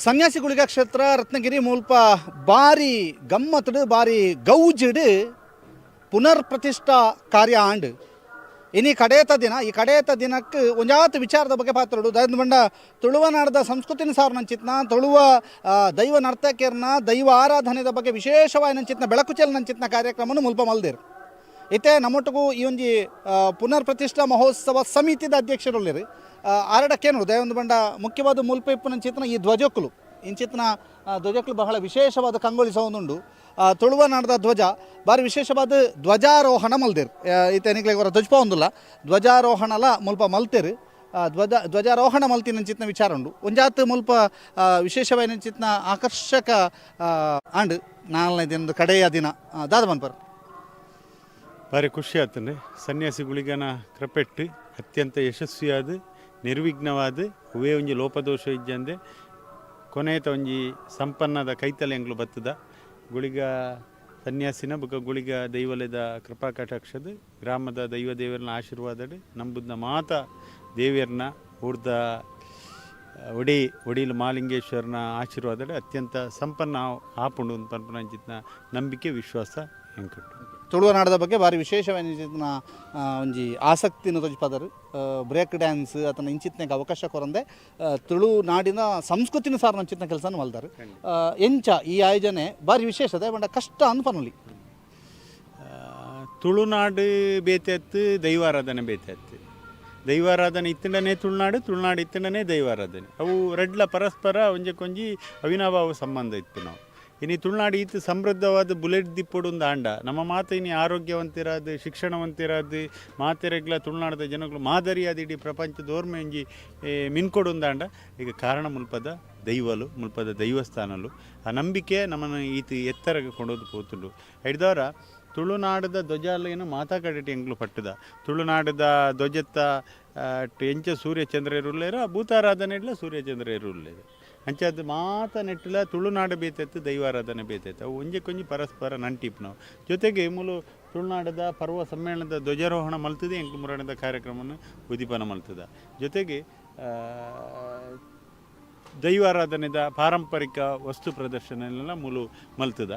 ಸನ್ಯಾಸಿ ಗುಳಿಗ ಕ್ಷೇತ್ರ ರತ್ನಗಿರಿ ಮುಲ್ಪ ಬಾರಿ ಗಮ್ಮತ್ತಡು, ಬಾರಿ ಗೌಜಿಡು ಪುನರ್ ಪ್ರತಿಷ್ಠಾ ಕಾರ್ಯ ಆಂಡ್. ಇನಿ ಕಡೇತ ದಿನ. ಈ ಕಡೇತ ದಿನಕ್ಕೆ ಒಂಜಾತ್ ವಿಚಾರದ ಬಗ್ಗೆ ಪಾತ್ರಡು ದಾದ ಬಂಡ ತುಳುವನಾಡದ ಸಂಸ್ಕೃತಿನ ಸಾರು ನಂಚಿತ್ನ ತುಳುವ ದೈವ ನರ್ತಕಿಯರ್ನ ದೈವ ಆರಾಧನೆದ ಬಗ್ಗೆ ವಿಶೇಷವಾಗಿ ನಂಚಿತ್ನ ಬೆಳಕು ಚೆಲ್ ನಂಚಿತ್ನ ಕಾರ್ಯಕ್ರಮನು ಮುಲ್ಪ ಮಲ್ದೇರು. ಇತ್ತೆ ನಮ್ಮೊಟ್ಟಿಗೂ ಈ ಒಂಜಿ ಪುನರ್ ಪ್ರತಿಷ್ಠಾ ಮಹೋತ್ಸವ ಸಮಿತಿದ ಅಧ್ಯಕ್ಷರುಲ್ಲೆರ್. ಆರಡಕ್ಕೇನು ದಯೊಂದು ಬಂಡ ಮುಖ್ಯವಾದ ಮುಲ್ಪ ಇಪ್ಪುನಂಚಿತ್ನ ಈ ಧ್ವಜಕ್ಕುಲು, ಇಂಚಿತ್ನ ಧ್ವಜಕ್ಕುಲು ಬಹಳ ವಿಶೇಷವಾದ ಕಂಗೊಳಿಸೋದುಂಡು. ತುಳುವನಾಡದ ಧ್ವಜ ಬಾರಿ ವಿಶೇಷವಾದ ಧ್ವಜಾರೋಹಣ ಮಲ್ದೇರ್. ಇತ್ತೆ ನಿಕ್ಲೆಗ್ ಹೊರ ಧ್ವಜ ಧ್ವಜಾರೋಹಣಲ ಮುಲ್ಪ ಮಲ್ತೆರ್. ಧ್ವಜಾರೋಹಣ ಮಲ್ತಿನಂಚಿತ್ನ ವಿಚಾರ ಉಂಡು. ಒಂಜಾತ್ ಮುಲ್ಪ ವಿಶೇಷವಾಯಿನಂಚಿತ್ನ ಆಕರ್ಷಕ ಆಂಡ್. ನಾಲ್ನೇ ದಿನದ ಕಡೆಯ ದಿನ ದಾದ ಮನ್ಪರ್? ಭಾರಿ ಖುಷಿ ಆತಂಡೆ. ಸನ್ಯಾಸಿ ಗುಳಿಗನ ಕೃಪೆಟ್ಟು ಅತ್ಯಂತ ಯಶಸ್ವಿಯಾದ, ನಿರ್ವಿಘ್ನವಾದ, ಅವೇ ಒಂಜಿ ಲೋಪದೋಷ ಇಜ್ಜಂದೆ ಕೊನೆತ ಒಂಜಿ ಸಂಪನ್ನದ ಕೈತಲೆ ಎಂಗ್ಲು ಬತ್ತದ. ಗುಳಿಗ ಸನ್ಯಾಸಿನ ಬೊಕ ಗುಳಿಗ ದೈವಲೆದ ಕೃಪಾ ಕಟಾಕ್ಷದ, ಗ್ರಾಮದ ದೈವ ದೇವರನ ಆಶೀರ್ವಾದಡ್, ನಂಬುದ್ನ ಮಾತ ದೇವಿಯರ್ನ, ಊರ್ದ ಒಡಿ ಒಡಿಲು ಮಾಲಿಂಗೇಶ್ವರನ ಆಶೀರ್ವಾದಡ್ ಅತ್ಯಂತ ಸಂಪನ್ನ ಆಪುಂಡು ಪನ್ಪುನಂಚಿತ್ನ ನಂಬಿಕೆ, ವಿಶ್ವಾಸ ಎಂಕುಂಡು. ತುಳುವನಾಡದ ಬಗ್ಗೆ ಭಾರಿ ವಿಶೇಷವಾದ ಒಂಜಿ ಆಸಕ್ತಿನ ತೋಜಿಪದರು. ಬ್ರೇಕ್ ಡ್ಯಾನ್ಸ್ ಅತನ ಇಂಚಿತ್ನೆಗೆ ಅವಕಾಶ ಕೊರಂದೆ ತುಳುನಾಡಿನ ಸಂಸ್ಕೃತಿನ ಸಾರ ನಂಚಿತ್ನ ಕೆಲಸ ಮಲ್ದಾರ್. ಎಂಚ ಈ ಆಯೋಜನೆ ಭಾರಿ ವಿಶೇಷತೆ ಬಂಡ ಕಷ್ಟ ಅನ್ಪನೊಲಿ? ತುಳುನಾಡು ಬೇತೆ ದೈವಾರಾಧನೆ ಬೇತೆ. ದೈವಾರಾಧನೆ ಇತ್ತಂಡನೇ ತುಳುನಾಡು, ತುಳುನಾಡು ಇತ್ತಂಡನೇ ದೈವಾರಾಧನೆ. ಅವು ರಡ್ಲ ಪರಸ್ಪರ ಒಂಜಕ್ಕೊಂಜಿ ಅವಿನಾಭಾವ ಸಂಬಂಧ ಇತ್ತು. ನಾವು ಇನಿ ತುಳುನಾಡು ಈತ್ ಸಮೃದ್ಧವಾದ ಬುಲೆಟ್ ದಿಪ್ಪೊಡು ಒಂದು ಆಂಡ, ನಮ್ಮ ಮಾತ ಇನಿ ಆರೋಗ್ಯವಂತಿರಾದ್, ಶಿಕ್ಷಣವಂತಿರಾದ್, ಮಾತೆರೆಗ್ಲ ತುಳುನಾಡದ ಜನಗಳು ಮಾದರಿಯಾದ ಇಡೀ ಪ್ರಪಂಚದೋರ್ಮೆ ಒಂಜಿ ಮಿನ್ಕೊಡು ಒಂದಾಂಡ, ಈಗ ಕಾರಣ ಮುಲ್ಪದ ದೈವಲು, ಮುಲ್ಪದ ದೈವಸ್ಥಾನಲು. ಆ ನಂಬಿಕೆ ನಮ್ಮನ್ನು ಈತ ಎತ್ತರಗೆ ಕೊಂಡೋದು ಪೋತುಂಡು. ಐಡ್ದವರ ತುಳುನಾಡದ ಧ್ವಜಾಲಯನು ಮಾತಾ ಕಡೆಟ್ ಎಂಕ್ಲು ಪಟ್ಟುದ. ತುಳುನಾಡದ ಧ್ವಜತ್ತ ಎಂಚ ಸೂರ್ಯಚಂದ್ರ ಇರುಲ್ಲೇರ, ಭೂತಾರಾಧನೆ ಇಡ್ಲ ಸೂರ್ಯಚಂದ್ರ ಇರುಲ್ಲೇರು. ಅಂಚಾದ್ ಮಾತ ನೆಟ್ಟುಲ ತುಳುನಾಡು ಬೇತೆತ್ತು, ದೈವಾರಾಧನೆ ಬೇತೆತ್ತು. ಅವು ಒಂಜಕ್ಕೊಂಜಿ ಪರಸ್ಪರ ನಂಟಿಪ್ಪುನವು. ಜೊತೆಗೆ ಮೂಲು ತುಳುನಾಡದ ಪರ್ವ ಸಮ್ಮೇಳನದ ಧ್ವಜಾರೋಹಣ ಮಲ್ತದೆ ಎಂಕ್ಲು ಮುರಾಣದ ಕಾರ್ಯಕ್ರಮವನ್ನು ಉದ್ದೀಪನ ಮಲ್ತದ. ಜೊತೆಗೆ ದೈವಾರಾಧನೆದ ಪಾರಂಪರಿಕ ವಸ್ತು ಪ್ರದರ್ಶನ ಎಲ್ಲ ಮೂಲು ಮಲ್ತದ.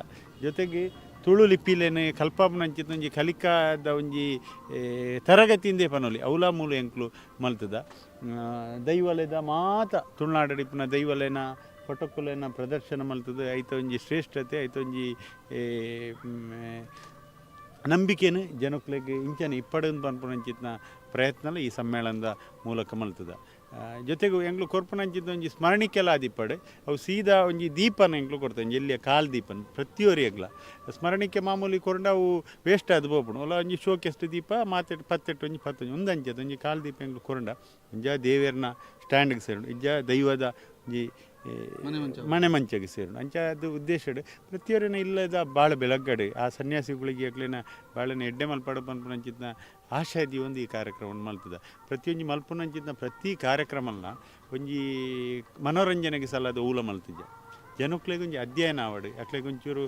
ಜೊತೆಗೆ ತುಳು ಲಿಪಿಲೇನೆ ಕಲ್ಪಾಪುನಂಚಿನ ಒಂಜಿ ಕಲಿಕಾದ ಒಂಜಿ ತರಗತಿಂದೇ ಪನೊಲಿ, ಅವಲ ಮೂಲು ಎಂಕ್ಲು ಮಲ್ತದ. ದೈವಲೆದ ಮಾತ ತುಳುನಾಡಡಿಪ್ಪುನ ದೈವಲೆನ ಫೋಟೋಕುಲೆನ ಪ್ರದರ್ಶನ ಮಲ್ತದ. ಐತ ಒಂಜಿ ಶ್ರೇಷ್ಠತೆ, ಐತ ಒಂಜಿ ನಂಬಿಕೆನು ಜನಕ್ಲೆಗ್ ಇಂಚನೆ ಇಪ್ಪಡನ್ ಪನ್ಪುನಂಚಿತ್ನ ಪ್ರಯತ್ನಲ ಈ ಸಮ್ಮೇಳನದ ಮೂಲಕ ಮಲ್ತದ. ಜೊತೆಗೆ ಎಂಕ್ಲು ಕೊರ್ಪುನಂಚಿನ ಒಂಜಿ ಸ್ಮರಣಿಕೆಲ ಆದಿಪ್ಪಡು. ಅವು ಸೀದಾ ಒಂಜಿ ದೀಪನ ಎಂಕ್ಲು ಕೊಡ್ತ, ಒಂಜಿ ಎಲ್ಲಿಯ ಕಾಲ್ ದೀಪನ್. ಪ್ರತಿಯೊರಿಯಗ್ಲ ಸ್ಮರಣಿಕೆ ಮಾಮೂಲಿ ಕೊರಂಡ ಅವು ವೇಸ್ಟ್ ಆದ್ ಪೋಪುಂಡು. ಒಲ ಒಂಜಿ ಶೋಕೆಸ್ಟ್ ದೀಪ ಮಾತೆಟ್ ಪತ್ತೆಟ್ಟು ಒಂಜಿ ಪತ್ತೊಂಜಿ ಒಂದಂಚದ ಒಂಜಿ ಕಾಲ್ ದೀಪ ಎಂಕ್ಲು ಕೊರಂಡ ಒಂಜ ದೇವೆರ್ನ ಸ್ಟ್ಯಾಂಡ್ಗೆ ಸೇರುಂಡು, ಇಜ್ಜ ದೈವದ ಒಂಜಿ ಮನೆ ಮಂಚಗೆ ಸೇರುಂಡು. ಅಂಚ ಅದು ಉದ್ದೇಶಡ್ ಪ್ರತಿಯೊರಿನ ಇಲ್ಲದ ಬಾಳ ಬೆಳಗ್ಗಡೆ ಆ ಸನ್ಯಾಸಿಗಳಿಗೆ ಅಕ್ಲೆನ ಬಾಳೆನ ಎಡ್ಡೆ ಮಲ್ಪಡ ಪನ್ಪುನಂಚಿತ್ನ ಆಶಾದಿ ಒಂದು ಈ ಕಾರ್ಯಕ್ರಮವನ್ನು ಮಲ್ತದ. ಪ್ರತಿಯೊಂಜಿ ಮಲ್ಪುನಂಚಿತ್ನ ಪ್ರತಿ ಕಾರ್ಯಕ್ರಮಲ್ನ ಒಂಜಿ ಮನೋರಂಜನೆಗೆ ಸಲ್ಲದ ಊಲ ಮಲ್ತಿದ್ದೆ. ಜನಕ್ಲೆಗ್ ಒಂಜಿ ಅಧ್ಯಯನ ಆವಡು, ಅಕ್ಲೆಗ್ ಒಂಚೂರು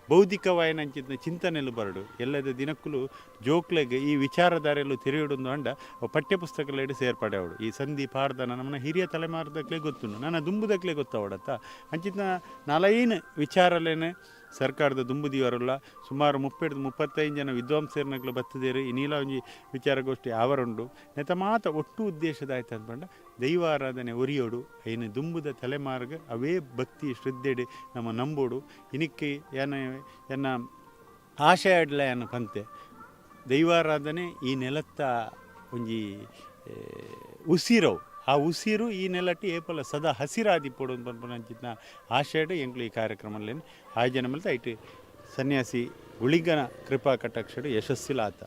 ಬೌದ್ಧಿಕವಾಯಿನಂಚಿತ್ನ ಚಿಂತನೆಲು ಬರಡು. ಎಲ್ಲದ ದಿನಕ್ಕುಲು ಜೋಕ್ಲೆಗ್ ಈ ವಿಚಾರಧಾರೆಲು ತೆರೆಯುಡು ಅಂಡ ಅವು ಪಠ್ಯ ಪುಸ್ತಕಲೆಡ್ ಸೇರ್ಪಡೆ ಆವಡು. ಈ ಸಂಧಿ ಪಾಡ್ದನ ನಮ್ಮನ ಹಿರಿಯ ತಲೆಮಾರದಕ್ಲೆ ಗೊತ್ತುಂಡು, ನನ್ನ ದುಂಬುದಕ್ಲೆ ಗೊತ್ತಾವಡತ್ತ. ಅಂಚಿತ್ನ ನಾಲೈನ್ ವಿಚಾರಲೇನೆ ಸರ್ಕಾರದ ದುಂಬುದಿಯವರಲ್ಲ ಸುಮಾರು 30-35 ಜನ ವಿದ್ವಾಂಸರ್ನಕ್ಲು ಬತ್ತದೇರು. ಈ ನೀಲ ಒಂಜಿ ವಿಚಾರಗೋಷ್ಠಿ ಆವರುಂಡು. ನೆತ ಮಾತ ಒಟ್ಟು ಉದ್ದೇಶದ ಆಯ್ತು ಅಂದ್ಪಂಡ ದೈವಾರಾಧನೆ ಒರಿಯೋಡು, ಐನು ದುಂಬುದ ತಲೆಮಾರ್ಗ ಅವೇ ಭಕ್ತಿ ಶ್ರದ್ಧೆಡು ನಮ್ಮ ನಂಬೋಡು. ಇನಿಕ್ಕೆ ಏನ ಎನ್ನ ಆಶಯ ಅಡ್ಲ ಎನ್ನ ಪಂತೆ, ದೈವಾರಾಧನೆ ಈ ನೆಲತ್ತ ಒಂಜಿ ಉಸಿರವು. ಆ ಉಸಿರು ಈ ನೆಲಟ್ಟಿ ಏಪಲ ಸದಾ ಹಸಿರಾದಿಪ್ಪೊಡು ಪನ್ಪುನಂಚಿತ್ನ ಆಶಯಡ್ ಎಂಕ್ಲು ಈ ಕಾರ್ಯಕ್ರಮಲೇನು ಆಯೋಜನೆ ಮಲ್ತ ಐಟ್ ಸನ್ಯಾಸಿ ಗುಳಿಗನ ಕೃಪಾ ಕಟಾಕ್ಷಡ್ ಯಶಸ್ಸಿಲಾತ.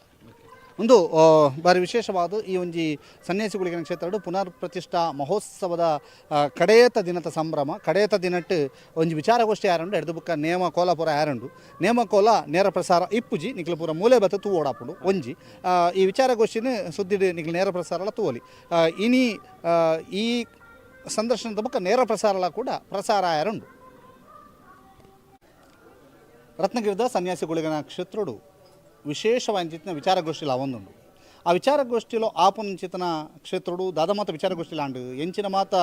ಒಂದು ಬಾರಿ ವಿಶೇಷವಾದ ಈ ಒಂಜಿ ಸನ್ಯಾಸಿ ಗುಳಿಗನ ಕ್ಷೇತ್ರಡು ಪುನರ್ ಪ್ರತಿಷ್ಠಾ ಮಹೋತ್ಸವದ ಕಡೇತ ದಿನದ ಸಂಭ್ರಮ. ಕಡೇತ ದಿನಟ್ಟು ಒಂಜಿ ವಿಚಾರಗೋಷ್ಠಿ ಯಾರುಂಡು. ಎಡ್ದು ಬುಕ್ಕ ನೇಮ ಕೋಲಾಪುರ ಯಾರುಂಡು. ನೇಮ ಕೋಲ ನೇರ ಪ್ರಸಾರ ಇಪ್ಪುಜಿ, ನಿಕ್ಲು ಪೂರ ಮೂಲೆ ಬತ್ತ ತೂ ಓಡಾಪುಂಡು. ಒಂಜಿ ಈ ವಿಚಾರಗೋಷ್ಠಿನ ಸುದ್ದಿಡ್ ನಿಕ್ಲು ನೇರ ಪ್ರಸಾರಲ ತೂವೊಲಿ. ಇನಿ ಈ ಸಂದರ್ಶನದ ಬುಕ್ಕ ನೇರ ಪ್ರಸಾರಲ ಕೂಡ ಪ್ರಸಾರ ಯಾರುಂಡು. ರತ್ನಗಿರಿದ ಸನ್ಯಾಸಿ ಗುಳಿಗನ ಕ್ಷೇತ್ರಡು ವಿಶೇಷವಾದ ವಿಚಾರಗೋಷ್ಠಿಲ ಒಂದುಂಡು. ಆ ವಿಚಾರಗೋಷ್ಠಿలో ಆಪುನಂಚಿತನ ಕ್ಷೇತ್ರಡು ದಾದ ಮಾತ ವಿಚಾರಗೋಷ್ಠಿ ಲಾಂಡು ಎಂಚಿನ ಮಾತ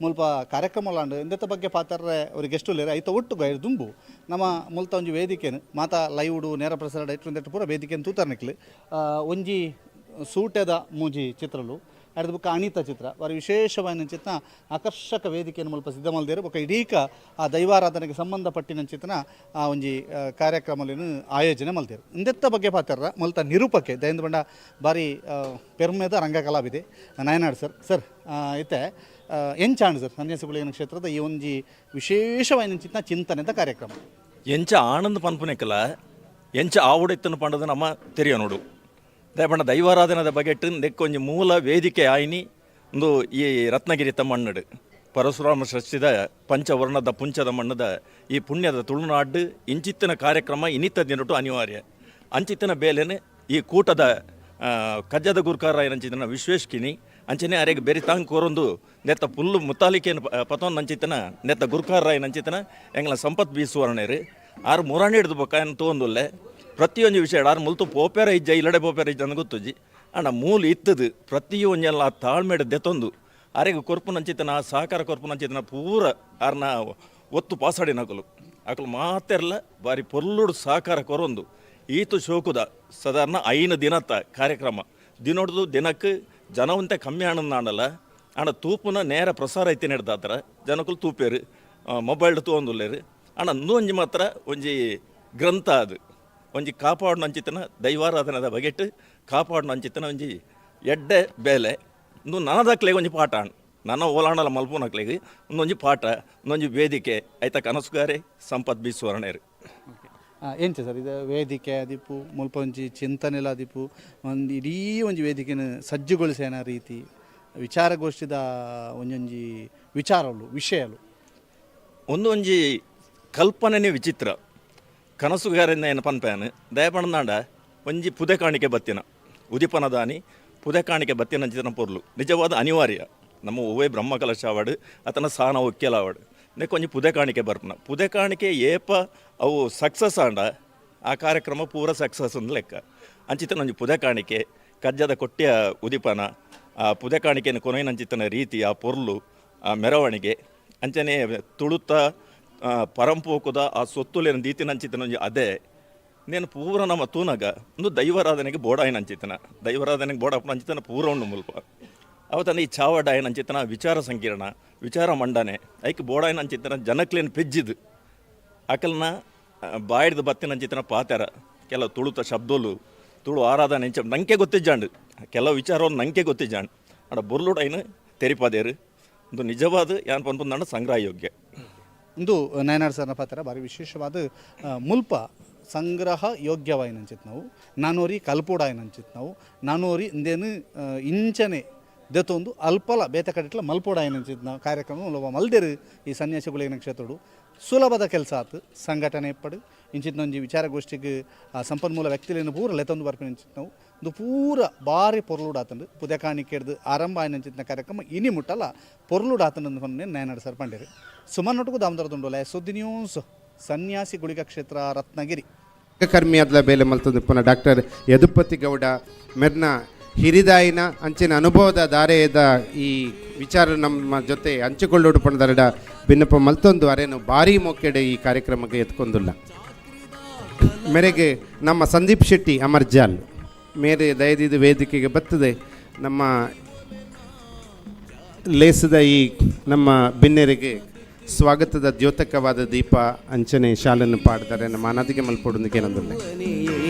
ಮುಲ್ಪ ಕಾರ್ಯಕ್ರಮ ಲಾಂಡು ಎಂದೆತ್ತ ಬಗ್ಗೆ ಪಾತ್ರರೆ ಅವ್ರಿಗೆ ಗೆಸ್ಟ್ ಉಲ್ಲೇರು. ಐತ ಒಟ್ಟು ಗೈರ್ ದುಂಬು ನಮ್ಮ ಮುಲ್ತ ಒಂಜಿ ವೇದಿಕೆನು ಮಾತ ಲೈವ್ಡು ನೇರ ಪ್ರಸಾರ ಐಟ್ ಪೂರ ವೇದಿಕೆನು ತೂತರ್ನಿಕ್ಲು. ಒಂಜಿ ಸೂಟೆದ ಮೂಜಿ ಚಿತ್ರಲು, ಅರ್ಧ ಬೊಕ್ಕ ಅಣಿತ ಚಿತ್ರ, ಬಾರಿ ವಿಶೇಷವಾದ ಚಿತ್ರ, ಆಕರ್ಷಕ ವೇದಿಕೆಯನ್ನು ಮುಲ್ಪ ಸಿದ್ಧ ಮಲ್ದೇರು. ಬೊಕ್ಕ ಇಡೀಕ ಆ ದೈವಾರಾಧನೆಗೆ ಸಂಬಂಧಪಟ್ಟಿನ ಚಿತ್ರ ಆ ಒಂಜಿ ಕಾರ್ಯಕ್ರಮಲೇನು ಆಯೋಜನೆ ಮಲ್ತೇರು. ಇಂದೆತ್ತ ಬಗ್ಗೆ ಪಾತ್ರ ಮುಲ್ತ ನಿರೂಪಕೆ ದಯಂದ ಬಂಡ ಬಾರಿ ಪೆರ್ಮೆದ ರಂಗಕಲಾವಿದೆ ನಯನಾಡ್ ಸರ್. ಸರ್, ಇತ್ತೆ ಎಂಚಾಂಡ್ ಸರ್, ಸನ್ಯಾಸಿ ಗುಳಿಗನ ಕ್ಷೇತ್ರದ ಈ ಒಂಜಿ ವಿಶೇಷವಾದ ಚಿತ್ರ ಚಿಂತನೆದ ಕಾರ್ಯಕ್ರಮ? ಎಂಚ ಆನಂದ್ ಪನ್ಪುನೆಕ್ಕಲ ಎಂಚ ಆವುಡೆತ್ತನ ಪಂಡದ ನಮ್ಮ ತೆರಿಯ ನೋಡು. ದಯಪಂಡ ದೈವಾರಾಧನದ ಬಗೆಟ್ ಒಂಜಿ ಮೂಲ ವೇದಿಕೆ ಆಯ್ನಿ ಒಂದು ಈ ರತ್ನಗಿರಿತ ಮಣ್ಣಡು. ಪರಶುರಾಮ ಸೃಷ್ಟಿದ ಪಂಚವರ್ಣದ ಪುಂಚದ ಮಣ್ಣದ ಈ ಪುಣ್ಯದ ತುಳುನಾಡು ಇಂಚಿತ್ತಿನ ಕಾರ್ಯಕ್ರಮ ಇನಿತ ದಿನಟು ಅನಿವಾರ್ಯ. ಅಂಚಿತ್ತಿನ ಬೇಲೆನೆ ಈ ಕೂಟದ ಕಜ್ಜದ ಗುರ್ಕಾರ ಅಂಚಿತ್ತಿನ ವಿಶ್ವೇಶ್ ಕಿಣಿ, ಅಂಚನೆ ಅರೆಗ್ ಬೆರಿ ತಾಂಗ್ ಕೋರೊಂದು ನೆತ್ತ ಪುಲ್ಲು ಮುತ್ತಾಲಿಕೆಯನ್ನು ಪತೊಂದು ಅಂಚಿತ್ತನ ನೆತ್ತ ಗುರ್ಕಾರ ಅಂಚಿತ್ತನ ಎಂಗ್ಲ ಸಂಪತ್ ಬಿ ಸುವರ್ಣೇರು. ಆರು ಮುರಾಣಿ ಹಿಡ್ದು ಬೊಕ್ಕ ಏನು ತೋಂದುಲ್ಲೆ ಪ್ರತಿಯೊಂದು ವಿಷಯ. ಆರು ಮುಲ್ತು ಪೋಪೇರ ಇಜ್ಜ, ಇಲ್ಲಡೆ ಪೋಪೇರ ಇಜ್ಜ ಅಂದ್ ಗೊತ್ತುಜ್ಜಿ. ಅಣ್ಣ ಮೂಲ ಇತ್ತದು ಪ್ರತಿಯೊಂಜೆಲ್ಲ ತಾಳ್ಮೆಡ್ ದೆತೊಂದು ಅರೆಗ್ ಕೊರ್ಪುನಂಚಿತ್ತನ ಸಹಕಾರ ಕೊರ್ಪುನಂಚಿತ್ತನ ಪೂರ ಆರ್ನ ಒತ್ತು ಪಾಸಾಡಿನಕುಲು ಅಕುಲು ಮಾತೆರ್ಲ ಬಾರಿ ಪೊರ್ಲುಡು ಸಹಕಾರ ಕೊರೊಂದು ಈತು ಶೋಕುದ ಸಾಧಾರಣ 5 ದಿನತ್ತ ಕಾರ್ಯಕ್ರಮ. ದಿನೊಡ್ದು ದಿನಕ್ಕೆ ಜನವಂತೆ ಕಮ್ಮಿ ಆನಂದ ಆಂಡ ತೂಪುನ ನೇರ ಪ್ರಸಾರ ಐತಿ ನಡ್ದಾತ್ರ ಜನಕುಲು ತೂಪೇರು, ಮೊಬೈಲ್ ತೂವೊಂದುಲ್ಲೇರು. ಆಂಡ ಒಂಜಿ ಮಾತ್ರ ಒಂಜಿ ಗ್ರಂಥ, ಅದು ಒಂಜಿ ಕಾಪಾಡುನ ಅಂಚಿತ್ತನ ದೈವಾರಾಧನದ ಬಗೆಟ್ ಕಾಪಾಡುನ ಅಂಚಿತ್ತನ ಒಂಜಿ ಎಡ್ಡೆ ಬೇಲೆ. ಇಂದು ನನದಕ್ಲೆಗ್ ಒಂಜಿ ಪಾಠ ಆಂಡ್. ನನ ಓಲಾಂಡಲ ಮಲ್ಪುನಕ್ಲೆಗ್ ಒಂದೊಂಜಿ ಪಾಠ, ಒಂದೊಂಜಿ ವೇದಿಕೆ ಐತ ಕನಸುಗಾರೆ ಸಂಪತ್ ಬಿ ಸುವರ್ಣೇರು. ಎಂಚ ಸರ್ ಇದು ವೇದಿಕೆ ಅದಿಪ್ಪು, ಮುಲ್ಪ ಒಂಜಿ ಚಿಂತನೆಲ ಅದಿಪ್ಪು, ಒಂದು ಇಡೀ ಒಂಜಿ ವೇದಿಕೆನ ಸಜ್ಜುಗೊಳಿಸೇನ ರೀತಿ, ವಿಚಾರಗೋಷ್ಠಿದ ಒಂಜೊಂಜಿ ವಿಚಾರಲು ವಿಷಯಲು? ಒಂದೊಂಜಿ ಕಲ್ಪನೆನೇ ವಿಚಿತ್ರ. ಕನಸುಗಾರಿಂದ ಏನು ಪನ್ಪೇನು ದಯಪಣದಾಂಡ ಒಂಜಿ ಪುದೆ ಕಾಣಿಕೆ ಬತ್ತಿನ ಉದಿಪನದಾನಿ ಪುದೆ ಕಾಣಿಕೆ ಬತ್ತಿನ ಅಂಚಿನ ಪೊರ್ಲು ನಿಜವಾದ ಅನಿವಾರ್ಯ. ನಮ್ಮ ಒವ್ವೇ ಬ್ರಹ್ಮ ಕಲಶ ಆವಡ್ ಅತನ ಸಾನ ಒಕ್ಕೆಲ ಆವಡ್, ನೆಕ್ ಒಂಜಿ ಪುದೆ ಕಾಣಿಕೆ ಬರ್ಪುನ. ಪುದೆ ಕಾಣಿಕೆ ಏಪ ಅವು ಸಕ್ಸಸ್ ಆಂಡ ಆ ಕಾರ್ಯಕ್ರಮ ಪೂರ ಸಕ್ಸಸ್ ಅಂದ್ ಲೆಕ್ಕ. ಅಂಚಿತನ ಒಂಜಿ ಪುದೆ ಕಾಣಿಕೆ, ಕಜ್ಜದ ಕೊಟ್ಯ ಉದಿಪನ, ಆ ಪುದೆ ಕಾಣಿಕೆಯನ್ನು ಕೊನೊಯಿನಂಚಿತ್ತನ ರೀತಿ, ಆ ಪೊರ್ಲು, ಆ ಮೆರವಣಿಗೆ, ಅಂಚನೆ ತುಳುತ ಪರಂಪೋಕುದ ಆ ಸೊತ್ತುಲೇನು ದೀತಿನಂಚಿತ್ತನ ಒಂಜಿ ಅದೇ ನೇನು ಪೂರ ನಮ್ಮ ತೂನಗ ಒಂದು ದೈವಾರಾಧನೆಗೆ ಬೋಡಾಯಿನ ಅಂಚಿತನ, ದೈವಾರಾಧನೆಗೆ ಬೋಡಾಪುನ ಅಂಚಿತನ ಪೂರ ಉಂಡು ಮುಲ್ಪ. ಅವತನ ಈ ಚಾವಡಾಯನ ಅಂಚಿತನ ವಿಚಾರ ಸಂಕಿರಣ, ವಿಚಾರ ಮಂಡನೆ, ಐಕ್ ಬೋಡಾಯಿನ ಅಂಚಿತನ ಜನಕ್ಲೇನು ಪೆಜ್ಜಿದು ಅಕಲ್ನ ಬಾಯ್ಡ್ದು ಬತ್ತಿನ ಅಂಚಿತನ ಪಾತೆರ, ಕೆಲವು ತುಳುತ ಶಬ್ದಲು, ತುಳು ಆರಾಧನೆ ಇಂಚ ನಂಕೆ ಗೊತ್ತಿಜ್ಜಾಂಡು. ಕೆಲವು ವಿಚಾರವನ್ನು ನಂಕೆ ಗೊತ್ತಿಜ್ಜಾಂಡು. ಅಡ ಬೊರ್ಲುಡೈನು ತೆರಿಪಾದೇರು. ಒಂದು ನಿಜವಾದ ಯಾನ್ ಪನ್ಪುಂದಾಂಡ ಸಂಗ್ರಹ ಯೋಗ್ಯ. ಇಂದು ನಯನಾಡ್ ಸರ್ನ ಪಾತ್ರ ಭಾರಿ ವಿಶೇಷವಾದ. ಮುಲ್ಪ ಸಂಗ್ರಹ ಯೋಗ್ಯವಾಯಿನಂಚಿತ್ ನಾವು ನಾನೋರಿ ಕಲ್ಪೋಡಾಯಿನಂಚಿತ್ ನಾವು ನಾನೋರಿ ಇಂದೇನು ಇಂಚನೆ ದೆತ್ತೊಂದು ಅಲ್ಪಲ ಬೇತೆ ಕಡೆಟ್ಲ ಮಲ್ಪೋಡಾಯಿನಂಚಿತ್ ನಾವು ಕಾರ್ಯಕ್ರಮ ಮುಲ್ಪ ಮಲ್ದೆರು. ಈ ಸನ್ಯಾಸಿಗುಳಿನ ಕ್ಷೇತ್ರಡು ಸುಲಭದ ಕೆಲಸ ಆತು. ಸಂಘಟನೆ ಪಡು ಇಂಚಿತ್ನೊಂಜಿ ವಿಚಾರಗೋಷ್ಠಿಗೆ ಆ ಸಂಪನ್ಮೂಲ ವ್ಯಕ್ತಿಲೇನು ಪೂರ ಲೆತ್ತೊಂದು ಬರ್ಪಿನ ಇಂಚಿತ್ ನಾವು ಇದು ಪೂರ ಬಾರಿ ಪೊರ್ಲುಡಾತಂಡು. ಪುದೆ ಕಾಣಿಕೆಡ್ದು ಆರಂಭ ಆಯಿನಂಚಿತ್ನ ಕಾರ್ಯಕ್ರಮ ಇನಿ ಮುಟ್ಟಲ ಪೊರ್ಲುಡಾತಂಡು ಪನ್ನೆ ನಯನಾಡ್ ಸರ್ ಪಂಡೇರು. ಸುಮನ್ ನೊಟ್ಟುಗು ದಾಮೋದರ ದುಂಡೋಲೆ, ಸುದ್ದಿ ನ್ಯೂಸ್, ಸನ್ಯಾಸಿ ಗುಳಿಗ ಕ್ಷೇತ್ರ, ರತ್ನಗಿರಿ. ಕರ್ಮಿಯಾದ್ಲ ಬೇಲೆ ಮಲ್ತೊಂದು ಪುನಃ ಡಾಕ್ಟರ್ ಯದುಪತಿ ಗೌಡ ಮೆರ್ನ ಹಿರಿದಾಯಿನ ಅಂಚಿನ ಅನುಭವದ ಧಾರೆಯದ ಈ ವಿಚಾರ ನಮ್ಮ ಜೊತೆ ಹಂಚಿಕೊಳ್ಳೋಡು ಪಂಡದರಡ ಬಿನ್ನಪ್ಪ ಮಲ್ತೊಂದು ಅರೇನು ಭಾರಿ ಮೊಕ್ಕೆಡೆ ಈ ಕಾರ್ಯಕ್ರಮಕ್ಕೆ ಎತ್ಕೊಂದುಲ್ಲ. ಮೇರೆಗೆ ನಮ್ಮ ಸಂದೀಪ್ ಶೆಟ್ಟಿ ಅಮರ್ಜಾಲ್ ಮೇರೆ ದಯದಿದ್ದು ವೇದಿಕೆಗೆ ಬರ್ತದೆ. ನಮ್ಮ ಲೇಸದ ಈ ನಮ್ಮ ಬಿನ್ನೆರಿಗೆ ಸ್ವಾಗತದ ದ್ಯೋತಕವಾದ ದೀಪ ಅಂಚನೆ ಶಾಲನ್ನು ಪಾಡ್ತಾರೆ. ನಮ್ಮ ಅನಾದಿಗೆ ಮಲ್ಪೊಡೊಂದಿಗೆ ನಂದುಲ್ಲೆ.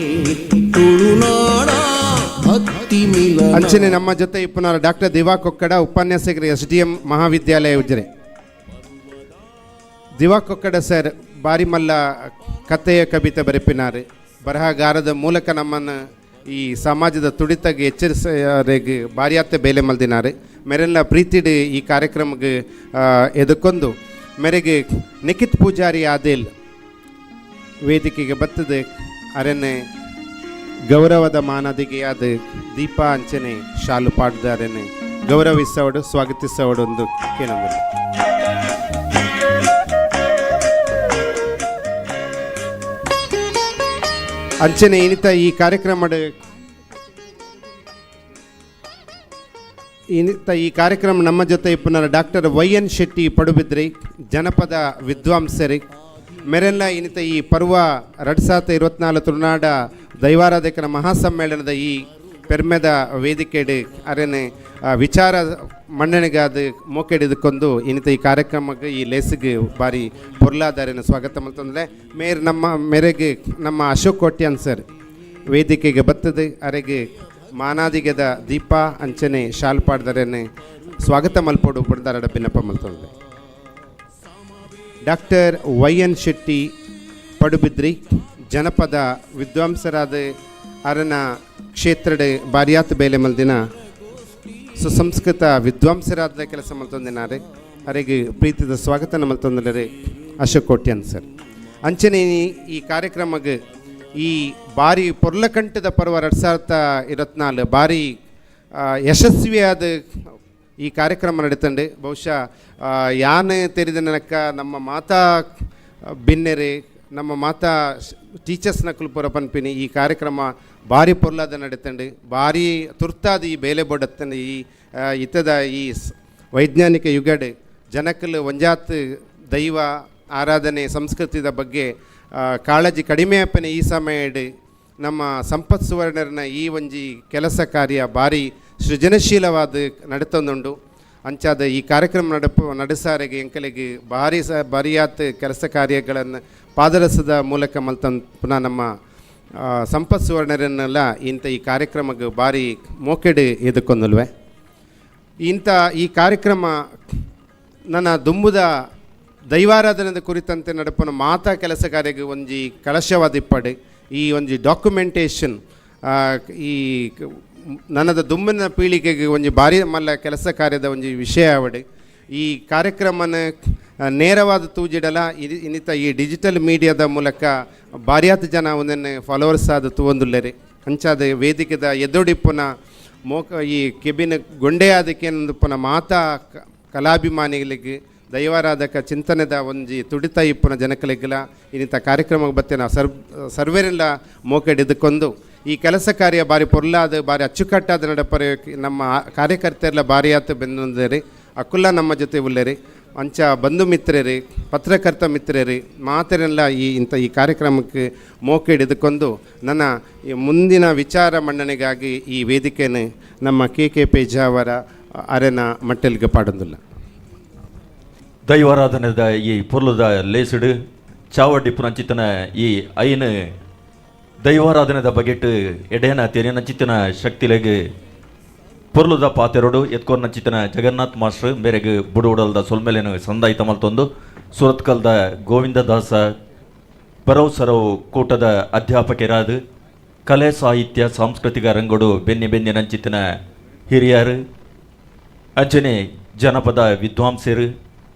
ತುಳುನಾಡ ಭಕ್ತಿ ಮಿಲನ. ಅಂಚನೆ ನಮ್ಮ ಜೊತೆ ಇಪ್ಪುನಾರ್ ಡಾಕ್ಟರ್ ದಿವಾ ಕೊಕ್ಕಡ, ಉಪನ್ಯಾಸಕರು, ಎಸ್.ಡಿ.ಎಂ ಮಹಾವಿದ್ಯಾಲಯ, ಉಜಿರೆ. ದಿವಾ ಕೊಕ್ಕಡ ಸರ್ ಬಾರಿಮಲ್ಲ ಕಥೆಯ ಕವಿತೆ ಬರೆಪಿನಾರು. ಬರಹಗಾರದ ಮೂಲಕ ನಮ್ಮನ್ನು ಈ ಸಮಾಜದ ತುಡಿತಗೆ ಎಚ್ಚರಿಸರೆಗೆ ಬಾರಿಯಾತ್ತೆ ಬೇಲೆ ಮಲ್ದಿನಾರು. ಮೆರೆಲ್ಲ ಪ್ರೀತಿಡ್ ಈ ಕಾರ್ಯಕ್ರಮಕ್ಕೆ ಎದಕ್ಕೊಂದು ಮೇರೆಗೆ ನಿಖಿತ್ ಪೂಜಾರಿ ಆದೇಲ್ ವೇದಿಕೆಗೆ ಬರ್ತದೆ. ಅರೆನೆ ಗೌರವದ ಮಾನದಿಗೆಯಾದ ದೀಪ ಅಂಚನೆ ಶಾಲು ಪಾಡ್ದಾರೆನೆ ಗೌರವಿಸವಡು ಸ್ವಾಗತಿಸವಡು ಒಂದು ಕೇಳಂಬರು. ಅಂಚನೆ ಇನಿತ ಈ ಕಾರ್ಯಕ್ರಮದ ಇನ್ನಿತ್ತ ಈ ಕಾರ್ಯಕ್ರಮ ನಮ್ಮ ಜೊತೆ ಇಪ್ಪುನ doctor Y N Shetty Padubidri, ಜನಪದ ವಿದ್ವಾಂಸರಿ. ಮೆರೆಲ್ಲ ಇನ್ನಿತ ಈ ಪರ್ವ 2024 ತುಳುನಾಡ ದೈವಾರಾಧಕರ ಮಹಾಸಮ್ಮೇಳನದ ಈ ಪೆರ್ಮೆದ ವೇದಿಕೆಡು ಅರೆನೆ ವಿಚಾರ ಮಂಡನೆಗಾದ ಮೋಕೆಡಿದುಕೊಂಡು ಇನ್ನಿತ ಈ ಕಾರ್ಯಕ್ರಮಕ್ಕೆ, ಈ ಲೇಸಿಗೆ ಬಾರಿ ಪೊರ್ಲಾದಾರಿನ ಸ್ವಾಗತ ಮಲ್ತಂದ್ರೆ ಮೇರ್ ನಮ್ಮ ಮೇರೆಗೆ ನಮ್ಮ ಅಶೋಕ್ ಕೋಟ್ಯಾನ್ ಸರ್ ವೇದಿಕೆಗೆ ಬತ್ತದ ಅರೆಗೆ ಮಾನಾದಿಗೆದ ದೀಪ ಅಂಚನೆ ಶಾಲ್ ಪಾಡ್ದರೇನೆ ಸ್ವಾಗತ ಮಲ್ಪೋಡು ಬಡ್ದಾರಡ ಬಿನ್ನಪ ಮಲ್ತಂದ್ರೆ. Doctor Y N Shetty Padubidri, ಜನಪದ ವಿದ್ವಾಂಸರಾದ, ಅರನ ಕ್ಷೇತ್ರಡ್ ಬಾರಿಯಾತ್ ಬೇಲೆ ಮಲ್ದಿನ ಸುಸಂಸ್ಕೃತ ವಿದ್ವಾಂಸರಾದ ಕೆಲಸ ಮಲ್ತೊಂದಿನಾರೆ. ಅರೆಗೆ ಪ್ರೀತಿದ ಸ್ವಾಗತ ಮಲ್ತೊಂದಿದ್ದಾರೆ ಅಶೋಕ್ ಕೋಟ್ಯಾನ್ ಸರ್. ಅಂಚನೆ ಈ ಕಾರ್ಯಕ್ರಮಕ್ಕೆ ಈ ಬಾರಿ ಪೊರ್ಲಕಂಠದ ಪರ್ವ 2024 ಬಾರಿ ಯಶಸ್ವಿಯಾದ ಈ ಕಾರ್ಯಕ್ರಮ ನಡೀತಂಡೆ. ಬಹುಶಃ ಯಾನೆ ತೆರಿದ ನನಕ ನಮ್ಮ ಮಾತಾ ಬಿನ್ನೆರೆ, ನಮ್ಮ ಮಾತಾ ಟೀಚರ್ಸ್ನ ಕುಲ್ಪುರ ಪನ್ಪಿನಿ, ಈ ಕಾರ್ಯಕ್ರಮ ಭಾರಿ ಪೊರ್ಲಾದ ನಡೀತಂಡೆ. ಭಾರಿ ತುರ್ತಾದ ಈ ಬೇಲೆ ಬೊಡತ್ತಂಡೆ. ಈ ಇತ್ತದ ಈ ವೈಜ್ಞಾನಿಕ ಯುಗಡೆ ಜನಕ್ಕಲು ಒಂಜಾತ್ ದೈವ ಆರಾಧನೆ ಸಂಸ್ಕೃತಿದ ಬಗ್ಗೆ ಕಾಳಜಿ ಕಡಿಮೆ ಅಪ್ಪನೆ ಈ ಸಮಯಡ್ ನಮ್ಮ ಸಂಪತ್ ಸುವರ್ಣರನ ಈ ಒಂಜಿ ಕೆಲಸ ಕಾರ್ಯ ಭಾರಿ ಸೃಜನಶೀಲವಾದ ನಡತೊಂದುಂಡು. ಅಂಚಾದ ಈ ಕಾರ್ಯಕ್ರಮ ನಡೆಸಾರಿಗೆ ಎಂಕಲಿಗೆ ಭಾರಿ ಭಾರಿಯಾತ್ ಕೆಲಸ ಕಾರ್ಯಗಳನ್ನು ಪಾದರಸದ ಮೂಲಕ ಮಲ್ತನ್ ಪುನಃ ನಮ್ಮ ಸಂಪತ್ ಸುವರ್ಣರನ್ನೆಲ್ಲ ಇಂಥ ಈ ಕಾರ್ಯಕ್ರಮಕ್ಕೆ ಭಾರಿ ಮೋಕೆಡ್ ಎದುಕೊಂದಲ್ವೆ. ಇಂಥ ಈ ಕಾರ್ಯಕ್ರಮ ನನ್ನ ದುಂಬುದ ದೈವಾರಾಧನೆದ ಕುರಿತಂತೆ ನಡಪನ ಮಾತಾ ಕೆಲಸ ಕಾರ್ಯಕ್ಕೆ ಒಂಜಿ ಕಳಶವಾದ ಇಪ್ಪಡೆ. ಈ ಒಂಜಿ ಡಾಕ್ಯುಮೆಂಟೇಷನ್ ಈ ನನ್ನದ ದುಂಬಿನ ಪೀಳಿಗೆಗೆ ಒಂಜಿ ಭಾರಿ ಮಲ್ಲ ಕೆಲಸ ಕಾರ್ಯದ ಒಂಜಿ ವಿಷಯ ಆವಡೆ. ಈ ಕಾರ್ಯಕ್ರಮನ ನೇರವಾದ ತೂಜಿಡಲ ಇನ್ನಿತ ಈ ಡಿಜಿಟಲ್ ಮೀಡಿಯಾದ ಮೂಲಕ ಭಾರಿಯಾತ ಜನ ಒಂದನ್ನು ಫಾಲೋವರ್ಸ್ ಆದ ತೂವೊಂದುಲ್ಲೆರೆ. ಅಂಚಾದ ವೇದಿಕೆದ ಎದುಡಿಪ್ಪುನ ಮೋಕ ಈ ಕೆಬಿನ ಗೊಂಡೆಯಾದಕ್ಕೆ ಮಾತಾ ಕಲಾಭಿಮಾನಿಗಳಿಗೆ, ದೈವಾರಾಧಕ ಚಿಂತನೆದ ಒಂಜಿ ತುಡಿತ ಇಪ್ಪುನ ಜನಕಲಿಗೆಲ್ಲ ಇನ್ನಿತ ಕಾರ್ಯಕ್ರಮಕ್ಕೆ ಬತ್ತಿನ ಸರ್ವೆರೆಲ್ಲ ಮೋಕೆಡ್ ಇದಕ್ಕೊಂದು ಈ ಕೆಲಸ ಕಾರ್ಯ ಬಾರಿ ಪೊರ್ಲಾದ, ಬಾರಿ ಅಚ್ಚುಕಟ್ಟಾದ ನಡಪರೆ. ನಮ್ಮ ಕಾರ್ಯಕರ್ತರೆಲ್ಲ ಬಾರಿ ಆತ ಬೆಂದರೆ, ಅಕ್ಕುಲ್ಲ ನಮ್ಮ ಜೊತೆ ಉಲ್ಲೇರಿ. ಅಂಚ ಬಂಧು ಮಿತ್ರರಿ, ಪತ್ರಕರ್ತ ಮಿತ್ರರಿ, ಮಾತರೆಲ್ಲ ಈ ಇಂಥ ಈ ಕಾರ್ಯಕ್ರಮಕ್ಕೆ ಮೋಕೆಡ್ ಇದಕ್ಕೊಂದು ನನ್ನ ಈ ಮುಂದಿನ ವಿಚಾರ ಮಂಡನೆಗಾಗಿ ಈ ವೇದಿಕೆಯನ್ನು ನಮ್ಮ ಕೆ ಕೆ ಪೇಜಾವರ ಅರೆನ ಮಟ್ಟೆಲ್ಗೆ ಪಾಡೊಂದಿಲ್ಲ. ದೈವಾರಾಧನೆದ ಈ ಪೊರ್ಲುದ ಲೇಸುಡು ಚಾವಡಿ ಪುನಂಚಿತನ ಈ ಐನು ದೈವಾರಾಧನೆದ ಬಗೆಟ್ ಎಡೇನ ತೆರಿನಂಚಿತನ ಶಕ್ತಿಲೆಗ್ ಪೊರ್ಲುದ ಪಾತೆರೊಡು ಎತ್ಕೊರ್ನಂಚಿತನ ಜಗನ್ನಾಥ್ ಮಾಸ್ಟರ್ ಮೇರೆಗ್ ಬುಡುವುಡಲ್ದ ಸೊಲ್ಮೆಲೆನು ಸಂದಾಯಿತ ಮಲ್ತೊಂದು, ಸುರತ್ಕಲ್ದ ಗೋವಿಂದದಾಸ ಪರವ್ ಸರವ್ ಕೂಟದ ಅಧ್ಯಾಪಕರಾದ, ಕಲೆ ಸಾಹಿತ್ಯ ಸಾಂಸ್ಕೃತಿಕ ರಂಗೋಡು ಬೆನ್ನಿ ಬೆನ್ನಿ ನಂಚಿತನ ಹಿರಿಯರು, ಅಂಚನೆ ಜನಪದ ವಿದ್ವಾಂಸರು,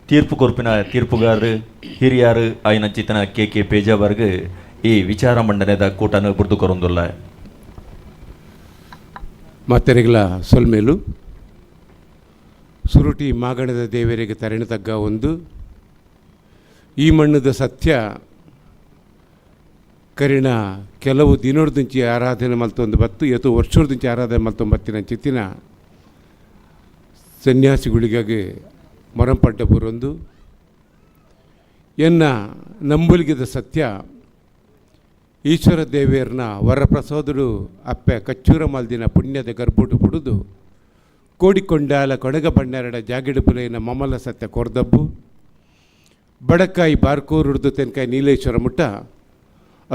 ತೀರ್ಪು ಕೊರ್ಪಿನ ತೀರ್ಪುಗಾರರು, ಹಿರಿಯರು ಆಯ್ನಂಚಿತನ ಕೆ ಕೆ ಪೇಜಾವರ್ಗ್ ಈ ವಿಚಾರ ಮಂಡನೆದ ಕೂಟನು ಬುಡ್ದು ಕೊರೊಂದುಲ್ಲ. ಮಾತೆರೆಗಳ ಸೊಲ್ಮೇಲು. ಸುರುಟಿ ಮಾಗಣದ ದೇವರಿಗೆ ತರಣಿ ತಗ್ಗ ಒಂದು ಈ ಮಣ್ಣದ ಸತ್ಯ ಕರಿಣ ಕೆಲವು ದಿನೊಡ್ದಿಂಚಿ ಆರಾಧನೆ ಮಲ್ತೊಂದು ಬತ್ತು, ಏತೋ ವರ್ಷದಿಂಚಿ ಆರಾಧನೆ ಮಲ್ತೊಂದು ಬತ್ತಿನ ಚಿತ್ತಿನ ಸನ್ಯಾಸಿಗಳಿಗಾಗಿ ಮೊರಂಪಡ್ಡ ಬುರೊಂದು ಎನ್ನ ನಂಬುಲಿಗಿದ ಸತ್ಯ ಈಶ್ವರ ದೇವಿಯರ್ನ ವರಪ್ರಸಾದುಡು ಅಪ್ಪೆ ಕಚ್ಚೂರ ಮಲ್ದಿನ ಪುಣ್ಯದ ಗರ್ಭುಡು ಪುಡುದು ಕೋಡಿಕೊಂಡಾಲ ಕೊಡಗ ಬಣ್ಣೆರಡ ಜಾಗಿಡುಪುಲೈನ ಮಮಲ ಸತ್ಯ ಕೊರ್ದಬ್ಬು ಬಡಕಾಯಿ ಬಾರ್ಕೋರುಡ್ದು ತೆನ್ಕಾಯಿ ನೀಲೇಶ್ವರ ಮುಟ್ಟ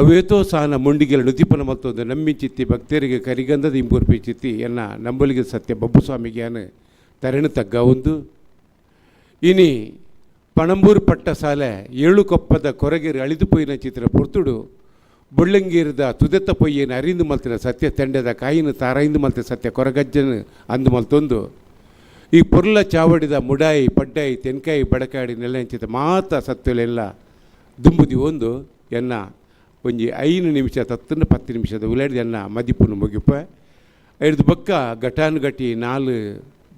ಅವೇತೋ ಸಾನ ಮುಂಡಿಗೆಲ ನುತಿಪನ ಮತ್ತೊಂದು ನಂಬಿ ಚಿತ್ತಿ ಭಕ್ತರಿಗೆ ಕರಿಗಂಧದ ಇಂಪುರ್ಪಿ ಚಿತ್ತಿ ಎನ್ನ ನಂಬಲಿಗೆ ಸತ್ಯ ಬಬ್ಬುಸ್ವಾಮಿಗೆ ತರಣು ತಗ್ಗ ಒಂದು. ಇನಿ ಪಣಂಬೂರು ಪಟ್ಟ ಸಾಲೆ ಏಳು ಕೊಪ್ಪದ ಕೊರಗೆರು ಅಳಿದು ಪೋಯಿನ ಚಿತ್ರ ಪೊರ್ತುಡು ಬೊಳ್ಳಂಗೀರದ ತುದೆತ್ತ ಪೊಯ್ಯನ ಅರಿಂದು ಮಲ್ತಿನ ಸತ್ಯ ತೆಂಡೆದ ಕಾಯಿನ ತಾರಾಯಿಂದು ಮಲ್ತಿನ ಸತ್ಯ ಕೊರಗಜ್ಜನ ಅಂದು ಮಲ್ತೊಂದು ಈ ಪೊರ್ಲ ಚಾವಡಿದ ಮುಡಾಯಿ ಪಡ್ಡಾಯಿ ತೆನ್ಕಾಯಿ ಬಡಕಾಡಿ ನೆಲೆಂಚಿತ ಮಾತ ಸತ್ಯಲೆಲ್ಲ ದುಂಬುದಿ ಒಂದು ಎನ್ನ ಒಂಜಿ 5 ನಿಮಿಷ ತತ್ತನ್ನು 10 ನಿಮಿಷದ ಉಲಾಡಿದ ಎನ್ನ ಮದಿಪುನು ಮುಗಿಪ. ಐದು ಬಕ್ಕ ಘಟಾನುಘಟಿ ನಾಲು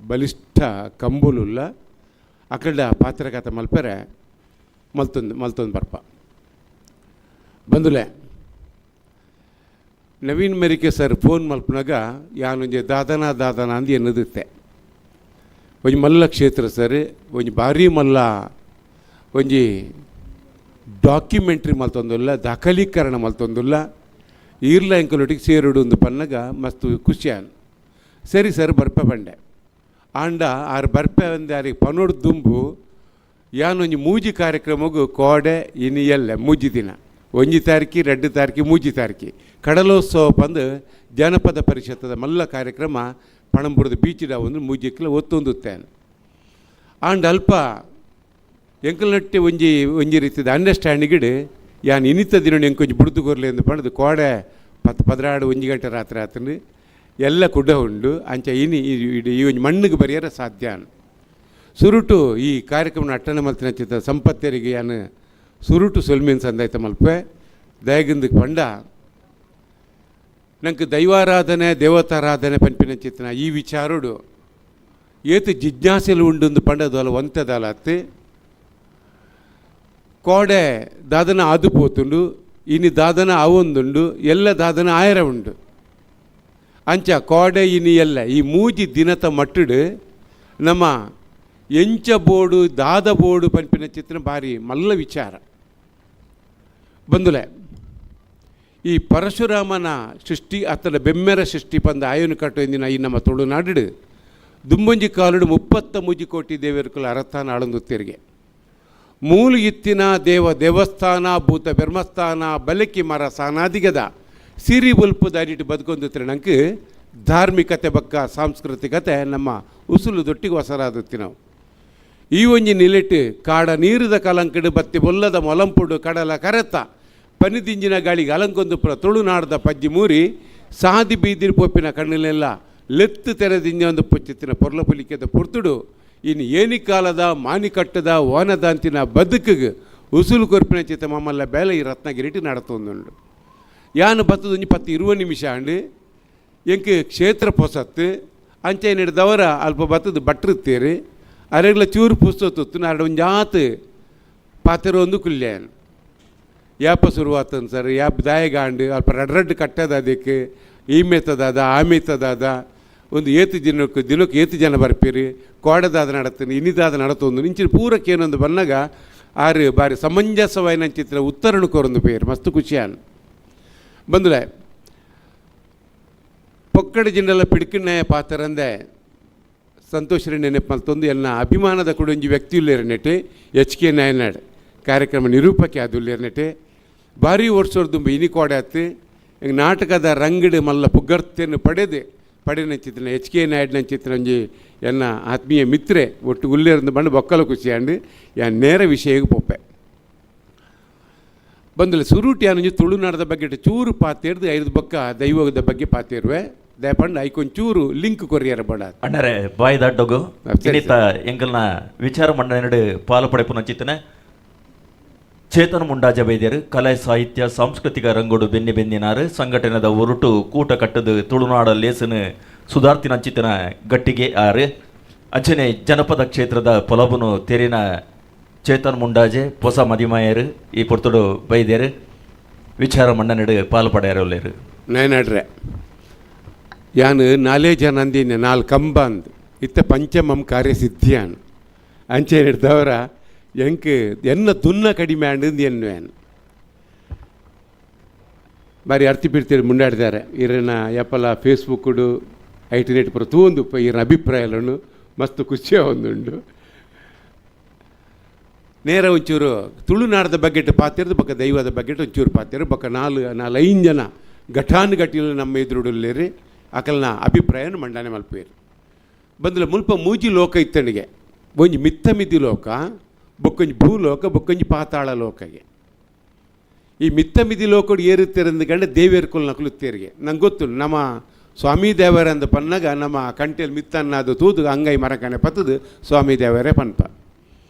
ಬಲಿಷ್ಠ ಕಂಬುಲುಲ್ಲ ಅಕಡ ಪಾತ್ರಕಥ ಮಲ್ಪೆರೆ ಮಲ್ತೊಂದು ಮಲ್ತೊಂದು ಬರ್ಪ ಬಂದುಲೆ. ನವೀನ್ ಮೆರಿಕೆ ಸರ್ ಫೋನ್ ಮಲ್ಪನಾಗ ಯಾನೊಂಜಿ ದಾದನ ದಾದನ ಅಂದು ಎನ್ನುದಿತ್ತೆ. ಒಂಜಿ ಮಲ್ಲ ಕ್ಷೇತ್ರ ಸರ್, ಒಂಜಿ ಭಾರಿ ಮಲ್ಲ ಒಂಜಿ ಡಾಕ್ಯುಮೆಂಟ್ರಿ ಮಲ್ತೊಂದುಲ್ಲ, ದಾಖಲೀಕರಣ ಮಲ್ತೊಂದುಲ್ಲ. ಈರ್ಲ ಎಂಕಲೊಟ್ಟಿಗೆ ಸೇರುಡು ಒಂದು ಪನ್ನಗ ಮಸ್ತ್ ಖುಷಿಯಾನ್. ಸರಿ ಸರ್ ಬರ್ಪೆ ಪಂಡೆ. ಆಂಡ ಆರು ಬರ್ಪೆ ಒಂದೆ ಆರಿಗೆ ಪನೋಡು ದುಂಬು ಯಾನೊಂಜಿ ಮೂಜಿ ಕಾರ್ಯಕ್ರಮಗು ಕೋಡೆ ಇನಿ ಎಲ್ಲ ಮೂಜಿ ದಿನ, ಒಂಜಿ ತಾರೀಕಿ 2 ತಾರೀಕಿ 3 ತಾರೀಕಿ ಕಡಲೋತ್ಸವ ಪಂದು ಜನಪದ ಪರಿಷತ್ತದ ಮಲ್ಲ ಕಾರ್ಯಕ್ರಮ ಪಣಂಬೂರದ ಬೀಚಿಡ ಒಂದು ಮೂಜಿಕ್ಲ ಒತ್ತೊಂದುತ್ತೇನೆ. ಆಂಡ ಅಲ್ಪ ಎಂಕಲ್ನಟ್ಟಿ ಒಂಜಿ ಒಂಜಿ ರೀತಿದ ಅಂಡರ್ಸ್ಟ್ಯಾಂಡಿಂಗ್ ಯಾನ್ ಇನ್ನಿತ ದಿನ ಎಂಕೊಂಜಿ ಬುಡ್ದು ಕೊರ್ಲೆ ಎಂದು ಪಂಡದು ಕೋಡೆ 10 12 1 ಗಂಟೆ ರಾತ್ರಿ ಆತಂದು ಎಲ್ಲ ಕುಡ್ಡ ಉಂಡು. ಅಂಚ ಇನಿ ಈ ಒಂಜಿ ಮಣ್ಣಿಗೆ ಬರಿಯರ ಸಾಧ್ಯ. ಸುರುಟು ಈ ಕಾರ್ಯಕ್ರಮ ಅಟ್ಟನೆ ಮಲ್ತಿನ ಚಿತ್ತ ಸಂಪತ್ತರಿಗೆ ಯಾನ್ ಸುರುಟು ಸೊಲ್ಮಿನ್ ಸಂದಾಯ್ತ ಮಲ್ಪೆ ದಯಗಿಂದ ಪಂಡ ನಂಗೆ ದೈವಾರಾಧನೆ ದೇವತಾರಾಧನೆ ಪನ್ಪಿನ ಚಿತ್ತನ ಈ ವಿಚಾರುಡು ಏತು ಜಿಜ್ಞಾಸೆಲು ಉಂಡುಂದು ಪಂಡದಲ್ಲ ಒಂತೆದಲತ್ತಿ ಕೋಡೆ ದಾದನ ಆದು ಪೋತುಂಡು, ಇನಿ ದಾದನ ಅವೊಂದುಂಡು, ಎಲ್ಲ ದಾದನ ಆಯರ ಉಂಡು. ಅಂಚ ಕೋಡೆ ಇನಿ ಎಲ್ಲ ಈ ಮೂಜಿ ದಿನತ ಮಟ್ಟುಡು ನಮ್ಮ ಎಂಚ ಬೋಡು ದಾದ ಬೋಡು ಪನ್ಪಿನ ಚಿತ್ರ ಭಾರಿ ಮಲ್ಲ ವಿಚಾರ ಬಂದುಲೆ. ಈ ಪರಶುರಾಮನ ಸೃಷ್ಟಿ ಅತ್ತಡ ಬೆಮ್ಮೆರ ಸೃಷ್ಟಿ ಪಂದ ಆಯನು ಕಟ್ಟು ಈ ನಮ್ಮ ತುಳುನಾಡು ದುಂಬೊಂಜಿ ಕಾಲುಡು 33 ಕೋಟಿ ದೇವರುಕುಲ ಅರಥಾನ ಆಳಂದುತ್ತಿರಿಗೆ ಮೂಲು ಇತ್ತಿನ ದೇವ ದೇವಸ್ಥಾನ ಭೂತ ಬೆರ್ಮಸ್ಥಾನ ಬಲಕಿ ಮರ ಸಾನಾದಿಗದ ಸಿರಿ ಬುಲ್ಪು ದಾರಿಟ್ಟು ಬದುಕೊಂದುತ್ತಿರ ನಂಗೆ ಧಾರ್ಮಿಕತೆ ಬಕ್ಕ ಸಾಂಸ್ಕೃತಿಕತೆ ನಮ್ಮ ಉಸುಲು ದೊಟ್ಟಿಗೆ ಹೊಸರಾದುತ್ತಿ ನಾವು. ಈ ಒಂಜಿ ನಿಲೆಟ್ಟು ಕಾಡ ನೀರಿದ ಕಲಂಕಡು ಬತ್ತಿ ಬೊಲ್ಲದ ಮೊಲಂಪುಡು ಕಡಲ ಕರೆತ ಪನಿದಿಂಜಿನ ಗಾಳಿಗೆ ಅಲಂಕೊಂದು ಪುರ ತುಳುನಾಡದ ಪಜ್ಜಿ ಮೂರಿ ಸಾದಿ ಬೀದಿರಿ ಪೊಪ್ಪಿನ ಕಣ್ಣಲೆಲ್ಲ ಲೆತ್ತು ತೆರೆದಿಂಜ ಒಂದು ಪೊಚ್ಚಿತ್ತಿನ ಪೊರ್ಲ ಪುಲಿಕೆದ ಪೊರ್ತುಡು ಇನ್ನು ಏನಿ ಕಾಲದ ಮಾನಿಕಟ್ಟದ ಓನದಾಂತಿನ ಬದುಕಿಗೆ ಉಸುಲು ಕೊರ್ಪಿನ ಚಿತ್ತ ಮಮ್ಮಲ್ಲ ಬೇಲೆ ಈ ರತ್ನಗಿರಿಟಿ ನಡತೊಂದುಂಡು. ಯಾನು ಬತ್ತದ ಒಂಜಿ 10-20 ನಿಮಿಷ ಅಂಡು ಎಂಕ್ ಕ್ಷೇತ್ರ ಪೊಸತ್ತು ಅಂಚೆ ಹಿಡ್ದವರ ಅಲ್ಪ ಬತ್ತದ ಬಟ್ರುತ್ತೀರಿ ಅರೆಗ್ಲ ಚೂರು ಪುಸ್ತೊತ್ತು ನಾಡ ಒಂಜಾತ್ ಪಾತೆರೊಂದು ಕುಲ್ಯಾನ್ ಯಾಪ ಶುರುವಾತನ್ ಸರ್ ಯಾಪ್ ದಾಯಗಾಂಡು ಅಲ್ಪ ರಡ್ ರಡ್ ಕಟ್ಟದ ಅದಕ್ಕೆ ಈ ಮೇತದಾದ ಆ ಮೇತದಾದ ಒಂದು ಏತು ದಿನಕ್ಕೆ ದಿನಕ್ಕೆ ಏತು ಜನ ಬರ್ಪೀರಿ ಕೋಡದಾದ ನಡತೀನಿ ಇನ್ನಿದಾದ ನಡತೊಂದು ನಿಂಚಿನ ಪೂರಕ್ಕೆ ಏನೊಂದು ಬನ್ನಗ ಆರು ಬಾರಿ ಸಮಂಜಸವಾಯಿನ ಚಿತ್ರ ಉತ್ತರಣ ಕೋರೊಂದು ಪೇರು ಮಸ್ತ್ ಖುಷಿಯಾನ್ ಬಂದುಲೆ. ಪೊಕ್ಕಡ ಜಿಂಡಲ ಪಿಡ್ಕಿಣ್ಣಯ ಪಾತರಂದೆ ಸಂತೋಷ್ ನೆನಪು ಮಲ್ತೊಂದು ಎನ್ನ ಅಭಿಮಾನದ ಕೊಡೊಂಜಿ ವ್ಯಕ್ತಿ ಉಲ್ಲೇರನೆಟೆ ಎಚ್ ಕೆ ನಾಯನಾಡ್ ಕಾರ್ಯಕ್ರಮ ನಿರೂಪಕ್ಕೆ ಅದು ಉಲ್ಲೇರನೆಟೆ ಭಾರಿ ವರ್ಷದ ಇನಿ ಕೋಡೆ ಆತು ನಾಟಕದ ರಂಗಡು ಮಲ್ಲ ಪುಗರ್ತೆಯನ್ನು ಪಡೆದು ಪಡೆನಂಚಿತ್ತಿನ ಎಚ್ ಕೆ ನಾಯ್ಡು ಒಂಜಿ ಎನ್ನ ಆತ್ಮೀಯ ಮಿತ್ರೆ ಒಟ್ಟು ಉಲ್ಲೇರಂದು ಬಂದು ಬೊಕ್ಕಲ ಖುಷಿಯಾಂಡು ಯಾನ್ ನೇರ ವಿಷಯಕ್ಕೆ ಪೊಪ್ಪೆ ಬಂದಲೆ ಸುರುಟಿ ಯಾನೊಂಜಿ ತುಳುನಾಡದ ಬಗ್ಗೆ ಚೂರು ಪಾತೇರ್ದು ಐದು ಬೊಕ್ಕ ದೈವದ ಬಗ್ಗೆ ಪಾತೇರುವೆ ದಯಪಂಡ ಐಕೊಂಚೂರು ಲಿಂಕ್ ಕೊರಿಯರ ಬಡ ಅಣ್ಣರೇ ಬಾಯಿ ದಾಡ್ಡೊಗು ಇನ್ನಿತ ಎಂಕಲ್ನ ವಿಚಾರ ಮಂಡನೆಡು ಪಾಲು ಪಡೆಪುನ ಚಿತ್ತನೆ ಚೇತನ ಮುಂಡಾಜ ಬೈದ್ಯರು ಕಲೆ ಸಾಹಿತ್ಯ ಸಾಂಸ್ಕೃತಿಕ ರಂಗೋಡು ಬೆನ್ನಿ ಬೆನ್ನಿನಾರು ಸಂಘಟನೆದ ಒರುಟು ಕೂಟ ಕಟ್ಟದು ತುಳುನಾಡ ಲೇಸನು ಸುಧಾರ್ತಿನ ಚಿತ್ತನ ಗಟ್ಟಿಗೆ ಆರು ಅಂಚನೆ ಜನಪದ ಕ್ಷೇತ್ರದ ಪೊಲಬುನು ತೆರಿನ ಚೇತನ್ ಮುಂಡಾಜೆ ಹೊಸ ಮದಿಮಾಯರು ಈ ಪೊರ್ತುಡು ಬೈದ್ಯರು ವಿಚಾರ ಮಂಡನೆಡು ಪಾಲು ಪಡೆಯರಲ್ಲೇರು. ನಾಯನಾಡ್ರೆ ಯಾನು ನಾಲೇ ಜನ ಅಂದಿನ ನಾಲ್ ಕಂಬ ಅಂದ್ ಇತ್ತ ಪಂಚಮಂ ಕಾರ್ಯಸಿದ್ಧಿಯಾನ್ ಅಂಚೆ ಹಿಡ್ದವರ ಎಂಕ್ ಎನ್ನ ತುನ್ನ ಕಡಿಮೆ ಆಂಡ್ ಎನ್ನುವೇನು ಬಾರಿ ಅರ್ತಿ ಬಿಡ್ತೀರಿ ಮುಂಡಾಡಿದ್ದಾರೆ ಇರನ ಯಪ್ಪಲ ಫೇಸ್ಬುಕ್ಕುಡು ಐಟಿನೆಟ್ ಪುರ ತೂಂದು ಇರನ ಅಭಿಪ್ರಾಯలను ಮಸ್ತ್ ಖುಷಿಯ ಒಂದುಂಡು. ನೇರ ಒಂಚೂರು ತುಳುನಾಡದ ಬಗ್ಗೆ ಪಾತಿರ್ದು ಬೊಕ್ಕ ದೈವದ ಬಗ್ಗೆ ಒಂಚೂರು ಪಾತಿರು ಬೊಕ್ಕ ನಾಲ್ ನಾಲ್ ಐದು ಜನ ಘಟಾನುಘಟಿಲು ನಮ್ಮ ಎದುರುಡುಲ್ಲೇರಿ ಅಕಲ್ನ ಅಭಿಪ್ರಾಯನ ಮಂಡನೆ ಮಲ್ಪೇರು. ಬಂದಲ ಮುಲ್ಪ ಮೂಜಿ ಲೋಕ ಇತ್ತಣಿಗೆ ಒಂಜಿ ಮಿತ್ತ ಮಿತಿ ಲೋಕ ಬೊಕ್ಕೊಂಜಿ ಭೂಲೋಕ ಬೊಕ್ಕೊಂಜಿ ಪಾತಾಳ ಲೋಕಗೆ. ಈ ಮಿತ್ತ ಮಿತಿ ಲೋಕಡು ಏರುತ್ತೀರಂದು ಕಂಡ ದೇವಿಯರ್ ಕುಲ್ ನಕಲುತ್ತೇರಿಗೆ ನಂಗೆ ಗೊತ್ತು ನಮ್ಮ ಸ್ವಾಮಿ ದೇವರಂದು ಪನ್ನಾಗ ನಮ್ಮ ಕಂಟೆಲ್ ಮಿತ್ತನ್ನಾದು ತೂದು ಅಂಗೈ ಮರಕನೆ ಪತ್ತದು ಸ್ವಾಮಿ ದೇವರೇ ಪನ್ಪ.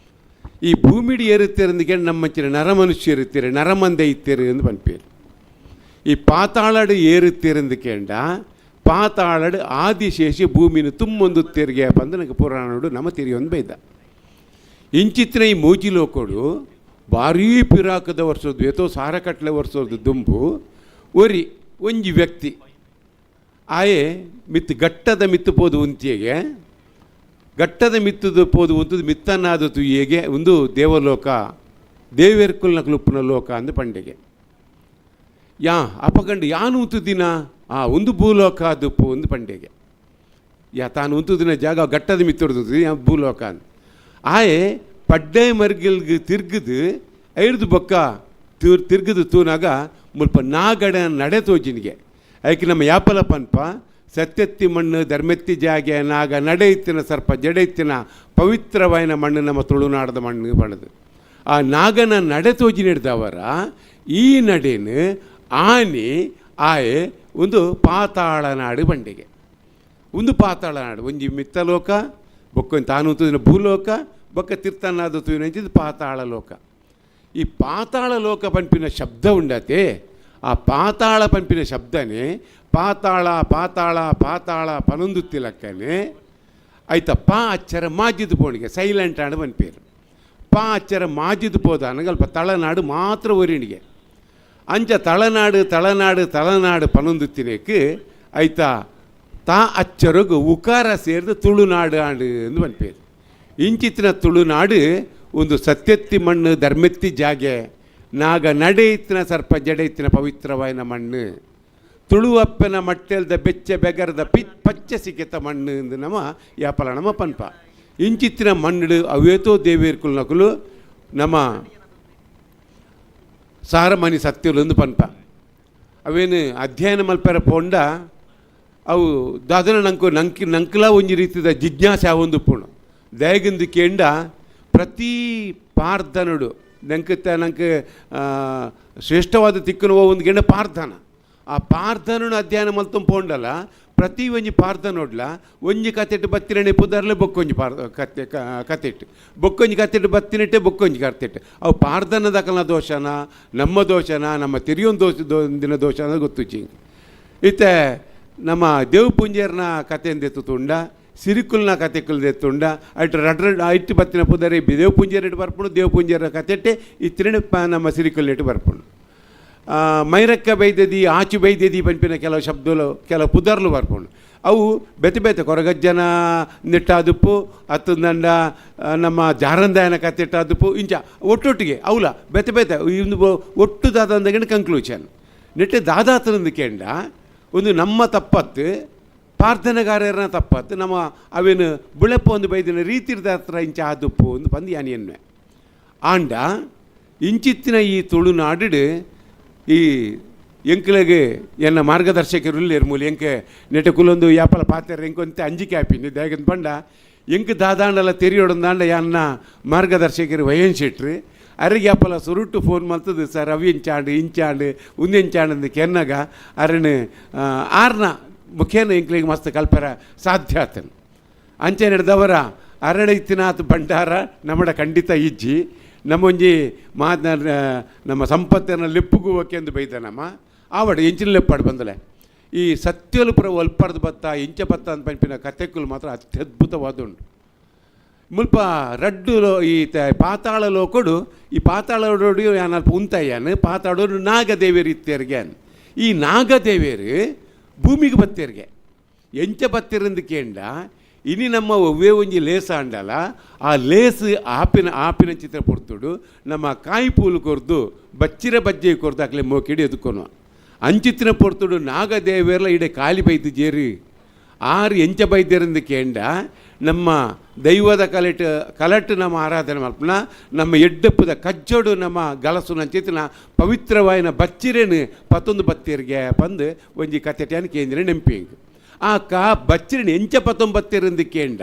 ಈ ಭೂಮಿಡಿ ಏರುತ್ತೀರಂದು ನಮ್ಮ ನರಮನುಷ್ಯ ಇರುತ್ತೀರಿ ನರಮಂದೆ ಇತ್ತೀರಿ ಎಂದು ಪನ್ಪೇರು. ಈ ಪಾತಾಳಡು ಏರುತ್ತೀರಂದು ಕೇಂಡ ಪಾತಾಳಡು ಆದಿಶೇಷಿ ಭೂಮಿನ ತುಮ್ಮೊಂದು ತೆರಿಗೆ ಪಂದು ನನಗೆ ಪುರಾಣಡು ನಮ್ಮ ತಿರಿಯೊಂದು ಬೈದ. ಇಂಚಿತ್ತಿನ ಈ ಮೂಜಿ ಲೋಕಡು ಭಾರೀ ಪಿರಾಕದ ವರ್ಷದ್ದು ಏತೋ ಸಾರಕಟ್ಲೆ ವರ್ಷದ್ದು ದುಂಬು ಒರಿ ಒಂಜಿ ವ್ಯಕ್ತಿ ಆಯೆ ಮಿತ್ತು ಗಟ್ಟದ ಮಿತ್ತು ಪೋದು ಉಂತಿಗೆ ಘಟ್ಟದ ಮಿತ್ತದ ಪೋದು ಉಂತುದು ಮಿತ್ತನಾದ ತುಯ್ಯಗೆ ಒಂದು ದೇವಲೋಕ ದೇವೇರ್ಕುಲ್ನ ಕ್ಲುಪ್ಪುನ ಲೋಕ ಅಂದು ಪಂಡೆಗೆ. ಯಾ ಅಪಗಂಡು ಯಾನು ಉಂತುದಿನ ಆ ಒಂದು ಭೂಲೋಕ ದುಪ್ಪು ಒಂದು ಪಂಡೆಗೆ. ಯಾ ತಾನು ಉಂತುದಿನ ಜಾಗ ಘಟ್ಟದ ಮಿತ್ತೊಡ್ದು ಯಾ ಭೂಲೋಕ ಅಂದ್. ಆಯೆ ಪಡ್ಡೆ ಮರ್ಗಿಲ್ಗೆ ತಿರ್ಗದು ಐರ್ದು ಬೊಕ್ಕ ತಿರ್ಗದು ತೂನಾಗ ಮುಲ್ಪ ನಾಗಡ ನಡೆ ತೋಜಿನಿಗೆ. ಐಕೆ ನಮ್ಮ ಯಾಪಲ ಪನ್ಪ ಸತ್ಯತ್ತಿ ಮಣ್ಣು ಧರ್ಮೆತ್ತಿ ಜಾಗೆ ನಾಗ ನಡೆ ಇತ್ತಿನ ಸರ್ಪ ಜಡೆ ಇತ್ತಿನ ಪವಿತ್ರವಾಯಿನ ಮಣ್ಣು ನಮ್ಮ ತುಳುನಾಡದ ಮಣ್ಣು ಬಣ್ಣದು. ಆ ನಾಗನ ನಡೆ ತೋಜಿ ಹಿಡ್ದವರ ಈ ನಡೆನು ಆನೆ ಆಯೆ ಒಂದು ಪಾತಾಳ ನಾಡು ಬಂಡೆಗೆ. ಒಂದು ಪಾತಾಳ ನಾಡು ಒಂಜಿ ಮಿತ್ತಲೋಕ ಬೊಕ್ಕ ತಾನು ತೂದಿನ ಭೂಲೋಕ ಬೊಕ್ಕ ತಿರ್ತನಾದ ತೂಯಿನ ಪಾತಾಳ ಲೋಕ. ಈ ಪಾತಾಳ ಲೋಕ ಪನ್ಪಿನ ಶಬ್ದ ಉಂಡತೆ, ಆ ಪಾತಾಳ ಪನ್ಪಿನ ಶಬ್ದನೇ ಪಾತಾಳ ಪಾತಾಳ ಪಾತಾಳ ಪನೊಂದುತ್ತಿಲಕ್ಕನೆ ಆಯ್ತ ಪಾ ಅಚ್ಚರ ಮಾಜಿದು ಪೋಣಿಗೆ ಸೈಲೆಂಟ್ ಆಂಡ್ ಪನ್ಪೇರು. ಪಾ ಅಚ್ಚರ ಮಾಜಿದು ಪೋದಾನಗ ಅಲ್ಪ ತಳನಾಡು ಮಾತ್ರ ಒರಿಣಿಗೆ. ಅಂಚ ತಳನಾಡು ತಳನಾಡು ತಳನಾಡು ಪನೊಂದುತ್ತಿನೇಕ್ ಆಯ್ತಾ ತಾ ಅಚ್ಚರಗು ಉಕಾರ ಸೇರಿದು ತುಳುನಾಡು ಆಂಡು ಎಂದು ಪನ್ಪೇರು. ಇಂಚಿತ್ತಿನ ತುಳುನಾಡು ಒಂದು ಸತ್ಯತ್ತಿ ಮಣ್ಣು ಧರ್ಮೆತ್ತಿ ಜಾಗೆ ನಾಗ ನಡೆ ಇತ್ತಿನ ಸರ್ಪ ಜಡೆ ಇತ್ತಿನ ಪವಿತ್ರವಾಯಿನ ಮಣ್ಣು ತುಳುವಪ್ಪನ ಮಟ್ಟೆಲ್ದ ಬೆಚ್ಚ ಬೆಗರದ ಪಚ್ಚ ಸಿಕ್ಕೆತ್ತ ಮಣ್ಣು ಎಂದು ನಮ್ಮ ಯಾಪಲ ನಮ್ಮ ಪನ್ಪ. ಇಂಚಿತ್ತಿನ ಮಣ್ಣು ಅವೇತೋ ದೇವೇರ್ಕುಲ್ ನಕುಲು ನಮ್ಮ ಸಾರಮನಿ ಸತ್ಯಲು ಪನ್ಪ. ಅವೇನು ಅಧ್ಯಯನ ಮಲ್ಪೆರ ಪೋಂಡ ಅವು ದಾದನ ನಂಕು ನಂಕಿ ನಂಕಲ ಒಂಜಿ ರೀತಿದ ಜಿಜ್ಞಾಸೆ ಒಂದು ಪೋಣು ದಯಗಿಂದು ಕೇಂಡ ಪ್ರತಿ ಪಾರ್ಧನುಡು ನಂಕ ನಂಗೆ ಶ್ರೇಷ್ಠವಾದ ತಿಕ್ಕುನ ಒಂದು ಗೆಂಡ ಪಾರ್ಧನ. ಆ ಪಾರ್ಧನನು ಅಧ್ಯಯನ ಮಲ್ತಂ ಪೋಂಡಲ ಪ್ರತಿ ಒಂಜಿ ಪಾರ್ಧನೊಡ್ಲ ಒಂಜಿ ಕತೆಟ್ಟು ಬತ್ತಿರಣೆ ಪುದರ್ಲೆ ಬೊಕ್ಕೊಂಜಿ ಪಾರ್ ಕತೆ ಕತೆಟ್ಟು ಬೊಕ್ಕೊಂಜಿ ಕತೆಟ್ಟು ಬತ್ತಿನೆಟ್ಟೆ ಬೊಕ್ಕೊಂಜಿ ಕತೆಟ್ಟು ಅವು ಪಾರ್ಧನದಕಲ್ನ ದೋಷನ ನಮ್ಮ ದೋಷನ ನಮ್ಮ ತಿರಿಯೊಂದು ದೋಷ ದಿನ ದೋಷ ಅನ್ನೋದು ಗೊತ್ತುಚ್ಚಿ. ಇತ್ತೆ ನಮ್ಮ ದೇವಪುಂಜರ್ನ ಕತೆಯಿಂದ ತುಂಡ ಸಿರಿಕುಲ್ನ ಕತೆ ಕುಲ್ದೆತ್ತುಂಡ ಐಟ್ ರಡ್ ರಡ್ ಐಟ್ ಬತ್ತಿನ ಪುದರಿ ದೇವಪುಂಜರ್ ಬರ್ಪುಂಡು ದೇವಪುಂಜರ ಕತೆಟ್ಟೆ ಇತ್ತಿರಣೆ ನಮ್ಮ ಸಿರಿಕುಲ್ ನೆಟ್ಟು ಬರ್ಪುಂಡು. ಮೈರಕ್ಕ ಬೈದದಿ ಆಚು ಬೈದದಿ ಪನ್ಪಿನ ಕೆಲವು ಶಬ್ದಲು ಕೆಲವು ಪುದರ್ಲು ಬರ್ಪುಂಡು. ಅವು ಬೇತೆ ಬೇತೆ ಕೊರಗಜ್ಜನ ನೆಟ್ಟಾದುಪ್ಪು ಅತ್ತಂದಂಡ ನಮ್ಮ ಜಾರಂದಾಯನ ಕತೆಟ್ಟಾದುಪ್ಪು ಇಂಚ ಒಟ್ಟೊಟ್ಟಿಗೆ ಅವಲ ಬೇತೆ ಬೇತೆ ಇಂದು ಒಟ್ಟು ದಾದಂದಗಿನ ಕಂಕ್ಲೂಷನ್ ನೆಟ್ಟೆ ದಾದಾತನಂದು ಕೇಂಡ ಒಂದು ನಮ್ಮ ತಪ್ಪತ್ತು ಪ್ರಾರ್ಥನೆಗಾರರನ್ನ ತಪ್ಪತ್ತು ನಮ್ಮ ಅವೇನು ಬುಳೆಪ್ಪ ಒಂದು ಬೈದಿನ ರೀತಿರ್ದ ಹತ್ರ ಇಂಚ ಆದುಪ್ಪು ಒಂದು ಪಂದು ಯಾನಿ ಎನ್ವೆ. ಆಂಡ ಇಂಚಿತ್ತಿನ ಈ ತುಳುನಾಡು ಈ ಎಂಕ್ಲೆಗ್ ಎನ್ನ ಮಾರ್ಗದರ್ಶಕರು ಇಲ್ಲೇರು ಮೂಲಿ ಎಂಕೆ ನೆಟೆ ಕುಲೊಂದು ಯಾಪಲ ಪಾತೆರ್ ಎಂಕೊಂತೆ ಅಂಜಿಕೆ ಆಪಿನಿ ದಾಯಗಂತ ಪಂಡ ಎಂಕ್ ದಾದಾಂಡಲ ತೆರಿಯೊಡಂದಾಂಡ ಯಾನ್ನ ಮಾರ್ಗದರ್ಶಕರು ವಯನ್ ಶೆಟ್ರು ಅರೆಗೆ ಯಾಪಲ ಸುರುಟು ಫೋನ್ ಮಲ್ತದು ಸರ್ ಅವಿ ಇಂಚಾಂಡು ಇಂಚಾಂಡು ಉಂದೆಂಚಾಂಡು ಕೆನ್ನಗ ಅರಣ ಆರ್ನ ಮುಖೇನ ಎಂಕ್ಲೆಗ್ ಮಸ್ತ್ ಕಲ್ಪರ ಸಾಧ್ಯ ಆತನು. ಅಂಚೆ ನಡೆದವರ ಅರಳಿತ್ತಿನಾಥ್ ಭಂಡಾರ ನಮ್ಮಡ ಖಂಡಿತ ಇಜ್ಜಿ ನಮ್ಮೊಂಜಿ ಮಾತ ನಮ್ಮ ಸಂಪತ್ತನ್ನು ಲೆಪ್ಪುಗುವಕ್ಕೆಂದು ಬೈದ ನಮ್ಮ ಆವಡ ಎಂಚಿನ ಲೆಪ್ಪಾಡು ಬಂದಲೆ ಈ ಸತ್ಯಲು ಪುರ ಒಲ್ಪರ್ದು ಬತ್ತ ಇಂಚ ಬತ್ತ ಅಂತ ಪನ್ಪಿನ ಕತೆಕುಲು ಮಾತ್ರ ಅತ್ಯದ್ಭುತವಾದ ಉಂಟು. ಮುಲ್ಪ ರಡ್ಡು ಈ ಪಾತಾಳ ಲೋಕಡು ಈ ಪಾತಾಳ ಯಾನಲ್ಪ ಉಂತಯ್ಯಾನು ಪಾತಾಳೋಡು ನಾಗದೇವಿಯರು ಇತ್ತೇರಿಗೆ. ಈ ನಾಗದೇವಿಯರು ಭೂಮಿಗೆ ಬತ್ತೇರಿಗೆ ಎಂಚ ಬತ್ತಿರಂದು ಕೇಂಡ ಇನಿ ನಮ್ಮ ಒವ್ವೇ ಒಂಜಿ ಲೇಸ್ ಆಂಡಲ ಆ ಲೇಸ್ ಆಪಿನ ಆಪಿನ ಚಿತ್ರ ಪೊರ್ತುಡು ನಮ್ಮ ಕಾಯಿ ಪೂಲು ಕೊರ್ದು ಬಚ್ಚಿರ ಬಜ್ಜೆ ಕೊರ್ದು ಅಕ್ಲೆ ಮೋಕಿಡಿ ಎದುಕೊನು ಅಂಚಿತ್ತಿನ ಪೊರ್ತುಡು ನಾಗದೇವಿಯರ್ಲ ಇಡೆ ಕಾಲಿ ಬೈದು ಜೇರಿ ಆರು ಎಂಚ ಬೈದ್ಯರಿಂದ ಕೇಂಡ ನಮ್ಮ ದೈವದ ಕಲೆಟ್ ಕಲಟ್ ನಮ್ಮ ಆರಾಧನೆ ಮಲ್ಪನ ನಮ್ಮ ಎಡ್ಡಪ್ಪದ ಕಜ್ಜೋಡು ನಮ್ಮ ಗಲಸುನ ಚೇತನ ಪವಿತ್ರವಾಯಿನ ಬಚ್ಚಿರೇನು ಪತ್ತೊಂದು ಬತ್ತೀರಿಗೆ ಪಂದು ಒಂಜಿ ಕತೆಟ್ಯಾನ ಕೇಂದ್ರ ನೆಂಪಿಂಗ್ ಆ ಕಾ ಬಚ್ಚಿರೇನು ಎಂಚ ಪತ್ತೊಂಬತ್ತಿರಂದು ಕೇಂಡ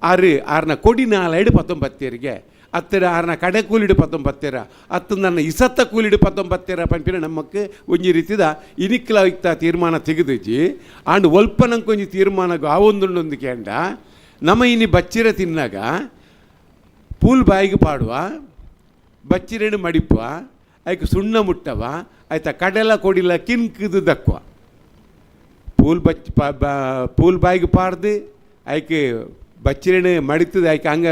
ಆರು ಆರ್ನ ಕೊಡಿ ನಾಲೈಡು ಪತ್ತೊಂಬತ್ತೇರಿಗೆ ಅತ್ತರ ಆರ್ನ ಕಡೆ ಕೂಲಿಡು ಪತ್ತೊಂಬತ್ತೆರ ಅತ್ತ ನನ್ನ ಇಸತ್ತ ಕೂಲಿಡು ಪತ್ತೊಂಬತ್ತೆರ ಪಂಪಿನ ನಮ್ಮಕ್ಕೆ ಒಂಜಿ ರೀತಿದ ಇನಿಕ್ಲ ಇತ್ತ ತೀರ್ಮಾನ ತೆಗೆದುಜಿ ಆಂಡ್ ಒಲ್ಪ ನಂಕೊಂಜಿ ತೀರ್ಮಾನ ಆವೊಂದುಂಡೊಂದು ಕೇಂಡ ನಮ್ಮ ಇನಿ ಬಚ್ಚಿರ ತಿನ್ನಾಗ ಪೂಲ್ ಬಾಯಿಗೆ ಪಾಡುವ ಬಚ್ಚಿರೇನು ಮಡಿಪುವ ಐಕ್ ಸುಣ್ಣ ಮುಟ್ಟವ ಆಯ್ತಾ ಕಡೆಲ ಕೊಡಿಲ ಕಿನ್ಕಿದು ದಕ್ಕುವ ಪೂಲ್ ಬಚ್ ಪೂಲ್ ಬಾಯಿಗೆ ಪಾಡ್ದು ಐಕ್ ಬಚ್ಚಿರೇನು ಮಡಿತದ ಐಕ್ ಹಂಗ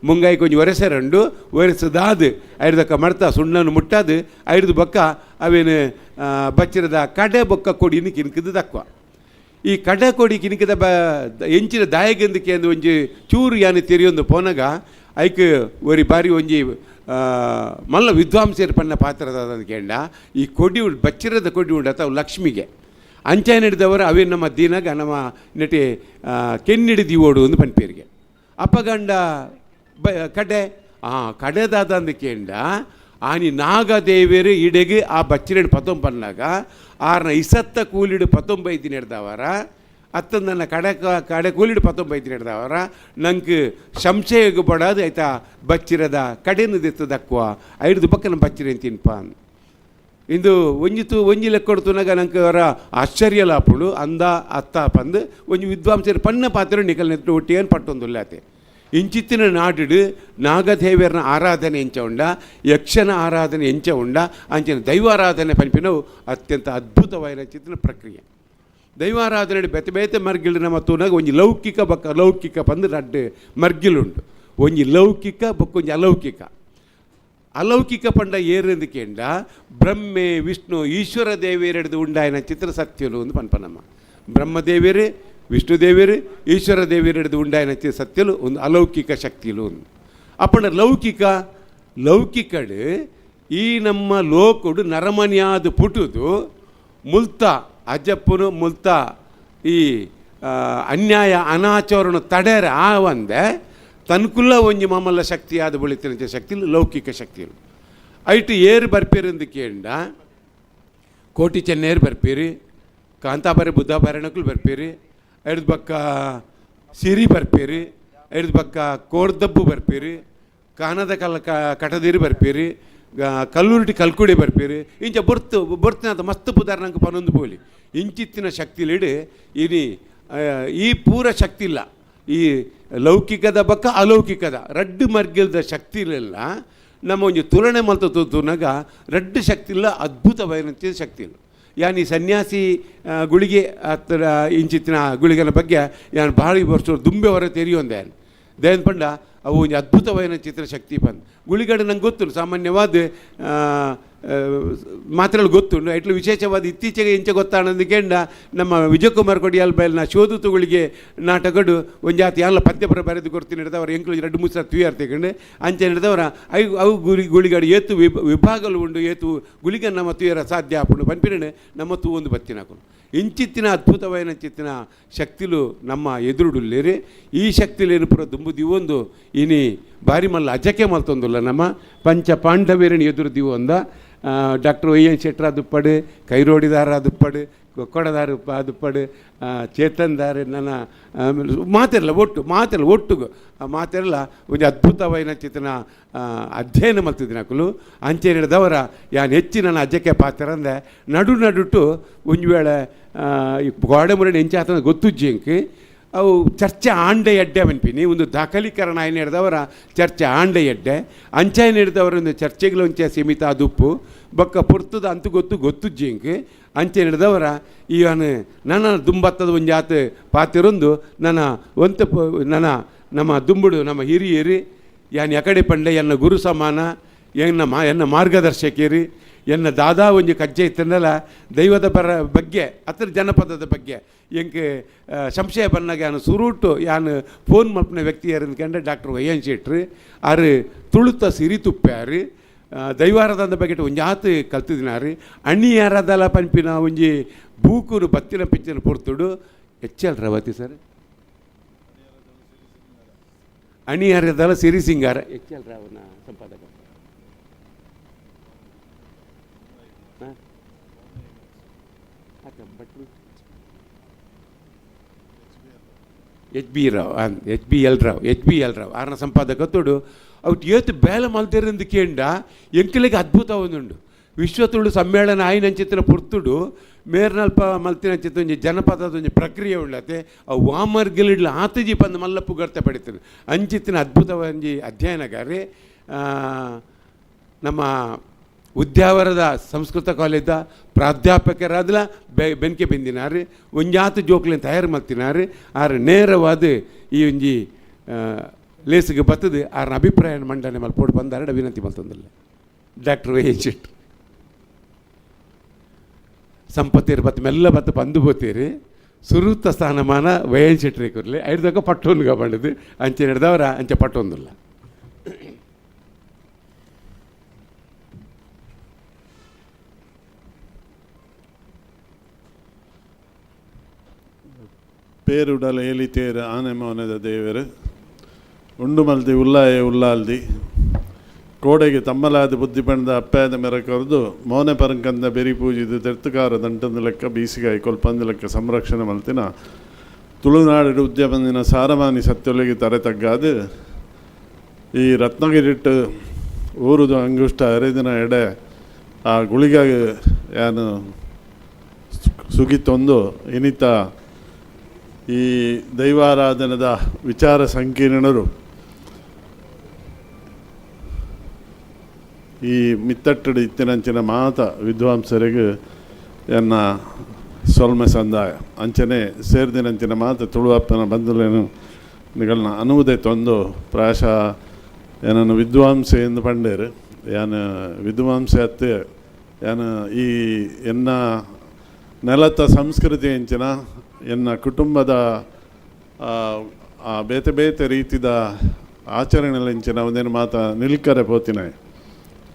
ಮುಂಗಾಯಿ ಕೊಂಚ ಒರೆಸರಂಡು ಒರೆಸದಾದು ಐರ್ದಕ್ಕ ಮಡ್ತ ಸುಣ್ಣನು ಮುಟ್ಟಾದು ಐರ್ದು ಬೊಕ್ಕ ಅವೇನು ಬಚ್ಚಿರದ ಕಡೆ ಬೊಕ್ಕ ಕೊಡಿನ ಕಿನ್ಕಿದು ದಕ್ಕುವ. ಈ ಕಡೆ ಕೊಡಿ ಕಿನಿಕದ ಬ ಎಂಚಿನ ದಾಯಗಂದಿಕೆ ಅಂದು ಒಂಜಿ ಚೂರು ಯಾನೆ ತೆರಿಯೊಂದು ಪೋನಗ ಐಕ್ ಒರಿ ಬಾರಿ ಒಂಜಿ ಮಲ್ಲ ವಿದ್ವಾಂಸರು ಪನ್ನ ಪಾತ್ರದ ಕೇಂಡ ಈ ಕೊಡಿ ಉಂಡು, ಬಚ್ಚಿರದ ಕೊಡಿ ಉಂಡು ಅವು ಲಕ್ಷ್ಮಿಗೆ ಅಂಚೆ ನಡೆದವರು ಅವೇ ನಮ್ಮ ದೀನಗ ನಮ್ಮ ನೆಟೆ ಕೆನ್ನಿಡಿದಿ ಓಡು ಒಂದು ಪನ್ಪೇರಿಗೆ ಅಪ್ಪಗಂಡ ಬ ಕಡೆ ಆ ಕಡೆದಾದ ಕೇಂಡ ಆನಿ ನಾಗದೇವರು ಇಡೆಗೆ ಆ ಬಚ್ಚಿರಡು ಪತ್ತೊಂಬನ್ನಾಗ ಆರ್ನ ಇಸತ್ತ ಕೂಲಿಡು ಪತ್ತೊಂಬೈದು ನಡೆದವರ ಅತ್ತ ನನ್ನ ಕಡೆ ಕಡೆ ಕೂಲಿಡು ಪತ್ತೊಂಬೈದು ನಡೆದವರ ನಂಗೆ ಸಂಶಯಕ್ಕೆ ಬಡದು ಆಯ್ತಾ ಬಚ್ಚಿರದ ಕಡೆನು ದೆತ್ತದಕ್ವ ಐದು ಪಕ್ಕ ನಮ್ಮ ಬಚ್ಚಿರ ತಿನ್ಪ. ಇಂದು ಒಂಜಿತು ಒಂಜಿ ಲೆಕ್ಕೊಡ್ತುನಗ ನಂಗೆ ಅವರ ಆಶ್ಚರ್ಯ ಲಾಪುಡು ಅಂದ ಅತ್ತ ಪಂದು ಒಂಜಿ ವಿದ್ವಾಂಸರು ಪಣ್ಣ ಪಾತ್ರ ನಿಕಲ್ ನೆಟ್ಟು ಒಟ್ಟಿಗೆ ಪಟ್ಟೊಂದುಲ್ಲಾತೆ. ಇಂಚಿತ್ತಿನ ನಾಡಿಡು ನಾಗದೇವಿಯರನ ಆರಾಧನೆ ಎಂಚ ಉಂಡ, ಯಕ್ಷನ ಆರಾಧನೆ ಎಂಚ ಉಂಡ, ಅಂಚಿನ ದೈವಾರಾಧನೆ ಪನ್ಪಿನವು ಅತ್ಯಂತ ಅದ್ಭುತವಾದ ಚಿತ್ತಿನ ಪ್ರಕ್ರಿಯೆ. ದೈವಾರಾಧನೆ ಬೇತೆ ಬೇತೆ ಮರ್ಗಿಲು ನಮ್ಮ ತೂನಾಗ ಒಂಜಿ ಲೌಕಿಕ ಬೊಕ್ಕ ಅಲೌಕಿಕ ಪಂದು ರಡ್ಡ್ ಮರ್ಗಿಲುಂಡು. ಒಂಜಿ ಲೌಕಿಕ ಬೊಕ್ಕ ಒಂಜಿ ಅಲೌಕಿಕ. ಅಲೌಕಿಕ ಪಂಡ ಏರೆಂದು ಕೇಂಡ ಬ್ರಹ್ಮೆ ವಿಷ್ಣು ಈಶ್ವರ ದೇವಿಯರೆಡ್ದು ಉಂಡಾಯನ ಚಿತ್ರ ಸತ್ಯಲು ಒಂದು ಪನ್ಪನಮ್ಮ. ಬ್ರಹ್ಮದೇವಿಯರು ವಿಷ್ಣು ದೇವಿಯರು ಈಶ್ವರ ದೇವಿಯರೆಡ್ದು ಉಂಡಾಯನ ಸತ್ಯಲು ಒಂದು ಅಲೌಕಿಕ ಶಕ್ತಿಲು ಒಂದು. ಅಪ್ಪಣ ಲೌಕಿಕ ಲೌಕಿಕಡು ಈ ನಮ್ಮ ಲೋಕಡು ನರಮನಿಯಾದ ಪುಟುದು ಮುಲ್ತ ಅಜ್ಜಪ್ಪನು ಮುಲ್ತ ಈ ಅನ್ಯಾಯ ಅನಾಚಾರಣ ತಡೆರ ಆ ಒಂದೆ ತನ್ಕುಲ್ಲ ಒಂಜಿ ಮಾಮಲ್ಲ ಶಕ್ತಿಯಾದ ಬುಳಿತಿನ ಶಕ್ತಿ ಲೌಕಿಕ ಶಕ್ತಿ. ಐಟು ಏರು ಬರ್ಪೇರಿಂದು ಕೇಂಡ ಕೋಟಿ ಚೆನ್ನೇರು ಬರ್ಪೇರಿ, ಕಾಂತಾಬಾರಿ ಬುದ್ಧಾಬಾರಣಕ್ಕೂ ಬರ್ಪೇರಿ, ಐದು ಬಕ್ಕ ಸಿರಿ ಬರ್ಪೇರಿ, ಐದು ಬಕ್ಕ ಕೋರ್ದಬ್ಬು ಬರ್ಪೇರಿ, ಕಾನದ ಕಲ್ಲ ಕಟದಿರಿ ಬರ್ಪೇರಿ, ಕಲ್ಲುರುಟಿ ಕಲ್ಕುಡಿ ಬರ್ಪೇರಿ, ಇಂಚ ಬೊರ್ತು ಬೊರ್ತಿನ ಮಸ್ತ್ ಪುದಾರ್ ನಂಗೆ ಪನೊಂದು ಪೋಲಿ ಇಂಚಿತ್ತಿನ ಶಕ್ತಿಲಿಡು ಇನಿ ಈ ಪೂರ ಶಕ್ತಿ ಇಲ್ಲ. ಈ ಲೌಕಿಕದ ಬಕ್ಕ ಅಲೌಕಿಕದ ರಡ್ಡು ಮರ್ಗಿಲ್ದ ಶಕ್ತಿ ಇಲ್ಲ. ನಮ್ಮ ಒಂಜಿ ತುಲನೆ ಮಲ್ತ ತೂತುನಗ ರಡ್ಡು ಶಕ್ತಿ ಇಲ್ಲ, ಅದ್ಭುತವಾದ ಶಕ್ತಿ ಇಲ್ಲ. ಯಾನಿ ಸನ್ಯಾಸಿ ಗುಳಿಗೆ ಹತ್ರ ಇಂಚಿತ್ತಿನ ಗುಳಿಗನ ಬಗ್ಗೆ ಯಾನ್ ಭಾಳ ವರ್ಷ ದುಂಬೆ ಹೊರ ತೆರಿಯೊಂದೆ ದೇನ್ ಪಂಡ ಅವು ಒಂಜಿ ಅದ್ಭುತವಾದ ಚಿತ್ರ ಶಕ್ತಿ ಪಂದ್ ಗುಳಿಗಡೆ ನಂಗೆ ಗೊತ್ತು ಸಾಮಾನ್ಯವಾದ ಮಾತ್ರೆಗಳು ಗೊತ್ತುಂಡು. ಐಟ್ಲು ವಿಶೇಷವಾದ ಇತ್ತೀಚೆಗೆ ಇಂಚೆ ಗೊತ್ತಾಣಂದು ನಮ್ಮ ವಿಜಯಕುಮಾರ್ ಕೊಡಿಯಾಲ್ ಬಯಲ್ನ ಶೋಧುತುಗಳಿಗೆ ನಾಟಕಡು ಒಂಜಾತಿ ಎಲ್ಲ ಪದ್ಯಪರ ಬರೆದು ಕೊಡ್ತೀನಿ ಹಿಡಿದವರು ಎಂಕ್ಲು ಎರಡು ಮೂರು ಸಾವಿರ ತುಯಾರ್ ತೆಗೊಂಡು ಅಂಚೆ ಹಿಡಿದವರ I ಅವು ಗುಳಿ ಗುಳಿಗಡು ಏತು ವಿಭಾಗಲು ಉಂಡು ಏತು ಗುಳಿಗ ನಮ್ಮ ತುಯರ ಸಾಧ್ಯ ಆಪುಂಡು ಪನ್ಪಿನ ನಮ್ಮ ತೂ ಒಂದು ಬತ್ತಿನಕು ಇಂಚಿತ್ತಿನ ಅದ್ಭುತವಾದ ಚಿತ್ತಿನ ಶಕ್ತಿಲು ನಮ್ಮ ಎದುರುಡುಲ್ಲೇರಿ. ಈ ಶಕ್ತಿಲೇನು ಪೂರ ದುಂಬು ದಿವೊಂದು ಇನಿ ಬಾರಿ ಮಲ್ಲ ಅಜಕೆ ಮಲ್ತೊಂದುಲ್ಲ ನಮ್ಮ ಪಂಚ ಪಾಂಡವೇರని ಎದುರು ದಿವೊಂದ doctor Y N ಶೆಟ್ರ ದುಪ್ಪಡು, ಕೈರೋಡಿದಾರ ದುಪ್ಪಡು, ಕೊಕ್ಕಡದಾರ ದುಪ್ಪಡು, ಚೇತನ್ದಾರ ನನ್ನ ಮಾತಿರಲ್ಲ ಒಟ್ಟು ಮಾತಿರಲ್ಲ ಒಟ್ಟುಗು ಮಾತಿರಲ್ಲ ಒಂಜಿ ಅದ್ಭುತವಾಯಿನ ಚಿತನ ಅಧ್ಯಯನ ಮಲ್ತಿದ್ದಿನಕುಲು ಅಂಚೆ ಹಿಡಿದವರ ಯಾನ್ ಹೆಚ್ಚು ನನ್ನ ಅಜ್ಜಕ್ಕೆ ಪಾತ್ರ ನಡು ನಡುಟು ಒಂಜಿ ವೇಳೆ ಈ ಗೋಡೆ ಮುರಡಿ ಎಂಚಾತನ ಗೊತ್ತುಜ್ಜಿ ಅವು ಚರ್ಚೆ ಆಂಡೆ ಎಡ್ಡೆ ಮನ್ಪಿನಿ ಒಂದು ದಾಖಲೀಕರಣ ಏನು ಹಿಡ್ದವರ ಚರ್ಚೆ ಆಂಡೆ ಎಡ್ಡೆ ಅಂಚೆ ಹಿಡ್ದವರ ಒಂದು ಚರ್ಚೆಗಳು ಒಂಚೆ ಸೀಮಿತ ಅದುಪ್ಪು ಬೊಕ್ಕ ಪೊರ್ತುದ ಅಂತು ಗೊತ್ತು ಗೊತ್ತುಜ್ಜಿಂಕ್ ಅಂಚೆ ಹಿಡ್ದವರ ಈವನ್ ನನ್ನ ದುಂಬತ್ತದ ಒಂಜಾತ ಪಾತಿರೊಂದು ನನ್ನ ಒಂತ ನನ್ನ ನಮ್ಮ ದುಂಬುಡು ನಮ್ಮ ಹಿರಿಯರಿ ಯಾನ್ ಎಕಡೆ ಪಂಡೆ ಎನ್ನ ಗುರು ಸಮಾನ ಎನ್ನ ಮಾ ಎನ್ನ ಮಾರ್ಗದರ್ಶಕಿರಿ ಎನ್ನ ದಾದಾ ಒಂಜಿ ಕಜ್ಜೆ ಇತ್ತಂದಲ್ಲ ದೈವದ ಪರ ಬಗ್ಗೆ ಅತ್ರ ಜನಪದದ ಬಗ್ಗೆ ಎಂಕ್ ಸಂಶಯ ಬನ್ನಾಗ ಯಾನು ಸುರುಟು ಯಾನು ಫೋನ್ ಮಲ್ಪನ ವ್ಯಕ್ತಿ ಯಾರು doctor Y N ಶೆಟ್ರು ಆರು ತುಳುತ ಸಿರಿ ತುಪ್ಪ್ಯಾರು ದೈವಾರದ ಬಗ್ಗೆ ಒಂಜಾತ್ ಕಲ್ತಿದಿನಾರು ಅಣ್ಣಿ ಯಾರದಲ ಪಂಪಿನ ಒಂಜಿ ಬೂಕೂರು ಬತ್ತಿನ ಪಿಚ್ಚಿನ ಪೊರ್ತುಡು H L Ravati sir ಅಣಿಯಾರದಲ ಸಿರಿ ಸಿಂಗಾರ ಎಚ್ ಎಲ್ ರಾವನ ಸಂಪಾದಕ H B Rao H B L Rao H B L Rao ಆರ್ನ ಸಂಪಾದಕತ್ತೋಡು ಅವು ಏತು ಬೇಲೆ ಮಲ್ತೆರಂದು ಕೇಂಡ ಎಂಕಲಿಗೆ ಅದ್ಭುತ ಒಂದುಂಡು ವಿಶ್ವ ತುಳು ಸಮ್ಮೇಳನ ಆಯಿನಂಚಿತ್ತಿನ ಪೊರ್ತುಡು ಮೇರ್ನಲ್ಪ ಮಲ್ತಿನಂಚಿತ್ತ ಒಂಜಿ ಜನಪದದ ಒಂಜಿ ಪ್ರಕ್ರಿಯೆ ಉಳ್ಳತೆ ಅವು ವಾಮರ್ಗಿಲಿಡ್ಲ ಆತಜಿ ಪಂದ್ ಮಲ್ಲ ಪುಗರ್ತೆ ಪಡಿತಾರೆ ಅಂಚಿತ್ತಿನ ಅದ್ಭುತ ಒಂಜಿ ಅಧ್ಯಯನಗಾರಿ ನಮ್ಮ ಉದ್ಯಾವರದ ಸಂಸ್ಕೃತ ಕಾಲೇಜ ಪ್ರಾಧ್ಯಾಪಕರಾದ್ಲ ಬೆನ್ಕೆ ಬೆಂದಿನಾರು ಒಂಜಾತು ಜೋಕ್ಲೆನ್ ತಯಾರು ಮಲ್ತಿನಾರು ಆರು ನೇರವಾದ ಈ ಒಂಜಿ ಲೇಸಿಗೆ ಬರ್ತದೆ ಆರ್ನ ಅಭಿಪ್ರಾಯ ಮಂಡನೆ ಮಲ್ಪೋಡು ಬಂದಾರಡ ವಿನಂತಿ ಮಲ್ತೊಂದಿಲ್ಲ doctor Y N Shetty ಸಂಪತ್ತೇರು ಬತ್ತು ಮೆಲ್ಲ ಬತ್ತು ಬಂದು ಬೋತೀರಿ. ಸುರುತ ಸ್ಥಾನಮಾನ ವಯನ್ ಶೆಟ್ಟಿ ಕೊರ್ಲೆ ಐದಕ್ಕ ಪಟ್ಟೊಂದು ಪಂಡದು ಅಂಚೆ ನಡೆದವರ ಅಂಚೆ ಪಟ್ಟೊಂದುಲ್ಲ. ಪೇರುಡಲ ಏಲಿತೇರು ಆನೆ ಮೌನದ ದೇವರು ಉಂಡು ಮಲ್ದಿ ಉಲ್ಲಾಯೆ ಉಲ್ಲಾಲ್ದಿ ಕೋಡೆಗೆ ತಮ್ಮಲಾದ ಬುದ್ಧಿ ಪಂಡ ಅಪ್ಪಾದ ಮೆರ ಕೊರ್ದು ಮೌನ ಪರಂಕಂದ ಬೆರಿ ಪೂಜಿದು ತೆರ್ತುಕಾರ ದಂಟಂದ ಲೆಕ್ಕ ಬೀಸಿಗಾಯಿ ಕೊಲ್ಪಂದ ಲೆಕ್ಕ ಸಂರಕ್ಷಣೆ ಮಲ್ತಿನ ತುಳುನಾಡು ಉದ್ಯಮಂದಿನ ಸಾರಮಾನಿ ಸತ್ಯೊಲಿಗೆ ತರೆ ತಗ್ಗಾದು ಈ ರತ್ನಗಿರಿಟ್ಟು ಊರುದು ಅಂಗುಷ್ಟ ಅರೆದಿನ ಎಡೆ ಆ ಗುಳಿಗ ಯಾನು ಸುಗಿತೊಂದು ಇನಿತ ಈ ದೈವಾರಾಧನದ ವಿಚಾರ ಸಂಕೀರ್ಣರು ಈ ಮಿತ್ತಟ್ಟಡು ಇತ್ತಿನಂಚಿನ ಮಾತ ವಿದ್ವಾಂಸರಿಗೆ ಎನ್ನ ಸೊಲ್ಮೆ ಸಂದಾಯ ಅಂಚನೆ ಸೇರ್ದಿನಂಚಿನ ಮಾತ ತುಳುವಪ್ಪನ ಬಂಧುಲೇನು ನಿಗಳನ್ನ ಅನುವುದೇ ತೊಂದು ಪ್ರಾಯಶಃ ಏನನ್ನು ವಿದ್ವಾಂಸೆ ಎಂದು ಪಂಡೇರು ಯಾನು ವಿದ್ವಾಂಸೆ ಅತ್ತೆ ಯಾನು ಈ ಎನ್ನ ನೆಲತ ಸಂಸ್ಕೃತಿ ಎಂಚಿನ ಎನ್ನ ಕುಟುಂಬದ ಬೇತೆ ಬೇತೆ ರೀತಿದ ಆಚರಣೆಲೆಂಚಿನ ಒಂದೇನು ಮಾತ ನಿಲ್ಕರೆ ಪೋತಿನಾಯ್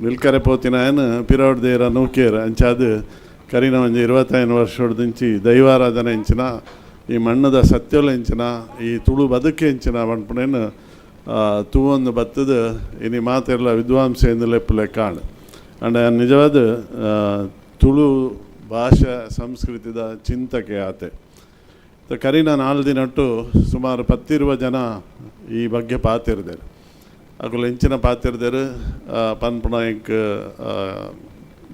ನಿಲ್ಕರೆ ಪೋತಿನಾಯನ್ ಪಿರೋಡ್ ದೇರ ನೂಕೇರ್ ಅಂಚಾದ್ ಕರಿನ ಒಂಜಿ 25 ವರ್ಷೊಡ್ದಿಂಚಿ ದೈವಾರಾಧನೆ ಎಂಚಿನ ಈ ಮಣ್ಣದ ಸತ್ಯಲ ಎಂಚಿನ ಈ ತುಳು ಬದುಕೆ ಎಂಚಿನ ಪನ್ಪುನೇನು ತೂವೊಂದು ಬತ್ತದ ಇನಿ ಮಾತೆಲ್ಲ ವಿದ್ವಾಂಸೆ ಎಂದು ಲೆಪ್ಪುಲೆ ಕಾಣ್ ಅಂಡ ನಿಜವಾದ ತುಳು ಭಾಷಾ ಸಂಸ್ಕೃತಿದ ಚಿಂತಕೆ ಆತೆ. ಕರಿನ 4 ದಿನಟ್ಟು ಸುಮಾರು 10 ಜನ ಈ ಬಗ್ಗೆ ಪಾತಿರ್ದೇರು ಅಕುಲು ಎಂಚಿನ ಪಾತಿರ್ದೇರು ಪನ್ಪುನ ಎಂಕ್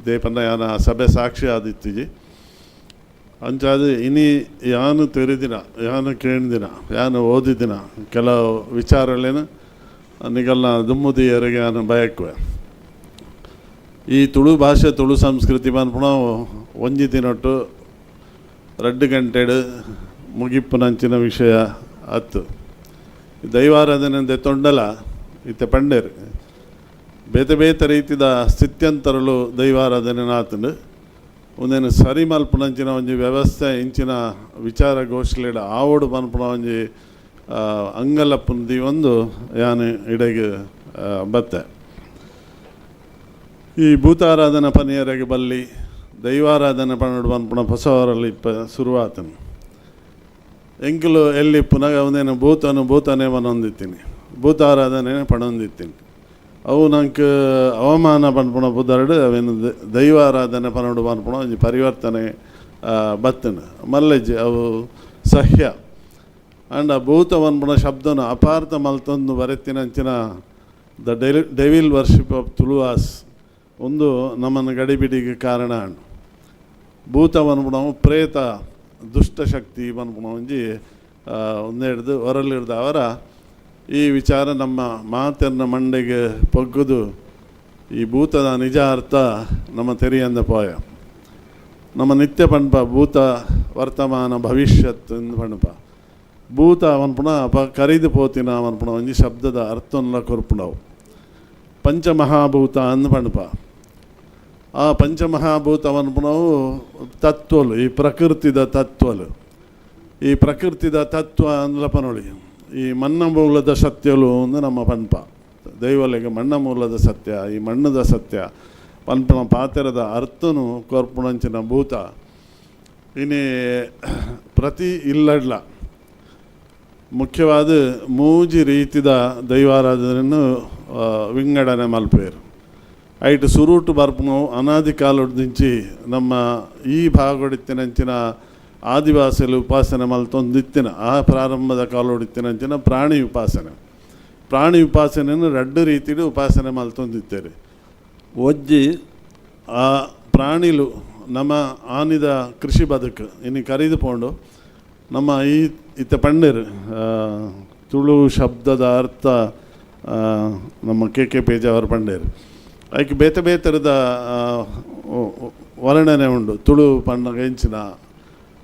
ದೇಪನ್ನ ಯಾನ ಸಭೆ ಸಾಕ್ಷಿ ಆದಿತ್ತೀಜಿ ಅಂಚಾದ ಇನಿ ಯಾನು ತೆರಿದಿನ ಯಾನು ಕೇಳಿದಿನ ಯಾನು ಓದಿದಿನ ಕೆಲವು ವಿಚಾರಗಳೇನು ನಿಗಲ್ನ ದುಮ್ಮುದಿಯರಿಗೆ ಯಾನು ಬಯಕುವೆ. ಈ ತುಳು ಭಾಷೆ ತುಳು ಸಂಸ್ಕೃತಿ ಪನ್ಪುನ ಒಂಜಿ ದಿನಟ್ಟು 2 ಗಂಟೆಡು ಮುಗಿಪ್ಪುನಂಚಿನ ವಿಷಯ ಅತ್ತು. ದೈವಾರಾಧನೆ ದೆತ್ತೊಂಡಲ ಇತ್ತೆ ಪಂಡೇರು ಬೇತೆ ಬೇತೆ ರೀತಿದ ಸ್ಥಿತ್ಯಂತರಲು ದೈವಾರಾಧನೆ ನಾತಂಡು ಒಂದೇನು ಸರಿ ಮಲ್ಪುನಂಚಿನ ಒಂಜಿ ವ್ಯವಸ್ಥೆ ಇಂಚಿನ ವಿಚಾರ ಗೋಷ್ಠಿಲೆಡ್ ಆವೋಡು ಪನ್ಪುನ ಒಂಜಿ ಅಂಗಲಪ್ಪುನ ಒಂದು ಯಾನು ಇಡೆಗೆ ಬತ್ತೆ. ಈ ಭೂತಾರಾಧನೆ ಪನಿಯರಿಗೆ ಬಲ್ಲಿ ದೈವಾರಾಧನೆ ಪನ್ನಡು ಪನ್ಪುನ ಹೊಸವರಲ್ಲಿ ಇಪ್ಪ ಶುರುವಾತನು ಎಂಕುಲು ಎಲ್ಲಿ ಪುನಃ ಒಂದೇನು ಭೂತನು ಭೂತನೇ ಪನೊಂದಿತ್ತೀನಿ ಭೂತಾರಾಧನೆ ಪಣೊಂದಿತ್ತೀನಿ ಅವು ನಂಗೆ ಅವಮಾನ ಪನ್ಪುಣ ಪುದರ್ಡು ಅವೇನು ದೈವಾರಾಧನೆ ಪನೋಡು ಪನ್ಪುಣ ಒಂಜಿ ಪರಿವರ್ತನೆ ಬತ್ತನ ಮಲ್ಲೆಜ್ಜಿ ಅವು ಸಹ್ಯ. ಅಂಡ್ ಆ ಭೂತ ಪನ್ಪುಣ ಶಬ್ದನ ಅಪಾರ್ಥ ಮಲ್ತೊಂದು ಬರೆತಿನಂಚಿನ the devil worship of Tuluvas ಒಂದು ನಮ್ಮನ್ನು ಗಡಿಬಿಡಿಗೆ ಕಾರಣ. ಭೂತ ಪನ್ಪುಣವು ಪ್ರೇತ ದುಷ್ಟಶಕ್ತಿ ಪನ್ಪುಣ ಒಂಜಿ ಒಂದೆಡ್ದು ಹೊರಲಿಡ್ದು ಅವರ ಈ ವಿಚಾರ ನಮ್ಮ ಮಾತನ್ನ ಮಂಡೆಗೆ ಪೊಗ್ಗುದು ಈ ಭೂತದ ನಿಜ ಅರ್ಥ ನಮ್ಮ ತೆರಿಯಂದ ಪೋಯ. ನಮ್ಮ ನಿತ್ಯ ಪಣ್ಪ ಭೂತ ವರ್ತಮಾನ ಭವಿಷ್ಯತ್ ಎಂದು ಪಣ್ಪ ಭೂತ ಪನ್ಪುಣ ಪ ಕರಿದು ಪೋತಿನ ಪನ್ಪುಣ ಒಂಜಿ ಶಬ್ದದ ಅರ್ಥನ್ಲ ಕೊರ್ಪುಣವು ಪಂಚಮಹಾಭೂತ ಅಂದು ಪಣ್ಪ. ಆ ಪಂಚಮಹಾಭೂತ ಪನ್ಪುಣವು ತತ್ವಲು ಈ ಪ್ರಕೃತಿದ ತತ್ವಲು ಈ ಪ್ರಕೃತಿದ ತತ್ವ ಅಂದ್ಲ ಪನೊಳಿ ಈ ಮಣ್ಣ ಮೂಲದ ಸತ್ಯಲು ಅಂದು ನಮ್ಮ ಪನ್ಪ ದೈವಲೆಗೆ ಮಣ್ಣ ಮೂಲದ ಸತ್ಯ ಈ ಮಣ್ಣದ ಸತ್ಯ ಪನ್ಪನ ಪಾತ್ರದ ಅರ್ಥನು ಕೊರ್ಪುಣಂಚಿನ ಭೂತ ಇನಿ ಪ್ರತಿ ಇಲ್ಲಡ್ಲ ಮುಖ್ಯವಾದ ಮೂಜಿ ರೀತಿದ ದೈವಾರಾಧನೆಯನ್ನು ವಿಂಗಡಣೆ ಮಲ್ಪೇರು. ಐಟ್ ಸುರೂಟು ಬರ್ಪುನು ಅನಾದಿ ಕಾಲೊಡ್ದಿಂಚಿ ನಮ್ಮ ಈ ಭಾಗಡಿತ್ತಿನಂಚಿನ ಆದಿವಾಸಿಲು ಉಪಾಸನೆ ಮಲ್ತೊಂದಿತ್ತಿನ ಆ ಪ್ರಾರಂಭದ ಕಾಲೊಡಿತ್ತಿನಂಚಿನ ಪ್ರಾಣಿ ಉಪಾಸನೆ ಪ್ರಾಣಿ ಉಪಾಸನೆಯನ್ನು ರಡ್ಡು ರೀತಿಡು ಉಪಾಸನೆ ಮಲ್ತೊಂದಿತ್ತೇರಿ. ಒಜ್ಜಿ ಆ ಪ್ರಾಣಿಲು ನಮ್ಮ ಆನಿದ ಕೃಷಿ ಬದುಕು ಇನ್ನು ಕರಿದು ಪೋಂಡು ನಮ್ಮ ಈ ಇತ್ತ ಪಂಡೇರು ತುಳು ಶಬ್ದದ ಅರ್ಥ ನಮ್ಮ ಕೆ ಕೆ ಪೇಜಾವರ್ ಪಂಡೇರು ಐಕ್ ಬೇತೆ ಬೇತರದ ವರ್ಣನೆ ಉಂಡು. ತುಳು ಪಂಡಗ ಎಂಚಿನ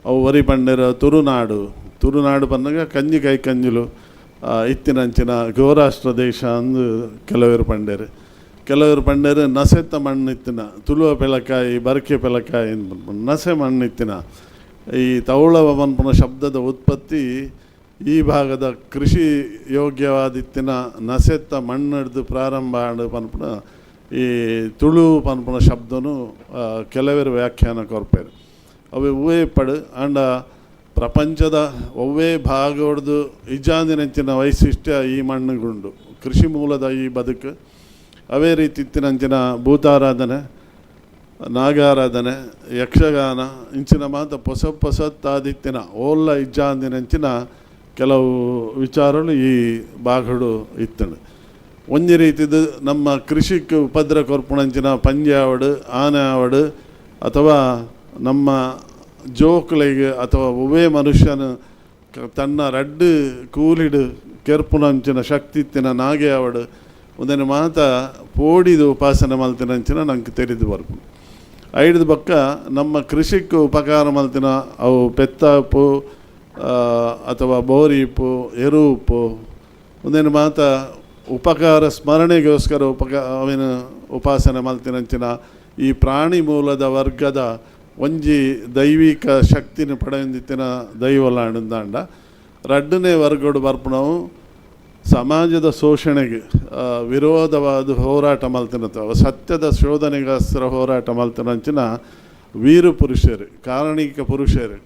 ಅವು ವರಿ ಪಂಡೇರ ತುರುನಾಡು ತುರುನಾಡು ಪನ್ನಗ ಕಂಜಿ ಕೈ ಕಂಜಿಲು ಇತ್ತಿನಂಚಿನ ಗೋರಾಷ್ಟ್ರ ದೇಶ ಅಂದು ಕೆಲವರು ಪಂಡೇರು. ಕೆಲವರು ಪಂಡೇರು ನಸೆತ್ತ ಮಣ್ಣು ಇತ್ತಿನ ತುಳುವ ಪೆಲಕಾಯಿ ಬರಕೆ ಪೆಲಕಾಯಿ ನಸೆ ಮಣ್ಣು ಇತ್ತಿನ ಈ ತೌಳವ ಪನ್ಪುನ ಶಬ್ದದ ಉತ್ಪತ್ತಿ ಈ ಭಾಗದ ಕೃಷಿ ಯೋಗ್ಯವಾದಿತ್ತಿನ ನಸೆತ್ತ ಮಣ್ಣಡ್ದು ಪ್ರಾರಂಭ ಆಂಡ್ ಪನ್ಪುನ ಈ ತುಳು ಪನ್ಪುನ ಶಬ್ದನು ಕೆಲವರು ವ್ಯಾಖ್ಯಾನ ಕೊರ್ಪೆರ್. ಅವೆ ಹೂವೇ ಪಡು ಆಂಡ ಪ್ರಪಂಚದ ಒವ್ವೇ ಭಾಗಡ್ದು ಇಜ್ಜಾಂದಿನಂಚಿನ ವೈಶಿಷ್ಟ್ಯ ಈ ಮಣ್ಣುಗುಂಡು. ಕೃಷಿ ಮೂಲದ ಈ ಬದುಕು ಅವೇ ರೀತಿ ಇತ್ತಿನಂಚಿನ ಭೂತಾರಾಧನೆ, ನಾಗಾರಾಧನೆ, ಯಕ್ಷಗಾನ ಇಂಚಿನ ಮಾತ ಪೊಸ ಪೊಸತ್ತಾದಿತ್ತಿನ ಓಲ್ಲ ಇಜ್ಜಾಂದಿನಂಚಿನ ಕೆಲವು ವಿಚಾರಗಳು ಈ ಭಾಗಡು ಇತ್ತಂಡು. ಒಂಜಿ ರೀತಿದು ನಮ್ಮ ಕೃಷಿಕ್ ಉಪದ್ರ ಕೊರ್ಪುಣಂಚಿನ ಪಂಜೆ ಆವಡ್, ಆನೆ ಆವಡ್, ಅಥವಾ ನಮ್ಮ ಜೋಕುಲೆಗ್ ಅಥವಾ ಒವ್ವೇ ಮನುಷ್ಯನ ತನ್ನ ರಡ್ಡು ಕೂಲಿಡು ಕೆರ್ಪುನಂಚಿನ ಶಕ್ತಿ ಇತ್ತಿನ ನಾಗೆ ಆವಡ್, ಉಂದೆನ್ ಮಾತ ಪೋಡಿದು ಉಪಾಸನೆ ಮಲ್ತಿನಂಚಿನ ನಂಗೆ ತೆರಿದು ಬರ್ಪುಂಡು. ಐಡ್ದ್ ಬೊಕ್ಕ ನಮ್ಮ ಕೃಷಿಕ್ ಉಪಕಾರ ಮಲ್ತಿನ ಅವು ಪೆತ್ತ ಉಪ್ಪು ಅಥವಾ ಬೋರಿ ಉಪ್ಪು, ಎರು ಉಪ್ಪು, ಉಂದೆನ್ ಮಾತ ಉಪಕಾರ ಸ್ಮರಣೆಗೋಸ್ಕರ ಅವಿನ ಉಪಾಸನೆ ಮಲ್ತಿನಂಚಿನ ಈ ಪ್ರಾಣಿ ಮೂಲದ ವರ್ಗದ ಒಂಜಿ ದೈವಿಕ ಶಕ್ತಿನ ಪಡೆಯೊಂದಿತ್ತಿನ ದೈವಲಾಂಡ. ರಡ್ಡನೇ ವರ್ಗಡು ಬರ್ಪುನವು ಸಮಾಜದ ಶೋಷಣೆಗೆ ವಿರೋಧವಾದ ಹೋರಾಟ ಮಲ್ತಿನ, ಸತ್ಯದ ಶೋಧನೆಗೋಸ್ಕರ ಹೋರಾಟ ಮಲ್ತಿನಂಚಿನ ವೀರ ಪುರುಷರು, ಕಾರಣಿಕ ಪುರುಷರು.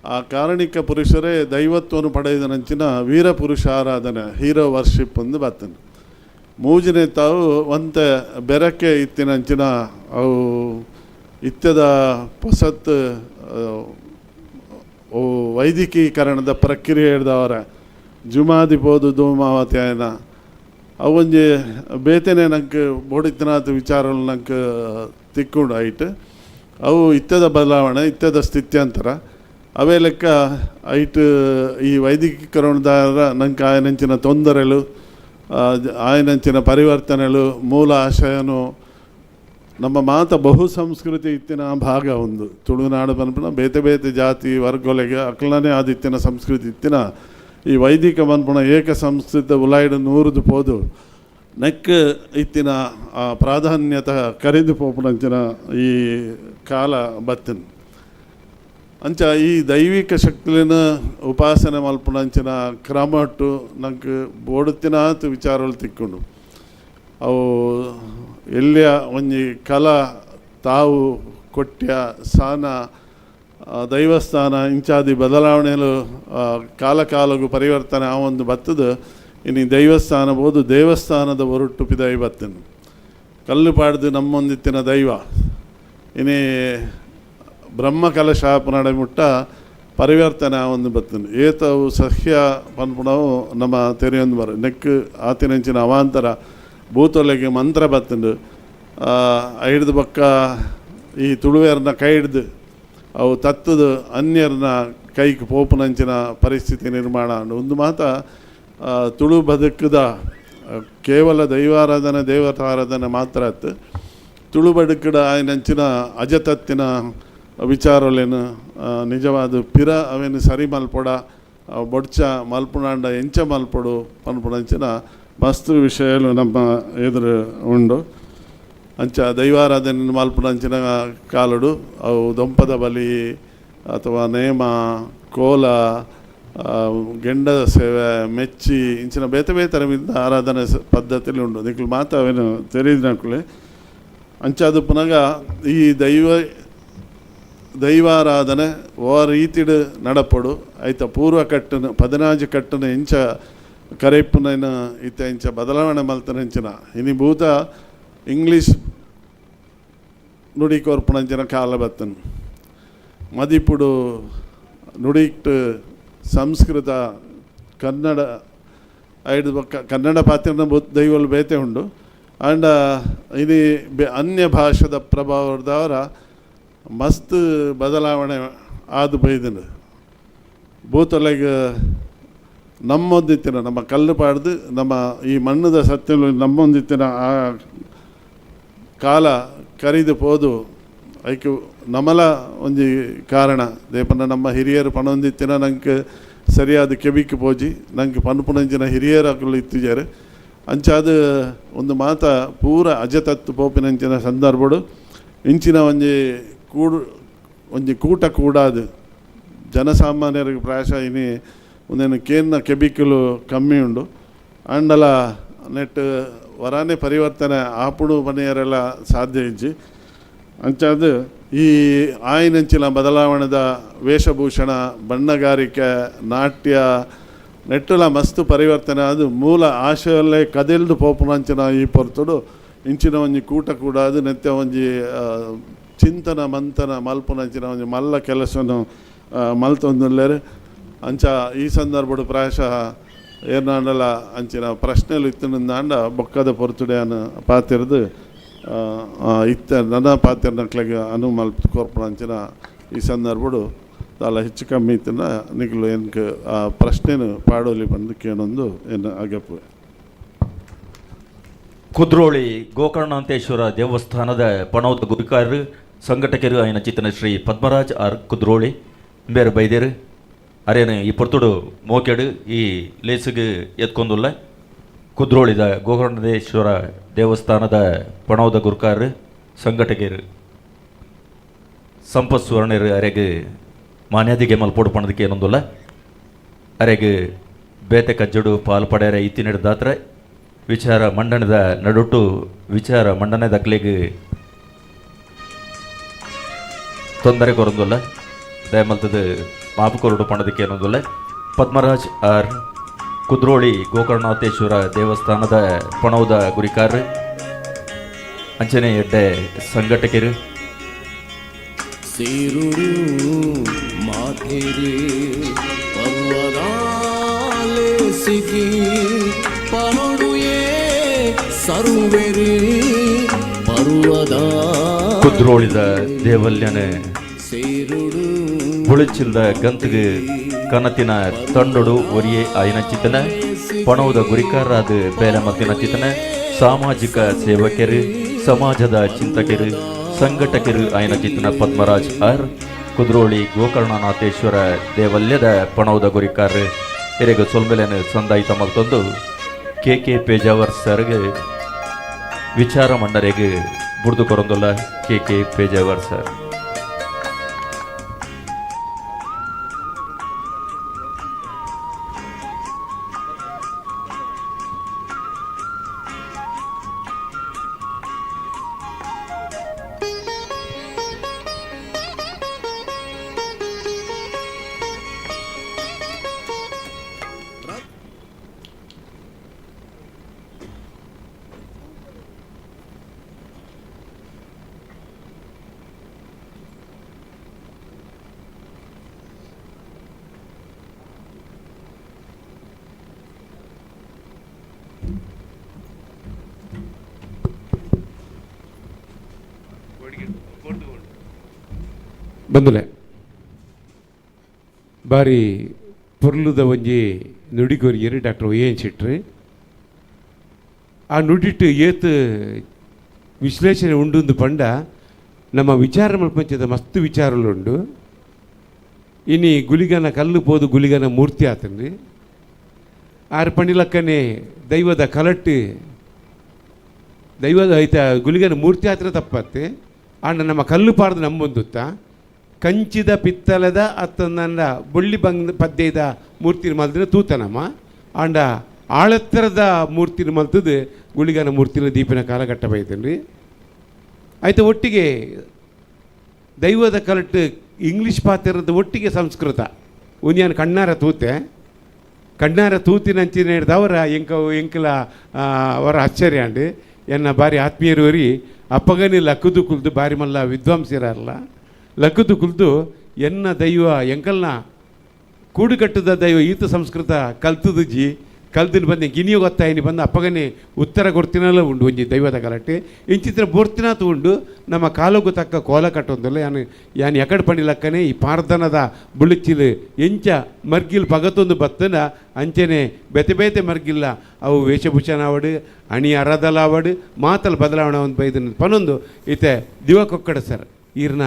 ಆ ಕಾರಣಿಕ ಪುರುಷರೇ ದೈವತ್ವವನ್ನು ಪಡೆಯದಂಚಿನ ವೀರ ಪುರುಷ ಆರಾಧನೆ, ಹೀರೋ ವರ್ಷಿಪ್ ಒಂದು ಬರ್ತನೆ. ಮೂಜನೇ ತಾವು ಒಂತೆ ಬೆರಕೆ ಇತ್ತಿನಂಚಿನ ಅವು ಇತ್ಯದ ಪೊಸತ್ ಅವು ವೈದಿಕೀಕರಣದ ಪ್ರಕ್ರಿಯೆ ಹಿಡ್ದವರ ಜುಮಾದಿ ಪೋದು ಧೂಮಾವತಿ ಆಯನ ಅವೊಂಜಿ ಬೇತೆನೆ ನಂಗೆ ಬೋಡಿತ್ತನಾಥ ವಿಚಾರಗಳು ನಂಗೆ ತಿಕ್ಕೊಂಡು ಐಟ್. ಅವು ಇತ್ಯದ ಬದಲಾವಣೆ, ಇತ್ಯದ ಸ್ಥಿತ್ಯಂತರ. ಅವೇ ಲೆಕ್ಕ ಐಟ್ ಈ ವೈದಿಕೀಕರಣದಾರ ನಂಗೆ ಆಯನಂಚಿನ ತೊಂದರೆಲು, ಆಯನಂಚಿನ ಪರಿವರ್ತನೆಲು ಮೂಲ ಆಶಯನು ನಮ್ಮ ಮಾತ ಬಹು ಸಂಸ್ಕೃತಿ ಇತ್ತಿನ ಭಾಗ ಒಂದು ತುಳುನಾಡು ಪನ್ಪುನ ಬೇತೆ ಬೇತೆ ಜಾತಿ ವರ್ಗೊಲೆಗೆ ಅಕ್ಲನೆ ಆದಿತ್ತಿನ ಸಂಸ್ಕೃತಿ ಇತ್ತಿನ ಈ ವೈದಿಕ ಪನ್ಪುನ ಏಕ ಸಂಸ್ಕೃತ ಉಲಾಯ್ಡ್ ನೂರುದು ಪೋದು ನೆಕ್ ಇತ್ತಿನ ಆ ಪ್ರಾಧಾನ್ಯತೆ ಕರಿದು ಪೋಪುನಂಚಿನ ಈ ಕಾಲ ಬತ್ತಿನ. ಅಂಚ ಈ ದೈವಿಕ ಶಕ್ತಿಲಿನ ಉಪಾಸನೆ ಮಲ್ಪುನಂಚಿನ ಕ್ರಮಟ್ಟು ನಂಗೆ ಬೋಡುತ್ತಿನಾತ್ ವಿಚಾರಗಳು ತಿಕ್ಕೊಂಡು. ಅವು ಎಲ್ಲಿಯ ಒಂಜಿ ಕಲ ತಾವು ಕೊಟ್ಯ ಸಾನ, ದೈವಸ್ಥಾನ ಇಂಚಾದಿ ಬದಲಾವಣೆಲು ಕಾಲ ಕಾಲಗೂ ಪರಿವರ್ತನೆ ಆ ಒಂದು ಬತ್ತದ. ಇನ್ನು ದೈವಸ್ಥಾನ ಬೋದು ದೇವಸ್ಥಾನದ ಹೊರಟು ಪಿದೈ ಬತ್ತನು. ಕಲ್ಲು ಪಾಡ್ದು ನಮ್ಮೊಂದಿತ್ತಿನ ದೈವ ಇನಿ ಬ್ರಹ್ಮ ಕಲಶ ನಡೆ ಮುಟ್ಟ ಪರಿವರ್ತನೆ ಆ ಒಂದು ಬತ್ತನು. ಏತವು ಸಹ್ಯ ಪನ್ಪುಣವು ನಮ್ಮ ತೆರೆಯೊಂದು ಬರ ನೆಕ್ ಆತಿನಂಚಿನ ಅವಾಂತರ ಭೂತೊಲೆಗೆ ಮಂತ್ರ ಬತ್ತಂಡು. ಐಡ್ದು ಬೊಕ್ಕ ಈ ತುಳುವೆರ್ನ ಕೈ ಹಿಡ್ದು ಅವು ತತ್ತದ ಅನ್ಯರ್ನ ಕೈಗೆ ಪೋಪುನಂಚಿನ ಪರಿಸ್ಥಿತಿ ನಿರ್ಮಾಣ ಆಂಡ್. ಒಂದು ಮಾತ ತುಳು ಬದುಕುದ ಕೇವಲ ದೈವಾರಾಧನೆ ದೇವತಾರಾಧನೆ ಮಾತ್ರ ಅತ್ತು, ತುಳು ಬದುಕುಡ ಆಯ್ನಂಚಿನ ಅಜತತ್ತಿನ ವಿಚಾರಲೇನು ನಿಜವಾದ ಪಿರ ಅವೇನು ಸರಿ ಮಲ್ಪೊಡ ಬೊಡ್ಚ ಮಲ್ಪುಣಾಂಡ ಎಂಚ ಮಲ್ಪೊಡು ಪನ್ಪುನಂಚಿನ ಮಸ್ತ್ ವಿಷಯಲು ನಮ್ಮ ಎದುರು ಉಂಡು. ಅಂಚ ದೈವಾರಾಧನೆ ಮಲ್ಪುನಂಚಿನ ಕಾಲಡು ಅವು ದೊಂಪದ ಬಲಿ ಅಥವಾ ನೇಮ, ಕೋಲ, ಗೆಂಡದ ಸೇವೆ, ಮೆಚ್ಚಿ ಇಂಚಿನ ಬೇತೆ ಬೇತೆ ಮಿತ್ತ ಆರಾಧನೆ ಪದ್ಧತಿಲಿ ಉಂಡು. ನಿಕ್ಲು ಮಾತ ಅವೇನು ತೆರೀದಿನಕುಲೆ. ಅಂಚಾದ ಪುನಗ ಈ ದೈವಾರಾಧನೆ ಓ ರೀತಿಡ್ ನಡಪೊಡು. ಐತ ಪೂರ್ವ ಕಟ್ಟನ ಪದಿನಾಜಿ ಕಟ್ಟನ ಇಂಚ ಕರೆಪುನೈನ ಇತ್ತ ಇಂಚ ಬದಲಾವಣೆ ಮಲ್ತನಂಚಿನ ಇನಿ ಭೂತ ಇಂಗ್ಲೀಷ್ ನುಡಿ ಕೊರ್ಪುನಂಚಿನ ಕಾಲ ಬತ್ತನ್. ಮದಿಪುಡು ನುಡಿಟ್ ಸಂಸ್ಕೃತ ಕನ್ನಡ ಐದು ಬೊಕ್ಕ ಕನ್ನಡ ಪಾತ್ರನ ದೈವಲು ಬೇತೆ ಉಂಡು. ಆಂಡ ಇನಿ ಅನ್ಯ ಭಾಷೆದ ಪ್ರಭಾವದವರ ಮಸ್ತ್ ಬದಲಾವಣೆ ಆದು ಬೈದನು. ಭೂತೊಲೆಗ್ ನಮ್ಮೊಂದಿತ್ತಿನ ನಮ್ಮ ಕಲ್ಲು ಪಾಡ್ದು ನಮ್ಮ ಈ ಮಣ್ಣದ ಸತ್ಯ ನಮ್ಮೊಂದಿತ್ತಿನ ಆ ಕಾಲ ಕರಿದು ಪೋದು. ಐಕ್ ನಮಲ ಒಂಜಿ ಕಾರಣ ದೇಪನ ನಮ್ಮ ಹಿರಿಯರು ಪಣೊಂದಿತ್ತಿನ ನಂಗೆ ಸರಿಯಾದ ಕೆಬಿಕ್ ಪೋಜಿ ನಂಗೆ ಪನ್ಪುನಂಚಿನ ಹಿರಿಯರು ಅಕುಲು ಇತ್ತಿಜಾರು. ಅಂಚಾದ ಒಂದು ಮಾತ ಪೂರ ಅಜತತ್ತು ಪೋಪಿನಂಚಿನ ಸಂದರ್ಭಡು ಇಂಚಿನ ಒಂಜಿ ಕೂಡು ಒಂಜಿ ಕೂಟ ಕೂಡಾದು. ಜನಸಾಮಾನ್ಯರಿಗೆ ಪ್ರಾಯಶಃ ಇನಿ ಒಂದೇನು ಕೇನ್ನ ಕೆಬಿಕಲು ಕಮ್ಮಿ ಉಂಡು. ಆಂಡಲ ನೆಟ್ ವರಾನೆ ಪರಿವರ್ತನೆ ಆಪುಡು ಪನಿಯರೆಲ್ಲ ಸಾಧ್ಯ ಇಜ್ಜಿ. ಅಂಚಾದ್ ಈ ಆಯಿನಂಚಿನ ಬದಲಾವಣೆದ ವೇಷಭೂಷಣ, ಬಣ್ಣಗಾರಿಕೆ, ನಾಟ್ಯ ನೆಟ್ಟುಲ ಮಸ್ತ್ ಪರಿವರ್ತನೆ ಅದು ಮೂಲ ಆಶಯಲ್ಲೇ ಕದೆಲ್ದು ಪೋಪುನಂಚಿನ ಈ ಪೊರ್ತುಡು ಇಂಚಿನ ಒಂಜಿ ಕೂಟ ಕೂಡ ಅದು ನೆತ್ಯ ಒಂಜಿ ಚಿಂತನ ಮಂಥನ ಮಲ್ಪುನಂಚಿನ ಒಂಜಿ ಮಲ್ಲ ಕೆಲಸನು ಮಲ್ತೊಂದುಲ್ಲೆರ್. ಅಂಚ ಈ ಸಂದರ್ಭಡು ಪ್ರಾಯಶಃ ಏನಾಂಡಲ ಅಂಚಿನ ಪ್ರಶ್ನೆಲು ಇತ್ತಿನಿಂದಾಂಡ ಬೊಕ್ಕದ ಪೊರ್ತುಡು ಪಾತಿರ್ದು ಇತ್ತ ನನ್ನ ಪಾತಿರ್ನಕ್ಲೆಗ್ ಅನು ಮಲ್ಪ್ ಕೊರ್ಪುನಂಚಿನ ಈ ಸಂದರ್ಭಡು ದಾಲ ಹೆಚ್ಚು ಕಮ್ಮಿ ಇತ್ತಿನ ನಿಕ್ಲು ಎನ್ಕ್ ಆ ಪ್ರಶ್ನೆನು ಪಾಡೋಲಿ ಪಂದ್ ಕೇನೊಂದು ಎನ್ನ ಅಗಪುವೆ. ಕುದ್ರೋಳಿ ಗೋಕರ್ಣಾಂತೇಶ್ವರ ದೇವಸ್ಥಾನದ ಪಣೌದ ಗುರಿಕಾರರು ಸಂಘಟಕರು ಆಯ್ನ ಚಿತ್ತನ ಶ್ರೀ ಪದ್ಮರಾಜ್ ಆರ್ ಕುದ್ರೋಳಿ ಬೇರೆ ಬೈದೇರು ಅರೇನು ಈ ಪೊರ್ತುಡು ಮೋಕೆಡು ಈ ಲೇಸುಗೆ ಎತ್ಕೊಂದುಲ್ಲ. ಕುದ್ರೋಳಿದ ಗೋಕರ್ಣೇಶ್ವರ ದೇವಸ್ಥಾನದ ಪಣೌದ ಗುರುಕಾರರು ಸಂಘಟಕರು ಸಂಪತ್ ಸುವರ್ಣರು ಅರೆಗ್ ಮಾನ್ಯಾದಿಗೆ ಮಲ್ಪೋಡು ಪಣದಕ್ಕೆ ಏನೊಂದುಲ್ಲ. ಅರೆಗ್ ಬೇತೆ ಕಜ್ಜಡು ಪಾಲ್ ಪಡೆಯರೆ ಇತ್ತಿನ ವಿಚಾರ ಮಂಡನದ ನಡುಟು ವಿಚಾರ ಮಂಡನೆ ದಕ್ಲೆಗ್ ತೊಂದರೆ ಕೊರೊಂದುಲ್ಲ. ದಯಮಲ್ತದ ಮಾಪು ಕೊರಡು ಪಣದಕ್ಕೆ ಏನೊಂದುಲ್ಲ. ಪದ್ಮರಾಜ್ ಆರ್ ಕುದ್ರೋಳಿ ಗೋಕರ್ಣನಾಥೇಶ್ವರ ದೇವಸ್ಥಾನದ ಪಣೌದ ಗುರಿಕಾರ್ ಅಂಚನೆ ಎಡ್ಡೆ ಸಂಘಟಕರು. ಸೇರುಡು ಮಾಥೆರೆ ಪರ್ವದಾಲೆ ಸಿಗಿ ಪನೊಡುಯೇ ಸರ್ವೆರೆ ಪರ್ವದ ಕುದ್ರೋಳಿದ ದೇವಲ್ಯನೆ ಸೇರುಡು ಬುಳಿಚಿಲ್ದ ಗಂತಿಗೆ ಕನತಿನ ತಂಡೊಡು ಒರಿಯೆ ಆಯ್ನ ಚಿತನ ಪಣೌದ ಗುರಿಕಾರಾದ ಬೇಲೆ ಮತ್ತಿನ ಚಿತನ ಸಾಮಾಜಿಕ ಸೇವಕರು ಸಮಾಜದ ಚಿಂತಕರು ಸಂಘಟಕರು ಆಯ್ನ ಚಿತನ ಪದ್ಮರಾಜ್ ಆರ್ ಕುದ್ರೋಳಿ ಗೋಕರ್ಣನಾಥೇಶ್ವರ ದೇವಲ್ಯದ ಪಣೌದ ಗುರಿಕಾರ ಎರೆಗ ಸೊಲ್ಮೆಲೆನು ಸಂದಾಯಿತ ಮಲ್ತೊಂದು ಕೆ ಕೆ ಪೇಜಾವರ್ ಸರ್ಗೆ ವಿಚಾರ ಮಂಡನೆಗೆ ಬುಡ್ದು ಕೊರೊಂದುಲ್ಲ ಕೆ ಕೆ ಪೇಜಾವರ್ ಸರ್. ಬಂದುಲೆ ಬಾರಿ ಪೊರ್ಲುದ ಒಂಜಿ ನುಡಿಗೊರಿಯರು ಡಾಕ್ಟರ್ ವೈ ಎನ್ ಶೆಟ್ರು. ಆ ನುಡಿಟ್ಟು ಏತ್ ವಿಶ್ಲೇಷಣೆ ಉಂಡುಂದು ಪಂಡ ನಮ್ಮ ವಿಚಾರ ಮಲ್ಪಂಚದ ಮಸ್ತ್ ವಿಚಾರಲುಂಡು. ಇನಿ ಗುಲಿಗನ ಕಲ್ಲು ಪೋದು ಗುಲಿಗನ ಮೂರ್ತಿ ಆತನ್ರಿ. ಆರು ಪಣಿಲಕ್ಕನೆ ದೈವದ ಕಲಟ್ಟು ದೈವದ ಐತ ಗುಲಿಗನ ಮೂರ್ತಿ ಆತ್ರ ತಪ್ಪತ್ತೆ. ಆಂಡ ನಮ್ಮ ಕಲ್ಲು ಪಾಡ್ದು ನಂಬೊಂದುತ್ತ ಕಂಚಿದ ಪಿತ್ತಲದ ಅತ್ತಂದ ಬೊಳ್ಳಿ ಬಂಗ್ ಪದ್ದೆದ ಮೂರ್ತಿನ ಮಲ್ದಿನ ತೂತನಮ್ಮ. ಆಂಡ ಆಳತ್ತರದ ಮೂರ್ತಿನ ಮಲ್ತದ್ದು ಗುಳಿಗನ ಮೂರ್ತಿನ ದೀಪಿನ ಕಾಲಘಟ್ಟ ಬೈತನ್ರಿ. ಆಯ್ತು ಒಟ್ಟಿಗೆ ದೈವದ ಕಲಟ್ಟು ಇಂಗ್ಲೀಷ್ ಪಾತಿರದ ಒಟ್ಟಿಗೆ ಸಂಸ್ಕೃತ ಉನ್ಯಾನ್ ಕಣ್ಣಾರ ತೂತೆ ಕಣ್ಣಾರ ತೂತಿನಂಚಿನ ಹಿಡ್ದವರ ಎಂಕ ಎಂಕಲ ಅವರ ಆಶ್ಚರ್ಯ ಅಂಡು. ಎನ್ನ ಬಾರಿ ಆತ್ಮೀಯರವರಿ ಅಪ್ಪಗನಿ ಲಕ್ಕುದು ಕುಲ್ದು ಬಾರಿ ಮಲ್ಲ ವಿದ್ವಾಂಸರಲ್ಲ ಲಕ್ಕುದು ಕುಲ್ದು ಎನ್ನ ದೈವ ಎಂಕಲ್ನ ಕೂಡುಕಟ್ಟದ ದೈವ ಈತ ಸಂಸ್ಕೃತ ಕಲ್ತದು ಜಿ ಕಲ್ತಿನ ಬಂದು ಗಿನಿಯ ಗೊತ್ತಾಯಿನಿ ಬಂದು ಅಪ್ಪಗನೆ ಉತ್ತರ ಕೊಡ್ತಿನಲ್ಲ ಉಂಡು ಒಂಜಿ ದೈವದ ಗಲಾಟೆ ಇಂಚಿತ್ರ ಬೋರ್ತಿನಾತು ಉಂಡು. ನಮ್ಮ ಕಾಲುಗು ತಕ್ಕ ಕೋಲ ಕಟ್ಟೊಂದಲ್ಲ ಯಾನು ಯಾನ್ ಎಕಡೆ ಪಣಿಲಕ್ಕನೆ ಈ ಪಾರ್ದನದ ಬುಳಿಚಿಲು ಎಂಚ ಮರ್ಗಿಲ್ ಪಗತೊಂದು ಬತ್ತನ ಅಂಚನೆ ಬೇತೆ ಬೇತೆ ಮರ್ಗಿಲ್ಲ ಅವು ವೇಷಭೂಷಣ ಆವಡು ಅಣಿ ಅರದಲಾವಡು ಮಾತಲ್ ಬದಲಾವಣೆ ಒಂದು ಬೈದನ ಪನೊಂದು ಇತ್ತೆ ದಿವಕೊಕ್ಕಡ ಸರ್ ಈರ್ನ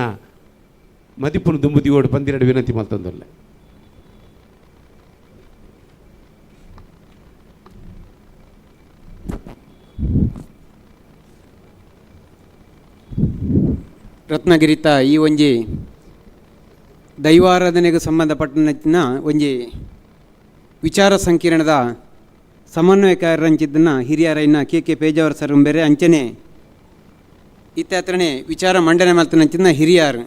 ಮದಿಪುನ ದುಂಬು ದಿವೋಡು ಪಂದಿರಡು ವಿನಂತಿ ಮಲ್ತೊಂದುಲ್ಲೆ. ರತ್ನಗಿರಿತ ಈ ಒಂಜಿ ದೈವಾರಾಧನೆಗೆ ಸಂಬಂಧಪಟ್ಟನ ಒಂಜಿ ವಿಚಾರ ಸಂಕಿರಣದ ಸಮನ್ವಯಕಾರರಂಚಿದ್ದನ್ನ ಹಿರಿಯರೈನ K K Pejavara sir ಬೇರೆ ಅಂಚನೆ ಇತ್ಯಾತ್ರನೆ ವಿಚಾರ ಮಂಡನೆ ಮಲ್ತನಂಚಿನ ಹಿರಿಯರು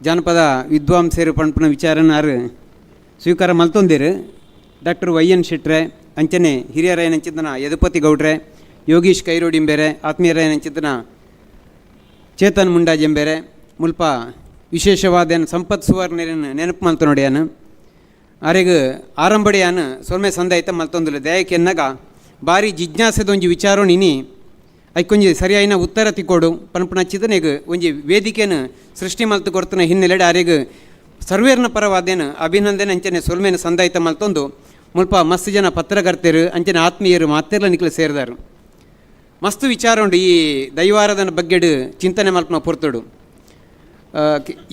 ಜಾನಪದ ವಿದ್ವಾಂಸರು ಪಣ್ಪುನ ವಿಚಾರನಾರು ಸ್ವೀಕಾರ ಮಲ್ತೊಂದಿರು. Doctor Y N ಶೆಟ್ರೆ ಅಂಚನೆ ಹಿರಿಯರೈನಂಚಿದ್ದನ ಯದುಪತಿ ಗೌಡ್ರೆ, ಯೋಗೀಶ್ ಕೈರೋಡಿಂಬೇರೆ, ಆತ್ಮೀಯರೈನಂಚಿದ್ದನ ಚೇತನ್ ಮುಂಡಾಜೆಂಬೇರೆ, ಮುಲ್ಪ ವಿಶೇಷವಾದ ಸಂಪತ್ ಸುವರ್ಣರನ್ನು ನೆನಪು ಮಲ್ತ ನೋಡಿಯಾನು. ಆರೆಗ್ ಆರಂಭಡಿಯಾನು ಸೊಲ್ಮೆ ಸಂದಾಯ್ತ ಮಲ್ತೊಂದುಲ್ಲ ದಯಕೆನ್ನಗ ಬಾರಿ ಜಿಜ್ಞಾಸೆದ ಒಂಜಿ ವಿಚಾರ ನಿನಿ ಐಕೊಂಜಿ ಸರಿಯಾಯಿನ ಉತ್ತರ ತಿಕ್ಕೋಡು ಪನ್ಪುನ ಚಿತನೆಗ್ ಒಂಜಿ ವೇದಿಕೆನು ಸೃಷ್ಟಿ ಮಲ್ತು ಕೊರ್ತನ ಹಿನ್ನೆಲೆಡೆ ಆರೆಗ್ ಸರ್ವೇರ್ನ ಪರವಾದೇನು ಅಭಿನಂದನೆ ಅಂಚನೆ ಸೊಲ್ಮೆನ ಸಂದಾಯ್ತ ಮಲ್ತೊಂದು ಮುಲ್ಪ ಮಸ್ತ್ ಜನ ಪತ್ರಕರ್ತರು ಅಂಚನೆ ಆತ್ಮೀಯರು ಮಾತೆರ್ಲ ನಿಕ್ಲು ಸೇರಿದಾರು. ಮಸ್ತ್ ವಿಚಾರ ಉಂಡು ಈ ದೈವಾರಾಧನ ಬಗ್ಗೆಡು ಚಿಂತನೆ ಮಲ್ಪನ ಪೊರ್ತುಡು.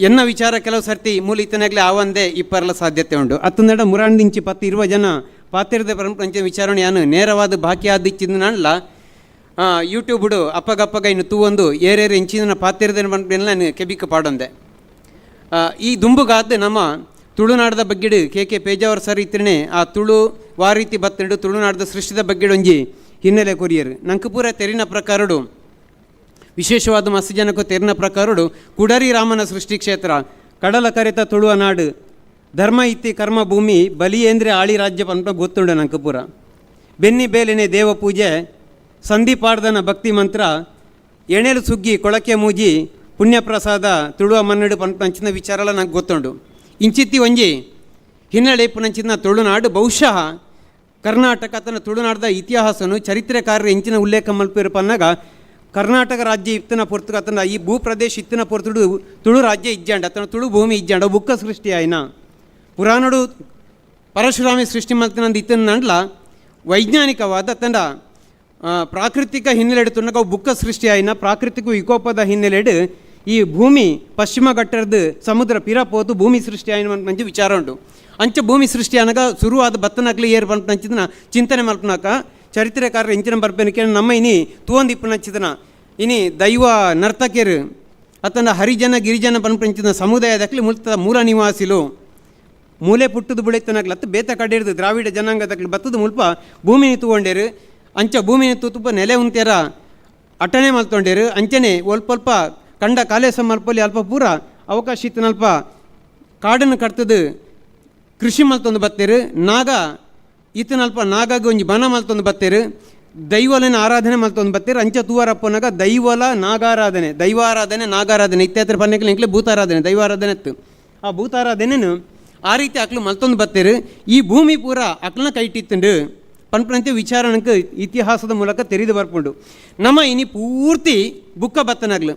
ಎನ್ನ ವಿಚಾರ ಕೆಲವು ಸರ್ತಿ ಮೂಲ ಇತ್ತನಾಗಲೇ ಆವಂದೇ ಇಪ್ಪರಲ ಸಾಧ್ಯತೆ ಉಂಟು. ಅತ್ತಂದಡ ಮುರಾಂದಿಂಚಿ ಪತ್ತು ಇರುವ ಜನ ಪಾತಿರದ ಪಂಚ ವಿಚಾರಣೆ ಯಾನು ನೇರವಾದ ಬಾಕಿ ಆದಿಚ್ಚಿಂದ ಯೂಟ್ಯೂಬ್ಡು ಅಪ್ಪಗಪ್ಪಗ ಇನ್ನು ತೂವೊಂದು ಏರೇರು ಇಂಚಿನ ಪಾತಿರದ ನಾನು ಕೆಬಿಕ್ ಪಾಡೊಂದೆ. ಈ ದುಂಬುಗಾದ ನಮ್ಮ ತುಳುನಾಡದ ಬಗ್ಗೆಡು K K Pejavara sir ಇತ್ತನೆ ಆ ತುಳು ವಾರೀತಿ ಬತ್ತಂಡು ತುಳುನಾಡದ ಸೃಷ್ಟಿದ ಬಗ್ಗೆಡು ಒಂಜಿ ಹಿನ್ನೆಲೆ ಕೊರಿಯರು. ನಂಗೆ ಪೂರ ತೆರಿನ ಪ್ರಕಾರಡು ವಿಶೇಷವಾದ ಮಸ್ತ್ ಜನಕ್ಕೂ ತೆರಿನ ಪ್ರಕಾರಡು ಕುಡರಿ ರಾಮನ ಸೃಷ್ಟಿ ಕ್ಷೇತ್ರ, ಕಡಲ ಕರೆತ ತುಳುವ ನಾಡು, ಧರ್ಮ ಇತ್ತಿ ಕರ್ಮ ಭೂಮಿ, ಬಲಿಯೇಂದ್ರೆ ಆಳಿ ರಾಜ್ಯ ಪನ್ಪ ಗೊತ್ತುಂಡು ನಂಗೆ ಪೂರ. ಬೆನ್ನಿ ಬೇಲೆನೆ ದೇವ ಪೂಜೆ, ಸಂಧಿಪಾಡ್ದನ ಭಕ್ತಿ ಮಂತ್ರ, ಎಣೆಲು ಸುಗ್ಗಿ ಕೊಳಕೆ ಮೂಜಿ, ಪುಣ್ಯಪ್ರಸಾದ ತುಳುವ ಮನ್ನಡು ಪನ್ಪಂಚಿನ ವಿಚಾರಲ ನಂಗೆ ಗೊತ್ತುಂಡು. ಇಂಚಿತ್ತಿ ಒಂಜಿ ಹಿನ್ನೆಲೆ ಇಪ್ಪುನಂಚಿನ ತುಳುನಾಡು ಬಹುಶಃ ಕರ್ನಾಟಕ ತನ್ನ ತುಳುನಾಡದ ಇತಿಹಾಸನು ಚರಿತ್ರೆಕಾರರು ಇಂಚಿನ ಉಲ್ಲೇಖ ಮಲ್ಪಿರು ಪನ್ನಾಗ ಕರ್ನಾಟಕ ರಾಜ್ಯ ಇತ್ತನ ಪೊರ್ತು ಅತನ ಈ ಭೂ ಪ್ರದೇಶ ಇತ್ತನ ಪೊರ್ತುಡು ತುಳು ರಾಜ್ಯ ಇಜ್ಜಾಂಡ ಅತನ ತುಳು ಭೂಮಿ ಇಜ್ಜಾಂಡ ಬುಕ್ಕ ಸೃಷ್ಟಿ ಆಯ್ನ. ಪುರಾಣಡು ಪರಶುರಾಮಿ ಸೃಷ್ಟಿ ಮಲ್ತನಂದು ಇತ್ತನ ನಂಡ್ಲ ವೈಜ್ಞಾನಿಕವಾದ ತಂಡ ಪ್ರಾಕೃತಿಕ ಹಿನ್ನೆಲೆಡು ತುಣ್ಣಗ ಬುಕ್ಕ ಸೃಷ್ಟಿ ಆಯ್ನ. ಪ್ರಾಕೃತಿಕ ವಿಕೋಪದ ಹಿನ್ನೆಲೆಡು ಈ ಭೂಮಿ ಪಶ್ಚಿಮ ಘಟ್ಟದ ಸಮುದ್ರ ಪಿರಪೋತು ಭೂಮಿ ಸೃಷ್ಟಿ ಆಯ್ನ ಮಂಚಿ ವಿಚಾರ ಉಂಟು. ಅಂಚ ಭೂಮಿ ಸೃಷ್ಟಿ ಅನಗ ಶುರುವಾದ ಬತ್ತನಕ್ಲಿ ಏರ್ ಪಂಚಿನ ಚಿಂತನೆ ಮಲ್ಪನಾಕ ಚರಿತ್ರೆಕಾರರು ಇಂಚಿನ ಬರ್ಪೆನಕ್ಕೆ ನಮ್ಮ ಇನಿ ತೂವೊಂದಿಪ್ಪುನಂಚಿದನ ಇನಿ ದೈವ ನರ್ತಕಿಯರು ಅತನ ಹರಿಜನ ಗಿರಿಜನ ಪನ್ಪಂಚಿನ ಸಮುದಾಯದಕ್ಲಿ ಮುಲ್ತ ಮೂಲ ನಿವಾಸಿಲು ಮೂಲೆ ಪುಟ್ಟದ ಬುಳೆತನಕ್ಲ ಅತ್ತ ಬೇತ ಕಡೆಯಿರ್ದು ದ್ರಾವಿಡ ಜನಾಂಗದಕ್ಲಿ ಬತ್ತದ ಮುಲ್ಪ ಭೂಮಿನಿ ತೂಗೊಂಡೇರು. ಅಂಚ ಭೂಮಿನಿ ತೂತುಪ ನೆಲೆ ಉಂತೇರ ಅಟನೆ ಮಲ್ತೊಂಡೇರು. ಅಂಚನೆ ಒಲ್ಪ ಕಂಡ ಕಾಲೇಸ ಮಲ್ಪಲ್ಲಿ ಅಲ್ಪ ಪೂರ ಅವಕಾಶ ಇತ್ತನಲ್ಪ ಕಾಡನ್ನು ಕಟ್ತದು ಕೃಷಿ ಮಲ್ತೊಂದು ಬತ್ತೇರು. ನಾಗ ಈತನಲ್ಪ ನಾಗಾಗ ಒಂಜಿ ಬನ ಮಲ್ತೊಂದು ಬತ್ತೇರು. ದೈವಲನ ಆರಾಧನೆ ಮಲ್ತೊಂದು ಬತ್ತೇರು. ಅಂಚ ತೂವರಪ್ಪನಾಗ ದೈವಲ ನಾಗಾರಾಧನೆ, ದೈವಾರಾಧನೆ, ನಾಗಾರಾಧನೆ ಇತ್ಯಾತ್ರ ಪನ್ನೆಕ್ಲೆ ಎಂಕ್ಲೆ ಭೂತಾರಾಧನೆ, ದೈವಾರಾಧನೆ ಇತ್ತು. ಆ ಭೂತಾರಾಧನೆನು ಆ ರೀತಿ ಅಕ್ಲು ಮಲ್ತೊಂದು ಬತ್ತೇರು. ಈ ಭೂಮಿ ಪೂರ ಅಕ್ಲನ ಕೈಟಿತ್ತುಂಡು ಪನ್ಪನಂತೆ ವಿಚಾರಣಕ್ಕೆ ಇತಿಹಾಸದ ಮೂಲಕ ತೆರೆದು ಬರ್ಪುಂಡು. ನಮ್ಮ ಇನಿ ಪೂರ್ತಿ ಬುಕ್ಕ ಬತ್ತನಾಗ್ಲು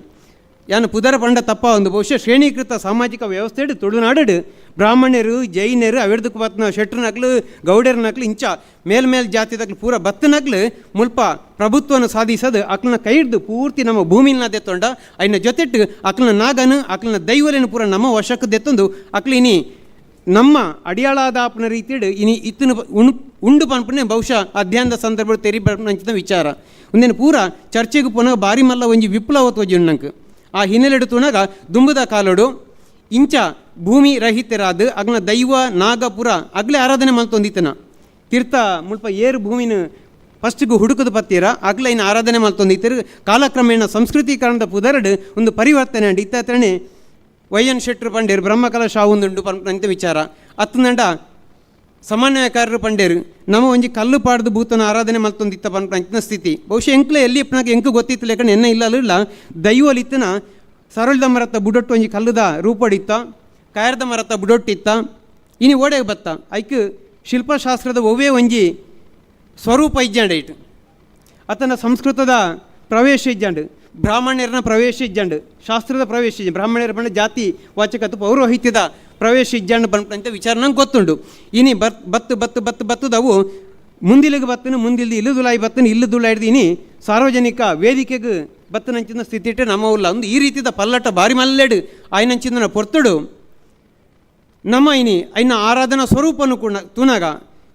ಯಾನು ಪುದರ ಪಂಡ ತಪ್ಪ ಒಂದು ಬಹುಶಃ ಶ್ರೇಣೀಕೃತ ಸಾಮಾಜಿಕ ವ್ಯವಸ್ಥೆ ತುಳುನಾಡು ಬ್ರಾಹ್ಮಣರು ಜೈನರು ಅವೆರ್ದಕ್ಕೆ ಬತ್ತನ ಶೆಟ್ರನಕ್ಲು ಗೌಡರನಕ್ಲು ಇಂಚ ಮೇಲ್ಮೇಲ್ ಜಾತಿದಕ್ಲು ಪೂರ ಬತ್ತನಕ್ಲು ಮುಲ್ಪ ಪ್ರಭುತ್ವವನ್ನು ಸಾಧಿಸೋದು ಅಕ್ಲನ ಕೈ ಹಿಡ್ದು ಪೂರ್ತಿ ನಮ್ಮ ಭೂಮಿನ ದೆತ್ತೊಂಡ ಅಯ್ನ ಜೊತೆಟ್ಟು ಅಕ್ಲನ ನಾಗನು ಅಕ್ಲನ ದೈವಲೇನು ಪೂರ ನಮ್ಮ ವಶಕ್ಕೆ ದೆತ್ತೊಂದು ಅಕ್ಲು ಇನಿ ನಮ್ಮ ಅಡಿಯಾಳಾದಾಪನ ರೀತಿಡು ಇನಿ ಇತ್ತನ ಉಂಡು ಪನ್ಪನೆ ಬಹುಶಃ ಅಧ್ಯಯನದ ಸಂದರ್ಭ ತೆರಿ ನಂಚಿನ ವಿಚಾರ ಒಂದೇನು ಪೂರ ಚರ್ಚೆಗೆ ಪುನಃ ಬಾರಿ ಮಲ್ಲ ಒಂಜಿ ವಿಪ್ಲವ ತೋಜಿ ನಂಗೆ. ಆ ಹಿನ್ನೆಲೆಡು ತುಣಗ ದುಂಬುದ ಕಾಲೋಡು ಇಂಚ ಭೂಮಿ ರಹಿತರಾದ ಅಗ್ನ ದೈವ ನಾಗಪುರ ಅಗ್ಲೆ ಆರಾಧನೆ ಮಲ್ತೊಂದಿತ್ತನ ತೀರ್ಥ ಮುಲ್ಪ ಏರು ಭೂಮಿನ ಫಸ್ಟ್ಗೆ ಹುಡುಕದ ಪತ್ತೀರ ಅಗ್ಲ ಇನ್ನು ಆರಾಧನೆ ಮಲ್ತೊಂದಿತ್ತರು. ಕಾಲಕ್ರಮೇಣ ಸಂಸ್ಕೃತೀಕರಣದ ಪುದರಡು ಒಂದು ಪರಿವರ್ತನೆ ಅಂಡ್ ಇತ್ತತ್ರನೆ ವೈ ಎನ್ ಶೆಟ್ರು ಪಂಡೇರು ಬ್ರಹ್ಮಕಲ ಶಾವುಂದುಂಡು ಪಂತ ವಿಚಾರ ಅತ್ತಂದಂಡ ಸಮನ್ವಯಕಾರರು ಪಂಡೇರು ನಮ್ಮ ಒಂಜಿ ಕಲ್ಲು ಪಾಡ್ದು ಭೂತನ ಆರಾಧನೆ ಮಲ್ತೊಂದಿತ್ತ ಪನ್ಪಂಚಿನ ಸ್ಥಿತಿ ಬಹುಶಃ ಎಂಕ್ಲೆ ಎಲ್ಲಿ ಇಪ್ಪನಾಗ ಎಂಕು ಗೊತ್ತಿತ್ತು ಲೇಕಂಡು ಎನ್ನ ಇಲ್ಲ ಇಲ್ಲ ದೈವಲಿತ್ತನ ಸರಳದ ಮರತ್ತ ಬುಡೊಟ್ಟು ಒಂಜಿ ಕಲ್ಲುದ ರೂಪಡಿತ್ತ ಕಾಯರ್ದ ಮರತ್ತ ಬುಡೊಟ್ಟಿತ್ತ ಇನಿ ಓಡೆಗೆ ಬತ್ತ ಐಕ್ ಶಿಲ್ಪಶಾಸ್ತ್ರದ ಒವ್ವೇ ಒಂಜಿ ಸ್ವರೂಪ ಇಜ್ಜಾಂಡ ಇಟ್ಟು ಆತನ ಸಂಸ್ಕೃತದ ಪ್ರವೇಶ ಇಜ್ಜಾಂಡು ಬ್ರಾಹ್ಮಣ್ಯರನ ಪ್ರವೇಶ ಇಜ್ಜಾಂಡು ಶಾಸ್ತ್ರದ ಪ್ರವೇಶ ಇಜ್ಜ ಬ್ರಾಹ್ಮಣ್ಯರ ಬಂಡ ಜಾತಿ ವಾಚಕತ್ವ ಪೌರೋಹಿತ್ಯದ ಪ್ರವೇಶ ಇಜ್ಜಾಂಡು ಬಂತ ವಿಚಾರ ನಂಗೆ ಗೊತ್ತುಂಡು. ಇನಿ ಬತ್ ಬತ್ತು ಬತ್ತು ಬತ್ತು ಬತ್ತದವು ಮುಂದಿಲಿಗೆ ಬತ್ತನು ಮುಂದಿಲ್ದು ಇಲ್ಲದುಲಾಯಿ ಬತ್ತನು ಇಲ್ಲದುಲಾಯ್ದು ಇನಿ ಸಾರ್ವಜನಿಕ ವೇದಿಕೆಗೆ ಬತ್ತನಂಚಿನ ಸ್ಥಿತಿ ಇಟ್ಟೆ ನಮ್ಮ ಉಲ್ಲ ಒಂದು ಈ ರೀತಿದ ಪಲ್ಲಟ ಬಾರಿ ಮಲ್ಲೆಡು ಆಯ್ನಂಚಿನ ಪೊರ್ತುಡು ನಮ್ಮ ಇನಿ ಐನ ಆರಾಧನಾ ಸ್ವರೂಪನು ಕೂಡ ತುನಗ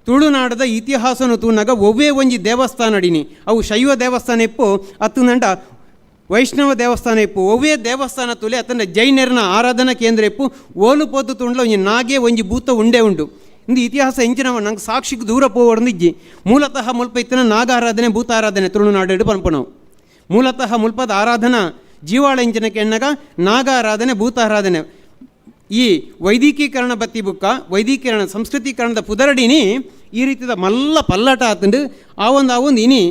ತುಳುನಾಡದ ಇತಿಹಾಸನು ತೂನಗ ಒವ್ವೇ ಒಂಜಿ ದೇವಸ್ಥಾನ ಅಡಿನಿ ಅವು ಶೈವ ದೇವಸ್ಥಾನ ಎಪ್ಪು ಅತ್ತುನಂಡ ವೈಷ್ಣವ ದೇವಸ್ಥಾನ ಇಪ್ಪು, ಒವ್ವೇ ದೇವಸ್ಥಾನ ತುಲೆ ಅತನ ಜೈನರ್ನ ಆರಾಧನಾ ಕೇಂದ್ರ ಇಪ್ಪು, ಓಲು ಪೋತು ತುಂಡ್ಲ ಒಂಜಿ ನಾಗೆ ಒಂಜಿ ಭೂತ ಉಂಡೆ ಉಂಡು. ಇಂದು ಇತಿಹಾಸ ಎಂಚಿನ ನಂಗೆ ಸಾಕ್ಷಿಗೆ ದೂರ ಪೋವಡ್ದು ಇಜ್ಜಿ. ಮೂಲತಃ ಮುಲ್ಪ ಇತ್ತಿನ ನಾಗಾರಾಧನೆ ಭೂತಾರಾಧನೆ ತುಳುನಾಡು ಪನ್ಪುನವು. ಮೂಲತಃ ಮುಲ್ಪದ ಆರಾಧನಾ ಜೀವಾಳ ಇಂಚಿನ ಕೆಣ್ಣಗ ನಾಗಾರಾಧನೆ ಭೂತಾರಾಧನೆ. ಈ ವೈದಿಕೀಕರಣ ಬತ್ತಿ ಬುಕ್ಕ ವೈದಿಕೀಕರಣ ಸಂಸ್ಕೃತೀಕರಣದ ಪುದರಡಿನಿ ಈ ರೀತಿದ ಮಲ್ಲ ಪಲ್ಲಟ ಆತಂಡು ಆ ಒಂದು ಇನಿ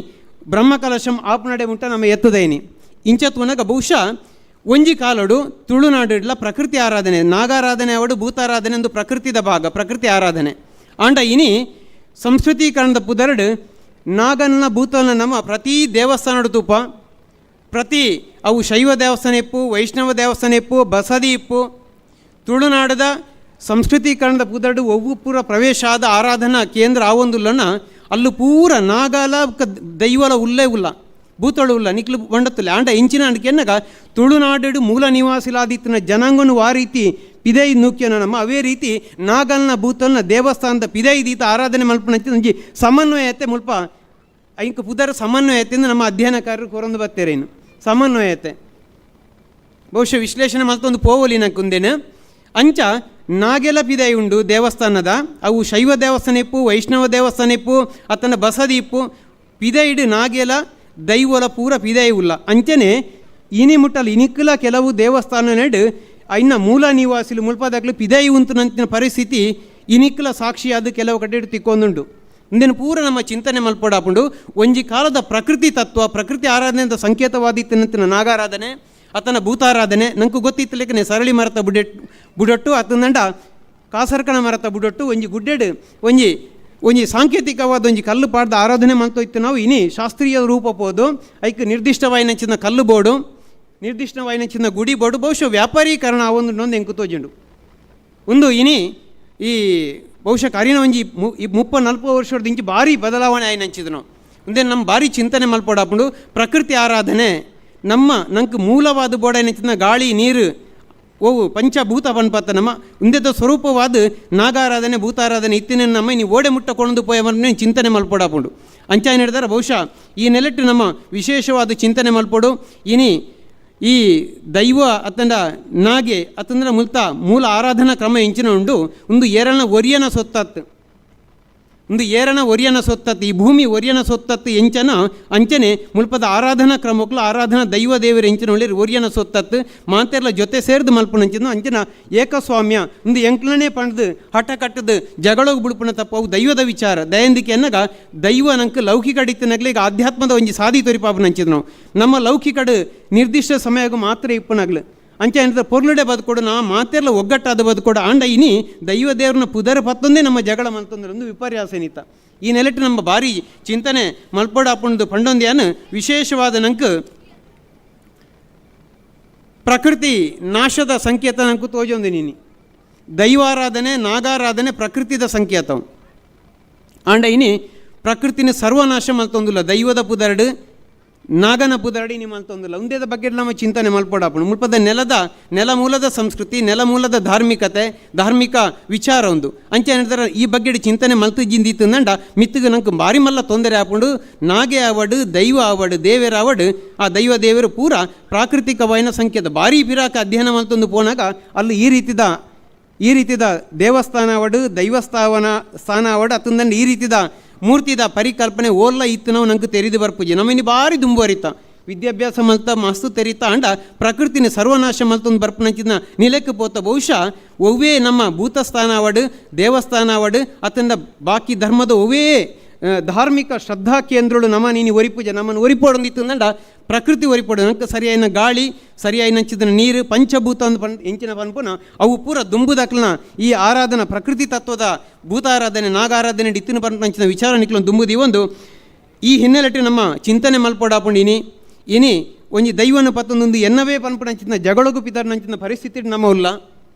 ಬ್ರಹ್ಮಕಲಶಂ ಆಪ್ನಡೆ ಮುಟ್ಟ ನಮ್ಮ ಎತ್ತದೈನಿ. ಇಂಚ ತೂನಗ ಬಹುಶಃ ಒಂಜಿ ಕಾಲಡು ತುಳುನಾಡಿಡ್ಲ ಪ್ರಕೃತಿ ಆರಾಧನೆ ನಾಗಾರಾಧನೆ ಅವಡು ಭೂತಾರಾಧನೆ ಎಂದು ಪ್ರಕೃತಿದ ಭಾಗ ಪ್ರಕೃತಿ ಆರಾಧನೆ. ಆಂಡ ಇನಿ ಸಂಸ್ಕೃತೀಕರಣದ ಪುದರಡು ನಾಗನ್ನ ಭೂತನ ನಮ್ಮ ಪ್ರತಿ ದೇವಸ್ಥಾನಡು ತೂಪ ಪ್ರತಿ ಅವು ಶೈವ ದೇವಸ್ಥಾನ ಇಪ್ಪು, ವೈಷ್ಣವ ದೇವಸ್ಥಾನ ಇಪ್ಪು, ಬಸದಿ ಇಪ್ಪು. ತುಳುನಾಡದ ಸಂಸ್ಕೃತೀಕರಣದ ಪುದರಡು ಒವ್ವು ಪೂರ ಪ್ರವೇಶ ಆದ ಆರಾಧನಾ ಕೇಂದ್ರ ಆ ಒಂದುಲ್ಲನ ಅಲ್ಲು ಪೂರ ನಾಗಾಲ ದೈವಲ ಉಲ್ಲೇ ಉಲ್ಲ ಭೂತಳು ಉಲ್ಲ ನಿಕ್ಲು ಬಂಡತ್ತುಲ್ಲ. ಆಂಡ ಇಂಚಿನ ಅಂಡ್ ತುಳುನಾಡು ಮೂಲ ನಿವಾಸಿಲಾದಿತ್ತಿನ ಜನಾಂಗನು ಆ ರೀತಿ ಪಿದೈ ನೂಕ್ಯನ ನಮ್ಮ ಅವೇ ರೀತಿ ನಾಗಲ್ನ ಭೂತಲ್ನ ದೇವಸ್ಥಾನದ ಪಿದೈ ದೀತ ಆರಾಧನೆ ಮಲ್ಪನ ಒಂಜಿ ಸಮನ್ವಯತೆ ಮುಲ್ಪ ಐಂಕ ಪುದರ ಸಮನ್ವಯತೆ ನಮ್ಮ ಅಧ್ಯಯನಕಾರರು ಕೊರೊಂದು ಬತ್ತೇರೇನು ಸಮನ್ವಯತೆ ಬಹುಶಃ ವಿಶ್ಲೇಷಣೆ ಮಲ್ತೊಂದು ಪೋವಲಿ ನಂಕುಂದೇನು. ಅಂಚ ನಾಗೆಲ ಪಿದೈ ಉಂಡು ದೇವಸ್ಥಾನದ ಅವು ಶೈವ ದೇವಸ್ಥಾನ ಇಪ್ಪು, ವೈಷ್ಣವ ದೇವಸ್ಥಾನ ಇಪ್ಪು, ಅತನ ಬಸದಿ ಇಪ್ಪು. ಪಿದೈಡು ನಾಗೆಲ ದೈವಲ ಪೂರ ಪಿದೈ ಉಲ್ಲ. ಅಂಚನೆ ಇನಿ ಮುಟ್ಟಲು ಇನಿಕ್ಕಲ ಕೆಲವು ದೇವಸ್ಥಾನ ನೆಡು ಐನ ಮೂಲ ನಿವಾಸಿಲು ಮುಲ್ಪದಾಗ್ಲು ಪಿದೈ ಉಂಟು ಪರಿಸ್ಥಿತಿ ಇನಿಕ್ಕಲ ಸಾಕ್ಷಿಯಾದ ಕೆಲವು ಕಡೆ ತಿಕ್ಕೊಂದುಂಡು. ಇಂದಿನ ಪೂರ ನಮ್ಮ ಚಿಂತನೆ ಮಲ್ಪಡಾಪುಂಡು. ಒಂಜಿ ಕಾಲದ ಪ್ರಕೃತಿ ತತ್ವ ಪ್ರಕೃತಿ ಆರಾಧನೆ ಸಂಕೇತವಾದಿತ್ತಿನ ನಾಗಾರಾಧನೆ ಆತನ ಭೂತಾರಾಧನೆ ನಂಗೆ ಗೊತ್ತಿತ್ತಲೇಕನೆ ಸರಳಿ ಮರತ ಬುಡಟ್ಟು ಆತನಂಡ ಕಾಸರ್ಕಣ ಮರತ ಬುಡಟ್ಟು ಒಂಜಿ ಗುಡ್ಡೆಡು ಒಂಜಿ ಒಂಜಿ ಸಾಂಕೇತಿಕವಾದ ಒಂಜಿ ಕಲ್ಲು ಪಾಡ್ದ ಆರಾಧನೆ ಮಂತೋಯ್ತು ನಾವು. ಇನಿ ಶಾಸ್ತ್ರೀಯ ರೂಪ ಪೋದು ಐಕ್ ನಿರ್ದಿಷ್ಟವಾಯಿನ ಚಿನ್ನ ಕಲ್ಲು ಬೋಡು ನಿರ್ದಿಷ್ಟವಾಯಿನ ಚಿನ್ನ ಗುಡಿ ಬೋಡು ಬಹುಶಃ ವ್ಯಾಪಾರೀಕರಣ ಒಂದು ನೊಂದು ಎಂಕು ತೋಜುಂಡು. ಒಂದು ಇನಿ ಈ ಬಹುಶಃ ಕರಿನ ಒಂಜಿ ಈ 30-40 ವರ್ಷದ ಇಂಚಿ ಭಾರಿ ಬದಲಾವಣೆ ಆಯ್ನಂಚಿದನು. ಒಂದೇ ನಮ್ಮ ಭಾರಿ ಚಿಂತನೆ ಮಲ್ಪಡಾಪುಂಡು. ಪ್ರಕೃತಿ ಆರಾಧನೆ ನಮ್ಮ ನಂಗೆ ಮೂಲವಾದ ಬೋಡ ಗಾಳಿ ನೀರು ಓವು ಪಂಚಭೂತ ಪನ್ಪತ್ತ ನಮ್ಮ ಉಂದೆದ ಸ್ವರೂಪವಾದ ನಾಗಾರಾಧನೆ ಭೂತಾರಾಧನೆ ಇತ್ತಿನ ನಮ್ಮ ನೀವು ಓಡೆ ಮುಟ್ಟ ಕೊಂಡು ಪೋಯವನ್ನ ಚಿಂತನೆ ಮಲ್ಪಡಾಪುಂಡು. ಅಂಚಾಯ ಹಿಡಿದಾರೆ ಬಹುಶಃ ಈ ನೆಲೆಟ್ಟು ನಮ್ಮ ವಿಶೇಷವಾದ ಚಿಂತನೆ ಮಲ್ಪಡು. ಇನಿ ಈ ದೈವ ಅತ್ತಂಡ ನಾಗೆ ಅತ್ತಂದ್ರೆ ಮುಲ್ತ ಮೂಲ ಆರಾಧನಾ ಕ್ರಮ ಎಂಚಿನ ಉಂಡು. ಒಂದು ಏರನ ಒರಿಯನ ಸೊತ್ತತ್ತು, ಒಂದು ಏರನ ಒರಿಯನ ಸೊತ್ತತ್ತು, ಈ ಭೂಮಿ ಒರಿಯನ ಸೊತ್ತತ್ತು ಎಂಚನ ಅಂಚನೆ ಮುಲ್ಪದ ಆರಾಧನಾ ಕ್ರಮಕ್ಕಲು ಆರಾಧನಾ ದೈವ ದೇವರ ಎಂಚಿನ ಒಳ್ಳೆ ಒರಿಯನ ಸೊತ್ತತ್ತು ಮಾತೆರ್ಲ ಜೊತೆ ಸೇರ್ದು ಮಲ್ಪುನಂಚಿನ ಅಂಚನ ಏಕಸ್ವಾಮ್ಯ ಒಂದು ಎಂಕ್ಲನೇ ಪಂಡ್ದು ಹಠ ಕಟ್ಟದು ಜಗಳೋಗಿ ಬಿಡ್ಪುನ ತಪ್ಪು ಅವು ದೈವದ ವಿಚಾರ. ದಯಂದಿಕೆ ಅನ್ನಗ ದೈವ ನಂಗೆ ಲೌಕಿಕ ಅಡಿತನಗ್ಲಿ ಈಗ ಆಧ್ಯಾತ್ಮದ ಒಂಜಿ ಸಾದಿ ತೊರಿಪಾಪನಂಚಿದ ನಾವು ನಮ್ಮ ಲೌಕಿಕಡು ನಿರ್ದಿಷ್ಟ ಸಮಯಗೂ ಮಾತ್ರ ಇಪ್ಪುನಗ್ಲು ಅಂಚೆ ಏನಂದ್ರೆ ಪೊರ್ಲುಡೆ ಬದುಕೊಡು ನಾ ಮಾತೆಲ್ಲ ಒಗ್ಗಟ್ಟಾದ ಬದುಕೊಡು. ಆಂಡ ಇನಿ ದೈವ ದೇವ್ರನ್ನ ಪುದರ ಪತ್ತೊಂದೇ ನಮ್ಮ ಜಗಳ ಮಂತಂದ್ರೆ ಒಂದು ವಿಪರ್ಯಾಸ ನಿತ. ಈ ನೆಲೆಟ್ಟು ನಮ್ಮ ಭಾರಿ ಚಿಂತನೆ ಮಲ್ಪೊಡ ಅಪ್ಪುಂದು ಪಂಡೊಂದ್ಯಾನು ವಿಶೇಷವಾದ ನಂಗೆ ಪ್ರಕೃತಿ ನಾಶದ ಸಂಕೇತ ನಂಕು ತೋಜೊಂದು ನೀನಿ. ದೈವಾರಾಧನೆ ನಾಗಾರಾಧನೆ ಪ್ರಕೃತಿದ ಸಂಕೇತ. ಆಂಡ ಇನಿ ಪ್ರಕೃತಿನ ಸರ್ವನಾಶ ಮಲ್ತೊಂದಿಲ್ಲ ದೈವದ ಪುದರಡು ನಾಗನ ಪುದರಡಿ ನಿಮ್ಮ ಅಂತೊಂದಿಲ್ಲ. ಒಂದೇದ ಬಗ್ಗೆ ನಮ್ಮ ಚಿಂತನೆ ಮಲ್ಪಡಾಪುಂಡು. ಮುಲ್ಪದ ನೆಲಮೂಲದ ಸಂಸ್ಕೃತಿ ನೆಲಮೂಲದ ಧಾರ್ಮಿಕತೆ ಧಾರ್ಮಿಕ ವಿಚಾರ ಒಂದು ಅಂಚೆ ಏನಿರ್ತಾರೆ ಈ ಬಗ್ಗೆ ಚಿಂತನೆ ಮಲ್ತು ಜಿಂದಿತ್ತಂದಂಡ ಮಿತ್ತಿಗೆ ನಂಗೆ ಭಾರಿ ಮಲ್ಲ ತೊಂದರೆ ಆಪುಂಡು. ನಾಗೆ ಆವಡು ದೈವ ಆವಡು ದೇವರ ಆವಡು ಆ ದೈವ ದೇವರು ಪೂರ ಪ್ರಾಕೃತಿಕವಾಯಿನ ಸಂಕೇತ ಭಾರಿ ಬಿರಾಕ ಅಧ್ಯಯನ ಮಲ್ತೊಂದು ಪೋನಾಗ ಅಲ್ಲಿ ಈ ರೀತಿದ ದೇವಸ್ಥಾನ ಆವಡು ದೈವಸ್ಥಾವನ ಸ್ಥಾನ ಆವಡು ಅತ್ತಂದಂಡ ಈ ರೀತಿದ ಮೂರ್ತಿದ ಪರಿಕಲ್ಪನೆ ಓಲ್ಲ ಇತ್ತು ನಾವು ನಂಗೆ ತೆರಿದು ಬರ್ಪುಜಿ. ನಮ್ಮನಿ ಭಾರಿ ದುಂಬರಿತ ವಿದ್ಯಾಭ್ಯಾಸ ಮಲ್ತ ಮಸ್ತು ತೆರಿತ ಅಂಡ ಪ್ರಕೃತಿನ ಸರ್ವನಾಶ ಮಲ್ತೊಂದು ಬರ್ಪುನಂಚಿನ ನಿಲಕ್ಕೆ ಪೋತ ಬಹುಶಃ ಒವ್ವೇ ನಮ್ಮ ಭೂತಸ್ಥಾನ ಆವಡು ದೇವಸ್ಥಾನ ಆವಡು ಅತಂಡ ಬಾಕಿ ಧರ್ಮದ ಒವ್ವೇ ಧಾರ್ಮಿಕ ಶ್ರದ್ಧಾ ಕೇಂದ್ರಗಳು ನಮ್ಮ ನೀನು ಒರಿಪೂಜೆ ನಮ್ಮನ್ನು ಒರಿಪೋಡೊಂದಿತ್ತಂದಂಡ ಪ್ರಕೃತಿ ಒರಿಪೋಡು ನಂಗೆ ಸರಿಯಾಯಿನ ಗಾಳಿ ಸರಿಯಾಯಿನಂಚಿದ ನೀರು ಪಂಚಭೂತ ಅಂದ್ ಪನ್ ಎಂಚಿನ ಪನ್ಪುನ ಅವು ಪೂರ ದುಂಬುದಕ್ಲನ ಈ ಆರಾಧನಾ ಪ್ರಕೃತಿ ತತ್ವದ ಭೂತಾರಾಧನೆ ನಾಗಾರಾಧನೆ ಡಿತ್ತಿನ ಪಂಚಿನ ವಿಚಾರ ನಿಕ್ಲೊಂದು ದುಂಬುದಿ ಒಂದು ಈ ಹಿನ್ನೆಲೆಟ್ಟು ನಮ್ಮ ಚಿಂತನೆ ಮಲ್ಪೊಡಾಪುಂಡು. ಇನಿ ಇನಿ ಒಂಜಿ ದೈವನ ಪತ್ತೊಂದೊಂದು ಎನ್ನವೇ ಪನ್ಪುನಂಚಿನ ಜಗಳಗು ಪಿತರ್ನಂಚಿನ ಪರಿಸ್ಥಿತಿ ನಮ್ಮ ಉಲ್ಲ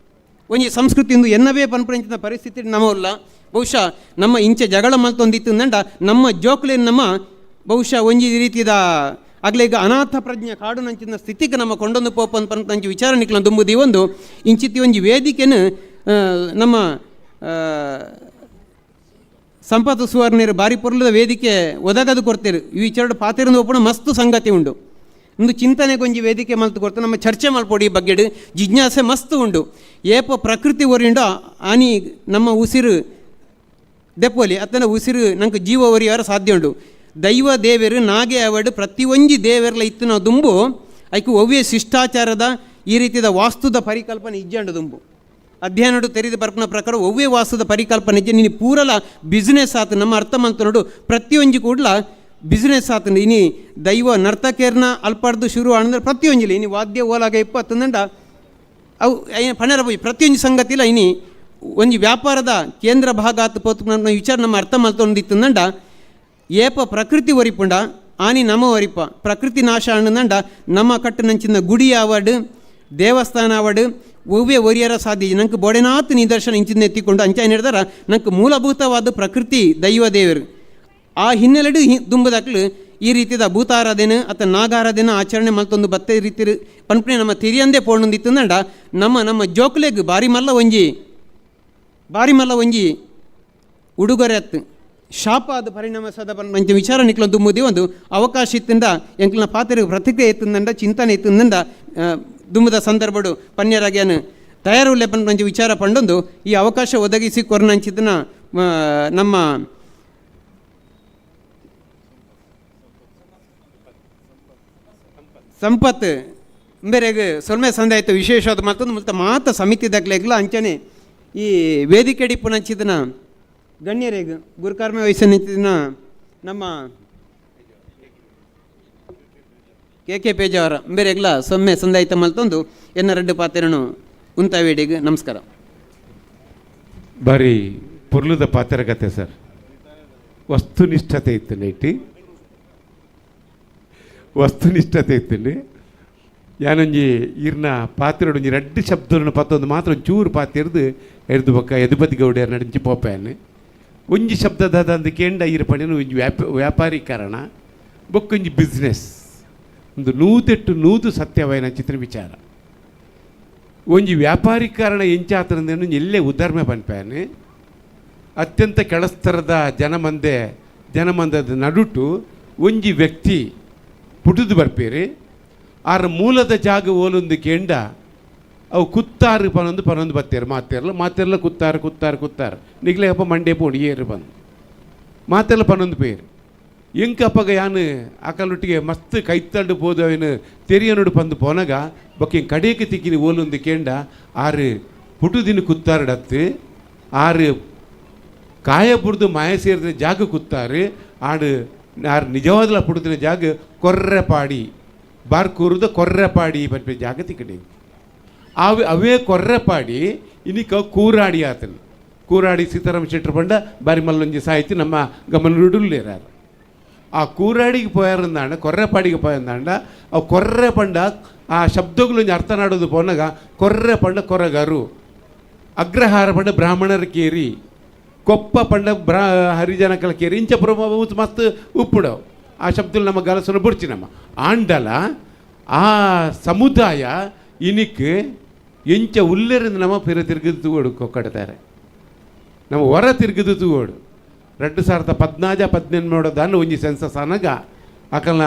ಒಂಜಿ ಸಂಸ್ಕೃತಿಯಿಂದ ಎನ್ನವೇ ಪನ್ಪುನಂಚಿನ ಪರಿಸ್ಥಿತಿ ನಮ್ಮ ಉಲ್ಲ. ಬಹುಶಃ ನಮ್ಮ ಇಂಚೆ ಜಗಳ ಮಲ್ತೊಂದಿತ್ತಂದಂಡ ನಮ್ಮ ಜೋಕ್ಲೇನ್ ನಮ್ಮ ಬಹುಶಃ ಒಂಜಿ ರೀತಿದ ಆಗ್ಲೇ ಈಗ ಅನಾಥ ಪ್ರಜ್ಞೆ ಕಾಡುನಂಚಿನ ಸ್ಥಿತಿಗೆ ನಮ್ಮ ಕೊಂಡೊಂದು ಪೋಪನ್ ಪನ್ಪಂಚಿ ವಿಚಾರ ನಿಕ್ಲ ದುಂಬುದಿ ಒಂದು ಇಂಚಿತಿ ಒಂಜಿ ವೇದಿಕೆನು ನಮ್ಮ ಸಂಪತ್ತು ಸುವರ್ಣರು ಬಾರಿ ಪೊರ್ಲದ ವೇದಿಕೆ ಒದಗದು ಕೊಡ್ತೀರು. ಈ ವಿಚಾರ ಪಾತಿರಂದು ಒಪ್ಪಣ ಮಸ್ತು ಸಂಗತಿ ಉಂಡು. ಇಂದು ಚಿಂತನೆಗೊಂಜಿ ವೇದಿಕೆ ಮಲ್ತು ಕೊಡ್ತು ನಮ್ಮ ಚರ್ಚೆ ಮಲ್ಪೊಡು ಈ ಬಗ್ಗೆಡ್ ಜಿಜ್ಞಾಸೆ ಮಸ್ತ್ ಉಂಡು. ಏಪ ಪ್ರಕೃತಿ ಒರಿಂಡೋ ಆನಿ ನಮ್ಮ ಉಸಿರು ದೆಪ್ಪೊಲಿ ಅತ್ತನ ಉಸಿರು ನಂಗೆ ಜೀವ ಒರಿಯಾರ ಸಾಧ್ಯ ಉಂಡು. ದೈವ ದೇವೆರು ನಾಗೆ ಅವಡು ಪ್ರತಿಯೊಂಜಿ ದೇವೆರ್ಲ ಇತ್ತು ನಾವು ದುಂಬು ಐಕು ಒವ್ವೇ ಶಿಷ್ಟಾಚಾರದ ಈ ರೀತಿಯ ವಾಸ್ತುದ ಪರಿಕಲ್ಪನೆ ಇಜ್ಜಂಡು ದುಂಬು. ಅಧ್ಯಯನಡು ತೆರೆದು ಬರ್ಪನ ಪ್ರಕಾರ ಒವ್ವೇ ವಾಸ್ತುದ ಪರಿಕಲ್ಪನೆ ಇಜ್ಜೆ ನೀನು ಪೂರಲ ಬಿಸ್ನೆಸ್ ಆತು ನಮ್ಮ ಅರ್ಥ ಮಂತ ನೋಡು ಪ್ರತಿಯೊಂಜಿ ಕೂಡಲ ಬಿಸ್ನೆಸ್ ಆತು. ಇನಿ ದೈವ ನರ್ತಕೇರ್ನ ಅಲ್ಪಾರ್ದು ಶುರು ಅಂದ್ರೆ ಪ್ರತಿಯೊಂಜಿಲಿ ಇನಿ ವಾದ್ಯ ಓಲಾಗ ಇಪ್ಪತ್ತಂದಂಡ ಅವು ಪಣರ ಪೋಯಿ ಪ್ರತಿಯೊಂಜಿ ಸಂಗತಿಲ ಇನಿ ಒಂಜಿ ವ್ಯಾಪಾರದ ಕೇಂದ್ರ ಭಾಗ ಆತು ಪೋತು ನಮ್ಮ ವಿಚಾರ ನಮ್ಮ ಅರ್ಥ ಮಲ್ತೊಂದಿತ್ತಂದಂಡ ಏಪ ಪ್ರಕೃತಿ ಒರಿಪುಂಡ ಆನಿ ನಮ ಒರಿಪ ಪ್ರಕೃತಿ ನಾಶ ಅಣ್ಣಂಡ ನಮ್ಮ ಕಟ್ಟನಂಚಿನ ಗುಡಿ ಆವಡ್ ದೇವಸ್ಥಾನ ಆವಡ್ ಒವ್ವೇ ಒರಿಯರ ಸಾಧ್ಯ ನಂಗೆ ಬೋಡೆನಾತ್ ನಿದರ್ಶನ ಇಂಚಿನ ಎತ್ತಿಕೊಂಡು ಅಂಚ ಹಿಡ್ದಾರ ನಂಗೆ ಮೂಲಭೂತವಾದ ಪ್ರಕೃತಿ ದೈವ ದೇವರು. ಆ ಹಿನ್ನೆಲೆಡು ದುಂಬುದಾಕ್ಲು ಈ ರೀತಿಯ ಭೂತಾರಾಧನೆ ಅಥವಾ ನಾಗಾರಾಧನೆ ಆಚರಣೆ ಮಲ್ತೊಂದು ಬತ್ತೆ ರೀತಿ ಪನ್ಪನೆ ನಮ್ಮ ತಿರಿಯಂದೇ ಪೋಣೊಂದಿತ್ತಂದಂಡ ನಮ್ಮ ನಮ್ಮ ಜೋಕ್ಲೆಗ್ ಬಾರಿ ಮಲ್ಲ ಒಂಜಿ ಬಾರಿ ಮಲ್ಲ ಒಂಜಿ ಉಡುಗೊರೆ ಅತ್ತು ಶಾಪ ಆದ ಪರಿಣಾಮ ಸದ ಮಂಚ ವಿಚಾರ ನಿಕ್ಲ ದುಮ್ಮುದಿ ಒಂದು ಅವಕಾಶ ಇತ್ತಿಂದ ಎಂಕ್ಲನ ಪಾತ್ರೆಗೆ ಪ್ರತಿಕ್ರಿಯೆ ಇತ್ತಂದಂಡ ಚಿಂತನೆ ಇತ್ತಂದಂಡ ದುಮ್ಮದ ಸಂದರ್ಭಡು ಪನ್ಯರಾಗ್ಯಾನ ತಯಾರು ಲೆಪನ್ ಮಂಚ ವಿಚಾರ ಪಂಡೊಂದು ಈ ಅವಕಾಶ ಒದಗಿಸಿ ಕೊರ್ನಂಚಿತನ ನಮ್ಮ ಸಂಪತ್ ಬೇರೆಗ್ ಸೊಲ್ಮೆ ಸಂದಾಯಿತು ವಿಶೇಷವಾದ ಮತ್ತೊಂದು ಮತ್ತು ಮಾತ ಸಮಿತಿ ದಾಖಲೆಗ್ಲ ಅಂಚನೆ ಈ ವೇದಿಕೆ ಡಿಪ್ಪುನಂಚಿದನ ಗಣ್ಯರೇಗ್ ಗುರುಕರ್ಮ ವಹಿಸಿನ ನಮ್ಮ ಕೆ ಕೆ ಪೇಜಾವರ ಬೇರೆಗ್ಲ ಸೊಮ್ಮೆ ಸಂದಾಯಿತ ಮಲ್ತೊಂದು ಎನ್ನ ರೆಡ್ಡು ಪಾತ್ರನು ಉಂತಾವೇಡಿಗೆ ನಮಸ್ಕಾರ. ಬಾರಿ ಪೊರ್ಲುದ ಪಾತ್ರಗತೆ ಸರ್, ವಸ್ತುನಿಷ್ಠತೆ ಇತ್ತು ನೈಟಿ ವಸ್ತುನಿಷ್ಠತೆ ಇತ್ತು. ಯಾನೊಂಜಿ ಈರ್ನ ಪಾತ್ರೆಡು ಒಂಜಿ ರಡ್ಡು ಶಬ್ದವನ್ನು ಪತ್ತೊಂದು ಮಾತ್ರ ಒಂಚೂರು ಪಾತಿರ್ದು ಎರ್ದು ಬೊಕ್ಕ ಯದುಪತಿ ಗೌಡಿಯರ್ ನಡಿಂಚಿ ಪೋಪೇನು ಒಂಜಿ ಶಬ್ದದಾದ ಅಂದು ಕೇಂಡ ಈರ್ ಪಣಿನ ಒಂಜಿ ವ್ಯಾಪಾರೀಕರಣ ಬೊಕ್ಕೊಂಜಿ ಬಿಸ್ನೆಸ್ ಒಂದು ನೂದೆಟ್ಟು ನೂದು ಸತ್ಯವಾಯಿನ ಚಿತ್ರ ವಿಚಾರ. ಒಂಜಿ ವ್ಯಾಪಾರೀಕರಣ ಎಂಚಾತನಂದೇನು ಎಲ್ಲೇ ಉದಾಹರಣೆ ಪನ್ಪೇನು ಅತ್ಯಂತ ಕೆಳಸ್ತರದ ಜನಮಂದೆ ಜನಮಂದದ ನಡುಟು ಒಂಜಿ ವ್ಯಕ್ತಿ ಪುಟುದು ಬರ್ಪೇರಿ ಆರ ಮೂಲದ ಜಾಗ ಓಲೊಂದು ಕೇಂಡ ಅವು ಕುತ್ತಾರು ಪನೊಂದು ಪನೊಂದು ಬತ್ತೇರು ಮಾತೇರ್ಲ ಮಾತೆರ್ಲ ಕುತ್ತಾರು ಕುತ್ತಾರು ಕುತ್ತಾರು ನಿಗ್ಲೆ ಅಪ್ಪ ಮಂಡೆ ಪೋಣಿ ಏರು ಬಂದು ಮಾತೆಲ್ಲ ಪನೊಂದು ಪೇರು ಎಂಕ ಅಪ್ಪಗ ಯಾನು ಅಕಲೊಟ್ಟಿಗೆ ಮಸ್ತ್ ಕೈತಂಡು ಪೋದು ಅವನು ತೆರಿಯನೋಡು ಪಂದು ಪೋನಗ ಬೊಕ್ಕ ಕಡೆಗೆ ತಿಕ್ಕಿನಿ ಓಲೊಂದು ಕೇಂಡ ಆರು ಪುಟುದಿನ ಕುತ್ತಾರಡತ್ತು ಆರು ಕಾಯ ಬುಡ್ದು ಮಾಯ ಸೇರಿದ ಜಾಗ ಕುತ್ತಾರೆ ಆಡು ಆರು ನಿಜವಾದಲ ಪುಡುದಿನ ಜಾಗ ಕೊರ್ರೆಪಾಡಿ ಬಾರ್ಕೂರುದ ಕೊರ್ರೆಪಾಡಿ ಪನ್ಪಿ ಜಾಗ ತಿಕ್ಕಡಿ ಅವೆ ಅವೇ ಕೊರ್ರೆಪಾಡಿ ಇನಿಕ ಕೂರಾಡಿ ಆತನು ಕೂರಾಡಿ ಸೀತಾರಾಮ ಶೆಟ್ಟರ್ ಪಂಡ ಬಾರಿ ಮಲ್ಲೊಂಜಿ ಸಾಹಿತಿ ನಮ್ಮ ಗಮನಡುಲ್ಲೇರಾರು. ಆ ಕೂರಾಡಿಗೆ ಪೋಯಾರಂದಾಂಡ ಕೊರ್ರೆಪಾಡಿಗೆ ಪೋಯಂದಾಂಡ ಆ ಕೊರ್ರೆ ಪಂಡ ಆ ಶಬ್ದಗಳು ಒಂಜಿ ಅರ್ಥ ನಾಡೋದು ಪೋನಗ ಕೊರ್ರೆ ಪಂಡ ಕೊರಗರು ಅಗ್ರಹಾರ ಪಂಡ ಬ್ರಾಹ್ಮಣರ ಕೇರಿ ಕೊಪ್ಪ ಪಂಡ ಹರಿಜನಕಲ ಕೇರಿ ಇಂಚ ಪ್ರಭಾವ ಮಸ್ತ್ ಉಪ್ಪುಡವು ಆ ಶಬ್ದలు ನಮ್ಮ ಗಲಸನ್ನು ಬುಡ್ಚಿ ನಮ್ಮ ಆಂಡಲ ಆ ಸಮುದಾಯ ಇನಿಕ್ ಎಂಚ ಉಲ್ಲೆರಿಂದ ನಮ್ಮ ಪಿರ ತಿರುಗಿದು ತೂಗೋಡು ಕೊಕ್ಕಡ್ತಾರೆ ನಮ್ಮ ಹೊರ ತಿರುಗಿದು ತೂಗೋಡು 2014 18 ದಾನು ಒಂಜಿ ಸೆನ್ಸಸ್ ಅನಗ ಅಕಲ್ನ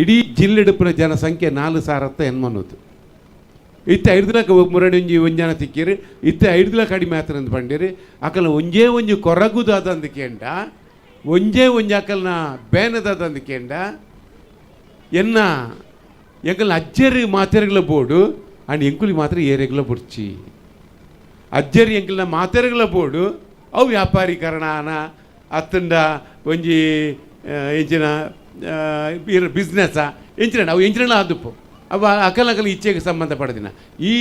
ಇಡೀ ಜಿಲ್ಲೆಡುಪ್ಪುನ ಜನಸಂಖ್ಯೆ 4080. ಇತ್ತೆ 5 ಲಕ್ಷ ಮುರಡಿ ಒಂಜಿ ಒಂಜನ ತಿಕ್ಕಿರಿ ಇತ್ತೆ 5 ಲಕ್ಷ ಕಡಿಮೆ ಆತನಂದು ಪಂಡಿರಿ ಅಕಲ್ನ ಒಂಜೇ ಒಂಜಿ ಕೊರಗುದಾದಂದು ಕೇಂಡ ಒಂಜೇ ಒಂಜಿ ಅಕಲ್ನ ಬೇನದಾದಂದು ಕೇಂಡ ಎನ್ನ ಎಂಕಲ್ನ ಅಜ್ಜರಿ ಮಾತೆರೆಗಳ ಬೋಡು ಅಂಡ್ ಎಂಕುಲಿ ಮಾತ್ರ ಏರೆಗಳ ಬುಡ್ಚಿ ಅಜ್ಜರಿ ಎಂಕಲ್ನ ಮಾತೆರೆಗಳ ಬೋಡು ಅವು ವ್ಯಾಪಾರೀಕರಣ ಆನ ಅತ್ತಂಡ ಒಂಜಿ ಎಂಚಿನ ಬಿಸ್ನೆಸ್ಸಾ ಎಂಚಿನ ಅವು ಎಂಚಿನ ಆದುಪ್ಪು ಅವ ಅಕಲ ಅಕಲ ಇಚ್ಛೆಗೆ ಸಂಬಂಧಪಡದಿನ ಈ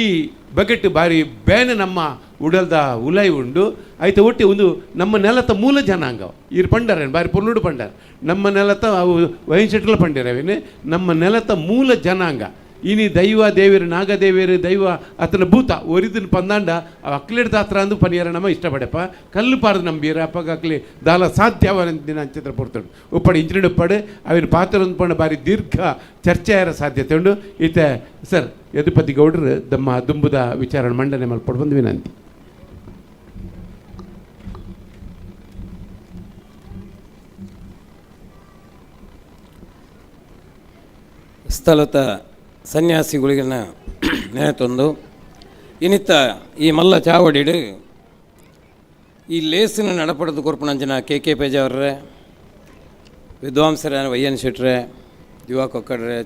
ಬಗೆಟ್ ಬಾರಿ ಬೇನೆ ನಮ್ಮ ಉಡಲ್ದ ಉಲೈ ಉಂಡು ಐತ ಒಟ್ಟಿ ಒಂದು ನಮ್ಮ ನೆಲತ ಮೂಲ ಜನಾಂಗ ಇರು ಪಂಡರೇನು ಬಾರಿ ಪೊರ್ಲುಡು ಪಂಡರ್ ನಮ್ಮ ನೆಲತ ಅವು ವೈನ್ಶೆಟ್ಲ ಪಂಡರವೇನು ನಮ್ಮ ನೆಲತ ಮೂಲ ಜನಾಂಗ ಇನಿ ದೈವ ದೇವಿರು ನಾಗದೇವಿಯರು ದೈವ ಅತನ ಭೂತ ಒರಿದಿನ ಪಂದಾಂಡ ಅವ ಅಕ್ಲೆಡ್ ದಾತ್ರ ಅಂದು ಪನಿಯರ ನಮ್ಮ ಇಷ್ಟಪಡೆಪ್ಪ ಕಲ್ಲು ಪಾರ್ದು ನಂಬೀರ ಅಪ್ಪಗ ಅಕ್ಲಿ ದಾಲ ಸಾಧ್ಯವ ದಿನ ಅಂಚಿತ್ರ ಪೊರ್ತುಂಡು ಉಪ್ಪಡು ಇಂಚಿನ ಉಪ್ಪಡು ಅವಿನ ಪಾತ್ರ ಪಂಡ ಬಾರಿ ದೀರ್ಘ ಚರ್ಚೆಯಾರ ಸಾಧ್ಯತೆ ಉಂಡು. ಈತ ಸರ್ ಯದುಪತಿ ಗೌಡರು ದಮ್ಮ ದುಂಬುದ ವಿಚಾರಣೆ ಮಂಡನೆ ಮಲ್ಪೊಡು ಬಂದು ವಿನಂತಿ. ಸ್ಥಳತ ಸನ್ಯಾಸಿಗಳಿಗನ್ನ ನೆನೆತೊಂದು ಇನ್ನಿತ್ತ ಈ ಮಲ್ಲ ಚಾವಡಿಡು ಈ ಲೇಸಿನ ನಡಪಡೆದು ಕೊರ್ಪುನಂಚಿನ ಕೆ ಕೆ ಪೇಜಾವರ್ರೆ, ವಿದ್ವಾಂಸರ ವೈ ಎನ್ ಶೆಟ್ರೆ, ಯುವ ಕೊಕ್ಕಡ್ರೆ,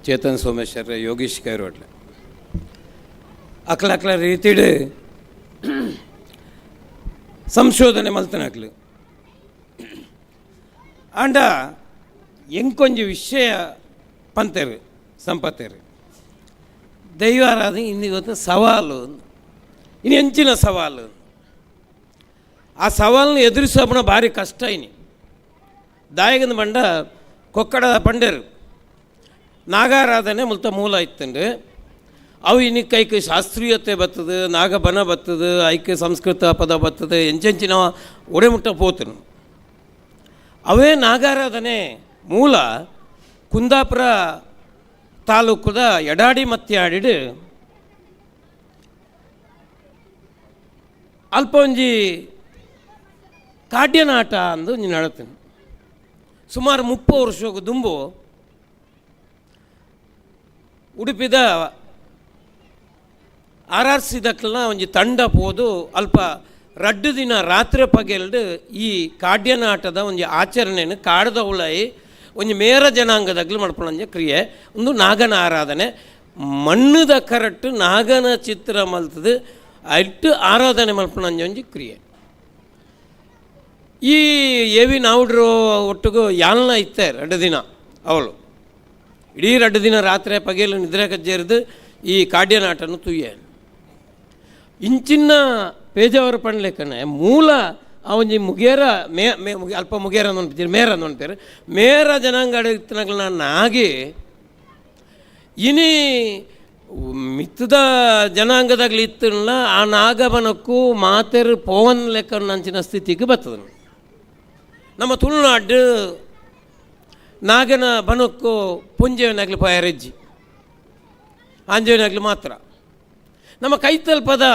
ಚೇತನ್ ಸೋಮೇಶ್ವರ್ರೆ, ಯೋಗೀಶ್ ಕೈರೋಡ್ಲೆ, ಅಕ್ಲ ಅಕ್ಲ ರೀತಿಡು ಸಂಶೋಧನೆ ಮಲ್ತನಕ್ಲು. ಆಂಡ ಎಂಕೊಂಜಿ ವಿಷಯ ಪಂತೆರು ಸಂಪತ್ತೇರು, ದೈವಾರಾಧನೆ ಇಂದಿಗೊತ್ತ ಸವಾಲು, ಇನ್ನು ಹೆಂಚಿನ ಸವಾಲು. ಆ ಸವಾಲನ್ನು ಎದುರಿಸೋಪಣ ಭಾರಿ ಕಷ್ಟ. ಇನಿ ದಾಯಗನ ಬಂಡ ಕೊಕ್ಕಡ ಪಂಡರು ನಾಗಾರಾಧನೆ ಮುಲ್ತ ಮೂಲ ಇತ್ತಂಡು. ಅವು ಇನಿ ಕೈಕ್ ಶಾಸ್ತ್ರೀಯತೆ ಬರ್ತದೆ, ನಾಗಬನ ಬರ್ತದೆ, ಐಕೆ ಸಂಸ್ಕೃತ ಪದ ಬರ್ತದೆ, ಎಂಚೆಂಚಿನ ಒಡೆಮುಟ್ಟ ಪೋತನು. ಅವೇ ನಾಗಾರಾಧನೆ ಮೂಲ ಕುಂದಾಪುರ ತಾಲೂಕುದ ಎಡಾಡಿ ಮತ್ಯಾಡಿಡು ಅಲ್ಪ ಒಂಜಿ ಕಾಡ್ಯನಾಟ ಅಂದು ಒಂಜಿ ನಡತೀನಿ. ಸುಮಾರು 30 ವರ್ಷ ದುಂಬು ಉಡುಪಿದ R R C ದಕ್ಲನ ಒಂಜಿ ತಂಡ ಪೋದು ಅಲ್ಪ ರಡ್ಡು ದಿನ ರಾತ್ರಿ ಪಗೆಲ್ಡು ಈ ಕಾಡ್ಯನಾಟದ ಒಂಜಿ ಆಚರಣೆಯನ್ನು ಕಾಡದ ಉಳಾಯಿ ಒಂಜಿ ಮೇರ ಜನಾಂಗದಾಗ್ಲು ಮಡ್ಪೊಂಜಿ ಕ್ರಿಯೆ ಒಂದು ನಾಗನ ಆರಾಧನೆ. ಮಣ್ಣುದ ಕರಟ್ಟು ನಾಗನ ಚಿತ್ರ ಮಲ್ತದು ಅಟ್ಟು ಆರಾಧನೆ ಮಲ್ಪೊಂಜಿ ಒಂಜಿ ಕ್ರಿಯೆ. ಈ ಎವಿ ನಾವುಡ್ರು ಒಟ್ಟಿಗೂ ಯಾಲ್ನ ಇತ್ತೆ 2 ದಿನ ಅವಳು ಇಡೀ 2 ದಿನ ರಾತ್ರಿ ಪಗೆಲು ನಿದ್ರೆ ಕಜ್ಜೇರಿದು ಈ ಕಾಡ್ಯನಾಟನ್ನು ತುಯ್ಯ. ಇಂಚಿನ ಪೇಜಾವರ ಪಣ್ಲೇಕನೆ ಮೂಲ ಆ ಒಂಜಿ ಮುಗೇರ ಮೇ ಮೇ ಅಲ್ಪ ಮುಗೇರ ಅಂದ್ಕೊಂತೀರಿ, ಮೇರ ಅಂದ್ಕೊಂತೀರಿ, ಮೇರ ಜನಾಂಗ ನಾಗಿ ಇನಿ ಮಿತ್ತದ ಜನಾಂಗದಾಗ್ಲಿ ಇತ್ತಲ್ಲ ಆ ನಾಗಬನಕ್ಕೂ ಮಾತೆರು ಪೋವನ್ ಲೆಕ್ಕನಂಚಿನ ಸ್ಥಿತಿಗೆ ಬರ್ತದೆ. ನಮ್ಮ ತುಳುನಾಡು ನಾಗನ ಬನಕ್ಕೂ ಪುಂಜೆವನಾಗಲಿ ಪಯರೆಜ್ಜಿ ಆಂಜೇವನಾಗಲಿ ಮಾತ್ರ. ನಮ್ಮ ಕೈತಲ್ಪದ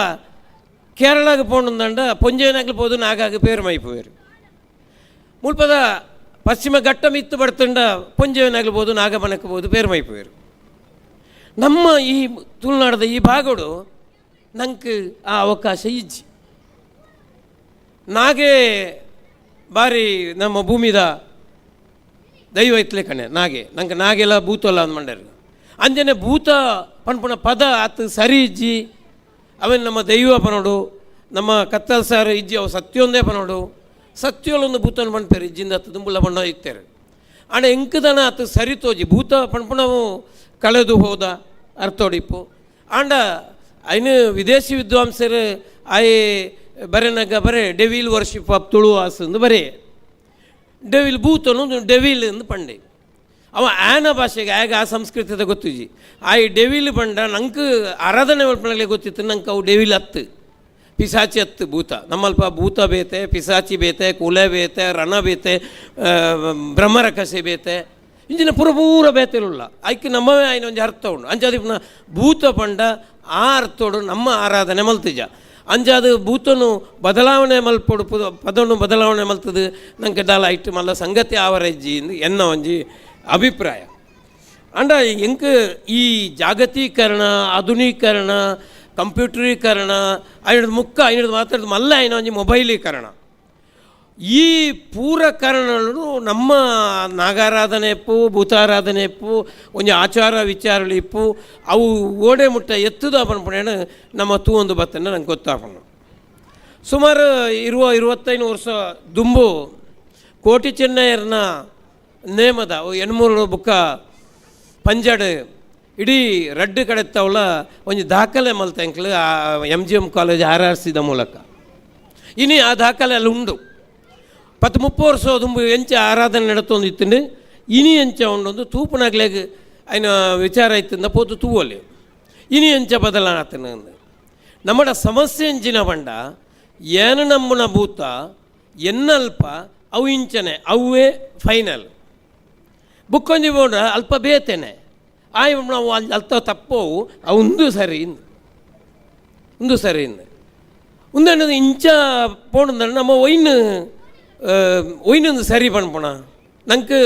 ಕೇರಳಗೆ ಪೋಂಡಂದಂಡ ಪೊಂಜೆವನಾಗಲಿ ಪೋದು ನಾಗಾಗ ಪೇರು ಮೈಪುವೇರು. ಮುಲ್ಪದ ಪಶ್ಚಿಮ ಘಟ್ಟ ಮಿತ್ತು ಬಡ್ತಂಡ ಪೊಂಜೆವನಾಗಲಿ ಬೋದು ನಾಗಬನಕ್ಕೆ ಬೋದು ಪೇರು ಮೈಪುವೇರು. ನಮ್ಮ ಈ ತುಳುನಾಡದ ಈ ಭಾಗಡು ನಂಗೆ ಆ ಅವಕಾಶ ಇಜ್ಜಿ. ನಾಗೇ ಬಾರಿ ನಮ್ಮ ಭೂಮಿದ ದೈವ ಇತ್ಲೆ ಕಣೆ ನಾಗೆ, ನಂಗೆ ನಾಗೆಲ್ಲ ಭೂತಲ್ಲ ಅಂದ್ ಮಂಡರು. ಅಂಜನೆ ಭೂತ ಪನ್ಪುಣ ಪದ ಆತು ಸರಿ ಇಜ್ಜಿ. ಅವನ್ ನಮ್ಮ ದೈವ ಪನೋಡು, ನಮ್ಮ ಕತ್ತಲ್ ಸಾರು ಇಜ್ಜಿ, ಅವು ಸತ್ಯೊಂದೇ ಪನೋಡು, ಸತ್ಯೊಲೊಂದು ಭೂತನ ಪಣ್ಪೇರು ಇಜ್ಜಿಂದ ಹತ್ತು ದುಂಬುಲ ಬಣ್ಣ ಇತ್ತೇರು. ಆಂಡ ಎಂಕದನ ಆತು ಸರಿ ತೋಜಿ ಭೂತ ಪಣ್ಪುಣವು ಕಳೆದು ಹೋದ ಅರ್ಥೋಡಿಪ್ಪು. ಆಂಡ ಐನು ವಿದೇಶಿ ವಿದ್ವಾಂಸರು ಆಯ್ ಬರೆನಗ ಬರೆ devil worship of Tuluvas ಅಂದು ಬರೆ ಡೆವಿಲ್ ಭೂತನು ಡೆವಿಲ್ ಎಂದು ಪಂಡೆ. ಅವ ಆನ ಭಾಷೆಗೆ ಆಗ ಆ ಸಂಸ್ಕೃತದ ಗೊತ್ತಿಜಿ. ಆ ಈ ಡೆವಿಲ್ ಬಂಡ ನಂಗೆ ಆರಾಧನೆ ಮಲ್ಪನಾಗಲೇ ಗೊತ್ತಿತ್ತು ನಂಗೆ ಅವು ಡೆವಿಲ್ ಹತ್ತು ಪಿಸಾಚಿ ಹತ್ತು ಭೂತ. ನಮ್ಮಲ್ಪ ಭೂತ ಬೇತೆ, ಪಿಸಾಚಿ ಬೇತೆ, ಕುಲೆ ಬೇತೆ, ರಣ ಬೇತೆ, ಬ್ರಹ್ಮರಕಸೆ ಬೇತೆ, ಇಂಜಿನ ಪೂರ ಪೂರ ಬೇತೆಲುಲ್ಲ. ಐಕ್ ನಮ್ಮವೇ ಆಯ್ನ ಒಂಜಿ ಅರ್ಥ ಉಂಡು. ಅಂಚಾದಿ ಭೂತ ಪಂಡ ಆ ಅರ್ಥೋಡು ನಮ್ಮ ಆರಾಧನೆ ಮಲ್ತಿಜ. ಅಂಚಾದ ಭೂತನು ಬದಲಾವಣೆ ಮಲ್ಪೊಡು ಪದವನ್ನು ಬದಲಾವಣೆ ಮಲ್ತದು ನಂಗೆ ದಾಲ ಐಟ್ ಮಲ್ಲ ಸಂಗತಿ ಆವರೆಜ್ಜಿ ಎನ್ನ ಒಂಜಿ ಅಭಿಪ್ರಾಯ. ಅಂಡ ಎಂಕ್ ಈ ಜಾಗತೀಕರಣ, ಆಧುನೀಕರಣ, ಕಂಪ್ಯೂಟರೀಕರಣ ಐನದ ಮುಕ್ಕ ಐನದ ಮಾತಾಡೋದು ಮಲ್ಲ ಐನ ಒಂಜಿ ಮೊಬೈಲೀಕರಣ, ಈ ಪೂರಕರಣಗಳು ನಮ್ಮ ನಾಗಾರಾಧನೆ ಇಪ್ಪು, ಭೂತಾರಾಧನೆ ಇಪ್ಪು, ಒಂಜಿ ಆಚಾರ ವಿಚಾರಗಳು ಇಪ್ಪು, ಅವು ಓಡೆ ಮುಟ್ಟ ಎತ್ತುದ ಪನ್ಪುಣೇನು ನಮ್ಮ ತೂವೊಂದು ಬತ್ತನ್ನ ನಂಗೆ ಗೊತ್ತಾಪಣ. ಸುಮಾರು 25 ವರ್ಷ ದುಂಬು ಕೋಟಿ ಚೆನ್ನಯ್ಯರ್ನ ನೇಮದ 8 ಬುಕ್ಕ ಪಂಜಾಡ್ ಇಡೀ ರಡ್ಡು ಕಡೆತ್ತವಳ ಒಂಜಿ ದಾಖಲೆ ಮಲ್ತೆಂಕ್ಲು ಆ M G M college R R ಸಿದ ಮೂಲಕ. ಇನಿ ಆ ದಾಖಲೆ ಅಲ್ಲಿ ಉಂಡು. 10-30 ವರ್ಷ ದುಂಬು ಎಂಚ ಆರಾಧನೆ ನಡತೊಂದು ಇತ್ತಂಡು, ಇನಿ ಎಂಚ ಉಂಡೊಂದು ತೂಪುನಾಗ್ಲೆಗ್ ಐನ ವಿಚಾರ ಇತ್ತಿಂದ ಪೋತು ತೂವಲೆ ಇನಿ ಎಂಚ ಬದಲಾತನ. ನಮ್ಮಡ ಸಮಸ್ಯೆ ಎಂಚಿನ ಬಂಡ ಏನು ನಮ್ಮನ ಭೂತ ಎನ್ನಲ್ಪ ಅವು ಇಂಚನೆ ಅವೇ ಫೈನಲ್ ಬುಕ್ಕೊಂಜಿ ಬೋಂಡ ಅಲ್ಪ ಬೇತೇನೆ ಆಯ್ ನಾವು ಅಲ್ಲಿ ಅಲ್ಪ ತಪ್ಪೋವು ಅವು ಒಂದು ಸರಿ ಒಂದು ಸರಿ ಉಂದಣ್ಣದು ಇಂಚ ಪೋಣಂದ್ರೆ ನಮ್ಮ ಒಯ್ನು ಒಯ್ನೊಂದು ಸರಿ ಪಣ್ಪುಣ ನಂಗೆ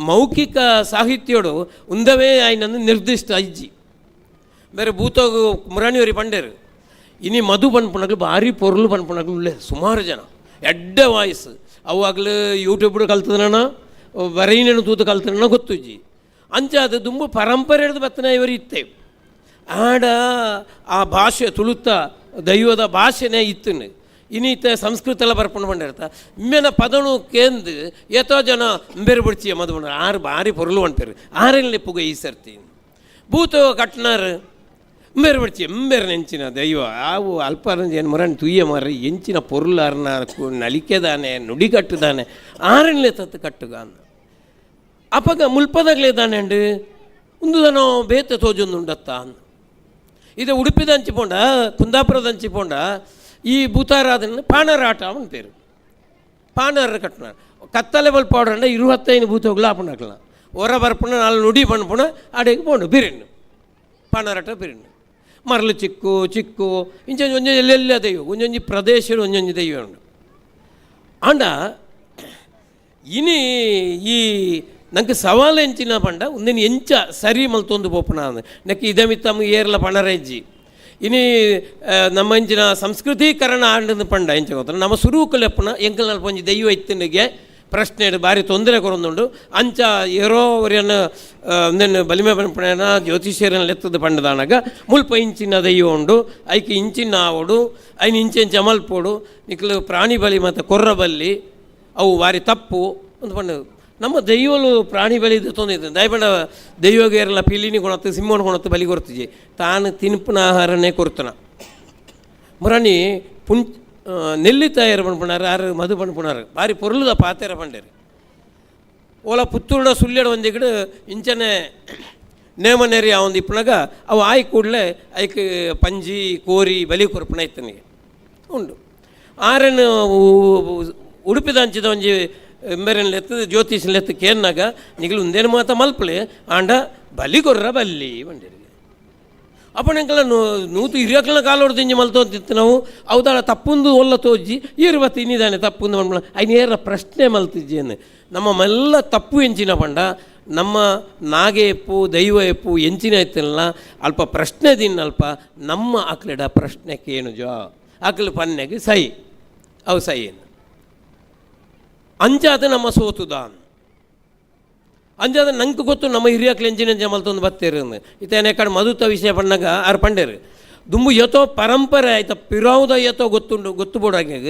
ಮೌಖಿಕ ಸಾಹಿತ್ಯೋಡು ಉಂದವೇ ಆಯ್ನಂದು ನಿರ್ದಿಷ್ಟ ಅಜ್ಜಿ ಬೇರೆ ಭೂತೋಗು ಮುರಾಣಿವರಿ ಪಂಡೇರು. ಇನಿ ಮಧು ಪನ್ಪುನಕ್ಲು ಭಾರಿ ಪೊರ್ಲು ಪನ್ಪುನಕ್ಲು ಉಳ್ಳೆ ಸುಮಾರು ಜನ ಎಡ್ಡೆ ವಾಯ್ಸ್. ಅವಾಗಲೂ ಯೂಟ್ಯೂಬ್ ಕಲ್ತದನ ಬರೈನೇನು ತೂತು ಕಲ್ತದನ ಗೊತ್ತುಜ್ಜಿ. ಅಂಚಾದ ದುಂಬು ಪರಂಪರೆ ಹಿಡ್ದು ಬತ್ತನ ಇವರು ಇತ್ತೆ ಆಡ ಆ ಭಾಷೆ ತುಳುತ್ತ ದೈವದ ಭಾಷೆನೇ ಇತ್ತು. ಇನ್ನಿತ ಸಂಸ್ಕೃತ ಎಲ್ಲ ಬರ್ಕೊಂಡು ಬಂದಿರ್ತ ಇಮ್ಮೆನ ಪದನು ಕೇಂದು ಏತೋ ಜನ ಬೇರೆ ಬಿಡ್ಚಿ ಮದು ಬಂಡ ಆರು ಭಾರಿ ಪೊರ್ಲು ಅಂತಾರೆ ಆರಲ್ಲಿ ಪುಗ ಈ ಸರ್ತಿ ಭೂತ ಕಟ್ನಾರ್ ಬೇರೆ ಬಿಡ್ಚಿ ಎಂಬೇರು ನೆಂಚಿನ ದೈವ ಆವು ಅಲ್ಪ ಏನು ಮರನ್ ತುಯ್ಯ ಮರ ಎಂಚಿನ ಪೊರ್ಲಾರ್ನ ನಲಿಕೆದಾನೆ ನುಡಿ ಕಟ್ಟುದಾನೆ ಆರನ್ಲೆ ತತ್ತು ಕಟ್ಟುಗ ಅಂದ. ಅಪಗ ಮುಲ್ಪದಾಗಲೇ ದಾನೆ ಉಂದು ದಾನೋ ಬೇತೆ ತೋಜೊಂದುಂಡತ್ತ ಅಂದ. ಇದು ಉಡುಪಿದ ಹಂಚಿಪೋಂಡ ಕುಂದಾಪುರದ ಹಂಚಿಪೋಂಡ ಈ ಭೂತಾರಾಧನೆ ಪಾಣರಾಟ ಅವನ ಪೇರು ಪಾಣರ ಕಟ್ಟುನಾರ್ ಕತ್ತಲೆ ಬಲ್ ಪೌಡ್ರಂಡ 25 ಭೂತಗಳು ಆಪುಣಕ್ಲ ಹೊರ ಬರ್ಪುಣ ನಾಲ್ ನುಡಿ ಪಣ್ಪುಣ ಅಡೆಗೆ ಪೋಂಡು ಬಿರಿಣ್ಣು ಪಾಣರಾಟ ಬಿರಿಣ್ಣು ಮರಳು ಚಿಕ್ಕು ಚಿಕ್ಕು ಇಂಚೊಂಜಿ ಒಂಜೊಂಜಿ ಎಲ್ಲೆಲ್ಲ ದೈವ ಒಂಜೊಂಜಿ ಪ್ರದೇಶ ಒಂಜೊಂಜಿ ದೈವ ಉಂಡು. ಆಂಡ ಇನಿ ಈ ನಂಗೆ ಸವಾಲು ಎಂಚಿನ ಪಂಡ ಒಂದಿನ ಎಂಚ ಸರಿ ಮಲ್ತೊಂದು ಪೋಪುನ ನಕ್ಕೆ ಇದಮಿತ್ತಮ್ಮ ಏರ್ಲ ಪಣರೆಜ್ಜಿ ಇನಿ ನಮ್ಮ ಎಂಚಿನ ಸಂಸ್ಕೃತೀಕರಣ ಆಂಡದ ಪಂಡ ಎಂಚ ಗೊತ್ತ ನಮ್ಮ ಸುರೂಕಲೆಪ್ಪನ ಎಂಕಲ್ ನಲ್ಪ ಒಂಜಿ ದೈವ ಇತ್ತನಿಗೆ ಪ್ರಶ್ನೆ ಭಾರಿ ತೊಂದರೆ ಕೊರೊಂದುಂಡು. ಅಂಚ ಏರೋ ಅವರನ್ನು ಒಂದೆನ್ ಬಲಿಮೆ ಪನ್ಪುನ ಜ್ಯೋತಿಷ್ಯರನ್ನ ಲೆತ್ತದ ಪಂಡದಾನಗ ಮುಲ್ಪ ಇಂಚಿನ ದೈವ ಉಂಡು ಐಕ್ ಇಂಚಿನ ಆವೊಡು ಐನ್ ಇಂಚೆಂಚ ಮಲ್ಪೊಡು ನಿಕ್ಲು ಪ್ರಾಣಿ ಬಲಿ ಮತ್ತು ಕೊರ್ರ ಬಲ್ಲಿ ಅವು ಭಾರಿ ತಪ್ಪು ಒಂದು ಪಂಡ. ನಮ್ಮ ದೈವಲು ಪ್ರಾಣಿ ಬಲಿ ತೊಂದರೆ ದಯಪಂಡ ದೈವಗೆ ಏರಲ್ಲ ಪಿಲಿನಿ ಕೊಣತ್ತು ಸಿಂಹನ ಕೊಣತ್ತು ಬಲಿ ಕೊರ್ತಿಜಿ ತಾನು ತಿನ್ಪುನ ಆಹಾರನೇ ಕೊರ್ತನ. ಮುರಾಣಿ ಪುಣ್ ನೆಲ್ಲಿತಾಯರು ಪನ್ಪುನಾರು ಆರು ಮಧು ಪನ್ಪುನಾರು ಭಾರಿ ಪೊರ್ಲುದ ಪಾತೆರ ಪಂಡೇರು. ಓಲ ಪುತ್ತೂರುಡ ಸುಳ್ಯಡ ಒಂದಿಗಡು ಇಂಚನೆ ನೇಮ ನೆರಿ ಒಂದು ಇಪ್ಪನಾಗ ಅವು ಆಯ್ ಕೂಡಲೇ ಐಕ್ ಪಂಜಿ ಕೋರಿ ಬಲಿ ಕೊರ್ಪುನ ಇತ್ತನಿಗೆ ಉಂಡು. ಆರನ್ನು ಉಡುಪಿದ ಅಂಚಿದ ಒಂಜಿ ಎಂಬೆರೆನ್ ಲೆತ್ತು ಜ್ಯೋತಿಷ್ ಲೆತ್ತು ಕೇನ್ನಾಗ ನಿಗಲು ಉಂದೇನು ಮಾತ ಮಲ್ಪಲೆ ಆಂಡ ಬಲಿ ಕೊರ್ರ ಬಲ್ಲಿ ಬಂಡೇರಿ. ಅಪ್ಪ ಎಂಕಲ ನೂತು ಹಿರಿಯಕ್ಲನ ಕಾಲೋಡ್ ತಿಂಜಿ ಮಲ್ತೋಂತಿತ್ತು ನಾವು ಅವದಾಳ ತಪ್ಪುಂದು ಒಲ್ಲ ತೋಜಿ ಏರು ಬತ್ತು ಇನ್ನಿದಾನೆ ತಪ್ಪುಂದು ಮನ್ಪುಣ ಐನ ಏರ ಪ್ರಶ್ನೆ ಮಲ್ತಿಜ್ಜೇನು ನಮ್ಮ ಮೆಲ್ಲ ತಪ್ಪು ಎಂಚಿನ ಪಂಡ ನಮ್ಮ ನಾಗೆ ಎಪ್ಪು ದೈವ ಎಪ್ಪು ಎಂಚಿನ ಇತ್ತಲ್ಲ ಅಲ್ಪ ಪ್ರಶ್ನೆ ದಿನ ಅಲ್ಪ ನಮ್ಮ ಆಕ್ಲೆಡ ಪ್ರಶ್ನೆ ಕೇನು ಜೋ ಆಕಲು ಪನ್ನೆಗೆ ಸೈ ಅವು ಸೈ ಏನು ಅಂಚಾದ ನಮ್ಮ ಸೋತುದ ಅಂಚಾದ ನಂಗೆ ಗೊತ್ತು ನಮ್ಮ ಹಿರಿಯಕ್ಲು ಎಂಚಿನ ಎಂಚ ಮಲ್ತೊಂದು ಬತ್ತೇರು ಇತ್ತೇನೆ ಕಡೆ ಮಧುತ ವಿಷಯ ಪಣ್ಣಾಗ ಆರು ಪಂಡೇರು ದುಂಬು ಯಥೋ ಪರಂಪರೆ ಆಯ್ತ ಪಿರಾವುದ ಯಥೋ ಗೊತ್ತುಂಡು ಗೊತ್ತು ಬೋಡಾಗ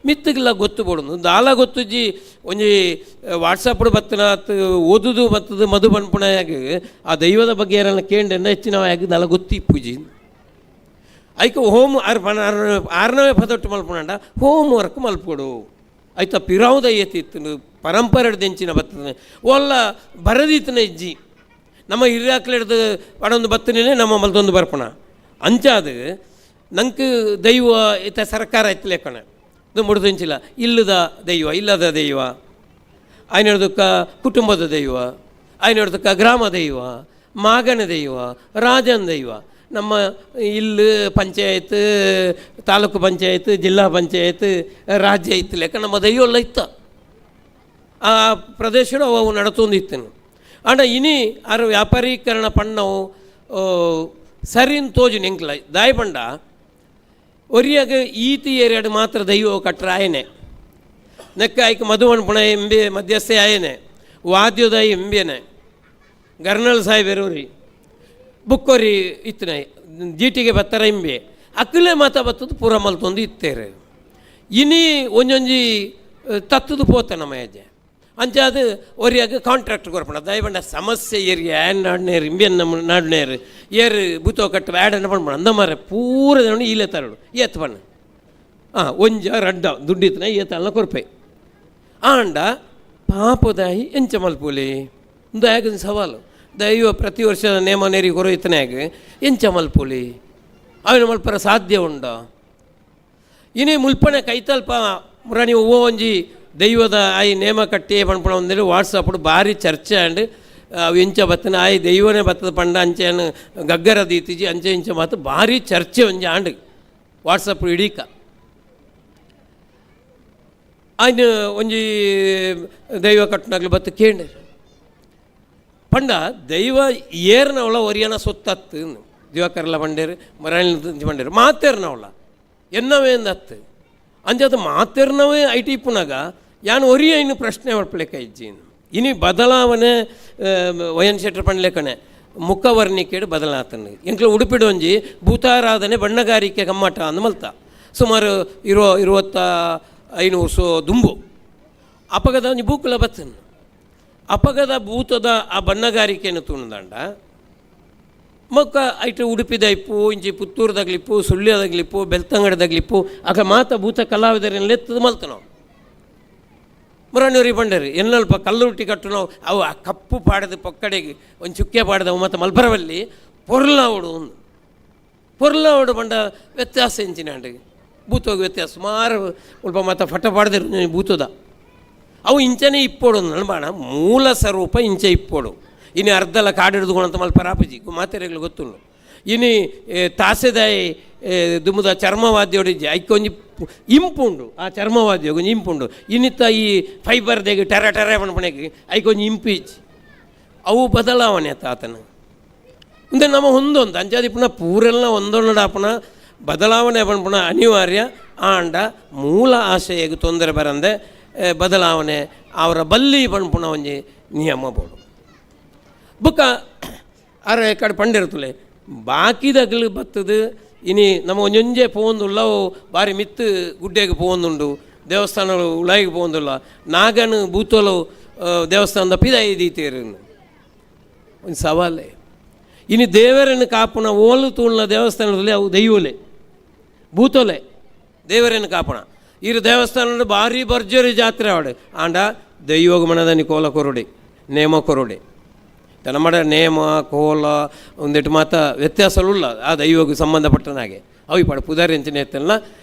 ಮಿತ್ತುಗಿಲ್ಲ ಗೊತ್ತು ಬೋಡುಂದು ದಾಲ ಗೊತ್ತುಜ್ಜಿ ಒಂಜಿ ವಾಟ್ಸಪ್ ಬತ್ತನ ಓದುದು ಬತ್ತದ ಮಧು ಪನ್ಪುಣಯಾಗ ಆ ದೈವದ ಬಗ್ಗೆ ಯಾರನ್ನ ಕೇಂದ್ರ ಹೆಚ್ಚಿನ ಯಾಗ ದಾಲ ಗೊತ್ತಿ ಪೂಜಿ ಐಕ ಹೋಮ್ ಆರ್ ಪಣ ಆರ್ನವೇ ಪದೊಟ್ಟು ಮಲ್ಪುಣಂಡ ಹೋಮ್ ವರ್ಕ್ ಮಲ್ಪೊಡು ಆಯ್ತ ಪಿರಾವುದ ಏತಿತ್ತು ಪರಂಪರೆ ದೆಂಚಿನ ಬತ್ತದ ಒಲ್ಲ ಬರದಿತ್ತನ ಇಜ್ಜಿ ನಮ್ಮ ಹಿರಿಯಾಕ್ಲೆಡ್ದು ಪಡೊಂದು ಬತ್ತನೇ ನಮ್ಮ ಮಲ್ತೊಂದು ಬರ್ಪಣ ಅಂಚಾದ ನಂಗೆ ದೈವ ಇತ್ತ ಸರ್ಕಾರ ಇತ್ತಲೇಕಣ ಇದು ಮುಡ್ದಂಚಿಲ್ಲ ಇಲ್ಲದ ದೈವ ಇಲ್ಲದ ದೈವ ಆಯ್ನಡ್ದಕ್ಕ ಕುಟುಂಬದ ದೈವ ಆಯ್ನಡ್ದಕ್ಕ ಗ್ರಾಮ ದೈವ ಮಾಗನ ದೈವ ರಾಜನ ದೈವ ನಮ್ಮ ಇಲ್ಲಿ ಪಂಚಾಯತ್ ತಾಲೂಕು ಪಂಚಾಯತ್ ಜಿಲ್ಲಾ ಪಂಚಾಯತ್ ರಾಜ್ಯ ಇತ್ತು ಲೆಕ್ಕ ನಮ್ಮ ದೈವ ಎಲ್ಲ ಇತ್ತ ಆ ಪ್ರದೇಶಡು ಅವು ನಡತೊಂದು ಇತ್ತನು. ಆಂಡ ಇನಿ ಆರು ವ್ಯಾಪಾರೀಕರಣ ಪಣ್ಣವು ಸರಿನ್ ತೋಜು ನೆಂಕ್ಲ ದಾಯ ಪಂಡ ಒರಿಯಾಗ ಈತಿ ಏರಿಯಾಡು ಮಾತ್ರ ದೈವ ಕಟ್ರ ಆಯನೆ ನೆಕ್ಕ ಐಕ್ ಮಧುವನ್ ಪುಣ ಎಂಬೆ ಮಧ್ಯಸ್ಥೆ ಆಯನೆ ವಾದ್ಯೋದಯ ಎಂಬೆನೆ ಗರ್ನಲ್ ಸಾಹೇಬೆರೂರಿ ಬುಕ್ಕೋರಿ ಇತ್ತನೆ ಜೀಟಿಗೆ ಬತ್ತರ ಇಂಬೆ ಅಕ್ಕಲೆ ಮಾತ ಬತ್ತದು ಪೂರ ಮಲ್ತೊಂದು ಇತ್ತೇರು. ಇನಿ ಒಂಜೊಂಜಿ ತತ್ತದು ಪೋತ ನಮ್ಮ ಹೆಜ್ಜೆ ಅಂಚಾದ ಒರಿಯಾಗ ಕಾಂಟ್ರಾಕ್ಟ್ ಕೊರ್ಪಣ ದಯಬಂಡ ಸಮಸ್ಯೆ ಏರಿ ಆ್ಯನ್ ನಾಡ್ನೇರು ಇಂಬಿಯನ್ ನಮ್ಮ ನಾಡ್ನೇರು ಏರು ಬೂತೋ ಕಟ್ಟು ಆ್ಯಡನ್ನ ಪಣ್ಪಣ ಅಂದ ಮಾರೆ ಪೂರ ಈಲೆ ತರಡು ಏತ್ ಪಣ್ಣ ಹಾಂ ಒಂಜ ರಡ್ಡ ದುಡ್ಡಿತ್ತನ ಏತಲ್ಲ ಕೊರ್ಪೆ ಆಂಡ ಪಾಪದಾಯಿ ಎಂಚ ಮಲ್ಪುಲಿ ದಾಯಗ ಸವಾಲು ದೈವ ಪ್ರತಿ ವರ್ಷದ ನೇಮ ನೇರಿ ಕೊರೋ ಇತ್ತನಾಗ ಎಂಚ ಮಲ್ಪುಲಿ ಅವನ ಮಲ್ಪರ ಸಾಧ್ಯ ಉಂಡ ಇನಿ ಮುಲ್ಪನೆ ಕೈತಲ್ಪ ಮುರಾಣಿ ಓ ಒಂಜಿ ದೈವದ ಆಯಿ ನೇಮ ಕಟ್ಟಿ ಪನ್ಪುಣ ಒಂದೇಳಿ ವಾಟ್ಸಪ್ ಭಾರಿ ಚರ್ಚೆ ಆಂಡ್ ಅವು ಎಂಚ ಬತ್ತನ ಆಯಿ ದೈವನೇ ಬತ್ತದ ಪಂಡ ಅಂಚೆನು ಗಗ್ಗರ ದೀತಿಜಿ ಅಂಚೆ ಇಂಚ ಮಾತು ಭಾರಿ ಚರ್ಚೆ ಒಂಜಿ ಆಂಡ್ ವಾಟ್ಸಪ್ ಇಡೀಕ ಆಯ್ನ ಒಂಜಿ ದೈವ ಕಟ್ಟನಾಗ್ಲಿ ಬತ್ತು ಕೇಂದ್ರ ಪಂಡ ದೈವ ಏರ್ನವಳ ಒರಿಯನ ಸೊತ್ತತ್ತು ದಿವಾಕರ್ಲ ಪಂಡೇರು ಮರಳಿ ಪಂಡೇರು ಮಾತೇರ್ನವಳ ಎನ್ನವೇ ಅಂದತ್ತು ಅಂಜಾದ ಮಾತೇರ್ನವೇ I T ಇಪ್ಪುನಾಗ ಯಾನ್ ಒರಿಯ ಇನ್ನು ಪ್ರಶ್ನೆ ಮಲ್ಪಲೆಕ್ಕ ಇಜ್ಜಿ. ಇನಿ ಬದಲಾವಣೆ ವಯನ್ ಶೆಟ್ಟರ್ ಪಂಡ್ಲೆಕ್ಕನೆ ಮುಖವರ್ಣಿಕೆಡು ಬದಲಾತನು. ಎಂಕ್ಲ ಉಡುಪಿಡು ಒಂಜಿ ಭೂತಾರಾಧನೆ ಬಣ್ಣಗಾರಿಕೆ ಕಮ್ಮಟ ಅಂದ್ ಮಲ್ತ ಸುಮಾರು 25 ವರ್ಷ ದುಂಬು ಅಪಗದ ಒಂಜಿ ಬೂಕುಲ ಬತ್ತನು. ಅಪಗದ ಭೂತದ ಆ ಬಣ್ಣಗಾರಿಕೆಯನ್ನು ತುಣುದಂಡ ಮೊಕ್ಕ ಐಟ್ ಉಡುಪಿದ ಇಪ್ಪು, ಇಂಚಿ ಪುತ್ತೂರುದಾಗ್ಲಿಪ್ಪು, ಸುಳ್ಯದಾಗ್ಲಿಪ್ಪು, ಬೆಳ್ತಂಗಡದಾಗ್ಲಿಪ್ಪು, ಆಗ ಮಾತ ಭೂತ ಕಲಾವಿದರನ್ನ ಎತ್ತದ ಮಲ್ತ ನಾವು. ಮುರಾಣೂರಿ ಬಂಡರಿ ಎನ್ನಲ್ಪ ಕಲ್ಲುಟ್ಟಿ ಕಟ್ಟು ನಾವು ಅವು ಆ ಕಪ್ಪು ಪಾಡದ ಪೊಕ್ಕಡೆಗೆ ಒಂದು ಚುಕ್ಕೆ ಪಾಡದವು ಮತ್ತು ಮಲ್ಪರವಲ್ಲಿ ಪೊರ್ಲಾವಡು ಒಂದು ಪೊರ್ಲಾವಡು ಬಂಡ ವ್ಯತ್ಯಾಸ ಇಂಚಿನ ಭೂತೋಗಿ ವ್ಯತ್ಯಾಸ ಸುಮಾರು ಸ್ವಲ್ಪ ಮತ್ತು ಫಟ ಪಾಡದಿರು ಭೂತದ ಅವು ಇಂಚನೆ ಇಪ್ಪೋಡು ನಲ್ಬಾಣ ಮೂಲ ಸ್ವರೂಪ ಇಂಚೆ ಇಪ್ಪೋಡು. ಇನ್ನು ಅರ್ಧಲ ಕಾಡಿಡ್ದುಕೊಂಡಂತ ಮಲ್ಪ ರಾಪುಜಿ ಮಾತೆರೆಗಳು ಗೊತ್ತುಂಡು. ಇನಿ ತಾಸೆದಾಯಿ ದುಮುದ ಚರ್ಮವಾದ್ಯೋಡಿಜ್ಜಿ ಐಕೊಂಜಿ ಇಂಪುಂಡು, ಆ ಚರ್ಮವಾದ್ಯ ಒಂಜಿ ಇಂಪುಂಡು. ಇನ್ನಿತ್ತ ಈ ಫೈಬರ್ ದೇಗ ಟೆರ ಟೆರೆ ಪಣಪಣೆಗೆ ಐಕೊಂಜಿ ಇಂಪು ಇಜ್ಜಿ. ಅವು ಬದಲಾವಣೆ ಆತನ ಮುಂದೆ ನಮ್ಮ ಹೊಂದೊಂದು ಅಂಚಾದಿಪ್ಪುನ ಪೂರೆಲ್ಲ ಒಂದೊಂಡಾಪುನ ಬದಲಾವಣೆ ಪನ್ಪುನ ಅನಿವಾರ್ಯ. ಆಂಡ ಮೂಲ ಆಶಯಗೆ ತೊಂದರೆ ಬರಂದೆ ಬದಲಾವಣೆ ಅವರ ಬಲ್ಲಿ ಪನ್ಪುನ ಒಂಜಿ ನಿಯಮ ಬೋಡು. ಬುಕ್ಕ ಅರೆ ಕಡೆ ಪಂಡಿರ್ತಲೆ ಬಾಕಿದಗ್ಲು ಬತ್ತದು. ಇನಿ ನಮ್ಮ ಒಂಜೊಂಜೆ ಪೋವೊಂದುಲ್ಲ, ಬಾರಿ ಮಿತ್ತು ಗುಡ್ಡೆಗೆ ಪೋವೊಂದುಂಡು, ದೇವಸ್ಥಾನ ಉಳಾಯಿಗೆ ಪೋವೊಂದುಲ್ಲ, ನಾಗನು ಭೂತಲು ದೇವಸ್ಥಾನದ ಪಿದಾಯಿ ದೀತೇರು ಒಂದು ಸವಾಲೇ. ಇನಿ ದೇವರನ್ನು ಕಾಪುನ ಓಲು ತೂಳ್ನ ದೇವಸ್ಥಾನದಲ್ಲಿ ಅವು ದೈವಲೆ ಭೂತೋಲೆ ದೇವರನ್ನು ಕಾಪುನ. ಇರು ದೇವಸ್ಥಾನ ಭಾರಿ ಭರ್ಜರಿ ಜಾತ್ರೆ ಆವಡೆ ಆಂಡ ದೈವಗ ಮನದನಿ ಕೋಲ ಕೊರುಡೆ ನೇಮ ಕೊರುಡೆ ನಮ್ಮಡ ನೇಮ ಕೋಲ ಒಂದಿಟ್ಟು ಮಾತ ವ್ಯತ್ಯಾಸಲುಲ್ಲ ಆ ದೈವಕ್ಕೆ ಸಂಬಂಧಪಟ್ಟನಾಗೆ ಅವು ಈ ಪಡ ಪುದಾರಿ ಅಂಚಿನ ಎತ್ತಲ್ಲ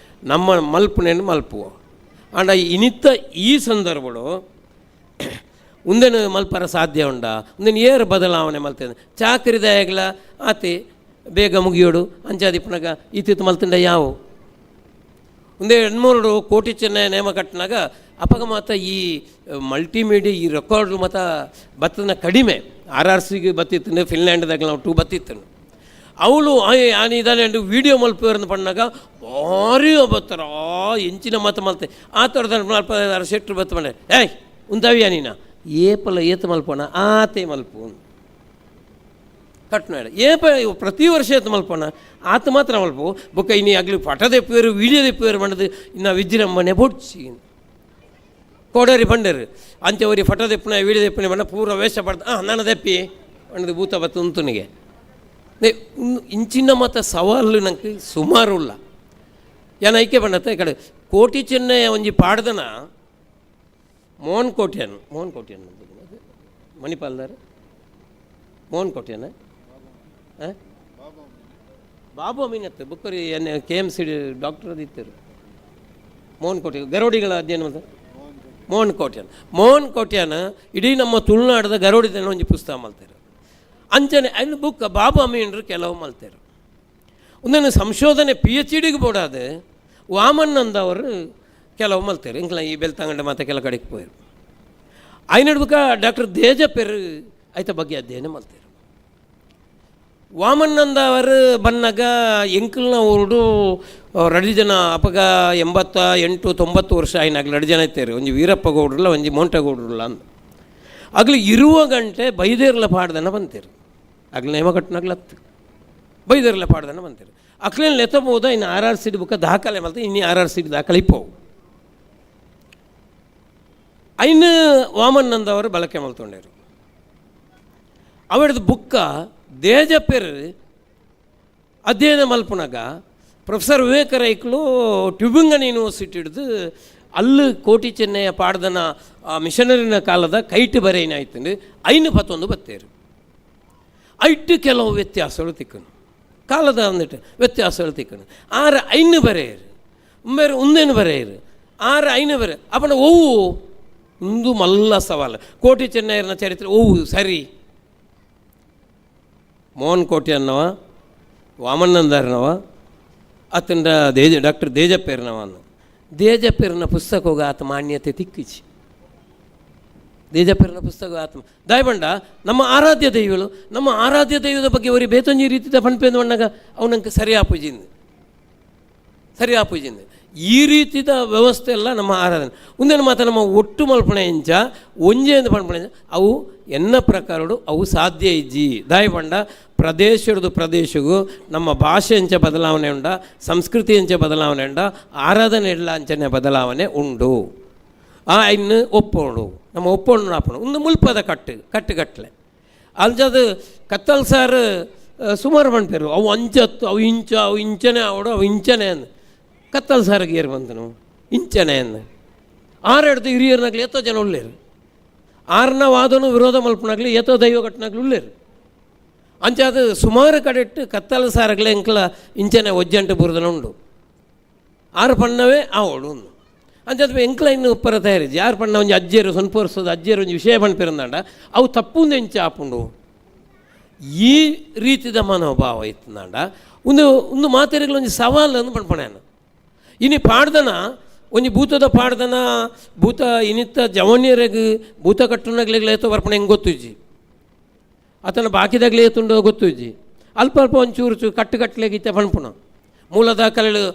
ನಮ್ಮ ಮಲ್ಪುನೇನು ಮಲ್ಪುವ. ಆಂಡ ಇನಿತ್ತ ಈ ಸಂದರ್ಭಡು ಉಂದೆನು ಮಲ್ಪರ ಸಾಧ್ಯ ಉಂಡ ಉಂದೆನು ಏರು ಬದಲಾವಣೆ ಮಲ್ತೇನೆ ಚಾಕರಿದಾಯಗ್ಲ ಆತೆ ಬೇಗ ಮುಗಿಯೋಡು ಅಂಚಾದಿಪ್ಪನಾಗ ಈತಿತ್ತು ಮಲ್ತಂಡ ಯಾವು ಒಂದೇ 800 ಕೋಟಿ ಚೆನ್ನ ನೇಮ ಕಟ್ಟಿನಾಗ ಅಪಗ ಮಾತ ಈ ಮಲ್ಟಿಮೀಡಿಯಾ ಈ ರೆಕಾರ್ಡ್ ಮಾತ ಬತ್ತನ ಕಡಿಮೆ ಆರ್ ಆರ್ ಸಿಗೆ ಬತ್ತಿತ್ತು, ಫಿನ್ಲ್ಯಾಂಡ್ದಾಗ ನಾವು ಟೂ ಬತ್ತಿತ್ತು. ಅವಳು ಆನೆ ಇದಾನೆ ವೀಡಿಯೋ ಮಲ್ಪುವರನ್ನು ಪಣ್ಣಾಗ ಭಾರಿ ಬತ್ತರ ಆ ಎಂಚಿನ ಮಾತು ಮಲ್ತೆ ಆ ಥರದ ಮಲ್ಪ ಶೆಟ್ರು ಬತ್ತ ಮಂಡೆ ಏಯ್ ಉಂತಾವಿಯಾ ನೀನ ಏಪಲ ಏತ ಮಲ್ಪೋಣ ಆತೆ ಮಲ್ಪು ಕಟ್ ಮಾಡಿ ಏಪ ಪ್ರತಿ ವರ್ಷ ಏತ ಮಲ್ಪೋಣ ಆತ ಮಾತ್ರ ಮಲ್ಪು ಬೊಕ್ಕ ಇನಿ ಆಗ್ಲಿ ಪಟ ದೆಪ್ಪುವರು ವೀಡಿಯೋ ದೆಪ್ಪುವರು ಮಾಡದು ಇನ್ನು ವಿಜೃಂಭಣೆ ಬೊಡ್ಚಿ ಕೋಡರಿ ಬಂಡರು ಅಂಚೆ ಅವರಿ ಫಟ ದೆಪ್ಪುನ ವೀಡಿಯೋ ದೆಪ್ಪುನ ಬಣ್ಣ ಪೂರ ವೇಷ ಪಡ್ದು ನಾನು ದೆಪ್ಪಿ ಬಣ್ಣದ ಭೂತ ಬತ್ತು ಉಂತುನಿಗೆ ಇಂಚಿನ ಮತ ಸವಾಲು ನಂಗೆ ಸುಮಾರು ಉಲ್ಲ. ಏನ ಐಕೆ ಬಣ್ಣತ್ತೆ ಈ ಕಡೆ ಕೋಟಿ ಚೆನ್ನಯ್ಯ ಒಂಜಿ ಪಾಡ್ದನ Mohan Kotian Mohan Kotian ಮಣಿಪಾಲ್ದಾರ Mohan ಕೋಟ್ಯನ Babu ಅಮೀನತ್ತು ಬುಕ್ಕರಿ N K M C doctor ಅದಿತ್ತರು Mohan ಕೋಟಿ ಗರೋಡಿಗಳ ಅಧ್ಯಯನ ಮಾಡ್ತಾರೆ ಮೋಹನ್ ಕೋಟ್ಯನ್ ಮೋಹನ್ ಕೋಟ್ಯನ ಇಡೀ ನಮ್ಮ ತುಳುನಾಡದ ಗರೋಡಿದನ ಒಂಜಿ ಪುಸ್ತಕ ಮಲ್ತಾರೆ ಅಂಚನೆ ಅಲ್ಲಿ ಬುಕ್ ಬಾಬು ಅಮೀನ್ರು ಕೆಲವು ಮಲ್ತಾರೆ. ಒಂದೊಂದು ಸಂಶೋಧನೆ ಪಿ ಎಚ್ ಡಿಗೆ ಬೋಡಾದ ವಾಮನ್ನಂದವರು ಕೆಲವು ಮಲ್ತಾರೆ ಇಂಕ್ಲ ಈ ಬೆಳ್ತಂಗಡ ಮಾತ ಕೆಲ ಕಡೆಗೆ ಪೋಯರು ಐನಡ್ಬುಕ ಡಾಕ್ಟರ್ ದೇಜಪೆರು ಐತ ಬಗ್ಗೆ ಅಧ್ಯಯನ ಮಲ್ತಾರೆ. ವಾಮನ್ನಂದವರು ಬನ್ನಾಗ ಎಂಕಲ್ನ ಊರುಡು ರಡಿ ಜನ ಅಪಗ 88 90 ವರ್ಷ ಆಯ್ನಾಗ್ಲಿ ರಡಿ ಜನ ಇತ್ತೇರು ಒಂಜಿ ವೀರಪ್ಪ ಗೌಡ್ರಲ್ಲ ಒಂಜಿ ಮೋಂಟಗೌಡ್ರಲ್ಲ ಅಂದ ಅಗ್ಲಿ ಇರುವ ಗಂಟೆ ಬೈದೇರ್ಲ ಪಾಡ್ದನ ಬಂತೇರು ಅಗ್ಲಿ ನೇಮ ಕಟ್ಟನಾಗ್ಲತ್ತು ಬೈದೇರ್ಲ ಪಾಡ್ದನ ಬಂತೇರು ಅಕ್ಲೇನು ಲೆತ್ತಬೋದ ಇನ್ನು R R C D ಬುಕ್ಕ ದಾಖಲೆ ಮಲ್ತ ಇನ್ನು R R C D ದಾಖಲೆ ಇಪ್ಪವು ಐನು ವಾಮನ್ನಂದವರು ಬಳಕೆ ಮಲ್ತೊಂಡೇರು ಅವರದ್ದು ಬುಕ್ಕ ದೇಜಪೆರು ಅಧ್ಯಯನ ಮಲ್ಪುನಾಗ ಪ್ರೊಫೆಸರ್ ವಿವೇಕ ರೈಕ್ಲು ಟ್ಯುಬಿಂಗನ್ ಯೂನಿವರ್ಸಿಟಿ ಹಿಡಿದು ಅಲ್ಲು ಕೋಟಿ ಚೆನ್ನಯ್ಯ ಪಾಡ್ದನ ಆ ಮಿಷನರಿನ ಕಾಲದ ಕೈಟ್ ಬರೇನಾಯ್ತು ಐನು ಪತ್ತೊಂದು ಬತ್ತೇರು ಐಟು ಕೆಲವು ವ್ಯತ್ಯಾಸಗಳು ತಿಕ್ಕನು ಕಾಲದ ಅಂದಿಟ್ಟು ವ್ಯತ್ಯಾಸಗಳು ತಿಕ್ಕನು ಆರು ಐನು ಬರೆಯರು ಬೇರೆ ಒಂದೇನು ಬರೆಯರು ಆರು ಐನು ಬರೆ ಅಪ್ಪನ ಒವು ಒಂದು ಮಲ್ಲ ಸವಾಲು ಕೋಟಿ ಚೆನ್ನಯ್ಯನ ಚರಿತ್ರೆ ಒವು ಸರಿ ಮೋಹನ್ ಕೋಟಿ ಅನ್ನವ ವಾಮನ್ನಂದರ್ನವ ಆತಂಡ ದೇಜ ಡಾಕ್ಟರ್ ದೇಜಪ್ಪೇರ್ನವ ಅನ್ನ ದೇಜಪ್ಪೇರ್ನ ಪುಸ್ತಕ ಹೋಗ ಆತ ಮಾನ್ಯತೆ ತಿಕ್ಕಿಚಿ. ದೇಜಪ್ಪೆರ್ನ ಪುಸ್ತಕ ಆತ್ಮ ದಾಯಬಂಡ ನಮ್ಮ ಆರಾಧ್ಯ ದೈವಗಳು, ನಮ್ಮ ಆರಾಧ್ಯ ದೈವದ ಬಗ್ಗೆ ಅವರಿಗೆ ಬೇತೊಂಜಿ ರೀತಿದ ಪನ್ಪೇಂದು ಪಣ್ಣಗ ಅವನಂಗೆ ಸರಿ ಆಪುಜಿಂದು, ಸರಿ ಆಪುಜಿಂದು. ಈ ರೀತಿದ ವ್ಯವಸ್ಥೆ ಎಲ್ಲ ನಮ್ಮ ಆರಾಧನೆ. ಒಂದೇನು ಮಾತ್ರ ನಮ್ಮ ಒಟ್ಟು ಮಲ್ಪಣೆ ಇಂಚ ಒಂಜೆ ಎಂದು ಪನ್ಪಣೆ ಅವು ಎನ್ನ ಪ್ರಕಾರಡು ಅವು ಸಾಧ್ಯ ಇಜ್ಜಿ. ದಾಯಪಂಡ ಪ್ರದೇಶದ ಪ್ರದೇಶಗೂ ನಮ್ಮ ಭಾಷೆ ಅಂಚ ಬದಲಾವಣೆ ಉಂಡ, ಸಂಸ್ಕೃತಿ ಅಂಚ ಬದಲಾವಣೆ ಉಂಡ, ಆರಾಧನೆ ಎಲ್ಲ ಅಂಚನೆ ಬದಲಾವಣೆ ಉಂಡು. ಆ ಇನ್ನು ಒಪ್ಪೋಡು ನಮ್ಮ ಒಪ್ಪೋಡು ಆಪಣು ಒಂದು ಮುಲ್ಪದ ಕಟ್ಟು ಕಟ್ಟುಗಟ್ಟಲೆ ಅಂಚದು ಕತ್ತಲ್ ಸಾರ್ ಸುಮಾರು ಪನ್ಪೆರು ಅವು ಅಂಚತ್ತು ಅವು ಇಂಚ ಅವು ಇಂಚನೆ ಅವಡು ಅವು ಇಂಚನೆ ಅಂದ್ ಕತ್ತಲ್ ಸಾರಿಗೆ ಏರು ಬಂದನು ಇಂಚನೆ ಅಂದ್ ಆರೆಡ್ದು ಹಿರಿಯರ್ನಾಗ್ಲಿ ಎತ್ತೋ ಜನ ಉಳ್ಳೇರು, ಆರ್ನ ವಾದನು ವಿರೋಧ ಮಲ್ಪನಾಗ್ಲಿ ಏತೋ ದೈವ ಕಟ್ಟನಾಗ್ಲಿ ಉಳ್ಳೇರು. ಅಂಚಾದ ಸುಮಾರು ಕಡೆಟ್ಟು ಕತ್ತಲ ಸಾರಗ್ಲೆ ಎಂಕ್ಲ ಇಂಚನೆ ಒಜ್ಜಂಟು ಬುರದನ ಉಂಡು, ಆರು ಪಣ್ಣವೇ ಆವಡು ಉಂದು. ಅಂಚಾದ ಎಂಕ್ಲ ಇನ್ನು ಉಪ್ಪರ ತಯಾರಿಜಿ ಆರು ಪಣ್ಣ ಒಂಜಿ ಅಜ್ಜೇರು ಸೊನ್ಪ ವರ್ಷದ ಅಜ್ಜೇರು ಒಂಜಿ ವಿಷಯ ಪಣ್ಪಿರಂದಾಂಡ ಅವು ತಪ್ಪುಂದು ಎಂಚ ಆಪುಂಡು. ಈ ರೀತಿದ ಮನೋಭಾವ ಇತ್ತಂದಾಂಡ ಒಂದು ಒಂದು ಮಾತೆರೆಗ್ಲ ಒಂಜಿ ಸವಾಲು ಅಂದು ಪಣ್ಪಣೆ. ಇನಿ ಪಾಡ್ದನ ಒಂಜಿ ಭೂತದ ಪಾಡ್ದನ ಭೂತ ಇನಿತ್ತ ಜವನಿಯರೆಗ್ ಭೂತ ಕಟ್ಟುನಗ್ಲೆಗ್ಲ ಏತೋ ಬರ್ಪಣೆ ಹೆಂಗೆ ಗೊತ್ತುಜ್ಜಿ, ಆತನ ಬಾಕಿದಾಗ್ಲೇ ಏತುಂಡೋ ಗೊತ್ತುಜ್ಜಿ. ಅಲ್ಪ ಅಲ್ಪ ಒಂಚೂರು ಚೂ ಕಟ್ಟು ಕಟ್ಟಲೆಗಿತ್ತ ಪಣ್ಪುಣ ಮೂಲ ದಾಖಲೆಗಳು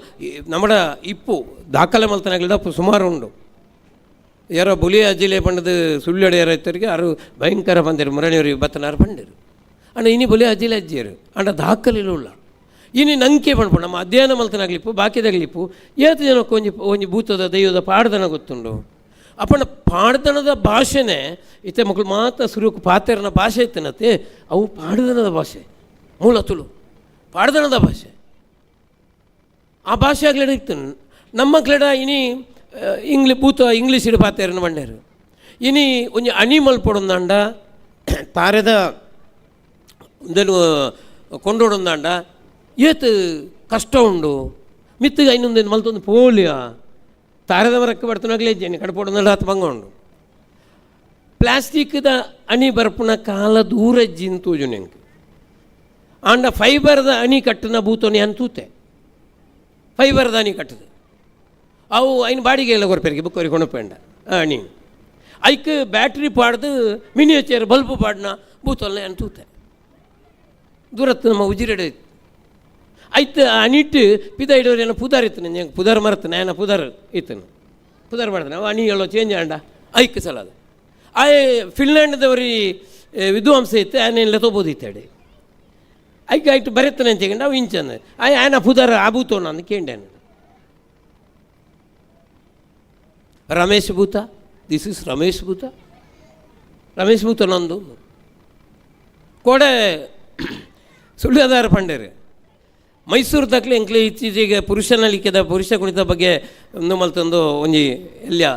ನಮ್ಮಡ ಇಪ್ಪು ದಾಖಲೆ ಮಲ್ತನಾಗ್ಲಿಡ ಸುಮಾರು ಉಂಡು. ಯಾರೋ ಬುಲಿ ಅಜ್ಜಿಲೆ ಪಂಡದು ಸುಳ್ಳೆಡೆ ರೈತರಿಗೆ ಅರು ಭಯಂಕರ ಬಂದಿರು ಮುರಣಿಯವರು ಬತ್ತನಾರು ಪಂಡಿರು ಅಣ್ಣ. ಇನಿ ಬುಲಿ ಅಜ್ಜಿಲೆ ಅಜ್ಜಿಯರು ಅಂಡ ದಾಖಲೆಲು ಉಳ್ಳ. ಇನಿ ನಂಕೆ ಪಣ್ಪು ನಮ್ಮ ಅಧ್ಯಯನ ಮಲ್ತನಾಗ್ಲಿಪ್ಪು ಬಾಕಿದಾಗ್ಲಿಪ್ಪು ಏತು ಜನಕ್ಕೆ ಒಂಜಿ ಒಂಜಿ ಭೂತದ ದೈವದ ಪಾಡ್ದನ ಗೊತ್ತುಂಡು. ಅಪ್ಪಣ ಪಾಡ್ದನದ ಭಾಷೆನೇ ಇತ್ತೆ ಮಕ್ಕಳು ಮಾತ್ರ ಸುರುಕು ಪಾತೆರನ ಭಾಷೆ ಇತ್ತನತ್ತೆ ಅವು ಪಾಡ್ದನದ ಭಾಷೆ, ಮೂಲ ತುಳು ಪಾಡ್ದನದ ಭಾಷೆ. ಆ ಭಾಷೆ ಆಗ್ಲಿಡ ಇತ್ತು ನಮ್ಮ ಕ್ಲೆಡ. ಇನಿ ಇಂಗ್ಲಿ ಭೂತ ಇಂಗ್ಲೀಷ್ ಇಡು ಪಾತೆರನ ಬಂಡೇರು. ಇನಿ ಒಂಜಿ ಅಣಿ ಮಲ್ಪೊಡೊಂದಾಂಡ ತಾರೆದ ಒಂದೇನು ಕೊಂಡೋಡೊಂದಾಂಡ ಏತ್ ಕಷ್ಟ ಉಂಡು. ಮಿತ್ತು ಐನೊಂದೇನು ಮಲ್ತೊಂದು ಪೋಲಿಯ ತಾರೆದ ಮರಕ್ಕೆ ಬರ್ತನಾಗ್ಲೇ ಇದ್ದೇನೆ ಕಡಪೊಡೊಂದಾಂಡ ಆತ ಬಂಗ ಉಂಡು. ಪ್ಲಾಸ್ಟಿಕ್ದ ಅಣಿ ಬರ್ಪುನ ಕಾಲ ದೂರ ಜಿನ್ ತೋಜು ನೆಂಕ್. ಆಂಡ ಫೈಬರ್ದ ಅಣಿ ಕಟ್ಟುನ ಭೂತೋನಿ ಅಂತೂತೆ ಫೈಬರ್ದ ಅಣಿ ಕಟ್ಟದು ಅವು ಐನ್ ಬಾಡಿಗೆ ಎಲ್ಲ ಕೊರ್ಪೆರಿಗೆ ಬುಕ್ಕರಿ ಕೊಣಪೇಂಡ ಅಣಿ ಐಕ್ ಬ್ಯಾಟ್ರಿ ಪಾಡ್ದು ಮಿನಿಯೇಚರ್ ಬಲ್ಬ್ ಪಾಡ್ನ ಭೂತೋಲ್ನ ಅಂತೂತೆ ದೂರತ್ತು ನಮ್ಮ ಉಜಿರೆಡೆ ಐತ್ ಅಣಿಟ್ಟು ಪಿದ ಇಡೋರು ಏನೋ ಪುದಾರ್ ಇತ್ತು ನಂಗೆ ಪುದಾರ್ ಮರತ್ತು ನೇನ ಪುದಾರ್ ಇತ್ತನು ಪುದಾರ್ ಮಾಡ್ತಾನೆ ಅವು ಅಣಿ ಹೇಳೋ ಚೇಂಜ್ ಆಂಡ ಐಕ್ ಸಲ ಅದು ಆಯ್ ಫಿನ್ಲ್ಯಾಂಡ್ದವರಿ ವಿದ್ವಾಂಸ ಇತ್ತು ಆನೆಲ್ಲ ತೋಬೋದು ಇತ್ತೇಳಿ ಐಕ್ ಐಟ್ ಬರೆತ್ತನೆ ಅಂತ ಅವು ಇಂಚಂದ ಆಯ್ ಆಯನ ಪುದಾರ್ ಆಬೂತೋ ನಾನು ಕೇಂಡೇನು. ರಮೇಶ್ ಭೂತ, this is Ramesh Bhuta, Ramesh ಭೂತ ನಂದು ಕೋಡೆ ಸುಳ್ಯದಾರ ಪಂಡೇರು ಮೈಸೂರು ದಾಖಲೆ ಎಂಕ್ಲೆ ಇತ್ತೀಚೆಗೆ ಪುರುಷನಲಿಕೆದ ಪುರುಷ ಕುಣಿತ ಬಗ್ಗೆ ಒಂದು ಮಲ್ತೊಂದು ಒಂಜಿ ಎಲ್ಲಿಯ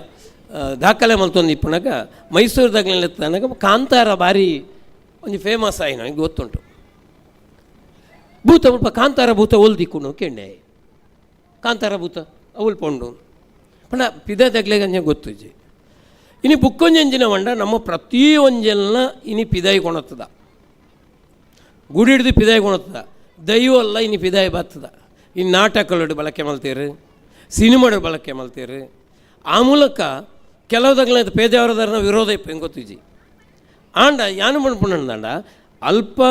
ದಾಖಲೆ ಮಲ್ತೊಂದು ಇಪ್ಪುನಗ ಮೈಸೂರು ದಾಖಲೆ ತನಕ ಕಾಂತಾರ ಭಾರಿ ಒಂಜಿ ಫೇಮಸ್ ಆಯಿ ನನಗೆ ಗೊತ್ತುಂಟು. ಭೂತ ಮುಲ್ಪ ಕಾಂತಾರ ಭೂತ ಒಲ್ದಿಕ್ಕುನು ಕೆಂಡೆ ಕಾಂತಾರ ಭೂತ ಅವಲ್ ಪೊಂಡು ಪಂಡ ಪಿದ ತಗ್ಲೆಗೆ ಅಂಜ ಗೊತ್ತುಜ್ಜಿ. ಇನಿ ಬುಕ್ಕೊಂಜಂಜಿನ ವಂಡ ನಮ್ಮ ಪ್ರತಿ ಒಂಜೆಲ್ಲ ಇನಿ ಪಿದಾಯಿ ಕೊಣತ್ತದ ಗುಡಿ ಹಿಡ್ದು ಪಿದಾಯಿ ಕೊಣತ್ತದ ದೈವ ಅಲ್ಲ ಇನಿ ಪಿದಾಯಿ ಬತ್ತದ. ಇನ್ನು ನಾಟಕಗಳು ಬಳಕೆ ಮಲ್ತೀರು, ಸಿನಿಮಾಡು ಬಳಕೆ ಮಲ್ತೀರು. ಆ ಮೂಲಕ ಕೆಲವುದಾಗಲೇ ಪೇಜಾವರದಾರನ ವಿರೋಧ ಇಪ್ಪ ಹೆಂಗೆ ಗೊತ್ತಿಜ್ಜಿ. ಆಂಡ ಯಾನು ಪಣ್ಪುಂಡಂಡ ಅಲ್ಪ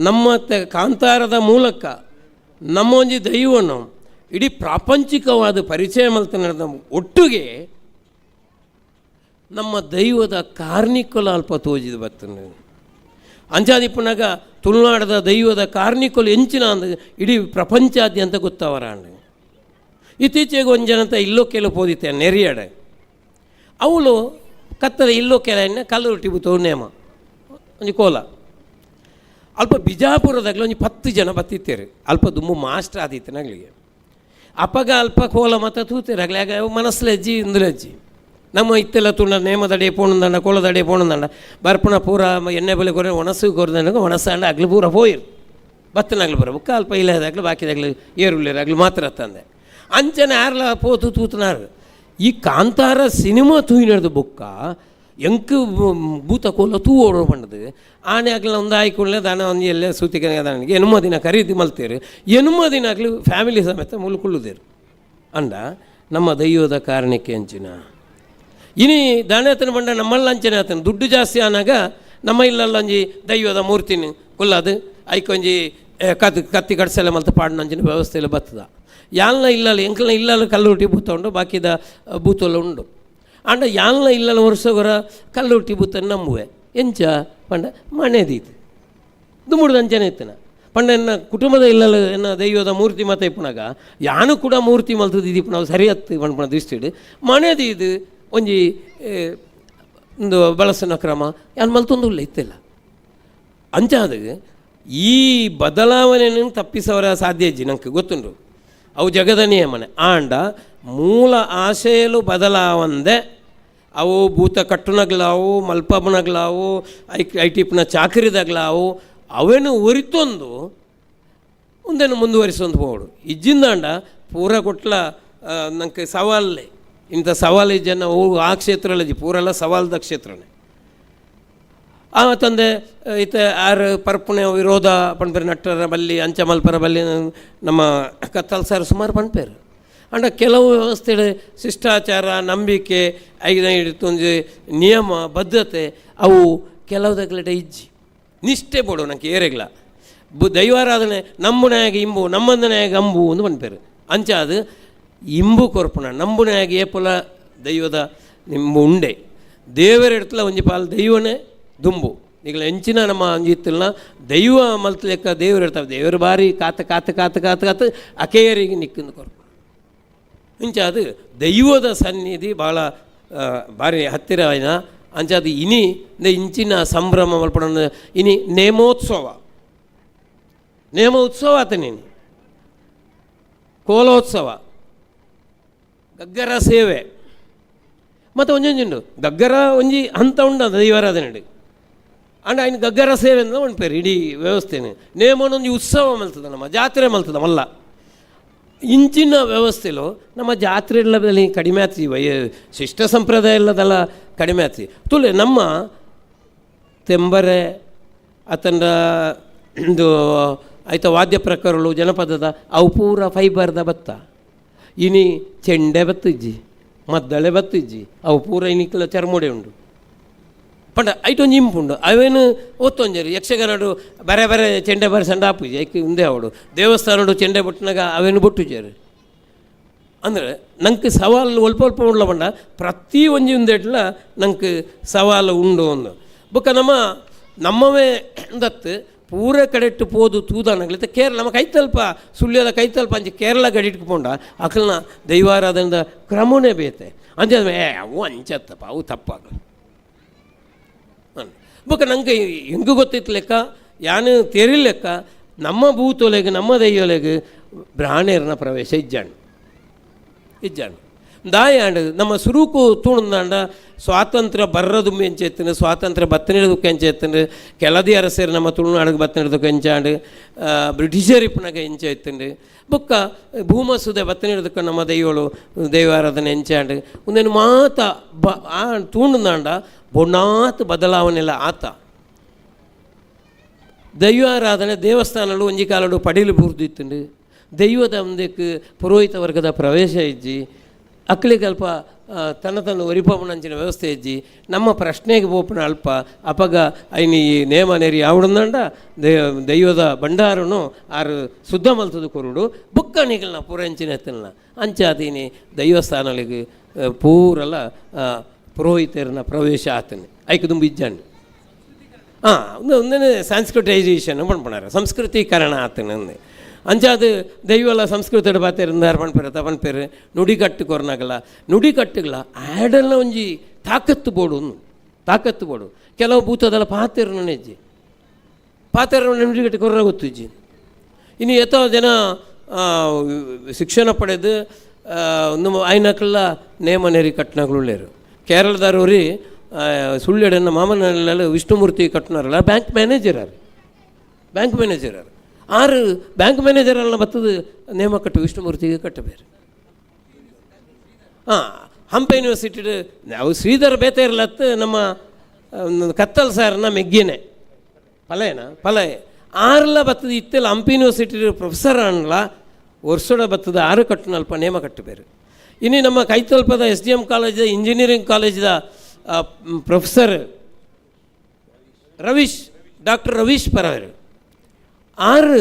ನಮ್ಮ ಕಾಂತಾರದ ಮೂಲಕ ನಮ್ಮ ಒಂಜಿ ದೈವನು ಇಡೀ ಪ್ರಾಪಂಚಿಕವಾದ ಪರಿಚಯ ಮಲ್ತನ ಒಟ್ಟಿಗೆ ನಮ್ಮ ದೈವದ ಕಾರ್ಣಿಕಲ ಅಲ್ಪ ತೋಜಿದ ಬತ್ತನ. ಅಂಚಾದಿಪ್ಪುನಾಗ ತುಳುನಾಡದ ದೈವದ ಕಾರ್ಣಿಕೊಲು ಎಂಚಿನ ಅಂದ ಇಡೀ ಪ್ರಪಂಚಾದ್ಯಂತ ಗೊತ್ತವರಾಂಡ. ಇತ್ತೀಚೆಗೆ ಒಂದು ಜನತ ಇಲ್ಲೋ ಕೆಲವು ಪೋದಿತ್ತೆ ನೆರಿಯಡೆ ಅವಳು ಕತ್ತಲೆ ಇಲ್ಲೋ ಕೆಲ ಕಲ್ಲುರ್ಟಿ ಬೂತೋ ನೇಮ ಒಂಜಿ ಕೋಲ ಅಲ್ಪ ಬಿಜಾಪುರದಾಗಲೇ ಒಂಜಿ 10 ಜನ ಬತ್ತಿತ್ತೇರು. ಅಲ್ಪ ದುಂಬು ಮಾಸ್ಟರ್ ಆದಿತ್ತು ನಗ್ಲಿಗೆ ಅಪ್ಪಗ ಅಲ್ಪ ಕೋಲ ಮತ್ತು ತೂತೇರು ಆಗಲಿ ಆಗ ಮನಸ್ಲೆಜ್ಜಿ ಇಂದುಲೆಜ್ಜಿ ನಮ್ಮ ಇತ್ತೆಲ್ಲ ತುಂಡ ನೇಮದಡೆ ಪೋಣಂದಂಡ ಕೋಲದಡೆ ಪೋಣಂದಂಡ ಬರ್ಪುಣ ಪೂರ ಎಣ್ಣೆ ಬೆಲೆ ಕೊರೆ ಒಣಸು ಕೊರ್ದಂಡ ಒಣಸಾಂಡ ಅಗ್ಲು ಪೂರ ಪೋಯಿರು ಬತ್ತನಾಗ್ಲು ಪೂರ ಬುಕ್ಕ ಅಲ್ಪ ಇಲ್ಲದಾಗ್ಲು ಬಾಕಿದಾಗ್ಲು ಏರುಳ್ಳೇರಾಗ್ಲು ಮಾತ್ರ ತಂದೆ ಅಂಚನೆ ಯಾರ್ಲ ಪೋತು ತೂತನಾರು. ಈ ಕಾಂತಾರ ಸಿನಿಮಾ ತೂಯಿನದು ಬೊಕ್ಕ ಎಂಕ್ ಭೂತ ಕೋಲ ತೂ ಓಡೋ ಪಂಡದು ಆನೆ ಆಗ್ಲ ಒಂದು ಆಯ್ಕೊಳ್ಳೆ ದಾನ ಒಂದು ಎಲ್ಲ ಸೂತಿಕ ದಾನಿಗೆ ಎನುಮ ದಿನ ಖರೀದಿ ಮಲ್ತೇರು ಎನುಮ ದಿನ ಆಗ್ಲಿ ಫ್ಯಾಮಿಲಿ ಸಮೇತ ಮುಲು ಕುಳ್ಳುದೇರು. ಅಂಡ ನಮ್ಮ ದೈವದ ಕಾರಣಕ್ಕೆ ಅಂಚಿನ ಇನಿ ದಾನೆ ಬಂಡ ನಮ್ಮಲ್ಲ ಅಂಚನೆ ಆತನ ದುಡ್ಡು ಜಾಸ್ತಿ ಆನಾಗ ನಮ್ಮ ಇಲ್ಲಲ್ಲ ಒಂಜಿ ದೈವದ ಮೂರ್ತಿನ ಕುಲ್ಲದು ಐಕೊಂಜಿ ಕತ್ತಿ ಕತ್ತಿ ಕಡ್ಸೆಲ್ಲ ಮಲ್ತು ಪಾಡ್ನಂಚಿನ ವ್ಯವಸ್ಥೆ ಎಲ್ಲ ಬರ್ತದ. ಯಾಲ್ನ ಇಲ್ಲಲ್ಲ ಎಂಕಲ್ನ ಇಲ್ಲಲ್ಲ ಕಲ್ಲುರ್ಟಿ ಬೂತ ಉಂಡು, ಬಾಕಿದ ಬೂತಲ್ಲ ಉಂಡು. ಆಂಡ ಯಾಲ್ನ ಇಲ್ಲಲ್ಲ ವರ್ಷಗೊರ ಕಲ್ಲುರ್ಟಿ ಬೂತ ನಂಬುವೆ ಎಂಚ ಪಂಡ ಮನೆದೀತು ದುಮ್ಮುಡ್ದು ಅಂಚನೆ ಇತ್ತನ ಪಂಡ ಎನ್ನ ಕುಟುಂಬದ ಇಲ್ಲಲ್ಲ ಎನ್ನ ದೈವದ ಮೂರ್ತಿ ಮತ ಇಪ್ಪುನಾಗ ಯಾನು ಕೂಡ ಮೂರ್ತಿ ಮಲ್ತದ ಇದಿಪ್ಪು ನಾವು ಸರಿ ಹತ್ತು ಪನ್ಪುನ ದೃಷ್ಟಿಡ್ ಮನೆದೀದು ಒಂಜಿ ಒಂದು ಬಳಸನ ಕ್ರಮ ಯಾನ್ ಮಲ್ತೊಂದು ಇಲ್ಲ ಇತ್ತಿಲ್ಲ. ಅಂಚಾದ ಈ ಬದಲಾವಣೆಯನ್ನು ತಪ್ಪಿಸವರ ಸಾಧ್ಯ ಇಜ್ಜಿ ನಂಗೆ ಗೊತ್ತುಂಟು, ಅವು ಜಗದ ನಿಯಮನೆ. ಆಂಡ ಮೂಲ ಆಶಯಲು ಬದಲಾವಂದೆ ಅವು ಭೂತ ಕಟ್ಟುನಗ್ಲಾವು ಮಲ್ಪಬನಗ್ಲಾವು I I ಟಿಪ್ನ ಚಾಕರಿದಾಗ್ಲಾವು ಅವೇನು ಒರಿತೊಂದು ಮುಂದೆನು ಮುಂದುವರಿಸೊಂದು ಹೋಡು ಇಜ್ಜಿಂದಾಂಡ ಪೂರ ಕೊಟ್ಲ ನಂಗೆ ಸವಾಲೇ ಇಂಥ ಸವಾಲು ಜನ ಆ ಕ್ಷೇತ್ರದಲ್ಲಿ ಪೂರೆಲ್ಲ ಸವಾಲ್ದ ಕ್ಷೇತ್ರನೇ. ಆ ತಂದೆ ಈತ ಆರು ಪರ್ಪುಣೆ ವಿರೋಧ ಪಣ್ಪೇರು ನಟ್ಟರ ಬಲ್ಲಿ ಅಂಚ ಮಲ್ಪರ ಬಲ್ಲಿ ನಮ್ಮ ಕತ್ತಲ್ ಸಾರು ಸುಮಾರು ಪಣ್ಪೇರು. ಅಂಡ ಕೆಲವು ವ್ಯವಸ್ಥೆ ಶಿಷ್ಟಾಚಾರ ನಂಬಿಕೆ ಐದು ಒಂಜಿ ನಿಯಮ ಬದ್ಧತೆ ಅವು ಕೆಲವುದಗ್ಲಟ ಇಜ್ಜಿ ನಿಷ್ಠೆ ಬೋಡು ನಂಗೆ ಏರೆಗ್ಲ ಬು ದೈವಾರಾಧನೆ ನಂಬುನಾಗ ಇಂಬು ನಮ್ಮಂದನಾಗ ಅಂಬು ಒಂದು ಪನ್ಪೇರು. ಅಂಚ ಅದು ಇಂಬು ಕೊರ್ಪುಣ ನಂಬುನಾಗ ಏಪುಲ ದೈವದ ನಿಂಬು ಉಂಡೆ ದೇವರ ಎಡ್ತಲ ಒಂಜಿ ಪಾಲ್ ದೈವನೇ ದುಂಬು ಈಗಲ ಎಂಚಿನ ನಮ್ಮ ಒಂಜಿ ಇತ್ತಿಲ್ಲ ದೈವ ಮಲ್ತ ಲೆಕ್ಕ ದೇವರು ಇರ್ತಾವೆ. ದೇವರು ಬಾರಿ ಕಾತ ಕಾತ ಕಾತ ಕಾತ ಕಾತ ಅಕೇರಿಗೆ ನಿಕ್ಕಿಂದು ಕೊರ್ಪು. ಇಂಚ ಅದು ದೈವದ ಸನ್ನಿಧಿ ಭಾಳ ಭಾರಿ ಹತ್ತಿರ ಆಯ್ನ. ಅಂಚ ಅದು ಇನಿ ಇಂಚಿನ ಸಂಭ್ರಮ ಮಲ್ಪಣ ಇನಿ ನೇಮೋತ್ಸವ ನೇಮ ಉತ್ಸವ ಆತ ನೀನು ಕೋಲೋತ್ಸವ ಗಗ್ಗರ ಸೇವೆ ಮತ್ತು ಒಂಜೊಂಜುಂಡು ಗಗ್ಗರ ಒಂಜಿ ಹಂತ ಉಂಡು ದೈವಾರಾಧನೆ. ಅಂಡ ಐನ್ ಗಗ್ಗರ ಸೇವೆ ಅಂದ್ರೆ ಉಂಡ್ಪೇರು ಇಡೀ ವ್ಯವಸ್ಥೆನೆ ನೇಮನೊಂದು ಉತ್ಸವ ಮಲ್ತದ ನಮ್ಮ ಜಾತ್ರೆ ಮಲ್ತದ ಮಲ್ಲ ಇಂಚಿನ ವ್ಯವಸ್ಥೆಲು ನಮ್ಮ ಜಾತ್ರೆ ಇಲ್ಲದಲ್ಲಿ ಕಡಿಮೆ ಆತಿ ವಯ ಶಿಷ್ಟ ಸಂಪ್ರದಾಯ ಇಲ್ಲದಲ್ಲ ಕಡಿಮೆ ಆತಿ ತುಲೆ ನಮ್ಮ ತೆಂಬರೆ ಅತಂಡ ಇದು ಆಯ್ತ ವಾದ್ಯ ಪ್ರಕಾರಗಳು ಜನಪದದ ಅವು ಪೂರ ಫೈಬರ್ದ ಬತ್ತ ಇನಿ ಚೆಂಡೆ ಬತ್ತಿಜ್ಜಿ ಮದ್ದಳೆ ಬತ್ತಿಜ್ಜಿ ಅವು ಪೂರ ಇನಿಕ್ಲ ಚರ್ಮುಡೆ ಉಂಡು ಪಂಡ ಐಟ್ ಒಂಜಿ ಇಂಪುಂಡು ಅವೇನು ಒತ್ತೊಂಜರಿ ಯಕ್ಷಗಾನಡು ಬರೆ ಬರೆ ಚೆಂಡೆ ಬರೆ ಸಂಡ ಆಪುಜಿ ಐಕ್ ಉಂದೆ ಅವಡು ದೇವಸ್ಥಾನಡು ಚೆಂಡೆ ಬೊಟ್ಟನಾಗ ಅವೇನು ಬೊಟ್ಟುಜಾರು ಅಂದರೆ ನಂಗೆ ಸವಾಲು ಒಲ್ಪ ಒಲ್ಪ ಉಂಡ್ಲ ಪಂಡ ಪ್ರತಿ ಒಂಜಿ ಉಂದೆಟ್ಲ ನಂಗೆ ಸವಾಲು ಉಂಡು ಒಂದು ಬೊಕ್ಕ ನಮ್ಮ ನಮ್ಮವೇ ದತ್ತು ಪೂರ ಕಡೆಟ್ಟು ಪೋದು ತೂದಾನಗ್ಲಿತ್ತ ಕೇರಳ ನಮ್ಮ ಕೈತಲ್ಪ ಸುಳ್ಯದ ಕೈತಲ್ಪ ಅಂಚೆ ಕೇರಳ ಗಡಿಟ್ಕು ಪೋಂಡ ಅಕಲ್ನ ದೈವಾರಾಧನದ ಕ್ರಮನೇ ಬೇತೆ ಅಂಚೆ ಏ ಅವು ಅಂಚತ್ತಪ್ಪ ಅವು ತಪ್ಪಾಗ ಬೊಕ್ಕ ನಂಗೆ ಹೆಂಗೆ ಗೊತ್ತಿತ್ತು ಲೆಕ್ಕ ಯಾನು ತೆರಿಲೆಕ್ಕ ನಮ್ಮ ಭೂತೊಲೆಗೆ ನಮ್ಮ ದೈವೊಲೆಗೆ ಬ್ರಾಣೇರ್ನ ಪ್ರವೇಶ ಇಜ್ಜಾಂಡ್ ಇಜ್ಜಾಂಡ್ ದಾಯಾಂಡ್ ನಮ್ಮ ಸುರುಕು ತೂಣಂದಾಂಡ ಸ್ವಾತಂತ್ರ್ಯ ಬರ್ರದು ಎಂಚೆತ್ತನು ಸ್ವಾತಂತ್ರ್ಯ ಬತ್ತನಿಡೋದಕ್ಕೆ ಎಂಚೆತ್ತನು ಕೆಲದಿ ಅರಸರು ನಮ್ಮ ತುಳುನಾಡಿಗೆ ಬತ್ತನಿಡೋದಕ್ಕೆ ಎಂಚಾಂಡ್ ಬ್ರಿಟಿಷರ್ ಇಪ್ಪನಾಗ ಎಂಚೆತ್ತಂಡು ಬೊಕ್ಕ ಭೂಮಸುದೆ ಬತ್ತನಿಡೋದಕ್ಕೆ ನಮ್ಮ ದೈವಳು ದೈವಾರಾಧನೆ ಎಂಚಾಂಡ್ ಒಂದೇನು ಮಾತ ಬ ಆ ತೂಣಂದಾಂಡ ಬೊಣ್ಣಾತ್ ಬದಲಾವಣೆ ಆತ ದೈವಾರಾಧನೆ ದೇವಸ್ಥಾನಗಳು ಒಂಜಿ ಕಾಲಡು ಪಡಿಲು ಬೂರ್ದಿತ್ತುಂಡು ದೈವದ ಒಂದಕ್ಕೆ ಪುರೋಹಿತ ವರ್ಗದ ಪ್ರವೇಶ ಇಜ್ಜಿ ಅಕ್ಲಿಗೆ ಅಲ್ಪ ತನ್ನ ತನ್ನ ಒರಿಪವನಂಚಿನ ವ್ಯವಸ್ಥೆ ಇಜ್ಜಿ ನಮ್ಮ ಪ್ರಶ್ನೆಗೆ ಪೋಪುನ ಅಲ್ಪ ಅಪಗ ಐನಿ ಈ ನೇಮ ನೆರಿ ಆವಡಂದಂಡ ದೈವದ ಭಂಡಾರನು ಆರು ಶುದ್ಧ ಮಲ್ತದ ಕೊರುಡು ಬುಕ್ಕ ನಿಗಲ್ನ ಪೂರ ಅಂಚಿನ ಎತ್ತಲ್ನ ಅಂಚಾದೀನಿ ದೈವಸ್ಥಾನಗಳಿಗೆ ಪೂರಲ ಪುರೋಹಿತರನ್ನ ಪ್ರವೇಶ ಆತನೆ ಐಕ್ ದುಂಬು ಇಜ್ಜಾಂಡ್ ಹಾಂ ಒಂದನೇ ಸಂಸ್ಕೃಟೈಸೇಷನ್ ಪನ್ಪುನಾರ ಸಂಸ್ಕೃತೀಕರಣ ಆತನ ಅಂಚಾದ ದೈವಲ ಸಂಸ್ಕೃತದ ಬಾತೆರ್ ಪನ್ಪೇರು ತಪನ್ಪೇರು ನುಡಿಕಟ್ಟು ಕೊರ್ನಾಗಲ್ಲ ನುಡಿಕಟ್ಟುಗಳ ಆಡಲ್ನ ಒಂಜಿ ತಾಕತ್ತು ಬೋಡು ತಾಕತ್ತು ಬೋಡು ಕೆಲವು ಭೂತದಲ್ಲ ಪಾತೆರ್ ನೆಜ್ಜಿ ಪಾತೆರ್ ನುಡಿಕಟ್ಟು ಕೊರ್ರ ಗೊತ್ತಿಜ್ಜಿ. ಇನ್ನು ಎತ್ತೋ ಜನ ಶಿಕ್ಷಣ ಪಡೆದು ಒಂದು ಐನಕ್ಲ ನೇಮ ನೆರಿ ಕಟ್ನಗಳುಳ್ಳೇರು ಕೇರಳದವ್ರಿ ಸುಳ್ಳೆಡನ್ನ ಮಾಮನಲ್ಲೆಲ್ಲ ವಿಷ್ಣುಮೂರ್ತಿ ಕಟ್ನಾರಲ್ಲ ಬ್ಯಾಂಕ್ ಮ್ಯಾನೇಜರ್ ಆರು ಬ್ಯಾಂಕ್ ಮ್ಯಾನೇಜರ್ ಆರು ಆರು ಬ್ಯಾಂಕ್ ಮ್ಯಾನೇಜರ್ ಅಲ್ಲ ಬತ್ತದ ನೇಮ ಕಟ್ಟು ವಿಷ್ಣುಮೂರ್ತಿಗೆ ಕಟ್ಟಬೇರು. ಹಾಂ ಹಂಪ ಯೂನಿವರ್ಸಿಟಿ ನಾವು ಶ್ರೀಧರ್ ಬೇತೆ ಇರಲತ್ತು ನಮ್ಮ ಕತ್ತಲ್ ಸಾರ್ನ ಮೆಗ್ಗಿನೇ ಫಲಯನ ಫಲಯ ಆರ್ಲ ಬತ್ತದ ಇತ್ತೆಲ್ಲ ಹಂಪ ಯೂನಿವರ್ಸಿಟಿ ಪ್ರೊಫೆಸರ್ ಅನ್ಲ ವರ್ಷಡ ಬತ್ತದ ಆರು ಕಟ್ಟುನಲ್ಪ ನೇಮ ಕಟ್ಟಬೇರು. ಇನ್ನು ನಮ್ಮ ಕೈತಲ್ಪದ S D M ಕಾಲೇಜಿದ engineering ಕಾಲೇಜಿದ professor Ravish, doctor Ravish ಪರವರು ಆರು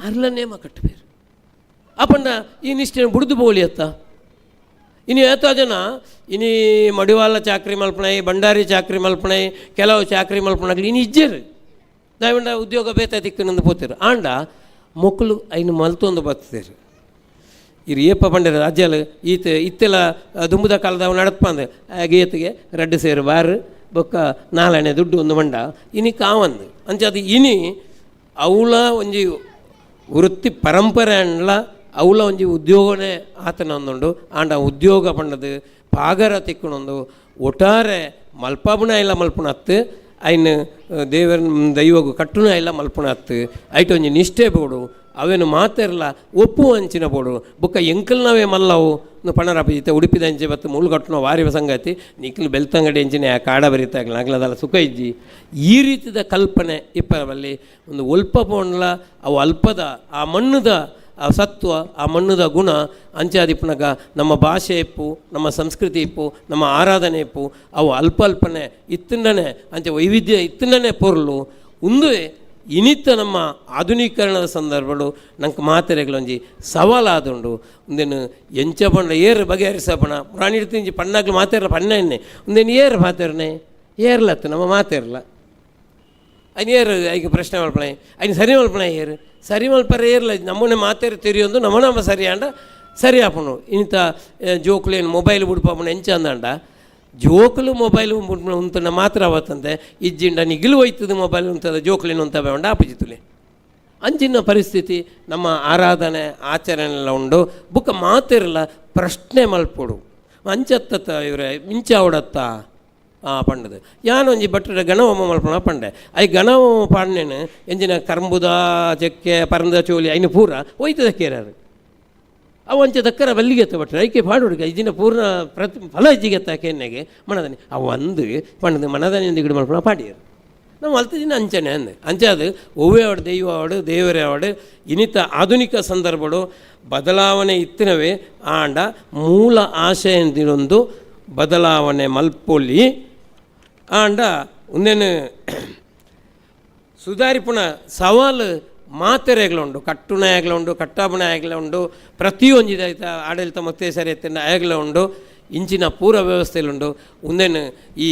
ಅರ್ಲ ನೇಮ ಕಟ್ಟಬೇರು. ಅಪಂಡ ಈ ನಿಷ್ಠೆ ಬುಡ್ದು ಬೋಲಿ ಅತ್ತ. ಇನ್ನು ಏತೋ ಜನ ಇನಿ ಮಡಿವಾಳ ಚಾಕ್ರಿ ಮಲ್ಪಣೈ, ಭಂಡಾರಿ ಚಾಕ್ರಿ ಮಲ್ಪಣೈ, ಕೆಲವು ಚಾಕ್ರಿ ಮಲ್ಪಣಾಗ್ಲಿ ಇನ್ನು ಇಜ್ಜೇರು ದಯವಂಡ ಉದ್ಯೋಗ ಬೇತ ದಿಕ್ಕನಂದು ಪೋತಿರು. ಆಂಡ ಮೊಕ್ಕಲು ಐನು ಮಲ್ತೊಂದು ಬರ್ತೇರು. ಇರು ಏಪ ಪಂಡರ ರಾಜ್ಯಲು ಈತ ಇತ್ತೆಲ್ಲ ದುಂಬುದ ಕಾಲದ ನಡತ್ಪಂದು ಗೇತಿಗೆ ರಡ್ಡು ಸೇರು ಬಾರು ಬೊಕ್ಕ ನಾಲಣೆ ದುಡ್ಡು ಒಂದು ಮಂಡ ಇನಿ ಕಾವಂದು ಅಂಚ ಅದು ಇನಿ ಅವಳ ಒಂಜಿ ವೃತ್ತಿ ಪರಂಪರೆ ಅಂಡ್ಲ ಅವಳ ಒಂಜಿ ಉದ್ಯೋಗನೇ ಆತನ ಒಂದುಂಡು. ಆಂಡ ಉದ್ಯೋಗ ಪಂಡದು ಪಾಗರ ತಿಕ್ಕಣೊಂದು ಒಟ್ಟಾರೆ ಮಲ್ಪಬುಣ ಇಲ್ಲ ಮಲ್ಪುಣ ಅತ್ತು ಐನು ದೇವರ ದೈವಗು ಕಟ್ಟುನ ಇಲ್ಲ ಮಲ್ಪುಣ ಅತ್ತು ಐಟ್ ಒಂಜಿ ನಿಷ್ಠೆ ಬೋಡು ಅವೇನು ಮಾತೆರ್ಲ ಒಪ್ಪು ಅಂಚಿನ ಬೋಡು ಬೊಕ್ಕ ಎಂಕಲ್ನವೇ ಮಲ್ಲವು ಪಣರಪ್ಪ ಈತ ಉಡುಪಿದ ಅಂಚೆ ಬತ್ತು ಮೂಲು ವಾರಿವ ಸಂಗತಿ ನಿಕ್ಲು ಬೆಳ್ತಂಗಡಿ ಅಂಚಿನ ಆ ಕಾಡ ಬರಿತಾಗ್ಲ ಅಗ್ಲದಲ್ಲ ಸುಖ ಇಜ್ಜಿ. ಈ ರೀತಿದ ಕಲ್ಪನೆ ಇಪ್ಪರಲ್ಲಿ ಒಂದು ಒಲ್ಪ ಪೋಂಡ್ಲ ಅವು ಅಲ್ಪದ ಆ ಮಣ್ಣುದ ಆ ಸತ್ವ ಆ ಮಣ್ಣುದ ಗುಣ ಅಂಚಾದಿಪ್ಪನಗ ನಮ್ಮ ಭಾಷೆ ಇಪ್ಪು, ನಮ್ಮ ಸಂಸ್ಕೃತಿ ಇಪ್ಪು, ನಮ್ಮ ಆರಾಧನೆ ಇಪ್ಪು, ಅವು ಅಲ್ಪ ಅಲ್ಪನೆ ಇತ್ತಂಡನೆ ಅಂಚೆ ವೈವಿಧ್ಯ ಇತ್ತಂಡನೆ ಪೊರ್ಲು ಉಂದುವೆ. ಇನಿತ ನಮ್ಮ ಆಧುನೀಕರಣದ ಸಂದರ್ಭಗಳು ನಂಗೆ ಮಾತೆರೆಗಳೊಂಜಿ ಸವಾಲಾದುಂಡು. ಒಂದೇನು ಎಂಚ ಪಂಡ ಏರು ಬಗೆಹರಿಸಪಣ ಪ್ರಾಣಿ ತಿಂಜಿ ಪಣ್ಣಾಗ್ಲು ಮಾತೆರ್ಲ ಪಣ್ಣ ಎಣ್ಣೆ ಒಂದೇನು ಏರು ಮಾತೆರ್ನೆ ಏರ್ಲತ್ತು ನಮ್ಮ ಮಾತೆರ್ಲ ಐನು ಏರು ಐಕೆ ಪ್ರಶ್ನೆ ಮಲ್ಪಣೆ ಐನು ಸರಿ ಮಲ್ಪಣೆ ಏರು ಸರಿ ಮಲ್ಪರೆ ಏರ್ಲ ನಮ್ಮನೆ ಮಾತೇರು ತೆರಿಯೊಂದು ನಮ್ಮ ನಮ್ಮ ಸರಿ ಅಂಡ ಸರಿ ಆಪಣು. ಇಂಥ ಜೋಕುಲೇನು ಮೊಬೈಲ್ ಬುಡ್ಪಾಪಣ ಎಂಚ ಅಂದಂಡ ಜೋಕುಲು ಮೊಬೈಲ್ ಉಂತನ ಮಾತ್ರ ಅವತ್ತಂತೆ ಇಜ್ಜಿಂಡ ನಿಗಿಲು ಹೋಯ್ತದ ಮೊಬೈಲ್ ಉಂತದ ಜೋಕುಲೇನು ಉಂತ ಬೇವಂಡ ಆಪಜಿತುಲೆ ಅಂಚಿನ ಪರಿಸ್ಥಿತಿ ನಮ್ಮ ಆರಾಧನೆ ಆಚರಣೆ ಉಂಡು. ಬುಕ್ಕ ಮಾತಿರಲ್ಲ ಪ್ರಶ್ನೆ ಮಲ್ಪೊಡು ಅಂಚತ್ತ ಇವ್ರೆ ಮಿಂಚ ಅವಡತ್ತ ಆ ಪಂಡದು ಯಾನೊಂಜಿ ಭಟ್ರ ಗಣಹೋಮ ಮಲ್ಪಣ ಪಂಡೆ I ಗಣಹೋಮ ಪಾಡ್ನೇನು ಎಂಜಿನ ಕರ್ಂಬುದ ಚೆಕ್ಕೆ ಪರಂದ ಚೋಲಿ ಐನು ಪೂರ ಒಯ್ತದ ಕೇರಾರು ಅವು ಅಂಚೆ ದಕ್ಕರ ಬಲ್ಲಿಗೆ ಭಟ್ರೆ ಐಕೆ ಪಾಡುಡಿಗೆ ಇಜಿನ ಪೂರ್ಣ ಪ್ರತಿ ಫಲ ಇಜ್ಜಿಗೆತ್ತ ಕೆನ್ನೆಗೆ ಮನದನಿ ಅವು ಒಂದು ಪಂಡದು ಮನದನಿ ಗಿಡ ಮಲ್ಪಣ ಪಾಡಿಯರು ನಾವು ಅಲ್ತ ದಿನ ಅಂಚನೆ ಅಂದೆ ಅಂಚೆ ಅದು ಒವ್ವೇ ಅವಡು ದೈವ ಅವಡು ದೇವರೇ ಅವಡು ಇನಿತ ಆಧುನಿಕ ಸಂದರ್ಭಡು ಬದಲಾವಣೆ ಇತ್ತಿನವೇ ಆಂಡ ಮೂಲ ಆಶಯದಿನೊಂದು ಬದಲಾವಣೆ ಮಲ್ಪೊಲಿ ಆಂಡ ಒಂದೇನು ಸುಧಾರಿಪುಣ ಸವಾಲು ಮಾತೆರೆಗಲುಂಡು ಕಟ್ಟುಣ ಕಟ್ಟಾಪುಣ ಉಂಡು ಪ್ರತಿಯೊಂಜಿ ಆಡಳಿತ ಮತ್ತೆ ಸರಿ ಎತ್ತಿನ ಉಂಡು ಇಂಚಿನ ಪೂರ ವ್ಯವಸ್ಥೆಲುಂಡು. ಒಂದೇನು ಈ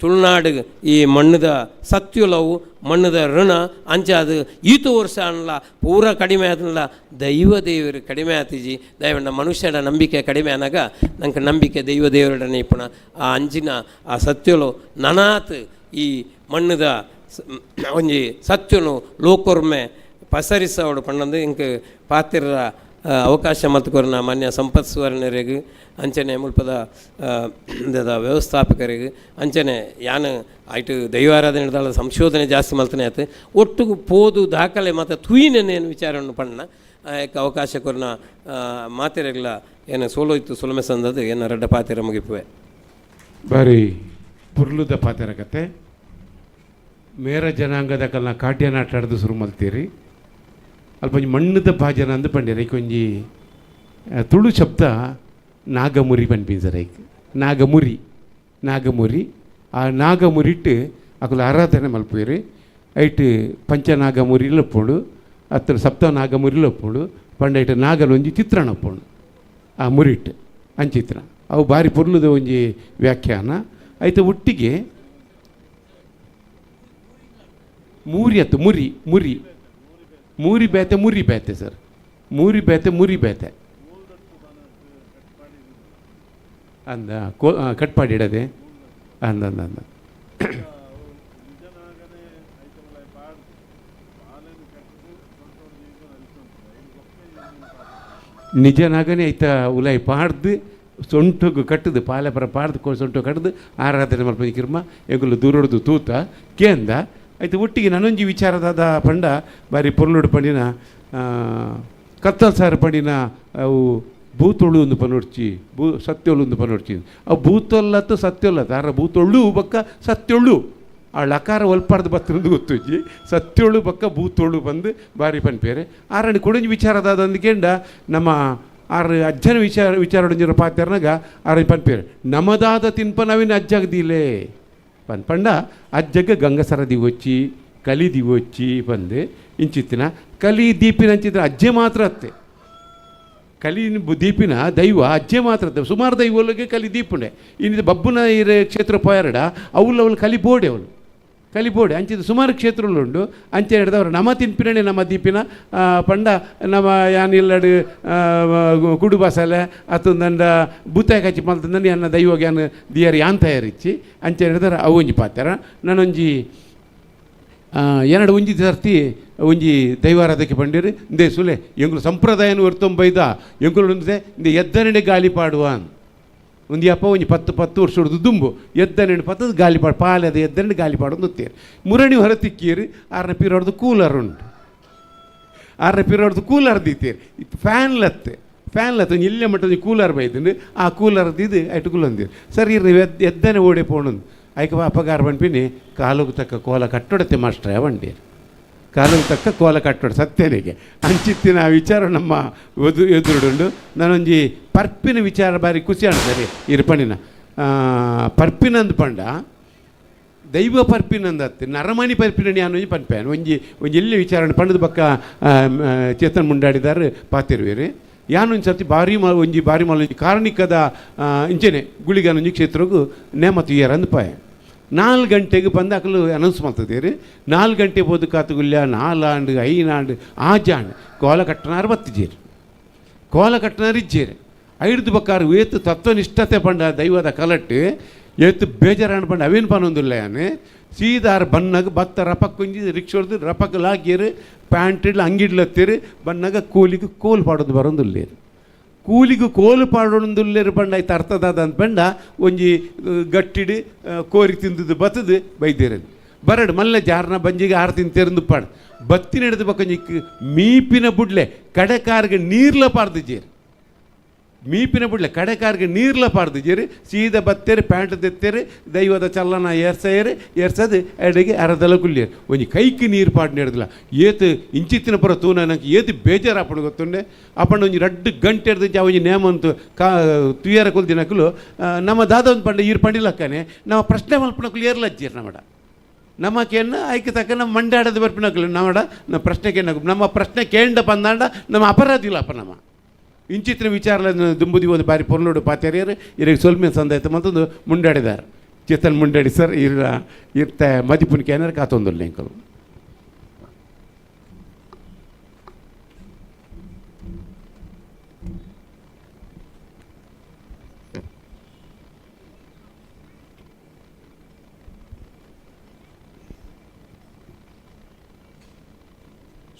ತುಳುನಾಡು ಈ ಮಣ್ಣದ ಸತ್ಯುಲವು ಮಣ್ಣದ ಋಣ ಅಂಚ ಅದು ಈತು ವರ್ಷ ಅನ್ಲ ಪೂರ ಕಡಿಮೆ ಆತನಲ್ಲ ದೈವ ದೇವರು ಕಡಿಮೆ ಆತಿಜಿ ದೈವಣ್ಣ ಮನುಷ್ಯನ ನಂಬಿಕೆ ಕಡಿಮೆ ಅನ್ನಾಗ ನಂಗೆ ನಂಬಿಕೆ ದೈವ ದೇವರ ನಿಪುಣ ಆ ಅಂಚಿನ ಆ ಸತ್ಯಲು ನನಾತ್ ಈ ಮಣ್ಣದ ಒಂಜಿ ಸತ್ಯನು ಲೋಕೊರ್ಮೆ ಪಸರಿಸವಡು ಪಣ್ಣಂದು ಇಂಕ್ ಪಾತಿರ ಅವಕಾಶ ಮಲ್ತುಕೊರ್ನ ಮಾನ್ಯ ಸಂಪತ್ ಸುವರ್ಣರಿಗೆ ಅಂಚನೆ ಮುಲ್ಪದ ವ್ಯವಸ್ಥಾಪಕರಿಗೆ ಅಂಚನೆ ಯಾನ್ ಐಟು ದೈವಾರಾಧನೆ ಹಿಡ್ದಾಳ ಸಂಶೋಧನೆ ಜಾಸ್ತಿ ಮಲ್ತನೆ ಆಯ್ತು ಒಟ್ಟುಗು ಪೋದು ದಾಖಲೆ ಮತ್ತು ತುಯಿನೇನು ವಿಚಾರವನ್ನು ಪಣ್ಣ ಏಕ ಅವಕಾಶ ಕೊರ್ನ ಮಾತಿರಗ್ಲ ಏನು ಸೋಲೋ ಇತ್ತು ಸೊಲೊಮೆ ಸಂದದು ಏನು ರಡ್ಡ ಪಾತಿರ ಮುಗಿಪುವೆ. ಬಾರಿ ಪುರ್ಲುದ ಪಾತಿರ ಕತೆ ಮೇರ ಜನಾಂಗದ ಕಲ್ನ ಕಾಡ್ಯನಾಟ ಆಡ್ದು ಶುರು ಮಲ್ತೀರಿ ಅಲ್ಪ ಒಂಜಿ ಮಣ್ಣದ ಭಾಜನ ಅಂದ್ ಪಂಡೇರ್ ಐಕ್ ಒಂಜಿ ತುಳು ಶಬ್ದ ನಾಗಮುರಿ ಪನ್ಪಿನ ಸರ್ ಐಕ್ ನಾಗಮುರಿ ನಾಗಮುರಿ ಆ ನಾಗಮುರಿಟ್ಟು ಅಕುಲು ಆರಾಧನೆ ಮಲ್ಪುವೆರ್ ಐಟ್ ಪಂಚನಾಗಮುರಿಲ ಉಪ್ಪುಂಡು ಅತ್ತ ಸಪ್ತ ನಾಗಮುರಿಲ ಉಪ್ಪುಂಡು ಪಂಡ ಐಟ್ ನಾಗಲ ಒಂಜಿ ಚಿತ್ರಣ ಉಪ್ಪುಂಡು ಆ ಮುರಿಟ್ ಅಂಚಿತ್ರ ಅವು ಬಾರಿ ಪೊರ್ಲುದ ಒಂಜಿ ವ್ಯಾಖ್ಯಾನ ಐತ ಒಟ್ಟಿಗೆ ಮೂರಿ ಅತ್ತು ಮುರಿ ಮುರಿ ಮೂರಿ ಬೇತೆ ಮುರಿ ಬೇತೆ ಸರ್ ಮೂರಿ ಬೇತೆ ಮುರಿ ಬೇತೆ ಅಂದ ಕೋ ಕಟ್ಪಾಡಿ ಇಡದೆ ಅಂದ ಅಂದ ಅಂದ ನಿಜನಾಗನೇ ಐತ ಉಲಾಯಿ ಪಾಡ್ದು ಸೊಂಟಗು ಕಟ್ಟದು ಪಾಲೆ ಪರ ಪಾಡ್ದು ಸೊಂಟು ಕಟ್ಟದು ಆರಾಧನೆ ಮಲ್ಪಂಜಿ ಕಿರ್ಮ ಎಂಕುಲು ದೂರೊಡ್ದು ತೂತ ಕೇಂದ ಐತ ಒಟ್ಟಿಗೆ ನನೊಂಜಿ ವಿಚಾರದಾದ ಪಂಡ ಬಾರಿ ಪೊರ್ಲುಡು ಪಂಡಿನ ಕತ್ತಲ್ ಸಾರು ಪಂಡಿನ ಅವು ಭೂತೊಳು ಒಂದು ಪನೊಡ್ಚಿ ಭೂ ಸತ್ಯೊಳು ಒಂದು ಪನೊಡ್ಚಿ ಅವು ಭೂತೊಲ್ಲತ್ತು ಸತ್ಯೊಲ್ಲತ್ತು ಆರ ಭೂತೊಳ್ಳು ಬಕ್ಕ ಸತ್ಯೊಳ್ಳು ಆ ಲಕಾರ ಒಲ್ಪಾರ್ದು ಬತ್ತಿನದು ಗೊತ್ತುಜ್ಜಿ ಸತ್ಯೊಳು ಬಕ್ಕ ಭೂತೊಳು ಬಂದು ಬಾರಿ ಪನ್ಪೇರೆ ಆರಣಿ ಕೊಡಂಜಿ ವಿಚಾರದಾದ ಅಂದ್ಕೆಂಡ ನಮ್ಮ ಆರು ಅಜ್ಜನ ವಿಚಾರ ವಿಚಾರ ಪಾತೆರ್ನಾಗ ಆರು ಪನ್ಪೇರು ನಮದಾದ ತಿನ್ಪ ನವಿನ ಅಜ್ಜಗದಿಲೆ ಪನ್ ಪಂಡ ಅಜ್ಜಗ ಗಂಗಸರ ದಿವೊಚ್ಚಿ ಕಲಿ ದಿವೊಚ್ಚಿ ಪಂದು ಇಂಚಿತ್ತಿನ ಕಲಿ ದೀಪಿನ ಅಂಚಿತ್ತಿನ ಅಜ್ಜೆ ಮಾತ್ರ ಅತ್ತೆ ಕಲಿ ದೀಪಿನ ದೈವ ಅಜ್ಜೆ ಮಾತ್ರ ಅತ್ತೆ ಸುಮಾರು ದೈವೊಳಗೆ ಕಲಿ ದೀಪುಂಡೆ ಇನ್ನು ಬಬ್ಬುನ ಇರ ಕ್ಷೇತ್ರ ಪೋಯರಡ ಅವ್ಲು ಅವಳು ಕಲಿ ಬೋಡೆ ಅವಳು ಕಲಿ ಬೋಡೆ ಅಂಚಿದ ಸುಮಾರು ಕ್ಷೇತ್ರಗಳು ಉಂಡು ಅಂಚೆ ಹಿಡ್ದವ್ರು ನಮ ತಿನ್ಪಿನಣೆ ನಮ್ಮ ದೀಪಿನ ಪಂಡ ನಮ್ಮ ಯಾನಿಲ್ಲಡು ಕುಡು ಬಸಲೆ ಅತ್ತಂದಂಡ ಬೂತಾಯ ಕಚ್ಚಿ ಮಲ್ತಂದಂಡ ಎನ್ನ ದೈವಗೆ ಯಾನ್ ದಿಯರ್ ಯಾನ್ ತಯಾರಿಚ್ಚಿ ಅಂಚೆ ಹಿಡ್ದವ್ರು ಅವು ಒಂಜಿ ಪಾತೆರ ನಾನೊಂಜಿ ಎರಡು ಒಂಜಿ ಸರ್ತಿ ಒಂಜಿ ದೈವಾರಾಧಕ್ಕೆ ಪಂಡಿರು ಇಂದೇ ಸುಲೆ ಎಂಗುಲು ಸಂಪ್ರದಾಯನ ಹೊರ್ತೊಂಬೈದ ಎಂಗುಲು ಇಂದೆ ಎದ್ದನೆಡೆ ಗಾಲಿ ಪಾಡುವ ಒಂದು ಅಪ್ಪ ಒಂಜಿ ಪತ್ತು ಪತ್ತು ವರ್ಷ ಹೊಡ್ದು ದುಂಬು ಎದ್ದನೆಂಡು ಪತ್ತದ ಗಾಲಿ ಪಾಡು ಪಾಲದ ಎದ್ದನೆಂಡು ಗಾಲಿ ಪಾಡು ಗೊತ್ತೀರಿ ಮುರಣಿ ಹೊರ ತಿಕ್ಕೀರಿ ಆರನ ಪೀರೋಡ್ದು ಕೂಲರ್ ಉಂಟು ಆರನ ಪಿರೋಡ್ದು ಕೂಲರ್ ದೀತೀರಿ ಫ್ಯಾನ್ ಲತ್ತೆ ಫ್ಯಾನ್ ಲತ್ತೆ ಒಂಜಿ ಇಲ್ಲೇ ಮಟ್ಟ ಒಂಜಿ ಕೂಲರ್ ಬೈದುಂಡು ಆ ಕೂಲರ್ ದೀದು ಐಟು ಕುಲ್ಲೊಂದಿರು ಸರಿ ಇರ್ರಿ ಎದ್ದನೆ ಓಡೆ ಪೋಣಂದು ಐಕ ಅಪಗಾರ ಪನ್ಪಿನಿ ಕಾಲುಗು ತಕ್ಕ ಕೋಲ ಕಟ್ಟೊಡತೆ ಮಾಸ್ಟ್ರೆ ವಂಡೀರು ಕಾಲುಗು ತಕ್ಕ ಕೋಲ ಕಟ್ಟೊಡ ಸತ್ಯನಿಗೆ ಅಂಚಿತ್ತಿನ ವಿಚಾರ ನಮ್ಮ ಎದುರುಡುಂಡು ನಾನೊಂಜಿ ಪರ್ಪಿನ ವಿಚಾರ ಬಾರಿ ಖುಷಿ ಸರಿ ಇರ್ಪಣಿನ ಪರ್ಪಿನಂದು ಪಂಡ ದೈವ ಪರ್ಪಿನಂದು ಅತ್ತೆ ನರಮಣಿ ಪರ್ಪಿನ ಯಾನು ಪನ್ಪೇನ್ ಒಂಜಿ ಒಂಜಿ ಎಲ್ಲಿ ವಿಚಾರಣೆ ಪಂಡದ ಪಕ್ಕ ಚೇತನ್ ಮುಂಡಾಡಿದಾರು ಪಾತಿರುವೇರಿ ಯಾನೊಂದು ಸರ್ತಿ ಬಾರಿ ಒಂಜಿ ಬಾರಿ ಮಲ್ ಒಂಜಿ ಕಾರ್ಣಿಕದ ಇಂಚೆನೆ ಗುಳಿಗನೊಂಜಿ ಕ್ಷೇತ್ರಗು ನೇಮ ತುಯ್ಯರಂದು ಪಾಯ 4 ಗಂಟೆಗೆ ಬಂದು ಅಕಲು ಅನೌನ್ಸ್ ಮಾಡ್ತಿದ್ದೀರಿ 4 ಗಂಟೆ ಪೋದು ಕಾತುಗುಲ್ಯ 4 ಆಂಡು 5 ಆಂಡು ಆಜಾಂಡು ಕೋಲ ಕಟ್ಟನಾರು ಬತ್ತಿಜೇರಿ ಕೋಲ ಕಟ್ಟನಾರು ಇಜ್ಜೇರಿ ಐದು ಬಕ್ಕಾರು ಏತು ತತ್ವನಿಷ್ಠತೆ ಪಂಡ ದೈವದ ಕಲಟ್ಟು ಏತು ಬೇಜಾರಾಣ ಪಂಡ ಅವೇನು ಪನೊಂದಿಲ್ಲ ಯಾನು ಸೀದಾರ ಬನ್ನಾಗ ಬತ್ತ ರಪಕ್ ಒಂಜಿ ರಿಕ್ಷಾ ಹೊಡ್ದು ರಪಕ್ ಲಾಗಿಯರು ಪ್ಯಾಂಟ್ ಇಡ್ಲ ಅಂಗಿಡ್ಲತ್ತೀರು ಬನ್ನಾಗ ಕೂಲಿಗೆ ಕೋಲು ಪಾಡೋದು ಬರೋದಿಲ್ಲೇರು ಕೂಲಿಗೆ ಕೋಲು ಪಾಡೊಂದುಲ್ಲೇರು ಪಂಡ ಆಯ್ತು ಅರ್ಥದಾದ ಅಂತ ಪಂಡ ಒಂಜಿ ಗಟ್ಟಿಡು ಕೋರಿ ತಿಂದದ್ದು ಬತ್ತದು ಬೈದೇರು ಬರಡು ಮಲ್ಲ ಜಾರ್ನ ಬಂಜಿಗೆ ಆರು ತಿಂತೇರಂದು ಪಾಡು ಬತ್ತಿ ನಡೆದು ಬಕ್ಕೊಂಜಿ ಮೀಪಿನ ಬುಡ್ಲೆ ಕಡೆಕಾರ್ಗೆ ನೀರ್ಲ ಪಾರ್ದು ಜೇರು ಮೀಪಿನ ಬುಡ್ಲೆ ಕಡೆಕಾರ್ಗೆ ನೀರ್ಲ ಪಾರ್ದು ಜೇರು ಸೀದಾ ಬತ್ತೇರು ಪ್ಯಾಂಟ್ ತೆತ್ತೇರು ದೈವದ ಚಲ್ಲನ ಏರ್ಸೇರು ಏರ್ಸದು ಎಡೆಗೆ ಅರದಲ ಕುಲ್ಲೇರು ಒಂಜಿ ಕೈಕ್ ನೀರು ಪಾಡ್ ನೆಡ್ದಿಲ್ಲ ಏತು ಇಂಚಿತ್ತಿನ ಪುರ ತೂನ ನಂಗೆ ಏತು ಬೇಜಾರು ಅಪ್ಪಣ ಗೊತ್ತುಂಡೆ ಅಪ್ಪಣ ಒಂಜಿ 2 ಗಂಟೆ ಹಿಡ್ದು ಒಂಜಿ ನೇಮ ಅಂತು ಕಾ ತುಯ್ಯರ ಕೊಲ್ದಿನಕುಲು ನಮ್ಮ ದಾದ ಒಂದು ಪಂಡ ಈರು ಪಂಡಿಲಕ್ಕನೆ ನಮ್ಮ ಪ್ರಶ್ನೆ ಮಲ್ಪನಕುಲು ಏರ್ಲಜ್ಜೀರ್ ನಮ್ಮಡ ನಮ್ಮ ಕೇನ ಐಕೆ ತಕ್ಕ ನಮ್ಮ ಮಂಡಾಡದ ಬರ್ಪಿನಕುಲು ನಮ್ಮಡ ನಮ್ಮ ಪ್ರಶ್ನೆ ಕೇನ ನಮ್ಮ ಪ್ರಶ್ನೆ ಕೇಂಡ ಬಂದಾಂಡ ನಮ್ಮ ಅಪರಾಧ ಇಲ್ಲಪ್ಪ ನಮ್ಮ ಇಂಚಿತ್ತಿನ ವಿಚಾರ ದುಂಬುದಿ ಒಂದು ಬಾರಿ ಪೊರ್ಲೋಡು ಪಾಚಾರ್ಯರು ಇರಿಗೆ ಸೊಲ್ಮೆ ಸಂದಾಯ್ತು ಮತ್ತೊಂದು ಮುಂಡಾಡಿದಾರೆ ಚೇತನ್ ಮುಂಡಾಡಿ ಸರ್ ಇರ ಇರ್ತ ಮದಿಪುನಿಕೆ ಏನಾರು ಕಾತೊಂದುಲ್ಲ ಎಂಕಲು.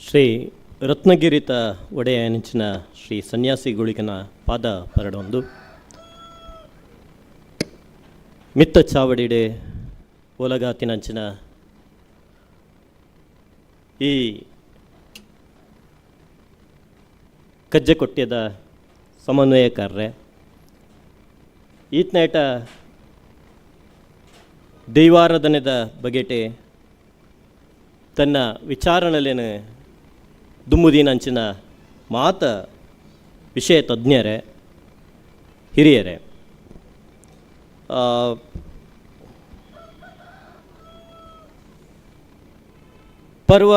ಶ್ರೀ ರತ್ನಗಿರಿತ ಒಡೆಯನಿಂಚಿನ ಶ್ರೀ ಸನ್ಯಾಸಿ ಗುಳಿಗನ ಪಾದ ಪರಡೊಂದು ಮಿತ್ತ ಚಾವಡಿಡೆ ಓಲಗಾತಿನಂಚಿನ ಈ ಕಜ್ಜೆಕೊಟ್ಯದ ಸಮನ್ವಯಕಾರ್ರೆ ಈತನೇಟ ದೈವಾರಾಧನೆದ ಬಗೆಟೆ ತನ್ನ ವಿಚಾರಣೆಲೇನು ದುಮ್ಮುದೀನಂಚಿನ ಮಾತ ವಿಷಯ ತಜ್ಞರೇ ಹಿರಿಯರೇ, ಪರ್ವ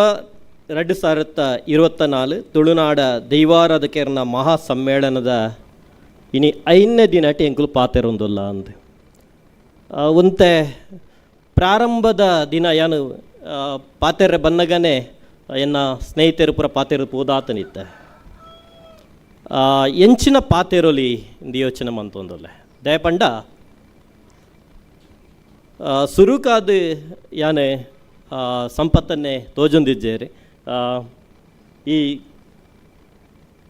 2024 ತುಳುನಾಡ ದೈವಾರಾಧಕರ್ನ ಮಹಾ ಸಮ್ಮೇಳನದ ಇನಿ 5ನೇ ದಿನ ಎಂಕುಲು ಪಾತೆರೊಂದುಲ್ಲ ಅಂದು ಒಂತೆ ಪ್ರಾರಂಭದ ದಿನ ಯಾನು ಪಾತೆರೆ ಬನ್ನಗನೆ ಎನ್ನ ಸ್ನೇಹಿತರು ಪೂರ ಪಾತೆರು ಪೋದಾತನಿತ್ತ ಎಂಚಿನ ಪಾತೆರೊಲಿ ಇಂದು ಯೋಚನೆ ಮಂತೊಂದುಲ್ಲೆ ದಯಪಂಡ ಸುರುಕಾದ ಯಾನೆ ಸಂಪತ್ತನ್ನೇ ತೋಜೊಂದಿಜ್ಜೇರಿ ಈ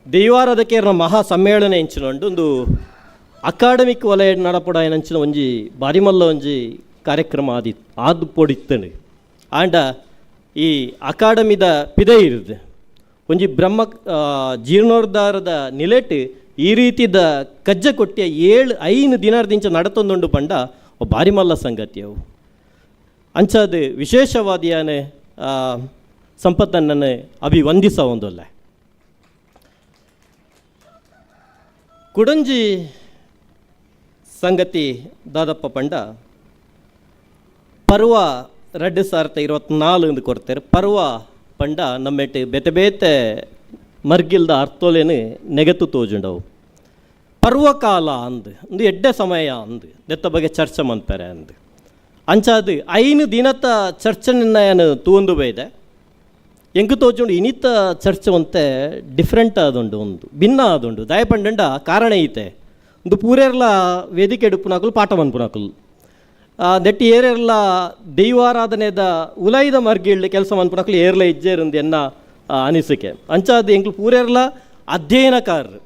ದೈವಾರಾಧಕೇರ್ನ ಮಹಾ ಸಮ್ಮೇಳನ ಎಂಚಿನ ಒಂದು ಅಕಾಡೆಮಿಕ್ ವಲಯ ನಡಪಡ ಏನಂಚಿನ ಒಂಜಿ ಬಾರಿಮಲ್ಲ ಒಂಜಿ ಕಾರ್ಯಕ್ರಮ ಆದಿ ಆದ್ ಪೊಡಿತ್ತಂಡು ಆಂಡ ಈ ಅಕಾಡೆಮಿದ ಪಿದೆ ಇರುದು ಒಂಜಿ ಬ್ರಹ್ಮ ಜೀರ್ಣೋದ್ಧಾರದ ನಿಲೆಟ್ ಈ ರೀತಿದ ಕಜ್ಜ ಕೊಟ್ಟಿಯ 7 5 ದಿನದಿಂಚ ನಡತೊಂದುಂಡು ಪಂಡ ಬಾರಿ ಮಲ್ಲ ಸಂಗತಿ ಅವು ಅಂಚಾದ ವಿಶೇಷವಾದಿಯಾನೆ ಸಂಪತ್ತನ್ನು ಅಭಿವಂದಿಸ ಒಂದಲ್ಲ. ಕುಡಂಜಿ ಸಂಗತಿ ದಾದಪ್ಪ ಪಂಡ ಪರ್ವ 2024 ಎಂದು ಕೊಡ್ತಾರೆ. ಪರ್ವ ಪಂಡ ನಮ್ಮೆಟ್ಟು ಬೇತೆ ಬೇತೆ ಮರ್ಗಿಲ್ದ ಅರ್ಥೋಲೇನು ನೆಗತು ತೋಜುಂಡವು. ಪರ್ವಕಾಲ ಅಂದು ಒಂದು ಎಡ್ಡೆ ಸಮಯ ಅಂದು ನೆತ್ತ ಬಗ್ಗೆ ಚರ್ಚೆ ಮಂತಾರೆ ಅಂದು ಅಂಚಾದು 5 ದಿನದ ಚರ್ಚೆನ ತೂಂದು ಬೈದೆ ಎಂಕು ತೋಜುಂಡು. ಇನಿತ ಚರ್ಚೆ ಒಂತೆ ಡಿಫ್ರೆಂಟ್ ಆದುಂಡು, ಒಂದು ಭಿನ್ನ ಆದುಂಡು. ದಯಪಂಡಂಡ ಕಾರಣ ಐತೆ ಒಂದು ಪೂರೆರ್ಲ ವೇದಿಕೆ ಎಡುಪುನಾಕುಲು ಪಾಠ ಮನ್ಪುನಾಕುಲು ನೆಟ್ಟಿ ಏರೆರ್ಲ ದೈವಾರಾಧನೆದ ಉಲೈದ ಮರ್ಗಿಳ್ಳಿ ಕೆಲಸ ಮನ್ಪುನಾಕುಲು ಏರ್ಲ ಇಜ್ಜೇರುಂದು ಎನ್ನ ಅನಿಸಿಕೆ. ಅಂಚಾದು ಎಂಕ್ಲು ಪೂರೆರ್ಲ ಅಧ್ಯಯನಕಾರರು.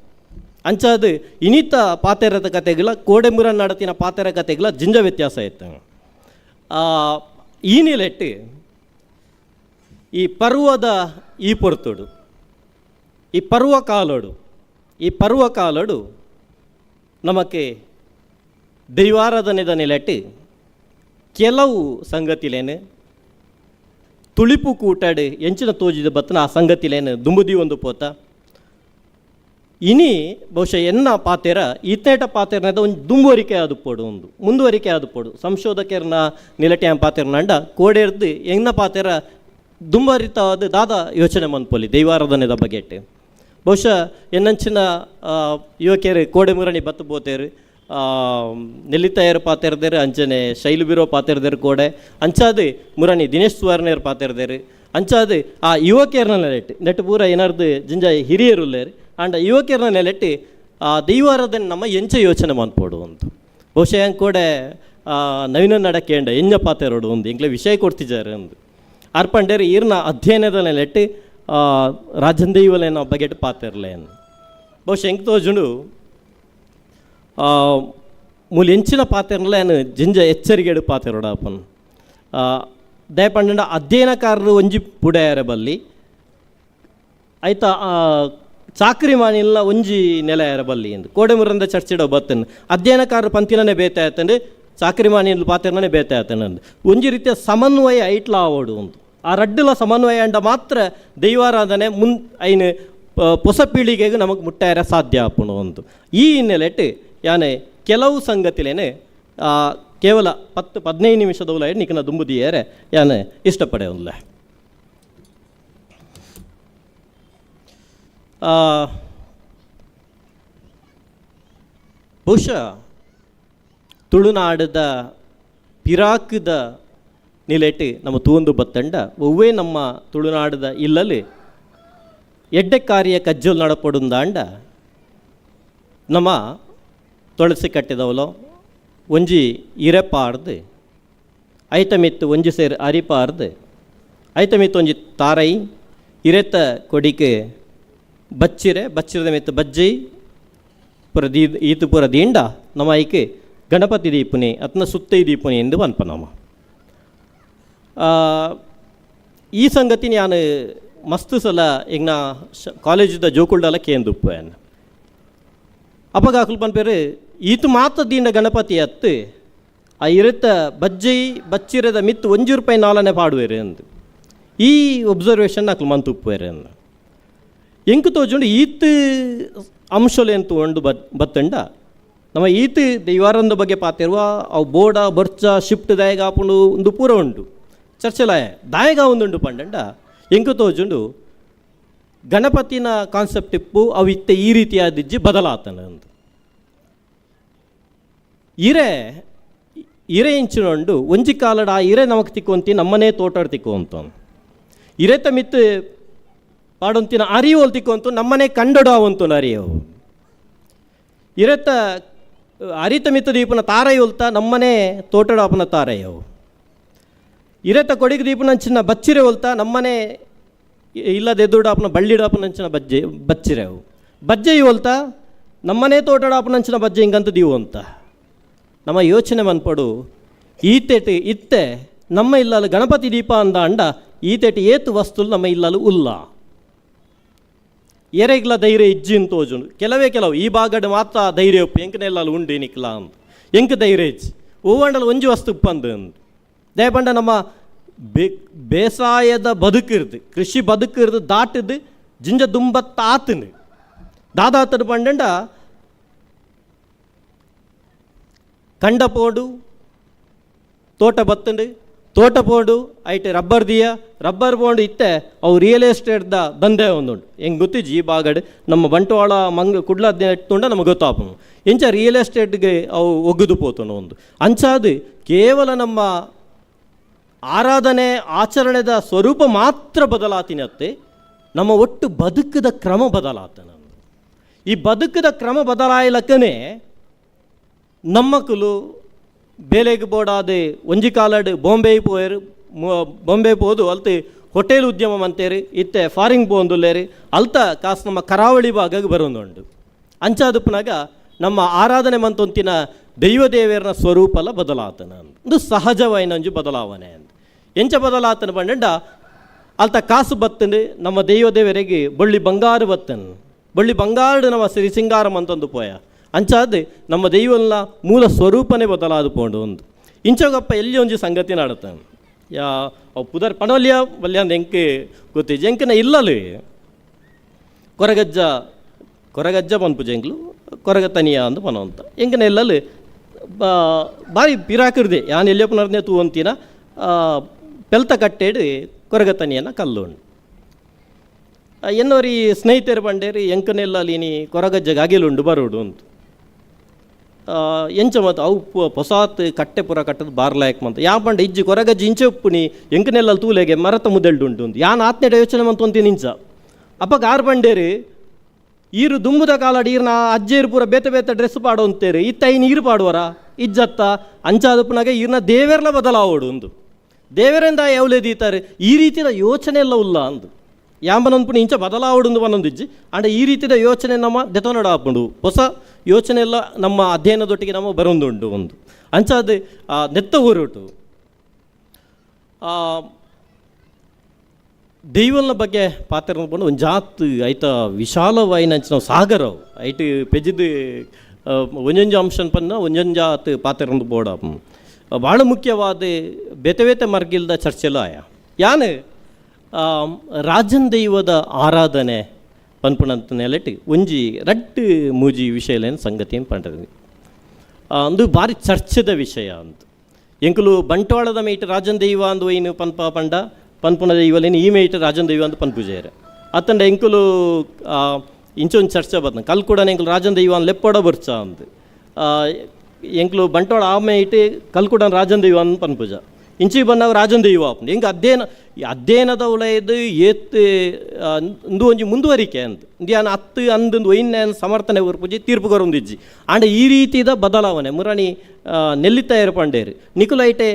ಅಂಚಾದು ಇನಿತ ಪಾತೆರದ ಕತೆಗಳ ಕೋಡೆಮುರ ನಡತಿನ ಪಾತೆರ ಕತೆಗಳ ಜಿಂಜ ವ್ಯತ್ಯಾಸ ಇತ್ತು. ಈ ನಿಲೆಟ್ಟು ಈ ಪರ್ವದ ಈ ಪೊರ್ತುಡು ಈ ಪರ್ವಕಾಲಡು ಈ ಪರ್ವಕಾಲಡು ನಮಕ್ಕೆ ದೈವಾರಾಧನೆದ ನಿಲೆಟ್ಟು ಕೆಲವು ಸಂಗತಿಲೇನು ತುಳಿಪು ಕೂಟಾಡು ಎಂಚಿನ ತೋಜಿದ ಬತ್ತನ ಆ ಸಂಗತಿಲೇನು ದುಂಬುದಿ ಒಂದು ಪೋತ. ಇನಿ ಬಹುಶಃ ಎನ್ನ ಪಾತೆರ ಈತೇಟ ಪಾತೆರನದ ಒಂದು ದುಂಬುವರಿಕೆ ಆದು ಪೋಡು, ಒಂದು ಮುಂದುವರಿಕೆ ಆದು ಪೋಡು. ಸಂಶೋಧಕರನ ನಿಲಟ್ಯಾಂ ಪಾತೆರನಂಡ ಕೋಡೆರ್ದು ಎನ್ನ ಪಾತೆರ ದುಂಬರಿತವಾದ ದಾದ ಯೋಚನೆ ಮನ್ಪೊಲಿ ದೈವಾರಾಧನೆದ ಬಗೆಟ್. ಬಹುಶಃ ಎನ್ನಂಚಿನ ಯುವಕಿಯರು ಕೋಡೆ ಮುರಣಿ ಬತ್ತು ಬೋತೇರು ನೆಲ್ಲಿತಾಯರು ಪಾತೆರ್ದೇರು, ಅಂಚನೆ ಶೈಲು ಬಿರೋ ಪಾತೆರ್ದೇರು ಕೋಡೆ ಅಂಚಾದು ಮುರಣಿ ದಿನೇಶ್ ಸುವರ್ಣೇರು ಪಾತೆರ್ದೇರು ಅಂಚಾದು ಆ ಯುವಕಿಯರ್ನ ನೆಲೆಟ್ಟು ನೆಟ್ಟು ಪೂರ ಏನಾರ್ದು ಜಿಂಜ ಹಿರಿಯರುಲ್ಲೇರು ಆಂಡ ಯುವಕಿಯರ್ನ ನೆಲೆಟ್ಟು ಆ ದೈವಾರಾಧನೆ ನಮ್ಮ ಎಂಚ ಯೋಚನೆ ಮನ್ಪೋಡು ಅಂತ. ಬಹುಶಃ ಹೆಂಗೆ ಕೋಡೆ ನವೀನ ನಡಕೇಂಡ ಎಂಜ ಪಾತೆರೋಡು ಒಂದು ಎಂಕ್ಲೆ ವಿಷಯ ಕೊಡ್ತಿದ್ದಾರೆ ಅಂದು ಅರ್ಪಂಡೇರು ಈರ್ನ ಅಧ್ಯಯನದ ನೆಲೆಟ್ಟು ರಾಜನ್ ದೈವಲೇನ ಬಗೆಟ್ ಪಾತೆರ್ಲೆ. ಬಹುಶಃ ಎಂಕ್ ತೋಜುಂಡು ಮೂಲು ಎಂಚಿನ ಪಾತೆರ್ನಲ ಏನು ಜಿಂಜ ಎಚ್ಚರಿಗೆಡು ಪಾತೆರೋಡಪ್ಪನ್ ದಯಪಂಡ ಅಧ್ಯಯನಕಾರರು ಒಂಜಿ ಪುಡೆಯರ ಬಲ್ಲಿ ಆಯ್ತಾ ಚಾಕ್ರಿ ಮಾನಿಲ್ಲ ಒಂಜಿ ನೆಲೆಯರ ಬಲ್ಲಿ ಎಂದು ಕೋಡೆಮುರಂದ ಚರ್ಚಿಡೋ ಬತ್ತನ್ ಅಧ್ಯಯನಕಾರರು ಪಂತಿನನೇ ಬೇತೆ ಆಯ್ತಂದ್ರೆ ಚಾಕ್ರಿ ಮಾನಿಲ್ ಪಾತೆರ್ನೇ ಬೇತೆ ಆಯ್ತಂದು ಒಂಜಿ ರೀತಿಯ ಸಮನ್ವಯ ಐಟ್ಲ ಆವೋಡು ಒಂದು ಆ ರಡ್ಡುಲ ಸಮನ್ವಯ ಅಂಡ ಮಾತ್ರ ದೈವಾರಾಧನೆ ಮುನ್ ಐನು ಹೊಸ ಪೀಳಿಗೆಗೆ ನಮಗೆ ಮುಟ್ಟಾರ ಸಾಧ್ಯ ಆಪುಂಡು ಒಂದು. ಈ ಹಿನ್ನೆಲೆಟ್ ಯಾನೆ ಕೆಲವು ಸಂಗತಿಲೇನೆ ಕೇವಲ 10-15 ನಿಮಿಷದ ಉಲ ನಿಕನ ದುಂಬುದಿಯರೆ ಯಾನೆ ಇಷ್ಟಪಡೆ ಉಲ್ಲ. ಬಹುಶಃ ತುಳುನಾಡದ ಪಿರಾಕದ ನಿಲೆಟ್ ನಮ್ಮ ತೂಂದು ಬತ್ತಂಡ ಒವ್ವೇ ನಮ್ಮ ತುಳುನಾಡದ ಇಲ್ಲಲ್ಲಿ ಎಡ್ಡೆ ಕಾರ್ಯ ಕಜ್ಜಲ್ ನಡಪಡುಂದಾಂಡ ನಮ್ಮ ತುಳಸಿ ಕಟ್ಟಿದವಲೋ ಒಂಜಿ ಇರೆಪಾರ್ದು ಐತಮಿತ್ತು ಒಂಜಿ ಸೇರು ಅರಿಪಾರ್ದು ಐತಮಿತ್ತು ಒಂಜಿ ತಾರೈ ಇರೆತ ಕೊಡಿಕೆ ಬಚ್ಚಿರೆ ಬಚ್ಚಿರದ ಮಿತ್ತು ಬಜ್ಜಿ ಪುರ ದೀ ಈತು ಪುರ ದೀಂಡ ನಮ್ಮ ಐಕೆ ಗಣಪತಿ ದೀಪುನಿ ಅತ್ನ ಸುತ್ತೈ ದೀಪುನಿ ಎಂದು ಪನ್ಪ ನಮ್ಮ. ಈ ಸಂಗತಿ ನಾನು ಮಸ್ತ್ ಸಲ ಈಗ ನಾ ಕಾಲೇಜಿದ ಜೋಕುಲ್ಡಲ ಕೇಂದುಪ್ಪು ಅಪ್ಪಗ ಅಕುಲು ಪನ್ಪೇರು ಈತು ಮಾತ ದೀಂಡ ಗಣಪತಿ ಅತ್ತು ಆ ಇರುತ್ತ ಬಜ್ಜೈ ಬಚ್ಚಿರದ ಮಿತ್ತು ಒಂಜಿ ರೂಪಾಯಿ ನಾಲನೆ ಪಾಡುವೆರು ಎಂದು ಈ ಒಬ್ಸರ್ವೇಷನ್ ಅಕ್ಲು ಮಂತುಪ್ಪುವೆರು ಅಂದು. ಎಂಕು ತೋಜುಂಡು ಈತ್ ಅಂಶಲೇನು ತಗೊಂಡು ಬತ್ತಂಡ ನಮ್ಮ ಈತ್ ದೈವಾರಂದ ಬಗ್ಗೆ ಪಾತಿರುವ ಅವು ಬೋಡ ಬರ್ಚ ಶಿಫ್ಟ್ ದಾಯಗ ಆಪುಂಡು ಒಂದು ಪೂರ ಉಂಟು ಚರ್ಚೆಲಾಯ ದಾಯಗ ಒಂದುಂಡು ಪಂಡಂಡ ಎಂಕು ತೋಜುಂಡು ಗಣಪತಿನ ಕಾನ್ಸೆಪ್ಟ್ ಇಪ್ಪು ಅವು ಇತ್ತೆ ಈ ರೀತಿಯಾದಿಜ್ಜಿ ಬದಲಾತನ ಅಂದು. ಇರೆ ಇರೆ ಇಂಚಿನೊಂಡು ಒಂಜಿ ಕಾಲಡ ಆ ಇರೆ ನಮಕ್ ತಿಕ್ಕೊಂತಿ ನಮ್ಮನೇ ತೋಟ ತಿಕ್ಕುವಂತ ಇರೆತ ಮಿತ್ತು ಪಾಡೊಂತಿನ ಅರಿಯೋಲ್ ತಿಕ್ಕೊಂತು ನಮ್ಮನೆ ಕಂಡೊಡ ಅವಂತು ಅರಿಯವು ಇರೆತ ಅರಿತ ಮಿತ್ತ ದೀಪನ ತಾರಯುಲ್ತ ನಮ್ಮನೆ ತೋಟಡ ಅಪನ ತಾರಯವು ಇರೆತ ಕೊಡಿಗೆ ದೀಪನಂಚಿನ ಬಚ್ಚಿರೆ ಒಲ್ತ ನಮ್ಮನೆ ಇಲ್ಲದೆದುಡ ಅಪನ ಬಳ್ಳಿಡ ಅಪನಂಚಿನ ಬಜ್ಜೆ ಬಚ್ಚಿರೆವು ಬಜ್ಜೆ ಒಲ್ತ ನಮ್ಮನೆ ತೋಟಡ ಅಪನಂಚಿನ ಬಜ್ಜೆ ಹಿಂಗಂತ ದೀವು ಅಂತ ನಮ್ಮ ಯೋಚನೆ ಮನ್ಪಡು. ಈತೆಟ್ ಇತ್ತೆ ನಮ್ಮ ಇಲ್ಲಲು ಗಣಪತಿ ದೀಪ ಅಂದ ಅಂಡ ಈತೆಟ್ ಏತು ವಸ್ತುಲು ನಮ್ಮ ಇಲ್ಲಲು ಉಲ್ಲ ಎರೆಗ್ಲ ಧೈರ್ಯ ಇಜ್ಜಿನ್ ತೋಜುಂಡು ಕೆಲವೇ ಕೆಲವು ಈ ಭಾಗಡ್ ಮಾತ್ರ ಧೈರ್ಯ ಉಪ್ಪು ಎಂಕನೆಲ್ಲಲು ಉಂಡು ನಿಕ್ಲ ಅಂದ್ ಎಂಕ್ ಧೈರ್ಯ ಇಜ್ಜಿ ಹೂವಂಡಲ ಒಂಜಿ ವಸ್ತು ಉಪ್ಪಂದು ಅಂದು ದಯಪಂಡ ನಮ್ಮ ಬೇಸಾಯದ ಬದುಕಿರ್ದು ಕೃಷಿ ಬದುಕಿರ್ದು ದಾಟದು ಜಿಂಜ ದುಂಬತ್ತಾತನು ದಾದಾತನು ಪಂಡಂಡ ಕಂಡ ಪೋಡು ತೋಟ ಬತ್ತಂಡು, ತೋಟ ಪೋಂಡು ಐಟ್ ರಬ್ಬರ್ ದಿಯ, ರಬ್ಬರ್ ಪೋಂಡು ಇತ್ತೆ ಅವು ರಿಯಲ್ ಎಸ್ಟೇಟ್ದ ದಂಧೆ ಒಂದುಂಡು. ಹೆಂಗೆ ಗೊತ್ತಿಜ್ಜಿ ಈ ಭಾಗಡ್ ನಮ್ಮ ಬಂಟ್ವಾಳ ಮಂಗ್ ಕುಡ್ಲ ತುಂಡ ನಮಗೆ ಗೊತ್ತಾಪುನು ಇಂಚ ರಿಯಲ್ ಎಸ್ಟೇಟ್ಗೆ ಅವು ಒಗ್ಗುದು ಪೋತುಂಡು ಒಂದು. ಅಂಚಾದು ಕೇವಲ ನಮ್ಮ ಆರಾಧನೆ ಆಚರಣೆದ ಸ್ವರೂಪ ಮಾತ್ರ ಬದಲಾತಿನತ್ತೆ, ನಮ್ಮ ಒಟ್ಟು ಬದುಕದ ಕ್ರಮ ಬದಲಾತನ. ಈ ಬದುಕದ ಕ್ರಮ ಬದಲಾಯಲಕ್ಕನೆ ನಮ್ಮಕ್ಕಲು ಬೇಲೆಗೆ ಬೋಡಾದೆ ಒಂಜಿ ಕಾಲಡ್ ಬಾಂಬೆ ಪೋಯರು, ಬಾಂಬೆ ಪೋದು ಅಲ್ತೆ ಹೋಟೆಲ್ ಉದ್ಯಮ ಮಂತೇರಿ, ಇತ್ತೆ ಫಾರಿಂಗ್ ಪೋಂದುಲ್ಲೇರಿ, ಅಲ್ತ ಕಾಸು ನಮ್ಮ ಕರಾವಳಿ ಭಾಗಕ್ಕೆ ಬರೋದುಂಡು. ಅಂಚಾದುಪ್ಪನಾಗ ನಮ್ಮ ಆರಾಧನೆ ಮಂತೊಂತಿನ ದೈವ ದೇವರನ ಸ್ವರೂಪಲ ಬದಲಾತನ ಒಂದು ಸಹಜವಾಯಿನಂಜು ಬದಲಾವಣೆ ಅಂತ. ಎಂಚ ಬದಲಾತನ ಪಂಡ ಅಲ್ತ ಕಾಸು ಬತ್ತಂಡು ನಮ್ಮ ದೈವ ದೇವರಿಗೆ ಬಳ್ಳಿ ಬಂಗಾರು ಬತ್ತನ್, ಬಳ್ಳಿ ಬಂಗಾರು ನಮ್ಮ ಸಿರಿ ಸಿಂಗಾರ ಮಂತೊಂದು ಪೋಯ. ಅಂಚಾದ ನಮ್ಮ ದೈವಲ್ಲ ಮೂಲ ಸ್ವರೂಪನೇ ಬದಲಾದ ಪೋಂಡು ಒಂದು. ಇಂಚಗಪ್ಪ ಎಲ್ಲಿ ಒಂಜಿ ಸಂಗತಿ ನಾಡತಾನೆ ಯಾ ಅವು ಪುದರ್ ಪಣೋಲಿಯ ಬಲ್ಯಾಂದ ಎಂಕ್ ಗೊತ್ತಿಜ್ಜಿ, ಎಂಕನ ಇಲ್ಲಲು ಕೊರಗಜ್ಜ ಕೊರಗಜ್ಜ ಪನ್ಪು ಜೆಂಕ್ಲು ಕೊರಗ ತನಿಯ ಅಂದು ಪನವಂತ ಎಂಕನ ಇಲ್ಲಲು ಬಾರಿ ಪಿರಾಕಿರ್ದೆ ಯಾನ್ ಎಲ್ಲಿಯಪ್ಪನರ್ನೇ ತೂ ಅಂತಿನ ಪೆಲ್ತ ಕಟ್ಟೇಡು ಕೊರಗ ತನಿಯನ ಕಲ್ಲು ಉಂಡು. ಎನ್ನೋರಿ ಸ್ನೇಹಿತರು ಪಂಡೇರಿ ಎಂಕನೆಲ್ಲ ಲೀನಿ ಕೊರಗಜ್ಜಗೆ ಅಗಿಲುಂಡು ಬರೋಡು ಅಂತ. ಎಂಚ ಮತ್ತು ಅವು ಪೊಸಾತ್ ಕಟ್ಟೆ ಪೂರ ಕಟ್ಟದ ಬಾರ್ಲಾಯಕ್ ಮಂತ ಯಾ ಪಂಡ ಇಜ್ಜಿ ಕೊರಗಜ್ಜಿ ಇಂಚೆ ಉಪ್ಪುನಿ ಎಂಕನೆಲ್ಲ ತೂಲೆಗೆ ಮರತ ಮುದೆಲ್ಡು ಉಂಟು ಅಂತ ಯಾನ್ ಆತ್ನೆಟ ಯೋಚನೆ ಮಂತ ಇಂಚ. ಅಪ್ಪ ಗಾರ್ ಪಂಡೇರಿ ಈರು ದುಂಬುದ ಕಾಲಡ್ ಈರ್ನ ಅಜ್ಜೇರು ಪೂರ ಬೇತೆ ಬೇತೆ ಡ್ರೆಸ್ ಪಾಡು ಅಂತೇರಿ ಇತ್ತ ಐನ್ ಈರು ಪಾಡುವರ ಇಜ್ಜತ್ತ ಅಂಚಾದಪ್ಪನಾಗ ಈರ್ನ ದೇವೆರ್ಲ ಬದಲಾವಡು ಒಂದು ದೇವರಿಂದ ಯಾವಲೇ ದೀತಾರೆ ಈ ರೀತಿಯ ಯೋಚನೆ ಎಲ್ಲ ಉಲ್ಲ ಅಂದು ಯಾಂಬನೊಂದು ಇಂಚ ಬದಲಾವಡು ಒಂದೊಂದಿಜ್ಜಿ. ಅಂಡ ಈ ರೀತಿಯ ಯೋಚನೆ ನಮ್ಮ ದೆತೊನಡ ಆಪುಂಡು, ಹೊಸ ಯೋಚನೆ ಎಲ್ಲ ನಮ್ಮ ಅಧ್ಯಯನದೊಟ್ಟಿಗೆ ನಮ್ಮ ಬರೊಂದುಂಡು ಒಂದು. ಅಂಚಾದ ನೆತ್ತ ಊರುಟು ದೈವಲ್ನ ಬಗ್ಗೆ ಪಾತ್ರ ಒಂದು ಜಾತ್ ಐತ ವಿಶಾಲವಾಯಿನ ಸಾಗರವು ಐಟ್ ಪೆಜಿದ್ ಒಂಜೊಂಜು ಅಂಶನ್ ಪನ್ನ ಒಂಜೊಂಜಾತ್ ಪಾತ್ರ ಬೋಡ ಭಾಳ ಮುಖ್ಯವಾದ ಬೇತೆ ಬೇತೆ ಮರ್ಗಿಲ್ದ ಚರ್ಚೆಲ ಆಯ. ಯಾನ್ ರಾಜನ್ ದೈವದ ಆರಾಧನೆ ಪನ್ಪುಣಂತ ನೆಲೆಟ್ ಒಂಜಿ ರಡ್ಡು ಮೂಜಿ ವಿಷಯಲೇನು ಸಂಗತಿಯನ್ನು ಪಂಡದು ಅಂದು ಭಾರಿ ಚರ್ಚೆದ ವಿಷಯ ಅಂತ. ಎಂಕುಲು ಬಂಟ್ವಾಳದ ಮೇಟ್ ರಾಜನ್ ದೈವ ಅಂದು ಒಯ್ನು ಪನ್ಪ ಪಂಡ ಪನ್ಪುಣ ದೈವಲೇನು ಈ ಮೇಟ್ ರಾಜನ್ ದೈವ ಅಂದು ಪನ್ಪುಜೇರು ಅತ್ತಂಡ ಎಂಕುಲು ಇಂಚೊಂದು ಚರ್ಚೆ ಬರ್ತದೆ ಕಲ್ಕುಡನ ಎಂಕುಲು ರಾಜನ್ ದೈವ ಅಂದ್ ಲೆಪ್ಪಡ ಬರ್ಚ ಅಂದು ಎಂಕುಲು ಬಂಟ್ವಾಳ ಆ ಮೇಟ್ ಕಲ್ಕುಡನ ರಾಜನ್ ದೈವ ಅಂದ್ ಪನ್ಪುಜ ಇಂಚಿ ಬಂದಾಗ ರಾಜನ್ ದೈವ ಆಪುಂಡು. ಎಂಕ್ ಅಧ್ಯಯನ ಅಧ್ಯಯನದ ಉಲಯದು ಏತ್ ಇಂದು ಒಂಜಿ ಮುಂದುವರಿಕೆ ಅಂತ ಇಂದು ಅತ್ತು ಅಂದು ಒಯ್ನ ಸಮರ್ಥನೆ ಉರ್ಪುಜಿ ತೀರ್ಪು ಕೊರೊಂದಿಜ್ಜಿ. ಆಂಡ ಈ ರೀತಿದ ಬದಲಾವಣೆ ಮುರಣಿ ನೆಲ್ಲಿತ್ತಾಯರು ಪಂಡೇರು ನಿಕುಲೈಟೆ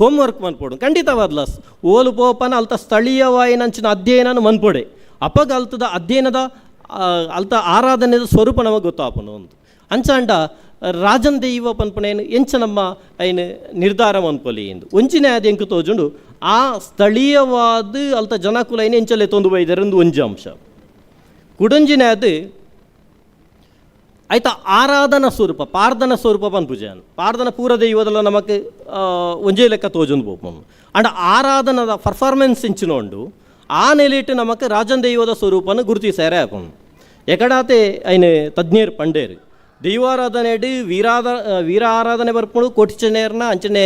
ಹೋಮ್ವರ್ಕ್ ಮನ್ಪೋಡು ಖಂಡಿತವಾದ್ಲ ಓಲು ಪೋಪನ ಅಲ್ತ ಸ್ಥಳೀಯವಾಯಿನಂಚಿನ ಅಧ್ಯಯನ ಮನ್ಪೊಡೆ ಅಪಗ ಅಲ್ತದ ಅಧ್ಯಯನದ ಅಲ್ತ ಆರಾಧನೆದ ಸ್ವರೂಪ ನಮಗೆ ಗೊತ್ತಾಪುಂಡು ಒಂದು. ಅಂಚಾಂಡ ರಾಜನ್ ದೈವ ಪನ್ಪುನೇನು ಎಂಚ ನಮ್ಮ ಐನು ನಿರ್ಧಾರ ಮನ್ಪೊಲಿ ಎಂದು ಒಂಜಿನೇ ಅದು ಎಂಕು ತೋಜುಂಡು ಆ ಸ್ಥಳೀಯವಾದ ಅಲ್ತ ಜನಕುಲ ಐನು ಎಂಚಲೆ ತೊಂದು ಬೈದರೆ ಒಂದು ಒಂಜಿ ಅಂಶ. ಕುಡೊಂಜಿನೇ ಅದು ಆಯ್ತಾ ಆರಾಧನಾ ಸ್ವರೂಪ ಪಾರ್ದನ ಸ್ವರೂಪ ಪನ್ಪುಜಾನ್ ಪಾರ್ದನ ಪೂರ ದೈವದಲ್ಲ ನಮಕ್ ಒಂಜೇ ಲೆಕ್ಕ ತೋಜೊಂದು ಪೋಪುಂಡು. ಅಂಡ ಆರಾಧನದ ಪರ್ಫಾರ್ಮೆನ್ಸ್ ಇಂಚಿನ ಉಂಡು ಆ ನೆಲೆಟ್ ನಮಕ್ ರಾಜನ್ ದೈವದ ಸ್ವರೂಪನ ಗುರುತಿಸಾರೆ ಆಪುಂಡು. ಎಕಡಾತೆ ಐನು ತಜ್ಞರು ಪಂಡೇರು ದೈವಾರಾಧನೆಡು ವೀರ ಆರಾಧನೆ ಬರ್ಪುಂಡು ಕೋಟಿಚನೇರ್ನ ಅಂಚನೆ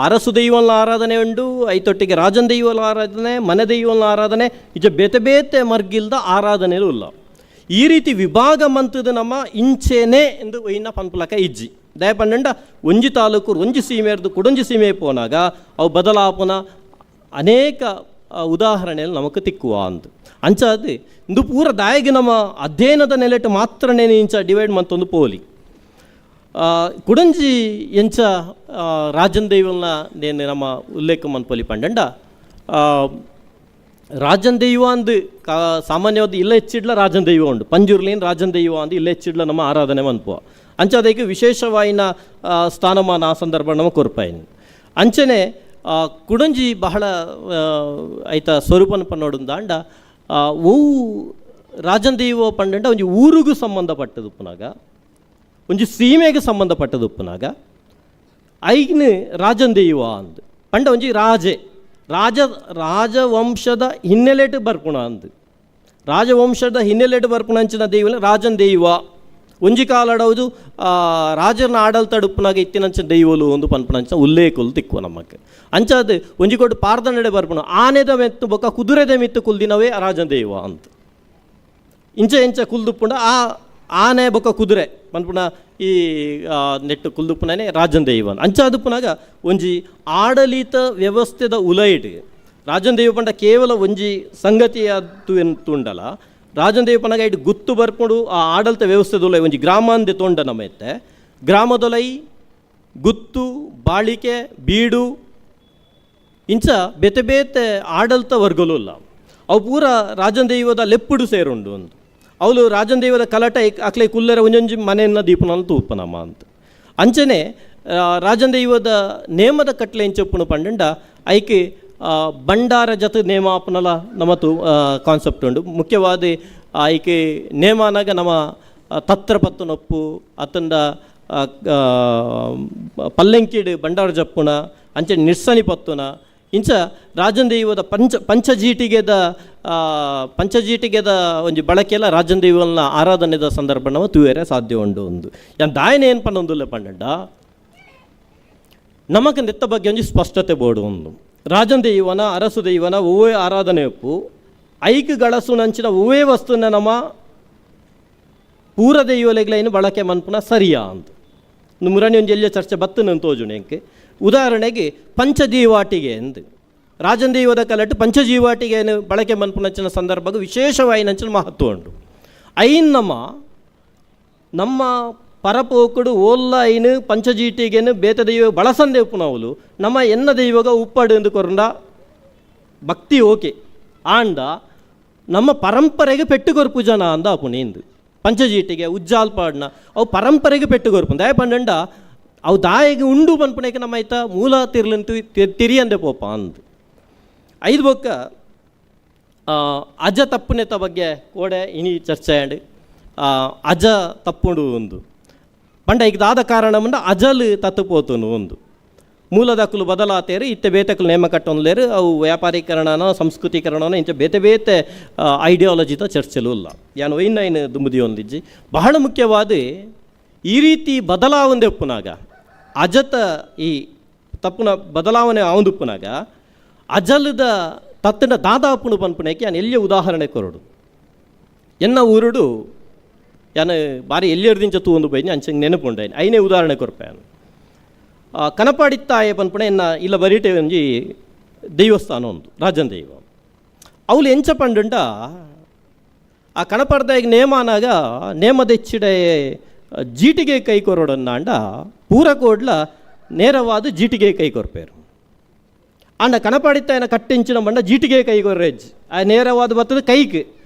ಅರಸು ದೈವನ ಆರಾಧನೆ ಉಂಡು ಐತೊಟ್ಟಿಗೆ ರಾಜನ್ ದೈವನ ಆರಾಧನೆ ಮನೆ ದೈವನ ಆರಾಧನೆ ಇಜ ಬೇತೆ ಬೇತೆ ಮರ್ಗಿಲ್ದ ಆರಾಧನೆಲು ಇಲ್ಲ. ಈ ರೀತಿ ವಿಭಾಗ ಮಂತದ ನಮ್ಮ ಇಂಚೆನೆ ಎಂದು ಒಯ್ನ ಪನ್ಪುಲಕ ಇಜ್ಜಿ ದಯ ಪಂಡ ಒಂಜಿ ತಾಲೂಕು ಒಂಜಿ ಸೀಮೆರ್ದು ಕುಡೊಂಜಿ ಸೀಮೆ ಪೋನಾಗ ಅವು ಬದಲಾಪುನ ಅನೇಕ ಉದಾಹರಣೆಯಲ್ಲಿ ನಮಕ್ ತಿಕ್ಕುವ ಅಂದು. ಅಂಚಾದ ಇಂದು ಪೂರ ದಾಯಿಗೆ ನಮ್ಮ ಅಧ್ಯಯನದ ನೆಲೆಟ್ ಮಾತ್ರನೇ ಇಂಚ ಡಿವೈಡ್ ಮಂತೊಂದು ಪೋಲಿ. ಕುಡಂಜಿ ಎಂಚ ರಾಜನ್ ದೈವಲ್ನ ನೇನು ನಮ್ಮ ಉಲ್ಲೇಖ ಮನ್ಪೊಲಿ ಪಂಡಂಡ ರಾಜನ್ ದೈವ ಅಂದು ಸಾಮಾನ್ಯವಾದ ಇಲ್ಲ ಹೆಚ್ಚಿಡ್ಲ ರಾಜನ್ ದೈವ ಉಂಡು ಪಂಜುರ್ಲಿನ್ ರಾಜನ್ ದೈವ ಅಂದು ಇಲ್ಲ ಹೆಚ್ಚಿಡ್ಲ ನಮ್ಮ ಆರಾಧನೆ ಮನ್ಪುವ ಅಂಚ ಅದಕ್ಕೆ ವಿಶೇಷವಾಯಿನ ಸ್ಥಾನಮಾನ ಆ ಸಂದರ್ಭ ನಮ್ಮ ಕೊರ್ಪಾಯಿನ. ಅಂಚನೆ ಕುಡಂಜಿ ಬಹಳ ಐತ ಸ್ವರೂಪನ ಪನ್ನೋಡು ದಾಂಡ ಒವು ರಾಜನ್ ದೈವ ಪಂಡಂಡ ಒಂಜಿ ಊರುಗು ಸಂಬಂಧಪಟ್ಟದು ಪುನಗ ಒಂಜಿ ಸೀಮೆಗೆ ಸಂಬಂಧಪಟ್ಟದು ಪುನಗ ಐಗ್ನ ರಾಜನ್ ದೈವ ಅಂದು ಪಂಡ ಒಂಜಿ ರಾಜೆ ರಾಜ ರಾಜವಂಶದ ಹಿನ್ನೆಲೆಟ್ ಬರ್ಪುಣ ಅಂದು ರಾಜವಂಶದ ಹಿನ್ನೆಲೆಟ್ ಬರ್ಪುಣ ಅಂಚಿನ ದೈವ ರಾಜನ್ ದೈವ. ಒಂಜಿ ಕಾಲಡವುದು ರಾಜನ ಆಡಳಿತ ಉಪ್ಪುನಾಗ ಇತ್ತಿನಂಚ ದೈವಲು ಒಂದು ಪನ್ಪುನಂಚ ಉಲ್ಲೇಖಲು ತಿಕ್ಕುವ ನಮ್ಮಕ್ಕೆ. ಅಂಚಾದ ಒಂಜಿ ಕೊಟ್ಟು ಪಾರ್ದನಡೆ ಬರ್ಪುಣ ಆನೆದ ಮೆತ್ತು ಬೊಕ್ಕ ಕುದುರೆದ ಮಿತ್ತು ಕುಲ್ದಿನವೇ ರಾಜನ ದೈವ ಅಂತ. ಇಂಚ ಇಂಚ ಕುಲ್ದುಪ್ಪುಂಡ ಆ ಆನೆ ಬೊಕ್ಕ ಕುದುರೆ ಪನ್ಪುಣ ಈ ನೆಟ್ಟು ಕುಲ್ದುಪ್ಪುನೇ ರಾಜನ ದೈವ ಅಂಚಾದುಪ್ಪುನಾಗ ಒಂಜಿ ಆಡಳಿತ ವ್ಯವಸ್ಥೆದ ಉಲೈಡ್ ರಾಜನ ದೈವ ಪಂಡ ಕೇವಲ ಒಂಜಿ ಸಂಗತಿಯಾದ್ದು ಎಂತುಂಡಲ. ರಾಜನ ದೈವ ಪಂಡಾಗ ಇಟ್ಟು ಗುತ್ತು ಬರ್ಪುಂಡು ಆ ಆಡಳಿತ ವ್ಯವಸ್ಥೆದೊಲೈ ಒಂಜಿ ಗ್ರಾಮಾಂದೆ ತೊಂಡ ನಮ್ಮ ಎತ್ತೆ ಗ್ರಾಮದೊಲೈ ಗುತ್ತು ಬಾಳಿಕೆ ಬೀಡು ಇಂಚ ಬೇತೆ ಬೇತೆ ಆಡಳಿತ ವರ್ಗಲು ಇಲ್ಲ. ಅವು ಪೂರ ರಾಜನ ದೈವದ ಲೆಪ್ಪುಡು ಸೇರುಂಡು ಒಂದು. ಅವಳು ರಾಜನ ದೈವದ ಕಲಟ ಅಕ್ಲೆ ಕುಲ್ಲರ ಒಂಜೊಂಜಿ ಮನೆಯನ್ನ ದೀಪನ ತೂಪನಮ್ಮ ಅಂತ. ಅಂಚನೆ ರಾಜನ ದೈವದ ನೇಮದ ಕಟ್ಲೆ ಇಂಚೊಪ್ಪುನು ಪಂಡಂಡ ಐಕೆ ಬಂಡಾರ ಜತೆ ನೇಮಾಪನಲ ನಮ್ಮ ತೂ ಕಾನ್ಸೆಪ್ಟ್ ಉಂಡು. ಮುಖ್ಯವಾದ ಐಕೆ ನೇಮಾನಾಗ ನಮ್ಮ ತತ್ರ ಪತ್ತುನೊಪ್ಪು ಅತ್ತಂಡ ಪಲ್ಲೆಂಕಿಡು ಬಂಡಾರ ಜಪ್ಪುನ ಅಂಚೆ ನಿರ್ಸನಿ ಪತ್ತುನ ಇಂಚ ರಾಜನ ದೈವದ ಪಂಚಜೀಟಿಗೆದ ಪಂಚಜೀಟಿಗೆದ ಒಂಜಿ ಬಳಕೆಲ್ಲ ರಾಜನ ದೈವನ ಆರಾಧನೆದ ಸಂದರ್ಭ ನಾವು ತೂಯರೆ ಸಾಧ್ಯ ಉಂಡು ಒಂದು. ಯಾನ್ ದಾಯನ ಏನು ಪನ್ನೊಂದುಲ್ಲ ಪಂಡಂಡ ನಮಕ್ ನೆತ್ತ ಬಗ್ಗೆ ಒಂಜಿ ಸ್ಪಷ್ಟತೆ ಬೋಡು ಒಂದು. ರಾಜನ ದೈವನ ಅರಸು ದೈವನ ಒವ್ವೇ ಆರಾಧನೆ ಒಪ್ಪು ಐಕ್ ಗಳಸುನಂಚಿನ ಒವ್ವೇ ವಸ್ತುನ ನಮ್ಮ ಪೂರ ದೈವಲೆಗ್ಲೈನು ಬಳಕೆ ಮನ್ಪುನ ಸರಿಯಾ ಅಂತ ಮುರಣಿ ಒಂಜಿ ಎಲ್ಲಿಯ ಚರ್ಚೆ ಬತ್ತನ ತೋಜುಣೆ ಎಂಕೆ. ಉದಾಹರಣೆಗೆ ಪಂಚಜೀವಾಟಿಗೆ ಎಂದು ರಾಜನ ದೈವದ ಕಲಟ್ಟು ಪಂಚಜೀವಾಟಿಗೆ ಬಳಕೆ ಮನ್ಪುನಂಚಿನ ಸಂದರ್ಭಕ್ಕೆ ವಿಶೇಷವಾಯಿನಂಚಿನ ಮಹತ್ವ ಉಂಟು. ಐನ್ ನಮ್ಮ ನಮ್ಮ ಪರಪೋಕುಡು ಓಲ್ಲ ಐನು ಪಂಚಜೀಟಿಗೆನು ಬೇತ ದೈವ ಬಳಸಂದೆ ಉಪ್ಪುನವಲು ನಮ್ಮ ಎನ್ನ ದೈವಗ ಉಪ್ಪಡು ಎಂದು ಕೊರಂಡ ಭಕ್ತಿ ಓಕೆ ಆಂಡ ನಮ್ಮ ಪರಂಪರೆಗೆ ಪೆಟ್ಟು ಜನ ಅಂದ ಅಪುಣಿ ಪಂಚಜೀಟಿಗೆ ಉಜ್ಜಾಲ್ಪಾಡ್ನ ಅವು ಪರಂಪರೆಗೆ ಪೆಟ್ಟು ಕೊರ್ಪು ದಯ ಪಂಡಂಡ ಅವು ದಾಯಿಗೆ ಉಂಡು ಪನ್ಪುಣಕ್ಕೆ ನಮ್ಮ ಐತ ಮೂಲ ತಿರ್ಲಂತು ತಿರಿಯಂದೆ ಪೋಪ ಅಂದ್. ಐದು ಬೊಕ್ಕ ಅಜ ತಪ್ಪುನೆತ ಬಗ್ಗೆ ಕೋಡೆ ಇನಿ ಚರ್ಚೆ ಆಂಡ್ ಅಜ ತಪ್ಪುಂಡು ಒಂದು ಪಂಡ ಈಗ ದಾದ ಕಾರಣ ಮುಂಡ ಅಜಲ್ ತತ್ತು ಪೋತುನು ಒಂದು. ಮೂಲದಕ್ಕಲು ಬದಲಾತೇರು ಇತ್ತೆ ಬೇತೆಕಲು ನೇಮ ಕಟ್ಟೊಂದ್ಲೇರು ಅವು ವ್ಯಾಪಾರೀಕರಣನ ಸಂಸ್ಕೃತೀಕರಣನ ಇಂಚ ಬೇತೆ ಬೇತೆ ಐಡಿಯಾಲಜಿದ ಚರ್ಚೆಲು ಇಲ್ಲ. ಯಾನ್ ಒಯ್ನೈನ್ ದುಂಬುದಿ ಒಂದಿಜ್ಜಿ. ಬಹಳ ಮುಖ್ಯವಾದ ಈ ರೀತಿ ಬದಲಾವಣೆ ಉಪ್ಪುನಾಗ ಅಜತ ಈ ತಪ್ಪುನ ಬದಲಾವಣೆ ಆವಂದುಪ್ಪುನಾಗ ಅಜಲದ ತತ್ತಿನ ದಾದಾಪುಣು ಪನ್ಪುಣಕ್ಕೆ ಯಾನ್ ಎಲ್ಲಿಯ ಉದಾಹರಣೆ ಕೊರಡು. ಎನ್ನ ಊರುಡು ಯಾನ್ ಬಾರಿ ಎಲ್ಲಿಯರ್ದಿಂಚ ತೂವೊಂದು ಬೈನಿ ಅಂಚಂಗೆ ನೆನಪುಂಡೈನ್ ಐನೇ ಉದಾಹರಣೆ ಕೊರ್ಪೆ. ಕನಪಾಡಿತ್ತಾಯ ಪನ್ಪುಣೆ ಎನ್ನ ಇಲ್ಲ ಬರೀಟೆ ಒಂಜಿ ದೈವಸ್ಥಾನ ಉಂದು ರಾಜನ ದೈವ. ಅವಳು ಎಂಚ ಪಂಡುಂಡ ಆ ಕನಪಡ್ದಾಗ ನೇಮಾನಾಗ ನೇಮದೆಚ್ಚಿಡೆ ಜೀಟಿಗೆ ಕೈ ಕೊರೊಡನ್ನಾಂಡ ಪೂರ ಕೋಡ್ಲ ನೇರವಾದ ಜೀಟಿಗೆ ಕೈ ಕೊರ್ಪೇರು. ಆಂಡ ಕನಪಾಡಿತ್ತಾಯನ ಕಟ್ಟೆಂಚಿನ ಬಂಡ ಜೀಟಿಗೆ ಕೈ ಕೊರ್ರೆಜ್ ಆ ನೇರವಾದ ಬತ್ತದ ಕೈಕ್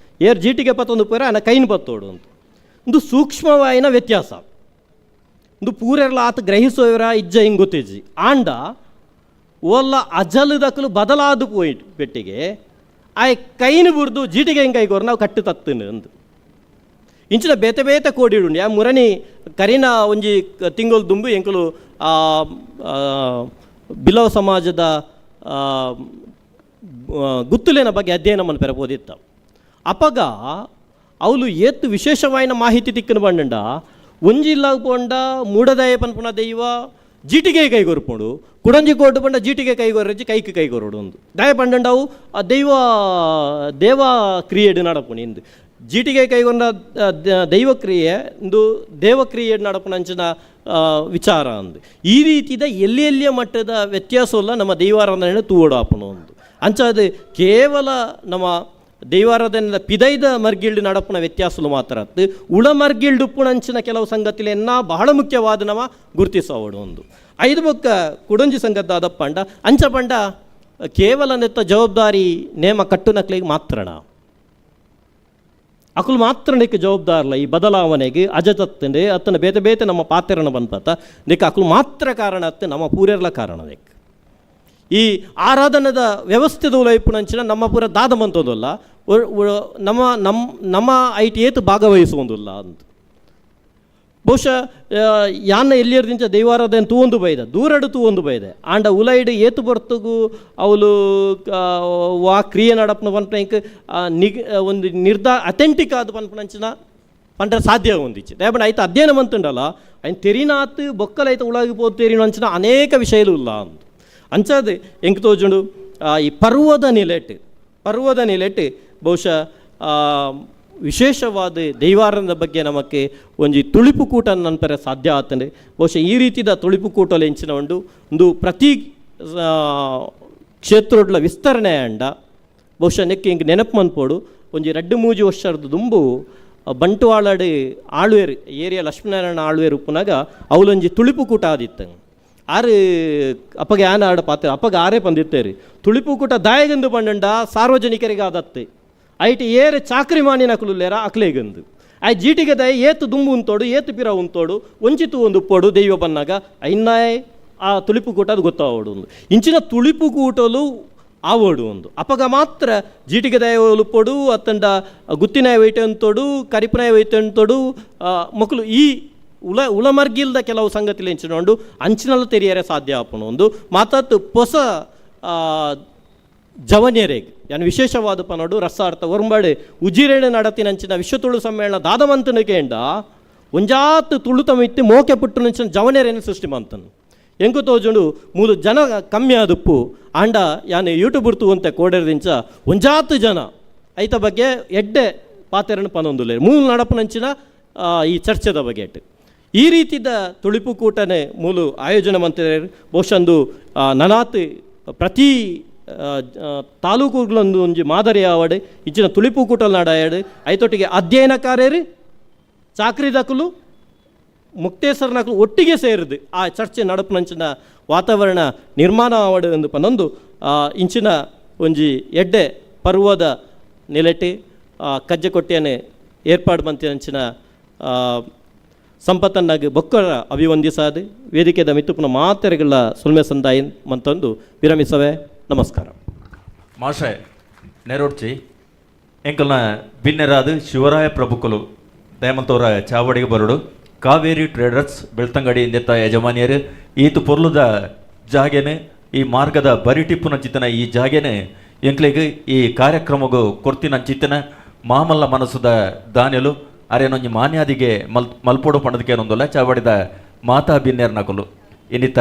ಏರ್ ಜೀಟಿಗೆ ಪತ್ತೊಂದು ಪೋರ ಆನ ಕೈನ್ ಪತ್ತೋಡು ಅಂತ ಒಂದು ಸೂಕ್ಷ್ಮವಾಯಿನ ವ್ಯತ್ಯಾಸ. ಒಂದು ಪೂರೆರ್ಲ ಆತ ಗ್ರಹಿಸೋವರ ಇಜ್ಜ ಹಿಂಗೆ ಗೊತ್ತಿಜ್ಜಿ. ಆಂಡ ಓಲ್ಲ ಅಜಲದಕ್ಕಲು ಬದಲಾದ ಪೋಯಿಂಟ್ ಪೆಟ್ಟಿಗೆ ಆಯ್ ಕೈನು ಬುರ್ದು ಜೀಟಿಗೆ ಹೆಂಗೆ ಕೈಗೋರು ನಾವು ಕಟ್ಟು ತತ್ತನು ಅಂದು. ಇಂಚಿನ ಬೇತೆ ಬೇತೆ ಕೋಡಿಡುಂಡು ಯಾ ಮುರಣಿ ಕರಿನ ಒಂಜಿ ತಿಂಗಳು ದುಂಬು ಎಂಕುಲು ಬಿಲವ ಸಮಾಜದ ಗುತ್ತುಲೇನ ಬಗ್ಗೆ ಅಧ್ಯಯನ ಮನ್ಪೆರಬೋದಿತ್ತ. ಅಪಗ ಅವಳು ಏತ್ ವಿಶೇಷವಾಯಿನ ಮಾಹಿತಿ ತಿಕ್ಕನು ಬಂಡಂಡ ಒಂಜಿ ಪೋಂಡ ಮೂಡದಾಯ ಪನ್ಪುನ ದೈವ ಜೀಟಿಗೆ ಕೈಗೊರ್ಪುಂಡು ಕುಡಂಜಿ ಕೋಟು ಪಂಡ ಜೀಟಿಗೆ ಕೈಗೊರ್ರಜ್ಜಿ ಕೈಕ್ ಕೈಗೊರಡು ಒಂದು ದಾಯ ಪಂಡಂಡವು ಆ ದೈವ ದೇವ ಕ್ರಿಯೆಡ್ ನಡಪುಣಿ ಇಂದು ಜೀಟಿಗೆ ಕೈಗೊಂಡ ದೈವ ಕ್ರಿಯೆ ಇಂದು ದೇವಕ್ರಿಯೆ ನಡಪುನಂಚಿನ ವಿಚಾರ ಅಂದು. ಈ ರೀತಿದ ಎಲ್ಲಿ ಎಲ್ಲಿಯ ಮಟ್ಟದ ವ್ಯತ್ಯಾಸವಲ್ಲ ನಮ್ಮ ದೈವಾರಾಧನೆ ತೂವಡು ಒಂದು. ಅಂಚಾದ ಕೇವಲ ನಮ್ಮ ದೈವಾರಾಧನೆ ಪಿದೈದ ಮರ್ಗಿಲ್ಡು ನಡಪುನ ವ್ಯತ್ಯಾಸಲು ಮಾತ್ರ ಅತ್ತು ಉಳ ಮರ್ಗಿಲ್ಡು ಉಪ್ಪುನಂಚಿನ ಕೆಲವು ಸಂಗತಿಲೆನ್ನ ಬಹಳ ಮುಖ್ಯವಾದ ನಮ್ಮ ಗುರುತಿಸೋಡು ಒಂದು. ಐದು ಬೊಕ್ಕ ಕುಡಂಜಿ ಸಂಗದ್ದಾದ ಪಂಡ ಅಂಚ ಪಂಡ ಕೇವಲ ನೆತ್ತ ಜವಾಬ್ದಾರಿ ನೇಮ ಕಟ್ಟುನಕ್ಲಿಗೆ ಮಾತ್ರಣ ಅಕುಲು ಮಾತ್ರ ನೆಕ್ ಜವಾಬ್ದಾರಲ್ಲ ಈ ಬದಲಾವಣೆಗೆ ಅಜತತ್ತಂಡೆ ಅತ್ತನ ಬೇತೆ ಬೇತೆ ನಮ್ಮ ಪಾತ್ರನ ಬಂದ್ಪತ್ತ ನೆಕ್ ಅಕುಲು ಮಾತ್ರ ಕಾರಣ ಅತ್ತೆ ನಮ್ಮ ಪೂರೆರ್ಲ ಕಾರಣ ನೆಕ್. ಈ ಆರಾಧನದ ವ್ಯವಸ್ಥೆದ ಉಲೈಪುನಂಚಿನ ನಮ್ಮ ಪೂರ ದಾದ ಮಂತೋದಲ್ಲ ನಮ್ಮ ನಮ್ಮ ನಮ್ಮ ಐಟ್ ಏತು ಭಾಗವಹಿಸುವುದಿಲ್ಲ ಅಂತ. ಬಹುಶಃ ಯಾನ ಎಲ್ಲಿಯರ್ದಿಂಚ ದೈವಾರಾಧನೆ ತೂವೊಂದು ಬೈದ ದೂರಡು ತೂವೊಂದು ಬೈದೆ ಆಂಡ ಉಲೈಡು ಏತು ಬರ್ತಗು ಅವಳು ವಾ ಕ್ರಿಯೆ ನಡಪನ ಪನ್ಪನ ನಿಗ್ ಒಂದು ನಿರ್ಧಾರ ಅಥೆಂಟಿಕ್ ಆದ ಪನ್ಪನಂಚಿನ ಪಂಡ ಸಾಧ್ಯ ಒಂದಿಚ್ಚಿ ದಯಪಂಡ ಐತ ಅಧ್ಯಯನ ಮಂತುಂಡಲ್ಲ ಐನ್ ತೆರಿನಾತ್ ಬೊಕ್ಕಲ ಐತ ಉಳಾಗಿ ಪೋದು ತೆರಿನ ಅಂಚಿನ ಅನೇಕ ವಿಷಯಲು ಇಲ್ಲ ಅಂದು ಅಂಚಾದ ಎಂಕ್ ತೋಜುಂಡು. ಈ ಪರ್ವದ ನಿಲೆಟ್, ಪರ್ವದ ನಿಲೆಟ್ ಬಹುಶಃ ವಿಶೇಷವಾದ ದೈವಾರದ ಬಗ್ಗೆ ನಮಕ್ಕೆ ಒಂಜಿ ತುಳಿಪು ಕೂಟ ನನ್ಪರೆ ಸಾಧ್ಯ ಆತಂಡೆ. ಬಹುಶಃ ಈ ರೀತಿದ ತುಳಿಪು ಕೂಟಲು ಎಂಚಿನ ಉಂಡು ಒಂದು ಪ್ರತಿ ಕ್ಷೇತ್ರಡ್ಲ ವಿಸ್ತರಣೆ ಅಂಡ ಬಹುಶಃ ನೆಕ್ಕೆ ಹಿಂಗೆ ನೆನಪು ಮನ್ಪೋಡು. ಒಂಜಿ ರಡ್ಡು ಮೂಜಿ ವರ್ಷದ ದುಂಬು ಬಂಟ್ವಾಳಡ್ ಆಳ್ವೇರು ಏರಿಯಾ ಲಕ್ಷ್ಮೀನಾರಾಯಣ ಆಳ್ವೇರು ಉಪ್ಪುನಾಗ ಅವಲೊಂಜಿ ತುಳಿಪು ಕೂಟ ಆದಿತ್ತು. ಆರು ಅಪ್ಪಗೆ ಆನ ಆಡ ಪಾತ್ರ ಅಪ್ಪಗೆ ಆರೇ ಪಂದಿತ್ತೇರಿ ತುಳಿಪು ಕೂಟ ದಾಯಗಂದು ಪಂಡಂಡ ಸಾರ್ವಜನಿಕರಿಗೆ ಆದತ್ತೆ ಐಟ್ ಏರು ಚಾಕ್ರಿ ಮಾಣಿನ ಕುಲುಲ್ಲೇರ ಅಕ್ಲೇಗಂದು I ಜೀಟಿಗೆ ದಯ ಏತು ದುಂಬು ಉಂತೋಡು ಏತು ಪಿರ ಉಂತೋಡು ಒಂಚಿತು ಒಂದು ಉಪ್ಪೋಡು ದೈವ ಬನ್ನಾಗ ಐನ್ನಾಯ್ ಆ ತುಳಿಪು ಕೂಟ ಅದು ಗೊತ್ತಾವೋಡು ಒಂದು ಇಂಚಿನ ತುಳಿಪು ಕೂಟಲು ಆವೋಡು ಒಂದು ಅಪಗ ಮಾತ್ರ ಜೀಟಿಗೆ ದಯ ಉಪ್ಪೋಡು ಅತ್ತಂಡ ಗುತ್ತಿನಾಯ ವೈಟೆ ಅಂತೋಡು ಕರಿಪನಾಯ ವೈಟೆ ಅಂತೋಡು ಮಕ್ಕಳು ಈ ಉಳ ಉಳಮರ್ಗಿಲ್ದ ಕೆಲವು ಸಂಗತಿలు ಎಂಚಿನ ಅಂಚಿನಲ್ಲ ತೆರಿಯರೆ ಸಾಧ್ಯ ಆಪುಂಡು ಒಂದು ಮಾತಾತ್ ಪೊಸ ಜವನಿಯರೆಗ್ ಯಾನ್ ವಿಶೇಷವಾದ ಪನೋಡು ರಸಾರ್ಥ ಒರ್ಂಬಾಡು ಉಜಿರೆಣೆ ನಡತಿನಂಚಿನ ವಿಶ್ವ ತುಳು ಸಮ್ಮೇಳನ ದಾದಮಂತನ ಕೇಂಡ ಒಂಜಾತ್ ತುಳು ತಮಿತ್ತು ಮೋಕೆ ಪುಟ್ಟುನಂಚಿನ ಜವನಿಯರೇನು ಸೃಷ್ಟಿ ಮಂತನು ಎಂಕು ತೋಜುಂಡು ಮೂಲು ಜನ ಕಮ್ಮಿ ಆದುಪ್ಪು ಆಂಡ ಯಾನ್ ಯೂಟ್ಯೂಬ್ ತೂವಂತೆ ಕೋಡೆರ್ದಿಂಚ ಒಂಜಾತ್ ಜನ ಐತ ಬಗ್ಗೆ ಎಡ್ಡೆ ಪಾತೆರನ್ನು ಪನೊಂದುಲ್ಲೆ ಮೂಲು ನಡಪುನಂಚಿನ ಈ ಚರ್ಚೆದ ಬಗ್ಗೆ ಈ ರೀತಿದ ತುಳಿಪು ಕೂಟನೆ ಮೂಲು ಆಯೋಜನೆ ಮಂತಿದ್ದಾರೆ. ಬಹುಶಃ ಒಂದು ನನಾತ್ ಪ್ರತಿ ತಾಲೂಕುಗಳೊಂದು ಒಂಜಿ ಮಾದರಿ ಆವಡೆ ಇಚ್ಚಿನ ತುಳಿಪು ಕೂಟಲ್ ನಾಡಾಯಡು ಐತೊಟ್ಟಿಗೆ ಅಧ್ಯಯನಕಾರ್ಯರು ಚಾಕ್ರಿದಕುಲು ಮುಕ್ತೇಸರನಕಲು ಒಟ್ಟಿಗೆ ಸೇರಿದು ಆ ಚರ್ಚೆ ನಡಪುನಂಚಿನ ವಾತಾವರಣ ನಿರ್ಮಾಣ ಆವಡು ಎಂದು ಪನೊಂದು ಇಂಚಿನ ಒಂಜಿ ಎಡ್ಡೆ ಪರ್ವದ ನೆಲೆಟಿ ಕಜ್ಜೆಕೊಟ್ಟಿಯನ್ನೇ ಏರ್ಪಾಡು ಮಂತಿನಂಚಿನ ಸಂಪತ್ತನ್ನಾಗಿ ಬೊಕ್ಕರ ಅಭಿವಂದಿಸಾದು ವೇದಿಕೆದ ಮಿತ್ತುಪುನ ಮಾತೆರೆಗಳ ಸುಲ್ಮೆ ಸಂದಾಯಿ ಮಂತಂದು ವಿರಮಿಸವೆ. ನಮಸ್ಕಾರ. ಮಾಷೆ ನೆರೋಡ್ಚಿ ಎಂಕಲ್ನ ಬಿನ್ನೆರಾದ ಶಿವರಾಯ ಪ್ರಭುಕುಲು ದಯಮಂತವರ ಚಾವಡಿಗೆ ಬರಡು ಕಾವೇರಿ ಟ್ರೇಡರ್ಸ್ ಬೆಳ್ತಂಗಡಿ ಇಂದೆತ್ತ ಯಜಮಾನಿಯರು ಈತು ಪೊರ್ಲುದ ಜಾಗೆನೆ ಈ ಮಾರ್ಗದ ಬರಿಟಿಪ್ಪುನ ಚಿತ್ತನ ಈ ಜಾಗೆನೆ ಎಂಕ್ಲೆಗ್ ಈ ಕಾರ್ಯಕ್ರಮಗು ಕೊರ್ತಿನ ಚಿತ್ತನ ಮಾಮಲ್ಲ ಮನಸ್ಸುದ ದಾನೆಲು ಅರೇನೊಂಜಿ ಮಾನ್ಯಾದಿಗೆ ಮಲ್ಪೋಡು ಪಂಡದಕ್ಕೇನೊಂದಲ್ಲ ಚಾವಡಿದ ಮಾತಾ ಬಿನ್ನೆರ್ ನಕಲು ಇನ್ನಿತ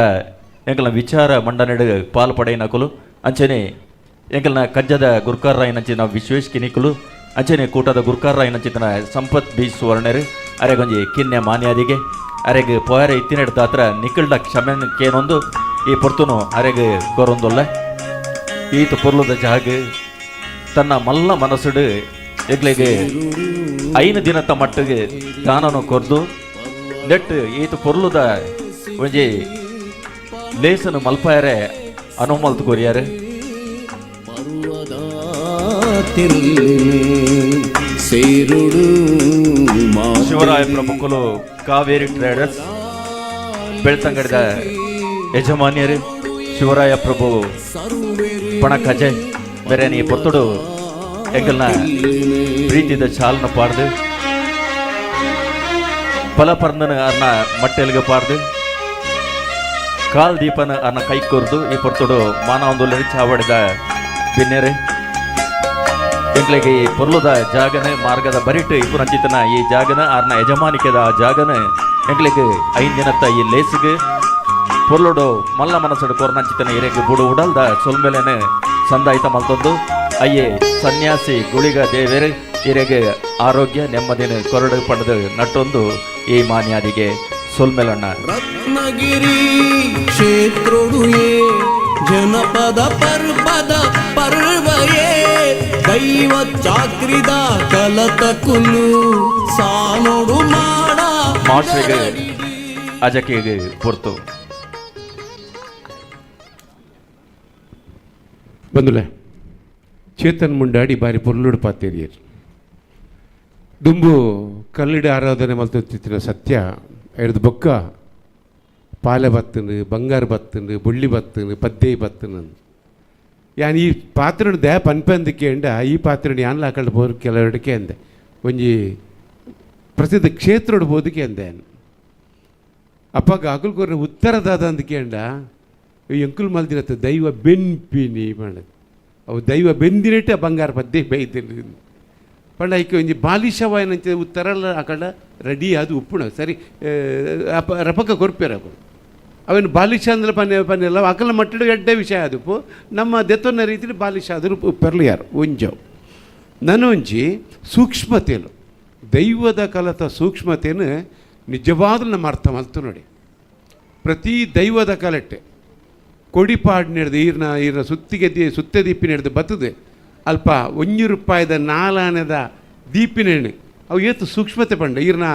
ಎಂಕಲ್ನ ವಿಚಾರ ಮಂಡನೆಡು ಪಾಲು ಪಡೆಯಿನಕುಲು ಅಂಚನೆ ಎಂಕಲ್ನ ಕಜ್ಜದ ಗುರ್ಕಾರ್ರಾಯಿನಂಚಿನ ವಿಶ್ವೇಶ್ ಕಿನಿಕುಲು ಅಂಚನೆ ಕೂಟದ ಗುರ್ಕಾರ್ರಾಯಿನಂಚಿನ ಸಂಪತ್ ಬಿ ಸುವರ್ಣರು ಅರೆಗೊಂಜಿ ಕಿನ್ಯ ಮಾನ್ಯಾದಿಗೆ ಅರೆಗ್ ಪೋಯರೆ ಇತ್ತಿನೆಡ್ ದಾತ್ರ ನಿಖಿಲ್ಡ ಕ್ಷಮೆ ಕೇನೊಂದು ಈ ಪೊರ್ತುನು ಅರೆಗ್ ಕೊರೊಂದುಲ್ಲ ಈತ ಪೊರ್ಲುದ ಜಾಗ ತನ್ನ ಮಲ್ಲ ಮನಸ್ಸುಡು ಎಗ್ಲೆಗೆ 5 ದಿನದ ಮಟ್ಟಿಗೆ ದಾನನು ಕೊರ್ದು ನೆಟ್ ಈತ ಪೊರ್ಲುದ ಒಂಜಿ ಲೇಸನು ಮಲ್ಪಾಯರೆ ಅನುಮಲ್ತು ಕೊರಿಯಾರೆ. ಶಿವರಾಯ ಪ್ರಮುಖರು ಕಾವೇರಿ ಟ್ರೇಡರ್ಸ್ ಬೆಳ್ತಂಗಡಿದ ಯಜಮಾನಿಯರು ಶಿವರಾಯ ಪ್ರಭು ಪಣಕಜೆ ಬೇರೆ ನೀ ಪೊತ್ತುಡು ಎಂಕಲ್ನ ಪ್ರೀತಿದ ಚಾಲನ ಪಾಡ್ದು ಫಲಪರ್ಣನ ಅನ್ನ ಮಟ್ಟೆಲ್ಗೆ ಪಾಡ್ದು ಕಾಲ್ ದೀಪನ ಅನ್ನ ಕೈ ಕೊರ್ದು ಈ ಪೊರ್ತುಡು ಮಾನವೊಂದು ಚಾವಡಿದ ಬಿನ್ನೆರೆ ಎಂಕ್ಲೆಗೆ ಈ ಪೊರ್ಲುದ ಜಾಗನೆ ಮಾರ್ಗದ ಬರಿಟ್ ಇಪ್ಪುನಂಚಿತನ ಈ ಜಾಗನ ಆರ್ನ ಯಜಮಾನಿಕೆದ ಆ ಜಾಗನ ಎಂಕ್ಲೆಗೆ 5 ದಿನತ್ತ ಈ ಲೇಸಿಗೆ ಪೊರ್ಲುಡು ಮಲ್ಲ ಮನಸ್ಸುಡು ಕೊರ್ನಂಚಿತನ ಇರೆಗೆ ಬುಡು ಉಡಲ್ದ ಸೊಲ್ಮೆಲೆನೆ ಸಂದಾಯಿತ ಮಲ್ತೊಂದು ಅಯ್ಯೆ ಸನ್ಯಾಸಿ ಗುಳಿಗ ದೇವೆರ್ ಇರೆಗೆ ಆರೋಗ್ಯ ನೆಮ್ಮದಿನ ಕೊರಡು ಪಡೆದು ನಟ್ಟೊಂದು ಈ ಮಾನ್ಯಾದಿಗೆ ಸೊಲ್ಮೆಲಣ್ಣ. ರತ್ನಗಿರಿ ಕ್ಷೇತ್ರೊಡುಯೇ ಜನಪದ ಪರ್ವದ ಪರ್ವಯೇ ದೈವ ಚಾಕ್ರಿದ ಕಲತ ಕುಲು ಸಾನೋಡು ಮಾಡ ಮಾಸ್ಟ್ರಿಗೆ ಅಜಕಿಗೆ ಪೊರ್ತು ಬಂದುಲೆ ಚೇತನ್ ಮುಂಡಾಡಿ ಬಾರಿ ಪೊರ್ಲುಡು ಪಾತೇರಿಯರು ದುಂಬು ಕಲ್ಲಿಡ ಆರಾಧನೆ ಮಲ್ತೊತ್ತಿತ್ತಿನ ಸತ್ಯ ಎಡ್ದು ಬೊಕ್ಕ ಪಾಲೆ ಬತ್ತನು ಬಂಗಾರ ಬತ್ತನು ಬುಳ್ಳಿ ಬತ್ತನು ಪದ್ದೆ ಬತ್ತನು ಯಾನ್ ಈ ಪಾತ್ರನು ದಯ ಪನ್ಪಂದಕ್ಕೆ ಎಂಡ ಈ ಪಾತ್ರನು ಯಾನ್ಲ ಹಾಕೊಂಡು ಬೋರ್ ಕೆಲವರಡಿಕೆ ಅಂದೆ ಒಂಜಿ ಪ್ರಸಿದ್ಧ ಕ್ಷೇತ್ರಡು ಬೋದಕ್ಕೆ ಅಂದೆ ಅಪ್ಪಗ ಅಕುಲ್ ಉತ್ತರದಾದ ಅಂದಕ್ಕೆ ಎಂಡ ಎಂಕುಲ್ ಮಲ್ದಿರತ್ತ ದೈವ ಬೆನ್ಪಿನಿ ಮಾಡದು ಅವು ದೈವ ಬೆಂದಿನಟ್ಟೆ ಬಂಗಾರ ಪದ್ದೆ ಬೈದಿಲ್ಲ. ಪಂಡ ಐಕೆ ಒಂಜಿ ಬಾಲಿಶವಾಯಿನಂಚ ಉತ್ತರಲ ಅಕಡ ರೆಡಿ ಅದು ಉಪ್ಪುಣ ಸರಿ ಅಪ ರಪಕ ಕೊರ್ಪೇರು ಅಕುಲು. ಅವೇನು ಬಾಲಿಶ ಅಂದ್ರೆ ಪನ್ನೆ ಪನ್ನೆಲ್ಲ ಅಕಲ ಮಟ್ಟಿಡು ಎಡ್ಡೆ ವಿಷಯ ಆದುಪ್ಪು ನಮ್ಮ ದೆತ್ತೊನ್ನ ರೀತಿಲಿ ಬಾಲಿಶ ಆದರೂ ಉಪ್ಪೆರ್ಲು ಯಾರು ಒಂಜವು. ನನೊಂಜಿ ಸೂಕ್ಷ್ಮತೆಲು ದೈವದ ಕಲತ ಸೂಕ್ಷ್ಮತೆಯನ್ನು ನಿಜವಾದ್ಲೂ ನಮ್ಮ ಅರ್ಥ ಮಲ್ತು ನೋಡಿ. ಪ್ರತಿ ದೈವದ ಕಲೆಟ್ಟೆ ಕೊಡಿಪಾಡ್ ನೆಡ್ದು ಈರ್ನ ಈರ್ನ ಸುತ್ತಿಗೆ ಸುತ್ತೆ ದೀಪಿ ನೆಡ್ದು ಬತ್ತದೆ ಅಲ್ಪ ಒಂಜಿ ರೂಪಾಯಿದ ನಾಲಾನೆದ ದೀಪಿನೆಣ್ಣೆ ಅವು ಏತು ಸೂಕ್ಷ್ಮತೆ ಪಂಡ ಈರ್ನ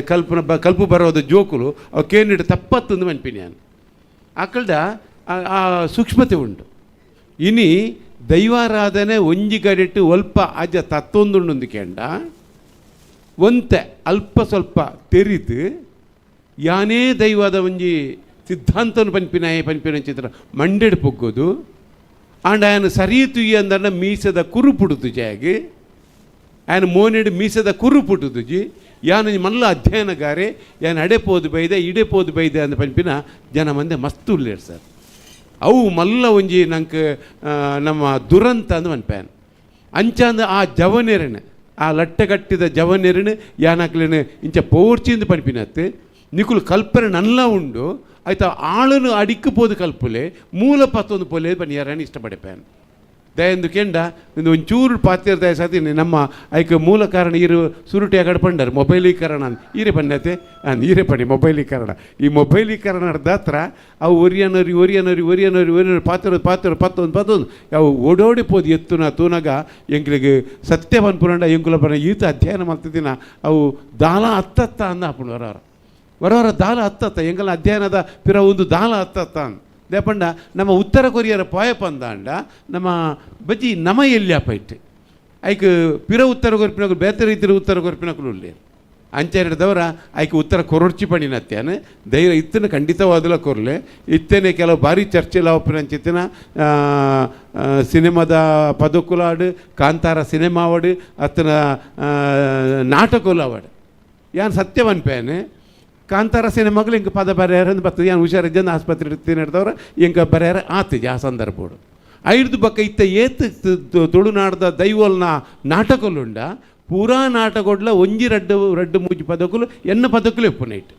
ಕಲ್ಪನ ಕಲ್ಪು ಬರೋದು ಜೋಕುಲು ಅವು ಕೇನಿಡು ತಪ್ಪತ್ತೊಂದು ಮನ್ಪಿನಿ ನಾನು ಆಕಳ್ದ ಆ ಸೂಕ್ಷ್ಮತೆ ಉಂಟು. ಇನಿ ದೈವಾರಾಧನೆ ಒಂಜಿ ಗಡಿಟ್ಟು ಒಲ್ಪ ಅಜ ತತ್ತೊಂದುಂಡು ಕೆಂಡ ಒಂತೆ ಅಲ್ಪ ಸ್ವಲ್ಪ ತೆರಿದು ಯಾನೇ ದೈವದ ಒಂಜಿ ಸಿದ್ಧಾಂತನು ಪನ್ಪಿನಾಯೆ ಪನ್ಪಿನ ಚಿತ್ರ ಮಂಡೆಡ್ ಪೊಗ್ಗೋದು ಆಂಡ ಆಯನ ಸರಿ ತುಯ್ಯ ಅಂದಣ್ಣ ಮೀಸದ ಕುರು ಪುಡುತು ಜಾಗಿ ಆಯನ ಮೋನೆಡ್ ಮೀಸದ ಕುರು ಪುಟ್ಟುದುಜಿ ಯಾನ ಮಲ್ಲ ಅಧ್ಯಯನಗಾರೆ ಯಾನ್ ಅಡೆ ಪೋದು ಬೈದೆ ಇಡೆ ಪೋದು ಬೈದೆ ಅಂದ ಪನ್ಪಿನ ಜನ ಮಂದೆ ಮಸ್ತ್ ಉಲ್ಲೇರ್ ಸರ್. ಅವು ಮಲ್ಲ ಒಂಜಿ ನಂಗೆ ನಮ್ಮ ದುರಂತ ಅಂದ್ ಮನ್ಪ್ಯಾನ್ ಅಂಚಾಂದ ಆ ಜವನೆರಣ ಆ ಲಟ್ಟೆ ಕಟ್ಟಿದ ಜವನೆರಣ ಯಾನಕ್ಲೇನು ಇಂಚ ಪೋರ್ಚಿಂದ ಪನ್ಪಿನತ್ತು ನಿಕುಲು ಕಲ್ಪನೆ ನಲ್ಲ ಉಂಡು ಆಯ್ತಾ ಆಳನು ಅಡಿಕ್ಕು ಪೋದು ಕಲ್ಪುಲೆ ಮೂಲ ಪತ್ತೊಂದು ಪೊಲೆ ಪನಿಯಾರని ಇಷ್ಟಪಡೆಪ್ಯಾನ್ ದಯಂದು ಕೆಂಡ ಒಂದು ಒಂಚೂರು ಪಾತಿರ್ ದಯ ಸಾತಿ ನಮ್ಮ ಐಕ್ ಮೂಲ ಕಾರಣ ಇರು ಸುರುಟಿ ಆಗಡ ಪಂಡರ್ ಮೊಬೈಲೀಕರಣ ಈರೆ ಪನ್ಯತೆ ಈರೆ ಪಣಿ ಮೊಬೈಲೀಕರಣ ಈ ಮೊಬೈಲೀಕರಣ ದಾತ್ರ ಅವು ಒರಿಯನರಿ ಒರಿಯನರಿ ಒರಿಯನರಿ ಒರಿಯನರಿ ಪಾತ್ರ ಪಾತ್ರ ಪತ್ತೊಂದು ಪತ್ತೊಂದು ಅವು ಓಡೋಡಿ ಪೋದು ಎತ್ತುನ ತೂನಗ ಎಂಕ್ಲಿಗೆ ಸತ್ಯ ಪನ್ಪುರಂಡ ಎಂಕುಲ ಪನ ಈತ ಅಧ್ಯಯನ ಮಾಡ್ತಿದ್ದಿನ ಅವು ದಾಲ ಅತ್ತತ್ತ ಅಂದ ಹಾಪುಂಡು ವರವರ ವರವರ ದಾಲ ಅತ್ತತ್ತ ಎಂಗಲ ಅಧ್ಯಯನದ ಪಿರ ಒಂದು ದಾಲ ಅತ್ತತ್ತ ಅಂದ್ ದೇಪಂಡ ನಮ್ಮ ಉತ್ತರ ಕೊರಿಯರ ಪೋಯಪಂದಾಂಡ ನಮ್ಮ ಬಜ್ಜಿ ನಮ ಎಲ್ಲಿ ಇಟ್ಟು ಐಕ್ ಪಿರ ಉತ್ತರ ಕೊರ್ಪಿನಕುಲು ಬೇತೆ ರೀತಿಯ ಉತ್ತರ ಕೊರ್ಪಿನಕುಲು ಉಲ್ಲೇರು ಅಂಚೆರಡ್ದವರ ಐಕ್ ಉತ್ತರ ಕೊರೊಡ್ಚಿ ಪಣಿನತ್ಯಾನ ಧೈರ್ಯ ಇತ್ತನ ಖಂಡಿತವಾದಲ ಕೊರ್ಲೆ ಇತ್ತೇನೆ ಕೆಲವು ಭಾರಿ ಚರ್ಚೆಲ ಒಪ್ಪಿನಂಚಿತ್ತಿನ ಸಿನಿಮಾದ ಪದಕುಲಾಡು ಕಾಂತಾರ ಸಿನಿಮಾವಡು ಅತ್ತನ ನಾಟಕುಲಾವಡು ಯಾನ್ ಸತ್ಯವನ್ಪೇನೆ ಕಾಂತಾರ ಸಿನಿಮಾಗಳು ಇಂಕ ಪದ ಬರ್ಯಾರ ಅಂದ್ ಬರ್ತದೆ ಯಾನ್ ಹುಷಾರಿದ್ದ ಆಸ್ಪತ್ರೆ ತಿನ್ನಡ್ದವ್ರ ಇಂಕ ಬರ್ಯಾರ ಆತಿಜ ಆ ಸಂದರ್ಭಡು ಐದು ಬಕ್ಕ ಇತ್ತ ಏತ್ ತುಳುನಾಡ್ದ ದೈವಲ್ನ ನಾಟಕಲುಂಡ ಪೂರಾ ನಾಟಕೊಡ್ಲ ಒಂಜಿ ರಡ್ಡು ರಡ್ಡು ಮೂಜಿ ಪದಕುಲು ಎನ್ನ ಪದಕುಲು ಎಪ್ಪು ನೈಟ್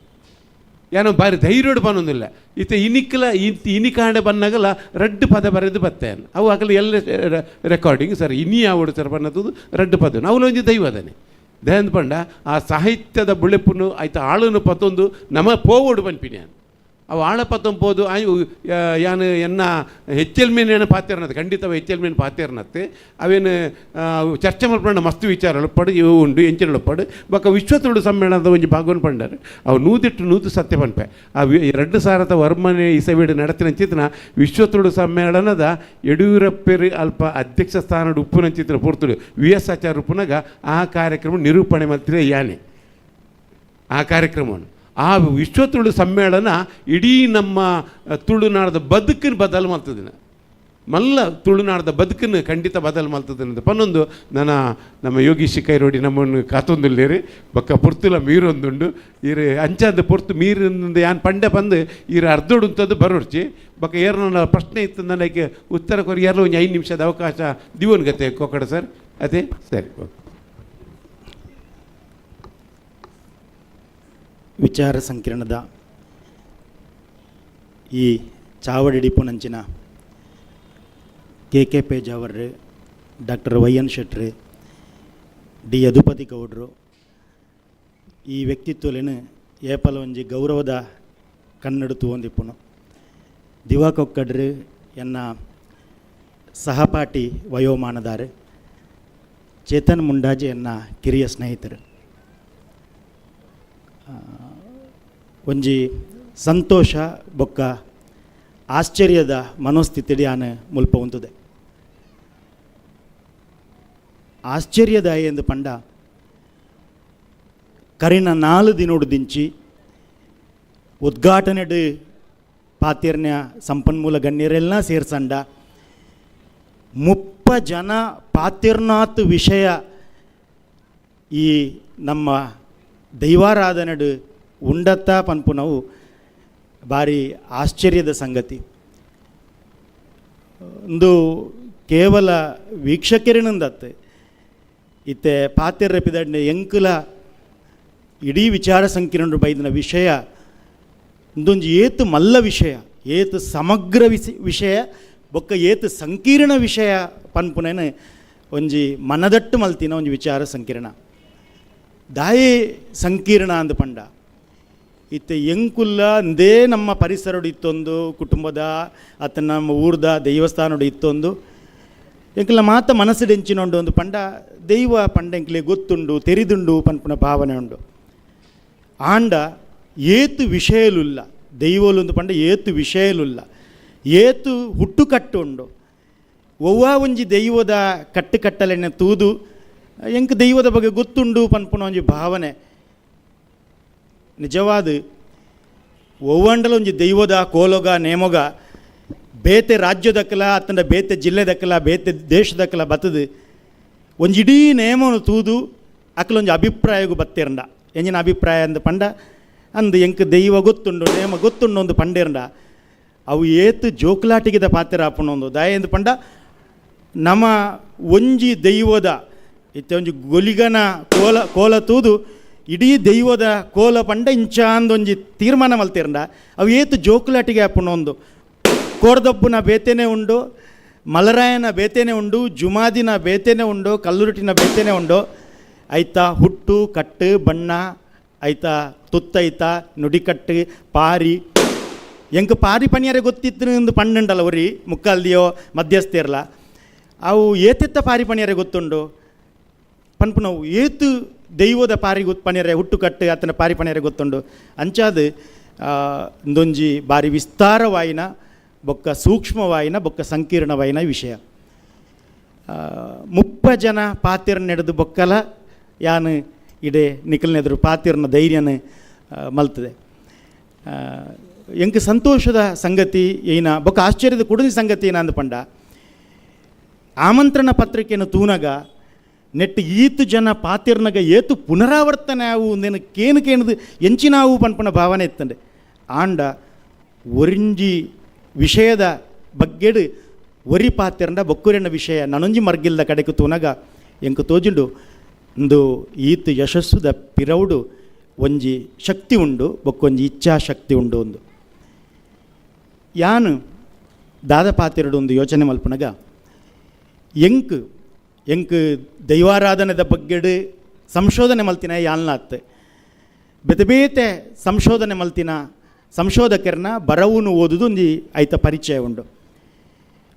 ಏನೋ ಬಾರಿ ಧೈರ್ಯಡು ಬನ್ನೊಂದಿಲ್ಲ ಇತ್ತ ಇನಿಕ್ಲ ಇನಿಕಾಂಡೆ ಬನ್ನಗಲ ರಡ್ಡು ಪದ ಬರೆದು ಬತ್ತೇನೆ ಅವು ಆಗಲ ಎಲ್ಲ ರೆಕಾರ್ಡಿಂಗ್ ಸರ್ ಇನಿ ಆವಡು ಸರ್ ಬನ್ನದು ರಡ್ಡು ಪದ ಅವಳು ಒಂಜಿ ದೈವದನೆ ದಯಂದ ಪಂಡ ಆ ಸಾಹಿತ್ಯದ ಬುಳೆಪುನು ಆಯ್ತು ಆಳುನು ಪತ್ತೊಂದು ನಮ ಪೋವೋಡು ಪನ್ಪಿನಿ ಅವು ಆಳ ಪತ್ತೊಂಬೋದು ಯಾನು ಎನ್ನ ಹೆಚ್ಚಲ್ ಮೀನು ಪಾತಿರ್ನತ್ತೆ ಖಂಡಿತವ ಹೆಚ್ಚಲ್ ಮೀನು ಪಾತಿರ್ನತ್ತೆ ಅವೇನು ಚರ್ಚೆ ಮಲ್ಪಂಡ ಮಸ್ತ್ ವಿಚಾರ ಪಡು ಇವು ಉಂಡು ಎಂಚಿನ ಪಡು ಬೊಕ್ಕ ವಿಶ್ವ ತುಳು ಸಮ್ಮೇಳನದ ಒಂಜಿ ಭಾಗವನ್ನು ಪಂಡರು ಅವು ನೂದಿಟ್ಟು ನೂದು ಸತ್ಯ ಪನ್ಪೆ ಆ 2000 ವರ್ಮನೆ ಇಸವಿಡು ನಡತಿನ ಚಿತ್ರ ವಿಶ್ವ ತುಳು ಸಮ್ಮೇಳನದ ಯಡಿಯೂರಪ್ಪರು ಅಲ್ಪ ಅಧ್ಯಕ್ಷ ಸ್ಥಾನದ ಉಪ್ಪುನ ಚಿತ್ರ ಪೂರ್ತುಡು ವಿ ಎಸ್ ಆಚಾರ್ಯ ಉಪ್ಪುನಾಗ ಆ ಕಾರ್ಯಕ್ರಮ ನಿರೂಪಣೆ ಮಾಡ್ತಿರ ಯಾನೆ ಆ ಕಾರ್ಯಕ್ರಮವನ್ನು ಆ ವಿಶ್ವ ತುಳು ಸಮ್ಮೇಳನ ಇಡೀ ನಮ್ಮ ತುಳುನಾಡದ ಬದುಕನ್ನು ಬದಲು ಮಾಡ್ತದಿನ ಮಲ್ಲ ತುಳುನಾಡದ ಬದುಕನ್ನು ಖಂಡಿತ ಬದಲು ಮಾಡ್ತದೆ ಪನ್ನೊಂದು ನನ್ನ ನಮ್ಮ ಯೋಗೀಶ್ ಕೈರೋಡಿ ನಮ್ಮನ್ನು ಕಾತೊಂದುಲ್ಲೇರಿ ಬೊಕ್ಕ ಪೊರ್ತುಲ ಮೀರೊಂದುಂಡು ಈರು ಅಂಚಾದ ಪೊರ್ತು ಮೀರಿಂದು ಯಾನ್ ಪಂಡೆ ಬಂದು ಈರು ಅರ್ಧೊಡುಂತದ್ದು ಬರೋರ್ಚಿ ಬೊಕ್ಕ ಏರ್ನ ಪ್ರಶ್ನೆ ಇತ್ತು ನನಗೆ ಉತ್ತರ ಕೊರಿ ಏರ್ಲ ಒಂದು 5 ನಿಮಿಷದ ಅವಕಾಶ ದಿವನ್ ಗತೆ ಕೊಕ್ಕಡ ಸರ್ ಅದೇ ಸರಿ ಓಕೆ. ವಿಚಾರ ಸಂಕಿರಣದ ಈ ಚಾವಡಿಡಿಪುನಂಚಿನ ಕೆ ಕೆ ಪೇಜಾವರ್ರು, doctor Y N ಶೆಟ್ರು, D Yadupathi ಗೌಡ್ರು ಈ ವ್ಯಕ್ತಿತ್ವಲೇನು ಏಪಲ ಒಂಜಿ ಗೌರವದ ಕನ್ನಡ ತೂವೊಂದಿಪ್ಪುನು. ದಿವಾಕೊಕ್ಕಡ್ರು ಎನ್ನ ಸಹಪಾಠಿ ವಯೋಮಾನದಾರು, ಚೇತನ್ ಮುಂಡಾಜೆ ಎನ್ನ ಕಿರಿಯ ಸ್ನೇಹಿತರು. ಒಂಜಿ ಸಂತೋಷ ಬೊಕ್ಕ ಆಶ್ಚರ್ಯದ ಮನೋಸ್ಥಿತಿಡಿ ಆನೆ ಮುಲ್ಪ ಉಂತುದೆ. ಆಶ್ಚರ್ಯದ ಎಂದು ಪಂಡ ಕರಿನ 4 ದಿನೋಡು ದಿಂಚಿ ಉದ್ಘಾಟನೆಡು ಪಾತಿರ್ನ್ಯ ಸಂಪನ್ಮೂಲ ಗಣ್ಯರೆಲ್ಲ ಸೇರ್ಸಂಡ 30 ಜನ ಪಾತಿರ್ನಾಥ್ ವಿಷಯ ಈ ನಮ್ಮ ದೈವಾರಾಧನೆಡು ಉಂಡತ್ತ ಪನ್ಪುನವು ಭಾರಿ ಆಶ್ಚರ್ಯದ ಸಂಗತಿ. ಒಂದು ಕೇವಲ ವೀಕ್ಷಕರಿನಿಂದತ್ತೆ ಇತ್ತೆ ಪಾತೆರ್ರ ಪಿದಡ್ನೆ ಎಂಕುಲ ಇಡೀ ವಿಚಾರ ಸಂಕಿರಣ ಬೈದಿನ ವಿಷಯ ಇಂದೊಂಜಿ ಏತು ಮಲ್ಲ ವಿಷಯ, ಏತು ಸಮಗ್ರ ವಿಷಯ ಬೊಕ್ಕ ಏತು ಸಂಕೀರ್ಣ ವಿಷಯ ಪನ್ಪುನೇನು ಒಂಜಿ ಮನದಟ್ಟು ಮಲ್ತಿನ ಒಂಜಿ ವಿಚಾರ ಸಂಕಿರಣ. ದಾಯೆ ಸಂಕೀರ್ಣ ಅಂದ್ ಪಂಡ ಇತ್ತೆ ಎಂಕುಲ್ಲ ಅಂದೇ ನಮ್ಮ ಪರಿಸರಡು ಇತ್ತೊಂದು ಕುಟುಂಬದ ಅತ್ತ ನಮ್ಮ ಊರ್ದ ದೇವಸ್ಥಾನಡು ಇತ್ತೊಂದು ಎಂಕುಲ ಮಾತ ಮನಸ್ಸುಡೆಂಚಿನೊಂಡು ಒಂದು ಪಂಡ ದೈವ ಪಂಡ ಎಂಕ್ಲೆ ಗೊತ್ತುಂಡು ತೆರಿದುಂಡು ಪನ್ಪುನ ಭಾವನೆ ಉಂಡು. ಆಂಡ ಏತು ವಿಷಯಲುಲ್ಲ ದೈವಲುಂದು ಪಂಡ ಏತು ವಿಷಯಲುಲ್ಲ ಏತು ಹುಟ್ಟುಕಟ್ಟು ಉಂಡು. ಒವ್ವ ಒಂಜಿ ದೈವದ ಕಟ್ಟುಕಟ್ಟಲೆನೆ ತೂದು ಎಂಕ್ ದೈವದ ಬಗ್ಗೆ ಗೊತ್ತುಂಡು ಪನ್ಪುನ ಒಂಜಿ ಭಾವನೆ. ನಿಜವಾದ ಒವ್ವಂಡಲ ಒಂಜಿ ದೈವದ ಕೋಲೊಗ ನೇಮೊಗ ಬೇತೆ ರಾಜ್ಯದಕ್ಕಲ ಅತ್ತಂಡ ಬೇತೆ ಜಿಲ್ಲೆದಕ್ಕಲ ಬೇತೆ ದೇಶದಕ್ಕಲ ಬತ್ತದು ಒಂಜಿ ಇಡೀ ನೇಮನು ತೂದು ಅಕ್ಲೊಂಜಿ ಅಭಿಪ್ರಾಯಗು ಬತ್ತಿರಂಡ. ಎಂಜಿನ ಅಭಿಪ್ರಾಯ ಅಂದ್ ಪಂಡ ಅಂದು ಎಂಕ್ ದೈವ ಗೊತ್ತುಂಡು ನೇಮ ಗೊತ್ತುಂಡು ಒಂದು ಪಂಡಿರಂಡ ಅವು ಏತು ಜೋಕ್ಲಾಟಿಗೆದ ಪಾತ್ರ ಆಪುನೊಂದು ದಾಯ ಎಂದು ಪಂಡ ನಮ ಒಂಜಿ ದೈವದ ಇತ್ತೆ ಒಂಜಿ ಗೊಲಿಗನ ಕೋಲ ಕೋಲ ತೂದು ಇಡೀ ದೈವದ ಕೋಲ ಪಂಡ ಇಂಚಾಂದೊಂಜಿ ತೀರ್ಮಾನ ಮಲ್ತಿರಂಡ ಅವು ಏತು ಜೋಕುಲಾಟಿಗೆ ಆಪುನೊಂದು. ಕೋರ್ದಬ್ಬುನ ಬೇತೆನೆ ಉಂಡು, ಮಲರಾಯನ ಬೇತೆನೆ ಉಂಡು, ಜುಮಾದಿನ ಬೇತೆನೆ ಉಂಡು, ಕಲ್ಲುರುಟಿನ ಬೇತೆನೆ ಉಂಡು. ಐತ ಹುಟ್ಟು ಕಟ್ಟು ಬಣ್ಣ ಐತ ತುತ್ತೈತ ನುಡಿಕಟ್ಟು ಪಾರಿ ಎಂಕ್ ಪಾರಿ ಪನಿಯರೆ ಗೊತ್ತಿತ್ತು ಎಂದು ಪಂಡುಂಡಲ್ಲ ಒರಿ ಮುಕ್ಕಾಲ್ದಿಯೋ ಮಧ್ಯಸ್ಥಿರ್ಲ ಅವು ಏತೆತ್ತ ಪಾರಿ ಪನಿಯರೆ ಗೊತ್ತುಂಡು ಪನ್ಪುನವು ಏತು ದೈವದ ಪಾರಿ ಪನಿಯರೆ ಹುಟ್ಟುಕಟ್ಟು ಅತನ ಪಾರಿ ಪನಿಯರೆ ಗೊತ್ತುಂಡು. ಅಂಚಾದ ಇಂದೊಂಜಿ ಬಾರಿ ವಿಸ್ತಾರವಾಯಿನ ಬೊಕ್ಕ ಸೂಕ್ಷ್ಮವಾಯಿನ ಬೊಕ್ಕ ಸಂಕೀರ್ಣವಾಯಿನ ವಿಷಯ. 30 ಜನ ಪಾತಿರ್ ನೆಡೆದು ಬೊಕ್ಕಲ ಯಾನು ಇಡೆ ನಿಖಲ್ನೆದುರು ಪಾತಿರ್ನ ಧೈರ್ಯನ ಮಲ್ತದೆ. ಎಂಕ್ ಸಂತೋಷದ ಸಂಗತಿ ಏನ ಬೊಕ್ಕ ಆಶ್ಚರ್ಯದ ಕುಡಿದ ಸಂಗತಿ ಏನ ಅಂದ್ ಪಂಡ ಆಮಂತ್ರಣ ಪತ್ರಿಕೆಯನ್ನು ತೂನಗ ನೆಟ್ ಈತು ಜನ ಪಾತಿರ್ನಗ ಏತು ಪುನರಾವರ್ತನೆ ಆವು ನೇನು ಕೇನು ಕೇಣದು ಎಂಚಿನಾವು ಪನ್ಪನ ಭಾವನೆ ಇತ್ತಂಡೆ. ಆಂಡ ಒರಿಂಜಿ ವಿಷಯದ ಬಗ್ಗೆಡು ಒರಿ ಪಾತಿರಂಡ ಬೊಕ್ಕುರೆಣ್ಣ ವಿಷಯ ನನೊಂಜಿ ಮರ್ಗಿಲ್ದ ಕಡೆಕು ತೂನಗ ಎಂಕು ತೋಜುಂಡು ಇಂದು ಈತು ಯಶಸ್ಸುದ ಪಿರೌಡು ಒಂಜಿ ಶಕ್ತಿ ಉಂಡು ಬೊಕ್ಕೊಂಜಿ ಇಚ್ಛಾಶಕ್ತಿ ಉಂಡು ಒಂದು. ಯಾನು ದಾದ ಪಾತಿರಡು ಒಂದು ಯೋಚನೆ ಮಲ್ಪನಗ ಎಂಕ್ ಎಂಕ್ ದೈವಾರಾಧನೆದ ಬಗ್ಗೆಡು ಸಂಶೋಧನೆ ಮಲ್ತಿನ ಯಾಲ್ನಾತ್ ಬೇತೆ ಬೇತೆ ಸಂಶೋಧನೆ ಮಲ್ತಿನ ಸಂಶೋಧಕರನ್ನ ಬರವುನು ಓದುದು ಒಂಜಿ ಐತ ಪರಿಚಯ ಉಂಡು.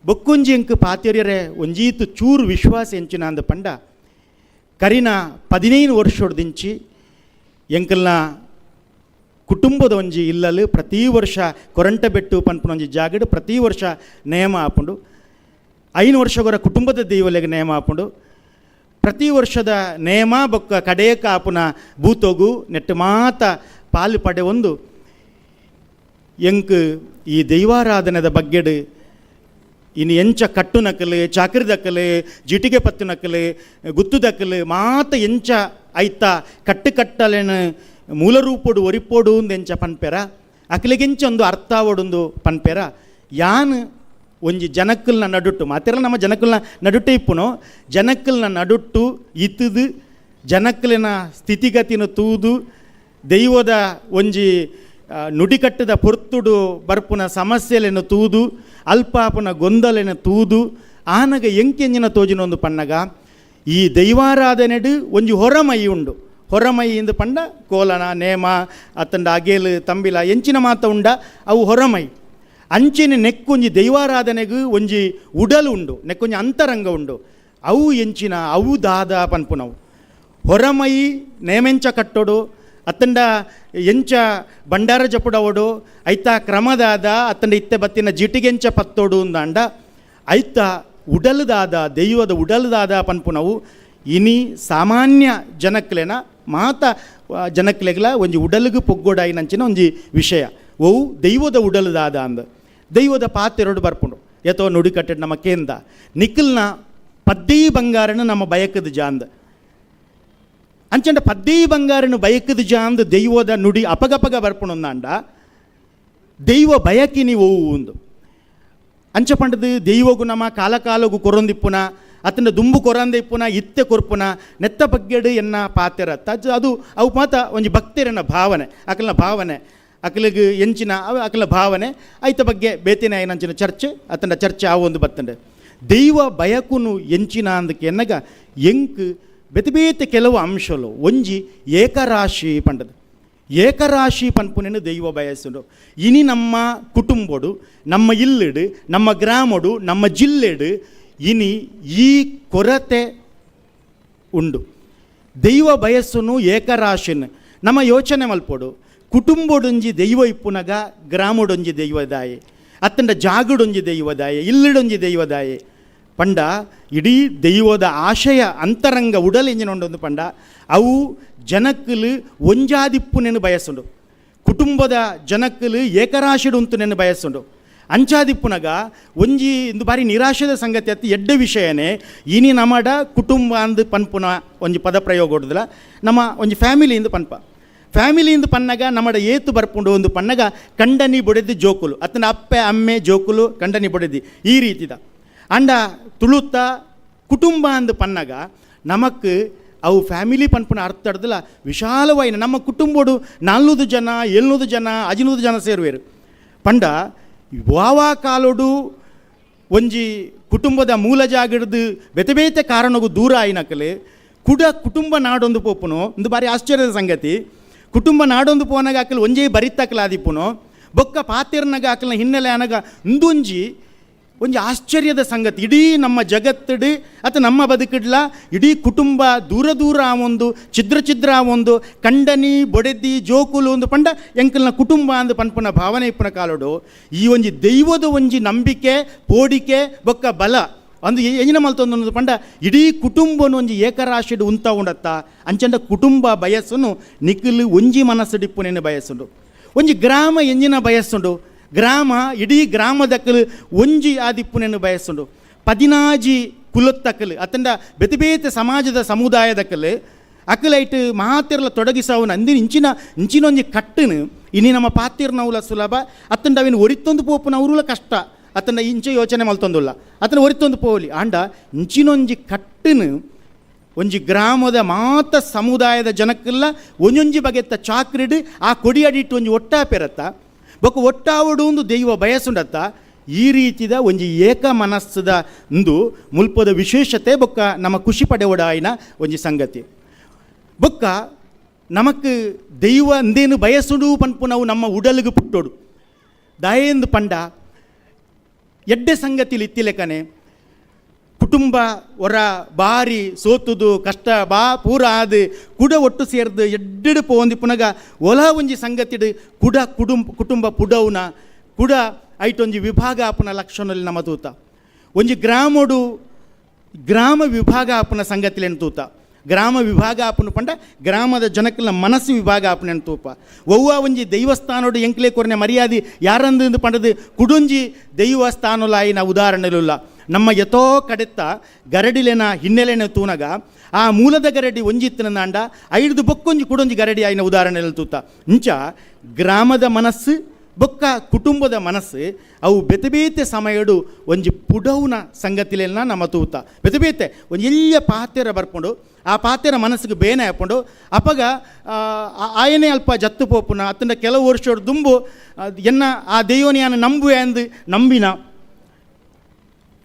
ಬೊಕ್ಕೊಂಜಿ ಎಂಕ್ ಪಾತಿರ್ಯರೆ ಒಂಜೀತು ಚೂರು ವಿಶ್ವಾಸ ಎಂಚಿನ ಅಂದ ಪಂಡ ಕರಿನ 15 ವರ್ಷೊಡ್ದಿಂಚಿ ಎಂಕಲ್ನ ಕುಟುಂಬದ ಒಂಜಿ ಇಲ್ಲಲು ಪ್ರತಿ ವರ್ಷ ಕೊರಂಟ ಬೆಟ್ಟು ಪನ್ಪುನ ಒಂಜಿ ಜಾಗಡ್ ಪ್ರತಿ ವರ್ಷ ನೇಮ ಆಪುಂಡು. 5 ವರ್ಷಗೊರ ಕುಟುಂಬದ ದೈವಲೆಗ್ ನೇಮ ಆಪುಂಡು. ಪ್ರತಿ ವರ್ಷದ ನೇಮ ಬೊಕ್ಕ ಕಡೇಕ ಆಪುನ ಭೂತೋಗು ನೆಟ್ಟು ಮಾತ ಪಾಲು ಪಡೆ ಒಂದು ಎಂಕ್ ಈ ದೈವಾರಾಧನೆದ ಬಗ್ಗೆಡು ಇನ್ನು ಎಂಚ ಕಟ್ಟು ನಕಲು ಚಾಕರಿ ದಕ್ಕಲು ಜಿಟಿಗೆ ಪತ್ತು ನಕಲು ಗುತ್ತು ದಕ್ಕಲು ಮಾತ ಎಂಚ ಐತ ಕಟ್ಟು ಕಟ್ಟಲೇನು ಮೂಲರೂಪೊಡು ಒರಿಪೋಡು ಅಂದ್ ಎಂಚ ಪನ್ಪೆರ ಅಕ್ಲೆಗೆಂಚ ಒಂದು ಅರ್ಥ ಆವೊಡೊಂದು ಪನ್ಪೆರ. ಯಾನ್ ಒಂಜಿ ಜನಕ್ಕಲ್ನ ನಡುಟ್ಟು ಮಾತಿರಲ್ಲ ನಮ್ಮ ಜನಕ್ಕಲ್ನ ನಡುಟ್ಟೆ ಇಪ್ಪುನು ಜನಕ್ಕಲ್ನ ನಡುಟ್ಟು ಇತ್ತದು ಜನಕ್ಕಲಿನ ಸ್ಥಿತಿಗತಿನ ತೂದು ದೈವದ ಒಂಜಿ ನುಡಿಕಟ್ಟದ ಪೊರ್ತುಡು ಬರ್ಪುನ ಸಮಸ್ಯೆಲೆನು ತೂದು ಅಲ್ಪಾಪುನ ಗೊಂದಲೆನ ತೂದು ಆನಗ ಎಂಕೆಂಜಿನ ತೋಜಿನ ಒಂದು ಪನ್ನಗ ಈ ದೈವಾರಾಧನೆಡು ಒಂಜಿ ಹೊರಮೈ ಉಂಡು. ಹೊರಮೈ ಇಂದು ಪಂಡ ಕೋಲನ ನೇಮ ಅತ್ತಂಡ ಅಗೇಲು ತಂಬಿಲ ಎಂಚಿನ ಮಾತ ಉಂಡ ಅವು ಹೊರಮೈ. ಅಂಚಿನ ನೆಕ್ಕೊಂಜಿ ದೈವಾರಾಧನೆಗೂ ಒಂಜಿ ಉಡಲು ಉಂಡು, ನೆಕ್ಕೊಂಜಿ ಅಂತರಂಗ ಉಂಡು. ಅವು ಎಂಚಿನ ಅವು ದಾದ ಪನ್ಪುನವು ಹೊರಮೈ ನೇಮೆಂಚ ಕಟ್ಟೋಡು ಅತ್ತಂಡ ಎಂಚ ಬಂಡಾರ ಜಪುಡವಡು ಐತ ಕ್ರಮದಾದ ಅತ್ತಂಡ ಇತ್ತೆ ಬತ್ತಿನ ಜಿಟಿಗೆಂಚ ಪತ್ತೋಡು ಅಂದಾಂಡ ಐತ ಉಡಲುದಾದ ದೈವದ ಉಡಲುದಾದ ಪನ್ಪುನವು ಇನಿ ಸಾಮಾನ್ಯ ಜನಕ್ಲೆನ ಮಾತ ಜನಕ್ಲೆಗ್ಲ ಒಂಜಿ ಉಡಲುಗು ಪೊಗ್ಗೋಡಾಯಿನಂಚಿನ ಒಂಜಿ ವಿಷಯ. ಒವು ದೈವದ ಉಡಲುದಾದ ಅಂದ ದೈವದ ಪಾತೆರಡು ಬರ್ಪುಂಡು. ಏತೋ ನುಡಿ ಕಟ್ಟೆಡ್ ನಮ್ಮ ಕೇಂದ ನಿಖಲ್ನ ಪದ್ದೀ ಬಂಗಾರನ ನಮ್ಮ ಬಯಕದ ಜಾಂದ ಅಂಚಂಡ ಪದ್ದೀ ಬಂಗಾರನು ಬಯಕದ ಜಾಂದ ದೈವದ ನುಡಿ ಅಪಗಪಗ ಬರ್ಪುಣಂದಾಂಡ ದೈವ ಬಯಕಿನಿ ಒವು ಉಂದು ಅಂಚ ಪಂಡದು ದೈವಗು ನಮ್ಮ ಕಾಲ ಕಾಲಗು ಕೊರೊಂದಿಪ್ಪುನ ಅತನ ದುಂಬು ಕೊರಂದೆ ಇಪ್ಪುನ ಇತ್ತೆ ಕೊರ್ಪುನ ನೆತ್ತ ಬಗ್ಗೆಡು ಎನ್ನ ಪಾತೆರ ತಜ್ ಅದು ಅವು ಮಾತ ಒಂಜಿ ಭಕ್ತರನ ಭಾವನೆ, ಅಕಲ್ನ ಭಾವನೆ, ಅಕಲಿಗೆ ಎಂಚಿನ ಅವು ಅಕಲ ಭಾವನೆ ಐತ ಬಗ್ಗೆ ಬೇತಿನ ಏನಂಚಿನ ಚರ್ಚೆ ಅತನ ಚರ್ಚೆ ಆ ಒಂದು ಬತ್ತಂಡೆ. ದೈವ ಬಯಕುನು ಎಂಚಿನ ಅಂದಕ್ಕೆ ಎನ್ನಗ ಎಂಕ್ ಬೇತೆ ಬೇತೆ ಕೆಲವು ಅಂಶಲು ಒಂಜಿ ಏಕರಾಶಿ ಪಂಡದು. ಏಕರಾಶಿ ಪನ್ಪುನೆನು ದೈವ ಬಯಸುಂಡು. ಇನಿ ನಮ್ಮ ಕುಟುಂಬಡು, ನಮ್ಮ ಇಲ್ಲಿಡು, ನಮ್ಮ ಗ್ರಾಮಡು, ನಮ್ಮ ಜಿಲ್ಲೆಡು ಇನಿ ಈ ಕೊರತೆ ಉಂಡು. ದೈವ ಬಯಸ್ಸುನು ಏಕರಾಶಿನ ನಮ್ಮ ಯೋಚನೆ ಮಲ್ಪೊಡು. ಕುಟುಂಬಡೊಂಜಿ ದೈವ ಇಪ್ಪುನಗ ಗ್ರಾಮಡೊಂಜಿ ದೈವದಾಯೆ, ಅತ್ತಂಡ ಜಾಗಡೊಂಜಿ ದೈವದಾಯೆ, ಇಲ್ಲಿಡೊಂಜಿ ದೈವದಾಯೆ ಪಂಡ ಇಡೀ ದೈವದ ಆಶಯ ಅಂತರಂಗ ಉಡಲ್ ಎಂಜಿನ ಪಂಡ ಅವು ಜನಕ್ಕಲು ಒಂಜಾದಿಪ್ಪುನೆನು ಬಯಸುಂಡು. ಕುಟುಂಬದ ಜನಕ್ಕಲು ಏಕರಾಶಿಡು ಉಂತುನೆನು ಬಯಸುಂಡು. ಅಂಚಾದಿಪ್ಪುನಗ ಒಂಜಿ ಇಂದು ಬಾರಿ ನಿರಾಶೆದ ಸಂಗತಿ ಅತ್ತಿ ಎಡ್ಡೆ ವಿಷಯನೇ. ಇನಿ ನಮಡ ಕುಟುಂಬ ಅಂದು ಪನ್ಪುನ ಒಂಜಿ ಪದ ಪ್ರಯೋಗ ಹೊಡ್ದಲ ನಮ್ಮ ಒಂಜಿ ಫ್ಯಾಮಿಲಿ ಇಂದು ಪನ್ಪ. ಫ್ಯಾಮಿಲಿ ಇಂದು ಪನ್ನಗ ನಮಡ ಏತು ಬರ್ಪುಂಡು ಒಂದು ಪನ್ನಗ ಕಂಡನಿ ಬೊಡೆದಿ ಜೋಕುಲು, ಅತ್ತನ ಅಪ್ಪೆ ಅಮ್ಮೆ ಜೋಕುಲು ಕಂಡನಿ ಬೊಡೆದಿ ಈ ರೀತಿದ. ಅಂಡ ತುಳುತ್ತ ಕುಟುಂಬ ಅಂದು ಪನ್ನಗ ನಮಕ್ ಅವು ಫ್ಯಾಮಿಲಿ ಪನ್ಪುನ ಅರ್ಥ ಅಡ್ದಲ ವಿಶಾಲವಾಯಿನ ನಮ್ಮ ಕುಟುಂಬಡು 400 ಜನ, 700 ಜನ, 500 ಜನ ಸೇರುವೆರು. ಪಂಡ ವಾವಾ ಕಾಲೋಡು ಒಂಜಿ ಕುಟುಂಬದ ಮೂಲ ಜಾಗಡ್ದು ಬೇತೆ ಬೇತೆ ಕಾರಣಗೂ ದೂರ ಆಯಿನಕಲೆ ಕುಡ ಕುಟುಂಬ ನಾಡೊಂದು ಪೋಪುನು. ಒಂದು ಬಾರಿ ಆಶ್ಚರ್ಯದ ಸಂಗತಿ. ಕುಟುಂಬ ನಾಡೊಂದು ಪೋನಾಗ ಅಕಲ್ ಒಂಜೇ ಬರಿತಕಲಾದಿಪ್ಪುನು ಬೊಕ್ಕ ಪಾತಿರ್ನಗ ಅಕಲ್ನ ಹಿನ್ನೆಲೆ ಅನಗ ಒಂದೊಂಜಿ ಒಂಜಿ ಆಶ್ಚರ್ಯದ ಸಂಗತಿ. ಇಡೀ ನಮ್ಮ ಜಗತ್ತಡು ಅಥವಾ ನಮ್ಮ ಬದುಕಿಡ್ಲ ಇಡೀ ಕುಟುಂಬ ದೂರ ದೂರ ಒಂದು ಛಿದ್ರ ಛಿದ್ರ ಒಂದು ಕಂಡನಿ ಬೊಡೆದಿ ಜೋಕುಲು ಒಂದು ಪಂಡ ಎಂಕಲ್ನ ಕುಟುಂಬ ಅಂದು ಪನ್ಪುನ ಭಾವನೆ ಇಪ್ಪುನ ಕಾಲೋಡು ಈ ಒಂಜಿ ದೈವದ ಒಂಜಿ ನಂಬಿಕೆ ಪೋಡಿಕೆ ಬೊಕ್ಕ ಬಲ ಅಂದು ಎಂಜಿನ ಮಲ್ತೊಂದು ಪಂಡ ಇಡೀ ಕುಟುಂಬನು ಒಂಜಿ ಏಕರಾಶಿಡು ಉಂತ ಉಂಡತ್ತ ಅಂಚಂಡ ಕುಟುಂಬ ಬಯಸ್ಸುನು ನಿಖಿಲ್ ಒಂಜಿ ಮನಸ್ಸುಡಿಪ್ಪುನೇನು ಬಯಸುಂಡು. ಒಂಜಿ ಗ್ರಾಮ ಎಂಜಿನ ಬಯಸ್ಸುಂಡು. ಗ್ರಾಮ ಇಡೀ ಗ್ರಾಮದಕ್ಕಲು ಒಂಜಿ ಆದಿಪ್ಪುನೆನು ಬಯಸುಂಡು. 16 ಕುಲತ್ತಕ್ಕಲು ಅತ್ತಂಡ ಬೇತೆ ಬೇತೆ ಸಮಾಜದ ಸಮುದಾಯದಕ್ಕಲು ಅಕಲೈಟ್ ಮಾತಿರ್ಲ ತೊಡಗಿಸವನ ಅಂದಿನ ಇಂಚಿನ ಇಂಚಿನೊಂಜಿ ಕಟ್ಟನು ಇನಿ ನಮ್ಮ ಪಾತಿರ್ನವುಲ ಸುಲಭ ಅತ್ತಂಡ ಅವಿನ ಒರಿತೊಂದು ಪೋಪುನವರುಲ ಕಷ್ಟ ಅತ್ತಂಡ ಇಂಚೆ ಯೋಚನೆ ಮಲ್ತೊಂದುಲ್ಲ ಅತನ ಒರಿತೊಂದು ಪೋಲಿ ಆಂಡ ಇಂಚಿನೊಂಜಿ ಕಟ್ಟನು ಒಂಜಿ ಗ್ರಾಮದ ಮಾತ ಸಮುದಾಯದ ಜನಕ್ಕೆಲ್ಲ ಒಂಜೊಂಜಿ ಬಗೆತ್ತ ಚಾಕ್ರಿಡು ಆ ಕೊಡಿಯಡಿಟ್ಟು ಒಂಜಿ ಒಟ್ಟಾ ಪೆರತ್ತ ಬೊಕ್ಕ ಒಟ್ಟಾವಡು ಒಂದು ದೈವ ಬಯಸುಂಡತ್ತ ಈ ರೀತಿದ ಒಂಜಿ ಏಕ ಮನಸ್ಸದ ಒಂದು ಮುಲ್ಪದ ವಿಶೇಷತೆ ಬೊಕ್ಕ ನಮ್ಮ ಖುಷಿ ಪಡೆವಡಾಯಿನ ಒಂಜಿ ಸಂಗತಿ. ಬೊಕ್ಕ ನಮಕ್ ದೈವ ಅಂದೇನು ಬಯಸುಡು ಪನ್ಪು ನಾವು ನಮ್ಮ ಉಡಲಿಗೆ ಪುಟ್ಟೋಡು ದಾಯೆಂದು ಪಂಡ ಎಡ್ಡೆ ಸಂಗತಿಲಿ ಇತ್ತಿಲೆಕನೆ ಕುಟುಂಬ ಒರ ಬಾರಿ ಸೋತುದು ಕಷ್ಟ ಬಾ ಪೂರ ಆದು ಕುಡ ಒಟ್ಟು ಸೇರ್ದು ಎಡ್ಡೆಡು ಪೋಂದಿ ಪುನಗ ಒಲ ಒಂಜಿ ಸಂಗತಿಡು ಕುಡ ಕುಟುಂಬ ಪುಡವುನ ಕುಡ ಐಟೊಂಜಿ ವಿಭಾಗ ಆಪುನ ಲಕ್ಷಣದಲ್ಲಿ ನಮ್ಮ ತೂತ ಒಂಜಿ ಗ್ರಾಮೋಡು ಗ್ರಾಮ ವಿಭಾಗ ಆಪುನ ಸಂಗತಿಲೇನು ತೂತ ಗ್ರಾಮ ವಿಭಾಗ ಆಪುನ ಪಂಡ ಗ್ರಾಮದ ಜನಕ್ಕೆಲ್ಲ ಮನಸ್ಸು ವಿಭಾಗ ಆಪುನ ತೂಪ ಒವ್ವ ಒಂಜಿ ದೈವಸ್ಥಾನೋಡು ಎಂಕ್ಲೆ ಕೊರನೆ ಮರ್ಯಾದೆ ಯಾರಂದು ಪಂಡದು ಕುಡುಂಜಿ ದೈವಸ್ಥಾನಲಾಯಿನ ಉದಾಹರಣೆಲುಲ್ಲ. ನಮ್ಮ ಯಥೋ ಕಡೆತ್ತ ಗರಡಿಲೆನ ಹಿನ್ನೆಲೆನ ತೂನಗ ಆ ಮೂಲದ ಗರಡಿ ಒಂಜಿತ್ತಿನ ಐದು ಬೊಕ್ಕೊಂಜಿ ಕುಡೊಂಜಿ ಗರಡಿ ಆಯಿನ ಉದಾಹರಣೆಯಲ್ಲಿ ತೂತ. ಇಂಚ ಗ್ರಾಮದ ಮನಸ್ಸು ಬೊಕ್ಕ ಕುಟುಂಬದ ಮನಸ್ಸು ಅವು ಬೇತೆ ಬೇತೆ ಸಮಯಡು ಒಂಜಿ ಪುಡವುನ ಸಂಗತಿಲೆಲ್ಲ ನಮ್ಮ ತೂತ ಬೇತೆ ಬೇತೆ ಒಂಜಿ ಎಲ್ಲಿಯ ಪಾತೆರ ಬರ್ಕೊಂಡು ಆ ಪಾತೆರ ಮನಸ್ಸಿಗೆ ಬೇನೆ ಹಾಕೊಂಡು ಅಪಗ ಆಯನೇ ಅಲ್ಪ ಜತ್ತು ಪೋಪುನ ಅತ್ತಂಡ ಕೆಲವು ವರ್ಷ ದುಂಬು ಎನ್ನ ಆ ದೈವನಿಯನ್ನು ನಂಬುವೆ ಅಂದು ನಂಬಿನ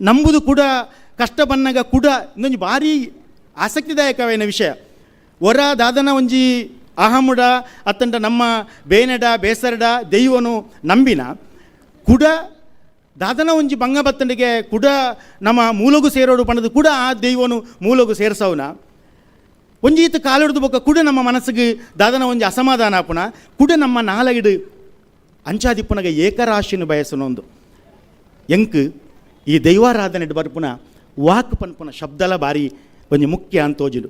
ನಂಬುದು ಕೂಡ ಕಷ್ಟ ಬನ್ನಗ ಕೂಡ ಇನ್ನೊಂದು ಭಾರಿ ಆಸಕ್ತಿದಾಯಕವಾದ ವಿಷಯ. ಒರ ದಾದನ ಒಂಜಿ ಅಹಮುಡ ಅತ್ತಂಡ ನಮ್ಮ ಬೇನೆಡ ಬೇಸರಡ ದೈವನು ನಂಬಿನ ಕುಡ ದಾದನ ಒಂಜಿ ಬಂಗ ಬತ್ತಂಡಿಗೆ ಕುಡ ನಮ್ಮ ಮೂಲಗು ಸೇರೋಡು ಪಣದು ಕೂಡ ಆ ದೈವನು ಮೂಲಗು ಸೇರ್ಸವನ ಒಂಜಿ ಈತ ಕಾಲಿಡ್ದು ಬೊಕ್ಕ ಕುಡ ನಮ್ಮ ಮನಸ್ಸಿಗೆ ದಾದನ ಒಂಜಿ ಅಸಮಾಧಾನ ಆಪುನ ಕುಡ ನಮ್ಮ ನಾಲಗಿಡು ಅಂಚಾದಿಪ್ಪುನಗ ಏಕರಾಶಿನ ಬಯಸನೊಂದು ಎಂಕ್ ಈ ದೈವಾರಾಧನೆ ಬರ್ಪುನ ವಾಕ್ ಪನ್ಪುನ ಶಬ್ದಲ ಬಾರಿ ಒಂಜಿ ಮುಖ್ಯ ಅಂತೋಜಿಡು.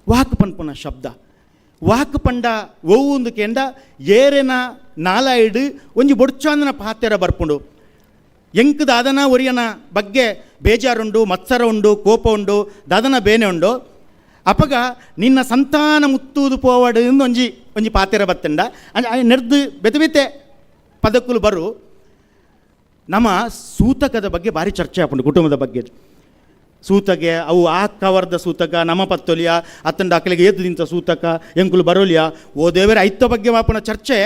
ವಾಕ್ ಪನ್ಪುನ ಶಬ್ದ ವಾಕ್ ಪಂಡ ಒವು ಒಂದು ಕೆಂಡ ಏರೆನ ನಾಲಾಯಿಡು ಒಂಜಿ ಬೊಡ್ಚಾಂದನ ಪಾತೆರ ಬರ್ಪುಂಡು. ಎಂಕ್ ದಾದನ ಒರಿಯನ ಬಗ್ಗೆ ಬೇಜಾರುಂಡು, ಮತ್ಸರ ಉಂಡು, ಕೋಪ ಉಂಡು, ದಾದನ ಬೇನೆ ಉಂಡು. ಅಪಗ ನಿನ್ನ ಸಂತಾನ ಮುತ್ತೂದು ಪೋವಡು ಒಂಜಿ ಒಂಜಿ ಪಾತೆರ ಬತ್ತಂಡ ನೆರ್ದು ಬೆತೆ ಬೆತೆ ಪದಕ್ಕುಲು ಬರು. ನಮ್ಮ ಸೂತಕದ ಬಗ್ಗೆ ಭಾರಿ ಚರ್ಚೆ ಆಪುಂಡು ಕುಟುಂಬದ ಬಗ್ಗೆ. ಸೂತಗೆ ಅವು ಆ ಕವರ್ದ ಸೂತಕ ನಮ ಪತ್ತೊಲಿಯ ಅತ್ತಂಡ ಅಕಲಿಗೆ ಎದ್ದು ನಿಂತ ಸೂತಕ ಎಂಕುಲು ಬರೋಲಿಯ ಓ ದೇವರ ಐತ ಬಗ್ಗೆ ಮಾಪನ ಚರ್ಚೆ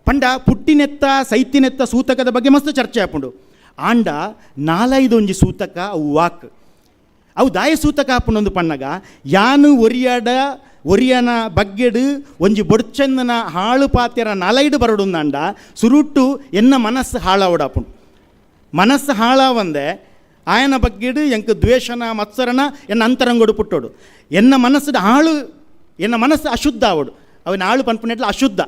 ಪಂಡ ಪುಟ್ಟಿನೆತ್ತ ಸೈತಿನೆತ್ತ ಸೂತಕದ ಬಗ್ಗೆ ಮಸ್ತ್ ಚರ್ಚೆ ಆಪುಂಡು. ಆಂಡ ನಾಲೈದೊಂಜಿ ಸೂತಕ ಅವು ವಾಕ್ ಅವು ದಾಯ ಸೂತಕ ಆಪುಂಡೊಂದು ಪಣ್ಣಗ ಯಾನು ಒರಿಯಾಡ ಒರಿಯನ ಬಗ್ಗೆಡು ಒಂಜಿ ಬೊಡ್ಚಂದನ ಹಾಳು ಪಾತೆರ ನಾಲೈಡು ಬರಡುಂದಾಂಡ ಸುರುಟ್ಟು ಎನ್ನ ಮನಸ್ಸು ಹಾಳಾವಡಾಪುಂಡು. ಮನಸ್ಸು ಹಾಳಾವಂದೆ ಆಯನ ಬಗ್ಗೆಡು ಎಂಕ್ ದ್ವೇಷನ ಮತ್ಸರನ ಎನ್ನ ಅಂತರಂಗೋಡು ಪುಟ್ಟೋಡು ಎನ್ನ ಮನಸ್ಸು ಹಾಳು ಎನ್ನ ಮನಸ್ಸು ಅಶುದ್ಧ ಆವಡು ಅವನ ಹಾಳು ಪನ್ಪುನೆಟ್ಲ ಅಶುದ್ಧ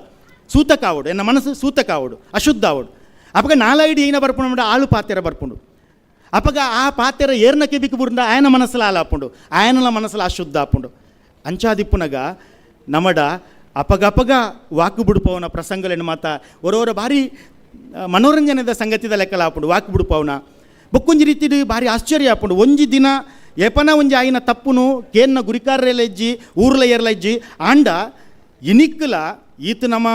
ಸೂತಕ ಆವಡು ಎನ್ನ ಮನಸ್ಸು ಸೂತಕ ಆವಡು ಅಶುದ್ಧ ಆವಡು. ಅಪಗ ನಾಲೈಡು ಏನ ಬರ್ಪುಂಡು ಆಳು ಪಾತೆರ ಬರ್ಪುಂಡು. ಅಪಗ ಆ ಪಾತೆರ ಏರ್ನ ಕೆಬಿಕ್ ಬುರ್ಂಡ ಆಯನ ಮನಸ್ಸು ಹಾಳಾಪುಂಡು ಆಯನಲ ಮನಸ್ಸು ಅಶುದ್ಧ ಆಪುಂಡು. ಅಂಚಾದಿಪ್ಪುನಗ ನಮಡ ಅಪಗಪಗ ವಾಕು ಬುಡುಪವನ ಪ್ರಸಂಗಲೇನು ಮಾತ ಒರೋರ ಭಾರಿ ಮನೋರಂಜನೆದ ಸಂಗತಿದ ಲೆಕ್ಕಲ ಆಪುಂಡು ವಾಕು ಬುಡುಪವನ ಬೊಕ್ಕೊಂಜಿ ರೀತಿಡು ಭಾರಿ ಆಶ್ಚರ್ಯ ಆಪುಂಡು. ಒಂಜಿ ದಿನ ಏಪನ ಒಂಜಿ ಆಯಿನ ತಪ್ಪುನು ಕೇನ್ನ ಗುರಿಕಾರ್ರೆಲೆಜ್ಜಿ ಊರ್ಲ ಏರ್ಲೆಜ್ಜಿ ಆಂಡ ಇನಿಕ್ಕಲ ಈತ ನಮ್ಮ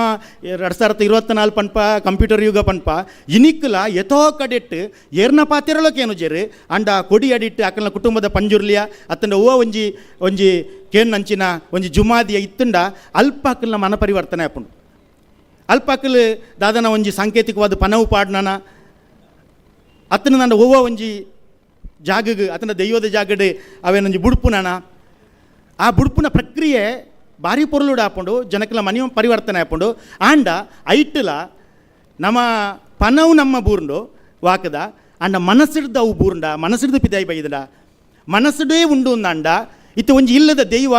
2024 ಪನ್ಪ ಕಂಪ್ಯೂಟರ್ ಯುಗ ಪನ್ಪ ಇನಿಕ್ಕಲ ಎತೋ ಕಡೆಟ್ಟು ಏರ್ನ ಪಾತಿರಲೋಕೇನು ಜೇರು ಅಂಡ ಕೊಡಿ ಅಡಿಟ್ಟು ಅಕಲ್ನ ಕುಟುಂಬದ ಪಂಜುರ್ಲಿಯ ಅತ್ತಂಡ ಓ ಒಂಜಿ ಒಂಜಿ ಕೇನ್ ಅಂಚಿನ ಒಂಜಿ ಜುಮಾದಿಯ ಇತ್ತಂಡ ಅಲ್ಪ ಅಕಲ್ನ ಮನ ಪರಿವರ್ತನೆ ಆಪುಂಡು. ಅಲ್ಪ ಅಕಲ್ ದಾದನ ಒಂಜಿ ಸಾಂಕೇತಿಕವಾದ ಪನವು ಪಾಡ್ನನ ಅತ್ತನ ನಂಡ ಓವ ಒಂಜಿ ಜಾಗಗ್ ಅತನ ದೈವದ ಜಾಗಡ್ ಅವೇನೊಂಜಿ ಬುಡ್ಪುನನ ಆ ಬುಡ್ಪುನ ಪ್ರಕ್ರಿಯೆ ಭಾರಿ ಪೊರ್ಲುಡು ಆಪುಂಡು ಜನಕ್ಲ ಮನೆ ಪರಿವರ್ತನೆ ಆಪುಂಡು. ಆಂಡ ಐಟ್ಲ ನಮ್ಮ ಪನವು ನಮ್ಮ ಬೂರ್ಂಡು ವಾಕದ ಅಂಡ ಮನಸ್ಸಿಡ್ದ ಅವು ಬೂರ್ಂಡ ಮನಸ್ಸಿಡ್ದು ಪಿದಾಯಿ ಬೈದಂಡ ಮನಸ್ಸುಡೇ ಉಂಡು ಅಂಡ ಇತ್ತು ಒಂಜಿ ಇಲ್ಲದ ದೈವ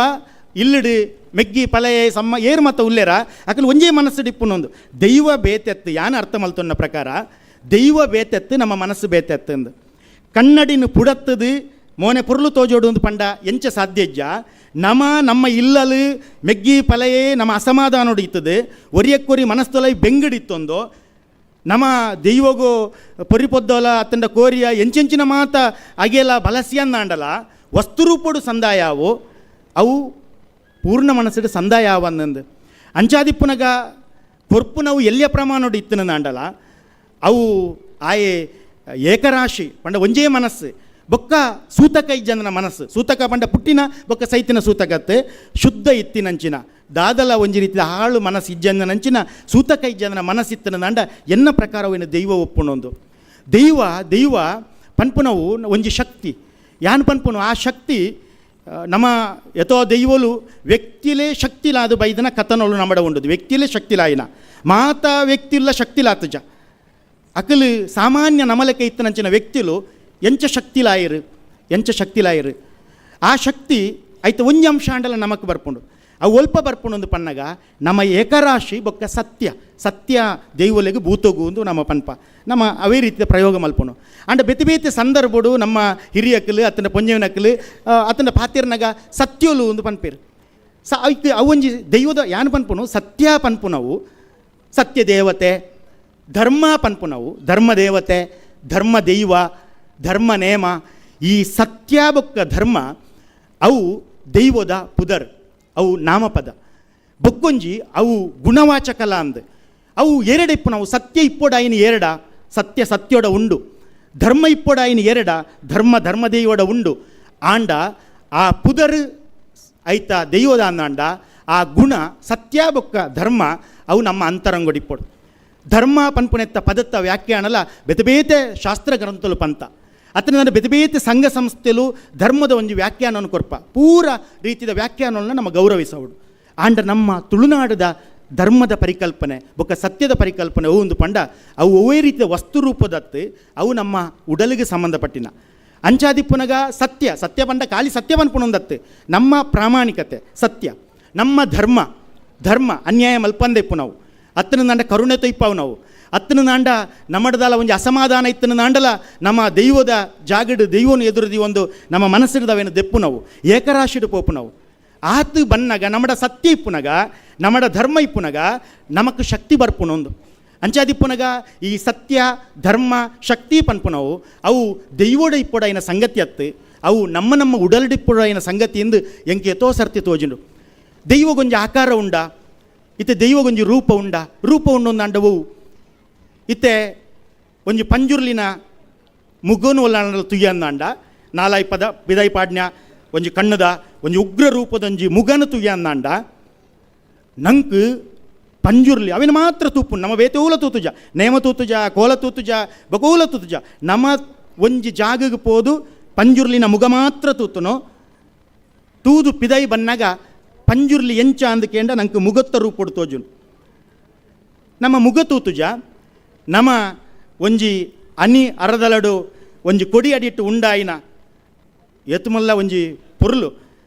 ಇಲ್ಲಡು ಮೆಗ್ಗಿ ಪಲಯೆ ಸಮ್ಮ ಏರು ಮತ್ತ ಉಲ್ಲೇರ ಅಕಲ್ ಒಂಜೇ ಮನಸ್ಸು ಇಪ್ಪುನೊಂದು ದೈವ ಬೇತೆತ್ತು ಯಾನ ಅರ್ಥ ಮಲ್ತೊನ್ನ ಪ್ರಕಾರ ದೈವ ಬೇತೆತ್ತು ನಮ್ಮ ಮನಸ್ಸು ಬೇತೆತ್ತು ಅಂದು ಕನ್ನಡಿನ ಪುಡತ್ತದು ಮೋನೆ ಪೊರ್ಲು ತೋಜೋಡು ಒಂದು ಪಂಡ ಎಂಚ ಸಾಧ್ಯ ಇಜ್ಜ ನಮ ನಮ್ಮ ಇಲ್ಲಲು ಮೆಗ್ಗಿ ಪಲಯೇ ನಮ್ಮ ಅಸಮಾಧಾನೋಡು ಇತ್ತದು ಒರಿಯಕ್ಕೊರಿ ಮನಸ್ತೊಲೈ ಬೆಂಗಡಿತ್ತೊಂದು ನಮ್ಮ ದೈವಗು ಪೊರಿಪೊದ್ದೋಲ ಅತ್ತಂಡ ಕೋರಿಯ ಎಂಚೆಂಚಿನ ಮಾತ ಅಗೆಲ ಬಲಸಿಯನ್ನಾಂಡಲ ವಸ್ತುರೂಪೋಡು ಸಂದಾಯಾವು ಅವು ಪೂರ್ಣ ಮನಸ್ಸಿಡು ಸಂದಾಯಾವನ್ನಂದು ಅಂಚಾದಿಪ್ಪುನಗ ಕೊರ್ಪುನವು ಎಲ್ಲಿಯ ಪ್ರಮಾಣೋಡು ಇತ್ತನಂಡಲ ಅವು ಆಯೆ ಏಕರಾಶಿ ಪಂಡ ಒಂಜೇ ಮನಸ್ಸು ಬೊಕ್ಕ ಸೂತಕ ಇಜ್ಜಂದನ ಮನಸ್ಸು ಸೂತಕ ಪಂಡ ಪುಟ್ಟಿನ ಬೊಕ್ಕ ಸೈತಿನ ಸೂತಕತ್ತೆ ಶುದ್ಧ ಇತ್ತಿನಂಚಿನ ದಾದಲ ಒಂಜಿ ರೀತಿಯ ಹಾಳು ಮನಸ್ಸು ಇಜ್ಜಂದನಂಚಿನ ಸೂತಕ ಇಜ್ಜಂದನ ಮನಸ್ಸಿತ್ತನ ದಂಡ ಎನ್ನ ಪ್ರಕಾರವೇನು ದೈವ ಒಪ್ಪುನೊಂದು ದೈವ ದೈವ ಪನ್ಪುನವು ಒಂಜಿ ಶಕ್ತಿ ಯಾನ್ ಪನ್ಪುನು ಆ ಶಕ್ತಿ ನಮ್ಮ ಯಥೋ ದೈವಲು ವ್ಯಕ್ತಿಲೇ ಶಕ್ತಿಲಾದ ಬೈದನ ಕಥನೋಳು ನಮ್ಮಡ ಉಂಡದು ವ್ಯಕ್ತಿಲೇ ಶಕ್ತಿಲಾಯಿನ ಮಾತಾ ವ್ಯಕ್ತಿಲ್ಲ ಶಕ್ತಿಲಾತಜ ಅಕಲು ಸಾಮಾನ್ಯ ನಮಲಕ್ಕೆ ಇತ್ತನಂಚಿನ ವ್ಯಕ್ತಿಲು ಎಂಚ ಶಕ್ತಿಲಾಯಿರು ಎಂಚ ಶಕ್ತಿಲಾಯಿರು ಆ ಶಕ್ತಿ ಐತ ಒಂಜಿ ಅಂಶ ಅಂಡಲ ನಮಕ್ ಬರ್ಪುಂಡು ಅವು ಒಲ್ಪ ಬರ್ಪುಂಡು ಒಂದು ಪನ್ನಗ ನಮ್ಮ ಏಕರಾಶಿ ಬೊಕ್ಕ ಸತ್ಯ ಸತ್ಯ ದೈವಲೆಗ್ ಭೂತೋಗು ಒಂದು ನಮ್ಮ ಪನ್ಪ ನಮ್ಮ ಅವೇ ರೀತಿಯ ಪ್ರಯೋಗ ಮಲ್ಪುನು. ಅಂಡ ಬೇತೆ ಬೇತೆ ಸಂದರ್ಭಡು ನಮ್ಮ ಹಿರಿಯಕ್ಕಲು ಅತ್ತನ ಪೊಂಜೆವನಕ್ಕಲು ಅತ್ತನ ಪಾತಿರ್ನಗ ಸತ್ಯೋಲು ಒಂದು ಪನ್ಪೇರು ಸ ಐಕ್ ಅವೊಂಜಿ ದೈವದ ಯಾನ್ ಪನ್ಪುನು ಸತ್ಯ ಪನ್ಪುನವು ಸತ್ಯ ದೇವತೆ ಧರ್ಮ ಪನ್ಪುನವು ಧರ್ಮ ದೇವತೆ ಧರ್ಮ ದೈವ ಧರ್ಮ ನೇಮ ಈ ಸತ್ಯ ಬೊಕ್ಕ ಧರ್ಮ ಅವು ದೈವದ ಪುದರ್ ಅವು ನಾಮಪದ ಬೊಕ್ಕೊಂಜಿ ಅವು ಗುಣವಾಚಕಲ ಅಂದ್ ಅವು ಎರಡ ಇಪ್ಪು ಸತ್ಯ ಇಪ್ಪೊಡಾಯಿನ ಎರಡ ಸತ್ಯ ಸತ್ಯೋಡ ಉಂಡು ಧರ್ಮ ಇಪ್ಪೊಡಾಯಿನ ಎರಡ ಧರ್ಮ ಧರ್ಮ ದೈವೋಡ ಉಂಡು ಆಂಡ ಆ ಪುದರ್ ಐತ ದೈವದ ಅಂದಾಂಡ ಆ ಗುಣ ಸತ್ಯ ಬೊಕ್ಕ ಧರ್ಮ ಅವು ನಮ್ಮ ಅಂತರಂಗೊಡಿಪ್ಪೊಡು. ಧರ್ಮ ಪನ್ಪುನೆತ್ತ ಪದತ್ತ ವ್ಯಾಖ್ಯಾನಲ ಬೇತೆ ಬೇತೆ ಶಾಸ್ತ್ರ ಗ್ರಂಥಲು ಪಂತ ಅತನ ನನ್ನ ಬೇತೆ ಬೇತೆ ಸಂಘ ಸಂಸ್ಥೆಲು ಧರ್ಮದ ಒಂದು ವ್ಯಾಖ್ಯಾನವನ್ನು ಕೊರ್ಪ ಪೂರ ರೀತಿಯ ವ್ಯಾಖ್ಯಾನವನ್ನು ನಮ್ಮ ಗೌರವಿಸವಡು. ಆಂಡ ನಮ್ಮ ತುಳುನಾಡದ ಧರ್ಮದ ಪರಿಕಲ್ಪನೆ ಬೊಕ್ಕ ಸತ್ಯದ ಪರಿಕಲ್ಪನೆ ಅವು ಒಂದು ಪಂಡ ಅವು ಒವ್ವೇ ರೀತಿಯ ವಸ್ತು ರೂಪದತ್ತು ಅವು ನಮ್ಮ ಉಡಲಿಗೆ ಸಂಬಂಧಪಟ್ಟಿನ ಅಂಚಾದಿಪ್ಪುನಗ ಸತ್ಯ ಸತ್ಯ ಪಂಡ ಖಾಲಿ ಸತ್ಯ ಪನ್ಪುನೊಂದತ್ತು ನಮ್ಮ ಪ್ರಾಮಾಣಿಕತೆ ಸತ್ಯ ನಮ್ಮ ಧರ್ಮ ಧರ್ಮ ಅನ್ಯಾಯ ಮಲ್ಪಂದೆ ಇಪ್ಪು ನಾವು ಅತ್ತನ ನಾಂಡ ಕರುಣೆ ತೊಯ್ಪಾವು ನಾವು ಅತ್ತನ ನಾಂಡ ನಮ್ಮಡದಲ್ಲ ಒಂಜಿ ಅಸಮಾಧಾನ ಇತ್ತನ ನಾಂಡಲ ನಮ್ಮ ದೈವದ ಜಾಗಡು ದೈವನು ಎದುರುದಿ ಒಂದು ನಮ್ಮ ಮನಸ್ಸಿಡ್ದವೇನು ದೆಪ್ಪು ನಾವು ಏಕರಾಶಿಡು ಪೋಪು ನಾವು ಆತು ಬನ್ನಗ ನಮ್ಮಡ ಸತ್ಯ ಇಪ್ಪುನಗ ನಮ್ಮಡ ಧರ್ಮ ಇಪ್ಪುನಗ ನಮಕ್ ಶಕ್ತಿ ಬರ್ಪುನೊಂದು ಅಂಚಾದಿಪ್ಪುನಗ ಈ ಸತ್ಯ ಧರ್ಮ ಶಕ್ತಿ ಪನ್ಪುನವು ಅವು ದೈವೋಡ ಇಪ್ಪೊಡೈನ ಸಂಗತಿ ಅತ್ತು ಅವು ನಮ್ಮ ನಮ್ಮ ಉಡಲ್ಡಿಪ್ಪೊಡೈನ ಸಂಗತಿ ಎಂದು ಎಂಕೆ ಎತೋ ಸರ್ತಿ ತೋಜಿಂಡು. ದೈವಗೊಂಜಿ ಆಕಾರ ಉಂಡ ಇತ್ತೆ ದೈವಗೊಂಜಿ ರೂಪ ಉಂಡ ರೂಪ ಉಂಡು ಅಂಡವು ಇತ್ತೆ ಒಂಜಿ ಪಂಜುರ್ಲಿನ ಮುಗುನು ಒಲ್ಲಾಂಡ ತುಯ್ಯಂದಾಂಡ ನಾಲಾಯಿ ಪದ ಪಿದೈ ಪಾಡ್ನ್ಯ ಒಂಜಿ ಕಣ್ಣದ ಒಂಜಿ ಉಗ್ರ ರೂಪದೊಂಜಿ ಮುಗನ ತುಯ್ಯಂದಾಂಡ ನಂಕ್ ಪಂಜುರ್ಲಿ ಅವಿನ ಮಾತ್ರ ತೂಪು ನಮ್ಮ ಬೇತೂಲ ತೂತುಜ ನೇಮ ತೂತುಜ ಕೋಲ ತೂತುಜ ಬಕೋಲ ತೂತುಜ ನಮ್ಮ ಒಂಜಿ ಜಾಗಗೆ ಪೋದು ಪಂಜುರ್ಲಿನ ಮುಗ ಮಾತ್ರ ತೂತುನು ತೂದು ಪಿದೈ ಬನ್ನಾಗ ಪಂಜುರ್ಲಿ ಎಂಚ ಅಂದಕೇಂಡ ನಂಗೆ ಮುಗತ್ತ ರೂಪೊಡು ತೋಜುನು. ನಮ್ಮ ಮುಗ ತೂತುಜ ನಮ್ಮ ಒಂಜಿ ಅನಿ ಅರದಲಡು ಒಂಜಿ ಕೊಡಿ ಅಡಿಟ್ಟು ಉಂಡಾಯಿನ ಎತ್ತುಮಲ್ಲ ಒಂಜಿ ಪೊರ್ಲು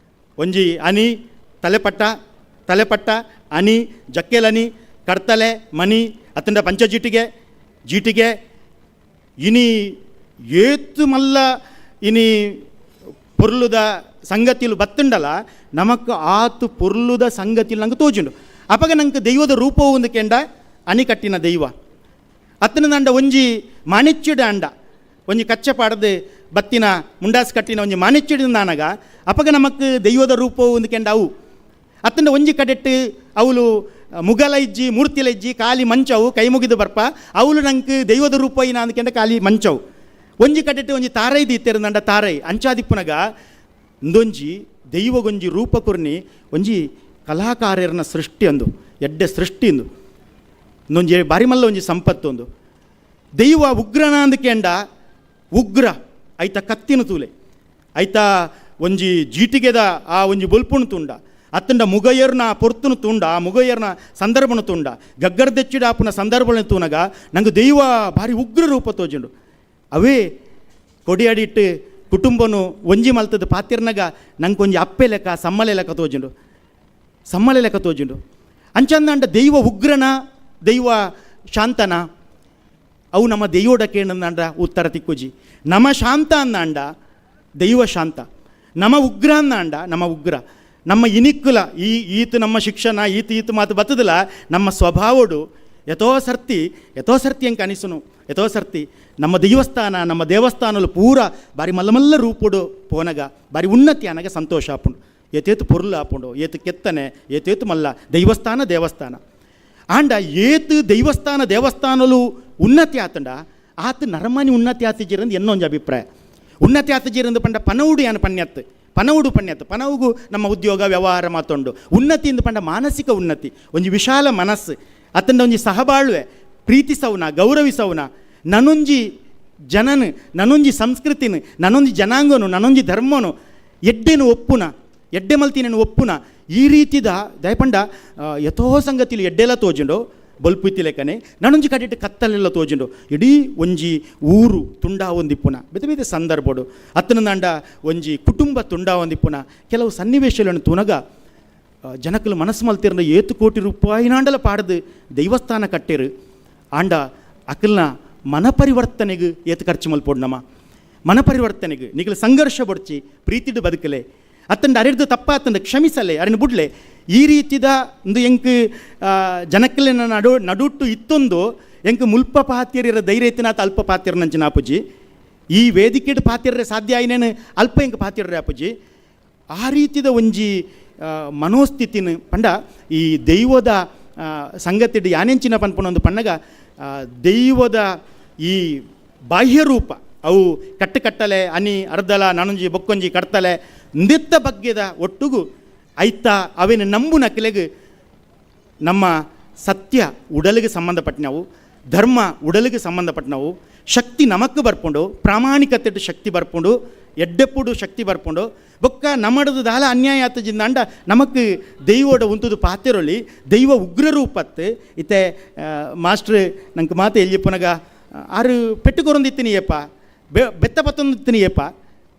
ಒಂಜಿ ಅನಿ ತಲೆಪಟ್ಟ ತಲೆಪಟ್ಟ ಅನಿ ಜಕ್ಕೆಲನಿ ಕಡ್ತಲೆ ಮನಿ ಅತ್ತಂಡ ಪಂಚಜೀಟಿಗೆ ಜೀಟಿಗೆ ಇನಿ ಏತು ಮಲ್ಲ ಇನಿ ಪೊರ್ಲುದ ಸಂಗತಿಲು ಬತ್ತುಂಡಲ ನಮಕ್ ಆತು ಪೊರ್ಲುದ ಸಂಗತಿಲು ನಂಗೆ ತೋಜುಂಡು. ಅಪಗ ನಂಗೆ ದೈವದ ರೂಪವು ಒಂದು ಕೆಂಡ ಅನಿ ಕಟ್ಟಿನ ದೈವ ಅತ್ತನ ದಂಡ ಒಂಜಿ ಮಾಣಿಚ್ಯಡ ಅಂಡ ಒಂಜಿ ಕಚ್ಚ ಪಾಡದು ಬತ್ತಿನ ಮುಂಡಾಸ್ ಕಟ್ಟಿನ ಒಂಜಿ ಮಾಣಿಚ್ಯಡ ನಾನಗ ಅಪಗ ನಮಕ್ ದೈವದ ರೂಪವು ಒಂದು ಕೆಂಡ ಅವು ಅತ್ತಂಡ ಒಂಜಿ ಕಡೆಟ್ಟು ಅವಳು ಮುಗಲ ಇಜ್ಜಿ ಮೂರ್ತಿಲ ಇಜ್ಜಿ ಖಾಲಿ ಮಂಚವು ಕೈ ಮುಗಿದು ಬರ್ಪ ಅವಳು ನಂಗೆ ದೈವದ ರೂಪ ಇನ ಅಂದ್ಕೆಂಡ ಖಾಲಿ ಮಂಚವು ಒಂಜಿ ಕಡೆಟ್ಟು ಒಂಜಿ ತಾರೈ ದೀತೆರಂದಂಡ ತಾರೈ ಅಂಚಾದಿಪ್ಪುನಗ ಇಂದೊಂಜಿ ದೈವಗೊಂಜಿ ರೂಪ ಕುರ್ನಿ ಒಂಜಿ ಕಲಾಕಾರ್ಯರನ ಸೃಷ್ಟಿ ಅಂದು ಎಡ್ಡೆ ಸೃಷ್ಟಿ ಇಂದು ಇಂದೊಂಜಿ ಬಾರಿಮಲ್ಲ ಒಂಜಿ ಸಂಪತ್ತು ಒಂದು ದೈವ ಉಗ್ರನ ಅಂದಕೆಂಡ ಉಗ್ರ ಐತ ಕತ್ತಿನ ತೂಲೆ ಐತ ಒಂಜಿ ಜೀಟಿಗೆದ ಆ ಒಂಜಿ ಬೊಲ್ಪುಣು ತುಂಡ ಅತ್ತಂಡ ಮುಗಯರ್ನ ಪೊರ್ತುನು ತುಂಡ ಆ ಮುಗಯರ್ನ ಸಂದರ್ಭನ ತುಂಡ ಗಗ್ಗರ್ದೆಚ್ಚಿಡಾಪುನ ಸಂದರ್ಭನ ತೂನಗ ನಂಗೆ ದೈವ ಭಾರಿ ಉಗ್ರ ರೂಪ ತೋಜುಂಡು. ಅವೇ ಕೊಡಿಯಡಿಟ್ಟು ಕುಟುಂಬನು ಒಂಜಿ ಮಲ್ತದ ಪಾತಿರ್ನಗ ನಂಗೆ ಒಂಜಿ ಅಪ್ಪೆ ಲೆಕ್ಕ ಸಮ್ಮಲೆ ಲೆಕ್ಕ ತೋಜುಂಡು ಸಮ್ಮಲೆ ಲೆಕ್ಕ ತೋಜುಂಡು. ಅಂಚಂದಂಡ ದೈವ ಉಗ್ರನ ದೈವ ಶಾಂತನ ಅವು ನಮ್ಮ ದೈವೋಡ ಕೇಳಂದಾಂಡ ಉತ್ತರ ತಿಕ್ಕುಜಿ. ನಮ ಶಾಂತ ಅಂದಾಂಡ ದೈವ ಶಾಂತ, ನಮ ಉಗ್ರ ಅಂದಾಂಡ ನಮ್ಮ ಉಗ್ರ. ನಮ್ಮ ಇನಿಕ್ಕುಲ ಈ ಈತ ನಮ್ಮ ಶಿಕ್ಷಣ ಈತ ಈತ ಮಾತು ಬತ್ತದಲ್ಲ ನಮ್ಮ ಸ್ವಭಾವಡು ಯಥೋ ಸರ್ತಿ ಯಥೋ ಸರ್ತಿ ಅಂಕ ಅನಿಸುನು ಯಥೋ ಸರ್ತಿ ನಮ್ಮ ದೇವಸ್ಥಾನ ನಮ್ಮ ದೇವಸ್ಥಾನలు ಪೂರ ಬಾರಿ ಮಲ್ಲ ಮಲ್ಲ ರೂಪುಡು ಪೋನಗ ಬಾರಿ ಉನ್ನತಿ ಅನಗ ಸಂತೋಷ ಆಪುಂಡು. ಏತೇತು ಪೊರ್ಲು ಆಪುಂಡು ಏತು ಕೆತ್ತನೆ ಏತೇತು ಮಲ್ಲ ದೈವಸ್ಥಾನ ದೇವಸ್ಥಾನ ಆಂಡ ಏತು ದೈವಸ್ಥಾನ ದೇವಸ್ಥಾನಲು ಉನ್ನತಿ ಆತಂಡ ಆತ ನರಮಾನಿ ಉನ್ನತಿ ಆತಿಜಿರಂದು ಎನ್ನೊಂದು ಅಭಿಪ್ರಾಯ. ಉನ್ನತಿ ಆತಿಜಿರಂದು ಪಂಡ ಪನೌಡು ಯಾನು ಪಣ್ಯತ್ತು ಪನೌಡು ಪಣ್ಯತ್ತು ಪನವುಗು ನಮ್ಮ ಉದ್ಯೋಗ ವ್ಯವಹಾರ ಮಾತೊಂಡು ಉನ್ನತಿ ಎಂದು ಪಂಡ ಮಾನಸಿಕ ಉನ್ನತಿ ಒಂಜಿ ವಿಶಾಲ ಮನಸ್ಸು ಅತ್ತಂಡ ಒಂಜಿ ಸಹಬಾಳ್ವೆ ಪ್ರೀತಿಸವನ ಗೌರವಿಸವನ ನನೊಂಜಿ ಜನನು ನನೊಂಜಿ ಸಂಸ್ಕೃತಿನ ನನೊಂಜಿ ಜನಾಂಗನು ನನೊಂಜಿ ಧರ್ಮನು ಎಡ್ಡೆನು ಒಪ್ಪುನ ಎಡ್ಡೆ ಮಲ್ತಿನನು ಒಪ್ಪುನ ಈ ರೀತಿದ ದಯಪಂಡ ಯಥೋ ಸಂಗತಿಲು ಎಡ್ಡೆಲ್ಲ ತೋಜುಂಡು ಬೊಲ್ಪುತ್ತಿ ಲೆಕ್ಕನೆ ನನೊಂಜಿ ಕಡೆಟ್ ಕತ್ತಲೆಲ್ಲ ತೋಜುಂಡು ಇಡೀ ಒಂಜಿ ಊರು ತುಂಡ ಒಂದಿಪ್ಪುನ ಬೇತೆ ಬೇತೆ ಸಂದರ್ಭಡು ಅತ್ತನದಾಂಡ ಒಂಜಿ ಕುಟುಂಬ ತುಂಡ ಒಂದಿಪ್ಪುನ ಕೆಲವು ಸನ್ನಿವೇಶಗಳನ್ನು ತುನಗ ಜನಕಲು ಮನಸ್ಸು ಮಲ್ತಿರ್ನ ಏತು ಕೋಟಿ ರೂಪಾಯಿನಾಂಡಲ ಪಾಡದು ದೈವಸ್ಥಾನ ಕಟ್ಟೇರು ಆಂಡ ಅಕಲ್ನ ಮನಪರಿವರ್ತನೆಗೆ ಏತು ಖರ್ಚು ಮಲ್ಪೋಡು ನಮ್ಮ ಮನಪರಿವರ್ತನೆಗೆ ನಿಗಲು ಸಂಘರ್ಷ ಬೊಡ್ಚಿ ಪ್ರೀತಿಡು ಬದುಕಲೆ ಅತ್ತಂಡ ಅರಿರ್ದು ತಪ್ಪಾತಂಡ ಕ್ಷಮಿಸಲೆ ಅರಿನ ಬುಡ್ಲೆ ಈ ರೀತಿದ ಒಂದು ಎಂಕ್ ಜನಕ್ಕಲಿನ ನಡುಟ್ಟು ಇತ್ತೊಂದು ಎಂಕ್ ಮುಲ್ಪ ಪಾತಿಯರ ಧೈರ್ಯ ಇತ್ತಿನಾತ ಅಲ್ಪ ಪಾತಿಯರ್ ನಂಚಿನ ಅಪ್ಪುಜಿ ಈ ವೇದಿಕೆಡ್ ಪಾತಿರ್ರೆ ಸಾಧ್ಯ ಆಯ್ನೇನು ಅಲ್ಪ ಎಂಕ್ ಪಾತಿರ್ರೆ ಅಪ್ಪುಜಿ ಆ ರೀತಿದ ಒಂಜಿ ಮನೋಸ್ಥಿತಿನ ಪಂಡ ಈ ದೈವದ ಸಂಗತಿಡ್ ಯಾನೆಂಚಿನ ಪನ್ಪುನ ಒಂದು ಪಣ್ಣಗ ದೈವದ ಈ ಬಾಹ್ಯ ರೂಪ ಅವು ಕಟ್ಟುಕಟ್ಟಲೆ ಅನಿ ಅರ್ಧಲ ನನೊಂಜಿ ಬೊಕ್ಕೊಂಜಿ ಕಡ್ತಲೆ ನಿತ್ತ ಬಗ್ಗೆದ ಒಟ್ಟುಗು ಐತ ಅವೇನು ನಂಬು ನಕಲೆಗು ನಮ್ಮ ಸತ್ಯ ಉಡಲಿಗೆ ಸಂಬಂಧಪಟ್ಟವು ಧರ್ಮ ಉಡಲಿಗೆ ಸಂಬಂಧಪಟ್ಟವು ಶಕ್ತಿ ನಮಕ್ ಬರ್ಪುಂಡು ಪ್ರಾಮಾಣಿಕತೆ ಶಕ್ತಿ ಬರ್ಪುಂಡು ಎಡ್ಡೆಪ್ಪುಡು ಶಕ್ತಿ ಬರ್ಪುಂಡು ಬೊಕ್ಕ ನಮ್ಮಡದು ದಾಲ ಅನ್ಯಾಯ ಆತಜಿಂದಾಂಡ ನಮಕ್ ದೈವೋಡ ಉಂತುದು ಪಾತಿರೊಲಿ ದೈವ ಉಗ್ರ ರೂಪತ್ತು ಇತ್ತೆ ಮಾಸ್ಟ್ರ್ ನಂಗೆ ಮಾತು ಎಲ್ಲಿಪ್ಪನಗ ಆರು ಪೆಟ್ಟು ಏಪ ಬೆತ್ತ ಪತ್ತೊಂದಿತ್ತಿನಿ ಏಪ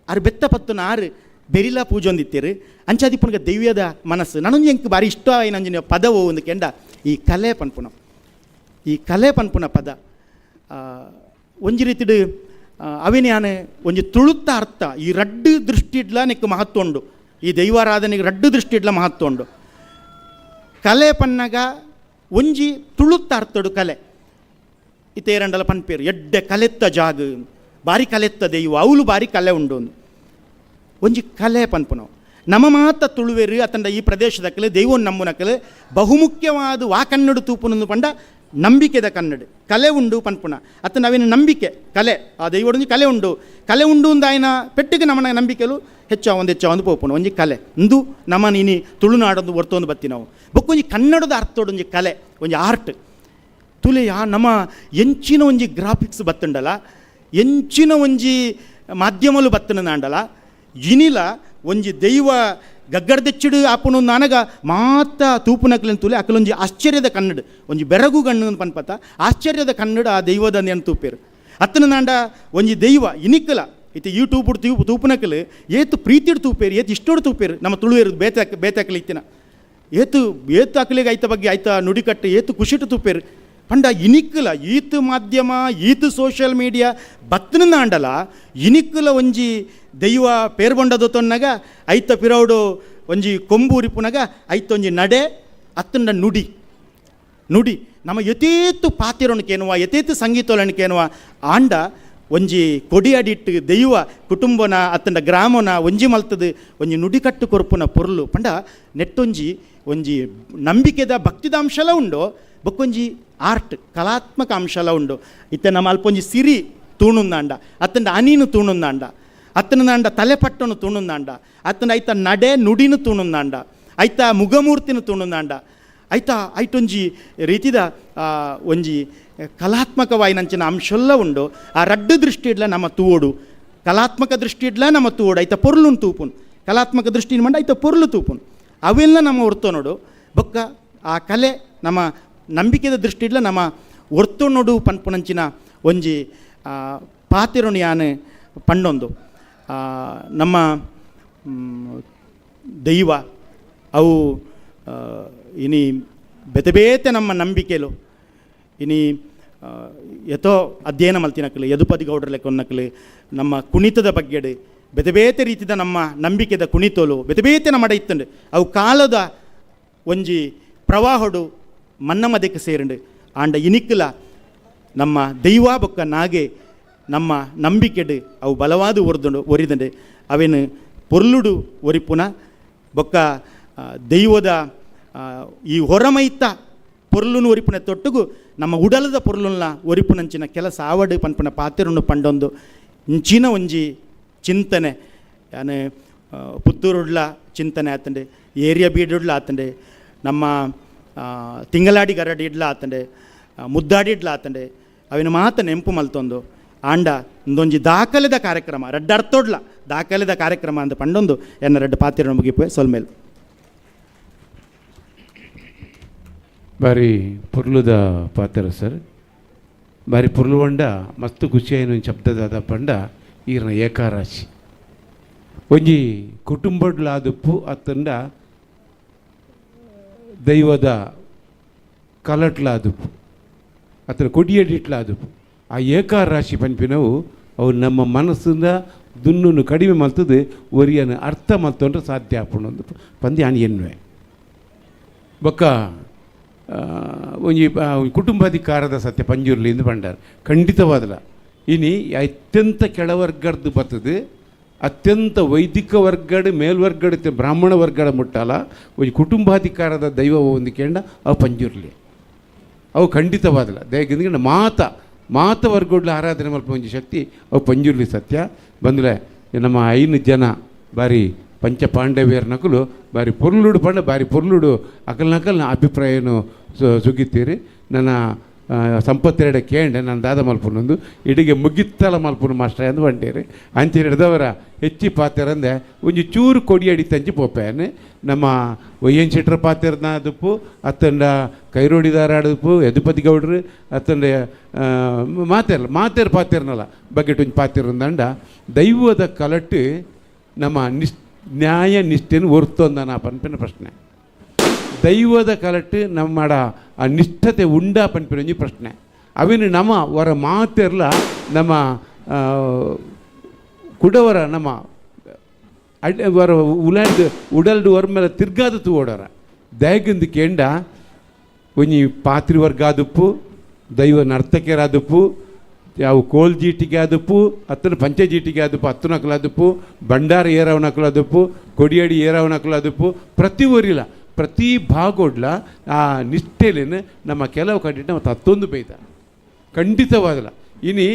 ಆರು ಬೆತ್ತ ಪತ್ತುನ ಆರು ಬೆರಿಲ ಪೂಜೊಂದಿತ್ತೀರು ಅಂಚಾದಿಪ್ಪನಗ ದೈವ್ಯದ ಮನಸ್ಸು ನನೊಂಜಿ ಎಂಕ್ ಬಾರಿ ಇಷ್ಟ ಆಯಿನಂಜಿನ ಪದವು ಒಂದು ಕೆಂಡ ಈ ಕಲೆ ಪನ್ಪುನ ಈ ಕಲೆ ಪನ್ಪುನ ಪದ ಒಂಜಿ ರೀತಿಡು ಅವೇನೆ ಯಾನೆ ಒಂಜಿ ತುಳುತ್ತ ಅರ್ಥ ಈ ರಡ್ಡು ದೃಷ್ಟಿ ಇಡ್ಲ ನೆಕ್ ಮಹತ್ವ ಉಂಡು ಈ ದೈವಾರಾಧನೆಗೆ ರಡ್ಡು ದೃಷ್ಟಿ ಇಡ್ಲ ಮಹತ್ವ ಉಂಡು. ಕಲೆ ಪನ್ನಗ ಒಂಜಿ ತುಳುತ್ತ ಅರ್ಥಡು ಕಲೆ ಇತೇರಂಡಲ ಪನ್ಪೇರು ಎಡ್ಡೆ ಕಲೆತ್ತ ಜಾಗ ಬಾರಿ ಕಲೆತ್ತ ದೈವ ಅವಳು ಬಾರಿ ಕಲೆ ಉಂಡು ಒಂಜಿ ಕಲೆ ಪನ್ಪುನವು ನಮ್ಮ ಮಾತ ತುಳುವೆರು ಅತಂಡ ಈ ಪ್ರದೇಶದಕ್ಕಲೆ ದೈವ ನಂಬುನಕಲೆ ಬಹುಮುಖ್ಯವಾದ ವಾಕನ್ನಡು ತೂಪುನಂದು ಪಂಡ ನಂಬಿಕೆದ ಕನ್ನಡ ಕಲೆ ಉಂಡು ಪನ್ಪುಣ ಅತ್ತ ನಾವೇನು ನಂಬಿಕೆ ಕಲೆ ಆ ದೈವಡೊಂಜಿ ಕಲೆ ಉಂಡು ಕಲೆ ಉಂಡು ಅಂದಾಯನ ಪೆಟ್ಟಿಗೆ ನಮ್ಮನ ನಂಬಿಕೆಲು ಹೆಚ್ಚ ಒಂದು ಹೆಚ್ಚ ಒಂದು ಪೋಪುಣ ಒಂಜಿ ಕಲೆ ಇಂದು ನಮ್ಮ ನೀನಿ ತುಳುನಾಡೊಂದು ಒರ್ತೊಂದು ಬತ್ತಿ ನಾವು ಬೊಕ್ಕೊಂಜಿ ಕನ್ನಡದ ಅರ್ಥದೊಂಜಿ ಕಲೆ ಒಂಜಿ ಆರ್ಟ್ ತುಲೆಯ ನಮ್ಮ ಎಂಚಿನ ಒಂಜಿ ಗ್ರಾಫಿಕ್ಸ್ ಬತ್ತುಂಡಲ ಎಂಚಿನ ಒಂಜಿ ಮಾಧ್ಯಮಲು ಬತ್ತನ ಇನಿಲ ಒಂಜಿ ದೈವ ಗಗ್ಗರ್ದೆಚ್ಚಿಡು ಆಪುನು ನನಗ ಮಾತ ತೂಪುನಕ್ಲೆನ್ ತುಲೆ ಅಕಲೊಂಜಿ ಆಶ್ಚರ್ಯದ ಕನ್ನಡ ಒಂಜಿ ಬೆರಗು ಗಣ್ಣು ಪನ್ಪತ ಆಶ್ಚರ್ಯದ ಕನ್ನಡ ಆ ದೈವದ ನೆನ್ ತೂಪೇರು ಅತ್ತನ ನಾಂಡ ಒಂಜಿ ದೈವ ಇನಿಕ್ಕಲ ಇತ್ತೆ ಯೂಟ್ಯೂಬ್ ತೂಪುನಕಲು ಏತು ಪ್ರೀತಿಡ್ ತೂಪೇರು ಏತು ಇಷ್ಟೋಡು ತೂಪೇರು ನಮ್ಮ ತುಳುವೇರು ಬೇತೆ ಬೇತಾಕಲಿ ಇತ್ತಿನ ಏತು ಏತು ಅಕಲಿಗೆ ಐತ ಬಗ್ಗೆ ಐತ ನುಡಿಕಟ್ಟು ಏತು ಖುಷಿಟು ತೂಪೇರು ಪಂಡ ಇನಿಕ್ಕಲ ಈತು ಮಾಧ್ಯಮ ಈತು ಸೋಷಿಯಲ್ ಮೀಡಿಯಾ ಬತ್ತನ ಅಂಡಲ ಇನಿಕ್ಕಲ ಒಂಜಿ ದೈವ ಪೇರ್ಬೊಂಡದ ತೊನ್ನಗ ಐತ ಪಿರೌಡು ಒಂಜಿ ಕೊಂಬು ಉರಿಪುನಗ ಐತೊಂಜಿ ನಡೆ ಅತ್ತಂಡ ನುಡಿ ನುಡಿ ನಮ್ಮ ಯಥೇತು ಪಾತಿರೊಣಕೇನುವ ಯಥೇತು ಸಂಗೀತೊಲಣಿಕೇನುವ ಆಂಡ ಒಂಜಿ ಕೊಡಿ ಅಡಿಟ್ಟು ದೈವ ಕುಟುಂಬನ ಅತ್ತಂಡ ಗ್ರಾಮನ ಒಂಜಿ ಮಲ್ತದು ಒಂಜಿ ನುಡಿಕಟ್ಟು ಕೊರ್ಪುನ ಪೊರ್ಲು ಪಂಡ ನೆಟ್ಟೊಂಜಿ ಒಂಜಿ ನಂಬಿಕೆದ ಭಕ್ತಿದ ಅಂಶಲ ಉಂಡು ಬೊಕ್ಕೊಂಜಿ ಆರ್ಟ್ ಕಲಾತ್ಮಕ ಅಂಶಲ ಉಂಡು ಇತ್ತೆ ನಮ್ಮ ಅಲ್ಪೊಂಜಿ ಸಿರಿ ತೂಣುಂದಾಂಡ ಅತ್ತಂಡ ಅನೀನು ತೂಣುಂದಾಂಡ ಅತ್ತನ ತಲೆಪಟ್ಟನು ತೂಣುಂದಾಂಡ ಅತ್ತಂಡ ಐತ ನಡೆ ನುಡಿನು ತೂಣುಂದಾಂಡ ಐತ ಮುಗಮೂರ್ತಿನ ತೂಣುಂದಾಂಡ ಐತ ಐಟೊಂಜಿ ರೀತಿದ ಒಂಜಿ ಕಲಾತ್ಮಕವಾಯಿನಂಚಿನ ಅಂಶಲ್ಲ ಉಂಡು ಆ ರಡ್ಡು ದೃಷ್ಟಿ ಇಡ್ಲ ನಮ್ಮ ತೂವೋಡು ಕಲಾತ್ಮಕ ದೃಷ್ಟಿ ಇಡ್ಲ ನಮ್ಮ ತೂವೋಡು ಐತ ಪೊರ್ಲುನ್ ತೂಪುನ್ ಕಲಾತ್ಮಕ ದೃಷ್ಟಿ ಮಂಡ ಐತ ಪೊರ್ಲು ತೂಪುನ್ ಅವೆಲ್ಲ ನಮ್ಮ ಒರ್ತೋನೋಡು ಬೊಕ್ಕ ಆ ಕಲೆ ನಮ್ಮ ನಂಬಿಕೆದ ದೃಷ್ಟಿ ಇಡ್ಲ ನಮ್ಮ ಒರ್ತೋನೋಡು ಪನ್ಪುನಂಚಿನ ಒಂಜಿ ಪಾತಿರುಣಿ ಯಾನ್ ಪಂಡೊಂದು ನಮ್ಮ ದೈವ ಅವು ಇನಿ ಬೇತೆ ಬೇತೆ ನಮ್ಮ ನಂಬಿಕೆಲು ಇನಿ ಎತೋ ಅಧ್ಯಯನ ಮಲ್ತಿನಕ್ಲು ಯದುಪತಿ ಗೌಡ್ರ ಲೆಕ್ಕೊನ್ನಕ್ಲು ನಮ್ಮ ಕುಣಿತದ ಬಗ್ಗೆಡು ಬೇತೆ ಬೇತೆ ರೀತಿದ ನಮ್ಮ ನಂಬಿಕೆದ ಕುಣಿತೋಲು ಬೇತೆ ಬೇತೆ ನಮ್ಮ ಇತ್ತಂಡು ಅವು ಕಾಲದ ಒಂಜಿ ಪ್ರವಾಹಡು ಮನ್ನಮದಕ್ಕೆ ಸೇರಂಡು ಆಂಡ ಇನಿಕ್ಕಲ ನಮ್ಮ ದೈವ ಬೊಕ್ಕ ನಾಗೆ ನಮ್ಮ ನಂಬಿಕೆಡು ಅವು ಬಲವಾದ ಒರ್ದುಂಡು ಒರಿದಂಡು ಅವೇನು ಪೊರ್ಲುಡು ಒರಿಪುನ ಬೊಕ್ಕ ದೈವದ ಈ ಹೊರಮೈತ ಪೊರ್ಲುನು ಒರಿಪುನ ತೊಟ್ಟುಗು ನಮ್ಮ ಉಡಲದ ಪೊರ್ಲುನ ಒರಿಪುನಂಚಿನ ಕೆಲಸ ಆವಡು ಪನ್ಪುನ ಪಾತಿರುನು ಪಂಡೊಂದು ಇಂಚಿನ ಒಂಜಿ ಚಿಂತನೆ ಯಾನೆ ಪುತ್ತೂರುಡ್ಲ ಚಿಂತನೆ ಆತಂಡೆ ಏರಿಯಾ ಬೀಡುಡ್ಲ ಆತಂಡೆ ನಮ್ಮ ತಿಂಗಳಾಡಿ ಗರಡಿ ಇಡ್ಲ ಆತಂಡೆ ಮುದ್ದಾಡಿ ಇಡ್ಲ ಆತಂಡೆ ಅವಿನ ಮಾತ ನೆಂಪು ಮಲ್ತೊಂದು ಆಂಡ ಒಂದೊಂಜಿ ದಾಖಲೆದ ಕಾರ್ಯಕ್ರಮ ರಡ್ಡ ಅರ್ಥೋಡ್ಲ ದಾಖಲೆದ ಕಾರ್ಯಕ್ರಮ ಅಂತ ಪಂಡೊಂದು ಎನ್ನ ರಡ್ಡ ಪಾತಿರ ಮುಗಿಪೆ ಸೊಲ್ಮೇಲ್. ಬಾರಿ ಪುರ್ಲುದ ಪಾತ್ರ ಸರ್, ಬಾರಿ ಪುರ್ಲುವಂಡ ಮಸ್ತ್ ಖುಷಿಯಾಯಿನ ಶಬ್ದದಾದ ಪಂಡ ಈರ್ನ ಏಕಾರಾಶಿ ಒಂಜಿ ಕುಟುಂಬಡ್ಲಾದುಪ್ಪು ಅತ್ತಂಡ ದೈವದ ಕಲಟ್ಲಾದುಪ್ಪು ಅತನ ಕೊಡಿಯಡಿಟ್ಲಾದುಪ್ಪು ಆ ಏಕಾರಾಶಿ ಪನ್ಪಿನವು ಅವು ನಮ್ಮ ಮನಸ್ಸಿಂದ ದುನ್ನನ್ನು ಕಡಿಮೆ ಮಲ್ತದೆ ಒರಿಯನ ಅರ್ಥ ಮಲ್ತೊಂಡ್ರೆ ಸಾಧ್ಯ ಆಪುಂಡು ಪಂದ್ ಯಾನ್ ಎನ್ನುವೆ. ಬೊಕ್ಕ ಒಂಜಿ ಕುಟುಂಬಾಧಿಕಾರದ ಸತ್ಯ ಪಂಜುರ್ಲಿ ಎಂದು ಪಂಡಾರ್ ಖಂಡಿತವಾದಲ ಇನಿ ಅತ್ಯಂತ ಕೆಳವರ್ಗಡ್ದು ಬರ್ತದೆ ಅತ್ಯಂತ ವೈದಿಕ ವರ್ಗಡ್ ಮೇಲ್ವರ್ಗಡ್ ಬ್ರಾಹ್ಮಣ ವರ್ಗಡ ಮುಟ್ಟಲ ಒಂಜಿ ಕುಟುಂಬಾಧಿಕಾರದ ದೈವ ಒಂದು ಕೇಂಡ ಅವು ಪಂಜುರ್ಲಿ ಅವು ಖಂಡಿತವಾದಲ ದಯಗಿಂದ ಮಾತ ಮಾತ ವರ್ಗಡ್ಲ ಆರಾಧನೆ ಮಲ್ಪ ಒಂಜಿ ಶಕ್ತಿ ಅವು ಪಂಜುರ್ಲಿ ಸತ್ಯ ಬಂದ್ರೆ ನಮ್ಮ 5 ಜನ ಬಾರಿ ಪಂಚ ಪಾಂಡವಿಯರ ನಕಲು ಬಾರಿ ಪೊರ್ಲುಡು ಪಂಡ ಬಾರಿ ಪೊರ್ಲುಡು ಅಕಲ್ ನಕಲ್ನ ಅಭಿಪ್ರಾಯನು ಸುಗಿತ್ತೀರಿ. ನನ್ನ ಸಂಪತ್ತೆರಡ ಕೇಂಡೆ ನಾನು ದಾದ ಮಲ್ಪುನೊಂದು ಇಡಿಗೆ ಮುಗಿತ್ತಲ ಮಲ್ಪುನು ಮಾಸ್ಟ್ರ ಅಂದು ಬಂಡೇರಿ ಅಂಚೆ ಹಿಡ್ದವರ ಹೆಚ್ಚಿ ಪಾತೆರಂದೆ ಒಂಜಿ ಚೂರು ಕೊಡಿ ಅಡಿ ತಂಚಿ ಪೋಪೇನೆ ನಮ್ಮ ಒಯ್ಯನ್ ಶೆಟ್ರ ಪಾತೆರ್ನ ದುಪ್ಪು ಅತ್ತಂಡ ಕೈರೋಡಿದಾರ ಆಡುಪ್ಪು ಯದುಪತಿ ಗೌಡ್ರು ಅತ್ತಂಡ ಮಾತೆರ್ಲ ಮಾತೇರು ಪಾತೆರ್ನಲ್ಲ ಬಗ್ಗೆಟ್ ಒಂಜಿ ಪಾತೆರಂದಂಡ ದೈವದ ಕಲಟ್ಟು ನಮ್ಮ ನ್ಯಾಯ ನಿಷ್ಠೆಯನ್ನು ಒರ್ತೊಂದನ ಪನ್ಪಿನ ಪ್ರಶ್ನೆ. ದೈವದ ಕಲಟ್ಟು ನಮ್ಮಡ ಆ ನಿಷ್ಠತೆ ಉಂಡ ಪನ್ಪಿನ ಒಂಜಿ ಪ್ರಶ್ನೆ. ಅವಿನ ನಮ್ಮ ವರ ಮಾತೆರ್ಲ ನಮ್ಮ ಕುಡವರ ನಮ್ಮ ಅಡ್ ವರ ಉಲಾಡ್ ಉಡಲ್ಡು ವರ ಮೇಲೆ ತಿರ್ಗಾದ ತೂವಡರ ದಯಗಿಂದು ಕೇಂಡ ಒಂಜಿ ಪಾತ್ರಿ ವರ್ಗ ಆದುಪ್ಪು ದೈವ ನರ್ತಕಿಯರಾದುಪ್ಪು ಯಾವ ಕೋಲ್ ಜೀಟಿಗೆ ಆದುಪ್ಪು ಅತ್ತನ ಪಂಚ ಜೀಟಿಗೆ ಆದುಪ್ಪು ಹತ್ತು ನಕಲಾದುಪ್ಪು ಭಂಡಾರ ಏರವನಕಲಾದುಪ್ಪು ಕೊಡಿಯಡಿ ಏರವನಕಲಾದುಪ್ಪು ಪ್ರತಿ ಊರಿಲ್ಲ ಪ್ರತಿ ಭಾಗೋಡ್ಲ ಆ ನಿಷ್ಠೆಲೇನು ನಮ್ಮ ಕೆಲವು ಕಡೆ ನಮ್ಮ ತತ್ತೊಂದು ಬೈದ ಖಂಡಿತವಾದಲ್ಲ. ಇನಿ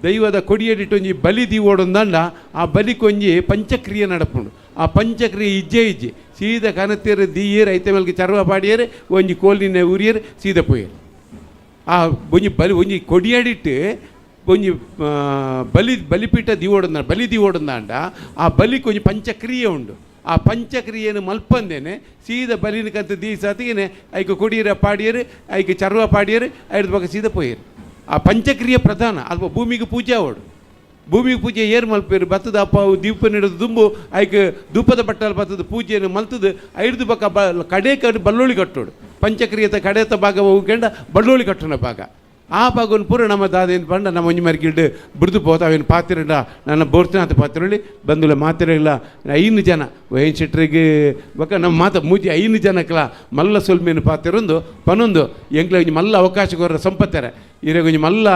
ದೈವದ ಕೊಡಿಯಡಿಟ್ಟೊಂಜಿ ಬಲಿ ದೀವೋಡೊಂದಂಡ ಆ ಬಲಿಕೊಂಜಿ ಪಂಚಕ್ರಿಯೆ ನಡಪುಂಡು. ಆ ಪಂಚಕ್ರಿಯೆ ಇಜ್ಜೆ ಇಜ್ಜಿ ಸೀದ ಕನತೇರು ದೀಯೇರು ಐತೆ ಮೇಲ್ಗೆ ಚರ್ವ ಪಾಡಿಯೇರು ಒಂಜಿ ಕೋಲಿನ ಉರಿಯರು ಸೀದ ಪೋಯೇರು. ಆ ಒಂಜಿ ಬಲಿ ಒಂಜಿ ಕೊಡಿಯಡಿಟ್ಟು ಒಂಜಿ ಬಲಿ ಬಲಿಪೀಠ ದೀವೋಡೊಂದ ಬಲಿ ದೀವೋಡೊಂದಾಂಡ ಆ ಬಲಿಕೊಂಜಿ ಪಂಚಕ್ರಿಯೆ ಉಂಡು. ಆ ಪಂಚಕ್ರಿಯೆಯನ್ನು ಮಲ್ಪಂದೇನೆ ಸೀದ ಬಲಿನ ಕಂತ ದೀಸಾತಿಗೆ ಐಕ್ ಕೊಡಿಯರ ಪಾಡಿಯರು ಐಕ್ ಚರ್ವ ಪಾಡಿಯರು ಐದು ಬೊಕ ಸೀದ ಪೋಯೇರು. ಆ ಪಂಚಕ್ರಿಯೆ ಪ್ರಧಾನ. ಅಲ್ಪ ಭೂಮಿಗೆ ಪೂಜೆ ಆವಡು. ಭೂಮಿಗೆ ಪೂಜೆ ಏರ್ ಮಲ್ಪೇರು ಬತ್ತದ ಅಪ್ಪ ದೀಪ ನೀಡೋದು ದುಂಬು ಐಕ್ ಧೂಪದ ಬಟ್ಟಲು ಬತ್ತದ ಪೂಜೆಯನ್ನು ಮಲ್ತದು ಐದು ಬೊಕ ಬ ಕಡೆ ಕಡೆ ಬಲ್ಲೋಳಿ ಕಟ್ಟೋಡು. ಪಂಚಕ್ರಿಯೆತ ಕಡೆತ ಭಾಗ ಹೋಗ್ಕೊಂಡ ಬಳ್ಳೋಳಿ ಕಟ್ಟೋಣ ಭಾಗ. ಆ ಭಾಗವನ್ನು ಪೂರ ನಮ್ಮ ದಾದೇನು ಪಂಡ ನಮ್ಮ ಒಂಜಿ ಮರ್ಗಿಡ್ ಬಿಡ್ದು ಪೋತ ಅವೇನು ಪಾತಿರಡ ನನ್ನ ಬೋರ್ತಿನಾಥ ಪಾತಿರಳಿ ಬಂದುಲ ಮಾತಿರಲ್ಲ 5 ಜನ ವೈನ್ ಶೆಟ್ರಿಗೆ ಬೊಕ ನಮ್ಮ ಮಾತ ಮೂಜಿ 5 ಜನಕ್ಲ ಮಲ್ಲ ಸೊಲ್ಮೇನು ಪಾತಿರೊಂದು ಪನೊಂದು ಎಂಕ್ಲ ಒಂಜಿ ಮಲ್ಲ ಅವಕಾಶ ಕೊರ ಸಂಪತ್ತಾರೆ ಈರೆಗ್ ಒಂಜಿ ಮಲ್ಲ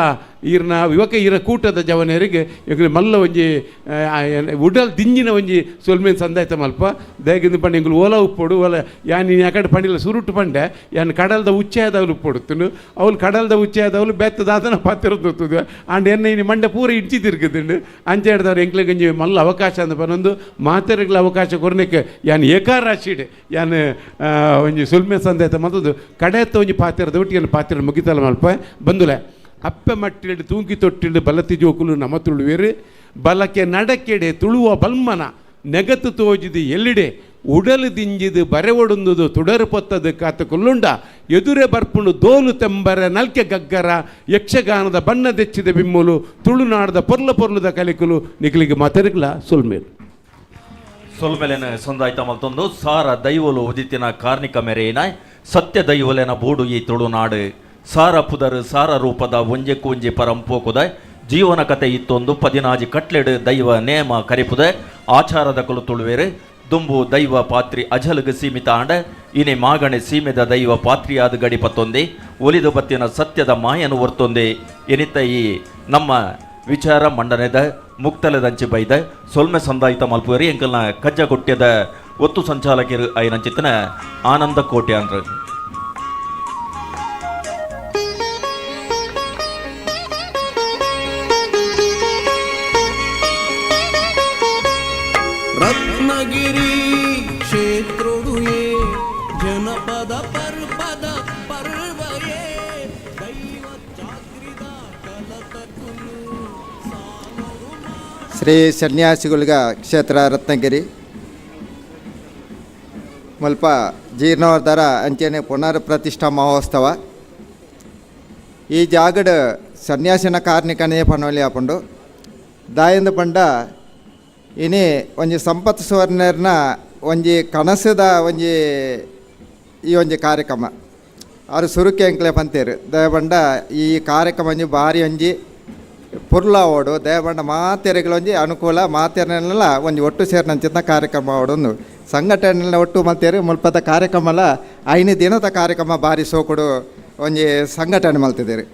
ಈರ್ನ ಯುವಕ ಈರ ಕೂಟದ ಜವನರಿಗೆ ಎಂಕ್ಲೆ ಮಲ್ಲ ಒಂಜಿ ಉಡಲ್ ದಿಂಜಿನ ಒಂಜಿ ಸೊಲ್ಮೇನ್ ಸಂದಾಯ್ತ ಮಲ್ಪ ದಯಗಿಂದ ಪಂಡ ಎಂಕ್ಲು ಓಲ ಉಪ್ಪೊಡು ಓಲ ಯಾನ್ ನೀನು ಯಾಕಡೆ ಪಂಡಿಲ್ಲ ಸುರುಟು ಪಂಡೆ ಯಾನ್ ಕಡಲ್ದ ಉಚ್ಚಯದವಲು ಉಪ್ಪೊಡುತ್ತನು ಅವಳು ಕಡಲ್ದ ಉಚ್ಚಯದವಲು ಬೆತ್ತದಾದನ ಪಾತಿರೊಂದು ಆಂಡ್ ಎನ್ನ ಇನಿ ಮಂಡೆ ಪೂರ ಇಂಚಿ ತಿರ್ಗುದುಂಡು ಅಂಚೆ ಹಿಡ್ದವ್ರು ಎಂಕ್ಲೆಗ್ ಒಂಜಿ ಮಲ್ಲ ಅವಕಾಶ ಅಂದ ಪನೊಂದು ಮಾತೆರೆಗ್ಲ ಅವಕಾಶ ಕೊರ್ನೆಕ್ ಯಾನ್ ಏಕಾರಾಶಿಡ್ ಯಾನ್ ಒಂಜಿ ಸೊಲ್ಮೆ ಸಂದಾಯ್ತ ಮತ್ತದು ಕಡೆತ್ತ ಒಂಜಿ ಪಾತಿರದ ಒಟ್ಟಿಗೆ ಯಾನ್ ಪಾತಿರ ಮುಗಿತಲ್ಲ ಮಲ್ಪ ಬಂದುಲೆ ಅಪ್ಪೆ ಮಟ್ಟಿಡು ತೂಂಕಿ ತೊಟ್ಟಿಡು ಬಲತಿ ಜೋಕುಲು ನಮ ತುಳುವೇರು ಬಲಕೆ ನಡಕೆಡೆ ತುಳುವ ಬಲ್ಮನ ನೆಗತ್ತು ತೋಜಿದು ಎಲ್ಲಿಡೆ ಉಡಲು ದಿಂಜಿದು ಬರೆ ಒಡುಂದುದು ತುಡರು ಪೊತ್ತದು ಕಾತು ಕೊಲ್ಲುಂಡ ಎದುರೆ ಬರ್ಪುಂಡು ದೋಲು ತೆಂಬರ ನಲ್ಕೆ ಗಗ್ಗರ ಯಕ್ಷಗಾನದ ಬಣ್ಣ ದೆಚ್ಚಿದ ಬಿಮ್ಮುಲು ತುಳುನಾಡದ ಪೊರ್ಲ ಪೊರ್ಲುದ ಕಲಿಕುಲು ನಿಖಲಿಗೆ ಮಾತೆರುಗ್ಲ ಸೊಲ್ಮೇಲು. ಸೊಲ್ಮೆಲೆನ ಸಂದಾಯ್ತ ಮಲ್ತೊಂದು ಸಾರ ದೈವಲು ಉದಿತಿನ ಕಾರ್ಣಿಕ ಮೆರೆಯಿನ ಸತ್ಯ ದೈವಲೆನ ಬೂಡು ಈ ತುಳುನಾಡು ಸಾರ ಪುದರು ಸಾರ ರೂಪದ ಒಂಜೆಕ್ಕು ಒಂಜಿ ಪರಂಪೋಕುದ ಜೀವನ ಕತೆ ಇತ್ತೊಂದು 14 ಕಟ್ಲೆಡು ದೈವ ನೇಮ ಕರಿಪುದೆ ಆಚಾರದ ಕುಲು ತುಳುವೇರು ದುಂಬು ದೈವ ಪಾತ್ರಿ ಅಜಲುಗು ಸೀಮಿತ ಆಂಡ ಇನಿ ಮಾಗಣೆ ಸೀಮೆದ ದೈವ ಪಾತ್ರಿಯಾದ ಗಡಿ ಪತ್ತೊಂದೆ ಒಲಿದು ಬತ್ತಿನ ಸತ್ಯದ ಮಾಯನು ಒರ್ತೊಂದೆ ಎನಿತ ಈ ನಮ್ಮ ವಿಚಾರ ಮಂಡನೆದ ಮುಕ್ತಲದಂಚಿ ಬೈದ ಸೊಲ್ಮೆ ಸಂದಾಯಿತ ಮಲ್ಪುವರಿ ಎಂಕಲ್ನ ಕಜ್ಜ ಕೊಟ್ಯದ ಒತ್ತು ಸಂಚಾಲಕರು ಐನಂಚಿತನ ಆನಂದ ಕೋಟೆ ಅಂದ್ರು. ರತ್ನಗಿರಿ ಕ್ಷೇತ್ರೋಡುಯೇ ಜನಪದ ಪರ್ಪದ ಪರ್ವಯೇ ದೈವ ಚಾಕ್ರಿದ ಕಲತಕುಲು. ಶ್ರೀ ಸನ್ಯಾಸಿಗುಲ್ಗ ಕ್ಷೇತ್ರ ರತ್ನಗಿರಿ ಮುಲ್ಪ ಜೀರ್ಣೋದ್ಧಾರ ಅಂಚನೆ ಪುನರ್ ಪ್ರತಿಷ್ಠಾ ಮಹೋತ್ಸವ. ಈ ಜಾಗಡ್ ಸನ್ಯಾಸಿನ ಕಾರ್ಣಿಕನೇ ಪನೋಲಿ ಆಪುಂಡು. ದಾಯಂದು ಪಂಡ ಇನಿ ಒಂಜಿ ಸಂಪತ್ ಸುವರ್ಣರ್ನ ಒಂಜಿ ಕನಸುದ ಒಂಜಿ ಈ ಒಂಜಿ ಕಾರ್ಯಕ್ರಮ ಆರು ಸುರುಕೆ ಎಂಕ್ಲೆ ಪಂತೇರು. ದಯಪಂಡ ಈ ಕಾರ್ಯಕ್ರಮ ಒಂಜಿ ಭಾರಿ ಒಂಜಿ ಪುರ್ಲಾವೋಡು. ದಯಪಂಡ ಮಾತೆರೆಗಳೊಂಜಿ ಅನುಕೂಲ ಮಾತೆರೆನೆಲ್ಲ ಒಂಜಿ ಒಟ್ಟು ಸೇರಿನಂಚಿನ ಕಾರ್ಯಕ್ರಮ ಅವಡೊಂದು ಸಂಘಟನೆ ಒಟ್ಟು ಮಲ್ತೇರು. ಮುಲ್ಪದ ಕಾರ್ಯಕ್ರಮಲ 5 ದಿನದ ಕಾರ್ಯಕ್ರಮ ಭಾರಿ ಸೋಕುಡು ಒಂಜಿ ಸಂಘಟನೆ ಮಲ್ತಿದ್ದೀರಿ.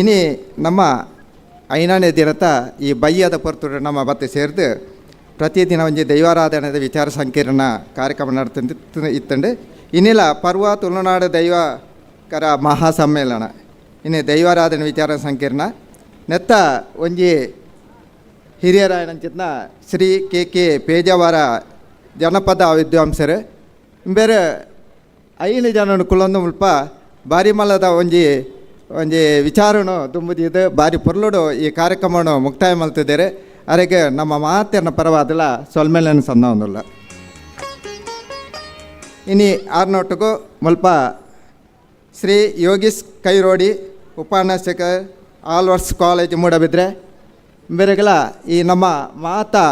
ಇನಿ ನಮ್ಮ 5ನೇ ದಿನದ ಈ ಬಯ್ಯದ ಪೊರ್ತುಡು ನಮ್ಮ ಬತ್ತೆ ಸೇರಿದು ಪ್ರತಿದಿನ ಒಂಜಿ ದೈವಾರಾಧನೆದ ವಿಚಾರ ಸಂಕಿರಣ ಕಾರ್ಯಕ್ರಮ ನಡ್ತಂದು ಇತ್ತಂಡು. ಇನ್ನಿಲ್ಲ ಪರ್ವ ತುಳುನಾಡು ದೈವಕರ ಮಹಾಸಮ್ಮೇಳನ ಇನ್ನು ದೈವಾರಾಧನೆ ವಿಚಾರ ಸಂಕಿರಣ ನೆತ್ತ ಒಂಜಿ ಹಿರಿಯರಾಯನಂಚಿತ್ನ ಶ್ರೀ ಕೆ ಕೆ ಪೇಜಾವರ ಜನಪದ ವಿದ್ವಾಂಸರು ಬೇರೆ 5 ಜನ ಕುಲೊಂದು ಮುಲ್ಪ ಬಾರಿ ಮಲ್ಲದ ಒಂಜಿ ಒಂಜಿ ವಿಚಾರನು ತುಂಬುದಿದ್ದು ಬಾರಿ ಪೊರ್ಲುಡು ಈ ಕಾರ್ಯಕ್ರಮವನ್ನು ಮುಕ್ತಾಯ ಮಲ್ತಿದ್ದಾರೆ. ಅರೆಗೆ ನಮ್ಮ ಮಾತಿನ ಪರವಾದಲ್ಲ ಸೊಲ್ಮೇಲನ ಸಂದ ಒಂದುಲ್ಲ. ಇನಿ ಆರ್ನೋಟುಗು ಮುಲ್ಪ ಶ್ರೀ ಯೋಗೀಶ್ ಕೈರೋಡಿ ಉಪನ್ಯಾಸಕ ಆಲ್ವರ್ಸ್ ಕಾಲೇಜ್ ಮೂಡಬಿದ್ರೆ ಬೇರೆಗಳ ಈ ನಮ್ಮ ಮಾತಾ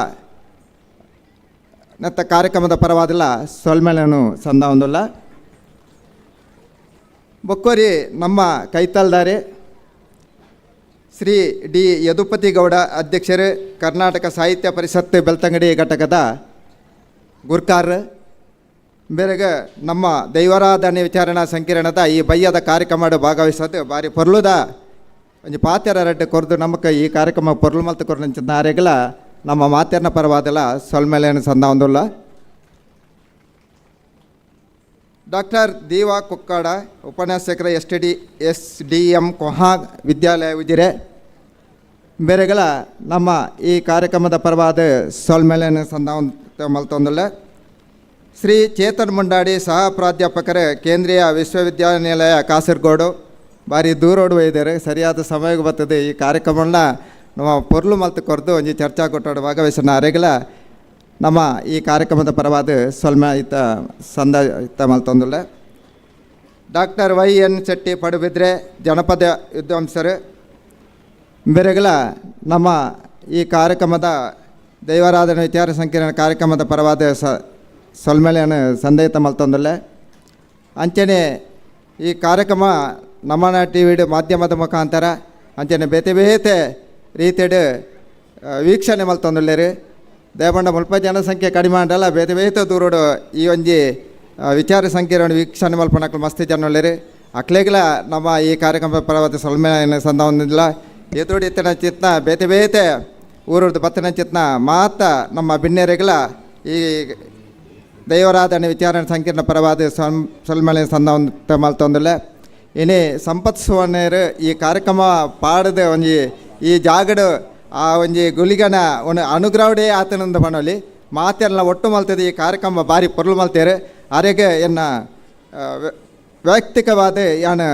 ನತ್ತ ಕಾರ್ಯಕ್ರಮದ ಪರವಾದಲ್ಲ ಸೊಲ್ಮೇಲನು ಸಂದ ಒಂದುಲ್ಲ. ಬೊಕ್ಕೋರಿ ನಮ್ಮ ಕೈತಲ್ದಾರೆ ಶ್ರೀ ಡಿ ಯದುಪತಿ ಗೌಡ ಅಧ್ಯಕ್ಷರು ಕರ್ನಾಟಕ ಸಾಹಿತ್ಯ ಪರಿಷತ್ತು ಬೆಳ್ತಂಗಡಿ ಘಟಕದ ಗುರ್ಕಾರ್ ಬೇರೆಗ ನಮ್ಮ ದೈವಾರಾಧನೆ ವಿಚಾರಣಾ ಸಂಕಿರಣದ ಈ ಬಯ್ಯದ ಕಾರ್ಯಕ್ರಮ ಭಾಗವಹಿಸೋದು ಭಾರಿ ಪೊರ್ಲುದ ಒಂಜಿ ಪಾತೆರ ರಡ್ಡೆ ಕೊರ್ದು ನಮಕ್ ಈ ಕಾರ್ಯಕ್ರಮ ಪೊರ್ಲು ಮಲ್ತು ಕೊರ್ನಂಚಿನ ನಾರೆಗಳ ನಮ್ಮ ಮಾತೆರ್ನ ಪರವಾದಲ ಸೊಲ್ಮೆಲೇನು ಸಂದ ಒಂದುಲ್ಲ. ಡಾಕ್ಟರ್ ದೀವಾ ಕುಕ್ಕಾಡ ಉಪನ್ಯಾಸಕರ ಎಸ್ ಡಿ ಎಂ ಕೊಹಾ ವಿದ್ಯಾಲಯ ಉಜಿರೆ ಬೇರೆಗಳ ನಮ್ಮ ಈ ಕಾರ್ಯಕ್ರಮದ ಪರವಾದ ಸೊಲ್ಮೆಲೆಯನ್ನು ಸಂದಾವಂತ ಮಲ್ತೊಂದುಲ್ಲ. ಶ್ರೀ ಚೇತನ್ ಮುಂಡಾಡಿ ಸಹ ಪ್ರಾಧ್ಯಾಪಕರ ಕೇಂದ್ರೀಯ ವಿಶ್ವವಿದ್ಯಾನಿಲಯ ಕಾಸರಗೋಡು ಭಾರಿ ದೂರೋಡು ಒಯ್ದಾರೆ ಸರಿಯಾದ ಸಮಯಕ್ಕೆ ಬರ್ತದೆ ಈ ಕಾರ್ಯಕ್ರಮನ ನಮ್ಮ ಪೊರ್ಲು ಮಲ್ತು ಕೊರ್ದು ಒಂಜಿ ಚರ್ಚಾ ಕೊಟ್ಟೋಡು ಭಾಗವಹಿಸಿನ ಅರೆಗಳ ನಮ್ಮ ಈ ಕಾರ್ಯಕ್ರಮದ ಪರವಾದ ಸೊಲ್ಮೆ ಇತ್ತ ಸಂದ ಇತ್ತ ಮಲ್ತೊಂದುಲ್ಲ. ಡಾಕ್ಟರ್ ವೈ ಎನ್ ಶೆಟ್ಟಿ ಪಡುಬಿದ್ರೆ ಜನಪದ ವಿದ್ವಾಂಸರು ಬೇರೆಗಳ ನಮ್ಮ ಈ ಕಾರ್ಯಕ್ರಮದ ದೈವಾರಾಧನೆ ವಿಚಾರ ಸಂಕಿರಣ ಕಾರ್ಯಕ್ರಮದ ಪರವಾದ ಸೊಲ್ಮೆಲೆಯನ್ನು ಸಂದೇತ ಮಲ್ತೊಂದುಲ್ಲ. ಅಂಚನೆ ಈ ಕಾರ್ಯಕ್ರಮ ನಮ್ಮನ ಟಿ ವಿ ಮಾಧ್ಯಮದ ಮುಖಾಂತರ ಅಂಚನೆ ಬೇತೆ ಬೇತೆ ರೀತಿಯಡ್ ವೀಕ್ಷಣೆ ಮಲ್ತೊಂದುಲ್ಲೆರ್. ದೇಬಂಡ ಮುಲ್ಪ ಜನಸಂಖ್ಯೆ ಕಡಿಮೆ ಆಂಡಲ ಬೇತೆ ಬೇತೆ ದೂರೋಡು ಈ ಒಂಜಿ ವಿಚಾರ ಸಂಕಿರಣ ವೀಕ್ಷಣೆ ಮಲ್ಪನಕ್ಲು ಮಸ್ತ್ ಜನ ಉಲ್ಲೆರ್. ಅಕ್ಲೆಗ್ಲ ನಮ್ಮ ಈ ಕಾರ್ಯಕ್ರಮ ಪರವಾದ ಸೊಲ್ಮೆಲೆಯನ್ನು ಸಂದೊಂದಿಲ್ಲ. ಎದುರುಡಿ ಇತ್ತಿನ ಚಿತ್ನ ಬೇತೆ ಬೇತೆ ಊರುಡ್ದು ಬತ್ತಿನ ಚಿತ್ನ ಮಾತ ನಮ್ಮ ಬಿನ್ನೆರೆಗಳ ಈ ದೈವರಾಧನೆ ವಿಚಾರಣೆ ಸಂಕೀರ್ಣ ಪರವಾದ ಸೊಲ್ಮೆಲೆ ಸಂದ ಮಲ್ತೊಂದುಲ್ಲ. ಇನಿ ಸಂಪತ್ ಸುವರ್ಣರು ಈ ಕಾರ್ಯಕ್ರಮ ಪಾಡದ ಒಂಜಿ ಈ ಜಾಗಡು ಆ ಒಂಜಿ ಗುಲಿಗನ ಒಂದು ಅನುಗ್ರಹಡೇ ಆತನಂದ ಪಣೋಲಿ ಮಾತೆಲ್ಲ ಒಟ್ಟು ಮಲ್ತದೆ ಈ ಕಾರ್ಯಕ್ರಮ ಭಾರಿ ಪೊರ್ಲು ಮಲ್ತೇರು. ಅರೆಗೆ ಎನ್ನ ವೈಯಕ್ತಿಕವಾದ ಯಾನ್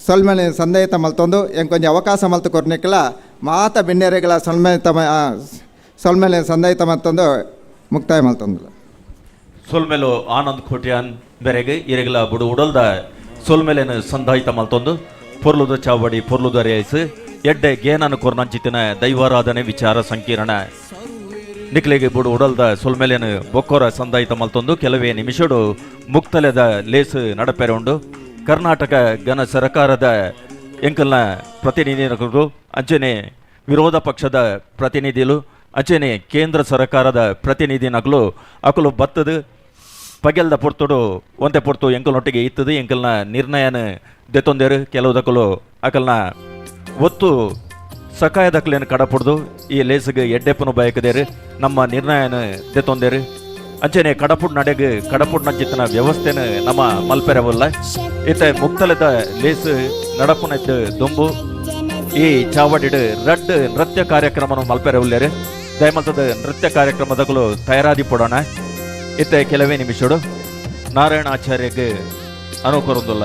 ಸೊಲ್ಮೆಲೆ ಸಂದೇತ ಮಲ್ತೊಂದು ಎಂಕೊಂಜಿ ಅವಕಾಶ ಮಲ್ತು ಕೊರ್ನಿಕ್ಕಲ ಮಾತ ಬಿನ್ನೆರೆಗಳ ಸೊಲ್ಮೆ ತಮ ಸೊಲ್ಮೆಲೆ ಸಂದೇತ ಮತ್ತೊಂದು ಮುಕ್ತಾಯ ಮಲ್ತೊಂದುಲ್ಲ. ಸೊಲ್ಮೆಲು ಆನಂದ್ ಕೋಟ್ಯಾನ್ ಬೆರೆಗೆ ಇರೆಗಲ ಬುಡು ಉಡಲ್ದ ಸೊಲ್ಮೆಲೆನು ಸಂದಾಯಿತ ಮಲ್ತೊಂದು ಪೊರ್ಲುದ ಚಾವಡಿ ಪೊರ್ಲುದ ರೇಸ್ ಎಡ್ಡೆ ಗೇನನು ಕೊರ್ನಂಚಿತ್ತಿನ ದೈವಾರಾಧನೆ ವಿಚಾರ ಸಂಕಿರಣ ನಿಕ್ಲೆಗೆ ಬುಡು ಉಡಲ್ದ ಸೊಲ್ಮೆಲೆನು ಬೊಕ್ಕೊರ ಸಂದಾಯಿತ ಮಲ್ತೊಂದು ಕೆಲವೇ ನಿಮಿಷಡು ಮುಕ್ತಲೆದ ಲೇಸ್ ನಡಪೆರೆ ಉಂಡು. ಕರ್ನಾಟಕ ಘನ ಸರಕಾರದ ಎಂಕಲ್ನ ಪ್ರತಿನಿಧಿಗಳು ಅಂಚನೆ ವಿರೋಧ ಪಕ್ಷದ ಪ್ರತಿನಿಧಿಗಳು ಅಂಚನೆ ಕೇಂದ್ರ ಸರ್ಕಾರದ ಪ್ರತಿನಿಧಿನಕಲು ಅಕಲು ಬತ್ತದು ಪಗೆಲ್ದ ಪೊರ್ತುಡು ಒಂತೆ ಪೊರ್ತು ಎಂಕಲ್ನೊಟ್ಟಿಗೆ ಇತ್ತದು ಎಂಕಲ್ನ ನಿರ್ಣಯನ ದೆತ್ತೊಂದೇರು. ಕೆಲವುದಕ್ಕಲು ಅಕಲ್ನ ಒತ್ತು ಸಕಾಯದಕ್ಲೇನು ಕಡಪುಡ್ದು ಈ ಲೇಸಿಗೆ ಎಡ್ಡೆಪ್ಪನು ಬಯಕದೇರು ನಮ್ಮ ನಿರ್ಣಯನ ದೆತ್ತೊಂದೇರು. ಅಂಚನೆ ಕಡಪುಡ್ ನಡೆಗೆ ಕಡಪುಡ್ ನಂಚಿತ್ತನ ವ್ಯವಸ್ಥೆನ ನಮ್ಮ ಮಲ್ಪೆರವಲ್ಲ. ಇತ್ತೆ ಮುಕ್ತಲದ ಲೇಸ್ ನಡಪುನದ್ದು ದೊಂಬು ಈ ಚಾವಡಿಡು ರಡ್ಡ್ ನೃತ್ಯ ಕಾರ್ಯಕ್ರಮನು ಮಲ್ಪೆರವುಲ್ಲೇರು. ದಯಮಲ್ತದ ನೃತ್ಯ ಕಾರ್ಯಕ್ರಮದಗಳು ತಯಾರಾದಿ ಪಡೋಣ. ಇತ್ತೆ ಕೆಲವೇ ನಿಮಿಷಡು ನಾರಾಯಣಾಚಾರ್ಯಗೆ ಅನುಕರುಂದುಲ್ಲ.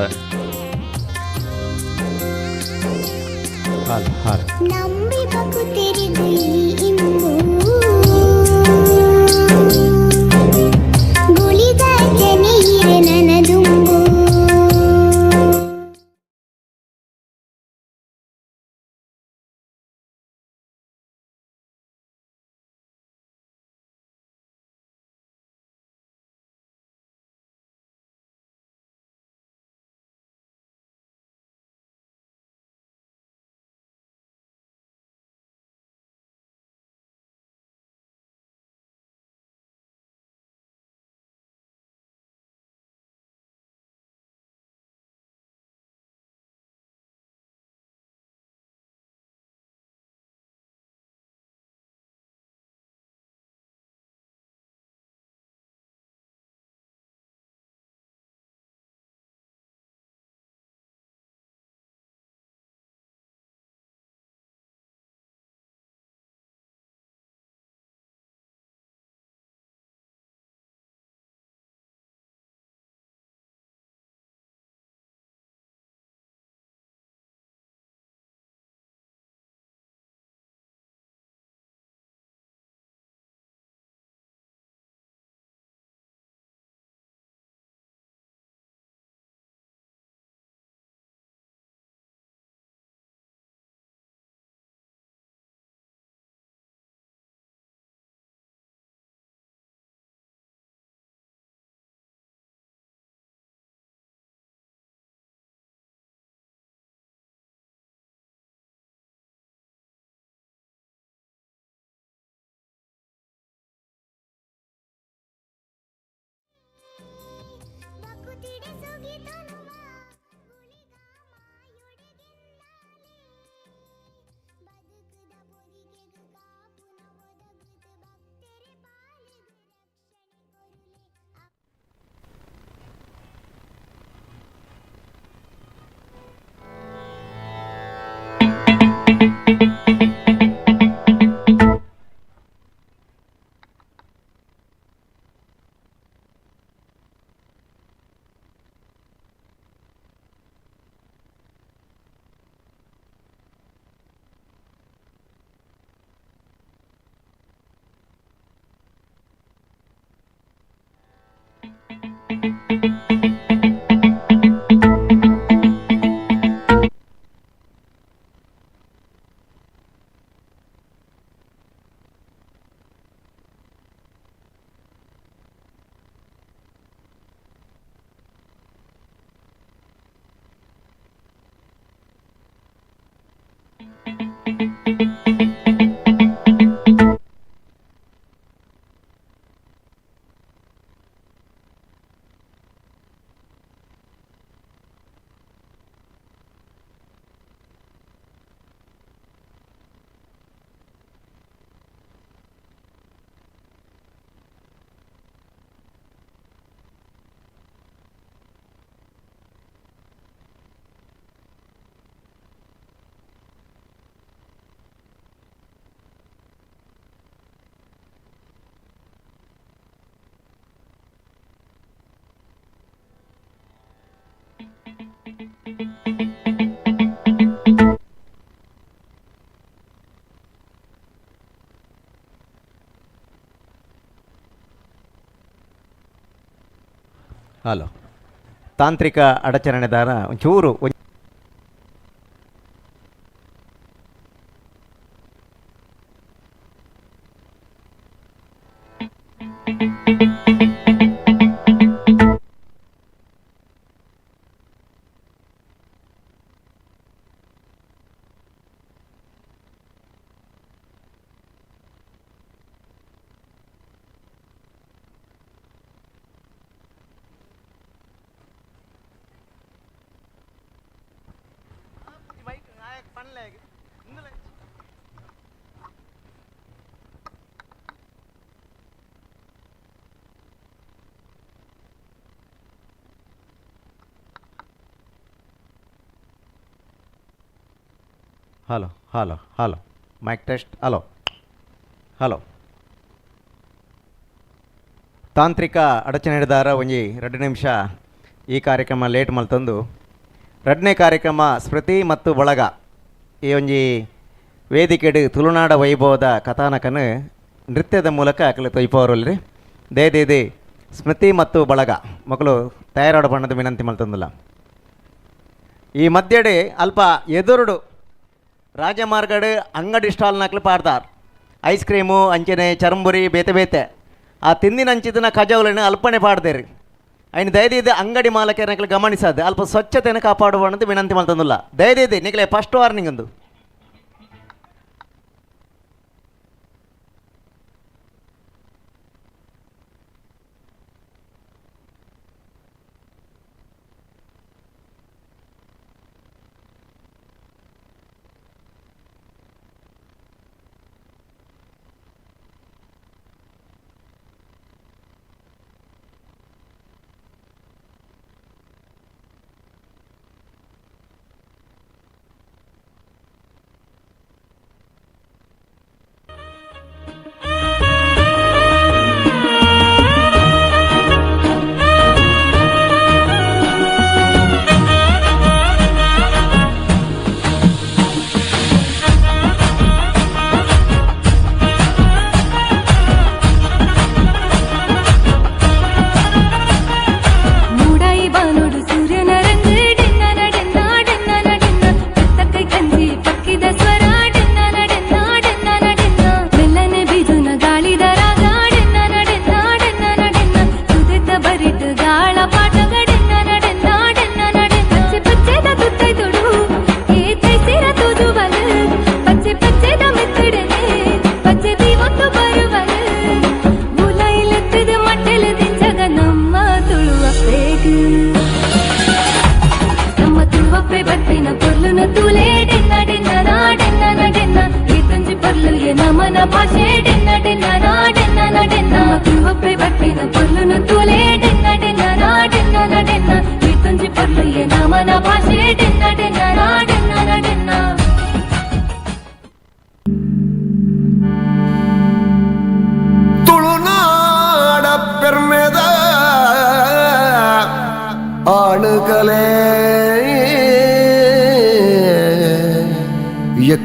ಹಲೋ ತಾಂತ್ರಿಕ ಅಡಚಣೆದಾರ ಒಂಚೂರು hello hello hello mic test hello hello ತಾಂತ್ರಿಕ ಅಡಚಣೆದಾರ ಒಂಜಿ 2 ನಿಮಿಷ ಈ ಕಾರ್ಯಕ್ರಮ ಲೇಟ್ ಮಲ್ತಂದು ರಡ್ನೇ ಕಾರ್ಯಕ್ರಮ ಸ್ಮೃತಿ ಮತ್ತು ಬಳಗ ಈ ಒಂಜಿ ವೇದಿಕೆಡು ತುಳುನಾಡ ವೈಭವದ ಕಥಾನಕನು ನೃತ್ಯದ ಮೂಲಕ ಅಕಲು ತೊಯ್ಪವರಲ್ರಿ they ಸ್ಮೃತಿ ಮತ್ತು ಬಳಗ ಮಕ್ಕಳು ತಯಾರಾಡ ಬಣ್ಣದ ವಿನಂತಿ ಮಲ್ತಂದಿಲ್ಲ. ಈ ಮಧ್ಯಡೆ ಅಲ್ಪ ಎದುರುಡು ರಾಜಮಾರ್ಗಡು ಅಂಗಡಿ ಸ್ಟಾಲ್ನಾಕ್ಲು ಪಾಡ್ದಾರ್ ಐಸ್ ಕ್ರೀಮು ಅಂಚನೆ ಚರಂಬುರಿ ಬೇತೆ ಬೇತೆ ಆ ತಿಂದಿನ ಅಂಚಿದನ ಕಜವಲನ್ನು ಅಲ್ಪನೆ ಪಾಡ್ದೇರಿ ಐನು ದಯದೀದು ಅಂಗಡಿ ಮಾಲಕರನಕ್ಲು ಗಮನಿಸದು ಅಲ್ಪ ಸ್ವಚ್ಛತೆಯನ್ನು ಕಾಪಾಡುವ ಅಂತ ವಿನಂತಿ ಮಲ್ತಂದಿಲ್ಲ. ದಯದೀದು ನಿಕ್ಲೆ ಫಸ್ಟ್ ವಾರ್ನಿಂಗ್ ಒಂದು.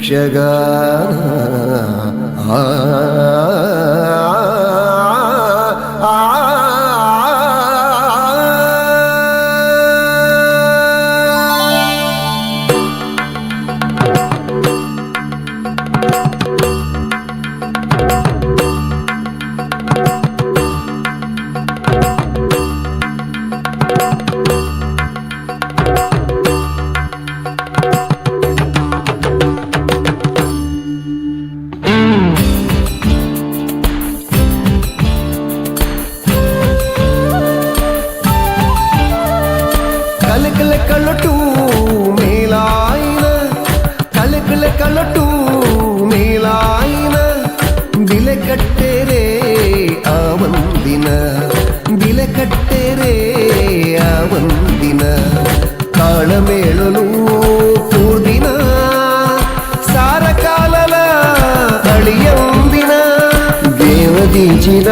Yakshagana ಕಲಕಲ ಕಳಟು ಮೇಲಾಯಿನ ಕಲಕಲ ಕಳಟು ಮೇಲಾಯಿನ ಬಿಲೆ ಕಟ್ಟೆರೆ ಆ ಒಂದಿನ ಬಿಲೆ ಕಟ್ಟೆರೆ ಆ ಒಂದಿನ ತಾಳಮೇಳಲು ಪೂರ್ದಿನ ಸಾರ ಕಾಲನ ಅಳಿಯಂದಿನ ದೇವದೀಜಿನ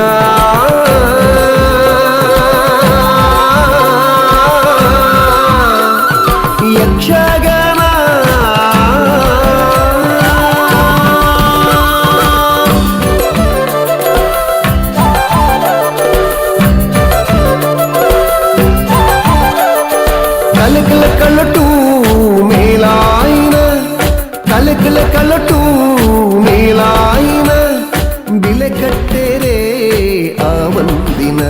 ಯಕ್ಷಗಾನ ಕಲಕಲ ಕಳಟು ಮೇಲಾಯಿನ ಕಲಕಲ ಕಳಟು ಮೇಲಾಯಿನ ಬಿಲೆ ಕಟ್ಟೆರೆ ಆ ಒಂದಿನ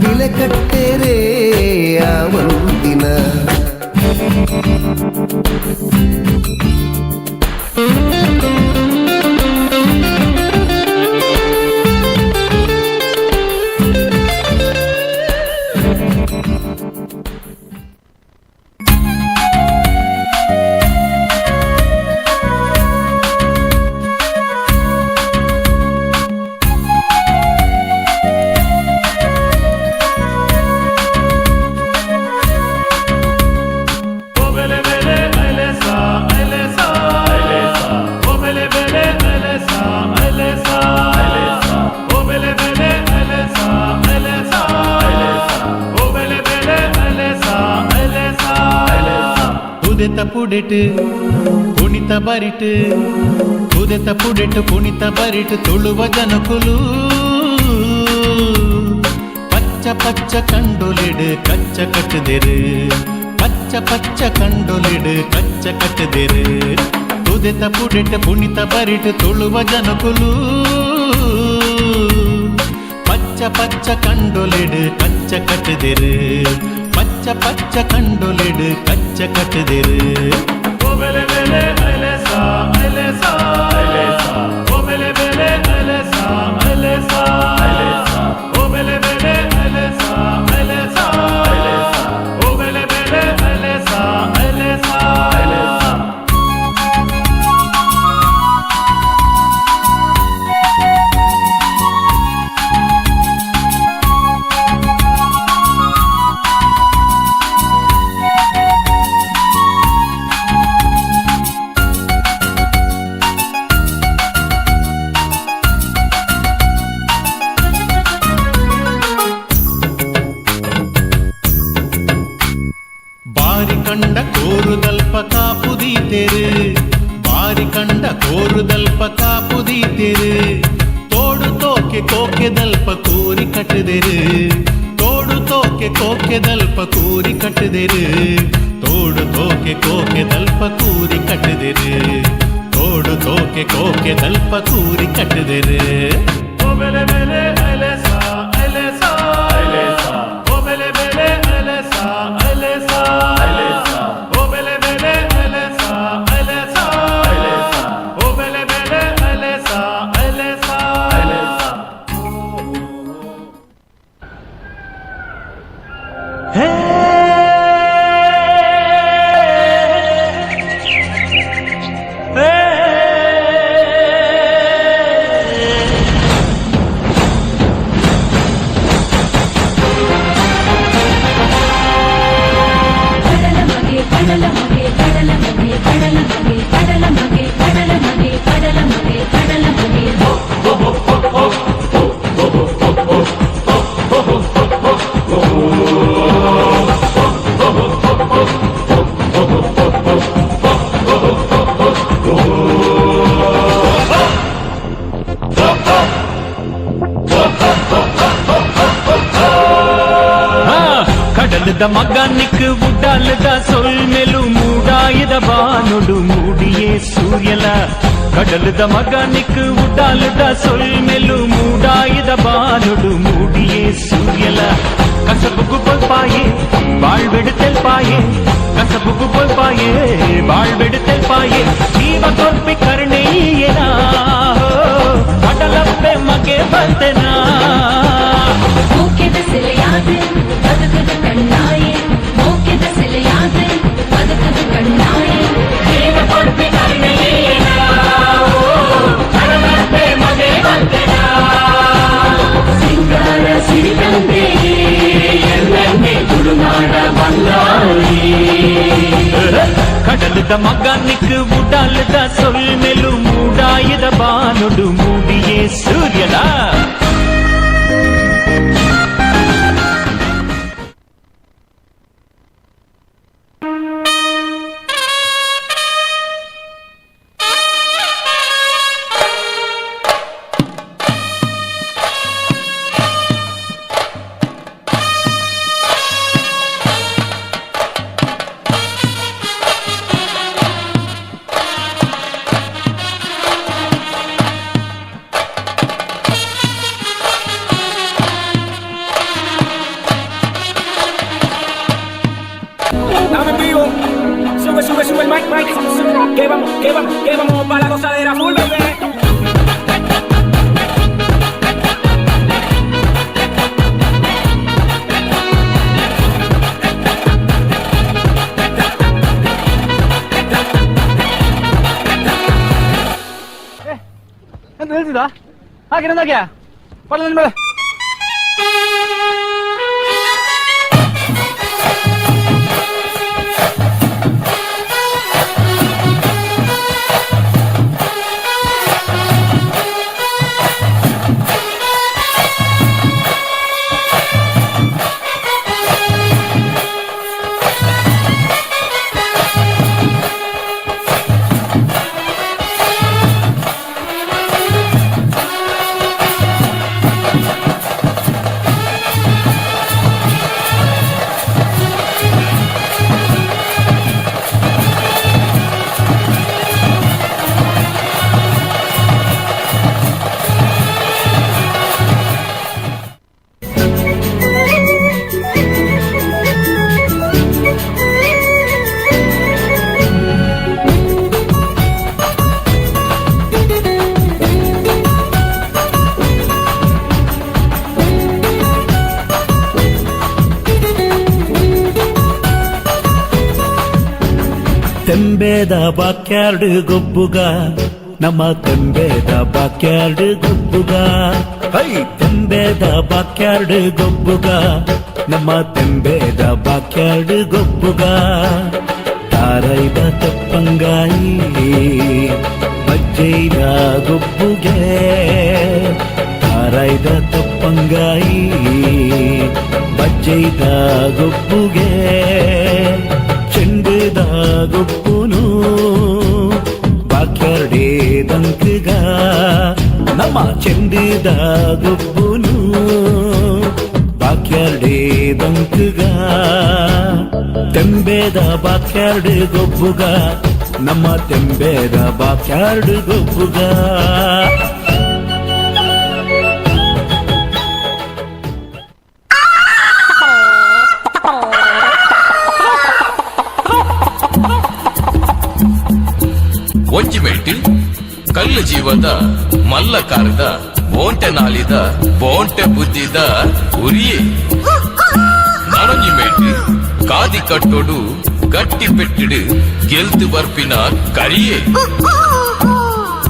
ಬಿಲೆ ಕಟ್ಟೆರೆ ಆ ಒಂದಿನ. ಪುದೆತ ಪುಡೆಟ್ ಪುಣಿತ ಬರಿಟ್ ಪುದೆತ ಪುಡೆಟ್ ಪುಣಿತ ಬರಿಟ್ ತುಳುವ ಜನಕುಲು ಪಚ್ಚ ಪಚ್ಚ ಕಂಡೊಲಿಡು ಕಚ್ಚ ಕಟ್ಟುದೆರು ಪಚ್ಚ ಪಚ್ಚ ಕಂಡೊಲಿಡು ಕಚ್ಚ ಕಟ್ಟುದೆರು ತುದೆತ ಪುಡೆಟ್ ಪುಣಿತ ಬರಿಟ್ ತುಳುವ ಜನಕುಲು ಪಚ್ಚ ಪಚ್ಚ ಕಂಡೊಲಿಡು ಕಚ್ಚ ಕಟ್ಟುದೆರು ಪಚ್ಚ ಪಚ್ಚ ಕಂಡೊಲಿಡು ಕಚ್ಚ ಕಟ್ಟುದೆರು. ಬಾರಿ ಕಂಡ ಕೋರುದಲ್ಪ ಕಾಪುದೀತೆರು ಬಾರಿ ಕಂಡ ಕೋರುದಲ್ಪ ಕಾಪುದೀತೆರು ತೋಡು ತೋಕೆ ಕೋಕೆದಲ್ಪ ಕೂರಿ ಕಟ್ಟುದೆರು ತೋಡು ತೋಕೆ ಕೋಕೆದಲ್ಪ ಕೂರಿ ಕಟ್ಟುದೆರು ತೋಡು ತೋಕೆ ಕೋಕೆದಲ್ಪ ಕೂರಿ ಕಟ್ಟುದೆರು ತೋಡು ತೋಕೆ ಕೋಕೆದಲ್ಪ ಕೂರಿ ಕಟ್ಟುದೆರು. Hey! ಕಡಲದ ಮಗನಿಕ್ ಉಡಾಲದ ಸೊಲ್ಮೆಲು ಮೂಡಾಯದ ಬಾನುಡು ಮೂಡಿಯೇ ಸೂರ್ಯಲ. ಕಡಲದ ಮಗನಿಕ್ ಉಡಾಲದ ಸೊಲ್ಮೆಲು ಮೂಡಾಯದ ಬಾನುಡು ಮೂಡಿಯೇ ಸೂರ್ಯಲ. ಕಸಬುಗು ಕೊಲ್ಪಾಯೆ ಬಾಳ್ಬೆಡು ತೆಲ್ಪಾಯೆ, ಕಸಬುಗು ಕೊಲ್ಪಾಯೆ ಬಾಳ್ಬೆಡು ತೆಲ್ಪಾಯೆ, ಜೀವ ಕೊರ್ಪಿ ಕರ್ಣೀಯನಾ ಕಡಲಪ್ಪೆ ಮಗೆ ಬಂತೆನಾ. ಮೋಕೆದ ಸಿಲೆಯಾದೆ ಬದುಕದ ಕಣ್ಣಾಯೆ, ಮೋಕೆದ ಸಿಲೆಯಾದೆ ಬದುಕದ ಕಣ್ಣಾಯೆ, ಜೀವ ಕೊರ್ಪಿ ಕರ್ಣೀಯನಾ ಕಡಲಪ್ಪೆ ಮಗೆ ಬಂತೆನಾ. ಸಿಂಗಾರ ಸಿರಿತಂದೆ ಎನ್ನೆನ್ನೆ ತುಳುನಾಡ ಬಂಗಾರಿ. ಕಡಲದ ಮಗನಿಕ್ ಉಡಾಲದ ಸೊಲ್ಮೆಲು ಮೂಡಾಯದ ಬಾನುಡು ಮೂಡಿಯೇ ಸೂರ್ಯನ. Dame en vivo. Sube, sube, sube el mic, mic. Que vamos, que vamos, que vamos pa' la gozadera full, baby. ಎಂತ ಹೇಳ್ತಿದ್ದ ಹಾಗೆ ನಂದಾಗ್ಯಾ ಪಡ ನನ್ನ ಮೇಲೆ. ತೆಂಬೇದ ಬಾಕ್ಯಾರ್ಡ್ ಗೊಬ್ಬುಗ, ನಮ್ಮ ತೆಂಬೇದ ಬಾಕ್ಯಾರ್ಡ್ ಗೊಬ್ಬುಗ, ಹೈ ತೆಂಬೇದ ಬಾಕ್ಯಾರ್ಡ್ ಗೊಬ್ಬುಗ, ನಮ್ಮ ತೆಂಬೇದ ಬಾಕ್ಯಾರ್ಡ್ ಗೊಬ್ಬುಗ. ತಾರೈದ ತಪ್ಪಂಗಾಯಿ ಬಜ್ಜೈದ ಗೊಬ್ಬುಗೆ, ತಾರೈದ ತಪ್ಪಂಗಾಯಿ ಬಜ್ಜೈದ ಗೊಬ್ಬುಗೆ, ಚೆಂಡುದ ಗೊಬ್ಬುನು ಬಾಕ್ಯಾರ್ಡೇ ದಂಕಗ, ನಮ್ಮ ಚೆಂಡುದ ಗೊಬ್ಬುನು ಬಾಕ್ಯಾರ್ಡೇ ದಂಕಗ. ತೆಂಬೇದ ಬಾಕ್ಯಾರ್ಡ್ ಗೊಬ್ಬುಗ, ನಮ್ಮ ತೆಂಬೇದ ಬಾಕ್ಯಾರ್ಡ್ ಗೊಬ್ಬುಗ. ಒಂಜಿಮೇಟಿ ಕಲ್ಲು ಜೀವದ ಮಲ್ಲಕಾರದ ಬೋಂಟೆ ನಾಲಿದ ಬೋಂಟೆ ಬುದ್ಧಿದ ಉರಿಯೇ. ನನೊಂಜಿಮೇಟಿ ಕಾದಿ ಕಟ್ಟೋಡು ಗಟ್ಟಿ ಪೆಟ್ಟಿಡು ಗೆಲ್ತು ಬರ್ಪಿನ ಕರಿಯೇ.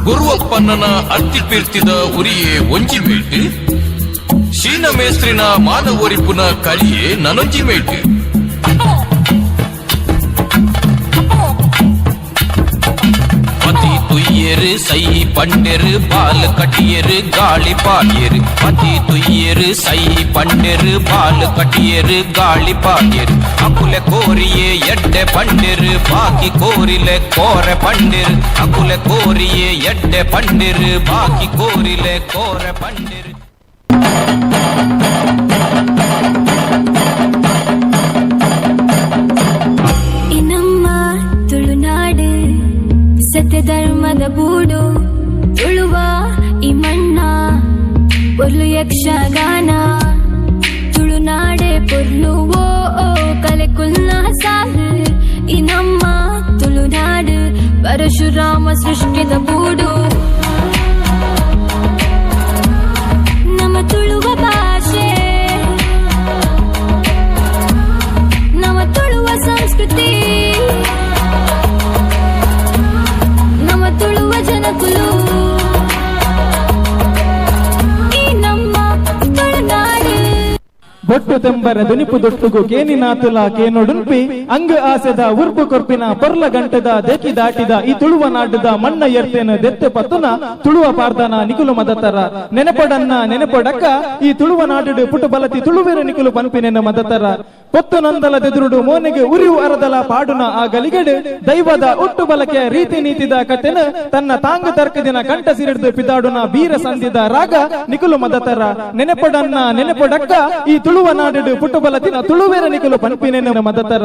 ಗುರುವಪ್ಪನ್ನನ ಅತ್ತಿ ಪೀರ್ತಿದ ಉರಿಯೇ ಒಂಜಿಮೇಟಿ, ಶೀನ ಮೇಸ್ತ್ರಿನ ಮಾನ ಒರಿಪುನ ಕರಿಯೇ ನನೊಂಜಿಮೇಟಿ. ತುಯ್ಯರು ಸೈ ಪಂಡೆರು ಬಾಲ್ ಕಟಿಯರು ಗಾಳಿ ಪಾಡ್ಯರು, ಪತಿ ತುಯ್ಯರು ಸೈ ಪಂಡೆರು ಬಾಲ್ ಕಟಿಯರು ಗಾಳಿ ಪಾಡ್ಯರು, ಅಕುಲೆ ಕೋರಿಯೇ ಎಡ್ಡೆ ಪಂಡೆರು ಬಾಕಿ ಕೋರಿಲೆ ಕೋರೆ ಪಂಡೆರು, ಅಕುಲೆ ಕೋರಿಯೇ ಎಡ್ಡೆ ಪಂಡೆರು ಬಾಕಿ ಕೋರಿಲೆ ಕೋರೆ ಪಂಡೆರು. ಯಕ್ಷಗಾನ ತುಳುನಾಡೆ ಪೊರ್ಲು ಓ ಓ ಕಲೆಕುಲ್ನ ಸಾಲು ಈ ನಮ್ಮ ತುಳುನಾಡು ಪರಶುರಾಮ ಸೃಷ್ಟಿದ ಬೂಡು ನಮ್ಮ ತುಳುವ ಭಾಷೆ ನಮ್ಮ ತುಳುವ ಸಂಸ್ಕೃತಿ ನಮ್ಮ ತುಳುವ ಜನಕುಲು ಈ ನಮ್ಮ ತುಳುನಾಡು. ಬೊಟ್ಟು ತೆಂಬರ ದುನಿಪು ದೊಟ್ಟುಗು ಕೇನಿನಾತುಲ ಕೇನೊಡುನ್ಪಿ ಅಂಗ ಆಸೆದ ಉರ್ಪು ಕೊರ್ಪಿನ ಪೊರ್ಲ ಗಂಟೆದ ದೇಕಿ ದಾಟಿದ ಈ ತುಳುವ ನಾಡದ ಮಣ್ಣ ಎರ್ತೇನ ದೆತ್ತೆ ಪತ್ತುನ ತುಳುವ ಪಾರ್ದನ ನಿಕುಲು ಮದತರ ನೆನಪೊಡನ್ನ ನೆನಪೊಡಕ್ಕ ಈ ತುಳುವ ನಾಡು ಪುಟು ಬಲತಿ ತುಳುವೆರ ನಿಕುಲು ಪನ್ಪಿನೆನ ಮದತರ ಪೊತ್ತು ನಂದಲ ದೆದುರುಡು ಮೋನೆಗೆ ಉರಿವು ಅರದಲ ಪಾಡುನ ಆ ಗಲಿಗೆಡು ದೈವದ ಉಟ್ಟು ಬಲಕೆ ರೀತಿ ನೀತಿದ ಕತೆನ ತನ್ನ ತಾಂಗ ತರ್ಕದಿನ ಕಂಠ ಸಿರಿಡ್ದು ಪಿದಾಡುನ ಬೀರ ಸಂಧಿದ ರಾಗ ನಿಕುಲು ಮದತರ ನೆನಪೊಡನ್ನ ನೆನಪೊಡಕ್ಕ ಈ ತುಳುವ ನಾಡು ಪುಟ್ಟು ಬಲತಿನ ತುಳುವೆರ ನಿಕುಲು ಪನ್ಪಿನೆನ ಮದತರ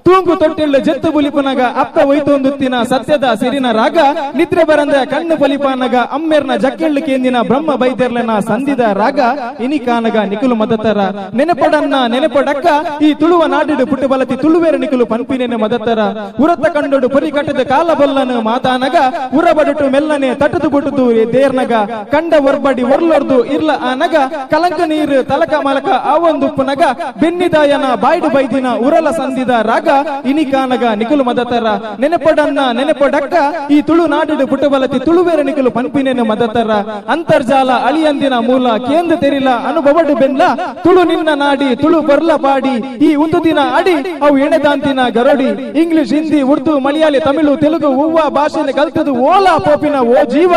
ತೂಂಗು ತೊಟ್ಟಿಳ್ಳು ಜೆತ್ತು ಬುಲಿಪುನಗ ಅಪ್ಪ ಒಯ್ತೊಂದುತ್ತಿನ ಸತ್ಯದ ಸಿರಿನ ರಾಗ ನಿದ್ರೆ ಬರಂದ ಕಣ್ಣು ಬಲಿಪಾನಗ ಅಮ್ಮೆರ್ನ ಜಕ್ಕೆಳ್ಳು ಕೇಂದಿನ ಬ್ರಹ್ಮ ಬೈದೆರ್ಲನ ಸಂಧಿದ ರಾಗ ಇನಿ ಕಾನಗ ನಿಕುಲು ಮದತರ ನೆನಪೊಡನ್ನ ನೆನಪೊಡಕ್ಕ ಈ ತುಳುವ ನಾಡಿಡು ಪುಟ್ಟು ಬಲತಿ ತುಳುವೆರ ನಿಕುಲು ಪನ್ಪಿನೆನೆ ಮದತರ ಉರತ ಕಂಡೊಡು ಪೊರಿ ಕಟ್ಟದ ಕಾಲ ಬೊಲ್ಲನು ಮಾತಾನಗ ಉರಬಡುಟು ಮೆಲ್ಲನೆ ತಟದು ಬುಟುದು ದೇರ್ನಗ ಕಂಡ ಒರ್ಬಡಿ ಒರ್ಲೊರ್ದು ಇರ್ಲ ಆನಗ ಕಲಂಕ ನೀರು ತಲಕ ಮಲಕ ಆವೊಂದುಪ್ಪುನಗ ಬೆನ್ನಿದಾಯನ ಬಾಯ್ಡು ಬೈದಿನ ಉರಲ ಸಂಧಿದ ರಾಗ ಇನಿ ಕಾನಗ ನಿಕುಲು ಮದತರ ನೆನಪೊಡನ್ನ ನೆನಪೊಡಕ್ಕ ಈ ತುಳು ನಾಡಿಡು ಪುಟಬಲತಿ ತುಳುವೆರ ನಿಕುಲು ಪನ್ಪಿನೆನು ಮದತರ ಅಂತರ್ಜಾಲ ಅಳಿಯಂದಿನ ಮೂಲ ಕೇಂದ್ರ ತೆರಿಲ ಅನುಭವಡು ಬೆಲ್ಲ ತುಳು ನಿನ್ನ ನಾಡಿ ತುಳು ಬರ್ಲ ಪಾಡಿ ಈ ಒಂದು ದಿನ ಅಡಿ ಅವು ಎಣೆದಾಂತಿನ ಗರಡಿ ಇಂಗ್ಲಿಷ್ ಹಿಂದಿ ಉರ್ದು ಮಲಯಾಳಿ ತಮಿಳು ತೆಲುಗು ಹೂವ ಭಾಷೆನ ಕಲ್ತದು ಓಲಾ ಪೋಪಿನ ಓ ಜೀವ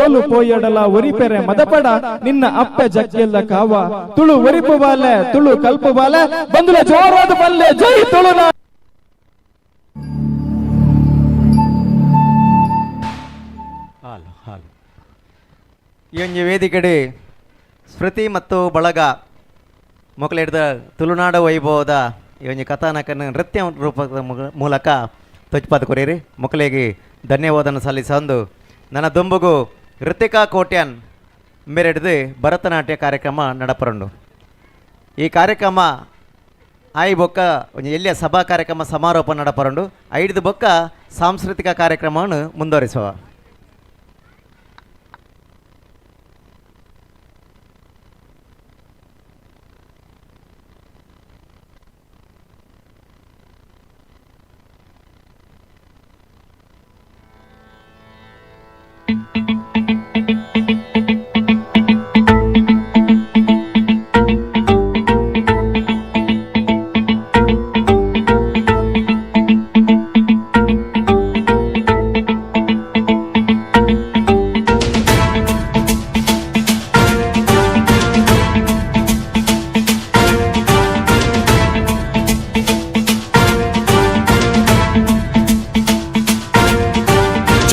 ಓಲು ಪೋಯಡಲ ಒರಿಪೆರೆ ಮದಪಡ ನಿನ್ನ ಅಪ್ಪೆ ಜಕ್ಕೆಲ್ಲ ಕಾವ ತುಳು ಒರಿಪು ಬಾಲೆ ತುಳು ಕಲ್ಪು ಬಾಲೆ ಬಂದುಲ ಜೋರಾದ ಬಲ್ಲೆ ಜೈ ತುಳುನಾ. ಹಾಲು ಹಾಲು ಈ ಒಂಜಿ ವೇದಿಕೆಡೆ ಸ್ಮೃತಿ ಮತ್ತು ಬಳಗ ಮೊಕಲೆಡ್ದ ತುಳುನಾಡ ವೈಭವದ ಈ ಒಂಜಿ ಕಥಾನಕನ ನೃತ್ಯ ರೂಪದ ಮೂಲಕ ತೊಚ್ಪಾದ ಕೊರಿರಿ ಮೊಕಲೆಗೆ ಧನ್ಯವಾದನ ಸಲ್ಲಿಸಂದು ನನ್ನ ದುಂಬುಗು ಋತಿಕಾ ಕೋಟ್ಯಾನ್ ಮೇರೆಡ್ದು ಭರತನಾಟ್ಯ ಕಾರ್ಯಕ್ರಮ ನಡಪರಂಡು. ಈ ಕಾರ್ಯಕ್ರಮ ಆಯಿ ಬೊಕ್ಕ ಒಂಜಿ ಎಲ್ಲಿಯ ಸಭಾ ಕಾರ್ಯಕ್ರಮ ಸಮಾರೋಪ ನಡಪರಂಡು ಐದು ಬೊಕ್ಕ ಸಾಂಸ್ಕೃತಿಕ ಕಾರ್ಯಕ್ರಮವನ್ನು ಮುಂದುವರಿಸುವ.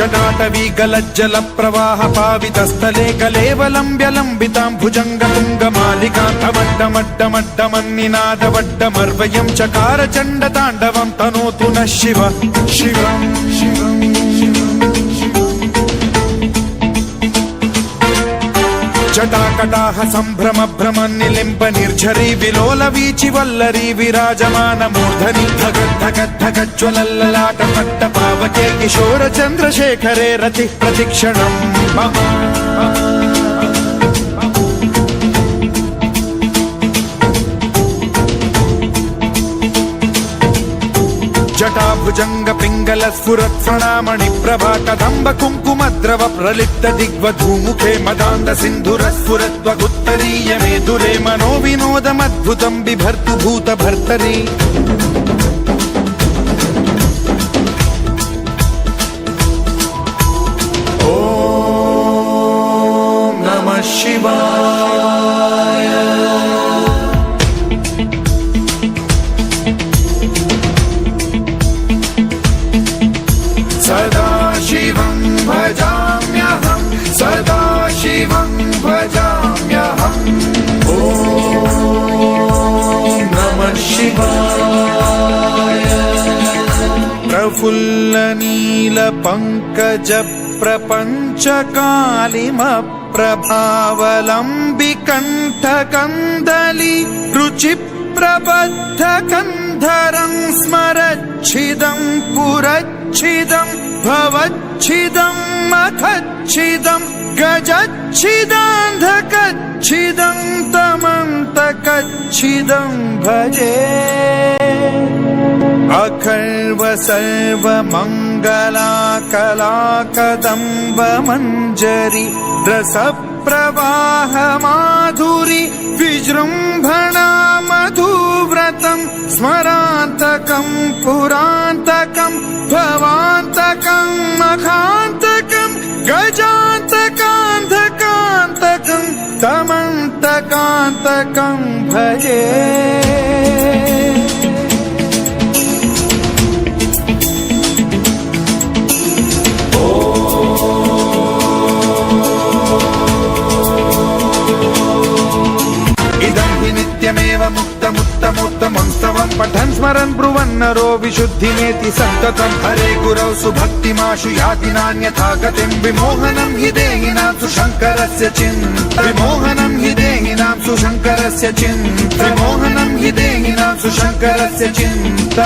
जटाटवीगलज्जल प्रवाह पावितस्थले कलेवलम्ब्य लम्बितां भुजङ्गतुङ्गमालिकां तमड्डमड्डमड्डमन्निनादवड्डमर्वयं चकार चण्डताण्डवं तनोतु नः शिव शिवं शिवं. जटाकटाह संभ्रम भ्रम निलिम्ब निर्झरी विलोल वीचि वल्लरी विराजमान मूर्धनि धगत् धगत् धगज्ज्वलल्ललाट पट्ट पावके किशोर चन्द्रशेखरे रति प्रतिक्षणं मम. जटाभुजंग पिंगल स्फुरत् फणामणि प्रभा कदम्ब कुङ्कुमद्रव प्रलिप्त दिग्वधूमुखे मदान्ध सिन्धुर स्फुरत्वगुत्तरीय मेदुरे मनो विनोदमद्भुतं बिभर्तु भूत भर्तरि. ॐ नमः शिवाय. सदाशिवं भजाम्यहं सदाशिवं भजाम्यहम्. ॐ नमः शिवाय. प्रफुल्ल नील पङ्कज प्रपञ्चकालिम ಪ್ರಭಾವಲಂಬಿ ಕಂಠಕಂದಲಿ ರುಚಿ ಪ್ರಬದ್ಧ ಕಂಧರಂ ಸ್ಮರಚ್ಛಿದಂ ಪುರಚ್ಛಿದಂ ಭವಚ್ಛಿದಂ ಮಖಚ್ಛಿದಂ ಗಜಚ್ಛಿದಾಂಧಕಚ್ಛಿದಂ ತಮन्तಕಚ್ಛಿದಂ ಭಜೆ. अखर्व सर्वमङ्गला कलाकदम्ब मञ्जरि रसप्रवाह माधुरि विजृम्भणा मधुव्रतं स्मरान्तकं पुरान्तकं भवान्तकं मखान्तकं गजान्तकान्धकान्तकं तमन्तकान्तकं भजे. इदं हि नित्यमेव मुक्तमुत्तमोत्तमं स्तवं पठन् स्मरन् ब्रुवन्नरो विशुद्धिमेति सन्ततं हरे गुरौ सुभक्तिमाशु याति नान्यथा गतिं विमोहनं हि देहिनां सुशङ्करस्य चिन्त विमोहनं हि देहिनां सुशङ्करस्य चिन्त विमोहनं हि देहिनां सुशङ्करस्य चिन्त.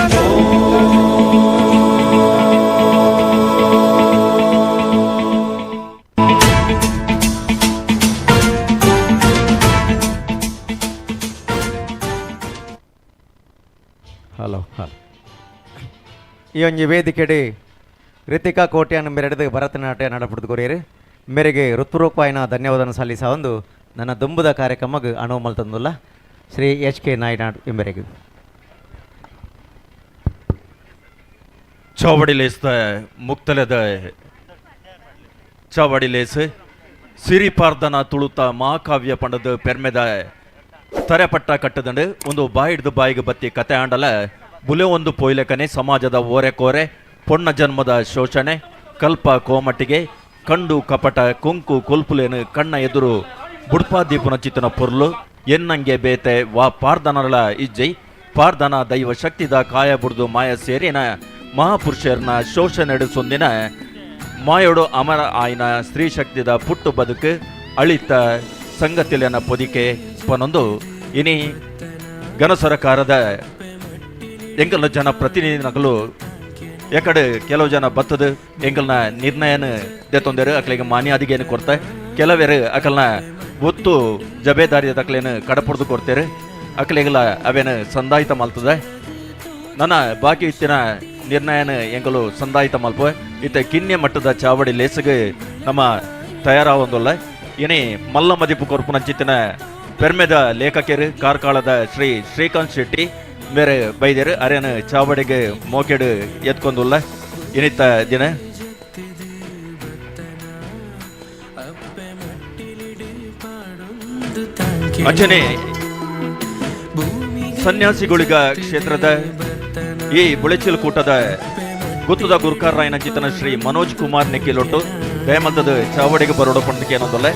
Hello hello. ಈ ಒಂಜಿ ವೇದಿಕೆಡೆ ರಿತಿಕಾ ಕೋಟ್ಯಾನ್ ಮೆರೆದು ಭರತನಾಟ್ಯ ನಡಪಡ್ದು ಕೊರಿಯರು ಮೇರೆಗೆ ಹೃತ್ಪೂರ್ವಕವಾಯಿನ ಧನ್ಯವಾದನ ಸಲ್ಲಿಸ ಒಂದು ನನ್ನ ದುಂಬುದ ಕಾರ್ಯಕ್ರಮಕ್ಕೆ ಅನುವು ಮಲ್ತಂದುಲ್ಲ ಶ್ರೀ ಎಚ್ ಕೆ ನಾಯ್ನಾಡ್ ಎಂಬೆರೆಗೆ. ಚಾವಡಿ ಲೇಸ್ದ ಮುಕ್ತಲದ ಚಾವಡಿ ಲೇಸ್ ಸಿರಿಪಾರ್ದನ ತುಳುತ ಮಹಾಕಾವ್ಯ ಪಂಡದ ಪೆರ್ಮೆದ ತರೆಪಟ್ಟ ಕಟ್ಟದಂಡು ಒಂದು ಬಾಯಿಡ್ದು ಬಾಯಿಗೆ ಬತ್ತಿ ಕತೆ ಆಂಡಲ ಬುಲೆ ಒಂದು ಪೊಯ್ಲೆಕನೆ ಸಮಾಜದ ಓರೆ ಕೋರೆ ಪೊಣ್ಣ ಜನ್ಮದ ಶೋಷಣೆ ಕಲ್ಪ ಕೋಮಟ್ಟಿಗೆ ಕಂಡು ಕಪಟ ಕುಂಕು ಕೊಲ್ಪುಲೇನು ಕಣ್ಣ ಎದುರು ಬುಡ್ಪಾ ದೀಪನ ಚಿತ್ತನ ಪೊರ್ಲು ಎನ್ನಂಗೆ ಬೇತೆ ವಾ ಪಾರ್ದನರಳ ಇಜ್ಜೈ ಪಾರ್ದನ ದೈವ ಶಕ್ತಿದ ಕಾಯ ಬುಡ್ದು ಮಾಯ ಸೇರಿನ ಮಹಾಪುರುಷರ್ನ ಶೋಷಣೆಡು ಸೊಂದಿನ ಮಾಯೋಡು ಅಮರ ಆಯ್ನ ಸ್ತ್ರೀ ಶಕ್ತಿದ ಪುಟ್ಟು ಬದುಕು ಅಳಿತ ಸಂಗತಿಲೆನ ಪೊದಿಕೆ ಪನೊಂದು ಇನಿ ಘನ ಸರಕಾರದ ಎಂಕಲ್ನ ಜನ ಪ್ರತಿನಿಧಿನಕಲು ಎಕಡೆ ಕೆಲವು ಜನ ಬತ್ತದ ಎಂಕಲ್ನ ನಿರ್ಣಯನ ದೆತ್ತೊಂದೇರು ಅಕ್ಲಿಗೆ ಮಾನ್ಯಾದಿಗೇನು ಕೊಡ್ತೆ ಕೆಲವೇರು ಅಕಲ್ನ ಒತ್ತು ಜಬೇದಾರಿಯ ತಕ್ಲೇನು ಕಡಪುಡ್ದು ಕೊಡ್ತೇರು ಅಕ್ಲಿಗೆಲ್ಲ ಅವೇನು ಸಂದಾಯಿತ ಮಲ್ತದೆ. ನನ್ನ ಬಾಕಿ ಇತ್ತಿನ ನಿರ್ಣಯನ ಎಂಕಲು ಸಂದಾಯಿತ ಮಲ್ಪ ಇತ್ತ ಕಿನ್ಯ ಮಟ್ಟದ ಚಾವಡಿ ಲೇಸಗೆ ನಮ್ಮ ತಯಾರಾವೊಂದುಲ್ಲ. ಇನಿ ಮಲ್ಲ ಮದಿಪು ಕೊರ್ಪುನಂಚಿತ್ತಿನ ಪೆರ್ಮೆದ ಲೇಖಕರು ಕಾರ್ಕಳದ ಶ್ರೀ ಶ್ರೀಕಾಂತ್ ಶೆಟ್ಟಿ ಬೇರೆ ಬೈದೇರು ಅರೇನು ಚಾವಡಿಗೆ ಮೋಕೆಡು ಎತ್ಕೊಂದುಲ್ಲ ಇನಿತ ದಿನ. ಅಂಚನೆ ಸನ್ಯಾಸಿಗಳಿಗ ಕ್ಷೇತ್ರದ ಈ ಬುಳೆಚಿಲ್ ಕೂಟದ ಗುತ್ತದ ಗುರ್ಕಾರ್ ಚಿತ್ತನ ಶ್ರೀ ಮನೋಜ್ ಕುಮಾರ್ ನಿಖಿಲೊಟ್ಟು ದಯಮಂತದ ಚಾವಡಿಗೆ ಬರೋಡ ಪಂಡಿಕೆ ಅನ್ನೋದಲ್ಲ.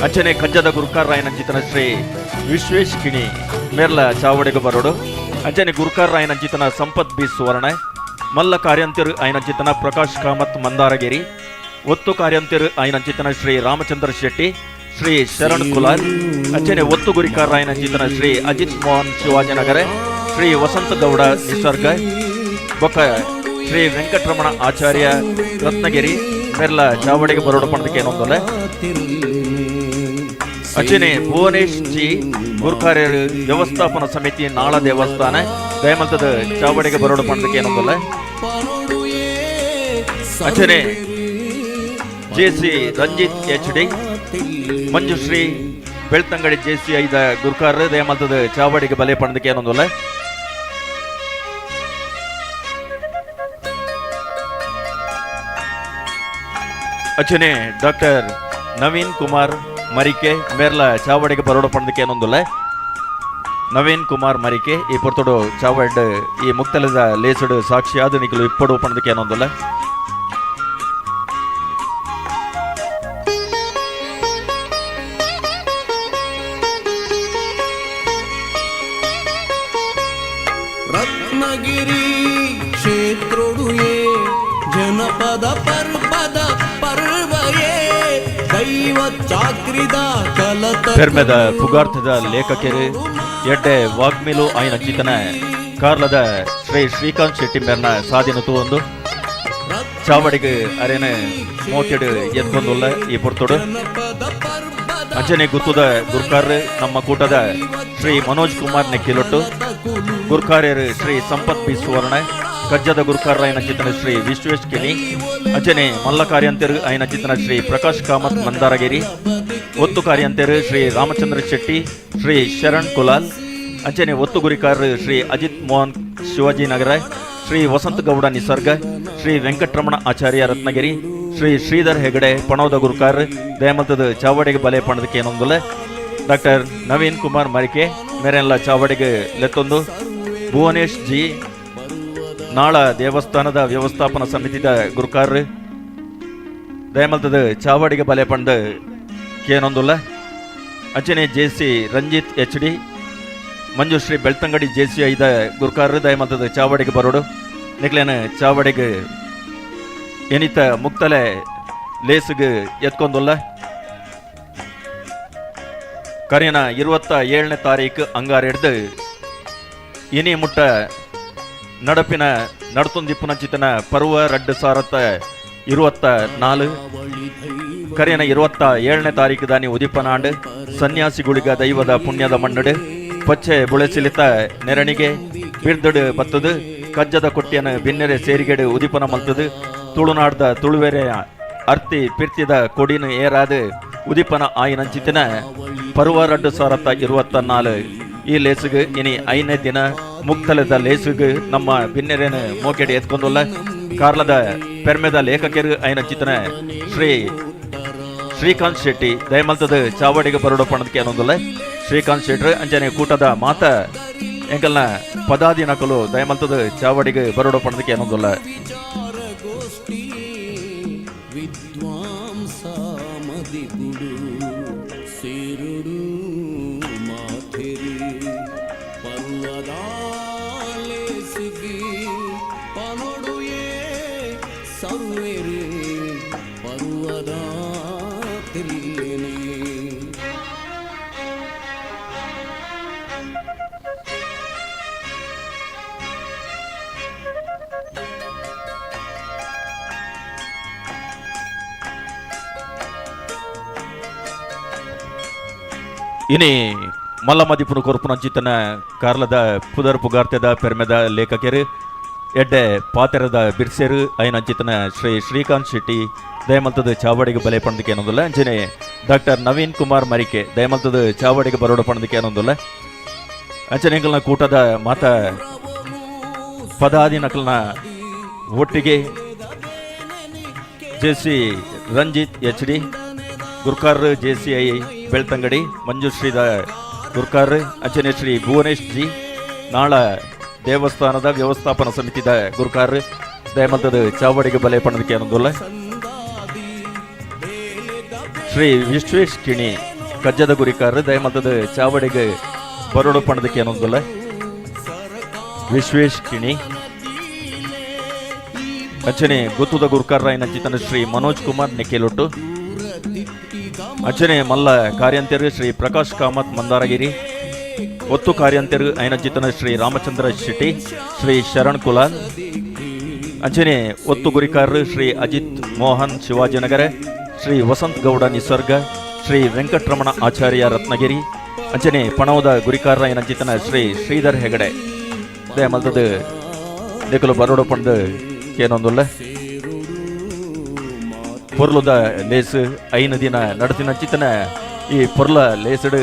ಅಂಚನೆ ಕಜ್ಜದ ಗುರ್ಕಾರ್ ರಾಯನ ಶ್ರೀ ವಿಶ್ವೇಶ್ ಕಿಣಿ ಮೇರ್ಲ ಚಾವಡಿಗೆ ಬರೋಡು. ಅಂಚನೆ ಗುರ್ಕಾರ್ ರಾಯನ ಚಿತ್ತನ ಸಂಪತ್ ಬಿ ಸುವರ್ಣ ಮಲ್ಲ ಕಾರ್ಯಂತಿರು ಆಯನ ಚಿತ್ತನ ಪ್ರಕಾಶ್ ಕಾಮತ್ ಮಂದಾರಗಿರಿ ಒತ್ತು ಕಾರ್ಯಂತಿರು ಆಯನ ಚಿತ್ತನ ಶ್ರೀ ರಾಮಚಂದ್ರ ಶೆಟ್ಟಿ ಶ್ರೀ ಶರಣ್ ಕುಲಾರ್ ಅಂಚನೆ ಒತ್ತು ಗುರಿಕಾರ ರಾಯನ ಚಿತ್ತನ ಶ್ರೀ ಅಜಿತ್ ಮೋಹನ್ ಶಿವಾಜಿನಗರ ಶ್ರೀ ವಸಂತ ಗೌಡ ನಿಸರ್ಗ ಬೊಕ್ಕ ಶ್ರೀ ವೆಂಕಟರಮಣ ಆಚಾರ್ಯ ರತ್ನಗಿರಿ ಮೆರ್ಲ ಚಾವಡಿಗೆ ಬರೋಡ ಪಣದಕ್ಕೆ ಏನೊಂದಲ್ಲ. ಅಚನೆ ಭುವನೇಶ್ ಜಿ ಗುರ್ಕಾರ್ಯರು ವ್ಯವಸ್ಥಾಪನಾ ಸಮಿತಿ ನಾಳ ದೇವಸ್ಥಾನ ದಯಮಂತದ ಚಾವಡಿಗೆ Baroda ಪಣದಕ್ಕೆ ಏನೊಂದಲ್ಲ. ಅಚನೆ J C Ranjith H D Manjushree Belthangady J C ಐದ ಗುರ್ಕಾರ ದಯಮಂತದ ಚಾವಡಿಗೆ ಬಲೆ ಪಣದಕ್ಕೆ ಏನೊಂದಲ್ಲ. ಅಚನೆ ಡಾಕ್ಟರ್ ನವೀನ್ ಕುಮಾರ್ ಮರಿಕೆ ಮೇರ್ಲ ಚಾವಡಿಗೆ ಬರೋಡ ಪಣದಕ್ಕೆ ಏನೊಂದುಲ್ಲ. ನವೀನ್ ಕುಮಾರ್ ಮರಿಕೆ ಈ ಪೊರ್ತುಡು ಚಾವಡ್ ಈ ಮುಕ್ತಲದ ಲೇಸುಡು ಸಾಕ್ಷಿ ಆಧುನಿಕಲು ಇಪ್ಪಡು ಪಣದಕ್ಕೆ ಏನೊಂದುಲ್ಲ. ರತ್ನಗಿರಿ ಕ್ಷೇತ್ರೋಡುಯೇ ಜನಪದ ಪರ್ಪದ ಪರ್ವಯೇ. ದೈವ ಚಾಕ್ರಿದ ಕಲತ ಪೆರ್ಮೆದ ಪುಗಾರ್ಥದ ಲೇಖಕರು ಎಡ್ಡೆ ವಾಗ್ಮಿಲು ಆಯ್ನ ಚಿತನ ಕಾರ್ಲದ ಶ್ರೀ ಶ್ರೀಕಾಂತ್ ಶೆಟ್ಟಿ ಮೇರ್ನ ಸಾಧಿನ ತೂವೊಂದು ಚಾವಡಿಗೆ ಅರೇನ ಮೋಕೆಡು ಎತ್ಕೊಂದುಲ್ಲ ಈ ಪೊರ್ತುಡು. ಅಂಚನೆ ಗುತ್ತುದ ಗುರ್ಕಾರ್ ನಮ್ಮ ಕೂಟದ ಶ್ರೀ ಮನೋಜ್ ಕುಮಾರ್ ನೆಕ್ಕಿಲೊಟ್ಟು, ಗುರ್ಕಾರ್ಯರು ಶ್ರೀ ಸಂಪತ್ ಬಿ ಸುವರ್ಣ, ಕಜ್ಜದ ಗುರ್ಕಾರ್ ಆಯ್ನ ಚಿತನ ಶ್ರೀ ವಿಶ್ವೇಶ್ ಕಿಣಿ, ಅಂಚನೆ ಮಲ್ಲ ಕಾರ್ಯಂತೆರು ಆಯ್ನ ಚಿತನ ಶ್ರೀ ಪ್ರಕಾಶ್ ಕಾಮತ್ ಮಂದಾರಗಿರಿ, ಒತ್ತು ಕಾರ್ಯಂತೆರು ಶ್ರೀ ರಾಮಚಂದ್ರ ಶೆಟ್ಟಿ, ಶ್ರೀ ಶರಣ್ ಕುಲಾಲ್, ಅಂಚನೆ ಒತ್ತು ಗುರಿಕಾರ್ ಶ್ರೀ ಅಜಿತ್ ಮೋಹನ್ ಶಿವಾಜಿನಗರ, ಶ್ರೀ ವಸಂತ ಗೌಡ ನಿಸರ್ಗ, ಶ್ರೀ ವೆಂಕಟರಮಣ ಆಚಾರ್ಯ ರತ್ನಗಿರಿ, ಶ್ರೀ ಶ್ರೀಧರ್ ಹೆಗಡೆ ಪಣೋದ ಗುರುಕಾರ್, ದಯಮಲ್ತದ ಚಾವಡಿಗೆ ಬಲೆ ಪಣದಕ್ಕೆ ಏನೊಂದುಲ್ಲ ಡಾಕ್ಟರ್ ನವೀನ್ ಕುಮಾರ್ ಮರಿಕೆ ಮೇರೆಲ್ಲ ಚಾವಡಿಗೆ ಲೆತ್ತೊಂದು, ಭುವನೇಶ್ ಜಿ ನಾಳ ದೇವಸ್ಥಾನದ ವ್ಯವಸ್ಥಾಪನಾ ಸಮಿತಿದ ಗುರುಕಾರ್, ದಯಮಲ್ತದ ಚಾವಡಿಗೆ ಬಲೆ ಪಂಡ ಕೇನೊಂದುಲ್ಲ ಅಂಚನೆ J C Ranjith H D, Manjushree Belthangady J C ಐದ ಗುರುಕಾರ್ ದಯಮಲ್ತದ ಚಾವಡಿಗೆ ಬರೋಡು. ನಿಕ್ಲೇನ ಚಾವಡಿಗೆ ಎನಿತ ಮುಕ್ತಲೆ ಲೇಸುಗೆ ಎತ್ಕೊಂದುಲ್ಲ. ಕರಿನ 27ನೇ ತಾರೀಕು ಅಂಗಾರ ಹಿಡ್ದು ಇನಿ ಮುಟ್ಟ ನಡಪಿನ ನಡ್ತೊಂದಿಪ್ಪುನ ಚಿತನ ಪರ್ವ 2024 ಕರಿನ 27ನೇ ತಾರೀಕು ದಾನಿ ಉದಿಪನಾಂಡ್ ಸನ್ಯಾಸಿಗುಳಿಗ ದೈವದ ಪುಣ್ಯದ ಮಣ್ಣಡು ಪಚ್ಚೆ ಬುಳೆಸಿಲಿತ ನೆರಣಿಗೆ ಬಿರ್ದಡು ಬತ್ತದು ಕಜ್ಜದ ಕೊಟ್ಟಿಯನ ಬಿನ್ನೆರೆ ಸೇರಿಗೆಡು ಉದಿಪನ ಮಲ್ತದು ತುಳುನಾಡ್ದ ತುಳುವೆರೆ ಅರ್ತಿ ಪಿರ್ತಿದ ಕೊಡಿನ ಏರಾದ ಉದಿಪನ ಆಯಿನಂಚಿತಿನ ಪರ್ವ 2024 ಈ ಲೇಸುಗು ಇನಿ 5ನೇ ದಿನ ಮುಕ್ತಲದ ಲೇಸುಗು ನಮ್ಮ ಬಿನ್ನೆರೆನ ಮೋಕೆಡೆ ಎತ್ಕೊಂದುಲ್ಲ. ಕಾರ್ಲದ ಪೆರ್ಮೆದ ಲೇಖಕರು ಐನಂಚಿತನ ಶ್ರೀ ಶ್ರೀಕಾಂತ್ ಶೆಟ್ಟಿ ದಯಮಲ್ತದ ಚಾವಡಿಗೆ ಬರೋಡ ಪಣದಕ್ಕೆ ಅನ್ನೊಂದುಲ್ಲ ಶ್ರೀಕಾಂತ್ ಶೆಟ್ಟಿ ಅಂಚನೆ ಕೂಟದ ಮಾತ ಎಂಕಲ್ನ ಪದಾದಿ ನಕಲು ದಯಮಲ್ತದ ಚಾವಡಿಗೆ ಬರೋಡ ಪಣದಕ್ಕೆ ಅನ್ನೊಂದುಲ್ಲ. ವಿದ್ವಾಂಸ ಮದಿಗುಡು ಸೇರುಡು ಮಾಥೆರಿ ಪರ್ವದಾಲೆ ಸಿಗಿ ಪನೊಡುಯೇ ಸರ್ವೇರಿ ಪರ್ವದ ತಿಲ್ಲೆನೆ. ಇನಿ ಮಲ್ಲ ಮದಿಪುನು ಕೊರ್ಪುನಂಚಿತನ ಕಾರ್ಲದ ಪುದರ್ ಪುಗಾರ್ತೆದ ಪೆರ್ಮೆದ ಲೇಖಕರು ಎಡ್ಡೆ ಪಾತೆರದ ಬಿರ್ಸೆರು ಐನಂಚಿತನ ಶ್ರೀ ಶ್ರೀಕಾಂತ್ ಶೆಟ್ಟಿ ದಯಮಲ್ತದ ಚಾವಡಿಗೆ ಬಲೆ ಪಣದಕ್ಕೆ ಅನ್ನೊಂದುಲ್ಲ. ಅಂಚನೆ ಡಾಕ್ಟರ್ ನವೀನ್ ಕುಮಾರ್ ಮರಿಕೆ ದಯಮಲ್ತದ ಚಾವಡಿಗೆ ಬರೋಡ ಪಣದಕ್ಕೆ ಅನ್ನೊಂದುಲ್ಲ. ಅಂಚನೆಗಳನ್ನ ಕೂಟದ ಮಾತ ಪದಾದಿ ನಕಲ್ನ ಒಟ್ಟಿಗೆ J C Ranjith H D ಗುರ್ಕಾರ್ J C I Belthangady ಮಂಜುಶ್ರೀದ ಗುರ್ಕಾರ್ ಅಂಚನೆ ಶ್ರೀ ಭುವನೇಶ್ ಜಿ ನಾಳ ದೇವಸ್ಥಾನದ ವ್ಯವಸ್ಥಾಪನಾ ಸಮಿತಿದ ಗುರ್ಕಾರ್ ದಯಮಲ್ತದ ಚಾವಡಿಗೆ ಬಲೆ ಪಣದಕ್ಕೆ ಅನ್ನೊಂದುಲ್ಲ. ಶ್ರೀ ವಿಶ್ವೇಶ್ ಕಿಣಿ ಕಜ್ಜದ ಗುರಿಕಾರ್ ದಯಮಲ್ತದ ಚಾವಡಿಗೆ ಬರೋಡು ಪಣದಕ್ಕೆ ಅನ್ನೊಂದುಲ್ಲ. ವಿಶ್ವೇಶ್ ಕಿಣಿ ಅಂಚನೆ ಗುತ್ತುದ ಗುರ್ಕಾರ್ ರಾಯನ ಶ್ರೀ ಮನೋಜ್ ಕುಮಾರ್ ನೆಕ್ಕೆಲೊಟ್ಟು ಅಂಚನೆ ಮಲ್ಲ ಕಾರ್ಯಂತೆರು ಶ್ರೀ ಪ್ರಕಾಶ್ ಕಾಮತ್ ಮಂದಾರಗಿರಿ, ಒತ್ತು ಕಾರ್ಯಂತೆರು ಐನಜಿತನ ಶ್ರೀ ರಾಮಚಂದ್ರ ಶೆಟ್ಟಿ, ಶ್ರೀ ಶರಣ್ ಕುಲಾಲ್, ಅಂಚನೆ ಒತ್ತು ಗುರಿಕಾರರು ಶ್ರೀ ಅಜಿತ್ ಮೋಹನ್ ಶಿವಾಜಿನಗರ, ಶ್ರೀ ವಸಂತ್ ಗೌಡ ನಿಸರ್ಗ, ಶ್ರೀ ವೆಂಕಟರಮಣ ಆಚಾರ್ಯ ರತ್ನಗಿರಿ, ಅಂಚನೆ ಪಣವದ ಗುರಿಕಾರ ಐನಜಿತನ ಶ್ರೀ ಶ್ರೀಧರ್ ಹೆಗಡೆ ದಯಮಲ್ತದ ನಿಕಲು ಬರೋಡು ಪಂಡು ಏನೊಂದುಲ್ಲ. ಪೊರ್ಲುದ ಲೇಸು 5 ದಿನ ನಡತಿನ ಚಿತನ ಈ ಪೊರ್ಲ ಲೇಸುಡು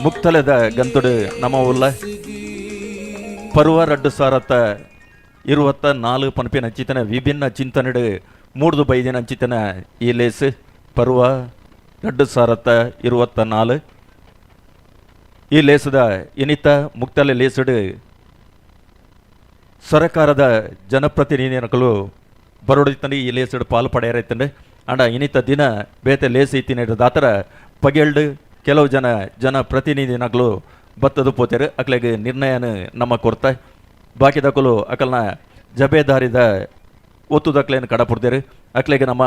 ಮುಕ್ತಲದ ಗಂತುಡು ನಮ ಉಲ್ಲ ಪರ್ವ 2024 ಪನ್ಪಿನ ಚಿತನ ವಿಭಿನ್ನ ಚಿಂತನೆಡು ಮೂಡ್ದು ಬೈದಿನ ಚಿತನ ಈ ಲೇಸು ಪರ್ವ 2024 ಈ ಲೇಸದ ಇನಿತ ಮುಕ್ತಲೆ ಲೇಸುಡು ಸರಕಾರದ ಜನಪ್ರತಿನಿಧಿಗಳು ಬರೋಡಿತಂಡು ಈ ಲೇಸುಡು ಪಾಲು ಪಡೆಯರೈತಂಡು ಅಂಡ ಇನಿತ ದಿನ ಬೇತೆ ಲೇಸು ಇತ್ತಿನ ದಾತರ ಪಗೆಲ್ಡು ಕೆಲವು ಜನ ಜನಪ್ರತಿನಿಧಿನಗಳು ಬತ್ತದು ಪೋತೇರು ಅಕ್ಲೆಗೆ ನಿರ್ಣಯನ ನಮ್ಮ ಕೊರ್ತ ಬಾಕಿದಕಲು ಅಕಲ್ನ ಜಬೇದಾರಿದ ಒತ್ತುದಕ್ಲೇನು ಕಡಪುಡ್ತೇರು ಅಕ್ಲೆಗೆ ನಮ್ಮ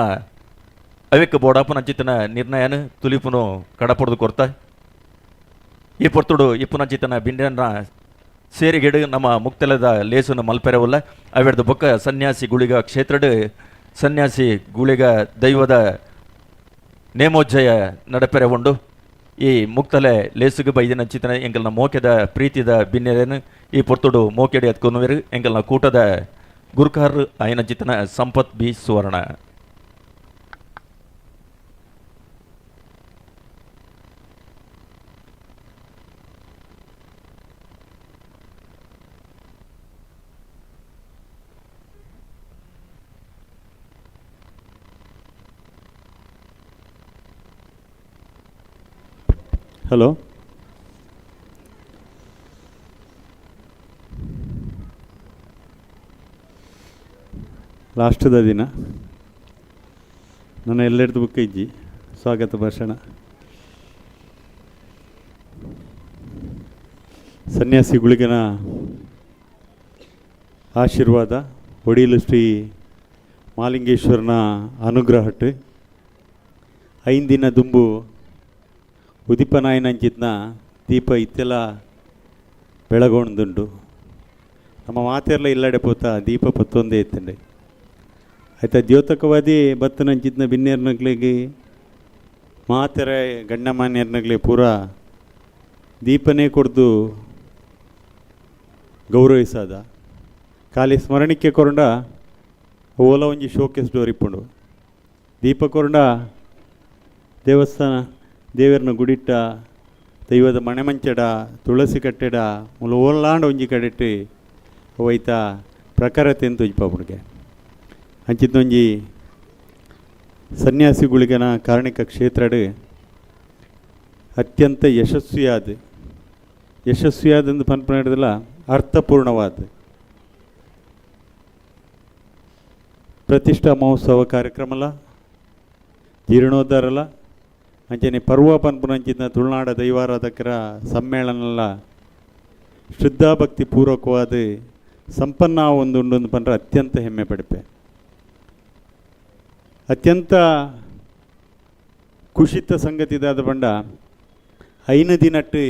ಅವೆಕ್ ಬೋಡಾಪುನಂಚಿತ್ತಿನ ನಿರ್ಣಯನ ತುಲಿಪುನು ಕಡಪುಡ್ದು ಕೊರ್ತ. ಈ ಪೊರ್ತುಡು ಇಪ್ಪುನಂಚಿತ್ತಿನ ಬಿಂಡ್ಯನ ಸೇರಿಗೆಡು ನಮ್ಮ ಮುಕ್ತಲದ ಲೇಸುನ ಮಲ್ಪೆರವುಲ್ಲ. ಅವೆಡ್ದು ಬೊಕ್ಕ ಸನ್ಯಾಸಿ ಗುಳಿಗ ಕ್ಷೇತ್ರಡು ಸನ್ಯಾಸಿ ಗುಳಿಗ ದೈವದ ನೇಮೋಜ್ಜಯ ನಡಪೆರೆ ಉಂಡು. ಈ ಮುಕ್ತಲೆ ಲೇಸುಗು ಬೈದಿನಂಚಿತ್ತಿನ ಎಂಕಲ್ನ ಮೋಕೆದ ಪ್ರೀತಿದ ಬಿನ್ನೆರೇನು ಈ ಪೊರ್ತುಡು ಮೋಕೆಡಿ ಅತ್ಕೊನುವೆರು ಎಂಕಲ್ನ ಕೂಟದ ಗುರುಕಾರ್ ಆಯನಂಚಿತ್ತಿನ ಸಂಪತ್ ಬಿ ಸುವರ್ಣ. ಹಲೋ, ಲಾಸ್ಟ್ದ ದಿನ ನನ್ನ ಎಲ್ಲೆಡ್ದು ಬುಕ್ ಇಜ್ಜಿ ಸ್ವಾಗತ ಭಾಷಣ. ಸನ್ಯಾಸಿ ಗುಳಿಗನ ಆಶೀರ್ವಾದ, ಒಡಿಲು ಶ್ರೀ ಮಾಲಿಂಗೇಶ್ವರನ ಅನುಗ್ರಹಟ್ಟು ಐಂದಿನ ದುಂಬು ಉದಿಪನಾಯನಂಚಿತ್ನ ದೀಪ ಇತ್ತೆಲ್ಲ ಬೆಳಗೊಂದುಂಡು. ನಮ್ಮ ಮಾತೆಲ್ಲ ಇಲ್ಲಡೆ ಪೋತ ದೀಪ ಪತ್ತೊಂದೇ ಇತ್ತಂಡೆ. ಆಯ್ತಾ ದ್ಯೋತಕವಾದಿ ಬತ್ತನಂಚಿತ್ನ ಬಿನ್ನೇರ್ನಗ್ಲಿಗೆ ಮಾತೆರೆ ಗಣ್ಯಮಾನ್ಯರ್ನಗ್ಲಿ ಪೂರ ದೀಪನೇ ಕೊಡ್ದು ಗೌರವಿಸಾದ. ಖಾಲಿ ಸ್ಮರಣಿಕೆ ಕೊರಂಡ ಓಲ ಒಂಜಿ ಶೋಕೇಸ್ ಡೋರ್ ಇಪ್ಪುಂಡು. ದೀಪ ಕೊರಂಡ ದೇವಸ್ಥಾನ ದೇವರನ ಗುಡಿಟ್ಟ ದೈವದ ಮಣೆಮಂಚಡ ತುಳಸಿ ಕಟ್ಟೆಡ ಮುಲು ಓಲಾಂಡ ಒಂಜಿ ಕಡೆಟ್ಟು ಅವೈತ ಪ್ರಖರತೆ ತೊಜ್ಪಾಪುಡಿಗೆ. ಅಂಚಿತ್ತೊಂಜಿ ಸನ್ಯಾಸಿ ಗುಳಿಗನ ಕಾರಣಿಕ ಕ್ಷೇತ್ರಡು ಅತ್ಯಂತ ಯಶಸ್ವಿಯಾದ ಯಶಸ್ವಿಯಾದಂದು ಪನ್ಪನ ಅರ್ಥಪೂರ್ಣವಾದ ಪ್ರತಿಷ್ಠಾ ಮಹೋತ್ಸವ ಕಾರ್ಯಕ್ರಮಲ ಜೀರ್ಣೋದ್ಧಾರಲ ಅಂಚನೆ ಪರ್ವ ಪನ್ಪುನಂಚಿನ ತುಳುನಾಡ ದೈವಾರಾಧಕರ ಸಮ್ಮೇಳನಲ ಶ್ರದ್ಧಾಭಕ್ತಿ ಪೂರ್ವಕವಾದ ಸಂಪನ್ನ ಒಂದು ಉಂಡು ಪಂಡ್ರೆ ಅತ್ಯಂತ ಹೆಮ್ಮೆ ಪಡಿಪೆ. ಅತ್ಯಂತ ಕುಶಿತ ಸಂಗತಿದಾದ ಬಂಡ ಐನ ದಿನಟ್ಟು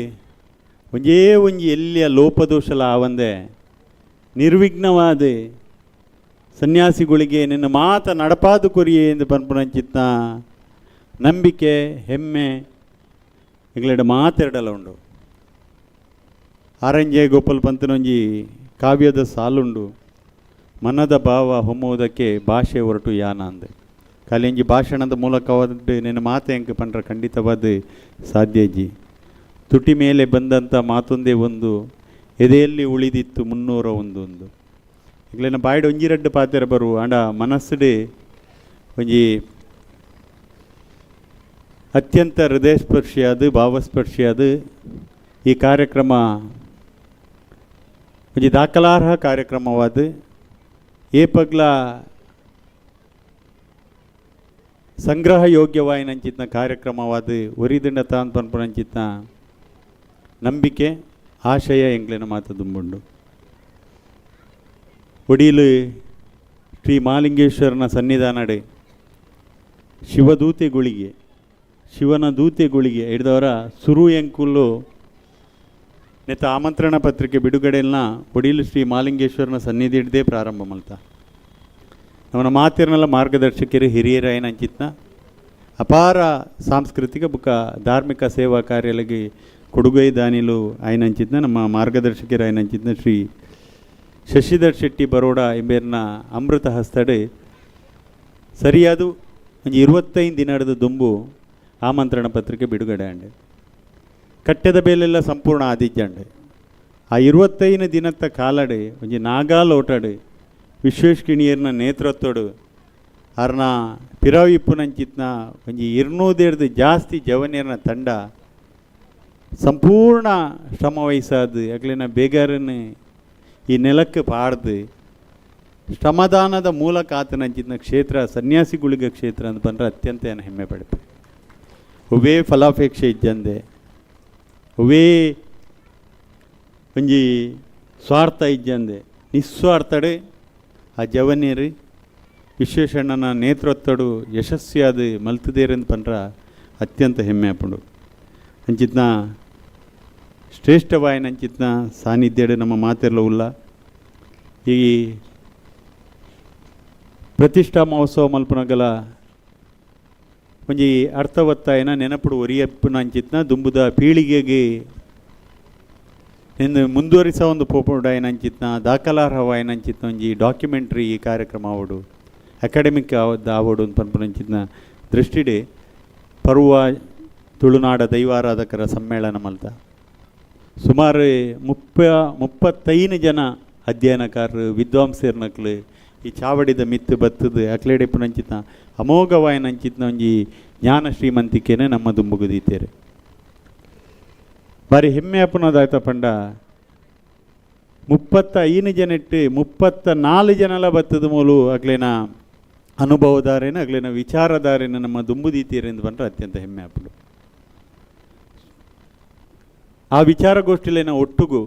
ಒಂಜೇ ಒಂಜಿ ಎಲ್ಲಿಯ ಲೋಪದೋಷಲ ಆವಂದೆ ನಿರ್ವಿಘ್ನವಾದ ಸನ್ಯಾಸಿಗಳಿಗೆ ನಿನ್ನ ಮಾತ ನಡಪಾದು ಕೊರಿಯೇ ಎಂದು ಪನ್ಪುನಂಚಿತ್ನ ನಂಬಿಕೆ ಹೆಮ್ಮೆ ಎಂಗ್ಲೆಡ ಮಾತೆರಡಲ ಉಂಡು. ಆರಂಜೆ ಗೋಪಾಲ್ ಪಂತನೊಂಜಿ ಕಾವ್ಯದ ಸಾಲುಂಡು, ಮನದ ಭಾವ ಹೊಮ್ಮುವುದಕ್ಕೆ ಭಾಷೆ ಹೊರಟು ಯಾನ ಅಂದೆ. ಕಾಲಿಂಜಿ ಭಾಷಣದ ಮೂಲಕವಾದ ನಿನ್ನ ಮಾತೆ ಅಂಕ ಪಂಡ್ರ ಖಂಡಿತವಾದ ಸಾಧ್ಯ ಇಜ್ಜಿ. ತುಟಿ ಮೇಲೆ ಬಂದಂಥ ಮಾತೊಂದೇ ಒಂದು ಎದೆಯಲ್ಲಿ ಉಳಿದಿತ್ತು 301. ಈಗಲೇನ ಬಾಯ್ಡ್ ಒಂಜಿ ರಡ್ಡು ಪಾತೆರ ಬರು ಆಂಡ ಮನಸ್ಸುಡೆ ಒಂಜಿ ಅತ್ಯಂತ ಹೃದಯಸ್ಪರ್ಶಿಯಾದ ಭಾವಸ್ಪರ್ಶಿಯಾದ ಈ ಕಾರ್ಯಕ್ರಮ ಒಂಜಿ ದಾಖಲಾರ್ಹ ಕಾರ್ಯಕ್ರಮವಾದ ಏಪಗ್ಲ ಸಂಗ್ರಹ ಯೋಗ್ಯವಾಯಿನಂಚಿತ್ನ ಕಾರ್ಯಕ್ರಮವಾದ ಒರಿದಿಂಡ ತಾನ್ ಪನ್ಪುನಂಚಿತ್ನ ನಂಬಿಕೆ ಆಶಯ ಎಂಗ್ಲಿನ ಮಾತು ದುಂಬುಂಡು. ಒಡಿಲು ಶ್ರೀ ಮಾಲಿಂಗೇಶ್ವರನ ಸನ್ನಿಧಾನಡೆ ಶಿವದೂತೆಗಳಿಗೆ ಶಿವನ ದೂತೆಗಳಿಗೆ ಹಿಡಿದವರ ಸುರು ಎಂಕುಲ್ಲು ನೆತ್ತ ಆಮಂತ್ರಣ ಪತ್ರಿಕೆ ಬಿಡುಗಡೆಯನ್ನ ಒಡಿಲು ಶ್ರೀ ಮಾಲಿಂಗೇಶ್ವರನ ಸನ್ನಿಧಿ ಹಿಡ್ದೇ ಪ್ರಾರಂಭ ಮಲ್ತ. ಅವನ ಮಾತಿರನೆಲ್ಲ ಮಾರ್ಗದರ್ಶಕರು ಹಿರಿಯರಾಯನಂಚಿತ್ನ ಅಪಾರ ಸಾಂಸ್ಕೃತಿಕ ಬುಕ್ಕ ಧಾರ್ಮಿಕ ಸೇವಾ ಕಾರ್ಯಗಳಿಗೆ ಕೊಡುಗೈ ದಾನಿಲು ಆಯನಂಚಿತ್ನ ನಮ್ಮ ಮಾರ್ಗದರ್ಶಕರು ಆಯನಂಚಿತ್ನ ಶ್ರೀ ಶಶಿಧರ್ ಶೆಟ್ಟಿ ಬರೋಡ ಎಂಬೇರ್ನ ಅಮೃತ ಹಸ್ತಡೆ ಸರಿಯಾದ ಒಂಜಿ 25 ದಿನದ ದುಂಬು ಆಮಂತ್ರಣ ಪತ್ರಿಕೆ ಬಿಡುಗಡೆ ಅಂಡೆ. ಕಟ್ಟೆದ ಬೇಲೆಲ್ಲ ಸಂಪೂರ್ಣ ಆದಿಜ್ಜಂಡೆ. ಆ 25 ದಿನತ್ತ ಕಾಲಡೆ ಒಂಜಿ ನಾಗಾಲೋಟಡೆ ವಿಶ್ವೇಶ್ ಕಿಣಿಯರ್ನ ನೇತೃತ್ವಡು ಅರ್ನ ಪಿರಾವಿಪ್ಪುನಂಚಿತ್ನ ಒಂಜಿ 200 ಜಾಸ್ತಿ ಜವನಿಯರ್ನ ತಂಡ ಸಂಪೂರ್ಣ ಶ್ರಮ ವಹಿಸಾದು ಅಗ್ಲಿನ ಬೇಗಾರನ್ನು ಈ ನೆಲಕ್ಕೆ ಪಾಡ್ದು ಶ್ರಮದಾನದ ಮೂಲಕ ಆತನಂಚಿತ್ನ ಕ್ಷೇತ್ರ ಸನ್ಯಾಸಿ ಗುಳಿಗ ಕ್ಷೇತ್ರ ಅಂತ ಬಂದರೆ ಅತ್ಯಂತ ಏನು ಹೆಮ್ಮೆ ಪಡುತ್ತೆ. ಒವೇ ಫಲಾಪೇಕ್ಷೆ ಇಜ್ಜಂದೆ ಒವೇ ಒಂಜಿ ಸ್ವಾರ್ಥ ಇಜ್ಜಂದೆ ನಿಸ್ವಾರ್ಥಡೆ ಆ ಜವನೀರು ವಿಶ್ವೇಶಣ್ಣನ ನೇತೃತ್ವಡು ಯಶಸ್ವಿಯಾದ ಮಲ್ತುದೇರೆಂದು ಪಂಡ್ರ ಅತ್ಯಂತ ಹೆಮ್ಮೆ ಆಪುಂಡು. ಅಂಚಿತ್ನ ಶ್ರೇಷ್ಠವಾಯಿನ ಅಂಚಿತ್ನ ಸಾನ್ನಿಧ್ಯಡು ನಮ್ಮ ಮಾತೆರ್ಲ ಉಲ್ಲ. ಈ ಪ್ರತಿಷ್ಠಾ ಮಹೋತ್ಸವ ಮಲ್ಪನಗಲ ಒಂಜಿ ಅರ್ಥವತ್ತಾಯಿನ ನೆನಪುಡು ಒರಿಯಪ್ಪುನ ಅಂಚಿತ್ನ ದುಂಬುದ ಪೀಳಿಗೆಗೆ ನಿಂದು ಮುಂದುವರಿಸ ಒಂದು ಪೋಪುಡಾಯಿನ ಅಂಚಿತ್ನ ದಾಖಲಾರ್ಹವಾಯಿನ ಅಂಚಿತ್ನ ಒಂಜಿ ಡಾಕ್ಯುಮೆಂಟ್ರಿ ಈ ಕಾರ್ಯಕ್ರಮ ಆವಡು ಅಕಾಡೆಮಿಕ್ ಆವಡು ಪನ್ಪುನ ಅಂಚಿತ್ನ ದೃಷ್ಟಿಡೆ ಪರ್ವ ತುಳುನಾಡ ದೈವಾರಾಧಕರ ಸಮ್ಮೇಳನ ಮಲ್ತ ಸುಮಾರು 35 ಜನ ಅಧ್ಯಯನಕಾರರು ವಿದ್ವಾಂಸರ್ನಕ್ಲು ಈ ಚಾವಡಿದ ಮಿತ್ತು ಬತ್ತದು ಅಕ್ಲೇಡೆಪ್ಪುನಂಚಿತ್ನ ಅಮೋಘವಾಯಿನಂಚಿತ್ನ ಒಂಜಿ ಜ್ಞಾನ ಶ್ರೀಮಂತಿಕೆನೆ ನಮ್ಮ ದುಂಬುಗುದೀತೇರೆ. ಬಾರಿ ಹೆಮ್ಮೆ ಅಪ್ಪನದಾಯ್ತ ಪಂಡ 35 ಜನ ಇಟ್ಟು 34 ಜನಲ ಬತ್ತದ ಮೂಲು ಅಕ್ಲೇನ ಅನುಭವದಾರೇನ ಅಕ್ಲೇನ ವಿಚಾರಧಾರೇನ ನಮ್ಮ ದುಂಬುದೀತೀರೆ ಎಂದು ಬಂದ್ರೆ ಅತ್ಯಂತ ಹೆಮ್ಮೆ ಅಪ್ಪನು. ಆ ವಿಚಾರಗೋಷ್ಠಿಲೇನ ಒಟ್ಟುಗು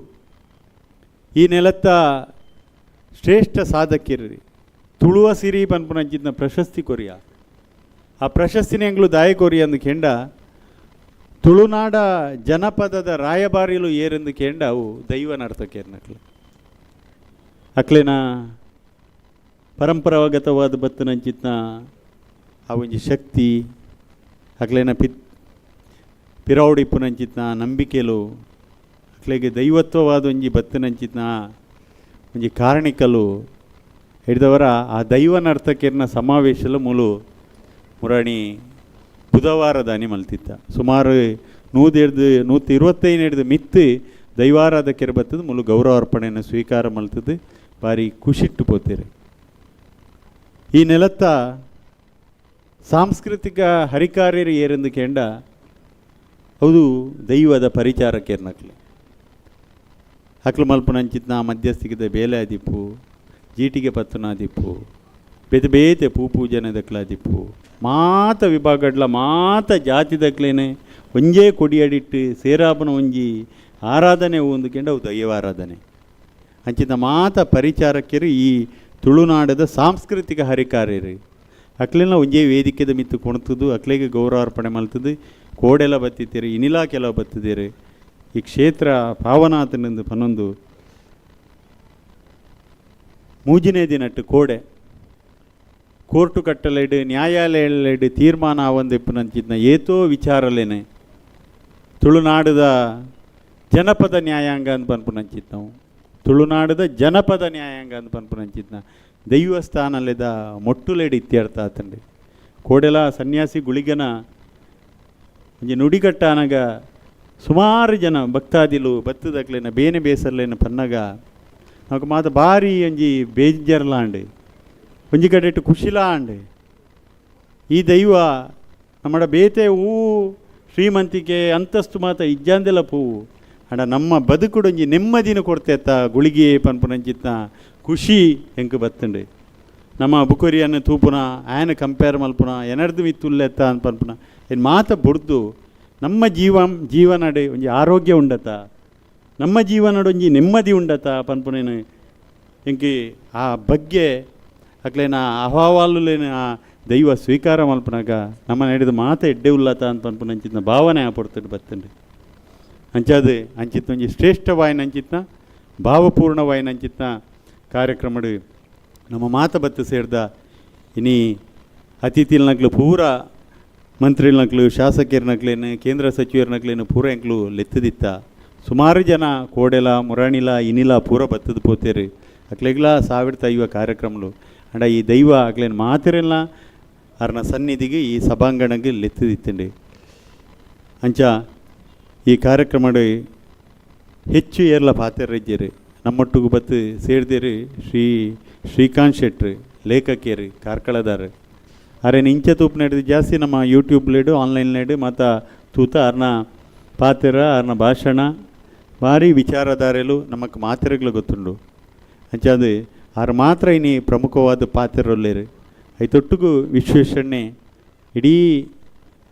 ಈ ನೆಲತ್ತ ಶ್ರೇಷ್ಠ ಸಾಧಕಿರ್ರಿ ತುಳುವ ಸಿರಿ ಪನ್ಪುನಂಚಿತ್ನ ಪ್ರಶಸ್ತಿ ಕೊರಿಯ ಆ ಪ್ರಶಸ್ತಿನ ಎಂಗ್ಲು ದಾಯ ಕೊರಿಯ ಅಂದು ಕೆಂಡ ತುಳುನಾಡ ಜನಪದದ ರಾಯಭಾರಿಲು ಏರೆಂದು ಕೆಂಡ ಅವು ದೈವ ನರ್ತಕೇರ್ನಕ್ಲು ಅಕ್ಲೇನ ಪರಂಪರಾಗತವಾದ ಬತ್ತನಂಚಿತ್ನ ಆ ಒಂಜಿ ಶಕ್ತಿ ಅಕ್ಲೇನ ಪಿರೌಡಿಪ್ಪುನಂಚಿತ್ನ ನಂಬಿಕೆಲು ಅಕ್ಲೆಗೆ ದೈವತ್ವವಾದ ಒಂಜಿ ಬತ್ತನಂಚಿತ್ನ ಒಂಜಿ ಕಾರಣಿಕಲು ಹಿಡಿದವರ ಆ ದೈವ ನರ್ತಕಿಯರ್ನ ಸಮಾವೇಶಲು ಮೂಲು ಮುರಾಣಿ ಬುಧವಾರದಾನಿ ಮಲ್ತಿತ್ತ ಸುಮಾರು 125 ಮಿತ್ತು ದೈವಾರಾಧಕರು ಬತ್ತದು ಮುಲು ಗೌರವಾರ್ಪಣೆಯನ್ನು ಸ್ವೀಕಾರ ಮಲ್ತದ್ದು ಭಾರಿ ಖುಷಿಟ್ಟು ಪೋತೀರಿ. ಈ ನೆಲತ್ತ ಸಾಂಸ್ಕೃತಿಕ ಹರಿಕಾರ್ಯರು ಏರೆಂದು ಕೆಂಡ ಹೌದು ದೈವದ ಪರಿಚಾರಕೇರ್ನಕ್ಲು ಹಕ್ಲು ಮಲ್ಪುನಂಚಿತ್ನ ಮಧ್ಯಸ್ಥಿಕದ ಬೇಲೆ ಆದಿಪ್ಪು ಜೀಟಿಗೆ ಪತ್ತುನಾದಿಪ್ಪು ಬೇತೆ ಬೇತೆ ಪೂ ಪೂಜನೆ ದಕ್ಲಾದಿಪ್ಪು ಮಾತ ವಿಭಾಗಡ್ಲ ಮಾತ ಜಾತಿ ದಕ್ಲೇನೆ ಒಂಜೇ ಕೊಡಿಯಡಿಟ್ಟು ಸೇರಾಪನ ಒಂಜಿ ಆರಾಧನೆ ಹೊಂದ್ಕೊಂಡು ಅವು ದೈವಾರಾಧನೆ ಅಂಚಿನ ಮಾತ ಪರಿಚಾರಕರು ಈ ತುಳುನಾಡದ ಸಾಂಸ್ಕೃತಿಕ ಹರಿಕಾರ್ಯರು ಅಕ್ಲೆನ ಒಂಜೇ ವೇದಿಕೆದ ಮಿತ್ತು ಕೊಣತದು ಅಕ್ಲೆಗೆ ಗೌರವಾರ್ಪಣೆ ಮಲ್ತದು ಕೋಡೆಲ ಬತ್ತಿತ್ತೀರಿ ಇನಿಲಾ ಕೆಲವು ಬತ್ತಿದ್ದೀರಿ. ಈ ಕ್ಷೇತ್ರ ಪಾವನಾಥನೆಂದು ಪನ್ನೊಂದು ಮೂಜಿನೇ ದಿನಟ್ಟು ಕೋಡೆ ಕೋರ್ಟು ಕಟ್ಟಲೆಡು ನ್ಯಾಯಾಲಯಲೆಡು ತೀರ್ಮಾನ ಆವಂದಿಪ್ಪುನಂಚಿತ್ನ ಏತೋ ವಿಚಾರಲೇನೆ ತುಳುನಾಡದ ಜನಪದ ನ್ಯಾಯಾಂಗ ಅಂತ ಪನ್ಪುನಂಚಿತ್ನವು ತುಳುನಾಡದ ಜನಪದ ನ್ಯಾಯಾಂಗ ಅಂತ ಪನ್ಪುನಂಚಿತ್ನ ದೈವಸ್ಥಾನಲೆದ ಮೊಟ್ಟುಲೆಡು ಇತ್ಯರ್ಥ ಆತಂಡಿ ಕೋಡೆಲ ಸನ್ಯಾಸಿ ಗುಳಿಗನ ಒಂಜಿ ನುಡಿಗಟ್ಟಾನಗ ಸುಮಾರು ಜನ ಭಕ್ತಾದಿಲು ಬತ್ತದಕ್ಲೇನ ಬೇನೆ ಬೇಸರ್ಲೇನ ಪನ್ನಗ నాకు ಮಾತ ಭಾರಿ ಒಂಜಿ ಬೇಜಾರ್ಲಾಂಡ್ ಒಂಜಿ ಕಡೆಟ್ಟು ಖುಷಿಲಾ ಅಂಡ್ ಈ ದೈವ ನಮ್ಮಡ ಬೇತೆ ಹೂ ಶ್ರೀಮಂತಿಕೆ ಅಂತಸ್ತು ಮಾತ ಇಜ್ಜಾಂದೆಲ ಪೂವು ಅಂಡ ನಮ್ಮ ಬದುಕುಡೊಂಜಿ ನೆಮ್ಮದಿನ ಕೊಡ್ತೇತ್ತ ಗುಳಿಗೆ ಪನ್ಪುನಂಚಿತ್ನ ಖುಷಿ ಎಂಕ್ ಬತ್ತಂಡು ನಮ್ಮ ಬುಕೊರಿಯನ್ನು ತೂಪುನ ಆಯನ ಕಂಪೇರ್ ಮಲ್ಪುನ ಎನರ್ದು ಮಿತ್ತುಲ್ಲೆತ್ತ ಅಂತ ಪನ್ಪುನ ಏನು ಮಾತ ಬುಡ್ದು ನಮ್ಮ ಜೀವನಡೆ ಒಂಜಿ ಆರೋಗ್ಯ ಉಂಡತ ನಮ್ಮ ಜೀವನಡೊಂಜಿ ನೆಮ್ಮದಿ ಉಂಡತ ಪನ್ಪುನೇನು ಎಂಕಿ ಆ ಬಗ್ಗೆ ಅಕ್ಲೇನ ಅಹವಾಲುಲೇನ ಆ ದೈವ ಸ್ವೀಕಾರ ಮಲ್ಪನಾಗ ನಮ್ಮ ನಡೆದ ಮಾತ ಎಡ್ಡೆ ಉಲ್ಲತ ಅಂತ ಪನ್ಪುನಂಚಿತ್ನ ಭಾವನೆ ಪೊಡ್ತುಡು ಬತ್ತಂಡು ಅಂಚಾದ ಅಂಚಿತ್ನ ಒಂಜಿ ಶ್ರೇಷ್ಠವಾಯಿನ ಅಂಚಿತ್ನ ಭಾವಪೂರ್ಣವಾಯಿನ ಅಂಚಿತ್ನ ಕಾರ್ಯಕ್ರಮಡು ನಮ್ಮ ಮಾತ ಬತ್ತು ಸೇರ್ದ ಇನಿ ಅತಿಥಿಲ್ನಕ್ಲು ಪೂರ ಮಂತ್ರಿಲ್ನಕ್ಲು ಶಾಸಕರ್ನಕ್ಲೇನು ಕೇಂದ್ರ ಸಚಿವರ್ನಕ್ಲೇನು ಪೂರ ಎಂಕ್ಲು ಲೆತ್ತದಿತ್ತ ಸುಮಾರು ಜನ ಕೋಡೆಲ ಮುರಾಣಿಲ ಇನಿಲ ಪೂರ ಬತ್ತದ ಪೋತೇರು ಅಕ್ಲೆಗ್ಲ 1005 ಕಾರ್ಯಕ್ರಮలు ಅಂಡ ಈ ದೈವ ಅಕ್ಲೇನು ಮಾತಿರೆಲ್ಲ ಅರ್ನ ಸನ್ನಿಧಿಗೆ ಈ ಸಭಾಂಗಣಕ್ಕೆ ಲೆತ್ತದಿತ್ತಂడి. ಅಂಚ ಈ ಕಾರ್ಯಕ್ರಮಡು ಹೆಚ್ಚು ಏರ್ಲ ಪಾತೆರ್ರಿಜ್ಜರು ನಮ್ಮೊಟ್ಟಿಗೆ ಬತ್ತು ಸೇರ್ದಿರು ಶ್ರೀ ಶ್ರೀಕಾಂತ್ ಶೆಟ್ರು ಲೇಖಕಿಯರು ಕಾರ್ಕಳದಾರು ಅರೆ ಇಂಚ ತೂಪು ನಡೆದು ಜಾಸ್ತಿ ನಮ್ಮ ಯೂಟ್ಯೂಬ್ ಲೇಡು ಆನ್ಲೈನ್ ಲೇಡು ಮತ್ತು ತೂತ ಅರ್ನ ಪಾತೆರ ಅರ್ನ ಭಾಷಣ ಭಾರಿ ವಿಚಾರಧಾರೆಲು ನಮಕ್ ಮಾತೆರೆಗಳು ಗೊತ್ತುಂಡು. ಅಂಚಾದು ಆರು ಮಾತ್ರ ಇನಿ ಪ್ರಮುಖವಾದ ಪಾತೆರೊಲ್ಲೇರು ಐತೊಟ್ಟುಗು ವಿಶ್ವೇಶಣ್ಣೆ ಇಡೀ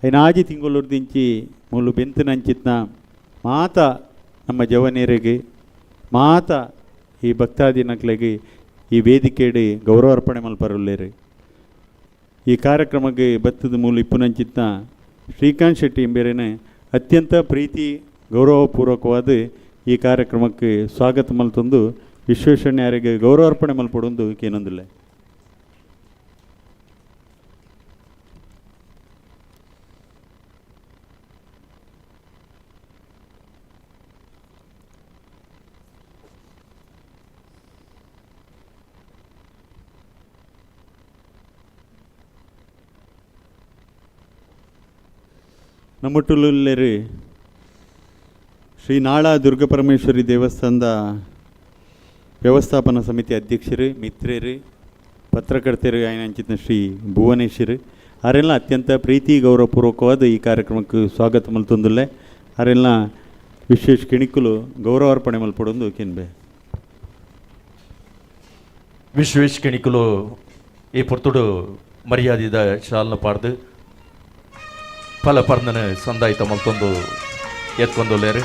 ಐನಾಜಿ ತಿಂಗಳೂರ್ದಿಂಚಿ ಮೂಲು ಬೆಂತನಂಚಿತ್ನ ಮಾತ ನಮ್ಮ ಜವನೀರಿಗೆ ಮಾತ ಈ ಭಕ್ತಾದಿ ನಕ್ಲೆಗೆ ಈ ವೇದಿಕೆಡೆ ಗೌರವಾರ್ಪಣೆ ಮಲ್ಪರುಲ್ಲೇರು. ಈ ಕಾರ್ಯಕ್ರಮಕ್ಕೆ ಬತ್ತದ ಮೂಲ ಇಪ್ಪುನಂಚಿತ್ನ ಶ್ರೀಕಾಂತ್ ಶೆಟ್ಟಿ ಎಂಬೇರೇನೆ ಅತ್ಯಂತ ಪ್ರೀತಿ ಗೌರವಪೂರ್ವಕವಾದ ಈ ಕಾರ್ಯಕ್ರಮಕ್ಕೆ ಸ್ವಾಗತ ಮಲ್ತೊಂದು ವಿಶ್ವೇಶ್ವರಯ್ಯರಿಗೆ ಗೌರವಾರ್ಪಣೆ ಮಲ್ಪಡೊಂದು ಕೇನೊಂದಿಲ್ಲ. ನಮ್ಮಟ್ಟುಲ್ಲೇರಿ ಶ್ರೀ ನಾಳ ದುರ್ಗಪರಮೇಶ್ವರಿ ದೇವಸ್ಥಾನದ ವ್ಯವಸ್ಥಾಪನಾ ಸಮಿತಿ ಅಧ್ಯಕ್ಷರು, ಮಿತ್ರರು, ಪತ್ರಕರ್ತರು ಆಯ್ನಂಚಿನ ಶ್ರೀ ಭುವನೇಶ್ವರ್ ಅವರೆಲ್ಲ ಅತ್ಯಂತ ಪ್ರೀತಿ ಗೌರವಪೂರ್ವಕವಾದ ಈ ಕಾರ್ಯಕ್ರಮಕ್ಕೆ ಸ್ವಾಗತ ಮಲ್ತೊಂದುಲ್ಲೆ. ಅವರೆಲ್ಲ ವಿಶೇಷ ಕಿಣಿಕುಲು ಗೌರವಾರ್ಪಣೆ ಮಲ್ಪಡೊಂದು ಕೆನ್ಬೆ. ವಿಶ್ವೇಶ್ ಕಿಣಿಕುಲು ಈ ಪೊರ್ತುಡು ಮರ್ಯಾದಿದ ಶಾಲ್ನ ಪಾಡ್ದು ಫಲ ಪರ್ನನ ಸಂದಾಯಿತ ಮಲ್ತೊಂದು ಎತ್ಕೊಂದುಲ್ಲೇರು.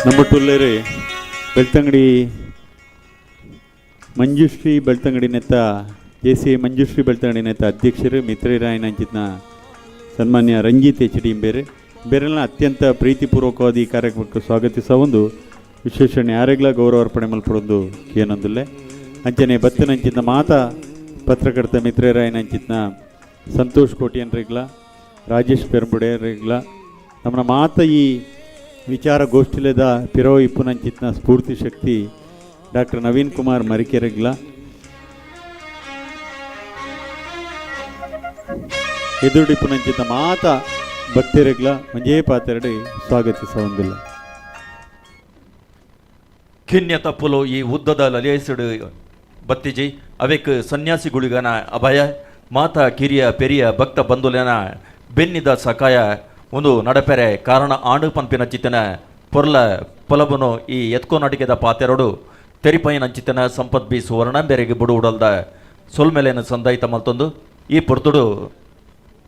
ನಮ್ಮಟ್ಟುಲ್ಲೇರು ಬೆಳ್ತಂಗಡಿ ಮಂಜುಶ್ರೀ ಬೆಳ್ತಂಗಡಿ ನೆತ್ತ ಜೆ ಸಿ ಮಂಜುಶ್ರೀ ಬೆಳ್ತಂಗಡಿ ನೆತ್ತ ಅಧ್ಯಕ್ಷರು ಮಿತ್ರರಾಯನಂಚಿತ್ನ ಸನ್ಮಾನ್ಯ ರಂಜಿತ್ ಎಚ್ ಡಿ ಬೇರೆ ಬೇರೆಲ್ಲ ಅತ್ಯಂತ ಪ್ರೀತಿಪೂರ್ವಕವಾದ ಈ ಕಾರ್ಯಕ್ರಮಕ್ಕೆ ಸ್ವಾಗತಿಸ ಒಂದು ವಿಶೇಷಣೆ ಯಾರೆಗ್ಲ ಗೌರವಾರ್ಪಣೆ ಮಲ್ಪಡೊಂದು ಏನೊಂದುಲ್ಲೆ. ಅಂಚನೆ ಬತ್ತನಂಚಿನ ಮಾತಾ ಪತ್ರಕರ್ತ ಮಿತ್ರರಾಯನಂಚಿತ್ನ ಸಂತೋಷ್ ಕೋಟಿಯನ್ರಿಗ್ಲ, ರಾಜೇಶ್ ಪೆರಂಬುಡೆಯರಿಗ್ಲ, ನಮ್ಮನ ಮಾತ ಈ ವಿಚಾರಗೋಷ್ಠಿಲದ ಪಿರೋ ಇಪ್ಪುನಂಚಿತ್ನ ಸ್ಫೂರ್ತಿ ಶಕ್ತಿ ಡಾಕ್ಟರ್ ನವೀನ್ ಕುಮಾರ್ ಮರಿಕೆರೆಗ್ಲ, ಎದುರುಡಿಪ್ಪುನಂಚಿತ ಮಾತ ಭಕ್ತರಿಗ್ಲ ಒಂಜೇ ಪಾತೆರಡಿ ಸ್ವಾಗತಿಸ ಹೊಂದಿಲ್ಲ. ಕಿನ್ಯ ತಪ್ಪುಲು ಈ ಉದ್ದದ ಲಲೇಸುಡು ಬತ್ತಿಜಿ ಅವೆಕ್ ಸನ್ಯಾಸಿ ಗುಳಿಗನ ಅಭಯ ಮಾತಾ ಕಿರಿಯ ಪೆರಿಯ ಭಕ್ತ ಬಂಧುಲೆನ ಬೆನ್ನಿದ ಸಕಾಯ ಒಂದು ನಡಪೆರೆ ಕಾರಣ ಆಂಡು ಪಂಪಿನ ಚಿತ್ತನ ಪೊರ್ಲ ಪೊಲಬುನು ಈ ಎತ್ಕೋ ನಟಿಕೆದ ಪಾತೆರಡು ತೆರಿಪೈನ ಚಿತ್ತನ ಸಂಪತ್ ಬಿ ಸುವರ್ಣ ಬೆರೆಗೆ ಬುಡು ಉಡಲ್ದ ಸೊಲ್ಮೆಲೆನ ಸಂದಾಯಿತ ಮಲ್ತೊಂದು ಈ ಪೊರ್ತುಡು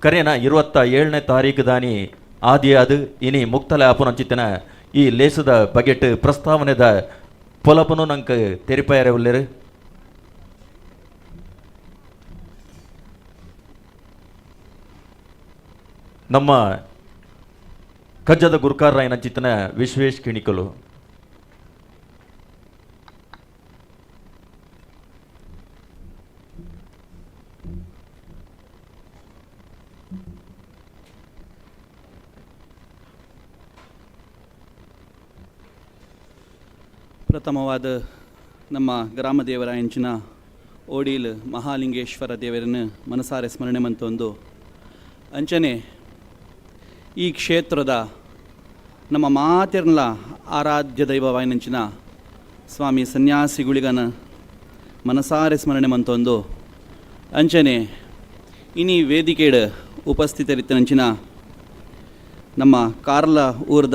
ಕರೆನ 27ನೇ ತಾರೀಕು ದಾನಿ ಆದಿ ಅದು ಇನಿ ಮುಕ್ತಲೆ ಆಪುನಂಚಿತ್ತನ ಈ ಲೇಸದ ಬಗೆಟ್ ಪ್ರಸ್ತಾವನೆದ ಪೊಲಬುನು ನಂಗೆ ತೆರಿಪಾಯರೆ ಉಲ್ಲೇರು. ನಮ್ಮ ಕಜ್ಜದ ಗುರುಕಾರರಾಯನ ಚಿತ್ತನ ವಿಶ್ವೇಶ್ ಕಿಣಿಕಲು. ಪ್ರಥಮವಾದ ನಮ್ಮ ಗ್ರಾಮ ದೇವರ ಎಂಚಿನ ಓಡೀಲ್ ಮಹಾಲಿಂಗೇಶ್ವರ ದೇವರನ್ನು ಮನಸಾರೆ ಸ್ಮರಣೆ ಮಂತೊಂದು ಅಂಚನೆ ಈ ಕ್ಷೇತ್ರದ ನಮ್ಮ ಮಾತಿರ್ಲ ಆರಾಧ್ಯ ದೈವವಾಯಿನಂಚಿನ ಸ್ವಾಮಿ ಸನ್ಯಾಸಿ ಗುಳಿಗನ ಮನಸಾರೆ ಸ್ಮರಣೆ ಮಂತೊಂದು ಅಂಚನೆ ಇನಿ ವೇದಿಕೆಡ್ ಉಪಸ್ಥಿತರಿತ್ತನಂಚಿನ ನಮ್ಮ ಕಾರ್ಲ ಊರ್ದ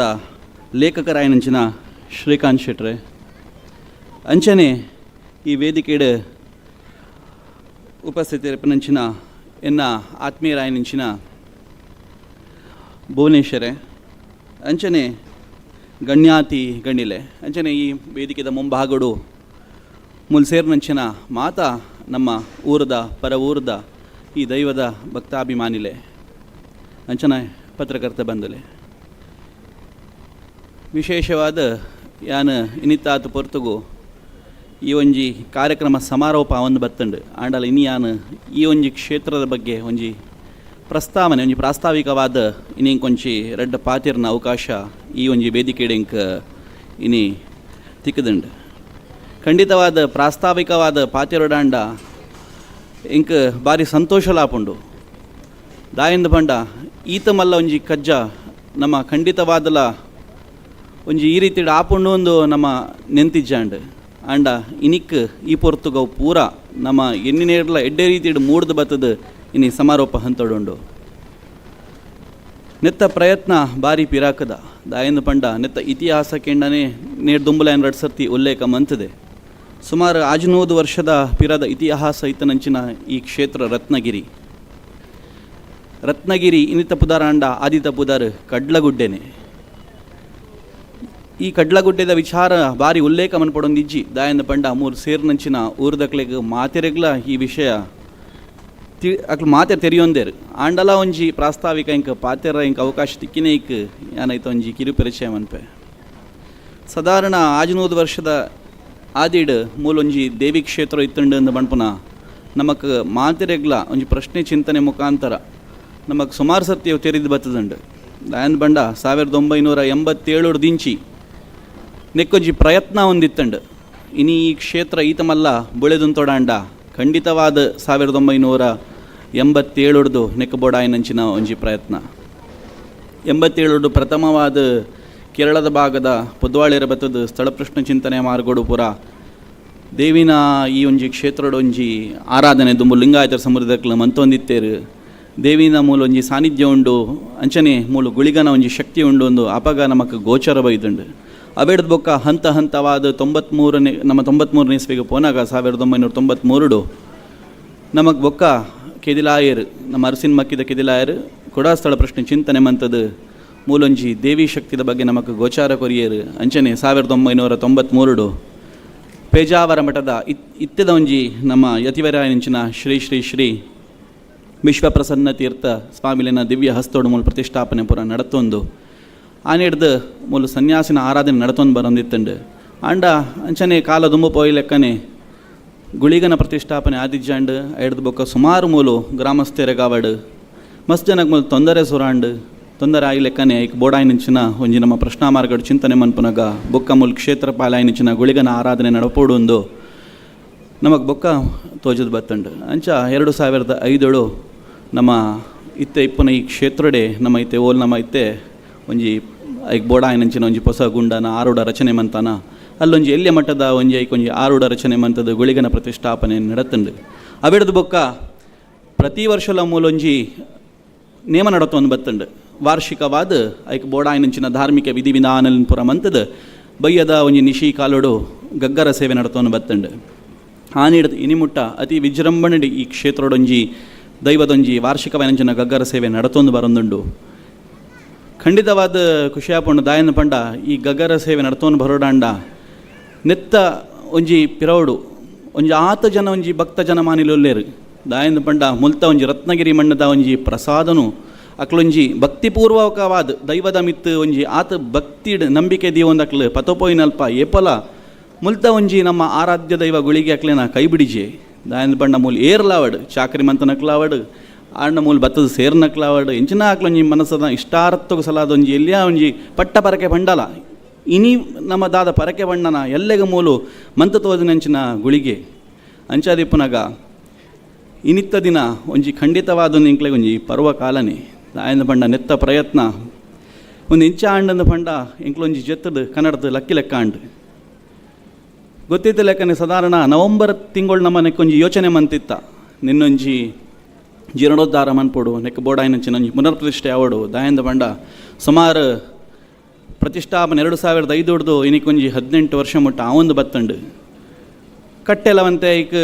ಲೇಖಕರಾಯನಂಚಿನ ಶ್ರೀಕಾಂತ್ ಶೆಟ್ರೆ, ಅಂಚನೆ ಈ ವೇದಿಕೆಡ್ ಉಪಸ್ಥಿತರಿಪ್ಪನಂಚಿನ ಎನ್ನ ಆತ್ಮೀಯರಾಯನಂಚಿನ ಭುವನೇಶ್ವರೆ, ಅಂಚನೆ ಗಣ್ಯಾತಿ ಗಣ್ಯಿಲೆ, ಅಂಚನೆ ಈ ವೇದಿಕೆದ ಮುಂಭಾಗಡು ಮುಲ್ಸೇರ್ನಂಚಿನ ಮಾತಾ ನಮ್ಮ ಊರದ ಪರ ಊರದ ಈ ದೈವದ ಭಕ್ತಾಭಿಮಾನಿಲೆ, ಅಂಚನೆ ಪತ್ರಕರ್ತ ಬಂಧುಲೆ, ವಿಶೇಷವಾದ ಯಾನ್ ಇನಿತಾತ ಪೊರ್ತುಗು ಈ ಒಂಜಿ ಕಾರ್ಯಕ್ರಮ ಸಮಾರೋಪ ಒಂದು ಬತ್ತಂಡು ಆಂಡಲ ಇನಿ ಯಾನ್ ಈ ಒಂಜಿ ಕ್ಷೇತ್ರದ ಬಗ್ಗೆ ಒಂಜಿ ಪ್ರಸ್ತಾವನೆ ಒಂಜಿ ಪ್ರಾಸ್ತಾವಿಕವಾದ ಇನ್ನಿಂಕೊಂಚಿ ರಡ್ಡ ಪಾತಿರ್ನ ಅವಕಾಶ ಈ ಒಂಜಿ ವೇದಿಕೆಡೆಂಕ್ ಇನಿ ತಿಕ್ಕದಂಡು. ಖಂಡಿತವಾದ ಪ್ರಾಸ್ತಾವಿಕವಾದ ಪಾತಿರೊಡಾಂಡ ಇಂಕ್ ಬಾರಿ ಸಂತೋಷಲಾಪುಂಡು. ದಾಯಿಂದ ಪಂಡ ಈತ ಮಲ್ಲ ಒಂಜಿ ಕಜ್ಜ ನಮ್ಮ ಖಂಡಿತವಾದಲ ಒಂಜಿ ಈ ರೀತಿ ಆಪುಂಡು ಒಂದು ನಮ್ಮ ನೆಂತಿಜ್ಜಾಂಡ್ ಆಂಡ ಇನಿಕ್ ಈ ಪೊರ್ತುಗವು ಪೂರ ನಮ್ಮ ಎನ್ನಿನೇರ್ಲ ಎಡ್ಡೆ ರೀತಿಡ್ ಮೂಡ್ದು ಬತ್ತದ ಇನಿ ಸಮಾರೋಪ ಹಂತಡುಂಡು. ನೆತ್ತ ಪ್ರಯತ್ನ ಬಾರಿ ಪಿರಾಕದ ದಾಯಂದು ಪಂಡ ನೆತ್ತ ಇತಿಹಾಸ ಕೆಂಡನೆ ನೇರ್ದುಂಬುಲಾಯನ್ ರಡ್ ಸರ್ತಿ ಉಲ್ಲೇಖ ಮಂತದೆ. ಸುಮಾರು 500 ವರ್ಷದ ಪಿರದ ಇತಿಹಾಸ ಇತ್ತನಂಚಿನ ಈ ಕ್ಷೇತ್ರ ರತ್ನಗಿರಿ. ರತ್ನಗಿರಿ ಇನ್ನಿತ ಪುದಾರಾಂಡ ಆದಿತ ಪುದಾರ್ ಕಡ್ಲಗುಡ್ಡೆನೆ. ಈ ಕಡ್ಲಗುಡ್ಡೆದ ವಿಚಾರ ಬಾರಿ ಉಲ್ಲೇಖ ಮನ್ಪೊಡೊಂದಿಜ್ಜಿ. ದಾಯೆಂದ್ ಪಂಡ ಮೂರು ಸೇರ್ನಂಚಿನ ಊರ್ದಕ್ಲೆಗ್ ಮಾತೆರೆಗ್ಲ ಈ ವಿಷಯ ತಿ ಅಕ್ಲು ಮಾತೆ ತೆರಿಯೊಂದೇರು. ಆಂಡಲ ಒಂಜಿ ಪ್ರಾಸ್ತಾವಿಕ ಇಂಕ್ ಪಾತೆರ ಇಂಕ್ ಅವಕಾಶ ತಿಕ್ಕಿನ ಇಕ್ ಯಾನೈತ ಒಂಜಿ ಕಿರು ಪರಿಚಯ ಮನ್ಪೆ. ಸಾಧಾರಣ 600 ವರ್ಷದ ಆದಿಡ್ ಮೂಲೊಂಜಿ ದೇವಿ ಕ್ಷೇತ್ರ ಇತ್ತುಂಡು ಅಂದ್ ಪನ್ಪುನ ನಮಕ್ ಮಾತೆರೆಗ್ಲ ಒಂಜಿ ಪ್ರಶ್ನೆ ಚಿಂತನೆ ಮುಖಾಂತರ ನಮಕ್ ಸುಮಾರು ಸತ್ಯ ತೆರಿದು ಬತ್ತದುಂಡು. ದಾಯೆಂದ್ ಪಂಡ 1987 ದಿಂಚಿ ನೆಕ್ಕೊಂಜಿ ಪ್ರಯತ್ನ ಒಂದಿತ್ತಂಡು. ಇನಿ ಈ ಕ್ಷೇತ್ರ ಈತಮಲ್ಲ ಬುಳೆದುಂತೊಡಾಂಡ ಖಂಡಿತವಾದ 1987 ನೆಕ್ ಬೋಡಾಯಿನಂಚಿನ ಒಂಜಿ ಪ್ರಯತ್ನ. 87 ಪ್ರಥಮವಾದ ಕೇರಳದ ಭಾಗದ ಪೊದ್ವಾಳಿರ ಬತ್ತದ ಸ್ಥಳ ಪ್ರಶ್ನೆ ಚಿಂತನೆ ಮಾರ್ಗೋಡು ಪುರ ದೇವಿನ ಈ ಒಂಜಿ ಕ್ಷೇತ್ರಡೊಂಜಿ ಆರಾಧನೆ ದುಂಬು ಲಿಂಗಾಯತರ ಸಮುದ್ರದಕ್ಲ ಮಂತೊಂದಿತ್ತೇರು. ದೇವಿನ ಮೂಲ ಒಂಜಿ ಸಾನ್ನಿಧ್ಯ ಉಂಡು, ಅಂಚನೆ ಮೂಲು ಗುಳಿಗನ ಒಂಜಿ ಶಕ್ತಿ ಉಂಡು ಒಂದು ಅಪಗ ನಮಕ್ ಗೋಚರ ಬೈದುಂಡು. ಅವೆಡ್ದು ಬೊಕ್ಕ ಹಂತ ಹಂತವಾದ 93ನೇ ನಮ್ಮ 93ನೇ ಇಸ್ವಿಗೆ ಪೋನಾಗ 1993 ನಮಕ್ ಬೊಕ್ಕ ಕೆದಿಲಾಯರ್ ನಮ್ಮ ಅರಸಿನ ಮಕ್ಕಿದ ಕೆದಿಲಾಯರ್ ಕೊಡಾ ಸ್ಥಳ ಪ್ರಶ್ನೆ ಚಿಂತನೆ ಮಂತದ್ದು ಮೂಲೊಂಜಿ ದೇವಿ ಶಕ್ತಿದ ಬಗ್ಗೆ ನಮಕ್ ಗೋಚಾರ ಕೊರಿಯರು. ಅಂಚನೆ 1993 ಪೇಜಾವರ ಮಠದ ಇತ್ಯದ ಒಂಜಿ ನಮ್ಮ ಯತಿವರಾಯನಂಚಿನ ಶ್ರೀ ಶ್ರೀ ಶ್ರೀ ವಿಶ್ವಪ್ರಸನ್ನ ತೀರ್ಥ ಸ್ವಾಮಿಲಿನ ದಿವ್ಯ ಹಸ್ತೋಡು ಮೂಲ ಪ್ರತಿಷ್ಠಾಪನೆ ಪುರ ನಡತೊಂದು ಆನಿಡ್ದು ಮೂಲ ಸನ್ಯಾಸಿನ ಆರಾಧನೆ ನಡತೊಂದು ಬರೊಂದಿತ್ತಂಡು. ಆಂಡ ಅಂಚನೆ ಕಾಲ ದುಂಬು ಪೋಯಿ ಲೆಕ್ಕನೆ ಗುಳಿಗನ ಪ್ರತಿಷ್ಠಾಪನೆ ಆದಿಜ್ಜಾಂಡ್. ಐಡ್ದು ಬೊಕ್ಕ ಸುಮಾರು ಮೂಲು ಗ್ರಾಮಸ್ಥೆರೆಗಾವಡು ಮಸ್ತ್ ಜನಕ್ಕೆ ಮೂಲು ತೊಂದರೆ ಸುರಾಂಡ್. ತೊಂದರೆ ಆಯಿ ಲೆಕ್ಕನೆ ಐಕ್ ಬೋಡಾಯಿನಂಚಿನ ಒಂಜಿ ನಮ್ಮ ಪ್ರಶ್ನಾ ಮಾರ್ಗಡು ಚಿಂತನೆ ಮನ್ಪುನಗ ಬೊಕ್ಕ ಮೂಲು ಕ್ಷೇತ್ರ ಪಾಲಾಯಿನಂಚಿನ ಗುಳಿಗನ ಆರಾಧನೆ ನಡಪೋಡು ನಮಗ್ ಬೊಕ್ಕ ತೋಜದ ಬತ್ತಂಡು. ಅಂಚ 2005 ನಮ್ಮ ಇತ್ತೆ ಇಪ್ಪುನ ಈ ಕ್ಷೇತ್ರಡೆ ನಮ್ಮ ಇತ್ತೆ ಓಲ್ ನಮ್ಮ ಇತ್ತೆ ಒಂಜಿ ಐಕ್ ಬೋಡಾಯಿನಂಚಿನ ಒಂಜಿ ಹೊಸ ಗುಂಡನ ಆರೂಢ ರಚನೆ ಮಂತಾನ ಅಲ್ಲೊಂಜಿ ಎಲ್ಯ ಮಟ್ಟದ ಒಂಜಿ ಐಕ್ ಒಂಜಿ ಆರೂಢ ರಚನೆ ಮಂತದ ಗುಳಿಗನ ಪ್ರತಿಷ್ಠಾಪನೆ ನಡತಂಡು. ಅವೆಡ್ದು ಬೊಕ್ಕ ಪ್ರತಿ ವರ್ಷಲ ಮೂಲೊಂಜಿ ನೇಮ ನಡತೊಂದು ಬತ್ತಂಡು. ವಾರ್ಷಿಕವಾದ ಐಕ್ ಬೋಡಾಯಿನಂಚಿನ ಧಾರ್ಮಿಕ ವಿಧಿವಿಧಾನಲಿನ ಪುರ ಮಂತದ ಬಯ್ಯದ ಒಂಜಿ ನಿಶಿ ಕಾಲೋಡು ಗಗ್ಗರ ಸೇವೆ ನಡತೊಂದು ಬತ್ತಂಡು. ಆನಿಡ್ದು ಇನಿಮುಟ್ಟ ಅತಿ ವಿಜೃಂಭಣೆ ಈ ಕ್ಷೇತ್ರಡೊಂಜಿ ದೈವದೊಂಜಿ ವಾರ್ಷಿಕವಾಯಿನಂಚಿನ ಗಗ್ಗರ ಸೇವೆ ನಡತೊಂದು ಬರೊಂದುಂಡು. ಖಂಡಿತವಾದ ಖುಷಿಯಾಪುಂಡು. ದಾಯನ ಪಂಡ ಈ ಗಗ್ಗರ ಸೇವೆ ನಡತೊಂದು ಬರೋಡಾಂಡ ನೆತ್ತ ಒಂಜಿ ಪಿರವಡು ಒಂಜಿ ಆತ ಜನ ಒಂಜಿ ಭಕ್ತ ಜನ ಮಾನಿಲುಲ್ಲೇರು. ದಾಯನ ಪಂಡ ಮುಲ್ತ ಒಂಜಿ ರತ್ನಗಿರಿ ಮಣ್ಣದ ಒಂಜಿ ಪ್ರಸಾದನು ಅಕ್ಲೊಂಜಿ ಭಕ್ತಿಪೂರ್ವಕವಾದ ದೈವದ ಮಿತ್ತು ಒಂಜಿ ಆತ ಭಕ್ತಿಡ್ ನಂಬಿಕೆ ದೀವೊಂದು ಪತಪೋಯಿನಲ್ಪ ಏಪಲ ಮುಲ್ತ ಒಂಜಿ ನಮ್ಮ ಆರಾಧ್ಯ ದೈವ ಗುಳಿಗೆ ಅಕ್ಲೆನ ಕೈ ಬಿಡಿಜೆ. ದಾಯನ ಪಂಡ ಮೂಲು ಏರ್ಲಾವಡ್ ಚಾಕ್ರಿ ಮಂತನಕ್ಲಾವಡ್ ಆಂಡ ಮೂಲು ಬತ್ತದ ಸೇರ್ನಕ್ಲಾವಡ್ ಎಂಚಿನ ಅಕ್ಲೊಂಜಿ ಮನಸ್ಸದ ಇಷ್ಟಾರ್ಥకు ಸಲಾದೊಂಜಿ ಎಲ್ಲಿಯ ಒಂಜಿ ಪಟ್ಟ ಪರಕೆ ಬಂಡಲ ಇನಿ ನಮ್ಮ ದಾದ ಪರಕೆ ಬಣ್ಣನ ಎಲ್ಲೆಗ ಮೂಲು ಮಂತ ತೋದಿನಂಚಿನ ಗುಳಿಗೆ ಅಂಚಾದಿಪ್ಪುನಗ ಇನಿತ್ತ ದಿನ ಒಂಜಿ ಖಂಡಿತವಾದ ಇಂಕ್ಲೆಗ್ ಒಂಜಿ ಪರ್ವ ಕಾಲನೆ. ದಾಯನ ಪಂಡ ನೆತ್ತ ಪ್ರಯತ್ನ ಒಂದು ಇಂಚ ಆಂಡಂದ ಪಂಡ ಇಂಕ್ಲೊಂಜಿ ಜೆತ್ತದು ಕನ್ನಡದ ಲಕ್ಕಿ ಲೆಕ್ಕ ಆಂಡ್ ಗೊತ್ತಿದ್ದ ಲೆಕ್ಕನೆ. ಸಾಧಾರಣ ನವಂಬರ್ ತಿಂಗಳು ನಮ್ಮ ನೆಕ್ಕೊಂಜಿ ಯೋಚನೆ ಮಂತಿತ್ತ ನಿನ್ನೊಂಜಿ ಜೀರ್ಣೋದ್ಧಾರ ಮನ್ಪೊಡು ನೆಕ್ ಬೋಡಾಯಿನಂಚಿನ ಒಂಜಿ ಪುನರ್ ಪ್ರತಿಷ್ಠೆ ಆವಡು. ದಾಯಂದ ಪಂಡ ಸುಮಾರು ಪ್ರತಿಷ್ಠಾಪನೆ 2005 ಇನಿಕೊಂಜಿ 18 ವರ್ಷ ಮುಟ್ಟ ಆವೊಂದು ಬತ್ತಂಡು. ಕಟ್ಟೆಲವಂತೆ ಐಕ್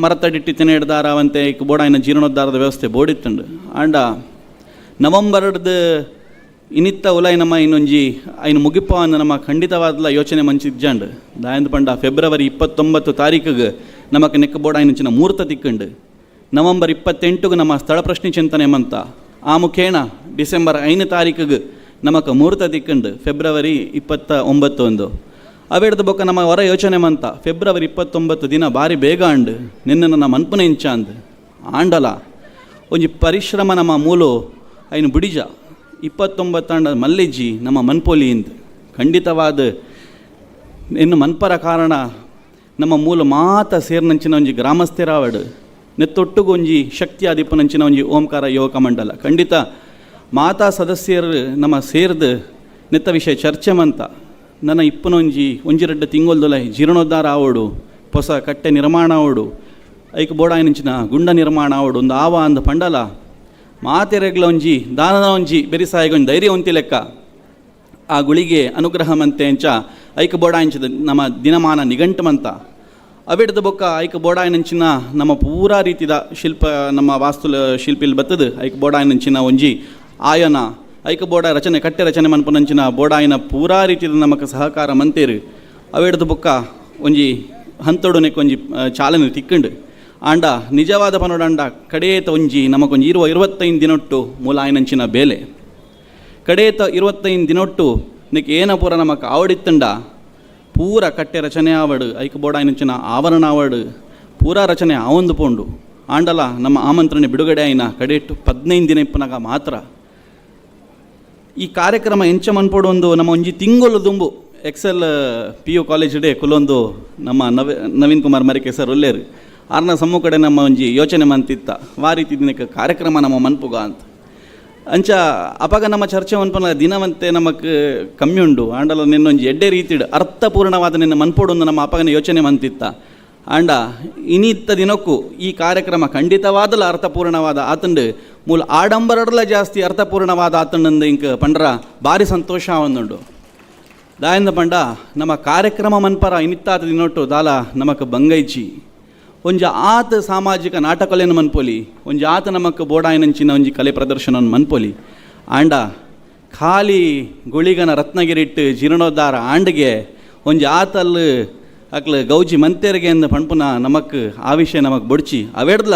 ಮರತಡಿಟ್ಟಿ ತಿನ್ನೆಡ್ದಾರ ಅವಂತೆ ಐಕ್ ಬೋಡಾಯಿನ ಜೀರ್ಣೋದ್ಧಾರದ ವ್ಯವಸ್ಥೆ ಬೋಡಿತ್ತಂಡು. ಆಂಡ ನವಂಬರ್ಡ್ದು ಇನಿತ್ತ ಉಲಾಯ್ ನಮ್ಮ ಇನ್ನೊಂಜಿ ಐನು ಮುಗಿಪ್ಪ ಅಂದ ನಮ್ಮ ಖಂಡಿತವಾದಲ ಯೋಚನೆ ಮಂಚಿಜ್ಜಾಂಡ್. ದಾಯಂದ ಪಂಡ ಫೆಬ್ರವರಿ 29 ತಾರೀಕಿಗೆ ನಮಕ್ ನೆಕ್ ಬೋಡಾಯಿನಂಚಿನ ಮುಹೂರ್ತ ತಿಕ್ಕಂಡು. ನವಂಬರ್ 28ಗೆ ನಮ್ಮ ಸ್ಥಳ ಪ್ರಶ್ನೆ ಚಿಂತನೆ ಮಂತ ಆ ಮುಖೇನ ಡಿಸೆಂಬರ್ 5 ತಾರೀಕಿಗೆ ನಮಕ್ ಮುಹೂರ್ತ ತಿಕ್ಕಂಡು ಫೆಬ್ರವರಿ 29 ಒಂದು ಅವೆಡ್ದು ಬೊಕ್ಕ ನಮ್ಮ ಹೊರ ಯೋಚನೆ ಮಂತ ಫೆಬ್ರವರಿ 29 ದಿನ ಭಾರಿ ಬೇಗ ಅಂಡ್ ನಿನ್ನ ನನ್ನ ಮನ್ಪುನ ಇಂಚ ಅಂದ್ ಆಂಡಲ ಒಂಜಿ ಪರಿಶ್ರಮ ನಮ್ಮ ಮೂಲು ಐನು ಬುಡಿಜ 29 ಆಂಡ ಮಲ್ಲಿಜ್ಜಿ ನಮ್ಮ ಮನ್ಪೊಲಿ ಇಂದ್ ಖಂಡಿತವಾದ ಇನ್ನು ಮನ್ಪರ ಕಾರಣ ನಮ್ಮ ಮೂಲ ಮಾತ ಸೇರ್ನಂಚಿನ ಒಂಜಿ ಗ್ರಾಮಸ್ಥಿರಾವಡು ನೆತ್ತೊಟ್ಟುಗು ಒಂಜಿ ಶಕ್ತಿ ಆದಿಪ್ಪನಂಚಿನ ಒಂಜಿ ಓಂಕಾರ ಯುವಕ ಮಂಡಲ ಖಂಡಿತ ಮಾತಾ ಸದಸ್ಯರು ನಮ್ಮ ಸೇರ್ದು ನೆತ್ತ ವಿಷಯ ಚರ್ಚೆ ಮಂತ ನನ್ನ ಇಪ್ಪನೊಂಜಿ ಒಂಜಿ ರಡ್ಡ ತಿಂಗೊಲ್ದುಲ ಜೀರ್ಣೋದ್ಧಾರ ಆವಡು ಹೊಸ ಕಟ್ಟೆ ನಿರ್ಮಾಣ ಆವಡು ಐಕ್ ಬೋಡಾಯಿನಂಚಿನ ಗುಂಡ ನಿರ್ಮಾಣ ಆವಡು ಒಂದು ಆವ ಅಂದ ಪಂಡಲ ಮಾತೆರೆಗ್ಲ ಒಂಜಿ ದಾನದ ಒಂಜಿ ಬೆರಿಸಾಯಿಗೆ ಒಂಜಿ ಧೈರ್ಯ ಒಂತಿ ಲೆಕ್ಕ ಆ ಗುಳಿಗೆ ಅನುಗ್ರಹ ಮಂತೆ ಅಂಚ ಐಕ ಬೋಡಾಯಿಂಚದ ನಮ್ಮ ದಿನಮಾನ ನಿಘಂಟು ಮಂತ ಅವೆಡ್ದ ಬೊಕ್ಕ ಐಕ ಬೋಡಾಯಿನಂಚಿನ ನಮ್ಮ ಪೂರಾ ರೀತಿದ ಶಿಲ್ಪ ನಮ್ಮ ವಾಸ್ತು ಶಿಲ್ಪಿಲ್ ಬತ್ತದ ಐಕ ಬೋಡಾಯಿನಂಚಿನ ಒಂಜಿ ಆಯನ ಐಕ ಬೋಡ ರಚನೆ ಕಟ್ಟೆ ರಚನೆ ಮನ್ಪುನಂಚಿನ ಬೋಡಾಯಿನ ಪೂರಾ ರೀತಿದ ನಮಕ್ ಸಹಕಾರ ಮಂತೇರು. ಅವೆಡ್ದು ಬೊಕ್ಕ ಒಂಜಿ ಹಂತೊಡುನೆಕ್ ಒಂಜಿ ಚಾಲನೆ ತಿಕ್ಕಂಡು. ಆಂಡ ನಿಜವಾದ ಪನೋಡಂಡ ಕಡೇತ ಒಂಜಿ ನಮಕೊಂಜಿ 25 ದಿನೊಟ್ಟು ಮೂಲಾಯನಂಚಿನ ಬೇಲೆ ಕಡೇತ 25 ದಿನೊಟ್ಟು ನಿಕ್ ಏನ ಪೂರ ನಮಕ್ ಆವಡಿತ್ತಂಡ ಪೂರ ಕಟ್ಟೆ ರಚನೆ ಆವಡು, ಐಕ ಬೋಡಾಯನಂಚಿನ ಆವರಣ ಆವಡು, ಪೂರಾ ರಚನೆ ಆವೊಂದು ಪೋಂಡು. ಆಂಡಲ ನಮ್ಮ ಆಮಂತ್ರಣ ಬಿಡುಗಡೆ ಆಯಿನ ಕಡೇಟು 15 ದಿನ ಇಪ್ಪನಾಗ ಮಾತ್ರ ಈ ಕಾರ್ಯಕ್ರಮ ಎಂಚ ಮನ್ಪೋಡು ಒಂದು ನಮ್ಮ ಒಂಜಿ ತಿಂಗಳು ದುಂಬು Excel PU college day ಕುಲೊಂದು ನಮ್ಮ ನವೀನ್ ಕುಮಾರ್ ಮರಿಕೆ ಸರ್ ಉಲ್ಲೇರು ಆರ್ನ ಸಮ್ಮು ಕಡೆ ನಮ್ಮ ಒಂಜಿ ಯೋಚನೆ ಮಂತಿತ್ತ ವಾ ರೀತಿ ದಿನಕ್ಕೆ ಕಾರ್ಯಕ್ರಮ ನಮ್ಮ ಮನ್ಪುಗ ಅಂತ. ಅಂಚ ಅಪಗ ನಮ್ಮ ಚರ್ಚೆ ಮನ್ಪನ ದಿನವಂತೆ ನಮಕ್ ಕಮ್ಮಿ ಉಂಡು. ಆಂಡಲ ನಿನ್ನೊಂಜಿ ಎಡ್ಡೆ ರೀತಿಡ್ ಅರ್ಥಪೂರ್ಣವಾದ ನಿನ್ನ ಮನ್ಪೋಡು ಒಂದು ನಮ್ಮ ಅಪಗನ ಯೋಚನೆ ಮಂತಿತ್ತ. ಆಂಡ ಇನ್ನಿತ್ತ ದಿನಕ್ಕೂ ಈ ಕಾರ್ಯಕ್ರಮ ಖಂಡಿತವಾದಲ ಅರ್ಥಪೂರ್ಣವಾದ ಆತಂಡು ಮೂಲ ಆಡಂಬರಡಲ ಜಾಸ್ತಿ ಅರ್ಥಪೂರ್ಣವಾದ ಆತಂಡಂದು ಇಂಕ ಪಂಡ್ರ ಭಾರಿ ಸಂತೋಷ ಒಂದುಂಡು. ದಾಯಂದ ಪಂಡ ನಮ್ಮ ಕಾರ್ಯಕ್ರಮ ಮನ್ಪರ ಇನ್ನಿತ್ತಾತ ದಿನೊಟ್ಟು ದಾಲ ನಮಕ್ ಬಂಗೈಚಿ ಒಂಜಿ ಆತ ಸಾಮಾಜಿಕ ನಾಟಕಲೇನು ಮನ್ಪೊಲಿ, ಒಂಜಿ ಆತ ನಮಕ್ ಬೋಡಾಯನಂಚಿನ ಒಂಜಿ ಕಲೆ ಪ್ರದರ್ಶನ ಮನ್ಪೊಲಿ. ಆಂಡ ಖಾಲಿ ಗುಳಿಗನ ರತ್ನಗಿರಿಟ್ಟು ಜೀರ್ಣೋದ್ಧಾರ ಆಂಡ್ಗೆ ಒಂಜಿ ಆತಲ್ಲು ಅಕ್ಲು ಗೌಜಿ ಮಂತೇರಿಗೆ ಅಂದ ಪಣ್ಪುನ ನಮಕ್ ಆ ವಿಷಯ ನಮಕ್ ಬೊಡ್ಚಿ ಅವೆಡ್ಲ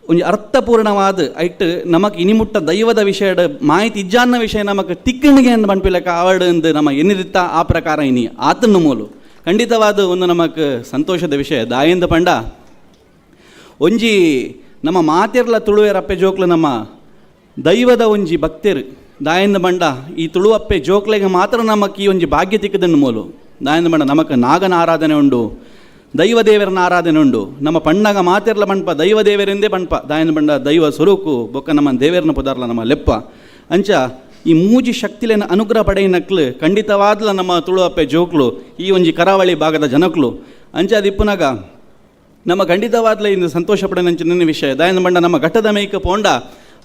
ಒಂಜಿ ಅರ್ಥಪೂರ್ಣವಾದ ಐಟ್ ನಮಕ್ ಇನಿಮುಟ್ಟ ದೈವದ ವಿಷಯದ ಮಾಹಿತಿ ಇಜ್ಜಾನ್ನ ವಿಷಯ ನಮಕ್ ತಿಕ್ಕಣಿಗೆ ಅಂದ ಪಣ್ಪಿಲಕ ಆವಡ್ ಅಂದು ನಮ್ಮ ಎನ್ನಿದಿತ್ತ ಆ ಪ್ರಕಾರ ಇನಿ ಆತನ್ನು ಮೂಲು ಖಂಡಿತವಾದ ಒಂದು ನಮಕ್ ಸಂತೋಷದ ವಿಷಯ. ದಾಯಿಂದ ಪಂಡ ಒಂಜಿ ನಮ್ಮ ಮಾತಿರ್ಲ ತುಳುವೆರಪ್ಪೆ ಜೋಕ್ಲು ನಮ್ಮ ದೈವದ ಒಂಜಿ ಭಕ್ತರು. ದಾಯಿಂದ ಬಂಡ ಈ ತುಳುವಪ್ಪೆ ಜೋಕ್ಲೆಗೆ ಮಾತ್ರ ನಮಕ್ ಈ ಒಂಜಿ ಭಾಗ್ಯ ತಿಕ್ಕದನ್ನು ಮೂಲು. ದಾಯಿಂದ ಬಂಡ ನಮಕ್ ನಾಗನ ಆರಾಧನೆ ಉಂಡು, ದೈವ ದೇವರನ ಆರಾಧನೆ ಉಂಡು. ನಮ್ಮ ಪಣ್ಣಗ ಮಾತಿರ್ಲ ಪಣ್ಪ ದೈವ ದೇವರೆಂದೇ ಪಣ್ಪ. ದಾಯನ ಬಂಡ ದೈವ ಸ್ವರೂಕು ಬೊಕ್ಕ ನಮ್ಮ ದೇವರನ ಪುದಾರ್ಲ ನಮ್ಮ ಲೆಪ್ಪ. ಅಂಚ ಈ ಮೂಜಿ ಶಕ್ತಿಲೇನ ಅನುಗ್ರಹ ಪಡೆಯಿನಕ್ಲು ಖಂಡಿತವಾದ್ಲ ನಮ್ಮ ತುಳುವಪ್ಪೆ ಜೋಕ್ಲು ಈ ಒಂಜಿ ಕರಾವಳಿ ಭಾಗದ ಜನಕ್ಲು. ಅಂಚ ಅದಿಪ್ಪುನಾಗ ನಮ್ಮ ಖಂಡಿತವಾದ್ಲ ಇಂದು ಸಂತೋಷ ಪಡೆನಂಚಿನ ವಿಷಯ. ದಾಯನ ಬಂಡ ನಮ್ಮ ಘಟ್ಟದ ಮೇಯ್ಕ ಪೋಂಡ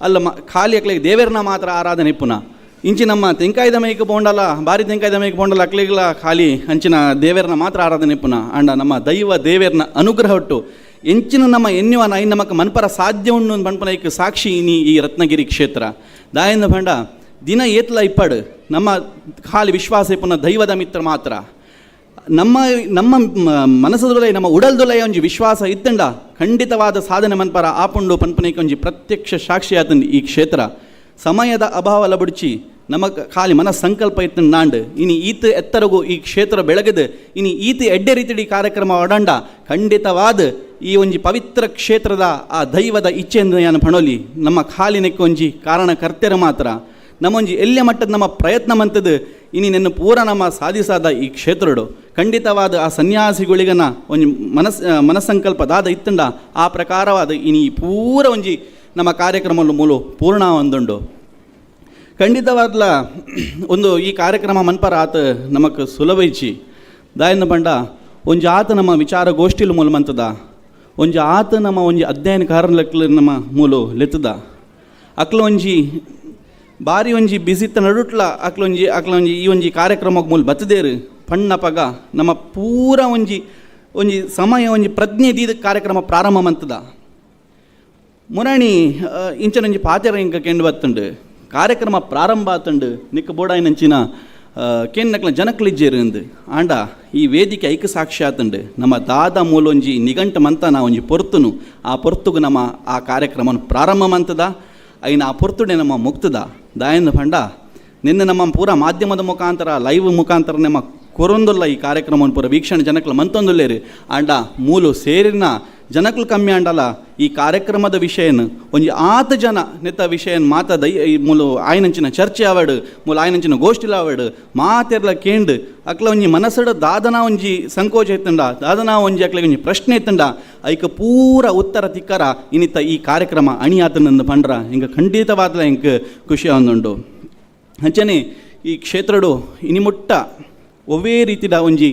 ಅಲ್ಲ ಖಾಲಿ ಅಕ್ಲಿಗೆ ದೇವರನ್ನ ಮಾತ್ರ ಆರಾಧನೆ ಇಪ್ಪುನ. ಇಂಚಿ ನಮ್ಮ ತೆಂಕಾಯ್ದ ಮೇಯ್ಕ ಪೋಂಡಲ್ಲ ಬಾರಿ ತೆಂಕಾಯ್ದ ಮೇಯ್ಕ ಪೋಂಡಲ್ಲ ಅಕ್ಲಿಗ್ಲ ಖಾಲಿ ಅಂಚಿನ ದೇವರನ್ನ ಮಾತ್ರ ಆರಾಧನೆ ಇಪ್ಪುನ. ಅಂಡ ನಮ್ಮ ದೈವ ದೇವರನ್ನ ಅನುಗ್ರಹ ಒಟ್ಟು ಎಂಚಿನ ನಮ್ಮ ಎನ್ನುವನ ಐನ್ ನಮಕ್ ಮನ್ಪರ ಸಾಧ್ಯ ಉಂಡು ಪಣ್ಪನ ಐಕ್ ಸಾಕ್ಷಿ ಇನಿ ಈ ರತ್ನಗಿರಿ ಕ್ಷೇತ್ರ. ದಾಯನ ಬಂಡ ದಿನ ಏತ್ಲ ಇಪ್ಪಡು ನಮ್ಮ ಖಾಲಿ ವಿಶ್ವಾಸ ಇಪ್ಪುನ ದೈವದ ಮಿತ್ರ ಮಾತ್ರ. ನಮ್ಮ ನಮ್ಮ ಮನಸ್ಸದೊಲೈ ನಮ್ಮ ಉಡಲ್ದೊಲೈ ಒಂಜಿ ವಿಶ್ವಾಸ ಇತ್ತಂಡ ಖಂಡಿತವಾದ ಸಾಧನೆ ಮನ್ಪರ ಆಪುಂಡು ಪನ್ಪನೈಕ್ ಒಂಜಿ ಪ್ರತ್ಯಕ್ಷ ಸಾಕ್ಷಿ ಆತಂದು ಈ ಕ್ಷೇತ್ರ. ಸಮಯದ ಅಭಾವ ಲಬುಡ್ಚಿ ನಮ್ಮ ಖಾಲಿ ಮನ ಸಂಕಲ್ಪ ಇತ್ತು ನಾಂಡ್ ಇನಿ ಈತ ಎತ್ತರಗು ಈ ಕ್ಷೇತ್ರ ಬೆಳಗದು ಇನಿ ಈತ ಎಡ್ಡೆ ರೀತಿಡಿ ಕಾರ್ಯಕ್ರಮ ಒಡಂಡ ಖಂಡಿತವಾದ ಈ ಒಂಜಿ ಪವಿತ್ರ ಕ್ಷೇತ್ರದ ಆ ದೈವದ ಇಚ್ಛೆಯಿಂದ ಯಾನು ಪಣೋಲಿ ನಮ್ಮ ಖಾಲಿ ಒಂಜಿ ಕಾರಣಕರ್ತೆರ ಮಾತ್ರ ನಮ್ಮೊಂಜಿ ಎಲ್ಲೆ ಮಟ್ಟದ ನಮ್ಮ ಪ್ರಯತ್ನ ಮಂತದ್ದು ಇನಿ ನಿನ್ನ ಪೂರ ನಮ್ಮ ಸಾಧಿಸಾದ ಈ ಕ್ಷೇತ್ರಡು ಖಂಡಿತವಾದ ಆ ಸನ್ಯಾಸಿಗಳಿಗನ ಒಂಜಿ ಮನಸ್ಸಂಕಲ್ಪ ದಾದ ಇತ್ತಂಡ ಆ ಪ್ರಕಾರವಾದ ಇನಿ ಪೂರ ಒಂಜಿ ನಮ್ಮ ಕಾರ್ಯಕ್ರಮ ಮೂಲ ಪೂರ್ಣ ಒಂದುಂಡು. ಖಂಡಿತವಾದ್ಲ ಒಂದು ಈ ಕಾರ್ಯಕ್ರಮ ಮನ್ಪರ ಆತ ನಮಕ್ ಸುಲಭ ಇಚ್ಚಿ. ದಾಯನ ಬಂಡ ಒಂಜಿ ಆತ ನಮ್ಮ ವಿಚಾರಗೋಷ್ಠಿಲು ಮೂಲ ಮಂತದ ಒಂಜಿ ಆತ ನಮ್ಮ ಒಂಜಿ ಅಧ್ಯಯನ ಕಾರಣಕ್ಲು ನಮ್ಮ ಮೂಲು ಲೆತ್ತದ ಅಕ್ಲ ಒಂಜಿ ಬಾರಿ ಒಂಜಿ ಬಿಸಿತ್ತ ನಡುಟ್ಲ ಅಕ್ಲೊಂಜಿ ಅಕ್ಲೊಂಜಿ ಈ ಒಂಜಿ ಕಾರ್ಯಕ್ರಮಕ್ಕೆ ಮೂಲ ಬತ್ತದೇರು ಪಣ್ಣಪಗ ನಮ್ಮ ಪೂರ ಒಂಜಿ ಒಂಜಿ ಸಮಯ ಒಂಜಿ ಪ್ರಜ್ಞೆ ದೀದ ಕಾರ್ಯಕ್ರಮ ಪ್ರಾರಂಭ ಮಂತದ. ಮುರಾಣಿ ಇಂಚನೊಂಜಿ ಪಾತೆರ ಇಂಕ ಕೆಂಡು ಬತ್ತುಂಡು ಕಾರ್ಯಕ್ರಮ ಪ್ರಾರಂಭ ಆತುಂಡು ನಿಕ್ಕ ಬೋಡಾಯಿನಂಚಿನ ಕೇನ್ನಕ್ಲ ಜನಕ್ಲಿಜ್ಜೇರು ಅಂದು ಆಂಡ ಈ ವೇದಿಕೆ ಐಕ ಸಾಕ್ಷಿ ಆತುಂಡು ನಮ್ಮ ದಾದ ಮೂಲೊಂಜಿ ನಿಘಂಟು ಮಂತನ ಒಂಜಿ ಪೊರ್ತುನು ಆ ಪೊರ್ತುಗು ನಮ್ಮ ಆ ಕಾರ್ಯಕ್ರಮನ ಪ್ರಾರಂಭ ಮಂತದ ಐನ ಆ ಪೊರ್ತುಡೆ ನಮ್ಮ ಮುಕ್ತದ. ದಾಯಂದ ಪಂಡ ನಿನ್ನೆ ನಮ್ಮ ಪೂರ ಮಾಧ್ಯಮದ ಮುಖಾಂತರ ಲೈವ್ ಮುಖಾಂತರ ನಮ್ಮ ಕೊರೊಂದುಲ್ಲ ಈ ಕಾರ್ಯಕ್ರಮವನ್ನು ಪೂರ ವೀಕ್ಷಣೆ ಜನಕ್ಲ ಮಂತೊಂದುಲ್ಲೇರು. ಆಂಡ ಮೂಲು ಸೇರಿನ ಜನಕ್ಲು ಕಮ್ಮಿ ಆಂಡಲ ಈ ಕಾರ್ಯಕ್ರಮದ ವಿಷಯನ ಒಂಜಿ ಆತ ಜನ ನೆತ್ತ ವಿಷಯನ ಮಾತ ದೈ ಮೂಲು ಆಯ್ನಂಚಿನ ಚರ್ಚೆ ಆವಡು ಮೂಲು ಆಯ್ನಂಚಿನ ಗೋಷ್ಠಿಲ ಆವಡು ಮಾತೆರ್ಲ ಕೇಂಡು ಅಕ್ಲ ಒಂಜಿ ಮನಸ್ಸಡ ದಾದನ ಒಂಜಿ ಸಂಕೋಚ ಇತ್ತಂಡ ದಾದನ ಒಂಜಿ ಅಕ್ಲ ಒಂಜಿ ಪ್ರಶ್ನೆ ಇತ್ತಂಡ ಐಕ ಪೂರ ಉತ್ತರ ತಿಕ್ಕರ ಇನ್ನಿತ್ತ ಈ ಕಾರ್ಯಕ್ರಮ ಅಣಿಯಾತನಂದು ಪಂಡ್ರ ಹಿಂಗೆ ಖಂಡಿತವಾದ ಹಿಂಗೆ ಖುಷಿ ಒಂದುಂಡು. ಅಂಚನೆ ಈ ಕ್ಷೇತ್ರಡು ಇನಿಮುಟ್ಟ ಒವ್ವೇ ರೀತಿದ ಒಂಜಿ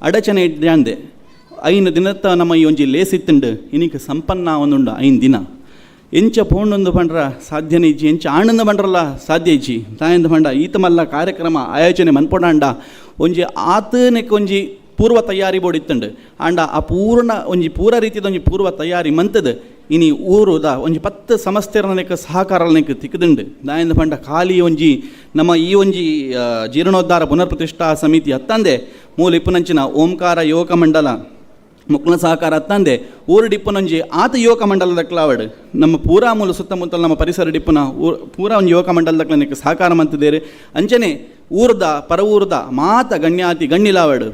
ಅಡಚಣೆ ಇದ್ದಾಂದೆ 5 ದಿನತ್ತ ನಮ್ಮ ಈ ಒಂಜಿ ಲೇಸ್ ಇತ್ತುಂಡು ಇನಿಕ್ ಸಂಪನ್ನ ಒಂದುಂಡು 5 ದಿನ ಎಂಚ ಪೋಂಡೊಂದು ಪಂಡ್ರ ಸಾಧ್ಯನೇ ಇಜ್ಜಿ ಎಂಚ ಆಣಂದ ಪಂಡ್ರಲ್ಲ ಸಾಧ್ಯ ಇಜ್ಜಿ. ತಾಯಂದ ಪಂಡ ಈತ ಮಲ್ಲ ಕಾರ್ಯಕ್ರಮ ಆಯೋಜನೆ ಮನ್ಪೊಡಾಂಡ ಒಂಜಿ ಆತನಕ್ಕೆ ಒಂಜಿ ಪೂರ್ವ ತಯಾರಿ ಬೋಡಿತ್ತುಂಡು. ಆಂಡ ಆ ಪೂರ್ಣ ಒಂಜಿ ಪೂರ ರೀತಿದ ಒಂಜಿ ಪೂರ್ವ ತಯಾರಿ ಮಂತದ ಇನಿ ಊರುದ ಒಂಜಿ 10 ಸಂಸ್ಥೆರನಕ್ಕೆ ಸಹಕಾರನಕ್ಕೆ ತಿಕ್ಕದುಂಡು. ದಾಯೆಂದ ಪಂಡ ಖಾಲಿ ಒಂಜಿ ನಮ್ಮ ಈ ಒಂಜಿ ಜೀರ್ಣೋದ್ಧಾರ ಪುನರ್ಪ್ರತಿಷ್ಠಾ ಸಮಿತಿ ಅತ್ತಂದೆ ಮೂಲ ಇಪ್ಪುನಂಚಿನ ಓಂಕಾರ ಯುವಕ ಮಂಡಲ ಮುಕ್ಲ ಸಹಕಾರ ಅತ್ತಂದೆ ಊರು ಡಿಪ್ಪುನೊಂಜಿ ಆತ ಯುವಕ ಮಂಡಲದ ಕ್ಲಾವಡ್ ನಮ್ಮ ಪೂರಾ ಮೂಲ ಸುತ್ತಮುತ್ತಲ ನಮ್ಮ ಪರಿಸರ ಡಿಪ್ಪುನ ಪೂರಾ ಒಂದು ಯುವಕ ಮಂಡಲದ ಸಹಕಾರ ಮಂತಿದ್ದೇರೆ. ಅಂಚನೆ ಊರ್ದ ಪರ ಊರ್ದ ಮಾತ ಗಣ್ಯಾತಿ ಗಣ್ಣಿಲಾವಡ್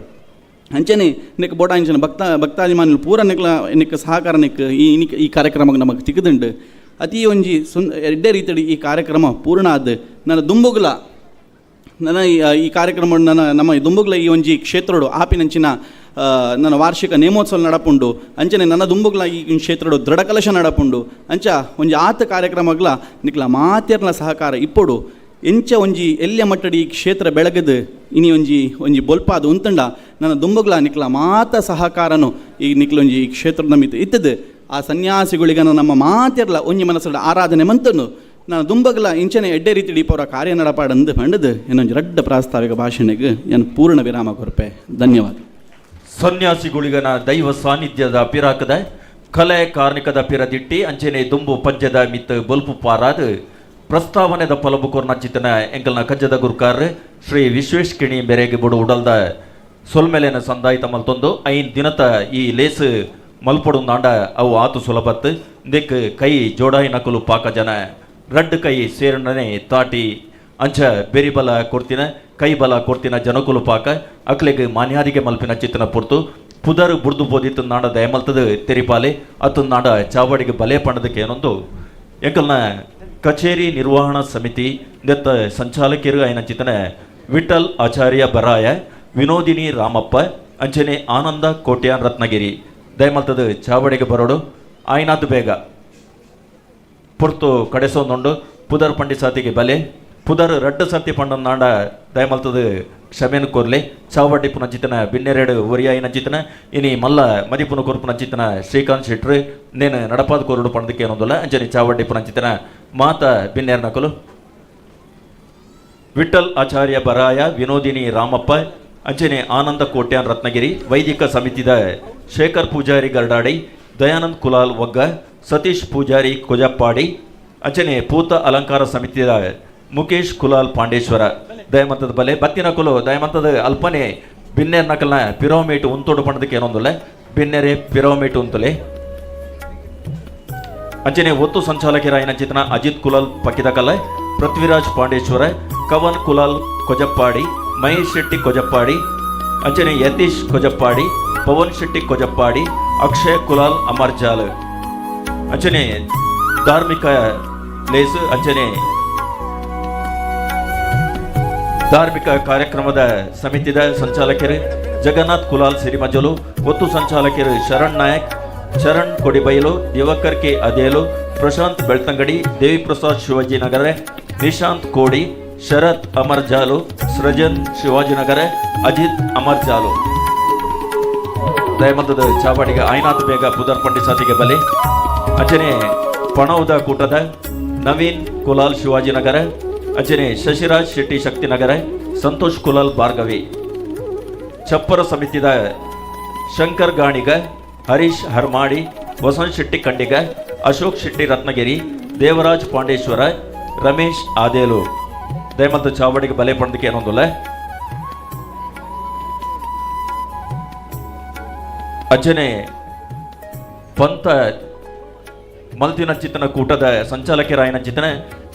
ಅಂಚನೆ ನಿಕ್ ಬೋಟ ಅಂಚನೆ ಭಕ್ತಾಭಿಮಾನಿಲು ಪೂರ ನಿಕ್ಲ ನಿಕ್ ಸಹಕಾರ ನಿಕ್ ಈ ಈ ಕಾರ್ಯಕ್ರಮಕ್ಕೆ ನಮಗೆ ತಿಕ್ಕದುಂಡು. ಅತಿ ಒಂಜಿ ಎಡ್ಡೆ ರೀತಿಯಲ್ಲಿ ಈ ಕಾರ್ಯಕ್ರಮ ಪೂರ್ಣ ಆದ ನನ್ನ ದುಂಬುಗ್ಲ ನನ್ನ ಈ ಕಾರ್ಯಕ್ರಮ ನನ್ನ ನಮ್ಮ ದುಂಬುಗ್ಲ ಈ ಒಂಜಿ ಕ್ಷೇತ್ರಡು ಆಪಿನಂಚಿನ ನನ್ನ ವಾರ್ಷಿಕ ನೇಮೋತ್ಸವ ನಡಪುಂಡು. ಅಂಚನೆ ನನ್ನ ದುಂಬುಗ್ಲ ಈ ಕ್ಷೇತ್ರಡು ದೃಢಕಲಶ ನಡಪುಂಡು. ಅಂಚ ಒಂಜಿ ಆತ ಕಾರ್ಯಕ್ರಮಗ್ಲ ನಿಕ್ಲ ಮಾತೆರ್ನ ಸಹಕಾರ ಇಪ್ಪೊಡು. ಎಂಚ ಒಂಜಿ ಎಲ್ಯ ಮಟ್ಟಡಿ ಈ ಕ್ಷೇತ್ರ ಬೆಳಗದು ಇನಿ ಒಂಜಿ ಒಂಜಿ ಬೊಲ್ಪಾದ ಉಂತಂಡ ನನ್ನ ದುಂಬುಗ್ಲ ನಿಕ್ಲ ಮಾತ ಸಹಕಾರನು ಈ ನಿಕ್ಲೊಂಜಿ ಈ ಕ್ಷೇತ್ರದ ಮಿತ್ ಇತ್ತದು. ಆ ಸನ್ಯಾಸಿಗಳಿಗನ ನಮ್ಮ ಮಾತೆರ್ಲ ಒಂಜಿ ಮನಸ್ಸು ಆರಾಧನೆ ಮಂತನು ನಾನು ದುಂಬಗ್ಲ ಇಂಚನೆ ಎಡ್ಡೆ ರೀತಿ ದೀಪವರ ಕಾರ್ಯ ನಡಪಾಡಂದು ಪಂಡದು ಇನ್ನೊಂದು ರಡ್ಡ ಪ್ರಾಸ್ತಾವಿಕ ಭಾಷಣೆಗೆ ಏನು ಪೂರ್ಣ ವಿರಾಮ ಕೊರಪೆ. ಧನ್ಯವಾದ. ಸನ್ಯಾಸಿಗಳಿಗನ ದೈವ ಸಾನ್ನಿಧ್ಯದ ಪಿರಾಕದ ಕಲೆ ಕಾರ್ಣಿಕದ ಪಿರದಿಟ್ಟಿ ಅಂಚನೆ ದುಂಬು ಪಂಜದ ಮಿತ್ ಬೊಲ್ಪು ಪಾರಾದ ಪ್ರಸ್ತಾವನೆದ ಪಲಬು ಕೊರ್ನಚಿತನ ಎಂಕಲ್ನ ಕಜ್ಜದ ಗುರ್ಕಾರ್ ಶ್ರೀ ವಿಶ್ವೇಶ್ ಕಿಣಿ ಬೆರೆಗೆ ಬುಡು ಉಡಲ್ದ ಸೊಲ್ಮೆಲೆನ ಸಂದಾಯಿತ ಮಲ್ತೊಂದು 5 ದಿನತ ಈ ಲೇಸ್ ಮಲ್ಪೊಡು ನಾಂಡ ಅವು ಆತು ಸುಲಭತ್ ದಿಕ್ ಕೈ ಜೋಡಾಯಿ ನಕಲು ಪಾಕ ಜನ ರಡ್ಡು ಕೈ ಸೇರಣನೆ ತಾಟಿ ಅಂಚ ಬೆರಿಬಲ ಕೊಡ್ತಿನ ಕೈ ಬಲ ಕೊಡ್ತಿನ ಜನಕುಲು ಪಾಕ ಅಕ್ಲೆಗ್ ಮಾನ್ಯಾದಿಗೆ ಮಲ್ಪಿನ ಚಿತ್ತನ ಪೊರ್ತು ಪುದರ್ ಬುಡ್ದು ಬೋದಿತ್ತು ನಾಡ ದಯಮಲ್ತದ ತೆರಿಪಾಲೆ ಅತ್ತು ನಾಡ ಚಾವಡಿಗೆ ಬಲೆ ಪಣದಕ್ಕೆ ಏನೊಂದು ಎಂಕಲ್ನ ಕಚೇರಿ ನಿರ್ವಹಣಾ ಸಮಿತಿ ನೆತ್ತ ಸಂಚಾಲಕಿರು ಐನ ಚಿತನ ವಿಠಲ್ ಆಚಾರ್ಯ ಬರಾಯ ವಿನೋದಿನಿ ರಾಮಪ್ಪ ಅಂಚನೆ ಆನಂದ ಕೋಟ್ಯಾನ್ ರತ್ನಗಿರಿ ದಯಮಲ್ತದ ಚಾವಡಿಗೆ ಬರೋಡು ಆಯ್ನಾತು ಬೇಗ ಪೊರ್ತು ಕಡೆಸೋಂದುಂಡು ಪುದರ್ ಪಂಡಿ ಸಾತಿಗೆ ಬಲೆ ಪುದರ್ ರಡ್ಡು ಸರ್ತಿ ಪಂಡನಾಂಡ ದಯಮಲ್ತದ ಕ್ಷಮೆನು ಕೋರ್ಲೆ ಚಾವಡಿ ಪುನಚಿತನ ಬಿನ್ನೆರಡು ಒರಿಯಾಯಿನ ಚಿತನ ಇನಿ ಮಲ್ಲ ಮದಿಪುನ ಕೊರ್ಪುನ ಚಿತನ ಶ್ರೀಕಾಂತ್ ಶೆಟ್ರು ನೇನು ನಡಪಾದ ಕೋರುಡು ಪಣದಕ್ಕೆ ಏನೊಂದುಲ್ಲ ಅಂಚನೆ ಚಾವಡ್ಡಿ ಪುನಚಿತನ ಮಾತ ಬಿನ್ನೇರ್ ನಕಲು ವಿಠಲ್ ಆಚಾರ್ಯ ಬರಾಯ ವಿನೋದಿನಿ ರಾಮಪ್ಪ ಅಂಚನೆ ಆನಂದ ಕೋಟ್ಯಾನ್ ರತ್ನಗಿರಿ ವೈದಿಕ ಸಮಿತಿದ ಶೇಖರ್ ಪೂಜಾರಿ ಗರ್ಡಾಡಿ ದಯಾನಂದ್ ಕುಲಾಲ್ ಒಗ್ಗ ಸತೀಶ್ ಪೂಜಾರಿ ಕೊಜಪ್ಪಾಡಿ ಅಂಚನೆ ಪೂತ ಅಲಂಕಾರ ಸಮಿತಿಯ ಮುಕೇಶ್ ಕುಲಾಲ್ ಪಾಂಡೇಶ್ವರ ದಯಮಂತದ ಬಲೆ ಬತ್ತಿನ ಕುಲು ದಯಮಂತದ ಅಲ್ಪನೆ ಬಿನ್ನೇರ್ ನಕಲ್ನ ಪಿರೋಮೀಟ್ ಉಂತೋಡು ಪಣದಕ್ಕೆ ಏನೊಂದುಲ್ಲ ಬಿನ್ನೆರೆ ಪಿರೋಮೀಟ್ ಉಂತುಲೆ ಅಂಚನೆ ಒತ್ತು ಸಂಚಾಲಕರಾಯನ ಚಿತನ ಅಜಿತ್ ಕುಲಾಲ್ ಪಕ್ಕಿದಕಲ್ಲ ಪೃಥ್ವಿರಾಜ್ ಪಾಂಡೇಶ್ವರ ಕವನ್ ಕುಲಾಲ್ ಕೊಜಪ್ಪಾಡಿ ಮಹೇಶ್ ಶೆಟ್ಟಿ ಕೊಜಪ್ಪಾಡಿ ಅಂಚನೆ ಯತೀಶ್ ಕೊಜಪ್ಪಾಡಿ ಪವನ್ ಶೆಟ್ಟಿ ಕೊಜಪ್ಪಾಡಿ ಅಕ್ಷಯ್ ಕುಲಾಲ್ ಅಮರ್ಜಾಲ್ ಅಂಚನೆ ಧಾರ್ಮಿಕ ಲೇಸು ಅಂಚನೆ ಧಾರ್ಮಿಕ ಕಾರ್ಯಕ್ರಮದ ಸಮಿತಿದ ಸಂಚಾಲಕರು ಜಗನ್ನಾಥ್ ಕುಲಾಲ್ ಸಿರಿಮಜಲು ಒತ್ತು ಸಂಚಾಲಕರು ಶರಣ್ ನಾಯಕ್ ಚರಣ್ ಕೊಡಿಬೈಲು ದಿವಾಕರ್ ಕೆ ಅದೇಲು ಪ್ರಶಾಂತ್ ಬೆಳ್ತಂಗಡಿ ದೇವಿಪ್ರಸಾದ್ ಶಿವಾಜಿನಗರ ನಿಶಾಂತ್ ಕೋಡಿ ಶರತ್ ಅಮರ್ಜಾಲು ಸೃಜನ್ ಶಿವಾಜಿನಗರ ಅಜಿತ್ ಅಮರ್ಜಾಲು ದಯಮಂತದ ಚಾವಡಿಗೆ ಐನಾಥ್ ಬೇಗ ಪುದರ್ ಪಂಡಿಸಾತಿಗೆ ಬಲಿ ಅಂಚನೆ ಪಣೌದ ಕೂಟದ ನವೀನ್ ಕುಲಾಲ್ ಶಿವಾಜಿನಗರ ಅಂಚನೆ ಶಶಿರಾಜ್ ಶೆಟ್ಟಿ ಶಕ್ತಿನಗರ ಸಂತೋಷ್ ಕುಲಾಲ್ ಭಾರ್ಗವಿ ಚಪ್ಪರ ಸಮಿತಿದ ಶಂಕರ್ ಗಾಣಿಗ ಹರೀಶ್ ಹರ್ಮಾಡಿ ವಸಂತ್ ಶೆಟ್ಟಿ ಕಂಡಿಗ ಅಶೋಕ್ ಶೆಟ್ಟಿ ರತ್ನಗಿರಿ ದೇವರಾಜ್ ಪಾಂಡೇಶ್ವರ ರಮೇಶ್ ಆದೇಲು ದಯಮಂತ ಚಾವಡಿಗೆ ಬಲೆ ಪಣದಕ್ಕೆ ಏನೊಂದುಲ್ಲ ಅಂಚನೆ ಪಂತ ಮಲ್ತಿನ ಚಿತ್ತನ ಕೂಟದ ಸಂಚಾಲಕರಾಯನ ಚಿತ್ತನ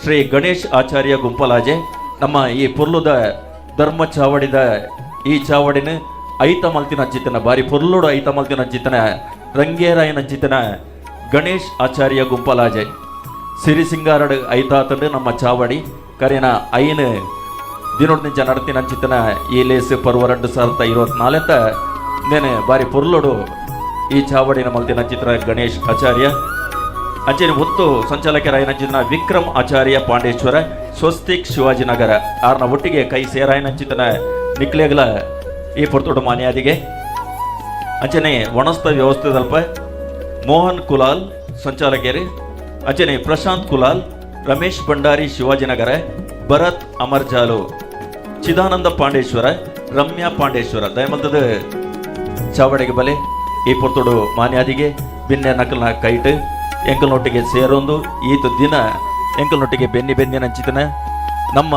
ಶ್ರೀ ಗಣೇಶ್ ಆಚಾರ್ಯ ಗುಂಪಲಾಜೆ ನಮ್ಮ ಈ ಪೊರ್ಲುದ ಧರ್ಮ ಚಾವಡಿದ ಈ ಚಾವಡಿನ ಐತ ಮಲ್ತಿನ ಚಿತ್ತನ ಬಾರಿ ಪೊರ್ಲುಡು ಐತ ಮಲ್ತಿನ ಚಿತ್ತನ ರಂಗೇರಾಯನ ಚಿತ್ತನ ಗಣೇಶ್ ಆಚಾರ್ಯ ಗುಂಪಲಾಜೆ ಸಿರಿಸಿಂಗಾರಡು ಐತಾತಂಡು ನಮ್ಮ ಚಾವಡಿ ಕರೆನ ಐನು ದಿನೊಡ್ನಿಂಚ ನಡತಿನ ಚಿತ್ತನ ಈ ಲೇಸ್ ಪರ್ವ 2024 ನೇನೆ ಬಾರಿ ಪೊರ್ಲುಡು ಈ ಚಾವಡಿನ ಮಲ್ತಿನ ಚಿತ್ರ ಗಣೇಶ್ ಆಚಾರ್ಯ ಅಂಚನೆ ಒತ್ತು ಸಂಚಾಲಕರಾಯನ ಚಿತ್ರ ವಿಕ್ರಮ್ ಆಚಾರ್ಯ ಪಾಂಡೇಶ್ವರ ಸ್ವಸ್ತಿಕ್ ಶಿವಾಜಿನಗರ ಆರ್ನ ಒಟ್ಟಿಗೆ ಕೈ ಸೇರಾಯನ ಚಿತ್ತನ ನಿಕ್ಲೆಗಲ ಈ ಪೊರ್ತೋಡು ಮಾನ್ಯಾದಿಗೆ ಅಂಚನೆ ವನಸ್ಥ ವ್ಯವಸ್ಥೆದಲ್ಪ ಮೋಹನ್ ಕುಲಾಲ್ ಸಂಚಾಲಕರು ಅಂಚನೆ ಪ್ರಶಾಂತ್ ಕುಲಾಲ್ ರಮೇಶ್ ಭಂಡಾರಿ ಶಿವಾಜಿನಗರ ಭರತ್ ಅಮರ್ಜಾಲು ಚಿದಾನಂದ ಪಾಂಡೇಶ್ವರ ರಮ್ಯಾ ಪಾಂಡೇಶ್ವರ ದಯಮಂತದ ಚಾವಡಿಗೆ ಬಲೆ ಈ ಪೊರ್ತುಡು ಮಾನ್ಯಾದಿಗೆ ಬಿನ್ನೆ ನಕಲ್ನ ಕೈಟ್ ಎಂಕಲ್ನೊಟ್ಟಿಗೆ ಸೇರೊಂದು ಈತ ದಿನ ಎಂಕಲ್ನೊಟ್ಟಿಗೆ ಬೆನ್ನಿ ಬೆನ್ನಿನ ಚಿತನ ನಮ್ಮ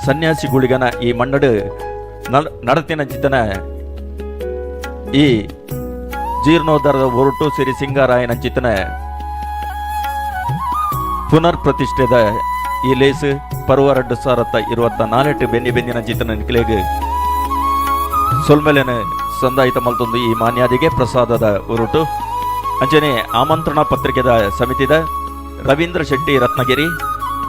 ಸನ್ಯಾಸಿ ಗುಳಿಗನ ಈ ಮಣ್ಣಡು ನಡತಿನ ಚಿತನ ಈ ಜೀರ್ಣೋದ್ಧಾರದ ಹೊರಟು ಸಿರಿ ಸಿಂಗಾರಾಯನ ಚಿತನ ಪುನರ್ ಪ್ರತಿಷ್ಠೆದ ಈ ಲೇಸ್ ಪರ್ವರಡ್ಡು ಸಾರತ್ತ ಇರುವತ್ತ ನಾನೆಟ್ಟು ಬೆನ್ನಿ ಬೆನ್ನಿನ ಚಿತನ ನಿಕ್ಲೇಗ್ ಸೊಲ್ಮೆಲೆನ ಸಂದಾಯಿತ ಮಲ್ತೊಂದು ಈ ಮಾನ್ಯಾದಿಗೆ ಪ್ರಸಾದದ ಉರುಟು. ಅಂಚನೆ ಆಮಂತ್ರಣ ಪತ್ರಿಕೆದ ಸಮಿತಿದ ರವೀಂದ್ರ ಶೆಟ್ಟಿ ರತ್ನಗಿರಿ,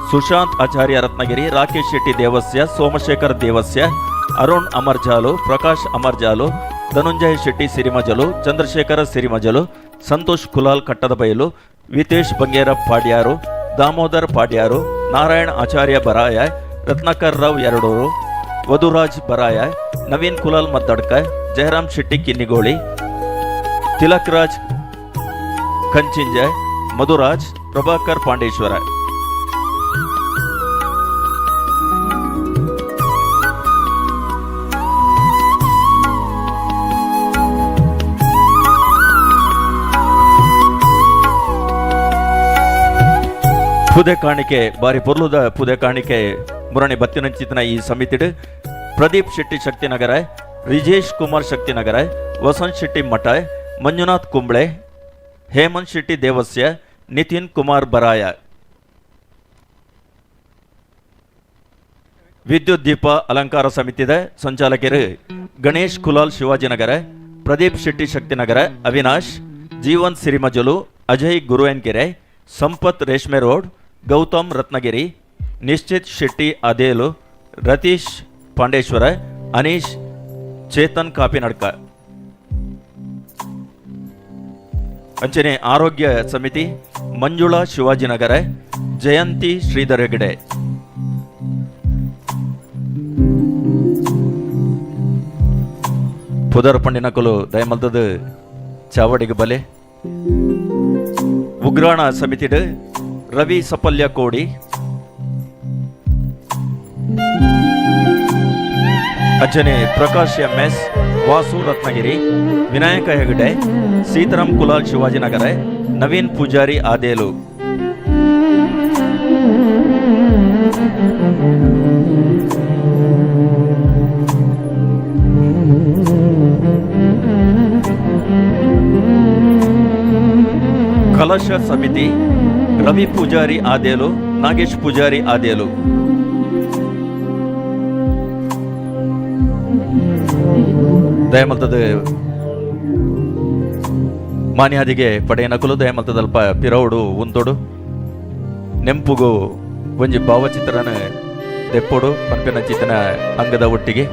ಸುಶಾಂತ್ ಆಚಾರ್ಯ ರತ್ನಗಿರಿ, ರಾಕೇಶ್ ಶೆಟ್ಟಿ ದೇವಸ್ಯ, ಸೋಮಶೇಖರ್ ದೇವಸ್ಯ, ಅರುಣ್ ಅಮರ್ಜಾಲು, ಪ್ರಕಾಶ್ ಅಮರ್ಜಾಲು, ಧನುಂಜಯ ಶೆಟ್ಟಿ ಸಿರಿಮಜಲು, ಚಂದ್ರಶೇಖರ ಸಿರಿಮಜಲು, ಸಂತೋಷ್ ಕುಲಾಲ್ ಕಟ್ಟದಬೈಲು, ವಿತೇಶ್ ಬಂಗೇರ ಪಾಡ್ಯಾರು, ದಾಮೋದರ್ ಪಾಡ್ಯಾರು, ನಾರಾಯಣ ಆಚಾರ್ಯ ಬರಾಯ, ರತ್ನಾಕರ್ ರಾವ್ ಎರಡೂರು, ವಧುರಾಜ್ ಬರಾಯ, ನವೀನ್ ಕುಲಾಲ್ ಮದ್ದಡ್ಕ, ಜಯರಾಮ್ ಶೆಟ್ಟಿ ಕಿನ್ನಿಗೋಳಿ, ತಿಲಕ್ ರಾಜ್ ಕಂಚಿಂಜ, ಮಧುರಾಜ್, ಪ್ರಭಾಕರ್ ಪಾಂಡೇಶ್ವರ. ಪುದೆ ಕಾಣಿಕೆ ಬಾರಿ ಪೊರ್ಲುದ ಪುದೆ ಕಾಣಿಕೆ ಮುರಣಿ ಬತ್ತಿನಂಚಿತನ ಈ ಸಮಿತಿಡು ಪ್ರದೀಪ್ ಶೆಟ್ಟಿ ಶಕ್ತಿನಗರ, ರಿಜೇಶ್ ಕುಮಾರ್ ಶಕ್ತಿನಗರ, ವಸಂತ್ ಶೆಟ್ಟಿ ಮಠ, ಮಂಜುನಾಥ್ ಕುಂಬ್ಳೆ, ಹೇಮಂತ್ ಶೆಟ್ಟಿ ದೇವಸ್ಯ, ನಿತಿನ್ ಕುಮಾರ್ ಬರಾಯ. ವಿದ್ಯುತ್ ದೀಪ ಅಲಂಕಾರ ಸಮಿತಿದ ಸಂಚಾಲಕರು ಗಣೇಶ್ ಕುಲಾಲ್ ಶಿವಾಜಿನಗರ, ಪ್ರದೀಪ್ ಶೆಟ್ಟಿ ಶಕ್ತಿನಗರ, ಅವಿನಾಶ್, ಜೀವನ್ ಸಿರಿಮಜಲು, ಅಜಯ್ ಗುರುವೆನ್ಕೆರೆ, ಸಂಪತ್ ರೇಷ್ಮೆ ರೋಡ್, ಗೌತಮ್ ರತ್ನಗಿರಿ, ನಿಶ್ಚಿತ್ ಶೆಟ್ಟಿ ಅದೇಲು, ರತೀಶ್ ಪಾಂಡೇಶ್ವರ, ಅನೀಶ್ ಚೇತನ್ ಕಾಪಿನಡ್ಕ. ಅಂಚನೆ ಆರೋಗ್ಯ ಸಮಿತಿ ಮಂಜುಳಾ ಶಿವಾಜಿನಗರ, ಜಯಂತಿ ಶ್ರೀಧರ ಹೆಗಡೆ. ಪುದರ್ ಪಂಡಿನಕುಲು ದಯಮಲ್ದದ ಚಾವಡಿಗೆ ಬಲೆ. ಉಗ್ರಾಣ ಸಮಿತಿಡು ರವಿ ಸಪಲ್ಯ ಕೋಡಿ, ಅಂಚನೆ ಪ್ರಕಾಶ್ ಎಂ ಎಸ್, ವಾಸು ರತ್ನಗಿರಿ, ವಿನಾಯಕ ಹೆಗಡೆ, ಸೀತಾರಾಮ್ ಕುಲಾಲ್ ಶಿವಾಜಿನಗರ, ನವೀನ್ ಪೂಜಾರಿ ಆದೇಲು. ಕಲಶ ಸಮಿತಿ ರವಿ ಪೂಜಾರಿ ಆದೇಲು, ನಾಗೇಶ್ ಪೂಜಾರಿ ಆದೇಲು. ದಯಮಲ್ತದ ಮಾನ್ಯಾದಿಗೆ ಪಡೆಯನಕುಲು ದಯಮಲ್ತದಲ್ಪ ಪಿರೌಡು ಉಂತೊಡು ನೆಂಪುಗು ಒಂಜಿ ಭಾವಚಿತ್ರನ ದೆಪ್ಪೊಡು ಪನ್ಪಿನ ಚಿತನ ಅಂಗದ ಒಟ್ಟಿಗೆ.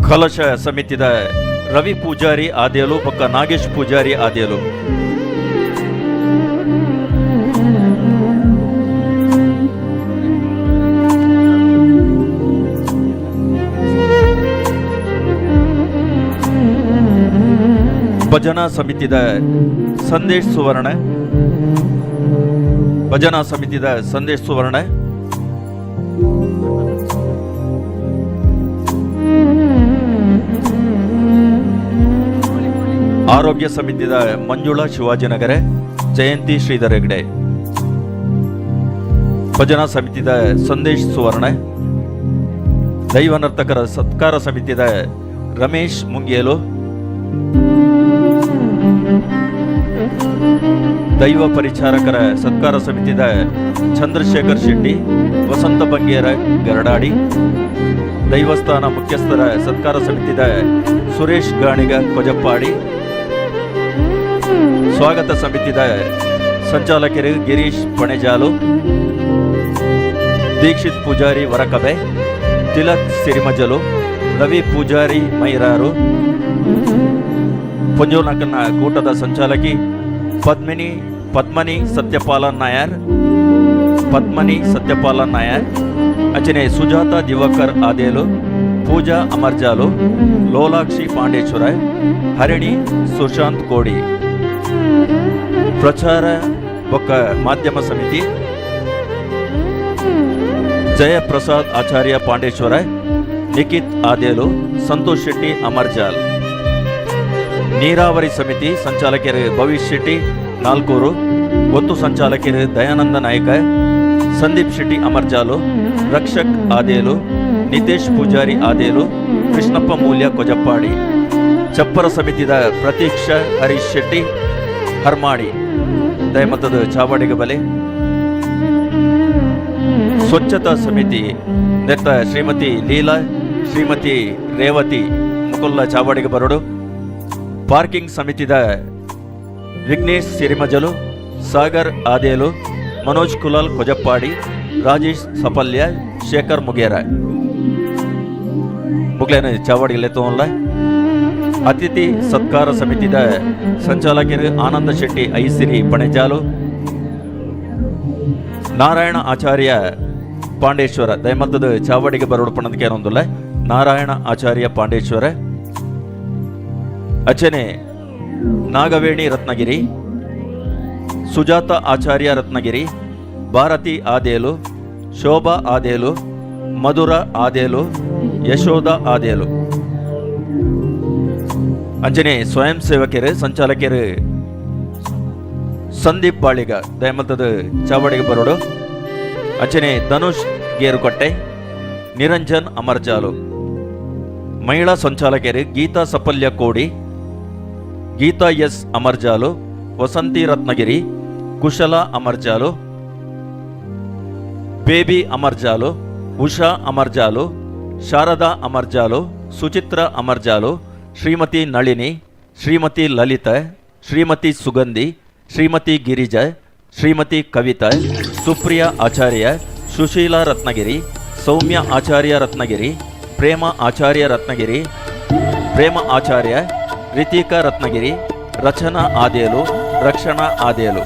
ಕಲಶ ಸಮಿತಿದ ರವಿ ಪೂಜಾರಿ ಆದೇಲು ಪಕ್ಕ ನಾಗೇಶ್ ಪೂಜಾರಿ ಆದೇಲು. ಭಜನಾ ಸಮಿತಿದ ಸಂದೇಶ್ ಸುವರ್ಣ, ಭಜನಾ ಸಮಿತಿದ ಸಂದೇಶ್ ಸುವರ್ಣ, ಆರೋಗ್ಯ ಸಮಿತಿದ ಮಂಜುಳಾ ಶಿವಾಜಿನಗರ, ಜಯಂತಿ ಶ್ರೀಧರ ಹೆಗಡೆ, ಭಜನಾ ಸಮಿತಿದ ಸಂದೇಶ್ ಸುವರ್ಣ, ದೈವ ನರ್ತಕರ ಸತ್ಕಾರ ಸಮಿತಿದ ರಮೇಶ್ ಮುಂಗೇಲು, ದೈವ ಪರಿಚಾರಕರ ಸತ್ಕಾರ ಸಮಿತಿದ ಚಂದ್ರಶೇಖರ್ ಶೆಟ್ಟಿ, ವಸಂತ ಬಂಗೇರ ಗರಡಾಡಿ, ದೈವಸ್ಥಾನ ಮುಖ್ಯಸ್ಥರ ಸತ್ಕಾರ ಸಮಿತಿದ ಸುರೇಶ್ ಗಾಣಿಗ ಕೊಜಪ್ಪಾಡಿ, ಸ್ವಾಗತ ಸಮಿತಿದ ಸಂಚಾಲಕರು ಗಿರೀಶ್ ಪಣೆಜಾಲು, ದೀಕ್ಷಿತ್ ಪೂಜಾರಿ ವರಕಬೆ, ತಿಲಕ್ ಸಿರಿಮಜಲು, ರವಿ ಪೂಜಾರಿ ಮೈರಾರು, ಪೊಂಜೋನಕನ ಕೂಟದ ಸಂಚಾಲಕಿ ಪದ್ಮನಿ ಸತ್ಯಪಾಲ ನಾಯರ್, ಪದ್ಮನಿ ಸತ್ಯಪಾಲ ನಾಯರ್, ಅಂಚನೆ ಸುಜಾತ ದಿವಾಕರ್ ಆದೇಲು, ಪೂಜಾ ಅಮರ್ಜಾಲು, ಲೋಲಾಕ್ಷಿ ಪಾಂಡೇಶ್ವರ, ಹರಿಣಿ ಸುಶಾಂತ್ ಕೋಡಿ. ಪ್ರಚಾರ ಬೊಕ್ಕ ಮಾಧ್ಯಮ ಸಮಿತಿ ಜಯಪ್ರಸಾದ್ ಆಚಾರ್ಯ ಪಾಂಡೇಶ್ವರ, ನಿಖಿತ್ ಆದೇಲು, ಸಂತೋಷ್ ಶೆಟ್ಟಿ ಅಮರ್ಜಾಲ್. ನೀರಾವರಿ ಸಮಿತಿ ಸಂಚಾಲಕರು ಭವಿಷ್ ಶೆಟ್ಟಿ ನಾಲ್ಕೂರು, ಒತ್ತು ಸಂಚಾಲಕರು ದಯಾನಂದ ನಾಯಕ, ಸಂದೀಪ್ ಶೆಟ್ಟಿ ಅಮರ್ಜಾಲು, ರಕ್ಷಕ್ ಆದೇಲು, ನಿತೇಶ್ ಪೂಜಾರಿ ಆದೇಲು, ಕೃಷ್ಣಪ್ಪ ಮೂಲ್ಯ ಕೊಜಪ್ಪಾಡಿ. ಚಪ್ಪರ ಸಮಿತಿದ ಪ್ರತೀಕ್ಷಾ ಹರೀಶ್ ಶೆಟ್ಟಿ ಹರ್ಮಾಡಿ ದಯಮತದ ಚಾವಡಿಗೆ ಬಲೆ. ಸ್ವಚ್ಛತಾ ಸಮಿತಿ ನೆತ್ತ ಶ್ರೀಮತಿ ಲೀಲಾ, ಶ್ರೀಮತಿ ರೇವತಿ ಮುಕುಲ್ಲ ಚಾವಡಿಗೆ ಬರಡು. ಪಾರ್ಕಿಂಗ್ ಸಮಿತಿದ ವಿಘ್ನೇಶ್ ಸಿರಿಮಜಲು, ಸಾಗರ್ ಆದೇಲು, ಮನೋಜ್ ಕುಲಾಲ್ ಕೊಜಪ್ಪಾಡಿ, ರಾಜೇಶ್ ಸಪಲ್ಯ, ಶೇಖರ್ ಮುಗೇರ ಮುಗ್ಲೇನ ಚಾವಡಿಗೆ ಲೆತ್ತೋನ್ಲ. ಅತಿಥಿ ಸತ್ಕಾರ ಸಮಿತಿದ ಸಂಚಾಲಕರು ಆನಂದ ಶೆಟ್ಟಿ ಐಸಿರಿ ಪಣೆಜಾಲು, ನಾರಾಯಣ ಆಚಾರ್ಯ ಪಾಂಡೇಶ್ವರ ದಯಮತ್ತದ ಚಾವಡಿಗೆ ಬರೋಡು ಪಣದಕ್ಕೆ ಏನೊಂದಿಲ್ಲ. ನಾರಾಯಣ ಆಚಾರ್ಯ ಪಾಂಡೇಶ್ವರ, ಅಚನೆ ನಾಗವೇಣಿ ರತ್ನಗಿರಿ, ಸುಜಾತ ಆಚಾರ್ಯ ರತ್ನಗಿರಿ, ಭಾರತಿ ಆದೇಲು, ಶೋಭಾ ಆದೇಲು, ಮಧುರ ಆದೇಲು, ಯಶೋಧ ಆದೇಲು. ಅಂಜನೆ ಸ್ವಯಂ ಸೇವಕರು ಸಂಚಾಲಕರು ಸಂದೀಪ್ ಬಾಳಿಗ ದಯಮತದ ಚಾವಡಿಗೆ ಬರೋಡು. ಅಂಚನೆ ಧನುಷ್ ಗೇರುಕಟ್ಟೆ, ನಿರಂಜನ್ ಅಮರ್ಜಾಲು. ಮಹಿಳಾ ಸಂಚಾಲಕರು ಗೀತಾ ಸಪಲ್ಯ ಕೋಡಿ, ಗೀತಾ ಎಸ್ ಅಮರ್ಜಾಲು, ವಸಂತಿ ರತ್ನಗಿರಿ, ಕುಶಲ ಅಮರ್ಜಾಲು, ಬೇಬಿ ಅಮರ್ಜಾಲು, ಉಷಾ ಅಮರ್ಜಾಲು, ಶಾರದಾ ಅಮರ್ಜಾಲು, ಸುಚಿತ್ರ ಅಮರ್ಜಾಲು, ಶ್ರೀಮತಿ ನಳಿನಿ, ಶ್ರೀಮತಿ ಲಲಿತಾ, ಶ್ರೀಮತಿ ಸುಗಂಧಿ, ಶ್ರೀಮತಿ ಗಿರಿಜಾ, ಶ್ರೀಮತಿ ಕವಿತಾ, ಸುಪ್ರಿಯಾ ಆಚಾರ್ಯ, ಸುಶೀಲಾ ರತ್ನಗಿರಿ, ಸೌಮ್ಯ ಆಚಾರ್ಯ ರತ್ನಗಿರಿ, ಪ್ರೇಮ ಆಚಾರ್ಯ ರತ್ನಗಿರಿ, ಪ್ರೇಮ ಆಚಾರ್ಯ, ರಿತಿಕಾ ರತ್ನಗಿರಿ, ರಚನಾ ಆದೇಲು, ರಕ್ಷಣಾ ಆದೇಲು.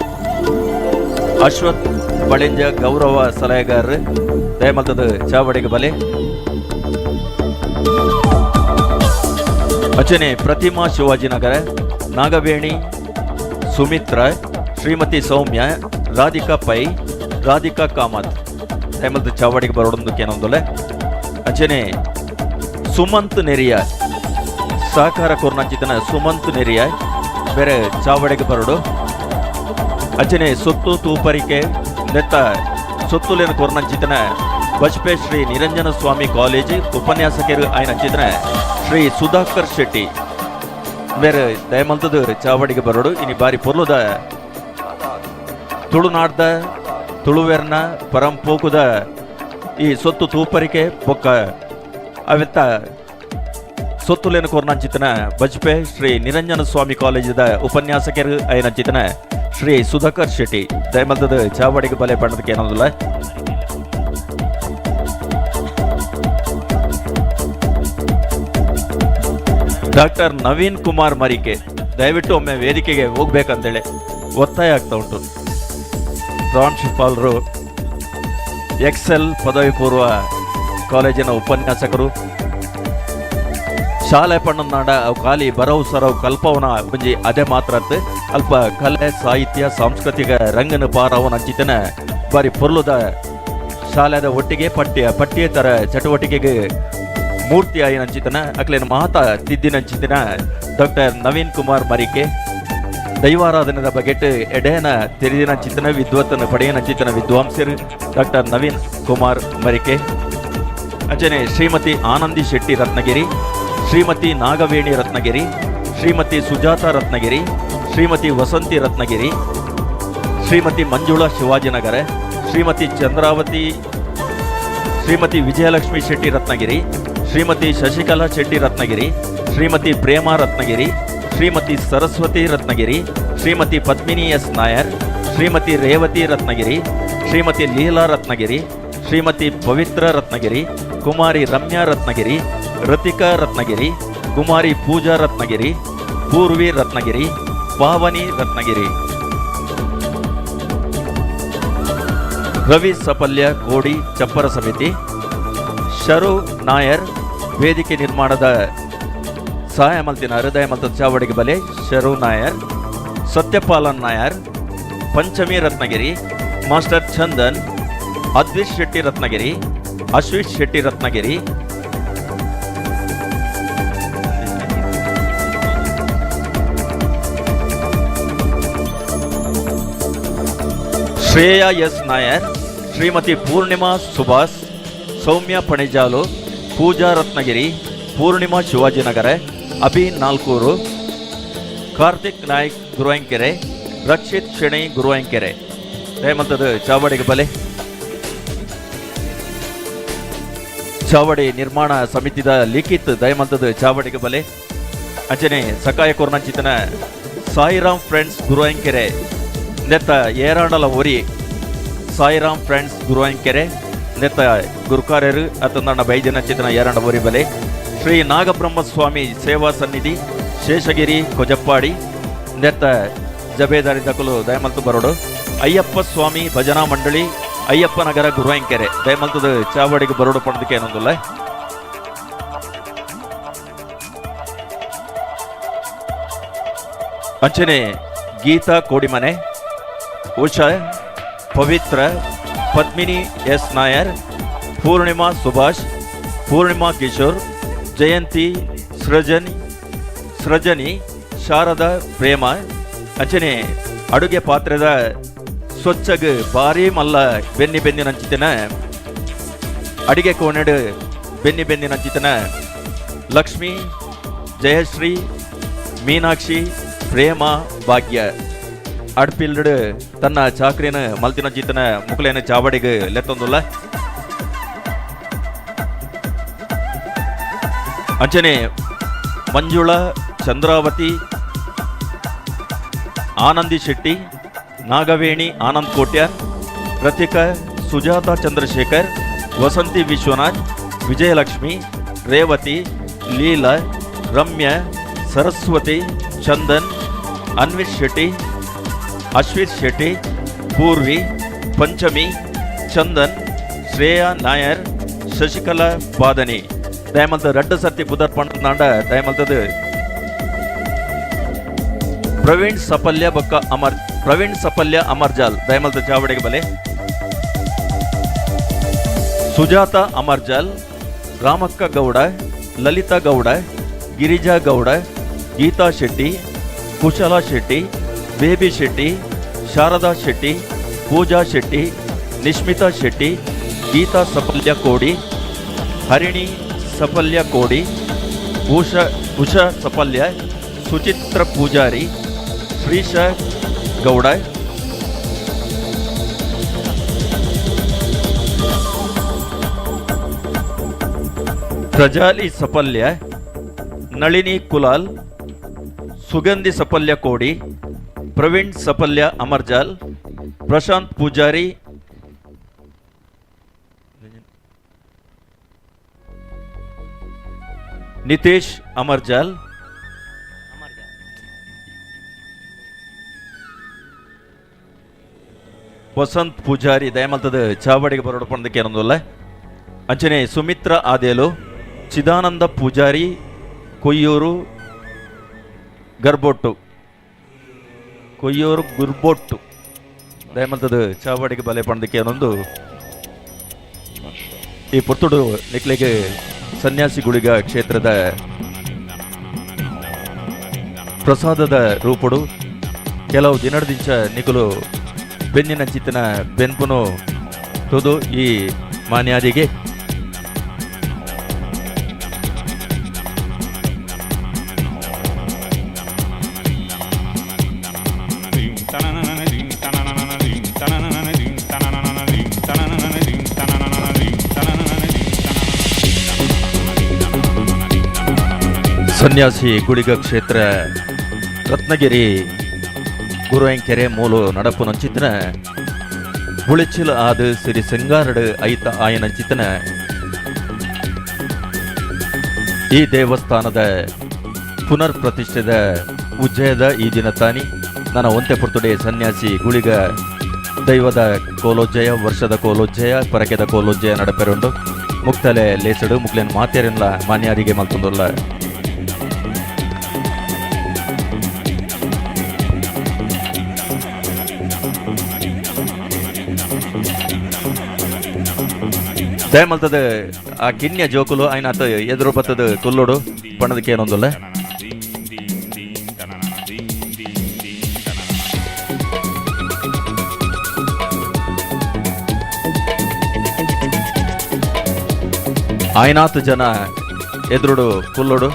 ಅಶ್ವಥ್ ಬಳೆಂಜ ಗೌರವ ಸಲಹೆಗಾರರು ದಯಮತದ ಚಾವಡಿಗೆ ಬಲೆ. ಅಚನೆ ಪ್ರತಿಮಾ ಶಿವಾಜಿನಗರ, ನಾಗವೇಣಿ ಸುಮಿತ್ರ, ಶ್ರೀಮತಿ ಸೌಮ್ಯ, ರಾಧಿಕಾ ಪೈ, ರಾಧಿಕಾ ಕಾಮತ್ ದಯಮತದ ಚಾವಡಿಗೆ ಬರೋಡೊಂದಕ್ಕೇನೊಂದೊಲೆ. ಅಂಚನೆ ಸುಮಂತ್ ನೆರಿಯ ಸಹಕಾರ ಕೊರ್ನಂಚಿತನ ಸುಮಂತ್ ನೆರಿಯ ಬೇರೆ ಚಾವಡಿಗೆ ಬರೋಡು. ಅಂಚನೆ ಸೊತ್ತು ತೂಪರಿಕೆ ನೆತ್ತ ಸೊತ್ತುಲೇನ ಕೊರ್ನಂಚಿತನ ಬಜ್ಪೆ ಶ್ರೀ ನಿರಂಜನ ಸ್ವಾಮಿ ಕಾಲೇಜ್ ಉಪನ್ಯಾಸಕರು ಆಯನಂಚಿತನ ಶ್ರೀ ಸುಧಾಕರ್ ಶೆಟ್ಟಿ ಬೇರೆ ದಯಮಲ್ತದ ಚಾವಡಿಗೆ ಬರೋಡು. ಇನಿ ಬಾರಿ ಪೊರ್ಲುದ ತುಳುನಾಡ್ದ ತುಳುವೆರ್ನ ಪರಂಪೋಕುದ ಈ ಸೊತ್ತು ತೂಪರಿಕೆ ಬೊಕ್ಕ ಅವೆತ್ತ ಸೊತ್ತುಲೇನ ಕೊರ್ನಂಚಿತನ ಬಜ್ಪೆ ಶ್ರೀ ನಿರಂಜನ ಸ್ವಾಮಿ ಕಾಲೇಜಿದ ಉಪನ್ಯಾಸಕರು ಆಯನಂಚಿತನ ಶ್ರೀ ಸುಧಾಕರ್ ಶೆಟ್ಟಿ ದಯಮಲ್ತದ ಚಾವಡಿಗೆ ಬಲೆ ಬಣ್ಣದಕ್ಕೆ ಏನೊಂದಿಲ್ಲ. ಡಾಕ್ಟರ್ ನವೀನ್ ಕುಮಾರ್ ಮರಿಕೆ ದಯವಿಟ್ಟು ಒಮ್ಮೆ ವೇದಿಕೆಗೆ ಹೋಗ್ಬೇಕಂತೇಳಿ ಒತ್ತಾಯ ಆಗ್ತಾ ಉಂಟು. ಪ್ರಾಂಶುಪಾಲರು, ಎಕ್ಸೆಲ್ ಪದವಿ ಪೂರ್ವ ಕಾಲೇಜಿನ ಉಪನ್ಯಾಸಕರು, ಶಾಲೆ ಪಣ್ಣನಾಡ ಅವು ಖಾಲಿ ಬರವು ಸರವು ಕಲ್ಪವನ ಒಂಜಿ ಅದೇ ಮಾತ್ರ ಅಲ್ಪ ಕಲೆ ಸಾಹಿತ್ಯ ಸಾಂಸ್ಕೃತಿಕ ರಂಗನ ಪಾರವನ ಅಂಚಿತನ ಬಾರಿ ಪೊರ್ಲುದ ಶಾಲೆದ ಒಟ್ಟಿಗೆ ಪಠ್ಯೇತರ ಚಟುವಟಿಕೆಗೆ ಮೂರ್ತಿ ಆಯಿನಂಚಿತನ ಅಕ್ಲೇನ ಮಾತ ತಿದ್ದಿನಂಚಿತನ ಡಾಕ್ಟರ್ ನವೀನ್ ಕುಮಾರ್ ಮರಿಕೆ ದೈವಾರಾಧನೆದ ಬಗೆಟ್ ಎಡೇನ ತೆರಿದಿನಂಚಿತನ ವಿದ್ವತ್ತನ ಪಡೆಯನಂಚಿತನ ವಿದ್ವಾಂಸರು ಡಾಕ್ಟರ್ ನವೀನ್ ಕುಮಾರ್ ಮರಿಕೆ. ಅಂಚನೆ ಶ್ರೀಮತಿ ಆನಂದಿ ಶೆಟ್ಟಿ ರತ್ನಗಿರಿ, ಶ್ರೀಮತಿ ನಾಗವೇಣಿ ರತ್ನಗಿರಿ, ಶ್ರೀಮತಿ ಸುಜಾತ ರತ್ನಗಿರಿ, ಶ್ರೀಮತಿ ವಸಂತಿ ರತ್ನಗಿರಿ, ಶ್ರೀಮತಿ ಮಂಜುಳಾ ಶಿವಾಜಿನಗರ, ಶ್ರೀಮತಿ ಚಂದ್ರಾವತಿ, ಶ್ರೀಮತಿ ವಿಜಯಲಕ್ಷ್ಮಿ ಶೆಟ್ಟಿ ರತ್ನಗಿರಿ, ಶ್ರೀಮತಿ ಶಶಿಕಲಾ ಶೆಟ್ಟಿ ರತ್ನಗಿರಿ, ಶ್ರೀಮತಿ ಪ್ರೇಮಾ ರತ್ನಗಿರಿ, ಶ್ರೀಮತಿ ಸರಸ್ವತಿ ರತ್ನಗಿರಿ, ಶ್ರೀಮತಿ ಪದ್ಮಿನಿ ಎಸ್ ನಾಯರ್, ಶ್ರೀಮತಿ ರೇವತಿ ರತ್ನಗಿರಿ, ಶ್ರೀಮತಿ ಲೀಲಾ ರತ್ನಗಿರಿ, ಶ್ರೀಮತಿ ಪವಿತ್ರ ರತ್ನಗಿರಿ, ಕುಮಾರಿ ರಮ್ಯಾ ರತ್ನಗಿರಿ, ರತಿಕಾ ರತ್ನಗಿರಿ, ಕುಮಾರಿ ಪೂಜಾ ರತ್ನಗಿರಿ, ಪೂರ್ವಿ ರತ್ನಗಿರಿ, ಪಾವನಿ ರತ್ನಗಿರಿ. ರವಿ ಸಪಲ್ಯ ಕೋಡಿ ಚಪ್ಪರ ಸಮಿತಿ, ಶರು ನಾಯರ್ ವೇದಿಕೆ ನಿರ್ಮಾಣದ ಸಹಾಯ ಮಲ್ತಿನ ಹೃದಯ ಮಲ್ತ ಚಾವಡಿಗೆ ಬಲೆ ಶರು ನಾಯರ್, ಸತ್ಯಪಾಲನ್ ನಾಯರ್, ಪಂಚಮಿ ರತ್ನಗಿರಿ, ಮಾಸ್ಟರ್ ಚಂದನ್, ಅದ್ವಿಶ್ ಶೆಟ್ಟಿ ರತ್ನಗಿರಿ, ಅಶ್ವಿತ್ ಶೆಟ್ಟಿ ರತ್ನಗಿರಿ, ಶ್ರೇಯಾ ಎಸ್ ನಾಯರ್, ಶ್ರೀಮತಿ ಪೂರ್ಣಿಮಾ ಸುಭಾಷ್, ಸೌಮ್ಯ ಪಣಿಜಾಲು, ಪೂಜಾ ರತ್ನಗಿರಿ, ಪೂರ್ಣಿಮಾ ಶಿವಾಜಿನಗರ, ಅಭಿ ನಾಲ್ಕೂರು, ಕಾರ್ತಿಕ್ ನಾಯ್ಕ್ ಗುರುವಂಕೆರೆ, ರಕ್ಷಿತ್ ಶೆಣೈ ಗುರುವಂಕೆರೆ. ದಯಮಂತದ ಚಾವಡಿಗೆ ಬಲೆ. ಚಾವಡಿ ನಿರ್ಮಾಣ ಸಮಿತಿದ ಲಿಖಿತ್ ದಯಮಂತದ ಚಾವಡಿಗೆ ಬಲೆ. ಅಂಚನೆ ಸಕಾಯ ಕೊರ್ನಂಚಿತನ ಸಾಯಿರಾಮ್ ಫ್ರೆಂಡ್ಸ್ ಗುರುವಂಕೆರೆ ನೆತ್ತ ಏರಾಂಡಲ ಒರಿ ಸಾಯಿರಾಮ್ ಫ್ರೆಂಡ್ಸ್ ಗುರುವಂಕೆರೆ ನೆತ್ತ ಗುರುಕಾರ್ಯರು ಅತಂದಣ್ಣ ಬೈದಿನ ಚಿತನ ಏರಾಂಡ ಒರಿ ಬಲೆ. ಶ್ರೀ ನಾಗಬ್ರಹ್ಮಸ್ವಾಮಿ ಸೇವಾ ಸನ್ನಿಧಿ ಶೇಷಗಿರಿ ಕೊಜಪ್ಪಾಡಿ ನೆತ್ತ ಜಬೇದಾರಿ ದಕಲು ದಯಮಲ್ತು ಬರೋಡು. ಅಯ್ಯಪ್ಪ ಸ್ವಾಮಿ ಭಜನಾ ಮಂಡಳಿ ಅಯ್ಯಪ್ಪ ನಗರ ಗುರುವಂಕೆರೆ ದಯಮಲ್ತದ ಚಾವಡಿಗೆ ಬರೋಡು ಪಣದಕ್ಕೆ ಏನೊಂದಿಲ್ಲ. ಅಂಚನೆ ಗೀತಾ ಕೋಡಿಮನೆ, ಉಷಾ, ಪವಿತ್ರ, ಪದ್ಮಿನಿ ಎಸ್ ನಾಯರ್, ಪೂರ್ಣಿಮಾ ಸುಭಾಷ್, ಪೂರ್ಣಿಮಾ ಕಿಶೋರ್, ಜಯಂತಿ, ಸೃಜನಿ, ಶಾರದಾ ಪ್ರೇಮ. ಅಂಚನೆ ಅಡುಗೆ ಪಾತ್ರದ ಸ್ವಚ್ಛಗ್ ಭಾರಿ ಮಲ್ಲ ಬೆನ್ನಿ ಬೆನ್ನಿನಂಚಿತನ ಅಡಿಗೆ ಕೋಣೆಡು ಬೆನ್ನಿ ಬೆನ್ನಿನಂಚಿತನ ಲಕ್ಷ್ಮಿ, ಜಯಶ್ರೀ, ಮೀನಾಕ್ಷಿ, ಪ್ರೇಮ, ಭಾಗ್ಯ ಅಡ್ಪಿಲ್ಡ್ ತನ್ನ ಚಾಕ್ರಿನ ಮಲ್ತಿನಂಚಿತನ ಮುಕ್ಲೇನ ಚಾವಡಿಗೆ ಲೆತ್ತೊಂದುಲ್ಲ. ಅಂಚನೆ ಮಂಜುಳಾ, ಚಂದ್ರಾವತಿ, ಆನಂದಿ ಶೆಟ್ಟಿ, ನಾಗವೇಣಿ ಆನಂದ್ ಕೋಟ್ಯಾನ್, ರತಿಕಾ, ಸುಜಾತ ಚಂದ್ರಶೇಖರ್, ವಸಂತಿ ವಿಶ್ವನಾಥ್, ವಿಜಯಲಕ್ಷ್ಮಿ, ರೇವತಿ, ಲೀಲಾ, ರಮ್ಯ, ಸರಸ್ವತಿ, ಚಂದನ್, ಅನ್ವಿತ್ ಶೆಟ್ಟಿ, ಅಶ್ವಿತ್ ಶೆಟ್ಟಿ, ಪೂರ್ವಿ, ಪಂಚಮಿ, ಚಂದನ್, ಶ್ರೇಯಾ ನಾಯರ್, ಶಶಿಕಲಾ ಪಾದನಿ. ದಯಮಲ್ತ ರಡ್ಡ ಸರ್ತಿ ಪುದರ್ ಪಂಡ ದಯಮಲ್ತದ ಪ್ರವೀಣ್ ಸಪಲ್ಯ ಬೊಕ್ಕ ಅಮರ್ ಪ್ರವೀಣ್ ಸಪಲ್ಯ ಅಮರ್ಜಾಲ್ ದಯಮಲ್ತ ಚಾವಡಿಗೆ ಬಲೆ. ಸುಜಾತ ಅಮರ್ಜಾಲ್, ರಾಮಕ್ಕ ಗೌಡ, ಲಲಿತಾ ಗೌಡ, ಗಿರಿಜಾ ಗೌಡ, ಗೀತಾ ಶೆಟ್ಟಿ, ಕುಶಲಾ ಶೆಟ್ಟಿ, ಬೇಬಿ ಶೆಟ್ಟಿ, ಶಾರದಾ ಶೆಟ್ಟಿ, ಪೂಜಾ ಶೆಟ್ಟಿ, ನಿಶ್ಮಿತಾ ಶೆಟ್ಟಿ, ಗೀತಾ ಸಪಲ್ಯ ಕೋಡಿ, ಹರಿಣಿ ಸಪಲ್ಯ ಕೋಡಿ, ಉಷಾ ಸಪಲ್ಯ, ಸುಚಿತ್ರ ಪೂಜಾರಿ, ಶ್ರೀಶ ಗೌಡ, ಪ್ರಜಾಲಿ ಸಪಲ್ಯ, ನಳಿನಿ ಕುಲಾಲ್, ಸುಗಂಧಿ ಸಪಲ್ಯ ಕೋಡಿ, ಪ್ರವೀಣ್ ಸಪಲ್ಯ ಅಮರ್ಜಾಲ್, ಪ್ರಶಾಂತ್ ಪೂಜಾರಿ, ನಿತೇಶ್ ಅಮರ್ಜಾಲ್, ವಸಂತ್ ಪೂಜಾರಿ ದಯಮಲ್ತದ ಚಾವಡಿಗೆ ಬರೋಡು ಪಣದಕ್ಕೆ ಏನೊಂದಲ್ಲ. ಅಂಚನೆ ಸುಮಿತ್ರ ಆದೇಲು, ಚಿದಾನಂದ ಪೂಜಾರಿ, ಕೊಯ್ಯೂರು ಗರ್ಬೊಟ್ಟು, ಕೊಯ್ಯೂರು ಗುರ್ಬೊಟ್ಟು ದಯಮಲ್ತದ ಚಾವಡಿಗೆ ಬಲೆ ಪಣದಕ್ಕೆ ಏನೊಂದು. ಈ ಪುರ್ತುಡು ನಿಕ್ಲೆಗೆ ಸನ್ಯಾಸಿ ಗುಳಿಗ ಕ್ಷೇತ್ರದ ಪ್ರಸಾದದ ರೂಪುಡು ಕೆಲವು ದಿನದಿಂಚ ನಿಕುಲು ಬೆನ್ನಿನ ಚಿತ್ತನ ಬೆನ್ಪುನು ತುದು ಈ ಮಾನ್ಯಾದಿಗೆ ಸನ್ಯಾಸಿ ಗುಳಿಗ ಕ್ಷೇತ್ರ ರತ್ನಗಿರಿ ಗುರುವೆಂಕೆರೆ ಮೂಲು ನಡಪುನಂಚಿತನ ಬುಳಿಚಿಲ್ ಆದ ಸಿರಿ ಸಿಂಗಾರಡು ಐತ ಆಯನಂಚಿತನ ಈ ದೇವಸ್ಥಾನದ ಪುನರ್ ಪ್ರತಿಷ್ಠೆದ ಉಜ್ಜಯದ ಈ ದಿನ ತಾನಿ ನನ್ನ ಒಂತೆ ಪುರ್ತುಡೆ ಸನ್ಯಾಸಿ ಗುಳಿಗ ದೈವದ ಕೋಲೋಜ್ಜಯ ವರ್ಷದ ಕೋಲೋಜ್ಜಯ ಪರಕೆದ ಕೋಲೋಜ್ಜಯ ನಡಪೆರುಂಡು ಮುಕ್ತಲೆ ಲೇಸಡು ಮುಕ್ಲೇನ್ ಮಾತೇರನ್ಲ ಮಾನ್ಯಾರಿಗೆ ಮಲ್ತೊಂದುಲ್ಲ. ದಯಮಲ್ತದ ಆ ಕಿನ್ಯ ಜೋಕುಲು ಆಯ್ನಾತ ಎದುರು ಬತ್ತದ ಕುಲ್ಲೋಡು ಬಣ್ಣದಕ್ಕೆ ಏನೊಂದುಲ್ಲ. ಆಯ್ನಾತ್ ಜನ ಎದುರುಡು ಕುಲ್ಲೋಡು.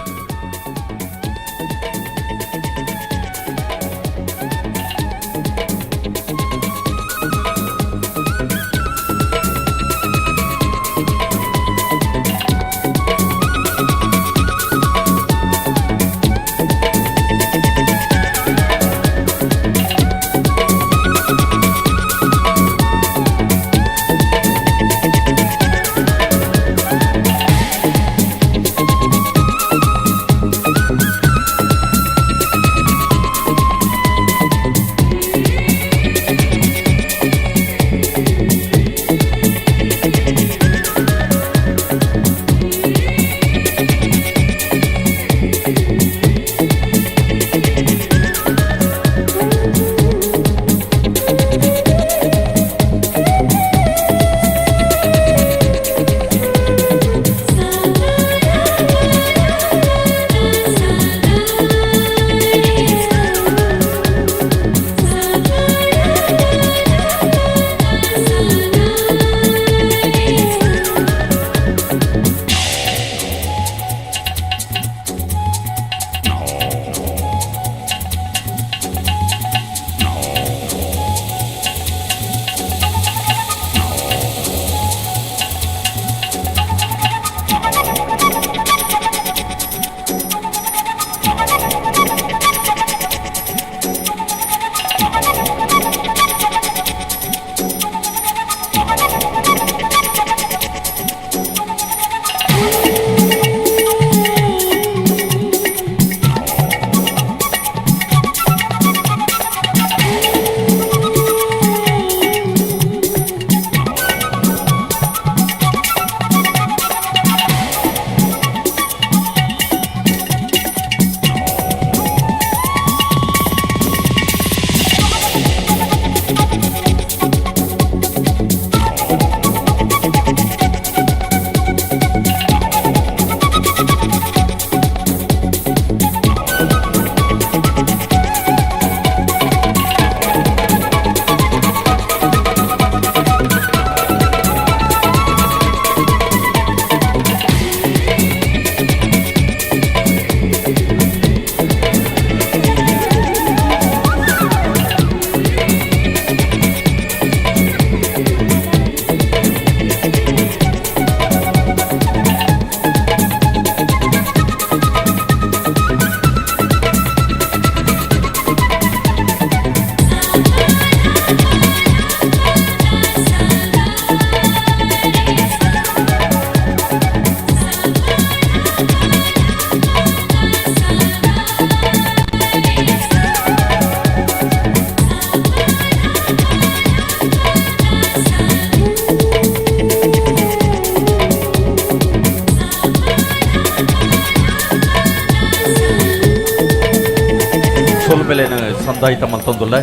ಸಂದಾಯಿತ ಮಲ್ತೊಂದುಲ್ಲ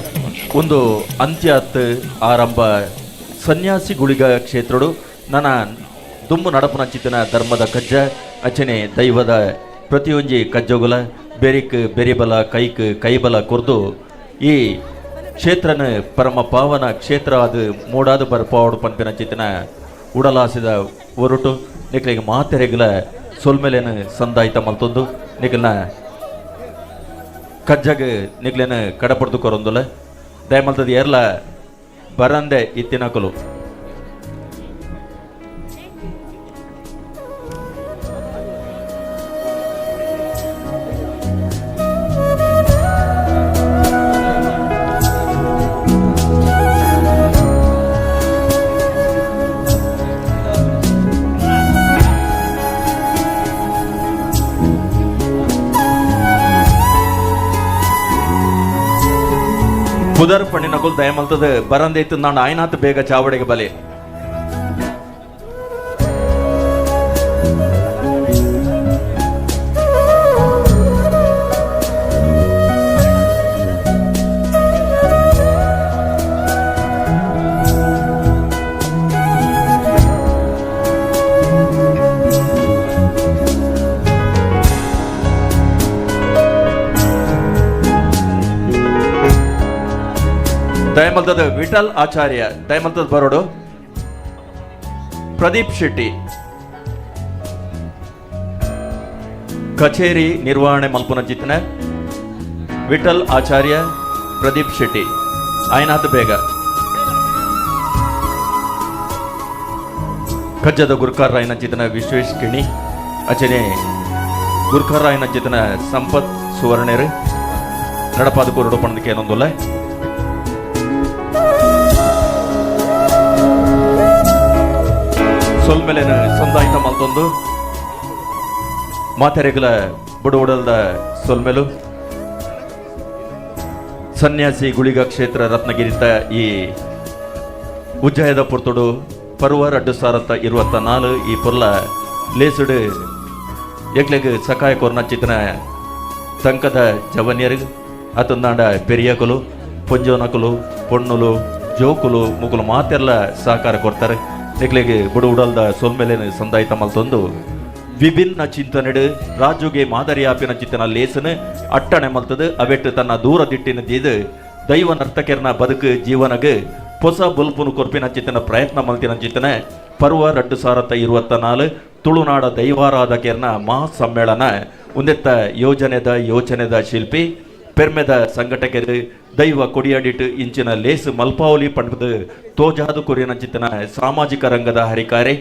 ಒಂದು ಅಂತ್ಯಾತ್ ಆರಂಭ ಸನ್ಯಾಸಿ ಗುಳಿಗ ಕ್ಷೇತ್ರಡು ನನ್ನ ದುಮ್ಮು ನಡಪುನಂಚಿತ್ತಿನ ಧರ್ಮದ ಕಜ್ಜ ಅಚನೆ ದೈವದ ಪ್ರತಿಯೊಂಜಿ ಕಜ್ಜೊಗುಲ ಬೆರಿಕ್ ಬೆರಿಬಲ ಕೈಕ್ ಕೈಬಲ ಕೊರ್ದು ಈ ಕ್ಷೇತ್ರನ ಪರಮ ಪಾವನ ಕ್ಷೇತ್ರ ಅದು ಮೂಡಾದ ಬರ್ಪಾವಡು ಪನ್ಪಿನಂಚಿತ್ತಿನ ಉಡಲಾಸಿದ ಒರುಟು ನಿಕ್ಲಿಗೆ ಮಾತೆರೆಗ್ಲ ಸೊಲ್ಮೆಲೇನು ಸಂದಾಯಿತ ಮಲ್ತೊಂದು ನಿಕಲ್ನ ಕಜ್ಜಗ್ ನಿಕ್ಲೇನ ಕಡಪಡ್ದು ಕೊರೊಂದುಲ ದಯಮಲ್ತದ ಏರ್ಲ ಬರಂದೆ ಇತ್ತಿನಕುಲು. ಪುದರ್ ಪಣ್ಣಿನಕುಲು ದಯಮಲ್ತದ ಬರಂದೆ ಇತ್ತು ನಾನು ಆಯ್ನಾತ್ ಬೇಗ ಚಾವಡಿಗೆ ಬಲೆ. ದಯಮಲ್ತದ ವಿಠಲ್ ಆಚಾರ್ಯ, ದಯಮಲ್ತದ ಬರೋಡು ಪ್ರದೀಪ್ ಶೆಟ್ಟಿ. ಕಚೇರಿ ನಿರ್ವಹಣೆ ಮಲ್ಪುನಂಚಿತ್ತಿನ ವಿಠಲ್ ಆಚಾರ್ಯ, ಪ್ರದೀಪ್ ಶೆಟ್ಟಿ ಆಯ್ನಾಥ್ ಬೇಗ. ಕಜ್ಜದ ಗುರ್ಕಾರ್ ರಾಯನಂಚಿತನ ವಿಶ್ವೇಶ್ ಕಿಣಿ, ಅಚನೆ ಗುರ್ಕಾರ್ ರಾಯನಂಚಿತನ ಸಂಪತ್ ಸುವರ್ಣೇರು ನಡಪಾದ ಕೋರಡು ಪಣದಕ್ಕೆ ಏನೊಂದುಲ್ಲ. ಸೊಲ್ಮೆಲೆನ ಸಂದಾಯಿತ ಮಲ್ತೊಂದು ಮಾತೆರೆಗಳ ಬುಡವುಡಲ್ದ ಸೊಲ್ಮೆಲು ಸನ್ಯಾಸಿ ಗುಳಿಗ ಕ್ಷೇತ್ರ ರತ್ನಗಿರಿತ ಈ ಉಜ್ಜಯದ ಪುರ್ತುಡು ಪರ್ವ 2024 ಈ ಪೊರ್ಲ ಲೇಸುಡು ಎಕ್ಲೆಗ್ ಸಕಾಯ ಕೊರ್ನಚಿತನ ತಂಕದ ಜವನ್ಯರು ಅತಂದಾಂಡ ಪೆರಿಯಕುಲು ಪೊಂಜೋನಕುಲು ಪೊಣ್ಣುಲು ಜೋಕುಲು ಮುಕುಲು ಮಾತೆಲ್ಲ ಸಹಕಾರ ಕೊಡ್ತಾರೆ. ಎಕ್ಲೆಗ್ ಬುಡು ಉಡಲ್ದ ಸೊಲ್ಮೆಲೆನ ಸಂದಾಯಿತ ಮಲ್ತೊಂದು ವಿಭಿನ್ನ ಚಿಂತನೆಡು ರಾಜುಗೆ ಮಾದರಿಯಾಪಿನ ಚಿಂತನ ಲೇಸನು ಅಟ್ಟಣೆ ಮಲ್ತದು ಅವೆಟ್ಟು ತನ್ನ ದೂರ ದಿಟ್ಟಿನ ದೀದು ದೈವ ನರ್ತಕೆರ್ನ ಬದುಕು ಜೀವನಗ್ ಹೊಸ ಬುಲ್ಪುನು ಕೊರ್ಪಿನ ಚಿತ್ತನ ಪ್ರಯತ್ನ ಮಲ್ತಿನ ಚಿತ್ತನ ಪರ್ವ 2024 ತುಳುನಾಡ ದೈವಾರಾಧಕೆರ್ನ ಮಹಾ ಸಮ್ಮೇಳನ ಉಂದೆತ್ತ ಯೋಜನೆದ ಯೋಚನೆದ ಶಿಲ್ಪಿ ಪೆರ್ಮೆದ ಸಂಘಟಕರು ದೈವ ಕೊಡಿಯಡಿಟ್ಟು ಇಂಚಿನ ಲೇಸು ಮಲ್ಪಾವಲಿ ಪಂಡದ ತೋಜಾದು ಕೊರಿಯನ ಚಿತ್ತನ ಸಾಮಾಜಿಕ ರಂಗದ ಹರಿಕಾರೆ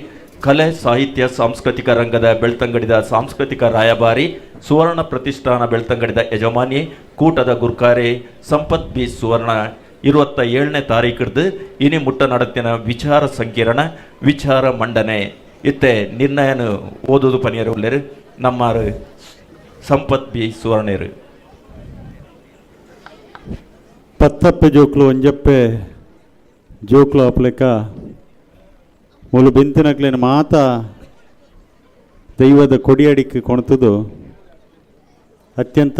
ಕಲೆ ಸಾಹಿತ್ಯ ಸಾಂಸ್ಕೃತಿಕ ರಂಗದ ಬೆಳ್ತಂಗಡಿದ ಸಾಂಸ್ಕೃತಿಕ ರಾಯಭಾರಿ ಸುವರ್ಣ ಪ್ರತಿಷ್ಠಾನ ಬೆಳ್ತಂಗಡಿದ ಯಜಮಾನಿ ಕೂಟದ ಗುರ್ಕಾರೆ ಸಂಪತ್ ಬಿ ಸುವರ್ಣ 27ನೇ ತಾರೀಕಿಡ್ದು ಇನಿ ಮುಟ್ಟ ನಡತಿನ ವಿಚಾರ ಸಂಕಿರಣ ವಿಚಾರ ಮಂಡನೆ ಇತ್ತೆ ನಿರ್ಣಯನ ಓದುದು ಪನಿಯರು ಉಳ್ಳೇರು ನಮ್ಮಾರು ಸಂಪತ್ ಬಿ ಸುವರ್ಣೇರು. ಪತ್ತಪ್ಪೆ ಜೋಕ್ಲು ಒಂಜಪ್ಪೆ ಜೋಕ್ಲು ಅಪ್ಲೆಕ್ಕ ಮೂಲು ಬೆಂತಿನಕ್ಲೇನ ಮಾತ ದೈವದ ಕೊಡಿಯಡಿಕ್ಕೆ ಕೊಣತದು ಅತ್ಯಂತ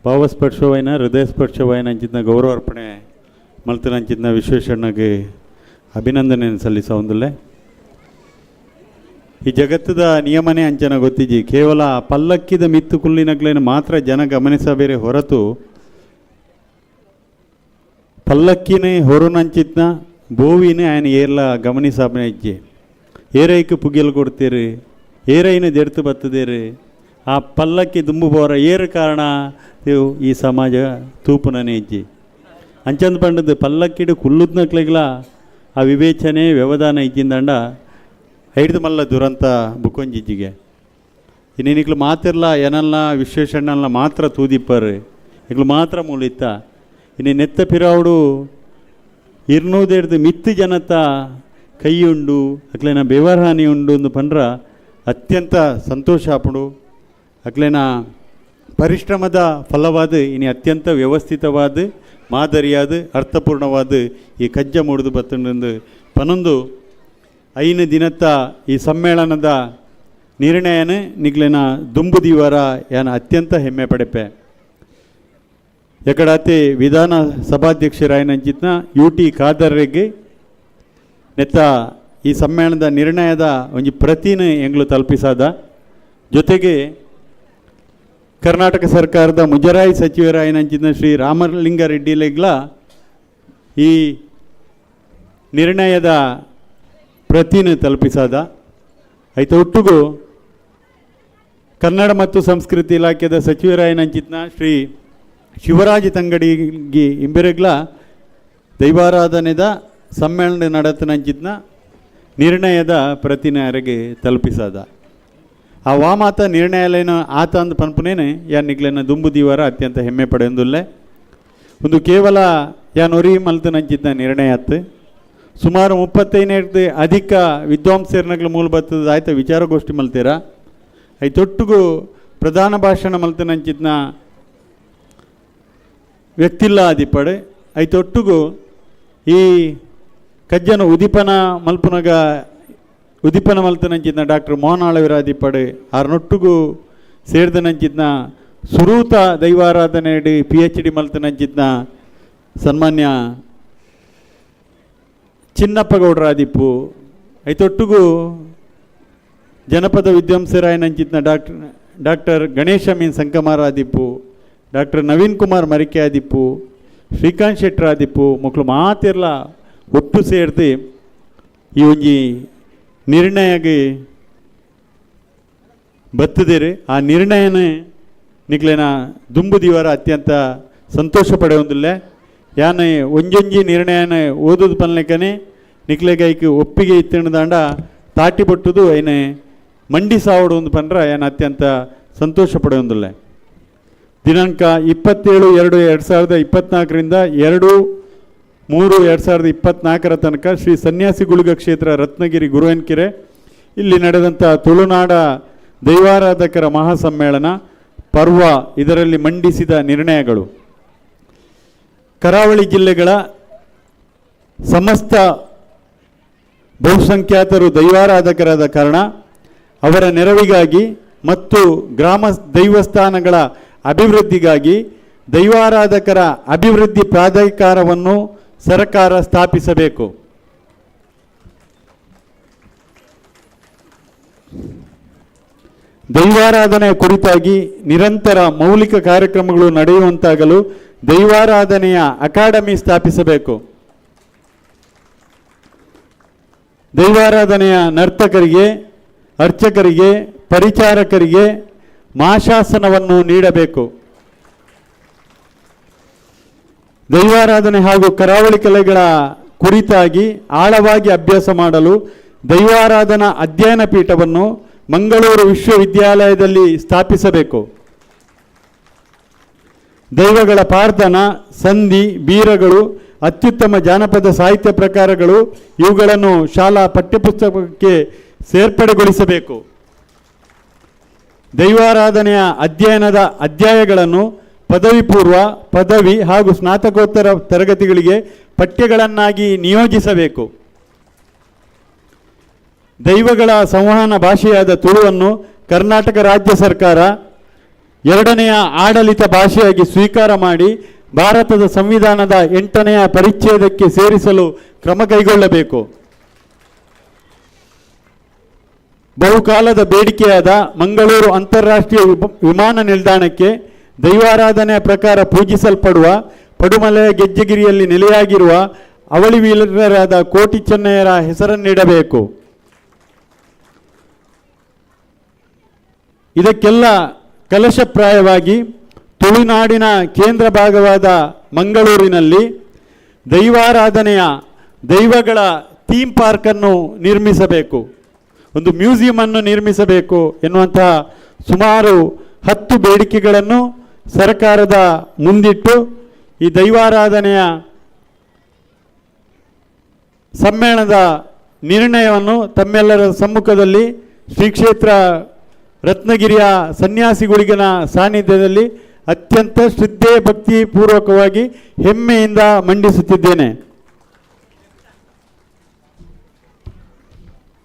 ಭಾವಸ್ಪರ್ಶವೈನ ಹೃದಯಸ್ಪರ್ಶವೈನ ಅಂಚಿನ ಗೌರವಾರ್ಪಣೆ ಮಲ್ತನಂಚಿನ ವಿಶ್ವೇಶ್ವರನಿಗೆ ಅಭಿನಂದನೆಯನ್ನು ಸಲ್ಲಿಸ ಒಂದುಲ್ಲೆ. ಈ ಜಗತ್ತದ ನಿಯಮನೇ ಅಂಚನ ಗೊತ್ತಿಜಿ, ಕೇವಲ ಪಲ್ಲಕ್ಕಿದ ಮಿತ್ತು ಕುಲ್ಲಿನಗ್ಲೇನು ಮಾತ್ರ ಜನ ಗಮನಿಸಬೇರೆ ಹೊರತು ಪಲ್ಲಕ್ಕಿನೇ ಹೊರನಂಚಿತ್ನ ಬೋವಿನೇ ఆయన ಏರ್ಲ ಗಮನಿಸಬೇ ಇಜ್ಜೆ. ಏರೈಕ್ ಪುಗ್ಗೆಲ್ ಕೊಡ್ತೀರಿ, ಏರೈನ ದೆಡ್ತು ಬತ್ತದೇರಿ, ಆ ಪಲ್ಲಕ್ಕಿ ದುಂಬು ಬೋರ ಏರು ಕಾರಣ ಈ ಸಮಾಜ ತೂಪುನನೇ ಇಜ್ಜಿ. ಅಂಚಂದ ಪಂಡದ್ದು ಪಲ್ಲಕ್ಕಿಡು ಕುಲ್ಲುದ್ನಕ್ಲೆಗ್ಲ ಆ ವಿವೇಚನೆ ವ್ಯವಧಾನ ಇಜ್ಜಿಂದಂಡ ಐಡ್ದು ಮಲ್ಲ ದುರಂತ ಬುಕ್ಕೊಂಜಿಜ್ಜಿಗೆ. ಇನ್ನೇನಿಕ್ಲು ಮಾತಿರ್ಲ ಏನಲ್ಲ ವಿಶ್ವೇಷಣ್ಣಲ್ಲ ಮಾತ್ರ ತೂದಿಪ್ಪರು ಇಕ್ಲು ಮಾತ್ರ ಮೂಲಿತ್ತ ಇನ್ನೇ ನೆತ್ತ ಪಿರಾವುಡು ಇರ್ನೂದೆಡ್ದು ಮಿತ್ತು ಜನತ ಕೈಯುಂಡು ಅಕ್ಲೇನ ಬೆವರ್ಹಾನಿ ಉಂಡು ಅಂದು ಪಂಡ್ರ ಅತ್ಯಂತ ಸಂತೋಷ ಆಪುಂಡು. ಅಕ್ಲೇನ ಪರಿಶ್ರಮದ ಫಲವಾದ ಇನಿ ಅತ್ಯಂತ ವ್ಯವಸ್ಥಿತವಾದ ಮಾದರಿಯಾದ ಅರ್ಥಪೂರ್ಣವಾದ ಈ ಕಜ್ಜ ಮೂಡುದು ಬತ್ತಂದು ಪನೊಂದು 5 ದಿನತ್ತ ಈ ಸಮ್ಮೇಳನದ ನಿರ್ಣಯನ ನಿಗ್ಲೇನ ದುಂಬು ದಿವರ ಯಾನ ಅತ್ಯಂತ ಹೆಮ್ಮೆ ಪಡೆಪೆ. ಎಕಡಾತಿ ವಿಧಾನ ಸಭಾಧ್ಯಕ್ಷರಾಯನಂಚಿತ್ನ ಯು ಟಿ ಖಾದರ್ಗೆ ನೆತ್ತ ಈ ಸಮ್ಮೇಳನದ ನಿರ್ಣಯದ ಒಂಜಿ ಪ್ರತಿನ ಎಂಗ್ಲು ತಲುಪಿಸಾದ. ಜೊತೆಗೆ ಕರ್ನಾಟಕ ಸರ್ಕಾರದ ಮುಜರಾಯಿ ಸಚಿವರಾಯನಂಚಿನ ಶ್ರೀ ರಾಮಲಿಂಗಾರೆಡ್ಡಿಲೆಗ್ಲ ಈ ನಿರ್ಣಯದ ಪ್ರತಿನ ತಲುಪಿಸಾದ. ಐತ ಒಟ್ಟುಗು ಕನ್ನಡ ಮತ್ತು ಸಂಸ್ಕೃತಿ ಇಲಾಖೆದ ಸಚಿವರಾಯನಂಚಿತ್ನ ಶ್ರೀ ಶಿವರಾಜ ತಂಗಡಿಗೆ ಇಂಬೆರೆಗ್ಲ ದೈವಾರಾಧನೆದ ಸಮ್ಮೇಳನ ನಡತನಂಚಿತ್ನ ನಿರ್ಣಯದ ಪ್ರತಿನ ಅರೆಗೆ ತಲುಪಿಸಾದ. ಆ ವಾಮಾತ ನಿರ್ಣಯಲೇನ ಆತ ಅಂದ್ ಪನ್ಪುನೇನೆ ಯಾನ್ ನಿಗ್ಲೆನ ದುಂಬು ದಿವರ ಅತ್ಯಂತ ಹೆಮ್ಮೆ ಪಡೆಯೊಂದುಲ್ಲೆ. ಒಂದು ಕೇವಲ ಯಾನ್ ಒರಿ ಮಲ್ತನಂಚಿತ್ನ ನಿರ್ಣಯ ಆತು. ಸುಮಾರು 35 ಅಧಿಕ ವಿದ್ವಾಂಸರ್ನಗ್ಲು ಮೂಲ ಬತ್ತದ ಆಯ್ತ ವಿಚಾರಗೋಷ್ಠಿ ಮಲ್ತೀರ. ಐತೊಟ್ಟುಗು ಪ್ರಧಾನ ಭಾಷಣ ಮಲ್ತನಂಚಿತ್ನ ವ್ಯಕ್ತಿಲ್ಲ ಆದಿಪ್ಪಡೆ. ಐತೊಟ್ಟುಗು ಈ ಕಜ್ಜನ ಉದಿಪನ ಮಲ್ಪುನಗ ಉದಿಪನ ಮಲ್ತನಂಚಿತ್ನ ಡಾಕ್ಟರ್ ಮೋಹನ್ ಆಳವಿರಾದಿಪ್ಪಡೆ ಆರ್ನೊಟ್ಟುಗು ಸೇರ್ದನಂಚಿತ್ನ ಸುರೂತ ದೈವಾರಾಧನೆ PhD ಮಲ್ತನಂಚಿತ್ನ ಸನ್ಮಾನ್ಯ ಚಿನ್ನಪ್ಪ ಗೌಡರಾದಿಪ್ಪು. ಐತೊಟ್ಟುಗು ಜನಪದ ವಿದ್ವಾಂಸರಾಯನಂಚಿತ್ನ ಡಾಕ್ಟರ್ ಗಣೇಶ ಮೀನ್ ಸಂಕಮಾರಾದಿಪ್ಪು, ಡಾಕ್ಟರ್ ನವೀನ್ ಕುಮಾರ್ ಮರಿಕೆ ಆದಿಪ್ಪು, ಶ್ರೀಕಾಂತ್ ಶೆಟ್ಟರ್ ಆದಿಪ್ಪು ಮಕ್ಕಳು ಮಾತಿರ್ಲ ಒಟ್ಟು ಸೇರ್ದು ಈ ಒಂಜಿ ನಿರ್ಣಯಗೆ ಬತ್ತದಿರು. ಆ ನಿರ್ಣಯನ ನಿಕ್ಲೆನ ದುಂಬು ದಿವರ ಅತ್ಯಂತ ಸಂತೋಷ ಪಡೆಯೊಂದಿಲ್ಲ. ಯಾನೆ ಒಂಜೊಂಜಿ ನಿರ್ಣಯನ ಓದುದು ಪನ್ಲೆಕನೆ ನಿಕ್ಲೆಗೈಕ್ ಒಪ್ಪಿಗೆ ಇತ್ತಿಣದಾಂಡ ತಾಟಿ ಪಟ್ಟುದು ಐನೆ ಮಂಡಿ ಸಾವಡು ಒಂದು ಪಂಡ್ರ ಯಾನ್ ಅತ್ಯಂತ ಸಂತೋಷ ಪಡೆಯೊಂದಿಲ್ಲ. ದಿನಾಂಕ 27/2/2024ರಿಂದ 2/3/2024 ತನಕ ಶ್ರೀ ಸನ್ಯಾಸಿ ಗುಳಿಗ ಕ್ಷೇತ್ರ ರತ್ನಗಿರಿ ಗುರುವನ್ಕೆರೆ ಇಲ್ಲಿ ನಡೆದಂಥ ತುಳುನಾಡ ದೈವಾರಾಧಕರ ಮಹಾಸಮ್ಮೇಳನ ಪರ್ವ ಇದರಲ್ಲಿ ಮಂಡಿಸಿದ ನಿರ್ಣಯಗಳು. ಕರಾವಳಿ ಜಿಲ್ಲೆಗಳ ಸಮಸ್ತ ಬಹುಸಂಖ್ಯಾತರು ದೈವಾರಾಧಕರಾದ ಕಾರಣ ಅವರ ನೆರವಿಗಾಗಿ ಮತ್ತು ಗ್ರಾಮ ದೈವಸ್ಥಾನಗಳ ಅಭಿವೃದ್ಧಿಗಾಗಿ ದೈವಾರಾಧಕರ ಅಭಿವೃದ್ಧಿ ಪ್ರಾಧಿಕಾರವನ್ನು ಸರ್ಕಾರ ಸ್ಥಾಪಿಸಬೇಕು. ದೈವಾರಾಧನೆಯ ಕುರಿತಾಗಿ ನಿರಂತರ ಮೌಲಿಕ ಕಾರ್ಯಕ್ರಮಗಳು ನಡೆಯುವಂತಾಗಲು ದೈವಾರಾಧನೆಯ ಅಕಾಡೆಮಿ ಸ್ಥಾಪಿಸಬೇಕು. ದೈವಾರಾಧನೆಯ ನರ್ತಕರಿಗೆ, ಅರ್ಚಕರಿಗೆ, ಪರಿಚಾರಕರಿಗೆ ಮಾಶಾಸನವನ್ನು ನೀಡಬೇಕು. ದೈವಾರಾಧನೆ ಹಾಗೂ ಕರಾವಳಿ ಕಲೆಗಳ ಕುರಿತಾಗಿ ಆಳವಾಗಿ ಅಭ್ಯಾಸ ಮಾಡಲು ದೈವಾರಾಧನಾ ಅಧ್ಯಯನ ಪೀಠವನ್ನು ಮಂಗಳೂರು ವಿಶ್ವವಿದ್ಯಾಲಯದಲ್ಲಿ ಸ್ಥಾಪಿಸಬೇಕು. ದೈವಗಳ ಪ್ರಾರ್ಥನ, ಸಂಧಿ, ಬೀರಗಳು, ಅತ್ಯುತ್ತಮ ಜಾನಪದ ಸಾಹಿತ್ಯ ಪ್ರಕಾರಗಳು ಇವುಗಳನ್ನು ಶಾಲಾ ಪಠ್ಯಪುಸ್ತಕಕ್ಕೆ ಸೇರ್ಪಡೆಗೊಳಿಸಬೇಕು. ದೈವಾರಾಧನೆಯ ಅಧ್ಯಯನದ ಅಧ್ಯಾಯಗಳನ್ನು ಪದವಿ ಪೂರ್ವ, ಪದವಿ ಹಾಗೂ ಸ್ನಾತಕೋತ್ತರ ತರಗತಿಗಳಿಗೆ ಪಠ್ಯಗಳನ್ನಾಗಿ ನಿಯೋಜಿಸಬೇಕು. ದೈವಗಳ ಸಂವಹನ ಭಾಷೆಯಾದ ತುಳುವನ್ನು ಕರ್ನಾಟಕ ರಾಜ್ಯ ಸರ್ಕಾರ ಎರಡನೆಯ ಆಡಳಿತ ಭಾಷೆಯಾಗಿ ಸ್ವೀಕಾರ ಮಾಡಿ ಭಾರತದ ಸಂವಿಧಾನದ 8ನೇ ಪರಿಚ್ಛೇದಕ್ಕೆ ಸೇರಿಸಲು ಕ್ರಮ ಕೈಗೊಳ್ಳಬೇಕು. ಬಹುಕಾಲದ ಬೇಡಿಕೆಯಾದ ಮಂಗಳೂರು ಅಂತಾರಾಷ್ಟ್ರೀಯ ವಿಮಾನ ನಿಲ್ದಾಣಕ್ಕೆ ದೈವಾರಾಧನೆಯ ಪ್ರಕಾರ ಪೂಜಿಸಲ್ಪಡುವ ಪಡುಮಲೆಯ ಗೆಜ್ಜೆಗಿರಿಯಲ್ಲಿ ನೆಲೆಯಾಗಿರುವ ಅವಳಿ ವೀರರಾದ ಕೋಟಿ ಚೆನ್ನಯ್ಯರ ಹೆಸರನ್ನಿಡಬೇಕು. ಇದಕ್ಕೆಲ್ಲ ಕಲಶಪ್ರಾಯವಾಗಿ ತುಳುನಾಡಿನ ಕೇಂದ್ರ ಭಾಗವಾದ ಮಂಗಳೂರಿನಲ್ಲಿ ದೈವಾರಾಧನೆಯ ದೈವಗಳ ಥೀಮ್ ಪಾರ್ಕನ್ನು ನಿರ್ಮಿಸಬೇಕು, ಒಂದು ಮ್ಯೂಸಿಯಮನ್ನು ನಿರ್ಮಿಸಬೇಕು ಎನ್ನುವಂತಹ ಸುಮಾರು 10 ಬೇಡಿಕೆಗಳನ್ನು ಸರ್ಕಾರದ ಮುಂದಿಟ್ಟು ಈ ದೈವಾರಾಧನೆಯ ಸಮ್ಮೇಳನದ ನಿರ್ಣಯವನ್ನು ತಮ್ಮೆಲ್ಲರ ಸಮ್ಮುಖದಲ್ಲಿ ಶ್ರೀ ಕ್ಷೇತ್ರ ರತ್ನಗಿರಿಯ ಸನ್ಯಾಸಿಗುಳಿಗನ ಸಾನ್ನಿಧ್ಯದಲ್ಲಿ ಅತ್ಯಂತ ಶ್ರದ್ಧೆ ಭಕ್ತಿ ಪೂರ್ವಕವಾಗಿ ಹೆಮ್ಮೆಯಿಂದ ಮಂಡಿಸುತ್ತಿದ್ದೇನೆ.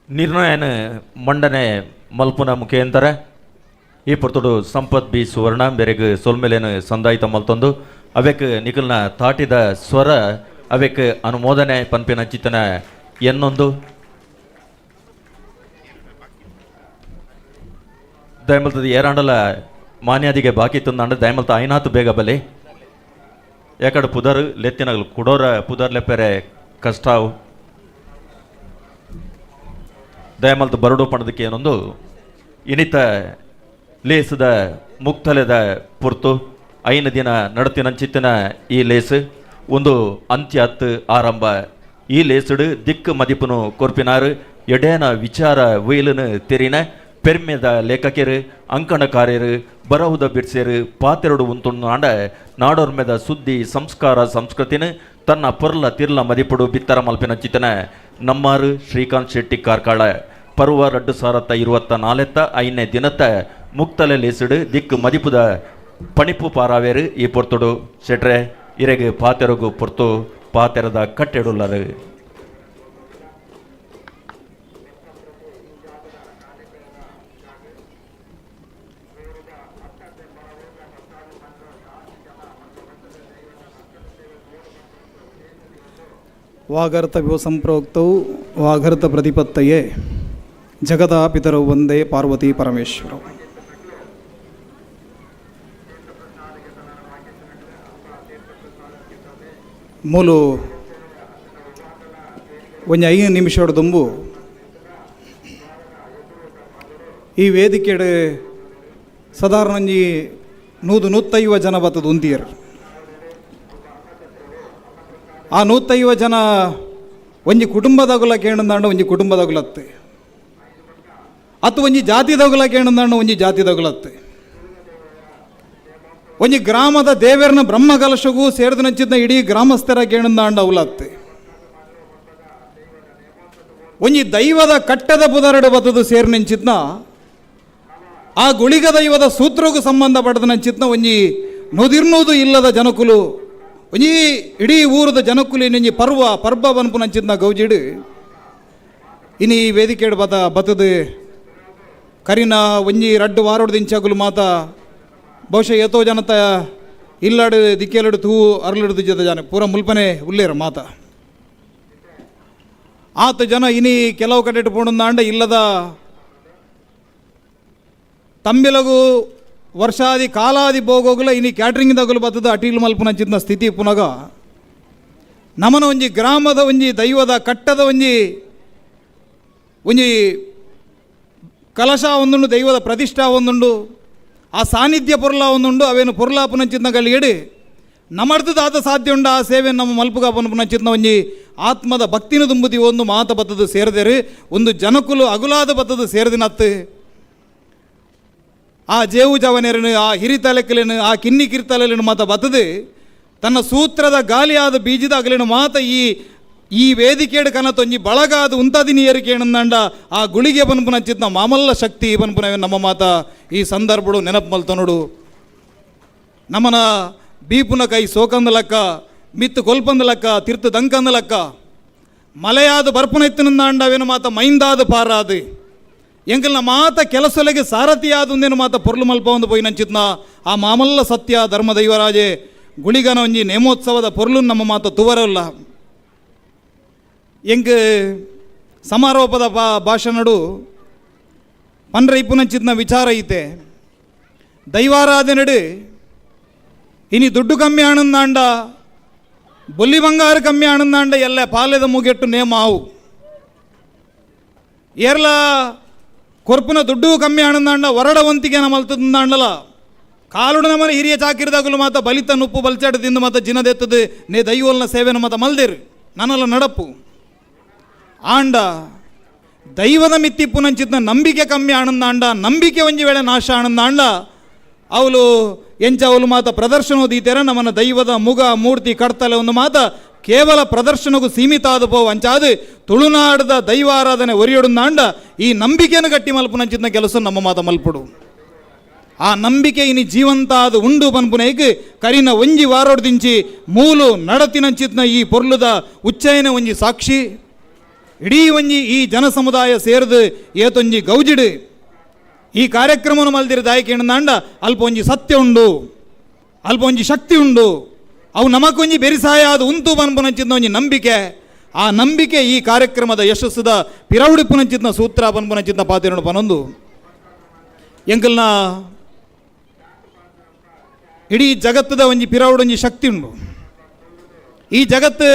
ನಿರ್ಣಯನ ಮಂಡನೆ ಮಲ್ಪುನ ಮುಖೇಂತರ ಈ ಪೊರ್ತುಡು ಸಂಪತ್ ಬಿ ಸುವರ್ಣ ಬೆರೆಗ್ ಸೊಲ್ಮೆಲೇನು ಸಂದಾಯಿತ ಮಲ್ತೊಂದು ಅವೆಕ್ ನಿಖಲ್ನ ತಾಟಿದ ಸ್ವರ ಅವೆಕ್ ಅನುಮೋದನೆ ಪನ್ಪಿನ ಚಿತ್ತನ ಎನ್ನೊಂದು ದಯಮಲ್ತದ ಏರಾಂಡಲ ಮಾನ್ಯಾದಿಗೆ ಬಾಕಿ ತಂದಾಂಡ ದಯಮಲ್ತ ಐನಾತು ಬೇಗ ಬಲಿ ಯಾಕಡೆ ಪುದರ್ ಲೆತ್ತಿನಗಲು ಕುಡೋರ ಪುದರ್ ಲೆಪ್ಪೆರೆ ಕಷ್ಟಾವು ದಯಮಲ್ತ ಬರಡು ಪಣದಕ್ಕೆ ಏನೊಂದು ಇನಿತ ಲೇಸದ ಮುಕ್ತಲೆದ ಪುರ್ತು 5 ದಿನ ನಡತಿನಂಚಿತ್ತಿನ ಈ ಲೇಸು ಒಂದು ಅಂತ್ಯತ್ ಆರಂಭ. ಈ ಲೇಸುಡು ದಿಕ್ಕು ಮದಿಪುನು ಕೊರ್ಪಿನಾರು ಎಡೇನ ವಿಚಾರ ವೈಲನು ತೆರಿನ ಪೆರ್ಮೆದ ಲೇಖಕರು ಅಂಕಣಕಾರ್ಯರು ಬರಹುದ ಬಿಡ್ಸೇರು ಪಾತೆರಡು ಉಂತುಂಡು ನಾಡೋರ್ಮೆದ ಸುದ್ದಿ ಸಂಸ್ಕಾರ ಸಂಸ್ಕೃತಿನ ತನ್ನ ಪೊರ್ಲ ತಿರ್ಲ ಮದಿಪುಡು ಬಿತ್ತರ ಮಲ್ಪಿನ ಚಿತನ ನಮ್ಮಾರು ಶ್ರೀಕಾಂತ್ ಶೆಟ್ಟಿ ಕಾರ್ಕಾಳ ಪರ್ವ 2024 5ನೇ ದಿನತ್ತ ಮುಕ್ತಲೆ ಲೇಸುಡು ದಿಕ್ಕು ಮದಿಪುದ ಪಣಿಪು ಪಾರಾವೇರು ಈ ಪೊರ್ತುಡು ಶೆಟ್ರೆ ಇರೆಗೆ ಪಾತೆರಗು ಪೊರ್ತು ಪಾತೆರದ ಕಟ್ಟೆಡುಲ್ಲರು. ವಾಗರ್ತ ಸಂಪ್ರೋಕ್ತೌ ವಾಗರ್ತ ಪ್ರತಿಪತ್ತಯೇ ಜಗದ ಪಿತರೌ ವಂದೇ ಪಾರ್ವತಿ ಪರಮೇಶ್ವರೌ. ಮೂಲು ಒಂಜಿ 5 ನಿಮಿಷ ದುಂಬು ಈ ವೇದಿಕೆಡ್ ಸಾಧಾರಣ ಒಂಜಿ 150 ಜನ ಬತ್ತದ ಉಂತಿಯರ್. ಆ 150 ಜನ ಒಂಜಿ ಕುಟುಂಬದಗುಲ ಕೇಣಂದಾಂಡ ಒಂಜಿ ಕುಟುಂಬದಗುಲತ್ತೆ, ಅತ್ತು ಒಂಜಿ ಜಾತಿದಗುಲ ಕೇಣಂದಾಂಡ ಒಂಜಿ ಜಾತಿದಗುಲತ್ತೆ, ಒಂಜಿ ಗ್ರಾಮದ ದೇವೆರ್ನ ಬ್ರಹ್ಮಕಲಶಗೂ ಸೇರಿದ ನಂಚಿದ್ನ ಇಡೀ ಗ್ರಾಮಸ್ಥರ ಕೇಣಂದಾಂಡ ಅವಲತ್ತೆ, ಒಂಜಿ ದೈವದ ಕಟ್ಟದ ಪುದರಡು ಬತ್ತದು ಸೇರಿ ನೆಂಚಿದ್ನ ಆ ಗುಳಿಗ ದೈವದ ಸೂತ್ರಗೂ ಸಂಬಂಧ ಪಡೆದ ನಂಚಿತ್ನ ಒಂಜಿ ನೊದಿರ್ನೋದು ಇಲ್ಲದ ಜನಕುಲು ಒಂಜಿ ಇಡೀ ಊರದ ಜನಕುಲು ಇನ್ನೊಂಜಿ ಪರ್ವ ಪರ್ಬ ಬನ್ಪು ನಂಚಿತ್ನ ಗೌಜಿಡು ಇನಿ ಈ ವೇದಿಕೆಡು ಬತ ಬತ್ತದು ಕರಿನ ಒಂಜಿ ರಡ್ಡು ವಾರೋಡು ಇಂಚಗುಲು ಮಾತ ಬಹುಶಃ ಏತೋ ಜನತ ಇಲ್ಲಾಡು ದಿಕ್ಕೆಲಡು ತೂ ಅರ್ಲಡು ಜೊತೆ ಜನ ಪೂರ ಮುಲ್ಪನೆ ಉಲ್ಲೇರ ಮಾತ ಆತ ಜನ ಇನಿ ಕೆಲವು ಕಡೆ ಪೋಣಂದಾಂಡ ಇಲ್ಲದ ತಂಬಿಲಗು ವರ್ಷಾದಿ ಕಾಲಾದಿ ಭೋಗೋಗುಲ ಇನಿ ಕ್ಯಾಟ್ರಿಂಗ್ ದಗುಲು ಬತ್ತದ ಅಟೀಲು ಮಲ್ಪುನಂಚಿನ ಸ್ಥಿತಿ ಪುನಗ ನಮನ ಒಂಜಿ ಗ್ರಾಮದ ಒಂಜಿ ದೈವದ ಕಟ್ಟದ ಒಂಜಿ ಒಂಜಿ ಕಲಶ ಒಂದುಂಡು, ದೈವದ ಪ್ರತಿಷ್ಠಾ ಒಂದುಂಡು, ಆ ಸಾನ್ನಿಧ್ಯ ಪೊರ್ಲ ಒಂದುಂಡು, ಅವೇನು ಪೊರ್ಲ ಪುನಂಚಿನ ಗಲಿಯಡಿ ನಮರ್ದದಾದ ಸಾಧ್ಯ ಉಂಡು ಆ ಸೇವೆ ನಮ್ಮ ಮಲ್ಪುಗ ಪುನಂಚಿನ ಒಂಜಿ ಆತ್ಮದ ಭಕ್ತಿನ ತುಂಬುದಿ ಒಂದು ಮಾತ ಬತ್ತದು ಸೇರದೇರು ಒಂದು ಜನಕುಲು ಅಗುಲಾದ ಬತ್ತದು ಸೇರದಿನತ್ತು ಆ ಜೇವು ಜವನೇರನು ಆ ಹಿರಿತಲೆಕಲೇನು ಆ ಕಿನ್ನಿ ಕಿರ್ತಲೆನು ಮಾತ ಬತ್ತದು ತನ್ನ ಸೂತ್ರದ ಗಾಲಿಯಾದ ಬೀಜದ ಅಗಲೇನು ಮಾತ ಈ ಈ ವೇದಿಕೆಡು ಕನತೊಂಜಿ ಬಳಗಾದ ಉಂತಾದಿನಿ ಏರಿಕೆ ಆ ಗುಳಿಗೆ ಬನ್ಪುನಂಚಿತ್ನ ಮಾಮಲ್ಲ ಶಕ್ತಿ ಬನ್ಪುನವೇ ನಮ್ಮ ಮಾತ ಈ ಸಂದರ್ಭಡು ನೆನಪು ಮಲ್ತನುಡು. ನಮನ ಬೀಪುನ ಕೈ ಸೋಕಂದ ಲಕ್ಕ, ಮಿತ್ತು ಕೊಲ್ಪಂದ ಲಕ್ಕ, ತಿರ್ತು ದಂಕಂದ ಲಕ್ಕ, ಮಲೆಯಾದ ಬರ್ಪುನ ಇತ್ತಿನಂದಾಂಡವೇನು ಮಾತ ಮೈಂದಾದ ಪಾರಾದು ಎಂಕಲ್ನ ಮಾತ ಕೆಲಸೊಲೆಗೆ ಸಾರಥಿಯಾದ ಒಂದೇನು ಮಾತ ಪೊರ್ಲು ಮಲ್ಪ ಒಂದು ಪೋಯಿ ನಂಚಿತ್ನ ಆ ಮಾಮಲ್ಲ ಸತ್ಯ ಧರ್ಮ ದೈವರಾಜೆ ಗುಳಿಗನ ಒಂಜಿ ನೇಮೋತ್ಸವದ ಪೊರ್ಲು ನಮ್ಮ ಮಾತ ತುವರಲ್ಲ. ಎಂಕ್ ಸಮಾರೋಪದ ಭಾಷಣಡು ಪನ್ರ ಇಪ್ಪುನಂಚಿತ್ನ ವಿಚಾರ ಐತೆ. ದೈವಾರಾಧನೆಡು ಇನಿ ದುಡ್ಡು ಕಮ್ಮಿ ಆನಂದಾಂಡ ಬೊಲ್ಲಿ ಬಂಗಾರ ಕಮ್ಮಿ ಆನಂದಾಂಡ ಎಲ್ಲ ಪಾಲೆದ ಮುಗೆಟ್ಟು ನೇಮ ಆವು ಏರ್ಲ ಕೊರ್ಪುನ ದುಡ್ಡು ಕಮ್ಮಿ ಆನಂದಾಂಡ ಹೊರಡ ವಂತಿಗೆ ನಮ್ಮಲ್ತಂದಾಂಡಲ ಕಾಲುಡು ನಮ್ಮನೆ ಹಿರಿಯ ಚಾಕಿರಿದಾಗಲು ಮಾತ ಬಲಿತ ನುಪ್ಪು ಬಲ್ಚಾಟದಿಂದ ಮಾತ ಜಿನದೆತ್ತದು ನೇ ದೈವಲ್ನ ಸೇವೆನ ಮಾತ ಮಲ್ದಿರು ನನ್ನಲ್ಲ ನಡಪು ಆಂಡ ದೈವದ ಮಿತ್ತಿಪ್ಪು ನಂಚಿತ್ನ ನಂಬಿಕೆ ಕಮ್ಮಿ ಆನಂದಾಂಡ ನಂಬಿಕೆ ಒಂಜಿ ವೇಳೆ ನಾಶ ಆನಂದಾಂಡ ಅವಳು ಎಂಚ ಅವಳು ಮಾತ ಪ್ರದರ್ಶನ ದೀತೆರ ನಮ್ಮನ ದೈವದ ಮುಗ ಮೂರ್ತಿ ಕಡ್ತಲೆ ಒಂದು ಮಾತ ಕೇವಲ ಪ್ರದರ್ಶನಕ್ಕೂ ಸೀಮಿತ ಆದ ಪೋ ಅಂಚಾದು ತುಳುನಾಡದ ದೈವಾರಾಧನೆ ಒರಿಯೊಡುಂದಾಂಡ ಈ ನಂಬಿಕೆಯನ್ನು ಗಟ್ಟಿ ಮಲ್ಪುನಂಚಿತ್ನ ಕೆಲಸ ನಮ್ಮ ಮಾತ ಮಲ್ಪುಡು. ಆ ನಂಬಿಕೆ ಇನಿ ಜೀವಂತ ಅದು ಉಂಡು ಪನ್ಪುನೈಕ್ ಕರಿನ ಒಂಜಿ ವಾರೋಡ್ದಿಂಚಿ ಮೂಲು ನಡತಿನಂಚಿತ್ನ ಈ ಪೊರ್ಲುದ ಉಚ್ಚಯನ ಒಂಜಿ ಸಾಕ್ಷಿ ಇಡೀ ಒಂಜಿ ಈ ಜನ ಸಮುದಾಯ ಸೇರಿದು ಏತೊಂಜಿ ಗೌಜಿಡು ಈ ಕಾರ್ಯಕ್ರಮವನ್ನು ಮಲ್ದಿರ ದಾಯಕ ಏನಂದಾಂಡ ಅಲ್ಪ ಒಂಜಿ ಸತ್ಯ ಉಂಡು, ಅಲ್ಪ ಒಂಜಿ ಶಕ್ತಿ ಉಂಡು, ಅವು ನಮಕೊಂಜಿ ಬೆರಿಸಾಯ ಅದು ಉಂತು ಪನ್ಪುನಂಚಿತ್ನ ಒಂಜಿ ನಂಬಿಕೆ. ಆ ನಂಬಿಕೆ ಈ ಕಾರ್ಯಕ್ರಮದ ಯಶಸ್ಸುದ ಪಿರವುಡಿಪುನಂಚಿತ್ನ ಸೂತ್ರ ಪನ್ಪುನಂಚಿತ್ನ ಪಾತಿರನು ಪನೊಂದು ಎಂಕಲ್ನ ಇಡೀ ಜಗತ್ತದ ಒಂಜಿ ಪಿರವುಡೊಂಜಿ ಶಕ್ತಿ ಉಂಡು. ಈ ಜಗತ್ತು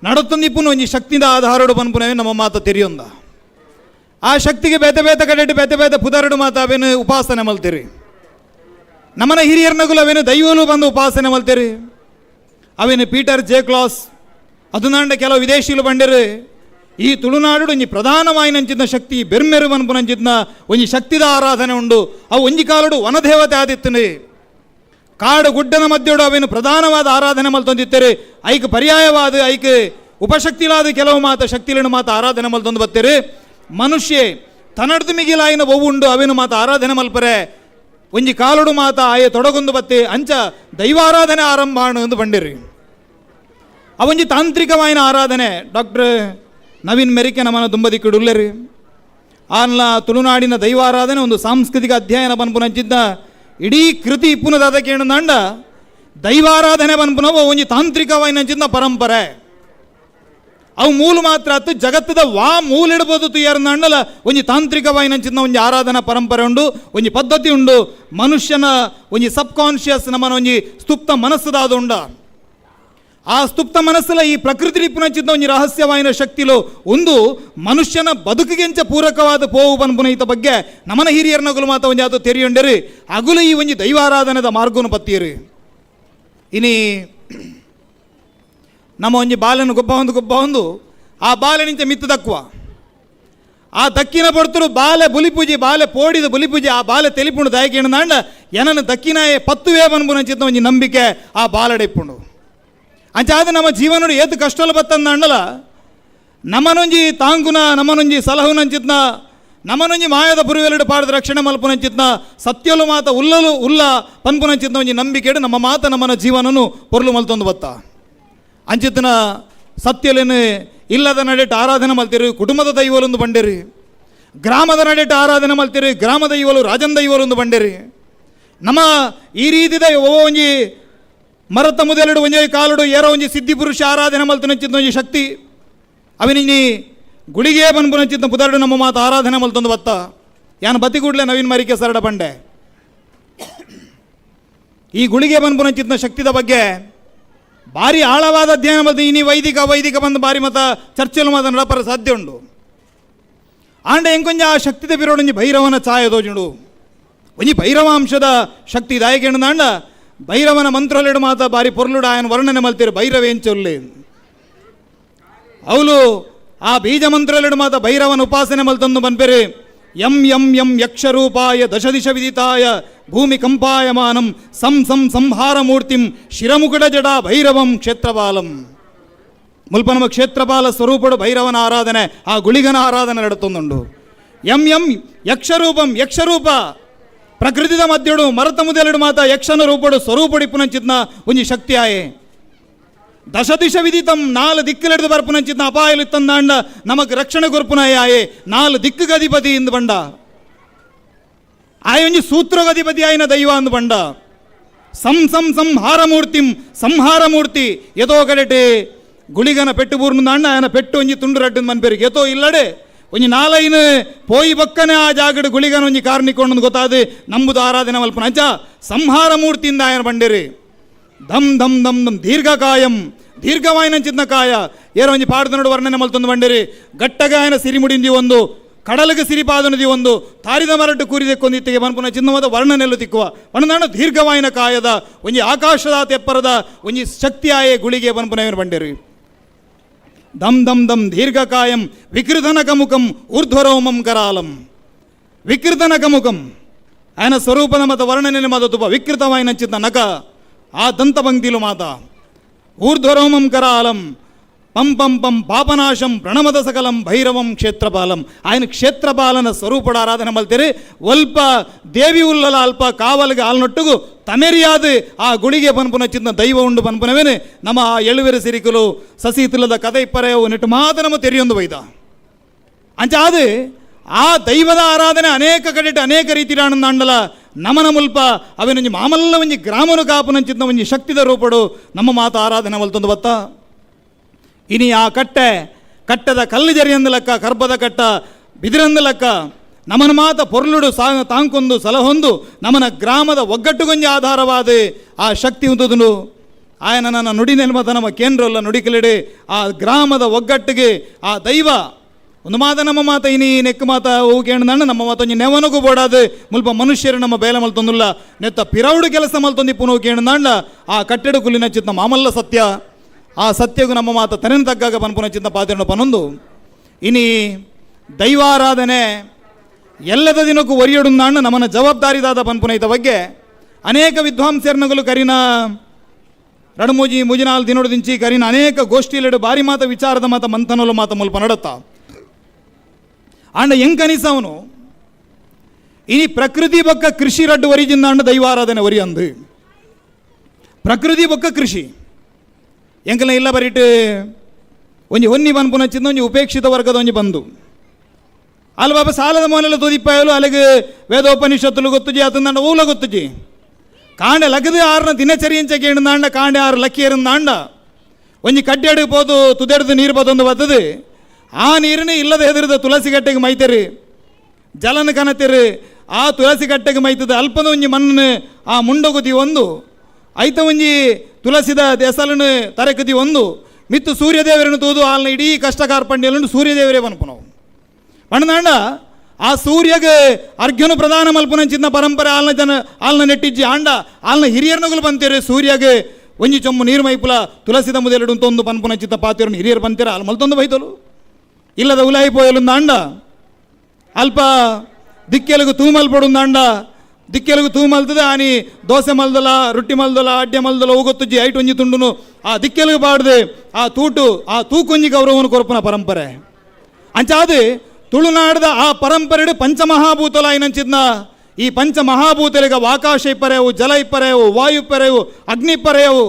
ನಡತೊಂದಿಪ್ಪುನ ಒಂಜಿ ಶಕ್ತಿದ ಆಧಾರಡು ಪನ್ಪುನವೇ ನಮ್ಮ ಮಾತ ತೆರಿಯೊಂದ. ಆ ಶಕ್ತಿಗೆ ಬೇತೆ ಬೇತೆ ಕಡೆಟ್ ಬೇತೆ ಬೇತೆ ಪುದರಡು ಮಾತ ಅವೇನು ಉಪಾಸನೆ ಮಲ್ತೀರಿ. ನಮ್ಮನ ಹಿರಿಯರ್ನಗುಲು ಅವೇನು ದೈವಲು ಬಂದು ಉಪಾಸನೆ ಮಲ್ತೀರಿ. ಅವೇನು Peter J class ಅದುನಾಂಡ ಕೆಲವು ವಿದೇಶಿಲು ಬಂಡಿರು ಈ ತುಳುನಾಡು ಒಂಜಿ ಪ್ರಧಾನವಾಯಿನಂಚಿನ ಶಕ್ತಿ ಬೆರ್ಮೆರು ಪನ್ಪುನಂಚಿನ ಒಂಜಿ ಶಕ್ತಿದ ಆರಾಧನೆ ಉಂಡು. ಅವು ಒಂಜಿ ಕಾಲಡು ವನದೇವತೆ ಆದಿತ್ತನೆ ಕಾಡು ಗುಡ್ಡನ ಮಧ್ಯಡು ಅವೇನು ಪ್ರಧಾನವಾದ ಆರಾಧನೆ ಮಲ್ತೊಂದಿತ್ತೇರಿ. ಐಕ್ ಪರ್ಯಾಯವಾದ ಐಕ್ ಉಪಶಕ್ತಿಲಾದ ಕೆಲವು ಮಾತ ಶಕ್ತಿలను ಮಾತ ಆರಾಧನೆ ಮಲ್ತೊಂದು ಬತ್ತೀರಿ. ಮನುಷ್ಯೆ ತನಡ್ದು ಮಿಗಿಲಾಯಿನ ಒವ್ವುಂಡು ಅವೇನು ಮಾತ ಆರಾಧನೆ ಮಲ್ಪರೆ ಒಂಜಿ ಕಾಲುಡು ಮಾತ ಆಯೆ ತೊಡಗೊಂದು ಬತ್ತಿ ಅಂಚ ದೈವಾರಾಧನೆ ಆರಂಭ ಎಂದು ಬಂಡಿರಿ. ಅವೊಂಜಿ ತಾಂತ್ರಿಕವಾಯಿನ ಆರಾಧನೆ ಡಾಕ್ಟರ್ ನವೀನ್ ಮೆರಿಕೆ ನಮ್ಮನ ದುಂಬದಿಕ್ಕಿಡುಲ್ಲೇರಿ. ಆನ್ಲ ತುಳುನಾಡಿನ ದೈವಾರಾಧನೆ ಒಂದು ಸಾಂಸ್ಕೃತಿಕ ಅಧ್ಯಯನ ಪನ್ಪುನಂಚಿದ್ದ ಇಡೀ ಕೃತಿ ಇಪ್ಪುನದಾದ ಕೇಣಂದಾಂಡ ದೈವಾರಾಧನೆ ಪನ್ಪುನವು ಒಂಜಿ ತಾಂತ್ರಿಕವಾಯಿನಂಚಿದ್ದ ಪರಂಪರೆ. ಅವು ಮೂಲ ಮಾತ್ರ ಅತ್ತು ಜಗತ್ತದ ವಾ ಮೂಲಿಡ್ಬೋದು ತುಯ್ಯಾರನಾಂಡಲ ಒಂಜಿ ತಾಂತ್ರಿಕವಾಯಿನಂಚಿನ ಒಂಜಿ ಆರಾಧನಾ ಪರಂಪರೆ ಉಂಡು, ಒಂಜಿ ಪದ್ಧತಿ ಉಂಡು. ಮನುಷ್ಯನ ಒಂಜಿ ಸಬ್ ಕಾನ್ಷಿಯಸ್ ನಮ್ಮನ ಒಂಜಿ ಸುಪ್ತ ಮನಸ್ಸುದಾದ ಉಂಡ. ಆ ಸ್ತುಪ್ತ ಮನಸ್ಸುಲ ಈ ಪ್ರಕೃತಿ ಪುನಚಿತ ಒಂಜಿ ರಹಸ್ಯವಾಯಿನ ಶಕ್ತಿಲು ಒಂದು ಮನುಷ್ಯನ ಬದುಕಿಗೆಂಚ ಪೂರಕವಾದ ಪೋವು ಪನ್ಪುನ ಬಗ್ಗೆ ನಮನ ಹಿರಿಯರ್ನಗುಲು ಮಾತ ಒಂಜಿ ಆತು ತೆರಿಯುಂಡರು ಅಗುಲು ಈ ಒಂಜಿ ದೈವಾರಾಧನೆದ ಮಾರ್ಗನು ಪತ್ತಿಯರು. ಇನಿ ನಮ್ಮ ಒಂಜಿ ಬಾಲನು ಗೊಬ್ಬ ಒಂದು ಗೊಬ್ಬ ಒಂದು ಆ ಬಾಲನಿಂಚ ಮಿತ್ತು ದಕ್ಕುವ ಆ ದಕ್ಕಿನ ಪಡ್ತರು ಬಾಲೆ ಬುಲಿಪೂಜೆ ಬಾಲೆ ಪೋಡಿದ ಬುಲಿಪೂಜೆ ಆ ಬಾಲೆ ತೆಲಿಪುಂಡು ದಾಯಕೇಣದಾಂಡ ಏನನ್ನು ದಕ್ಕಿನಾಯೆ ಪತ್ತುವೇ ಪನ್ಪುನಂಚಿತ ಒಂಜಿ ನಂಬಿಕೆ ಆ ಬಾಲಡೆಪ್ಪುಂಡು. ಅಂಚಾದ ನಮ್ಮ ಜೀವನಡು ಏತು ಕಷ್ಟಲು ಬತ್ತಂದಾಂಡಲ ನಮ್ಮನೊಂಜಿ ತಾಂಗುನ ನಮ್ಮನೊಂಜಿ ಸಲಹುನಂಚಿತ್ನ ನಮ್ಮನೊಂಜಿ ಮಾಯದ ಪುರುವೆಲಡು ಪಾಡದ ರಕ್ಷಣೆ ಮಲ್ಪುನಂಚಿತ್ನ ಸತ್ಯಲು ಮಾತ ಉಲ್ಲಲು ಉಲ್ಲ ಪನ್ಪುನಂಚಿತ್ನ ಒಂಜಿ ನಂಬಿಕೆಡು ನಮ್ಮ ಮಾತ ನಮ್ಮನ ಜೀವನನು ಪೊರ್ಲು ಮಲ್ತೊಂದು ಬತ್ತ. ಅಂಚಿತ್ನ ಸತ್ಯಲೇನು ಇಲ್ಲದ ನಡೆಟ್ ಆರಾಧನೆ ಮಲ್ತಿರು, ಕುಟುಂಬದ ದೈವಲೊಂದು ಬಂಡೇರಿ, ಗ್ರಾಮದ ನಡೆಟ್ ಆರಾಧನೆ ಮಲ್ತಿರು, ಗ್ರಾಮ ದೈವಲು ರಾಜನ್ ದೈವಲೊಂದು ಬಂಡೇರಿ. ನಮ್ಮ ಈ ರೀತಿದ ಒಂಜಿ ಮರತ ಮುದೆಲಡು ಒಂಜಿ ಕಾಲುಡು ಏರೋ ಒಂಜಿ ಸಿದ್ಧಿ ಪುರುಷ ಆರಾಧನೆ ಮಲ್ತನಂಚಿತ್ತ ಒಂಜಿ ಶಕ್ತಿ ಅವಿನಿ ಗುಳಿಗೆ ಬನ್ಪುನಂಚಿತ್ತ ಪುದರಡು ನಮ್ಮ ಮಾತು ಆರಾಧನೆ ಮಲ್ತೊಂದು ಬತ್ತ. ಯಾನು ಬತ್ತಿ ಕೂಡಲೇ ನವೀನ್ ಮರಿಕೆ ಸರಡ ಬಂಡೆ ಈ ಗುಳಿಗೆ ಬನ್ಪುನಂಚಿತ್ತ ಶಕ್ತಿದ ಬಗ್ಗೆ ಭಾರಿ ಆಳವಾದ ಅಧ್ಯಯನ ಮತ್ತು ಇನಿ ವೈದಿಕ ಅವೈದಿಕ ಬಂದು ಭಾರಿ ಮತ ಚರ್ಚೆಲು ಮಾತ ನಡಪರ ಸಾಧ್ಯ ಉಂಡು. ಆಂಡ ಎಂಕೊಂಜ ಆ ಶಕ್ತಿದ ಬಿರೋಡೊಂಜಿ ಭೈರವನ ಛಾಯ ದೋಜುಂಡು ಒಂಜಿ ಭೈರವಾಂಶದ ಶಕ್ತಿ ದಾಯಕೇಂಡ ಭೈರವನ ಮಂತ್ರಲೆಡು ಮಾತ ಬಾರಿ ಪೊರ್ಲುಡ ಆಯನ ವರ್ಣನೆ ಮಲ್ತಿರು ಭೈರವೇಂಚೊಲ್ಲಿ ಅವಳು ಆ ಬೀಜ ಮಂತ್ರಲೆಡು ಮಾತ ಭೈರವನ ಉಪಾಸನೆ ಮಲ್ತಂದು ಬನ್ಪೆರೆ ಯಂ ಯಂ ಯಂ ಯಕ್ಷರೂಪಾಯ ದಶದಿಶ ವಿದಿತಾಯ ಭೂಮಿ ಕಂಪಾಯಮಾನಂ ಸಂ ಸಂ ಸಂಹಾರ ಮೂರ್ತಿಂ ಶಿರಮುಕುಡ ಜಡಾ ಭೈರವಂ ಕ್ಷೇತ್ರಪಾಲಂ. ಮುಲ್ಪನಮ ಕ್ಷೇತ್ರಪಾಲ ಸ್ವರೂಪಡು ಭೈರವನ ಆರಾಧನೆ ಆ ಗುಳಿಗನ ಆರಾಧನೆ ನಡತೊಂದುಂಡು. ಯಂ ಯಂ ಯಕ್ಷರೂಪಂ ಯಕ್ಷರೂಪ ಪ್ರಕೃತಿದ ಮಧ್ಯಡು ಮರತ ಮುದೆಲಡು ಮಾತ ಯಕ್ಷನ ರೂಪಡು ಸ್ವರೂಪಡಿಪ್ಪುನಂಚಿತ್ನ ಒಂಜಿ ಶಕ್ತಿ ಆಯೆ ದಶದಿಶ ವಿದಿತಂ ನಾಲು ದಿಕ್ಕಲೆಡ್ದು ಬರ್ಪುನಂಚಿತ್ನ ಅಪಾಯಲಿತ್ತಂದಾಂಡ ನಮಕ್ ರಕ್ಷಣೆ ಕೊರ್ಪುನಾಯ ಆಯೆ ನಾಲು ದಿಕ್ಕುಗಧಿಪತಿ ಇಂದು ಬಂಡ ಆಯೆ ಒಂಜಿ ಸೂತ್ರಗಧಿಪತಿ ಆಯ್ನ ದೈವ ಅಂದು ಬಂಡ ಸಂ ಸಂ ಸಂಹಾರಮೂರ್ತಿಂ ಸಂಹಾರಮೂರ್ತಿ ಎತೋ ಕಡೆಟೆ ಗುಳಿಗನ ಪೆಟ್ಟು ಬೂರ್ನುಂದಾಂಡ ಆಯನ ಪೆಟ್ಟು ಒಂಜಿ ತುಂಡು ರಡ್ಡು ಮನ್ಪೆರಿಗೆ ಎತೋ ಇಲ್ಲಡೆ ಒಂಜಿ ನಾಲೈನ್ ಪೋಯಿ ಬಕ್ಕನೆ ಆ ಜಾಗಡು ಗುಳಿಗನ ಒಂಜಿ ಕಾರ್ನಿಕೊಂಡು ಗೊತ್ತಾದ ನಂಬುದು ಆರಾಧನೆ ಮಲ್ಪನ ಅಂಚ ಸಂಹಾರ ಮೂರ್ತಿಯಿಂದ ಆಯನ ಬಂಡಿರಿ. ಧಮ್ ಧಮ್ ಧಮ್ ಧಮ್ ದೀರ್ಘಕಾಯಂ ದೀರ್ಘವಾಯಿನಂಚಿತ್ನ ಕಾಯ ಏರೋ ಒಂಜಿ ಪಾಡ್ದನೋಡು ವರ್ಣನೆ ಮಲ್ತೊಂದು ಬಂಡಿರಿ. ಗಟ್ಟಗಾಯನ ಸಿರಿಮುಡಿಂದಿ ಒಂದು ಕಡಲಗೆ ಸಿರಿಪಾದನದಿ ಒಂದು ತಾರಿದ ಮರಟು ಕೂರಿದಕ್ಕೊಂದಿತ್ತಿಗೆ ಬನ್ಪುನ ಚಿನ್ನವಾದ ವರ್ಣನೆಲ್ಲು ತಿಕ್ಕುವ ವಣ್ಣದಾಣ ದೀರ್ಘವಾಯಿನ ಕಾಯದ ಒಂಜಿ ಆಕಾಶದ ತೆಪ್ಪರದ ಒಂಜಿ ಶಕ್ತಿಯಾಯೇ ಗುಳಿಗೆ ಬನ್ಪುನ ಬಂಡಿರಿ. ದಮ್ ದಮ್ ದಮ್ ದೀರ್ಘಕಾಯಂ ವಿಕೃತನಕಮುಖಂ ಊರ್ಧ್ವರೋಮಂ ಕರಾಲಂ ವಿಕೃತನಕಮುಖಂ ఆయన ಸ್ವರೂಪದ ಮತ ವರ್ಣನೆ ಮಾತ ತುಪ ವಿಕೃತವಾಯಿನಂಚಿತ್ನ ನಕ ಆ ದಂತಪಂಕ್ತಿಲು ಮಾತ ಊರ್ಧ್ವರೋಮಂ ಕರಾಲಂ ಪಂ ಪಂ ಪಂ ಪಾಪನಾಶಂ ಪ್ರಣಮದ ಸಕಲಂ ಭೈರವಂ ಕ್ಷೇತ್ರಪಾಲಂ. ఆయన ಕ್ಷೇತ್ರಪಾಲನ ಸ್ವರೂಪಡ ಆರಾಧನೆ ಮಲ್ತೇರಿ. ಒಲ್ಪ ದೇವಿ ಉಲ್ಲಲ ಅಲ್ಪ ಕಾವಲ್ಗೆ ಆಲ್ನೊಟ್ಟುಗು ತಮೆರಿಯಾದ ಆ ಗುಳಿಗೆ ಪನ್ಪುನ ಚಿನ್ನ ದೈವ ಉಂಡು ಪನ್ಪುನವೇನೆ ನಮ್ಮ ಆ ಎಳುವೆರೆ ಸಿರಿಕುಲು ಸಸಿ ತಿಲ್ಲದ ಕதை ಪರೆಯವು ನೆಟ್ಟು ಮಾತ ನಮ್ಮ ತೆರಿಯೊಂದು ಬೈದ ಅಂಚಾದ ಆ ದೈವದ ಆರಾಧನೆ ಅನೇಕ ಕಡೆಟ್ ಅನೇಕ ರೀತಿಯಾನಂದಾಂಡಲ ನಮನ ಮುಲ್ಪ ಅವೆನೊಂಜಿ ಮಾಮಲ್ಲ ಒಂಜಿ ಗ್ರಾಮನು ಕಾಪುನಂಚಿತ್ನ ಒಂಜಿ ಶಕ್ತಿದ ರೂಪಡು ನಮ್ಮ ಮಾತ ಆರಾಧನೆ ಮಲ್ತೊಂದು ಬತ್ತ. ಇನಿ ಆ ಕಟ್ಟೆ ಕಟ್ಟದ ಕಲ್ಲು ಜರಿಯಂದು ಲೆಕ್ಕ ಕರ್ಬದ ಕಟ್ಟ ಬಿದಿರಂದು ಲೆಕ್ಕ ನಮನ ಮಾತ ಪೊರ್ಲುಡು ಸಾ ತಾಂಕೊಂದು ಸಲಹೊಂದು ನಮನ ಗ್ರಾಮದ ಒಗ್ಗಟ್ಟುಗೊಂಜಿ ಆಧಾರವಾದ ಆ ಶಕ್ತಿ ಉಂದುದುನು ಆಯನ ನನ್ನ ನುಡಿ ನೆಲ್ಮತ ನಮ್ಮ ಕೇಂದ್ರಲ್ಲ ನುಡಿಕಲಿಡೆ ಆ ಗ್ರಾಮದ ಒಗ್ಗಟ್ಟಿಗೆ ಆ ದೈವ ಒಂದು ಮಾತ ನಮ್ಮ ಮಾತ ಇನಿ ನೆಕ್ಕು ಮಾತ ಕೇಂದ್ರ ನಮ್ಮ ಮಾತ ಒಂಜಿ ನೆವನಗೂ ಬೋಡಾದು ಮುಲ್ಪ ಮನುಷ್ಯರು ನಮ್ಮ ಬೇಲೆ ಮಲ್ತೊಂದುಲ್ಲ ನೆತ್ತ ಪಿರೌಡು ಕೆಲಸ ಮಲ್ತೊಂದಿ ಪುನೋ ಕೇಂದ್ರ ಆ ಕಟ್ಟೆಡು ಕುಲಿನ ಚಿತ್ತ ಮಾಮಲ್ಲ ಸತ್ಯ ಆ ಸತ್ಯಗೂ ನಮ್ಮ ಮಾತ ತನೆನ ತಗ್ಗಾಗ ಪನ್ಪುನ ಚಿತ್ತ ಪಾತಿರಣ ಪನೊಂದು. ಇನಿ ದೈವಾರಾಧನೆ ಎಲ್ಲದ ದಿನಕ್ಕೂ ಒರಿಯೊಡುಂದಾಣ್ಣ ನಮ್ಮನ ಜವಾಬ್ದಾರಿದಾದ ಪನ್ಪುನ ಈತ ಬಗ್ಗೆ ಅನೇಕ ವಿದ್ವಾಂಸರ್ನಗಳು ಕರಿನ ರಡಮೂಜಿ ಮುಜಿನಾಲ್ ದಿನೋಡು ದಿಂಚಿ ಕರಿನ ಅನೇಕ ಗೋಷ್ಠಿಲೆಡು ಬಾರಿ ಮಾತ ವಿಚಾರದ ಮಾತ ಮಂಥನಲು ಮಾತ ಮುಲ್ಪ ನಡತ್ತ ಆಂಡ ಎಂಕನಿಸವನು ಇನಿ ಪ್ರಕೃತಿ ಬಕ್ಕ ಕೃಷಿ ರಡ್ಡು ಒರಿಜಿಂದ ಅಂಡ ದೈವಾರಾಧನೆ ಒರಿ ಅಂದು ಪ್ರಕೃತಿ ಬೊಕ್ಕ ಕೃಷಿ ಎಂಕಲ್ನ ಇಲ್ಲ ಬರಿಟ್ ಒಂಜಿ ಹೊನ್ನಿ ಪನ್ಪುನಚ್ಚಿಂದ ಒಂಜಿ ಉಪೇಕ್ಷಿತ ವರ್ಗದ ಒಂಜಿ ಬಂದು ಅಲ್ಲಿ ಬಾಬಾ ಸಾಲದ ಮೋನೆಲ್ಲ ತೋದಿಪ್ಪಾಯಲು ಅಲ್ಲಿಗೆ ವೇದೋಪನಿಷತ್ತುಲು ಗೊತ್ತುಜಿ ಆತಂದಾಂಡ ಓಲ ಗೊತ್ತುಜಿ ಕಾಂಡೆ ಲಗದು ಆರ್ನ ದಿನಚರಿಯಂಚ ಕೇಂದಾಂಡ ಕಾಂಡೆ ಆರು ಲಕ್ಕಿಯರಿಂದಾಂಡ ಒಂಜಿ ಕಡ್ಡೆಡು ಪೋದು ತುದೆಡ್ದು ನೀರು ಬದೊಂದು ಬರ್ತದೆ ಆ ನೀರನ್ನೇ ಇಲ್ಲದ ಹೆದರಿದ ತುಳಸಿ ಗಟ್ಟೆಗೆ ಮೈತೇರಿ ಜಲನ ಕನತಿರಿ ಆ ತುಳಸಿ ಗಟ್ಟೆಗೆ ಮೈತದ ಅಲ್ಪದ ಒಂಜಿ ಮಣ್ಣು ಆ ಮುಂಡಗುದಿ ಒಂದು ಐತ ಒಂಜಿ ತುಳಸಿದ ದೆಸಲನ್ನು ತರಕದಿ ಒಂದು ಮಿತ್ತು ಸೂರ್ಯದೇವರನ್ನು ತೂದು ಆಲ್ನ ಇಡೀ ಕಷ್ಟಕಾರ ಪಂಡಿಯಲನ್ನು ಸೂರ್ಯದೇವರೇ ಪನ್ಪುನವು. ಪಂಡದಾಂಡ ಆ ಸೂರ್ಯಗೆ ಅರ್ಘ್ಯನು ಪ್ರಧಾನ ಮಲ್ಪುನಂಚಿನ ಪರಂಪರೆ ಆಲ್ನ ಜನ ಆಲ್ನ ನೆಟ್ಟಿಜ್ಜಿ ಆಂಡ ಆಲ್ನ ಹಿರಿಯರ್ನಗುಲು ಬಂತೇರು ಸೂರ್ಯಗೆ ಒಂಜಿ ಚೊಮ್ಮು ನೀರು ಮೈಪುಲ ತುಳಸಿದ ಮುದೆರಡು ತೊಂದು ಪನ್ಪುನಂಚಿತ್ತ ಪಾತಿರು ಹಿರಿಯರು ಬಂತೇರ ಆಲ್ ಮಲ್ತೊಂದು ಬೈತಲು ಇಲ್ಲದ ಉಲಾಯಿ ಪೋಯಲುಂದ ಅಂಡ ಅಲ್ಪ ದಿಕ್ಕೆಲುಗು ತೂಮಲ್ ಪಡುಂದ ದಿಕ್ಕೆಲುಗು ತೂಮಲ್ತದೆ ಆನಿ ದೋಸೆ ಮಲ್ದಲ ರೊಟ್ಟಿ ಮಲ್ದಲ ಅಡ್ಡೆ ಮಲ್ದಲ ಹೋಗೊತ್ತುಜ್ಜಿ ಐಟ್ ಒಂಜಿ ತುಂಡುನು ಆ ದಿಕ್ಕೆಲುಗು ಪಾಡದೆ ಆ ತೂಟು ಆ ತೂಕೊಂಜಿ ಗೌರವನು ಕೊರಪುನ ಪರಂಪರೆ. ಅಂಚಾದು ತುಳುನಾಡದ ಆ ಪರಂಪರೆಡು ಪಂಚಮಹಾಭೂತಲಾಯಿನಂಚಿದ್ನ ಈ ಪಂಚಮಹಾಭೂತಲಿಗ ಆಕಾಶ ಇಪ್ಪರೆವು, ಜಲ ಇಪ್ಪರೆವು, ವಾಯು ಪರೆವು, ಅಗ್ನಿ ಪರೆವು,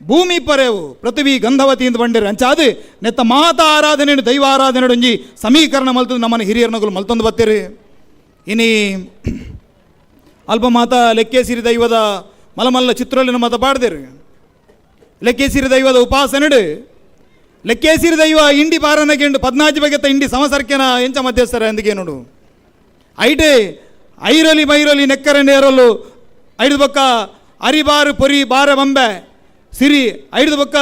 ಭೂಮಿ ಪರೆವು, ಪೃಥ್ವಿ ಗಂಧವತಿ ಅಂತ ಬಂಡಿರು. ಅಂಚಾದು ನೆತ್ತ ಮಾತಾ ಆರಾಧನೆ ದೈವ ಆರಾಧನೆ ಒಂಜಿ ಸಮೀಕರಣ ಮಲ್ತದ್ದು ನಮ್ಮನ್ನ ಹಿರಿಯರ್ನಗುಲು ಮಲ್ತೊಂದು ಬತ್ತೀರಿ. ಇನಿ ಅಲ್ಪ ಮಾತಾ ಲೆಕ್ಕೇಸಿರಿ ದೈವದ ಮಲಮಲ್ಲ ಚಿತ್ರಲಿನ ಮಾತ ಪಾಡ್ದಿರಿ. ಲೆಕ್ಕೇಸಿರಿ ದೈವದ ಉಪಾಸನೆಡು ಲೆಕ್ಕೇಸಿರಿ ದೈವ ಇಂಡಿ ಪಾರನಗೆಂಡು ಪದ್ನಾಜಿ ಬಗೆತ ಇಂಡಿ ಸಮಸರ್ಕೆನ ಎಂಚ ಮಧ್ಯಸ್ಥರ ಎಂದಿಗೆ ನೋಡು. ಐಟೆ ಐರಲಿ ಮೈರಲಿ ನೆಕ್ಕರೆ ನೇರಲು ಐದು ಬೊಕ್ಕ ಅರಿಬಾರು ಪೊರಿ ಬಾರ ಬಂಬೆ ಸಿರಿ ಐದು ಬೊಕ್ಕ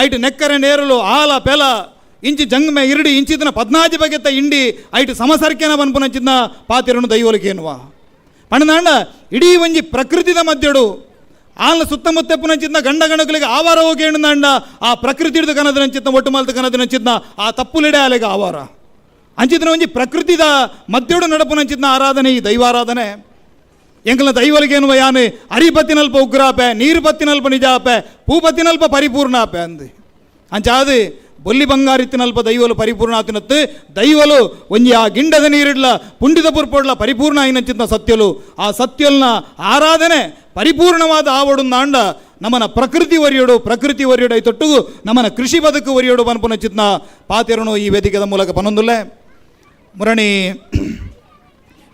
ಐಟು ನೆಕ್ಕರೆ ನೇರಲು ಆಲ ಪೆಲ ಇಂಚಿ ಜಂಗ್ಮೆ ಇರಡಿ ಇಂಚಿದನ ಪದ್ನಾಜಿ ಬಗೆತ ಇಂಡಿ ಐಟು ಸಮಸರ್ಕೆನ ಬನ್ಪುನಂಚಿದ್ನ ಪಾತಿರನು ದೈವಲಿಕೇನುವ. ಪಂಡದಾಂಡ ಇಡೀ ಒಂಜಿ ಪ್ರಕೃತಿದ ಮಧ್ಯಡು ಆಲ್ನ ಸುತ್ತಮುತ್ತ ಪುನಂಚಿದ್ನ ಗಂಡ ಗಣಕಲಿಗೆ ಆವಾರ ಹೋಗಿ ಹೆಣ್ಣಂಡ ಆ ಪ್ರಕೃತಿ ಹಿಡಿದು ಕನದನಂಚಿದ್ನ ಒಟ್ಟು ಮಲ್ತು ಕನದನಂಚಿದ್ನ ಆ ತಪ್ಪುಲಿಡೆ ಅಲೆಗೆ ಆವಾರ ಅಂಚಿದ್ನ ಒಂಜಿ ಪ್ರಕೃತಿದ ಮಧ್ಯಡು ನಡಪುನಂಚಿದ್ನ ಆರಾಧನೆ ಈ ದೈವಾರಾಧನೆ. ಎಂಕಲ್ನ ದೈವಲಿಗೇನುವ ಯಾನೆ ಅರಿಪತ್ತಿನಲ್ಪ ಉಗ್ರಾಪೆ, ನೀರು ಪತ್ತಿನಲ್ಪ ನಿಜಾಪೆ, ಪೂಪತ್ತಿನಲ್ಪ ಪರಿಪೂರ್ಣ ಆಪೆ ಅಂದು. ಅಂಚಾದು ಬೊಲ್ಲಿ ಬಂಗಾರಿತ್ತಿನಲ್ಪ ದೈವಲು ಪರಿಪೂರ್ಣ ಆತಿನತ್ತು ದೈವಲು ಒಂಜಿ ಆ ಗಿಂಡದ ನೀರಿಡ್ಲ ಪುಂಡಿದ ಪುರ್ಪೊಡ್ಲ ಪರಿಪೂರ್ಣ అయినంಚಿದ್ನ ಸತ್ಯಲು ಆ ಸತ್ಯಲ್ನ ಆರಾಧನೆ ಪರಿಪೂರ್ಣವಾದ ಆವಡುಂದಾಂಡ ನಮ್ಮನ ಪ್ರಕೃತಿ ಒರಿಯೋಡು ಪ್ರಕೃತಿ ಒರಿಯೋಡು ಐತೊಟ್ಟು ನಮ್ಮನ ಕೃಷಿ ಬದುಕು ಒರಿಯೋಡು ಪನ್ಪುನಂಚಿದ್ನ ಪಾತಿರನು ಈ ವೇದಿಕೆದ ಮೂಲಕ ಪನೊಂದುಲ್ಲೆ. ಮುರಣಿ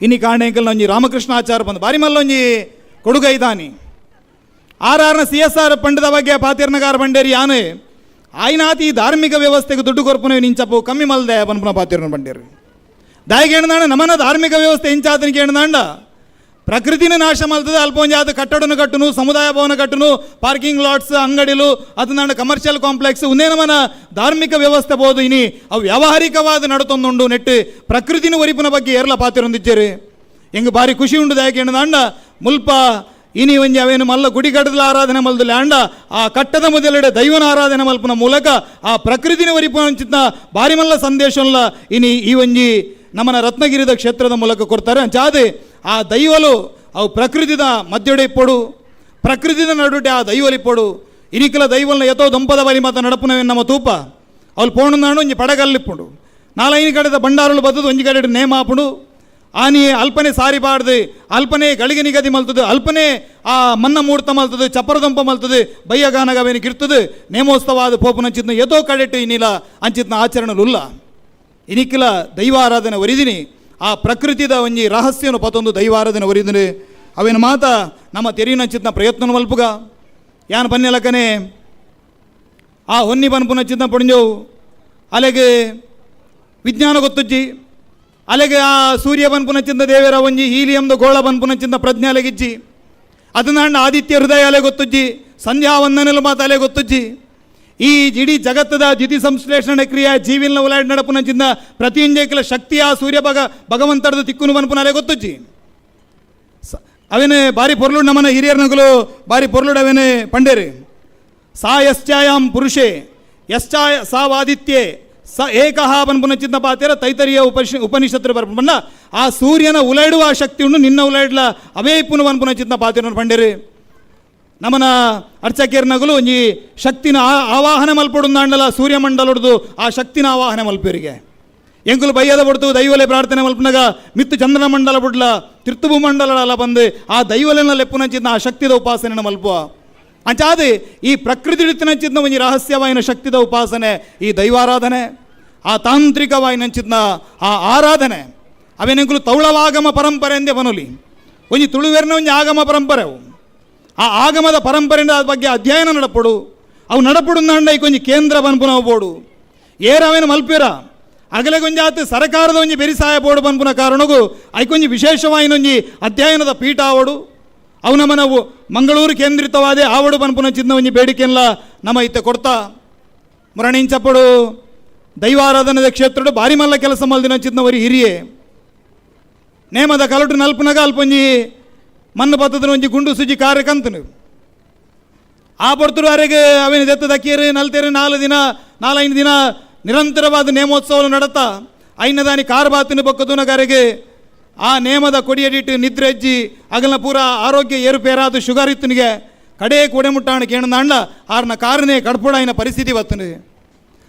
ಇನಿ ಕಾರಣೆಂಕಲ್ನ ಒಂಜಿ ರಾಮಕೃಷ್ಣಾಚಾರ್ಯ ಬಂದು ಬಾರಿ ಮಲ್ಲೊಂಜಿ ಕೊಡುಗೈದಾನಿ ಆರ್ ಆರ್ನ ಸಿಎಸ್ಆರ್ ಪಂಡದ ಬಗ್ಗೆ ಪಾತಿರ್ನಗಾರ ಬಂಡೇರಿ ಯಾನೆ ಆಯ್ನಾತಿ ಧಾರ್ಮಿಕ ವ್ಯವಸ್ಥೆಗೆ ದುಡ್ಡು ಕೊರ್ಪುನ ನಿಂಚಪ್ಪು ಕಮ್ಮಿ ಮಲ್ದೆ ಪನ್ಪುನ ಪಾತಿರ್ನ ಬಂಡೇರಿ. ದಾಯಿಗೆ ಹೇಳ್ದಾಂಡ ನಮನ ಧಾರ್ಮಿಕ ವ್ಯವಸ್ಥೆ ಇಂಚಾತನಿಗೆ ಹೇಳ್ದಾಂಡ ಪ್ರಕೃತಿನ ನಾಶ ಮಲ್ತದೆ ಅಲ್ಪ ಒಂಜಾತ ಕಟ್ಟಡನು ಕಟ್ಟುನು, ಸಮುದಾಯ ಭವನ ಕಟ್ಟುನು, ಪಾರ್ಕಿಂಗ್ ಲಾಟ್ಸ್ ಅಂಗಡಿಲು ಅದನ್ನ ಕಮರ್ಷಿಯಲ್ ಕಾಂಪ್ಲೆಕ್ಸ್ ಒಂದೇ ನಮನ ಧಾರ್ಮಿಕ ವ್ಯವಸ್ಥೆ ಬೋದು ಇನಿ ಅವು ವ್ಯಾವಹಾರಿಕವಾದ ನಡತೊಂದುಂಡು ನೆಟ್ಟು ಪ್ರಕೃತಿನ ಒರಿಪುನ ಬಗ್ಗೆ ಏರ್ಲ ಪಾತಿರೊಂದಿಚ್ಚೇರಿ. ಎಂಗ್ ಬಾರಿ ಖುಷಿ ಉಂಡು ದಾಯಕ ಹೇಳ್ದಾಂಡ ಮುಲ್ಪ ಇನಿ ಒಂಜಿ ಅವೇನು ಮಲ್ಲ ಗುಡಿ ಕಟ್ಟದಲ ಆರಾಧನೆ ಮಲ್ದಲ್ಲ ಅಂಡ ಆ ಕಟ್ಟದ ಮೊದಲೆಡೆ ದೈವನ ಆರಾಧನೆ ಮಲ್ಪುನ ಮೂಲಕ ಆ ಪ್ರಕೃತಿನ ಒರಿಪುನ ಬಾರಿ ಮಲ್ಲ ಸಂದೇಶಲ್ಲ ಇನಿ ಈ ಒಂಜಿ ನಮ್ಮನ ರತ್ನಗಿರಿದ ಕ್ಷೇತ್ರದ ಮೂಲಕ ಕೊಡ್ತಾರೆ. ಅಂಚಾದೆ ಆ ದೈವಲು ಅವು ಪ್ರಕೃತಿದ ಮಧ್ಯಡೆ ಇಪ್ಪಡು, ಪ್ರಕೃತಿದ ನಡುಟೆ ಆ ದೈವಲಿಪ್ಪಡು. ಇನಿಕಲ ದೈವಲ್ನ ಯಥೋ ದಂಪದ ಬಲಿ ಮಾತ ನಡಪುನವೇ ನಮ್ಮ ತೂಪ ಅವಳು ಪೋಣುಂದಾಂಡು ಒಂಜಿ ಪಡಗಲ್ಲಿಪ್ಪುಂಡು ನಾಲೈನ ಕಡೆದ ಬಂಡಾರುಳು ಬದ್ದದು ಒಂಜಿ ಕಡೆ ನೇಮಾಪುಂಡು ಆನಿ ಅಲ್ಪನೆ ಸಾರಿ ಪಾಡ್ದು ಅಲ್ಪನೆ ಗಳಿಗೆ ನಿಗದಿ ಮಲ್ತದು ಅಲ್ಪನೆ ಆ ಮನ್ನ ಮೂರ್ತ ಮಲ್ತದು ಚಪ್ಪರದಂಪ ಮಲ್ತದು ಬಯ್ಯಗಾನಗವೇನಿಗೆ ಇರ್ತದೆ ನೇಮೋತ್ಸವಾದ ಪೋಪುನಂಚಿತ್ನ ಯಥೋ ಕಡೆಟ್ಟು ಇನ್ನಿಲ ಅಂಚಿತ್ನ ಆಚರಣೆಲುಲ್ಲ. ಇನಿಕ್ಕಿಲ ದೈವಾರಾಧನೆ ಒರಿದಿನಿ ಆ ಪ್ರಕೃತಿದ ಒಂಜಿ ರಹಸ್ಯನು ಪತೊಂದು ದೈವಾರಾಧನೆ ಒರಿದಿನಿ ಅವೇನು ಮಾತ ನಮ್ಮ ತೆರಿನಂಚಿತ್ನ ಪ್ರಯತ್ನ ಮಲ್ಪುಗ ಯಾನ್ ಪನ್ನೆಲಕನೆ ಆ ಹೊನ್ನಿ ಪನ್ಪುನಂಚಿತ್ನ ಪೊಡಿಂಜವು ಅಲೆಗೆ ವಿಜ್ಞಾನ ಗೊತ್ತುಜ್ಜಿ ಅಲೆಗೆ ಆ ಸೂರ್ಯ ಪನ್ಪುನಂಚಿಂದ ದೇವರ ಒಂಜಿ ಹೀಲಿಯಂದ ಗೋಳ ಪನ್ಪುನಂಚಿಂದ ಪ್ರಜ್ಞೆ ಅಲೆಗಿಜ್ಜಿ ಅದನ್ನ ಆದಿತ್ಯ ಹೃದಯ ಅಲೆ ಗೊತ್ತುಜ್ಜಿ ಸಂಧ್ಯಾ ವಂದನೆಲು ಮಾತ ಅಲೆ ಗೊತ್ತುಜ್ಜಿ ಈ ಇಡೀ ಜಗತ್ತದ ದ್ಯುತಿ ಸಂಶ್ಲೇಷಣೆ ಕ್ರಿಯೆ ಜೀವಿನ ಉಲಾಡ್ ನಡಪುನಂಚಿಂದ ಪ್ರತಿಯೊಂಜೇಕಲ ಶಕ್ತಿಯ ಸೂರ್ಯ ಭಗವಂತರದ ತಿಕ್ಕುನು ಪನ್ಪುನ ಅಲೆ ಗೊತ್ತುಜ್ಜಿ. ಅವೇನೆ ಬಾರಿ ಪೊರ್ಲು ನಮ್ಮನ ಹಿರಿಯರ್ನಗುಲು ಬಾರಿ ಪೊರ್ಲುಡು ಅವೇನೆ ಪಂಡೇರಿ ಸಾ ಯಶ್ಚಾಯಾಂ ಪುರುಷೇ ಯಶ್ಚಾಯ ಸಾವಾದಿತ್ಯೆ ಸ ಏಕಃ ಪನ್ಪುನಂಚಿಂದ ಪಾತಿರ ತೈತರಿಯ ಉಪನಿಷತ್ತು ಬರ್ಪುಂಡ ಆ ಸೂರ್ಯನ ಉಲೈಡುವ ಆ ಶಕ್ತಿ ಉಂಡು ನಿನ್ನ ಉಲೈಡ್ಲ ಅವೇ ಇಪ್ಪುನು ಪನ್ಪುನಂಚಿಂದ ಪಾತಿರನು ಪಂಡೇರಿ. ನಮನ ಅರ್ಚಕೇರ್ನಗಲು ಒಂಜಿ ಶಕ್ತಿನ ಆವಾಹನೆ ಮಲ್ಪೊಡುಂದಾಂಡಲ ಸೂರ್ಯಮಂಡಲೊಡ್ದು ಆ ಶಕ್ತಿನ ಆವಾಹನೆ ಮಲ್ಪೇರಿಗೆ ಎಂಕುಲು ಬಯ್ಯದ ಬಡ್ತು ದೈವಲೆ ಪ್ರಾರ್ಥನೆ ಮಲ್ಪನಗ ಮಿತ್ತು ಚಂದ್ರಮಂಡಲ ಬುಡ್ಲ ತಿರ್ತುಬು ಮಂಡಲ ಬಂದು ಆ ದೈವಲೆನ ಲೆಪ್ಪುನಂಚಿದ್ನ ಆ ಶಕ್ತಿದ ಉಪಾಸನೆ ಮಲ್ಪುವ ಅಂಚಾದೆ ಈ ಪ್ರಕೃತಿ ಹಿಡಿತನಂಚಿದ್ನ ಒಂಜಿ ರಹಸ್ಯವಾಯಿನ ಶಕ್ತಿದ ಉಪಾಸನೆ ಈ ದೈವಾರಾಧನೆ ಆ ತಾಂತ್ರಿಕವಾಯಿನಂಚಿದ್ನ ಆ ಆರಾಧನೆ ಅವೇನೆಂಕುಲು ತೌಳವಾಗಮ ಪರಂಪರೆ ಎಂದೇ ಬನುಲಿ ಒಂಜಿ ತುಳುವೆರ್ನ ಒಂಜಿ ಆಗಮ ಪರಂಪರೆ ಅವು ಆ ಆಗಮದ ಪರಂಪರೆಯಿಂದ ಅದ್ರ ಬಗ್ಗೆ ಅಧ್ಯಯನ ನಡಪಡು ಅವು ನಡಪಡು ಅಂಡ ಒಂಜಿ ಕೇಂದ್ರ ಬನ್ಪುನ ಬೋಡು ಏರವೇನು ಮಲ್ಪಿರ ಅಗಲೆ ಗೊಂಜಾತು ಸರ್ಕಾರದ ಒಂಜಿ ಬೆರಿಸಾಯ ಬೋರ್ಡು ಬನ್ಪುನ ಕಾರಣಗೂ ಐಕೊಂಜಿ ವಿಶೇಷವಾಯಿನೊಂಜಿ ಅಧ್ಯಯನದ ಪೀಠ ಆವಡು ಅವು ನಮ್ಮ ನಾವು ಮಂಗಳೂರು ಕೇಂದ್ರಿತವಾದ ಆವಡು ಪನ್ಪುನಂಚಿನ ಒಂಜಿ ಬೇಡಿಕೆನ್ಲ ನಮ್ಮ ಇತ್ತೆ ಕೊಡ್ತಾ ಮುರಣಿಂಚಪ್ಪಡು ದೈವಾರಾಧನದ ಕ್ಷೇತ್ರಡು ಭಾರಿ ಮಲ್ಲ ಕೆಲಸ ಮಲ್ದಿನಂಚಿದ್ನವರಿ ಹಿರಿಯೇ ನೇಮದ ಕಲಟು ನಲ್ಪನಗ ಅಲ್ಪೊಂಜಿ ಮಣ್ಣು ಪತ್ತದ ಒಂಜಿ ಗುಂಡು ಸುಜಿ ಕಾರ್ಯಕಂತನು ಆ ಪೊರ್ತುಡು ಅರೆಗೆ ಅವೇನು ದೆತ್ತ ದಕ್ಕಿಯರು ನಲ್ತೇರು 4 ದಿನ 4-5 ದಿನ ನಿರಂತರವಾದ ನೇಮೋತ್ಸವ ನಡತಾ ಐನದಾನಿ ಕಾರ್ ಬಾತಿನ ಬೊಕ್ಕದುನಗರೆಗೆ ಆ ನೇಮದ ಕೊಡಿಯಡಿಟ್ಟು ನಿದ್ರೆಜ್ಜಿ ಅಗಲನ ಪೂರ ಆರೋಗ್ಯ ಏರುಪೇರಾದ ಶುಗರ್ ಇತ್ತನಿಗೆ ಕಡೆ ಕೊಡೆ ಮುಟ್ಟಾಣ ಕೇಣದಾಂಡ ಆರ್ನ ಕಾರನೇ ಕಡ್ಪುಡಾಯಿನ ಪರಿಸ್ಥಿತಿ ಬತ್ತನು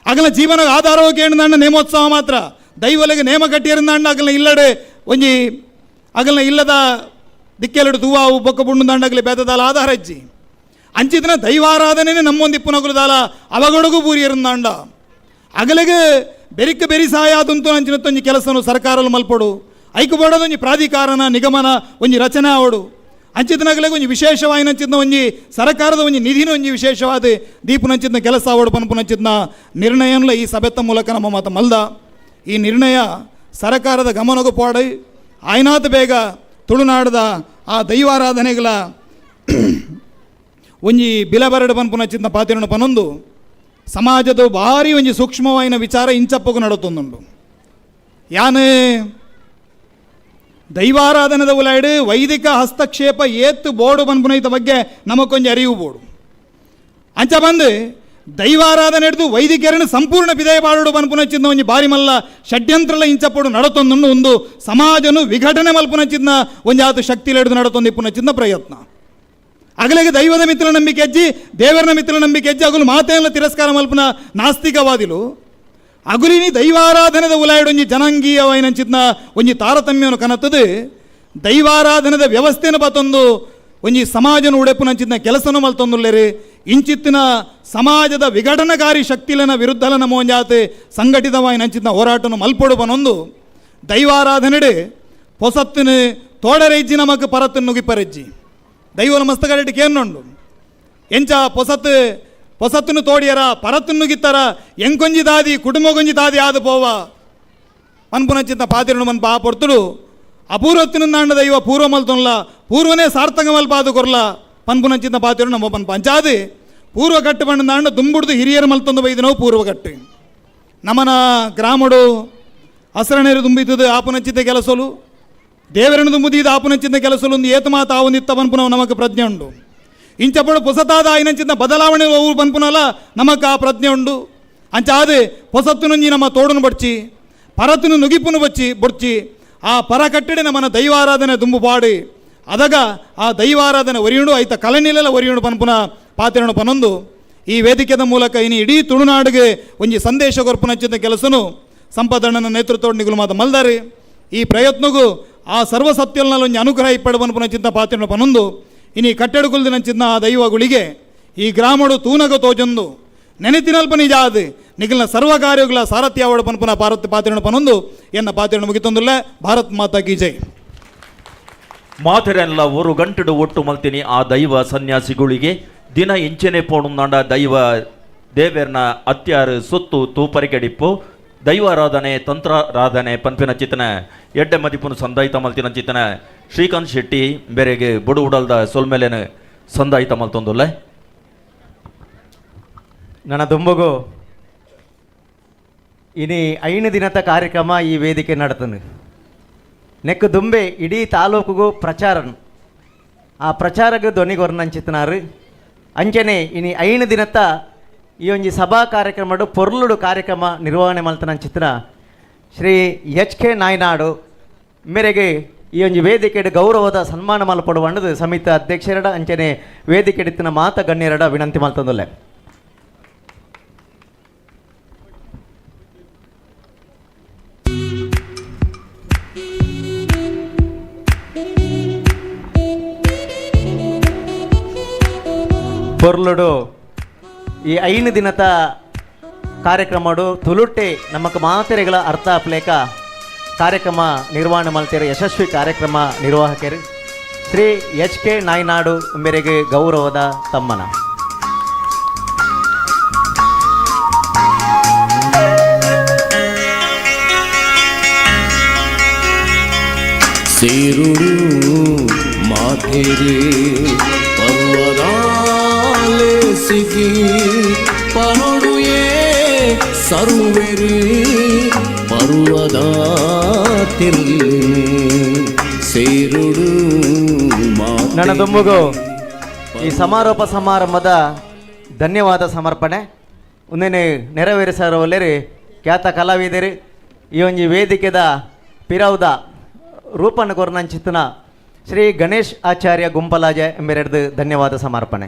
ಅಗಲ ಜೀವನ ಆಧಾರವ ಕೇಣದಾಂಡ ನೇಮೋತ್ಸವ ಮಾತ್ರ ದೈವಲೆಗೆ ನೇಮ ಕಟ್ಟಿಯರಿಂದಾಂಡ ಅಗಲನ ಇಲ್ಲಡೆ ಒಂಜಿ ಅಗಲನ ಇಲ್ಲದ ದಿಕ್ಕೆಲಡು ತೂವಾವು ಬೊಕ್ಕ ಬುಂಡುದಾಂಡಗಲಿ ಬೇತದಾಲ ಆಧಾರ ಅಜ್ಜಿ ಅಂಚಿತನ ದೈವಾರಾಧನೆ ನಮ್ಮೊಂದಿಪ್ಪುನಗುಲದಾಲ ಅವಗಡಗು ಬೂರಿಯರಿಂದಾಂಡ ಅಗಲಿಗೆ ಬೆರಿಕ ಬೆರಿ ಸಹಾಯ ಆದಂತೂ ಅಂಚಿನ ತೊಂಜಿ ಕೆಲಸನು ಸರ್ಕಾರಲು ಮಲ್ಪಡು ಐಕಬೋಡದ ಒಂಜಿ ಪ್ರಾಧಿಕಾರನ ನಿಗಮನ ಒಂಜಿ ರಚನೆ ಆವಡು ಅಂಚಿತನಗಲಿಗೆ ಒಂಜಿ ವಿಶೇಷವಾಯಿನಂಚಿನ ಒಂಜಿ ಸರ್ಕಾರದ ಒಂಜಿ ನಿಧಿನ ಒಂಜಿ ವಿಶೇಷವಾದ ದೀಪನಂಚಿನ ಕೆಲಸ ಆವಡು ಪನ್ಪುನಂಚಿನ ನಿರ್ಣಯನ್ಲ ಈ ಸಭೆತ ಮೂಲಕ ನಮ್ಮ ಮಾತ ಮಲ್ದ. ಈ ನಿರ್ಣಯ ಸರ್ಕಾರದ ಗಮನಕ್ಕೂ ಪೋಡಿ ಆಯ್ನಾತ ಬೇಗ ತುಳುನಾಡದ ಆ ದೈವಾರಾಧನೆಗಳ ಒಂಜಿ ಬಿಲಬರಡು ಪನ್ಪುನಂಚಿನ ಪಾತಿರಣ ಪನೊಂದು ಸಮಾಜದ ಭಾರಿ ಒಂಜಿ ಸೂಕ್ಷ್ಮವಾಯಿನ ವಿಚಾರ ಇಂಚಪ್ಪಗೂ ನಡತೊಂದುಂಡು. ಯಾನು ದೈವಾರಾಧನದ ಉಲಾಯ್ಡು ವೈದಿಕ ಹಸ್ತಕ್ಷೇಪ ಏತ್ತು ಬೋರ್ಡು ಪನ್ಪುನೈತ ಬಗ್ಗೆ ನಮಕೊಂಜಿ ಅರಿವು ಬೋರ್ಡು ಅಂಚ ಬಂದು ದೈವಾರಾಧನೆ ಹಿಡಿದು ವೈದಿಕರನ್ನು ಸಂಪೂರ್ಣ ಬಿದಯ ಬಾಡೋಡು ಪನ್ಪುನಂಚಿನ ಒಂಜಿ ಬಾರಿ ಮಲ್ಲ ಷಡ್ಯಂತ್ರಲ ಇಂಚಪ್ಪಡು ನಡತೊಂದುಂಡು. ಒಂದು ಸಮಾಜನು ವಿಘಟನೆ ಮಲ್ಪುನಂಚಿನ ಒಂಜಿ ಆತು ಶಕ್ತಿಲ ಹಿಡಿದು ನಡತೊಂದು ಇಪ್ಪುನಂಚಿನ ಪ್ರಯತ್ನ. ಅಗಲಿಗೆ ದೈವದ ಮಿತ್ರ ನಂಬಿಕೆ ಅಜ್ಜಿ ದೇವರನ ಮಿತ್ರ ನಂಬಿಕೆ ಅಜ್ಜಿ ಅಗುಲು ಮಾತೆಲ್ಲ ತಿರಸ್ಕಾರ ಮಲ್ಪುನ ನಾಸ್ತಿಕವಾದಿಲು ಅಗುಲಿನಿ ದೈವಾರಾಧನದ ಉಲಾಯ್ಡು ಒಂಜಿ ಜನಾಂಗೀಯವಾಯಿನಂಚಿನ ಒಂಜಿ ತಾರತಮ್ಯವನ್ನು ಕನತದು ದೈವಾರಾಧನದ ವ್ಯವಸ್ಥೆನ ಬತ್ತೊಂದು ಒಂಜಿ ಸಮಾಜನ ಉಡೆಪುನಂಚಿನ ಕೆಲಸನೂ ಮಲ್ತೊಂದುಲ್ಲೇರಿ. ಇಂಚಿತ್ತಿನ ಸಮಾಜದ ವಿಘಟನಕಾರಿ ಶಕ್ತಿಲನ ವಿರುದ್ಧಲ ನಮೋಂಜಾತೆ ಸಂಘಟಿತವಾಯಿನಂಚಿನ ಹೋರಾಟನು ಮಲ್ಪೊಡು ಬನೊಂದು ದೈವಾರಾಧನೆಡೆ ಪೊಸತ್ತಿನ ತೋಡರೆಜ್ಜಿ ನಮಕ್ ಪರತ್ತು ನುಗಿಪರೆಜ್ಜಿ ದೈವನ ಮಸ್ತಗಡೆಟ್ ಕೇನ್ನೊಂಡು ಎಂಚ ಪೊಸತ್ತು ಪೊಸತ್ತನ್ನು ತೋಡಿಯರ ಪರತ್ತನ್ನು ಗಿತ್ತರ ಎಂಕೊಂಜಿ ದಾದಿ ಕುಟುಂಬಗೊಂಜಿ ದಾದಿ ಆದ ಪೋವ ಮನ್ಪುನಂಚಿನ ಪಾತಿರನು ಮನ್ಪ ಆ ಪೊರ್ತುಡು ಅಪೂರ್ವತ್ತಿನ ದೈವ ಪೂರ್ವ ಮಲ್ತೊನ್ಲ ಪೂರ್ವನೇ ಸಾರ್ಥಕ ಮಲ್ಪಾದು ಕೊರ್ಲ ಪನ್ಪುನಂಚಿನ ಪಾತಿರು ನಮ್ಮ ಪನ್ಪ ಅಂಚಾದು ಪೂರ್ವ ಕಟ್ಟು ಬಂಡ ದುಂಬುಡ್ದು ಹಿರಿಯರು ಮಲ್ತೊಂದು ಬೈದಿನವು ಪೂರ್ವ ಕಟ್ಟು. ನಮನ ಗ್ರಾಮಡು ಹಸರಣೇರು ತುಂಬಿತ್ತದು ಆಪುನಂಚಿತ ಕೆಲಸಲು ದೇವರನ್ನು ದುಂಬುದೀದ ಆಪುನಂಚಿನ ಕೆಲಸಲು ಒಂದು ಏತ ಮಾತು ಆವೊಂದಿತ್ತ ಪನ್ಪುನವು ನಮಕ್ ಪ್ರಜ್ಞೆ ಉಂಡು. ಇಂಚಪಡು ಪೊಸತಾದ ಆಯಿನಂಚಿನ ಬದಲಾವಣೆ ಅವು ಪನ್ಪುನಲ್ಲ ನಮಕ್ ಆ ಪ್ರಜ್ಞೆ ಉಂಡು. ಅಂಚಾದೆ ಪೊಸತ್ತುನೊಂಜಿ ನಮ್ಮ ತೋಡನು ಬಡ್ಚಿ ಪರತುನು ನುಗಿಪುನು ಬಚ್ಚಿ ಬೊಡ್ಚಿ ಆ ಪರ ಕಟ್ಟಡೆ ನಮ್ಮನ ದೈವಾರಾಧನೆ ದುಂಬು ಪಾಡಿ ಅದಗ ಆ ದೈವಾರಾಧನೆ ಒರಿಯುಂಡು ಐತ ಕಲನಿಲೆಲ್ಲ ಒರಿಯುಂಡು ಪನ್ಪುನ ಪಾತಿರಣ ಪನೊಂದು ಈ ವೇದಿಕೆದ ಮೂಲಕ ಇನಿ ಇಡೀ ತುಳುನಾಡಿಗೆ ಒಂಜಿ ಸಂದೇಶ ಕೊರ್ಪುನಂಚಿನ ಕೆಲಸನು ಸಂಪಾದಣ್ಣನ ನೇತೃತ್ವ ನಿಗುಲು ಮಾತ ಮಲ್ದಾರಿ. ಈ ಪ್ರಯತ್ನಗೂ ಆ ಸರ್ವಸತ್ಯಲ್ನಲ್ಲಿ ಒಂಜಿ ಅನುಗ್ರಹ ಇಪ್ಪಡು ಪನ್ಪುನಂಚಿನ ಪಾತಿರಣ ಪನೊಂದು ಇನಿ ಕಟ್ಟೆಡುಕುಲ್ದಿನಂಚಿನ ಆ ದೈವಗಳಿಗೆ ಈ ಗ್ರಾಮಡು ತೂನಗ ತೋಜೊಂದು ನೆನೆತಿನಲ್ಪ ನಿಜ ಅದು ನಿಗಲ್ನ ಸರ್ವ ಕಾರ್ಯಗಳ ಸಾರಥ್ಯ ಅವಡು ಪನ್ಪುನ ಭಾರತ್ ಪಾತಿರಣ ಪನೊಂದು ಎನ್ನ ಪಾತಿರಣ ಮುಗಿತೊಂದುಲ್ಲ. ಭಾರತ್ ಮಾತಾ ಕಿ ಜೈ. ಮಾತೆರೆಲ್ಲ ಒಂದು ಗಂಟೆಡು ಒಟ್ಟು ಮಲ್ತೀನಿ ಆ ದೈವ ಸನ್ಯಾಸಿಗಳಿಗೆ ದಿನ ಇಂಚೆನೆ ಪೋಣುಂದಾಂಡ ದೈವ ದೇವೇರ್ನ ಅತ್ಯಾರು ಸುತ್ತು ತೂಪರಿಕೆಡಿಪ್ಪು ದೈವಾರಾಧನೆ ತಂತ್ರಾರಾಧನೆ ಪನ್ಪಿನ ಚಿತನ ಎಡ್ಡೆ ಮದಿಪುನು ಸಂದಾಯಿತ ಮಲ್ತಿನ ಚಿತನ ಶ್ರೀಕಾಂತ್ ಶೆಟ್ಟಿ ಬೇರೆಗೆ ಬುಡು ಉಡಲ್ದ ಸೊಲ್ಮೇಲೆನ ಸಂದಾಯಿತ ಮಲ್ತೊಂದುಲ್ಲ. ನನ್ನ ದುಂಬಗು ಇನಿ 5 ದಿನದ ಕಾರ್ಯಕ್ರಮ ಈ ವೇದಿಕೆ ನಡತನು ನೆಕ್ಕು ದುಂಬೆ ಇಡೀ ತಾಲೂಕುಗೂ ಪ್ರಚಾರನು ಆ ಪ್ರಚಾರಕ್ಕೆ ಧ್ವನಿಗೊರ್ನಂಚಿತನಾರು ಅಂಚನೆ ಇನಿ 5 ದಿನದ ಈ ಒಂಜಿ ಸಭಾ ಕಾರ್ಯಕ್ರಮಡು ಪೊರ್ಲುಡು ಕಾರ್ಯಕ್ರಮ ನಿರ್ವಹಣೆ ಮಲ್ತನಂಚಿತನ ಶ್ರೀ ಎಚ್ ಕೆ ನಾಯ್ನಾಡು ಮೇರೆಗೆ ಈ ಒಂಜಿ ವೇದಿಕೆಡು ಗೌರವದ ಸನ್ಮಾನ ಮಲ್ಪಡುವಂಡದು ಸಮಿತಿ ಅಧ್ಯಕ್ಷರಡ ಅಂಚನೆ ವೇದಿಕೆಡಿತ್ತಿನ ಮಾತ ಗಣ್ಯರಡ ವಿನಂತಿ ಮಲ್ತಂದುಲ್ಲೆ. ಪೊರ್ಲುಡು ಈ 5 ದಿನದ ಕಾರ್ಯಕ್ರಮಡು ತುಳುಟೆ ನಮಕ್ ಮಾತೆರೆಗಳ ಅರ್ಥ ಅಪ್ಲೇಕ ಕಾರ್ಯಕ್ರಮ ನಿರ್ವಹಣೆ ಮಲ್ತೇರು ಯಶಸ್ವಿ ಕಾರ್ಯಕ್ರಮ ನಿರ್ವಾಹಕರು ಶ್ರೀ ಎಚ್ ಕೆ ನಾಯ್ನಾಡು ಮೇರೆಗೆ ಗೌರವದ ತಮ್ಮನ. ಸೇರುಡು ಮಾತ ಮಾತೆರೆ ಪರ್ವದಾಲೆ ಸಿಗಿ ಪನೊಡುಯೇ ಸರ್ವೆರು ಪರ್ವದ ತಿರ್ಲಿನೆ ಸೇರುಡು. ನನ್ನ ದುಂಬುಗು ಈ ಸಮಾರೋಪ ಸಮಾರಂಭದ ಧನ್ಯವಾದ ಸಮರ್ಪಣೆ ಒಂದೇನೆ ನೆರವೇರಿಸರವಲ್ಲೇರಿ ಖ್ಯಾತ ಕಲಾವಿದರು ಈ ಒಂಜಿ ವೇದಿಕೆದ ಪಿರೌದ ರೂಪನ ಕೊರ್ನಂಚಿತನ ಶ್ರೀ ಗಣೇಶ್ ಆಚಾರ್ಯ ಗುಂಪಲಾಜ ಎಂಬೆರಡು ಧನ್ಯವಾದ ಸಮರ್ಪಣೆ.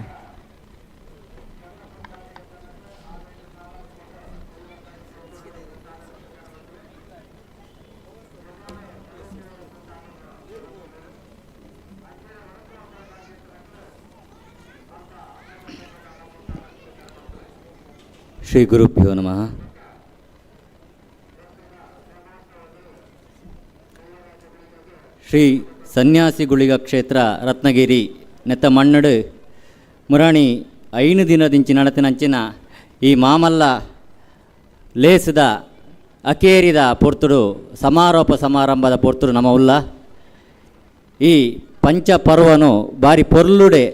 ಶ್ರೀ ಗುರುಭ್ಯೋ ನಮಃ. ಶ್ರೀ ಸನ್ಯಾಸಿ ಗುಳಿಗ ಕ್ಷೇತ್ರ ರತ್ನಗಿರಿ ನೆತ್ತ ಮಣ್ಣಡು ಮುರಾಣಿ 5 ದಿನದಿಂಚಿ ನಡತಿನಂಚಿನ ಈ ಮಾಮಲ್ಲ ಲೇಸದ ಅಕೇರಿದ ಪೊರ್ತುಡು ಸಮಾರೋಪ ಸಮಾರಂಭದ ಪೊರ್ತುಡು ನಮ್ಮ ಉಲ್ಲ ಈ ಪಂಚಪರ್ವನು ಬಾರಿ ಪೊರ್ಲುಡೆ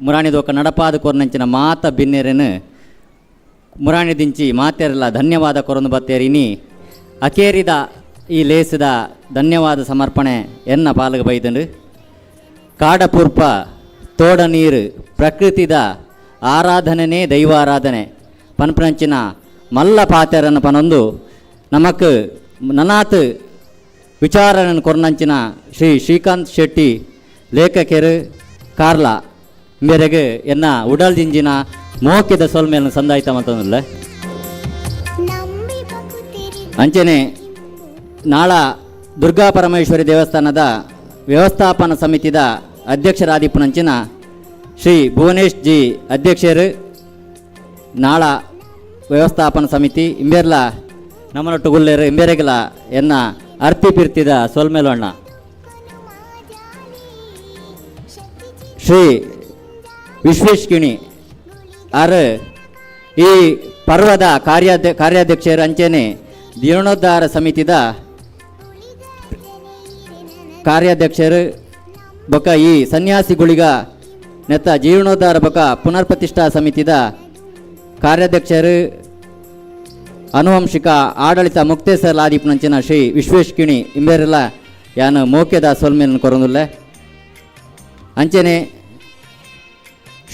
ಮುರಾಣಿದೊಕ್ಕ ನಡಪಾದ ಕೊರ್ನಂಚಿನ ಮಾತ ಬಿನ್ನೆರೆನು ಮುರಾಣಿ ದಿಂಚಿ ಮಾತೆರೆಲ್ಲ ಧನ್ಯವಾದ ಕೊರೊಂದು ಬತ್ತೇರಿನಿ ಅಕೇರಿದ ಈ ಲೇಸದ ಧನ್ಯವಾದ ಸಮರ್ಪಣೆ ಎನ್ನ ಪಾಲಗ ಬೈದಂಡು. ಕಾಡಪೂರ್ಪ ತೋಡ ನೀರು ಪ್ರಕೃತಿದ ಆರಾಧನೆನೇ ದೈವಾರಾಧನೆ ಪನ್ಪನಂಚಿನ ಮಲ್ಲ ಪಾತೆರನ್ನು ಪನೊಂದು ನಮಕ್ ನನಾತ್ ವಿಚಾರನ ಕೊರ್ನಂಚಿನ ಶ್ರೀ ಶ್ರೀಕಾಂತ್ ಶೆಟ್ಟಿ ಲೇಖಕರು ಕಾರ್ಲ ಮೇರೆಗೆ ಎನ್ನ ಉಡಲ್ ದಿಂಜಿನ ಮೋಕಿದ ಸೊಲ್ಮೇಲನ್ನು ಸಂದಾಯ್ತ ಮತ್ತೊಂದಿಲ್ಲ. ಅಂಚನೆ ನಾಳ ದುರ್ಗಾ ಪರಮೇಶ್ವರಿ ದೇವಸ್ಥಾನದ ವ್ಯವಸ್ಥಾಪನಾ ಸಮಿತಿದ ಅಧ್ಯಕ್ಷರಾದಿಪ್ಪನಂಚಿನ ಶ್ರೀ ಭುವನೇಶ್ ಜಿ ಅಧ್ಯಕ್ಷರು ನಾಳ ವ್ಯವಸ್ಥಾಪನಾ ಸಮಿತಿ ಇಂಬೇರ್ಲ ನಮ್ಮನೊಟ್ಟು ಗುಲ್ಲೇರು ಇಂಬೇರೆಗಲ ಎನ್ನ ಅರ್ಪಿ ಪಿರ್ತಿದ ಸೊಲ್ಮೇಲಣ್ಣ. ಶ್ರೀ ವಿಶ್ವೇಶ್ ಕಿಣಿ ಆರ್ ಈ ಪರ್ವದ ಕಾರ್ಯಾಧ್ಯಕ್ಷರು ಅಂಚೆನೆ ಜೀರ್ಣೋದ್ಧಾರ ಸಮಿತಿದ ಕಾರ್ಯಾಧ್ಯಕ್ಷರು ಬೊಕ ಈ ಸನ್ಯಾಸಿ ಗುಳಿಗ ನೆತ್ತ ಜೀರ್ಣೋದ್ಧಾರ ಬೊಕ ಪುನರ್ ಪ್ರತಿಷ್ಠಾ ಸಮಿತಿದ ಕಾರ್ಯಾಧ್ಯಕ್ಷರು ಅನುವಂಶಿಕ ಆಡಳಿತ ಮುಕ್ತೇಸರ್ ಲಾದೀಪ್ನಂಚಿನ ಶ್ರೀ ವಿಶ್ವೇಶ್ ಕಿಣಿ ಇಂಬೇರೆಲ್ಲ ಯಾನು ಮೋಕೆದ ಸೊಲ್ಮೇಲನ್ನು ಕೊರೊಂದುಲ್ಲೆ. ಅಂಚೆನೆ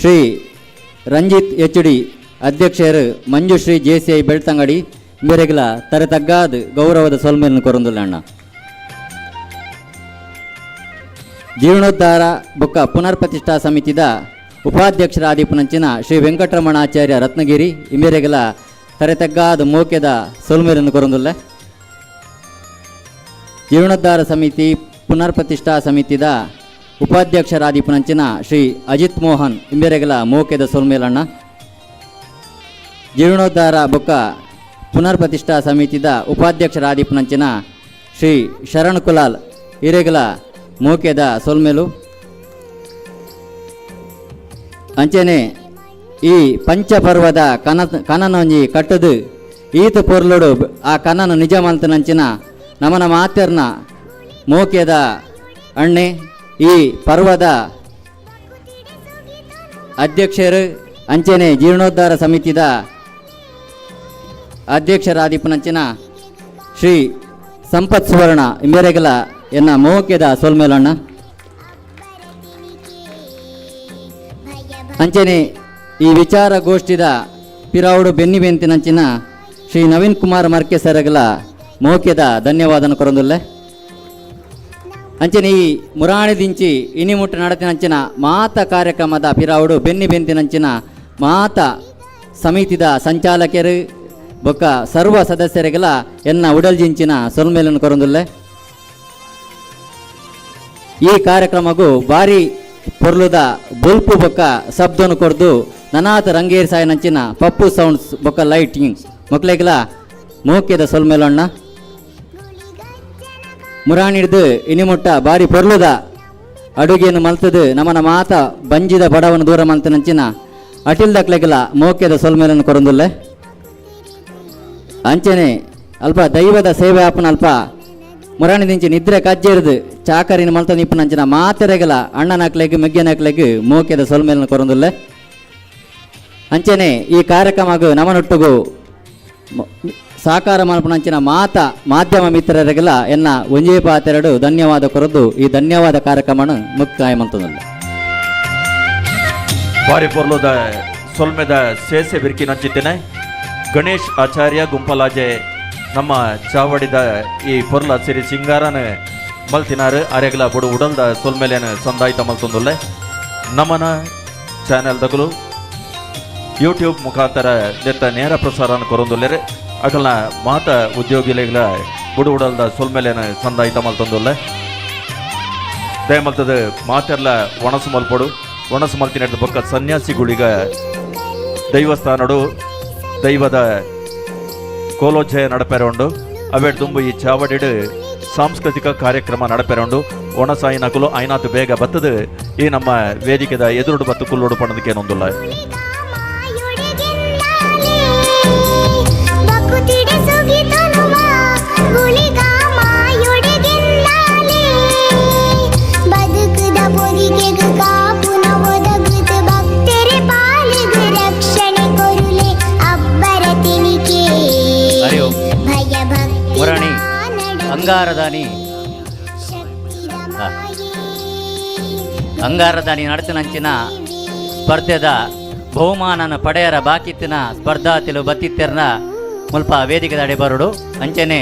ಶ್ರೀ ರಂಜಿತ್ ಎಚ್ ಡಿ ಅಧ್ಯಕ್ಷರು Manjushree J C I Belthangady ಇಂಬೇರೆಗಲ ತರೆ ತಗ್ಗಾದ ಗೌರವದ ಸೊಲ್ಮೇಲನ್ನು ಕೊರೊಂದುಲ್ಲ ಅಣ್ಣ. ಜೀರ್ಣೋದ್ಧಾರ ಬೊಕ್ಕ ಪುನರ್ ಪ್ರತಿಷ್ಠಾ ಸಮಿತಿದ ಉಪಾಧ್ಯಕ್ಷರಾದಿಪ್ಪನಂಚಿನ ಶ್ರೀ ವೆಂಕಟರಮಣಾಚಾರ್ಯ ರತ್ನಗಿರಿ ಇಂಬೇರೆಗಲ ತರೆ ತಗ್ಗಾದ ಮೋಕೆದ ಸೊಲ್ಮೇಲನ್ನು ಕೊರೊಂದುಲ್ಲೆ. ಜೀರ್ಣೋದ್ಧಾರ ಸಮಿತಿ ಪುನರ್ ಪ್ರತಿಷ್ಠಾ ಸಮಿತಿದ ಉಪಾಧ್ಯಕ್ಷರಾದಿಪ್ಪನಂಚಿನ ಶ್ರೀ ಅಜಿತ್ ಮೋಹನ್ ಇಂಬೇರೆಗಲ ಮೋಕೆದ ಸೊಲ್ಮೇಲಣ್ಣ. ಜೀರ್ಣೋದ್ಧಾರ ಬೊಕ್ಕ ಪುನರ್ ಪ್ರತಿಷ್ಠಾ ಸಮಿತಿದ ಉಪಾಧ್ಯಕ್ಷರಾದಿಪ್ಪನಂಚಿನ ಶ್ರೀ ಶರಣ್ ಕುಲಾಲ್ ಹಿರೇಗಲ ಮೋಕೆದ ಸೊಲ್ಮೇಲು. ಅಂಚನೆ ಈ ಪಂಚಪರ್ವದ ಕನನೊಂಜಿ ಕಟ್ಟದು ಈತ ಪೊರ್ಲುಡು ಆ ಕನನ ನಿಜ ಮಲ್ತನಂಚಿನ ನಮನ ಮಾತೆರ್ನ ಮೋಕೆದ ಅಣ್ಣೆ ಈ ಪರ್ವದ ಅಧ್ಯಕ್ಷರು ಅಂಚನೆ ಜೀರ್ಣೋದ್ಧಾರ ಸಮಿತಿದ ಅಧ್ಯಕ್ಷರಾದಿಪ್ಪನಂಚಿನ ಶ್ರೀ ಸಂಪತ್ ಸುವರ್ಣ ಇಂಬೇರೆಗಲ ಎನ್ನ ಮೋಕೆದ ಸೊಲ್ಮೇಲಣ್ಣ. ಅಂಚನೆ ಈ ವಿಚಾರಗೋಷ್ಠಿದ ಪಿರಾವುಡು ಬೆನ್ನಿ ಬೆಂತಿನಂಚಿನ ಶ್ರೀ ನವೀನ್ ಕುಮಾರ್ ಮರ್ಕೆ ಸರಗಲ ಮೋಕೆದ ಧನ್ಯವಾದನ ಕೊರೊಂದುಲ್ಲೆ. ಅಂಚನೆ ಈ ಮುರಾಣಿ ದಿಂಚಿ ಇನಿಮುಟ್ಟ ನಡತಿನಂಚಿನ ಮಾತ ಕಾರ್ಯಕ್ರಮದ ಪಿರಾವುಡು ಬೆನ್ನಿ ಬೆಂತಿನಂಚಿನ ಮಾತ ಸಮಿತಿದ ಸಂಚಾಲಕರು ಬೊಕ್ಕ ಸರ್ವ ಸದಸ್ಯರಿಗೆಲ್ಲ ಎನ್ನ ಉಡಲ್ಜಿಂಚಿನ ಸೊಲ್ಮೇಲನ್ನು ಕೊರೊಂದುಲ್ಲೆ. ಈ ಕಾರ್ಯಕ್ರಮಗೂ ಭಾರಿ ಪೊರ್ಲುದ ಬೊಲ್ಪು ಬೊಕ್ಕ ಶಬ್ದನು ಕೊರ್ದು ನನಾತ ರಂಗೇರಿ ಸಾಯನಂಚಿನ ಪಪ್ಪು ಸೌಂಡ್ಸ್ ಬೊಕ್ಕ ಲೈಟಿಂಗ್ ಮೊಕ್ಲೆಗ್ಲ ಮೋಕ್ಯದ ಸೊಲ್ಮೇಲಣ್ಣ. ಮುರಾಣಿಡ್ದು ಇನಿಮುಟ್ಟ ಬಾರಿ ಪೊರ್ಲುದ ಅಡುಗೆಯನ್ನು ಮಲ್ತದು ನಮನ ಮಾತ ಬಂಜಿದ ಬಡವನ ದೂರ ಮಲ್ತನಂಚಿನ ಅಟಿಲ್ದಕ್ಲೆಗ್ಲ ಮೋಕ್ಯದ ಸೊಲ್ಮೇಲನ್ನು ಕೊರೊಂದುಲ್ಲೆ. ಅಂಚನೆ ಅಲ್ಪ ದೈವದ ಸೇವೆ ಆಪನ ಅಲ್ಪ ಮುರಾಣಿ ದಿಂಚಿ ನಿದ್ರೆ ಕಜ್ಜೆರ್ದು ಚಾಕರಿನ ಮಲ್ತೊಂದಿಪ್ಪುನಂಚಿನ ಮಾತೆರೆಗಲ ಅಣ್ಣನಕ್ಲೆಗ್ ಮೆಗ್ಯನಕ್ಲೆಗ್ ಮೋಕೆದ ಸೊಲ್ಮೆಲ್ನ ಕೊರೊಂದುಲ್ಲೆ. ಅಂಚನೆ ಈ ಕಾರ್ಯಕ್ರಮಗ್ ನಮನೊಟ್ಟುಗು ಸಾಕಾರ ಮಲ್ಪುನಂಚಿನ ಮಾತ ಮಾಧ್ಯಮ ಮಿತ್ರರೆಗಲ ಎನ್ನ ಒಂಜೇ ಪಾತೆರಡು ಧನ್ಯವಾದ ಕೊರದು ಈ ಧನ್ಯವಾದ ಕಾರ್ಯಕ್ರಮನ ಮುಕ್ತಾಯ ಮಲ್ತೊಂದುಲ್ಲೆ. ಬಾರಿ ಪೊರ್ಲುದ ಸೊಲ್ಮೆದ ಸೇಸೆ ಬಿರ್ಕಿನಂಚಿತ್ತೇನೆ ಗಣೇಶ್ ಆಚಾರ್ಯ ಗುಂಪಲಾಜೆ ನಮ್ಮ ಚಾವಡಿದ ಈ ಪೊರ್ಲ ಸಿರಿ ಸಿಂಗಾರನ ಮಲ್ತಿನಾರು ಅರೆಗಲ ಬುಡು ಉಡಲ್ದ ಸೊಲ್ಮೆಲೆನ ಸಂದಾಯಿತ ಮಲ್ತೊಂದುಲ್ಲೆ. ನಮನ ಚಾನೆಲ್ ದಗಲು ಯೂಟ್ಯೂಬ್ ಮುಖಾಂತರ ದೆತ್ತ ನೇರ ಪ್ರಸಾರನ ಕೊರೊಂದುಲ್ಲೆರ್. ಅಗಲ್ನ ಮಾತ ಉದ್ಯೋಗಿಲೆಗಳ ಬುಡು ಉಡಲ್ದ ಸೊಲ್ಮೆಲೆನ ಸಂದಾಯಿತ ಮಲ್ತೊಂದುಲ್ಲೆ. ದಯಮಲ್ತದ ಮಾತೆರ್ಲ ಒಣಸು ಮಲ್ಪೊಡು. ಒಣಸು ಮಲ್ತಿನ ಬೊಕ್ಕ ಸನ್ಯಾಸಿಗುಳಿಗ ದೈವಸ್ಥಾನಡು ದೈವದ ಕೋಲೋಜ್ಜಯ ನಡಪೆರೊಂಡು. ಅವೆಡ್ ದುಂಬು ಈ ಚಾವಡಿಡು ಸಾಂಸ್ಕೃತಿಕ ಕಾರ್ಯಕ್ರಮ ನಡಪೆರೊಂಡು. ಒಣಸಾಯಿನಕುಲು ಐನಾತು ಬೇಗ ಬತ್ತದು ಈ ನಮ್ಮ ವೇದಿಕೆದ ಎದುರುಡು ಬತ್ತು ಕುಲ್ಲುಡು ಪಣದಕ್ಕೇನೊಂದುಲ್ಲ. ಮುರಣಿ ಅಂಗಾರದಾನಿ ಅಂಗಾರದಾನಿ ನಡತಿನಂಚಿನ ಸ್ಪರ್ಧೆದ ಬಹುಮಾನನ ಪಡೆಯರ ಬಾಕಿತ್ತಿನ ಸ್ಪರ್ಧಾತಿಲು ಬತ್ತಿತ್ತೆರ್ನ ಮುಲ್ಪ ವೇದಿಕೆದ ಬರುಡು. ಅಂಚನೆ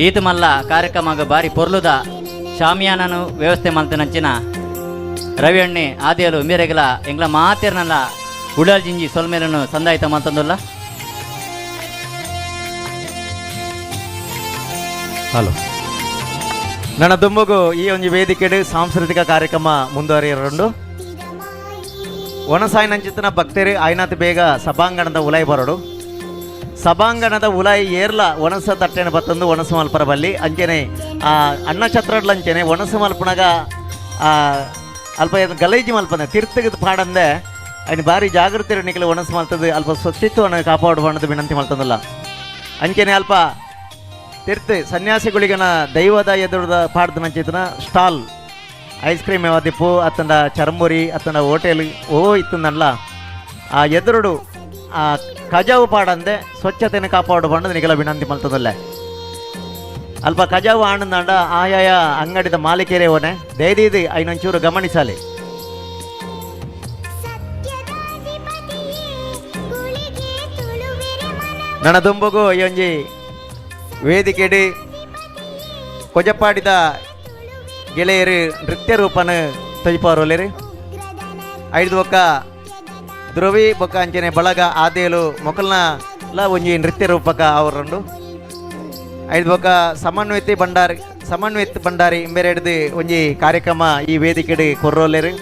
ಈತ ಮಲ್ಲ ಕಾರ್ಯಕ್ರಮಗ ಬಾರಿ ಪೊರ್ಲುದ ಶಾಮಿಯಾನನು ವ್ಯವಸ್ಥೆ ಮಲ್ತಿನಂಚಿನ ರವಿ ಅಣ್ಣೆ ಆದಿಯಲು ಮೇರೆಗಲ ಎಂಗ್ಲ ಮಾತೆರ್ನಲ್ಲ ಉಡಲ್ ಜಿಂಜಿ ಸೊಲ್ಮೇಲನು ಸಂದಾಯಿತ ಮಲ್ತಂದುಲ್ಲ. ಹಲೋ ನನ್ನ ದುಂಬಗು ಈ ಒಂದು ವೇದಿಕೆಡು ಸಾಂಸ್ಕೃತಿಕ ಕಾರ್ಯಕ್ರಮ ಮುಂದುವರಿಯರುಂಡು. ಒಣಸಾಯಿನಂಚಿತನ ಭಕ್ತರು ಆಯ್ನಾತ್ ಬೇಗ ಸಭಾಂಗಣದ ಉಲಾಯಿ ಬರೋಡು. ಸಭಾಂಗಣದ ಉಲಾಯಿ ಏರ್ಲ ಒಣಸ ತಟ್ಟೆನ ಬತ್ತಂದು ಒಣಸು ಮಲ್ಪರ ಬಲ್ಲಿ. ಅಂಚನೆ ಆ ಅನ್ನಛತ್ರಡ್ಲಂಚನೆ ಒಣಸು ಮಲ್ಪನಾಗ ಅಲ್ಪ ಗಲೀಜು ಮಲ್ಪಂದೆ ತಿರ್ತಗದ ಪಾಡಂದೆ ಅಯ್ನ ಭಾರಿ ಜಾಗೃತಿ ನಿಕಲು ಒಣಸು ಮಲ್ತದ ಅಲ್ಪ ಸ್ವಚ್ಛತ್ವವನ್ನು ಕಾಪಾಡು ವಿನಂತಿ ಮಲ್ತಂದಲ್ಲ. ಅಂಚನೆ ಅಲ್ಪ ತಿರ್ತು ಸನ್ಯಾಸಿಗಳಿಗನ ದೈವದ ಎದುರುದ ಪಾಡ್ದ ನಂಚಿತನ stall ice cream ಯಾವದಿಪ್ಪು ಅತ್ತಂಡ ಚರ್ಮುರಿ ಅತ್ತಂಡ ಹೋಟೆಲ್ ಓ ಇತ್ತಂದಲ್ಲ ಆ ಎದುರುಡು ಆ ಕಜಾವು ಪಾಡಂದೆ ಸ್ವಚ್ಛತೆಯನ್ನು ಕಾಪಾಡು ಬಂದು ನಿಗಲ ವಿನಂತಿ ಮಲ್ತದಲ್ಲೇ. ಅಲ್ಪ ಕಜಾವು ಆನಂದಾಂಡ ಆಯಾಯ ಅಂಗಡಿದ ಮಾಲೀಕರೇ ಓನೆ ದಯದೀದಿ ಐನೊಂಚೂರು ಗಮನಿಸಲಿ. ನನ್ನ ದುಂಬಗು ಈ ಒಂಜಿ ವೇದಿಕೆಡಿ ಕೊಜಪಾಡಿದ ಗೆಳೆಯರು ನೃತ್ಯ ರೂಪನ ತೊಯ್ಪಾರೋಲೇರಿ. ಐದು ಬೊಕ್ಕ ಧ್ರುವಿ ಬೊಕ್ಕ ಅಂಚನೆ ಬಳಗ ಆದೇಲು ಮೊಕಲ್ನ ಒಂಜಿ ನೃತ್ಯ ರೂಪಕ ಅವರುಂಡು. ಐದು ಬೊಕ್ಕ ಸಮನ್ವಿತಿ ಭಂಡಾರಿ ಸಮನ್ವಿತ್ ಭಂಡಾರಿ ಇಂಬೆರೆಡ್ದು ಒಂಜಿ ಕಾರ್ಯಕ್ರಮ ಈ ವೇದಿಕೆಡಿ ಕೊರ್ರೋಲೇರು.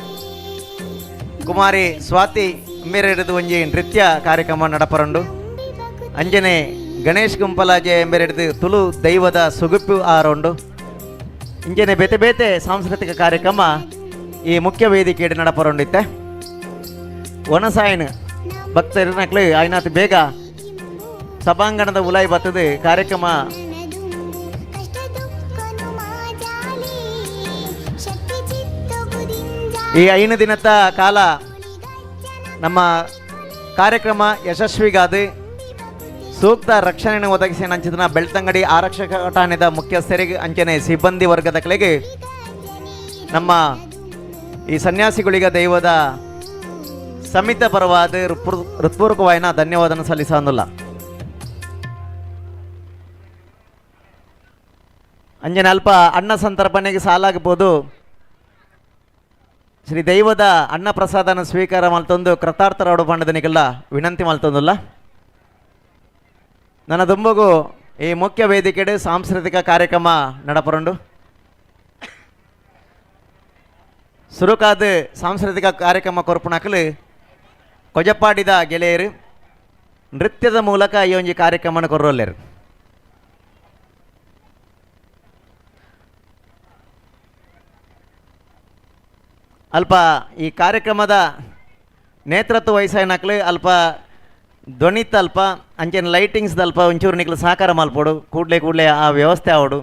ಕುಮಾರಿ ಸ್ವಾತಿ ಇಂಬೆರೆಡ್ದು ಒಂಜಿ ನೃತ್ಯ ಕಾರ್ಯಕ್ರಮ ನಡಪರಂಡು. ಅಂಜನೆ ಗಣೇಶ್ ಗುಂಪಲಾಜೆ ಎಂಬೆರೆಡ್ದು ತುಳು ದೈವದ ಸುಗುಪ್ಪು ಆರೋಂಡು. ಇಂಜನೆ ಬೇತೆ ಬೇತೆ ಸಾಂಸ್ಕೃತಿಕ ಕಾರ್ಯಕ್ರಮ ಈ ಮುಖ್ಯ ವೇದಿಕೆಯಲ್ಲಿ ನಡಪರೊಂಡಿತ್ತೆ. ಒಣಸಾಯನ ಭಕ್ತರಿನಕ್ಲು ಆಯ್ನಾತ್ ಬೇಗ ಸಭಾಂಗಣದ ಉಲಾಯಿ ಬರ್ತದೆ ಕಾರ್ಯಕ್ರಮ ಈ 5 ದಿನದ ಕಾಲ ನಮ್ಮ ಕಾರ್ಯಕ್ರಮ ಯಶಸ್ವಿಗಾದ ಸೂಕ್ತ ರಕ್ಷಣೆಯನ್ನು ಒದಗಿಸಿ ನಂಚಿನ ಬೆಳ್ತಂಗಡಿ ಆರಕ್ಷಕ ಠಾಣೆದ ಮುಖ್ಯಸ್ಥರಿಗೆ ಅಂಚನೆ ಸಿಬ್ಬಂದಿ ವರ್ಗದ ಕಲೆಗೆ ನಮ್ಮ ಈ ಸನ್ಯಾಸಿಗಳಿಗೆ ದೈವದ ಸಮಿತ ಪರವಾದ ಹೃತ್ಪೂರ್ವಕವಾಯಿನ ಧನ್ಯವಾದನ ಸಲ್ಲಿಸೋದಿಲ್ಲ. ಅಂಜನೆ ಅಲ್ಪ ಅನ್ನ ಸಂತರ್ಪಣೆಗೆ ಸಾಲಾಗಬಹುದು. ಶ್ರೀ ದೈವದ ಅನ್ನ ಪ್ರಸಾದನ ಸ್ವೀಕಾರ ಮಲ್ತೊಂದು ಕೃತಾರ್ಥರಾಡು ಪಂಡದನಿಗೆಲ್ಲ ವಿನಂತಿ ಮಲ್ತೊಂದುಲ್ಲ. ನನ್ನ ದುಂಬಗು ಈ ಮುಖ್ಯ ವೇದಿಕೆಡೆ ಸಾಂಸ್ಕೃತಿಕ ಕಾರ್ಯಕ್ರಮ ನಡಪರಂಡು. ಸುರುಕಾದ ಸಾಂಸ್ಕೃತಿಕ ಕಾರ್ಯಕ್ರಮ ಕೊರ್ಪುಣಕಲು ಕೊಜಪಾಡಿದ ಗೆಳೆಯರು ನೃತ್ಯದ ಮೂಲಕ ಈ ಒಂಜಿ ಕಾರ್ಯಕ್ರಮನ ಕೊರ್ರೋಲ್ಲೇರು. ಅಲ್ಪ ಈ ಕಾರ್ಯಕ್ರಮದ ನೇತೃತ್ವ ವಹಿಸಾಯನಕ್ಲು ಅಲ್ಪ ಧ್ವನಿತ ಅಲ್ಪ ಅಂಚೆನ ಲೈಟಿಂಗ್ಸ್ ಅಲ್ಪ ಒಂಚೂರು ನಿಕ್ಲು ಸಹಕಾರ ಮಲ್ಪೋಡು ಕೂಡಲೇ ಕೂಡಲೇ ಆ ವ್ಯವಸ್ಥೆ ಆವಡು.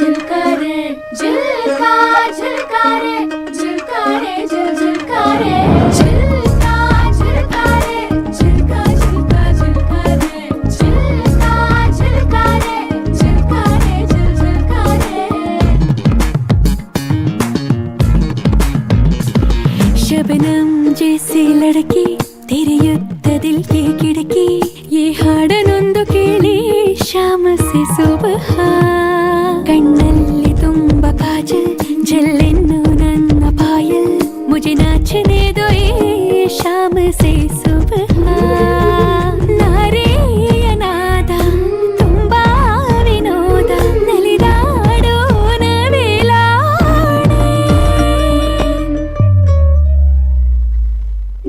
झिलका रे, झिलका झिलका रे, झिलका रे झिल झिलका रे, झिलका झिलका रे, झिलका झिलका झिलका रे, झिलका झिलका रे, झिलका रे झिल झिलका रे। शबनम जैसी लड़की तेरे युद्ध दिल की खिड़की ये ಹಾಡನೊಂದು ಕೇಳಿ ಶಾಮ ಸೆ ಸುಬಹ ಕಣ್ಣಲ್ಲಿ ತುಂಬ ಕಾಜಲ್ ಜಲ್ಲೆನ್ನು ನನ್ನ ಪಾಯಲ್ ಮುಜೆ ನಾಚನೆ ದೋ ಏ ಶಾಮ ಸೆ ಸುಬಹ ನಾರೇಯ ನಾದ ತುಂಬಾ ವಿನೋದ ನಲಿದಾಡೋಣ ವೇಲಾಣೆ.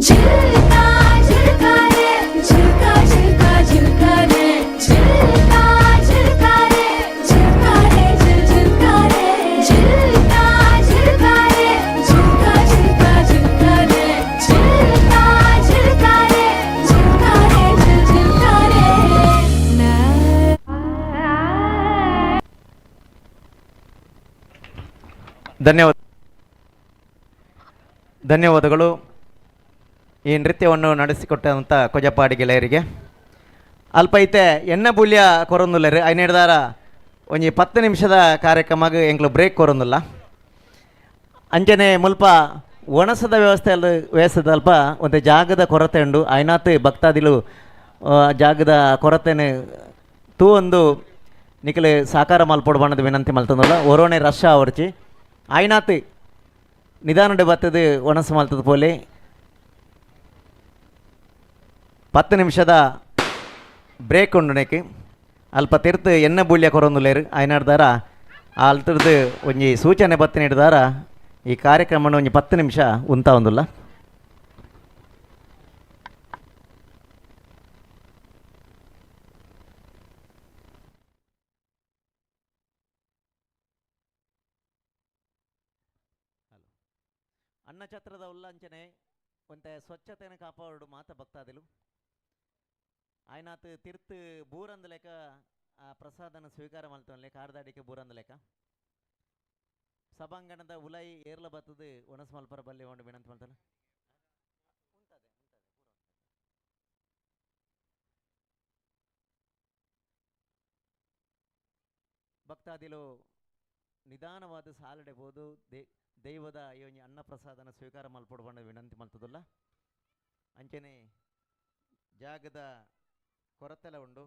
झिलका झिलका रे, झिलका झिलका झिलका रे, झिलका झिलका रे, झिलका रे झिल झिलका रे, झिलका झिलका रे, झिलका झिलका झिलका रे, झिलका झिलका रे, झिलका रे झिल झिलका रे। ಧನ್ಯವಾದ ಧನ್ಯವಾದಗಳು ಈ ನೃತ್ಯವನ್ನು ನಡೆಸಿಕೊಟ್ಟಂಥ ಕೊಜಪಾಡಿ ಗೆಳೆಯರಿಗೆ. ಅಲ್ಪ ಐತೆ ಎಣ್ಣೆ ಬೂಲ್ಯ ಕೊರೊಂದುಲ್ಲೆರ್ ಐನೇಡ್ದಾರ ಒಂಜಿ 10 ನಿಮಿಷದ ಕಾರ್ಯಕ್ರಮಗ್ ಎಂಕ್ಲು ಬ್ರೇಕ್ ಕೊರೊಂದುಲ್ಲ. ಅಂಚನೆ ಮುಲ್ಪ ಒಣಸದ ವ್ಯವಸ್ಥೆ ಅಲ್ಲ ವ್ಯವಸ್ಥೆದ ಅಲ್ಪ ಒಂದು ಜಾಗದ ಕೊರತೆ ಉಂಡು. ಐನಾತ್ ಭಕ್ತಾದಿಲು ಜಾಗದ ಕೊರತೆನೆ ತೂ ಒಂದು ನಿಕಲೆ ಸಾಕಾರ ಮಲ್ಪೊಡು ಬಣ್ಣದ ವಿನಂತಿ ಮಲ್ತಂದುಲ್ಲ. ಒರೋಣೆ ರಶ ಅವರ್ಚಿ ಐನಾತ್ ನಿಧಾನಡೆ ಬತ್ತದು ಒಣಸು ಮಲ್ತದ ಪೋಲೆ. 10 ನಿಮಿಷದ ಬ್ರೇಕ್ ಉಂಡು ನೆಕ್ ಅಲ್ಪ ತಿರ್ತು ಎಣ್ಣೆ ಬೂಲ್ಯ ಕೊರೊಂದುಲ್ಲೆರ್ ಐನಾಡ್ದಾರ ಅಲ್ತರ್ದು ಒಂಜಿ ಸೂಚನೆ ಬತ್ತಿ ನೀಡ್ದಾರ ಈ ಕಾರ್ಯಕ್ರಮನ ಒಂಜಿ 10 ನಿಮಿಷ ಉಂತ ಒಂದುಲ್ಲ. ಅನ್ನಛತ್ರದ ಉಲ್ಲಂಚನೆ ಒಂತೆ ಸ್ವಚ್ಛತೆಯನ್ನು ಕಾಪಾಡು ಮಾತ ಭಕ್ತಾದಿಲು ಆಯ್ನಾತ್ ತಿರ್ತು ಬೂರಂದ ಲೆಕ್ಕ ಆ ಪ್ರಸಾದನ ಸ್ವೀಕಾರ ಮಲ್ತೊನ್ಲೆ ಕಾರ್ದಾಡಿಕೆ ಬೂರಂದ ಲೆಕ್ಕ ಸಭಾಂಗಣದ ಉಲೈ ಏರ್ಲ ಬತ್ತದು ಒಣಸ್ ಮಲ್ಪರ ಬಲ್ಲಿ ಒಂದು ವಿನಂತಿ ಮಲ್ತಲ್ಲ. ಭಕ್ತಾದಿಲು ನಿಧಾನವಾದ ಸಾಲಡೆಬೋದು ದೈವದ ಈ ಒಂಜಿ ಅನ್ನ ಪ್ರಸಾದನ ಸ್ವೀಕಾರ ಮಲ್ಪೊಡು ಪಂಡ ವಿನಂತಿ ಮಲ್ತದಲ್ಲ. ಅಂಚನೆ ಜಾಗದ ಕೊರತೆಲ ಉಂಡು.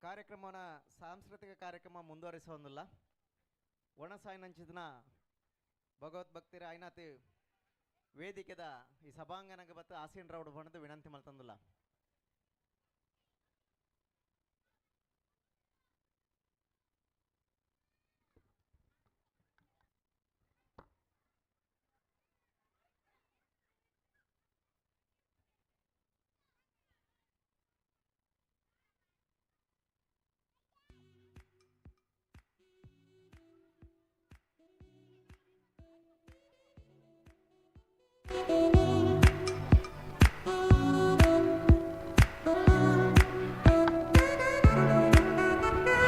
ಕಾರ್ಯಕ್ರಮನ ಸಾಂಸ್ಕೃತಿಕ ಕಾರ್ಯಕ್ರಮ ಮುಂದುವರಿಸೋದಿಲ್ಲ. ಒಣಸಾಯಿನಂಚಿನ ಭಗವದ್ಭಕ್ತರ ಐನಾತಿ ವೇದಿಕೆದ ಈ ಸಭಾಂಗಣಕ್ಕೆ ಬತ್ತು ಆಸೀನ್ ರೌಡ್ ಬಣ್ಣದ ವಿನಂತಿ ಮಲ್ತಂದಿಲ್ಲ.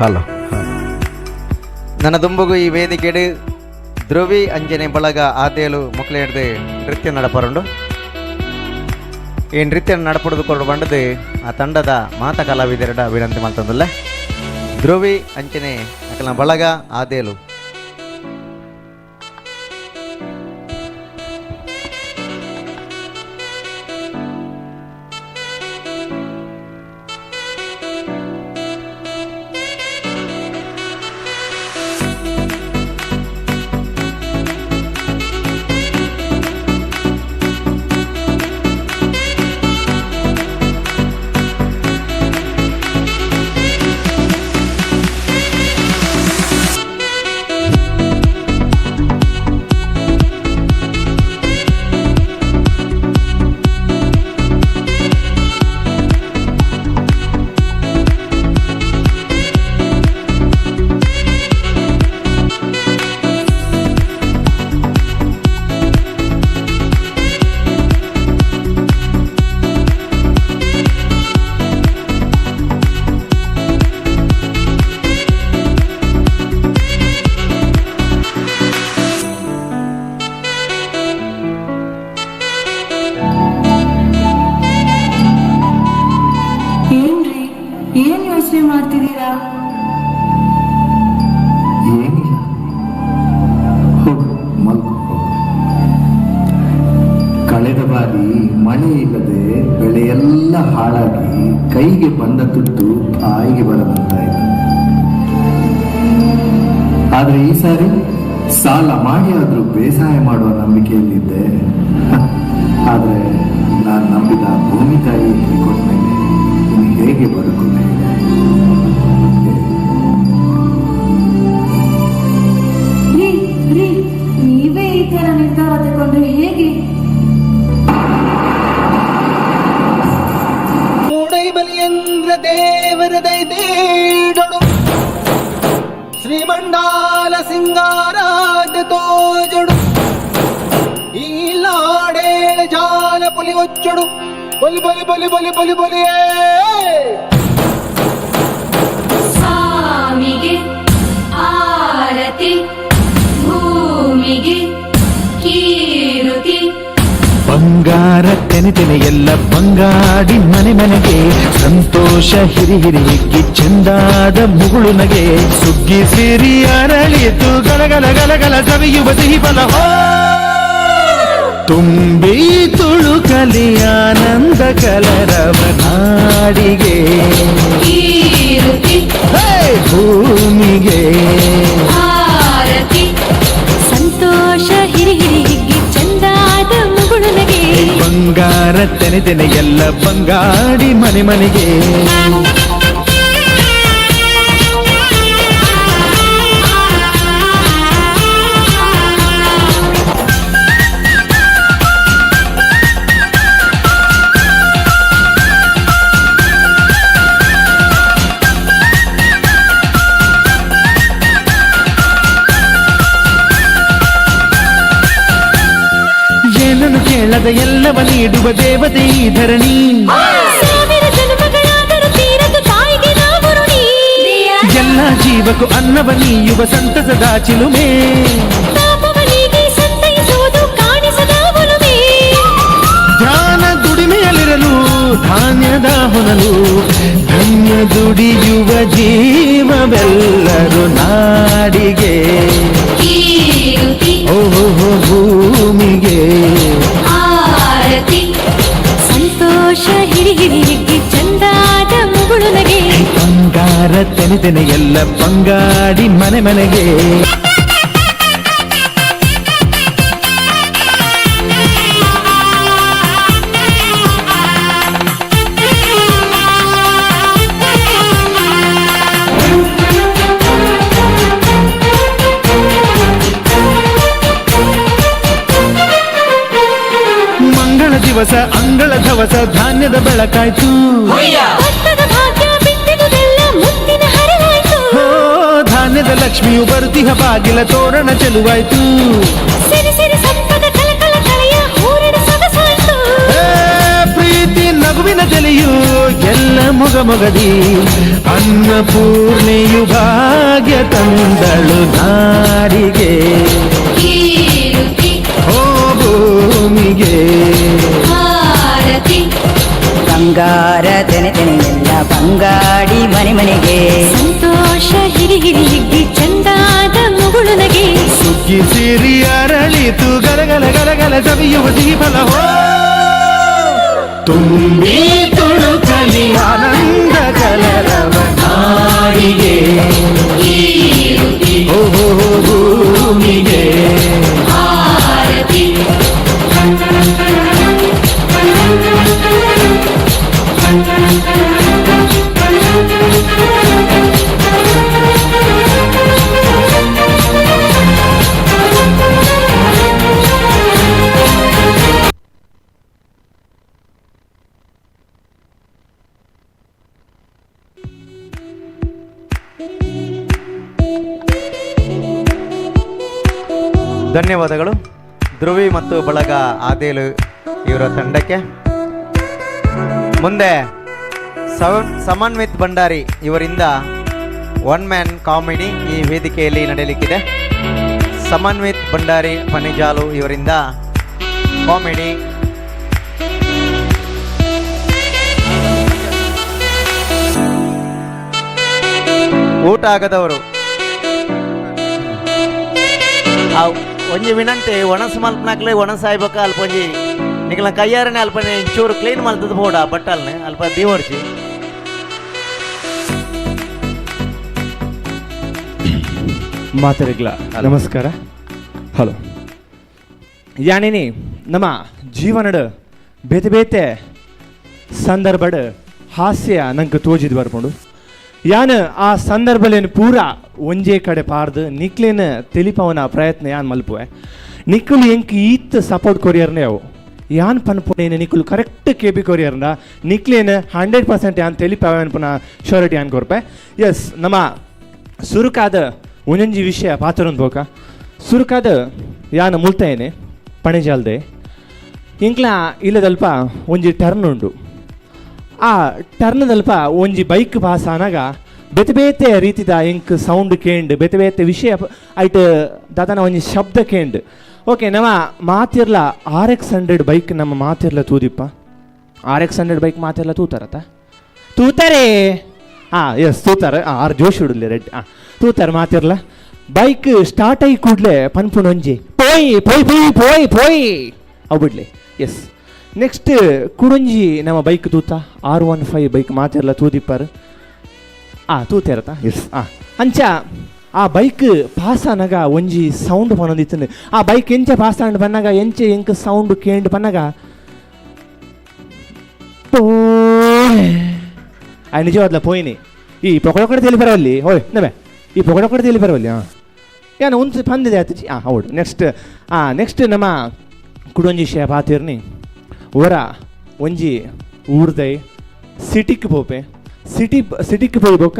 ಹಲೋ, ನನ್ನ ದುಂಬುಗು ಈ ವೇದಿಕೆಡು ಧ್ರುವಿ ಅಂಜನೆ ಬಳಗ ಆದೇಲು ಮುಕ್ಲೆ ಹಿಡ್ದು ನೃತ್ಯ ನಡಪರುಂಡು. ಈ ನೃತ್ಯ ನಡಪಡೆದು ಕೊರಡು ಬಂಡದು ಆ ತಂಡದ ಮಾತ ಕಲಾವಿದರಡ ವಿನಂತಿ ಮಾಡ್ತಂದಿಲ್ಲ. ಧ್ರುವಿ ಅಂಚನೆ ಅಕಲ ಬಳಗ ಆದೇಲು. ಏನ್ರಿ, ಏನ್ ಯೋಚನೆ ಮಾಡ್ತಿದ್ದೀರಾ? ಏನಿಲ್ಲ, ಹೋಗು ಮಲ್ಕೋ. ಕಳೆದ ಬಾರಿ ಮಳೆ ಇಲ್ಲದೆ ಬೆಳೆಯೆಲ್ಲ ಹಾಳಾಗಿ ಕೈಗೆ ಬಂದ ತುತ್ತು ಬಾಯಿಗೆ ಬರದಂತಾಯಿತು. ಆದ್ರೆ ಈ ಸಾರಿ ಸಾಲ ಮಾಡಿ ಆದ್ರೂ ಬೇಸಾಯ ಮಾಡುವ ನಂಬಿಕೆಯಲ್ಲಿದ್ದೆ. ಆದ್ರೆ ನಾನು ನಂಬಿದ ಭೂಮಿ ತಾಯಿ ಕೊಟ್ಟ ಮೇಲೆ ಇನ್ನು ಹೇಗೆ ಬದುಕುತ್ತೆ? ರೀ ರೀ, ನೀವೇ ಈ ತರ ನಿರ್ಧಾರ ತಗೊಂಡ್ರೆ ಹೇಗೆ? ಬಲಿಯಂದ್ರ ದೇವರ ದೈದೇಡೊಡು ಶ್ರೀಮಂಡಾಲ ಸಿಂಗಾರಾದ ತೋಜಡು ಈಲಾಡೇಳ ಜಾಲ ಪುಲಿ ಒಚ್ಚಡು ಬಲಿ ಬಲಿ ಬಲಿ ಬಲಿ ಬಲಿ ಬಲಿಯೇ. ಸ್ವಾಮಿಗೆ ಆರತಿ, ಭೂಮಿಗೆ ಕೀರುತಿ. ಬಂಗಾರ ತೆನೆ ತೆನೆ ಎಲ್ಲ ಬಂಗಾಡಿ ಮನೆ ಮನೆಗೆ ಸಂತೋಷ ಹಿರಿ ಹಿರಿ ಹಿಗ್ಗಿ ಚಂದಾದ ಮುಗುಳು ನಗೆ ಸುಗ್ಗಿ ಸಿರಿ ಅರಳಿತು ಗಲಗಲ ಗಲಗಲ ಸವಿಯುವ ಸಿಹಿ ಫಲ ತುಂಬಿ ತುಳುಕಲಿ ಆನಂದ ಕಲರವ ನಾಡಿಗೆ ಭೂಮಿಗೆ ಆರತಿ. ಸಂತೋಷ ಹಿರಿ ಹಿರಿ ಹಿಗ್ಗಿ ಚಂದಾದ ಮುಗುಳು ನಗೆ ಬಂಗಾರ ತೆನೆ ತೆನೆ ಎಲ್ಲ ಬಂಗಾಡಿ ಮನೆ ಮನೆಗೆ. ಏನನ್ನು ಕೇಳದ ಎಲ್ಲವ ನೀಡುವ ದೇವತೆ ಈ ಧರಣಿ. ಸಾವಿರ ಜನ್ಮಗಳಾದರೂ ತೀರದು ತಾಯಿಗೆ ನಾವು ಋಣಿ. ಎಲ್ಲ ಜೀವಕ್ಕೂ ಅನ್ನವ ನೀಯುವ ಸಂತಸದ ಚಿಲುಮೆ. ತಾಪವನಿಗೆ ಸಂತೈಸುವುದು ಕಾಣಿಸದ ಒಲುಮೆ. ಧ್ಯಾನ ದುಡಿಮೆಯಲ್ಲಿರಲು ಧಾನ್ಯದ ಹೊನಲು ಧನ್ಯ ದುಡಿಯುವ ಜೀವವೆಲ್ಲರೂ ನಾಡಿಗೆ ಓಹೋ ಭೂಮಿಗೆ ಆರತಿ. ಸಂತೋಷ ಹಿರಿ ಹಿರಿ ಹಿಗ್ಗಿ ಚಂದಾದ ಮುಗುಳು ನಗೆ ಬಂಗಾರ ಬಂಗಾರ ತೆನೆ ತೆನೆ ಎಲ್ಲ ಬಂಗಾಡಿ ಮನೆ ಮನೆಗೆ. ಮಂಗಳ ದಿವಸ ಅಂಗಳ ಧವಸ ಧಾನ್ಯದ ಬೆಳಕಾಯ್ತು, ಧಾನ್ಯದ ಲಕ್ಷ್ಮಿಯು ಬರುತಿಹ ಬಾಗಿಲ ತೋರಣ ಚೆಲುವಾಯ್ತು. ಪ್ರೀತಿ ನಗುವಿನ ತೆಲೆಯು ಎಲ್ಲ ಮೊಗ ಮೊಗದಿ, ಅನ್ನಪೂರ್ಣೆಯು ಭಾಗ್ಯ ತಂದಳು ನಾಡಿಗೆ, ಓ ಭೂಮಿಗೆ. ಬಂಗಾರ ತೆನೆ ತೆನೆ ಎಲ್ಲ ಬಂಗಾಡಿ ಮನೆ ಮನೆಗೆ, ಸಂತೋಷ ಹಿರಿ ಹಿರಿ ಹಿಗ್ಗಿ ಚಂದಾದ ಮುಗುಳು ನಗೆ. ಸುಗ್ಗಿ ಸಿರಿ ಅರಳಿತು ಗಲಗಲ ಗಲಗಲ ಸವಿಯುವ ಸಿಹಿ ಫಲ, ತುಂಬಿ ತುಳುಕಲಿ ಆನಂದ ಕಲರವ ನಾಡಿಗೆ, ಓ ಭೂಮಿಗೆ. ಧನ್ಯವಾದಗಳು ಧ್ರುವಿ ಮತ್ತು ಬಳಗ ಆದೇಲು ಇವರ ತಂಡಕ್ಕೆ. ಮುಂದೆ ಸಮನ್ವಿತ್ ಭಂಡಾರಿ ಇವರಿಂದ one man comedy ಈ ವೇದಿಕೆಯಲ್ಲಿ ನಡೆಯಲಿಕ್ಕಿದೆ. ಸಮನ್ವಿತ್ ಭಂಡಾರಿ ಪನಿಜಾಲು ಇವರಿಂದ ಕಾಮಿಡಿ. ಊಟ ಆಗದವರು ಒಂಜಿ ವಿನಂತಿ, ಒಣಸು ಮಲ್ಪನಾಕ್ಲೆ ಒಣಸು ಆಯ್ಬೇಕ ಅಲ್ಪ ಒಂಜಿ ನಿಕಲ ಕೈಯಾರನೆ ಅಲ್ಪ ಚೂರು ಕ್ಲೀನ್ ಮಲ್ತದ ಬೋಡ ಬಟ್ಟಲ್ನೆ ಅಲ್ಪ ದೀವರ್ಚಿ. ಮಾತರಿಗ್ಲ ನಮಸ್ಕಾರ. ಹಲೋ ಯಾನೇನಿ ನಮ್ಮ ಜೀವನಡ್ ಬೇತೆ ಬೇತೆ ಸಂದರ್ಭಡ್ ಹಾಸ್ಯ ನಂಗೆ ತೋಜಿದ್ ಬರ್ಕೊಂಡು ಯಾನ್ ಆ ಸಂದರ್ಭಲೇನು ಪೂರಾ ಒಂಜೇ ಕಡೆ ಪಾರ್ದು ನಿಕ್ಲೇನ ತಿಳಿಪವನ ಪ್ರಯತ್ನ ಯಾನ್ ಮಲ್ಪುವೆ. ನಿಕ್ಕಲು ಎಂಕ್ ಈತ್ ಸಪೋರ್ಟ್ ಕೊರಿಯರ್ನೇ ಅವು ಯಾನ್ ಪನ್ಪುನೇನು ನಿಕ್ಕಲು correct K B ಕೊರಿಯರ್ನ ನಿಕ್ಲೇನು 100% ಯಾನ್ ತಿಳಿಪವ ಅನ್ಪುನ ಶ್ಯೂರಿಟಿ ಯಾನ್ ಕೊರ್ಪೆ. ಎಸ್, ನಮ್ಮ ಸುರುಕಾದ ಒಂದೊಂಜಿ ವಿಷಯ ಪಾತ್ರೊಂದು ಬೋಕ ಸುರುಕಾದ ಯಾನ್ ಮುಲ್ತಾಯೇನೆ ಪಣೆಜಾಲ್ದೆ ಎಂಕ್ಲ ಇಲ್ಲದಲ್ಪ ಒಂಜಿ ಟರ್ನ್ ಉಂಡು. ಆ ಟರ್ನ್ದಲ್ಪ ಒಂಜಿ ಬೈಕ್ ಪಾಸ್ ಆನಾಗ ಬೇತೆ ಬೇತೆ ರೀತಿದ ಎಂಕ್ ಸೌಂಡ್ ಕೇಂಡ್ ಬೇತೆ ಬೇತೆ ವಿಷಯ ಐಟ್ ದಾದನ ಒಂಜಿ ಶಬ್ದ ಕೇಂಡ್. ಓಕೆ, ನಮ್ಮ ಮಾತಿರ್ಲ RX 100 bike ನಮ್ಮ ಮಾತಿರ್ಲ ತೂದಿಪ್ಪ. RX 100 bike ಮಾತಿರ್ಲ ತೂತಾರತ ತೂತಾರೆ. ಹಾಂ ಎಸ್ ತೂತಾರೆ. ಆರು ಜೋಶ್ ಹುಡುಲಿ ರೆಡ್. ಹಾಂ ತೂತಾರೆ ಮಾತಿರ್ಲ. ಬೈಕ್ ಸ್ಟಾರ್ಟ್ ಆಗಿ ಕೂಡಲೇ ಪನ್ಪುಣ ಒಂಜಿ ಪೋಯ್ ಪೋಯ್ ಪೋಯ್ ಪೋಯ್ ಪೋಯ್ ಅವು ಬಿಡ್ಲಿ. ಎಸ್, ನೆಕ್ಸ್ಟ್ ಕುಡೊಂಜಿ ನಮ್ಮ ಬೈಕ್ ತೂತ R15 bike ಮಾತಿರ್ಲ ತೂದಿಪ್ಪಾರು. ತೂತೇರತ ಎಸ್. ಅಂಚ ಆ ಬೈಕ್ ಪಾಸ್ ಆನಾಗ ಒಂಜಿ ಸೌಂಡ್ ಪನೊಂದಿತ್ತು. ಆ ಬೈಕ್ ಎಂಚ ಪಾಸ್ ಆಂಡ್ ಬನ್ನಾಗ ಎಂಚೆ ಎಂಕ್ ಸೌಂಡ್ ಕೇಂಡ್ ಬನ್ನಾಗ ಪೋಯ್ ಆ ನಿಜವಾದ್ಲ ಪೋಯಿನಿ. ಈ ಪೊಕಡೊಕಡೆ ತೇಲಿ ಬರವಲ್ಲಿ ಹೋಯ್ ನಮೆ ಈ ಪೊಕಡೊಕಡೆ ತೇಲಿ ಬರವಲ್ಲಿ. ಹಾಂ ಏನು ಒಂದು ಪಂದಿದೆ ಆಯ್ತು. ಹಾಂ ಹೌದು. ನೆಕ್ಸ್ಟ್ ನೆಕ್ಸ್ಟ್ ನಮ್ಮ ಕುಡೊಂಜಿ ಶೇ ಪಾತಿರ್ನಿ ಒರ ಒಂಜಿ ಊರ್ದೈ ಸಿಟಿಕ್ ಪೋಪೆ ಸಿಟಿಕ್ ಪೋಯ್ಬೋಕ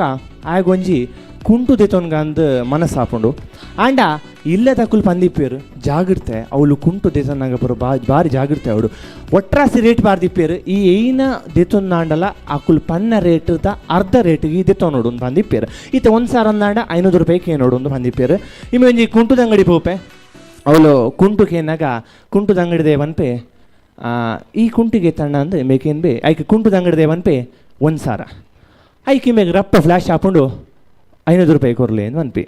ಆಗೊಂಜಿ ಕುಂಟು ದೆತೊನ್ಗಂದು ಮನಸ್ಸಾಪುಂಡು. ಆಂಡ ಇಲ್ಲದ ಪಂದಿಪ್ಪೇರು ಜಾಗಿರ್ತೆ ಅವಳು ಕುಂಟು ದೆತೊನ್ನಾಗ ಪೂರ ಬಾರಿ ಜಾಗಿರ್ತೆ ಅವಳು ಒಟ್ರಾಸಿ ರೇಟ್ ಬಾರ್ದಿಪ್ಪೇರು ಈ ಏನ ದೆತೊನ್ನಾಂಡಲ ಅಕುಲ್ ಪನ್ನ ರೇಟ್ದ ಅರ್ಧ ರೇಟಿಗೆ ಈ ದೆತೊನೋಡು ಒಂದು ಬಂದಿಪ್ಪೇರು. ಈತ ಒಂದು ಸಾರ ಅಂದಾಂಡ 500 ರೂಪಾಯಿಗೆ ನೋಡು ಒಂದು ಬಂದಿಪ್ಪೇರು. ಇನ್ನು ಒಂಜಿ ಕುಂಟುದ ಅಂಗಡಿ ಪೋಪೆ ಅವಳು ಕುಂಟುಕೇನಾಗ ಕುಂಟುದ ಅಂಗಡಿದೆ ವನ್ಪೆ ಈ ಕುಂಟಿಗೆ ತಣ್ಣ ಅಂದು ಮೇಕೇನು ಬೇ ಐಕೆ ಕುಂಟುದ ಅಂಗಡಿದೆ ವನ್ಪೆ 1 ಸಾವಿರ ಐಕೆ ಮೇಗ ರಪ್ಪ ಫ್ಲ್ಯಾಶ್ ಹಾಕೊಂಡು 500 ರೂಪಾಯಿ ಕೊರಲಿ ಅಂದು ವನ್ಪಿ.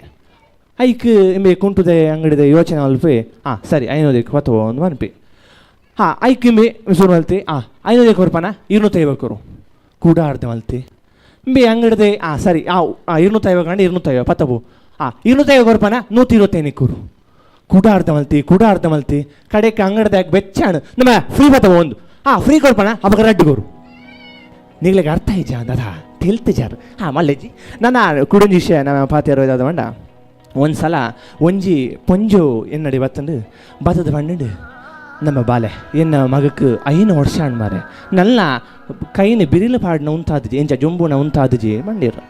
ಐಕ್ ಇಂಬೆ ಕುಂಟುದೆ ಅಂಗಡಿದೆ ಯೋಚನೆ ಅಲ್ಪೆ ಹಾಂ ಸರಿ 500 ಕೊತ್ತೋ ಒಂದು ವನ್ಪಿ. ಹಾಂ ಐಕ್ ಇಂಬೆ ಶುರು ಮಲ್ತಿ 500 ಕೊರ್ಪನ 250 ಕೊರು ಕೂಡ ಅರ್ಧ ಮಲ್ತಿ. ಇಂಬೆ ಅಂಗಡಿದೆ ಆ ಸರಿ ಆ 250 ಗಂಡ 250 ಪತ್ತಬು ಆ 250 ಕೊರ್ಪನ 125 ಕೂರು ಕುಡ ಅರ್ಧ ಮಲ್ತಿ ಕುಡ ಅರ್ಧ ಮಲ್ತಿ ಕಡೆಗೆ ಅಂಗಡಿದಾಗ ಬೆಚ್ಚಾಣ ನಮ್ಮ ಫ್ರೀ ಪತ್ತಬು ಒಂದು ಆ ಫ್ರೀ ಕೊರ್ಪನ ಅವಾಗ ರಡ್ಡು ಕೊರು ನಿಗ್ಲಿಗೆ ಅರ್ಥ ಇಜ್ಜ ಅಂದದ ತಿಳ್ತಿಜಾರು ಹಾಂ ಮಲ್ಲೆಜ್ಜಿ ನನ್ನ ಕುಡಂಜಿ ವಿಷಯ ನಮ್ಮ ಪಾತಿಯರು ಇದಾದ ಮಂಡ ಒಂದು ಸಲ ಒಂಜಿ ಪೊಂಜು ಎನ್ನಡಿ ಬತ್ತಂಡು ಬತ್ತದ ಪಂಡು ನಮ್ಮ ಬಾಲೆ ಎನ್ನ ಮಗಕ್ಕೆ 5 ವರ್ಷ ಮಾರೆ ನನ್ನ ಕೈನ ಬಿರಿಲು ಪಾಡಿನ ಉಂತಾದಜಿ ಎಂಚ ಜೊಂಬುನ ಉಂತಾದಜಿ ಬಂಡಿರು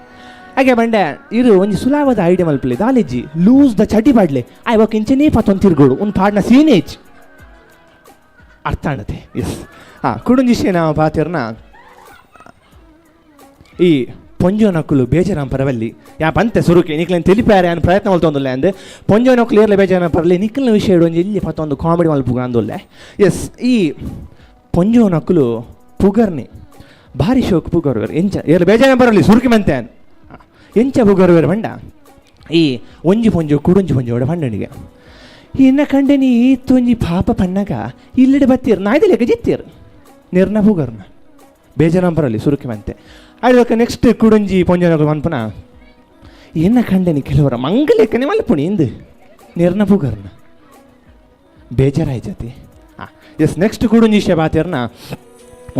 ಹಾಗೆ ಬಂಡೆ ಇರು ಒಂಜಿ ಸುಲಾವದ ಐಡಿಯಾ ಮಲ್ಪಲೆ ದಾಲೆಜ್ಜಿ ಲೂಸ್ the ಚಟಿ ಪಾಡ್ಲೆ ಆಯ್ ಇಂಚನೇ ಪತ್ತೊಂದು ತಿರ್ಗೋಡು ಒಂದು ಪಾಡಿನ ಸೀನೇಜ್ ಅರ್ಥ ಆಣತೆ ಎಸ್ ಹಾಂ ಕುಡುಂಜಿಷೆ ನಾವು ಪಾತಿರ್ನ ಈ ಪೊಂಜೋನಕ್ಕಲು ಬೇಜಾರಾಂ ಪರವಲ್ಲಿ ಯಾ ಪಂತೆ ಸುರುಕೆ ನಿಕ್ಲನ್ ತಿಳಿಪಾರೆ ಅನ್ ಪ್ರಯತ್ನ ಮಲ್ತೊಂದುಲ್ಲೆ ಅಂದ್ ಪೊಂಜೋನಕ್ಕಲು ಏರ್ಲೆ ಬೇಜಾರಾಂ ಪರಲಿ ನಿಕ್ಕಲ್ನ ವಿಷಯ ಒಂಜಿ ಇಲ್ಲಿ ಪತ್ತೊಂದು ಕಾಮಿಡಿ ಮಲ್ಪುಗ ಅಂದುಲ್ಲೆ ಎಸ್ ಈ ಪೊಂಜೋನಕ್ಕಲು ಪುಗರ್ನಿ ಭಾರಿ ಶೋಕ್ ಪುಗರ್ವೇರ್ ಎಂಚ ಏರ್ಲೆ ಬೇಜಾರಾಂ ಪರಲಿ ಸುರುಕಿ ಮಂತೆ ಅನ್ ಎಂಚ ಪುಗರ್ವೇರ್ ಬಂಡ ಈ ಒಂಜಿ ಪೊಂಜೋ ಕುಡೊಂಜಿ ಪೊಂಜೋಡ ಪಂಡನಿಗೆ ಇನ್ನ ಕಂಡೆ ನೀ ತೊಂಜಿ ಪಾಪ ಪಣ್ಣಗ ಇಲ್ಲಿಡೆ ಬತ್ತೀರ್ ನಾಯ್ದ ಲೆಕ್ಕ ಜಿತ್ತೀರ್ ನಿರ್ನ ಪುಗರ್ನ ಬೇಜಾರಾಂ ಪರಲಿ ಸುರುಕಿ ಮಂತೆ ಅದಕ್ಕೆ ನೆಕ್ಸ್ಟ್ ಕುಡಂಜಿ ಪೊಂಜನಗಳು ಮನ್ಪುನ ಎನ್ನ ಕಂಡನಿ ಕೆಲವರ ಮಂಗಲೇಕನೆ ಮಲ್ಪುಣಿ ಇಂದು ನಿರ್ನ ಪುಗರ್ನ ಬೇಜಾರಾಯ್ಜತಿ ಹಾಂ ಎಸ್ ನೆಕ್ಸ್ಟ್ ಕುಡಂಜಿ ಶಬಾತಿರ್ನ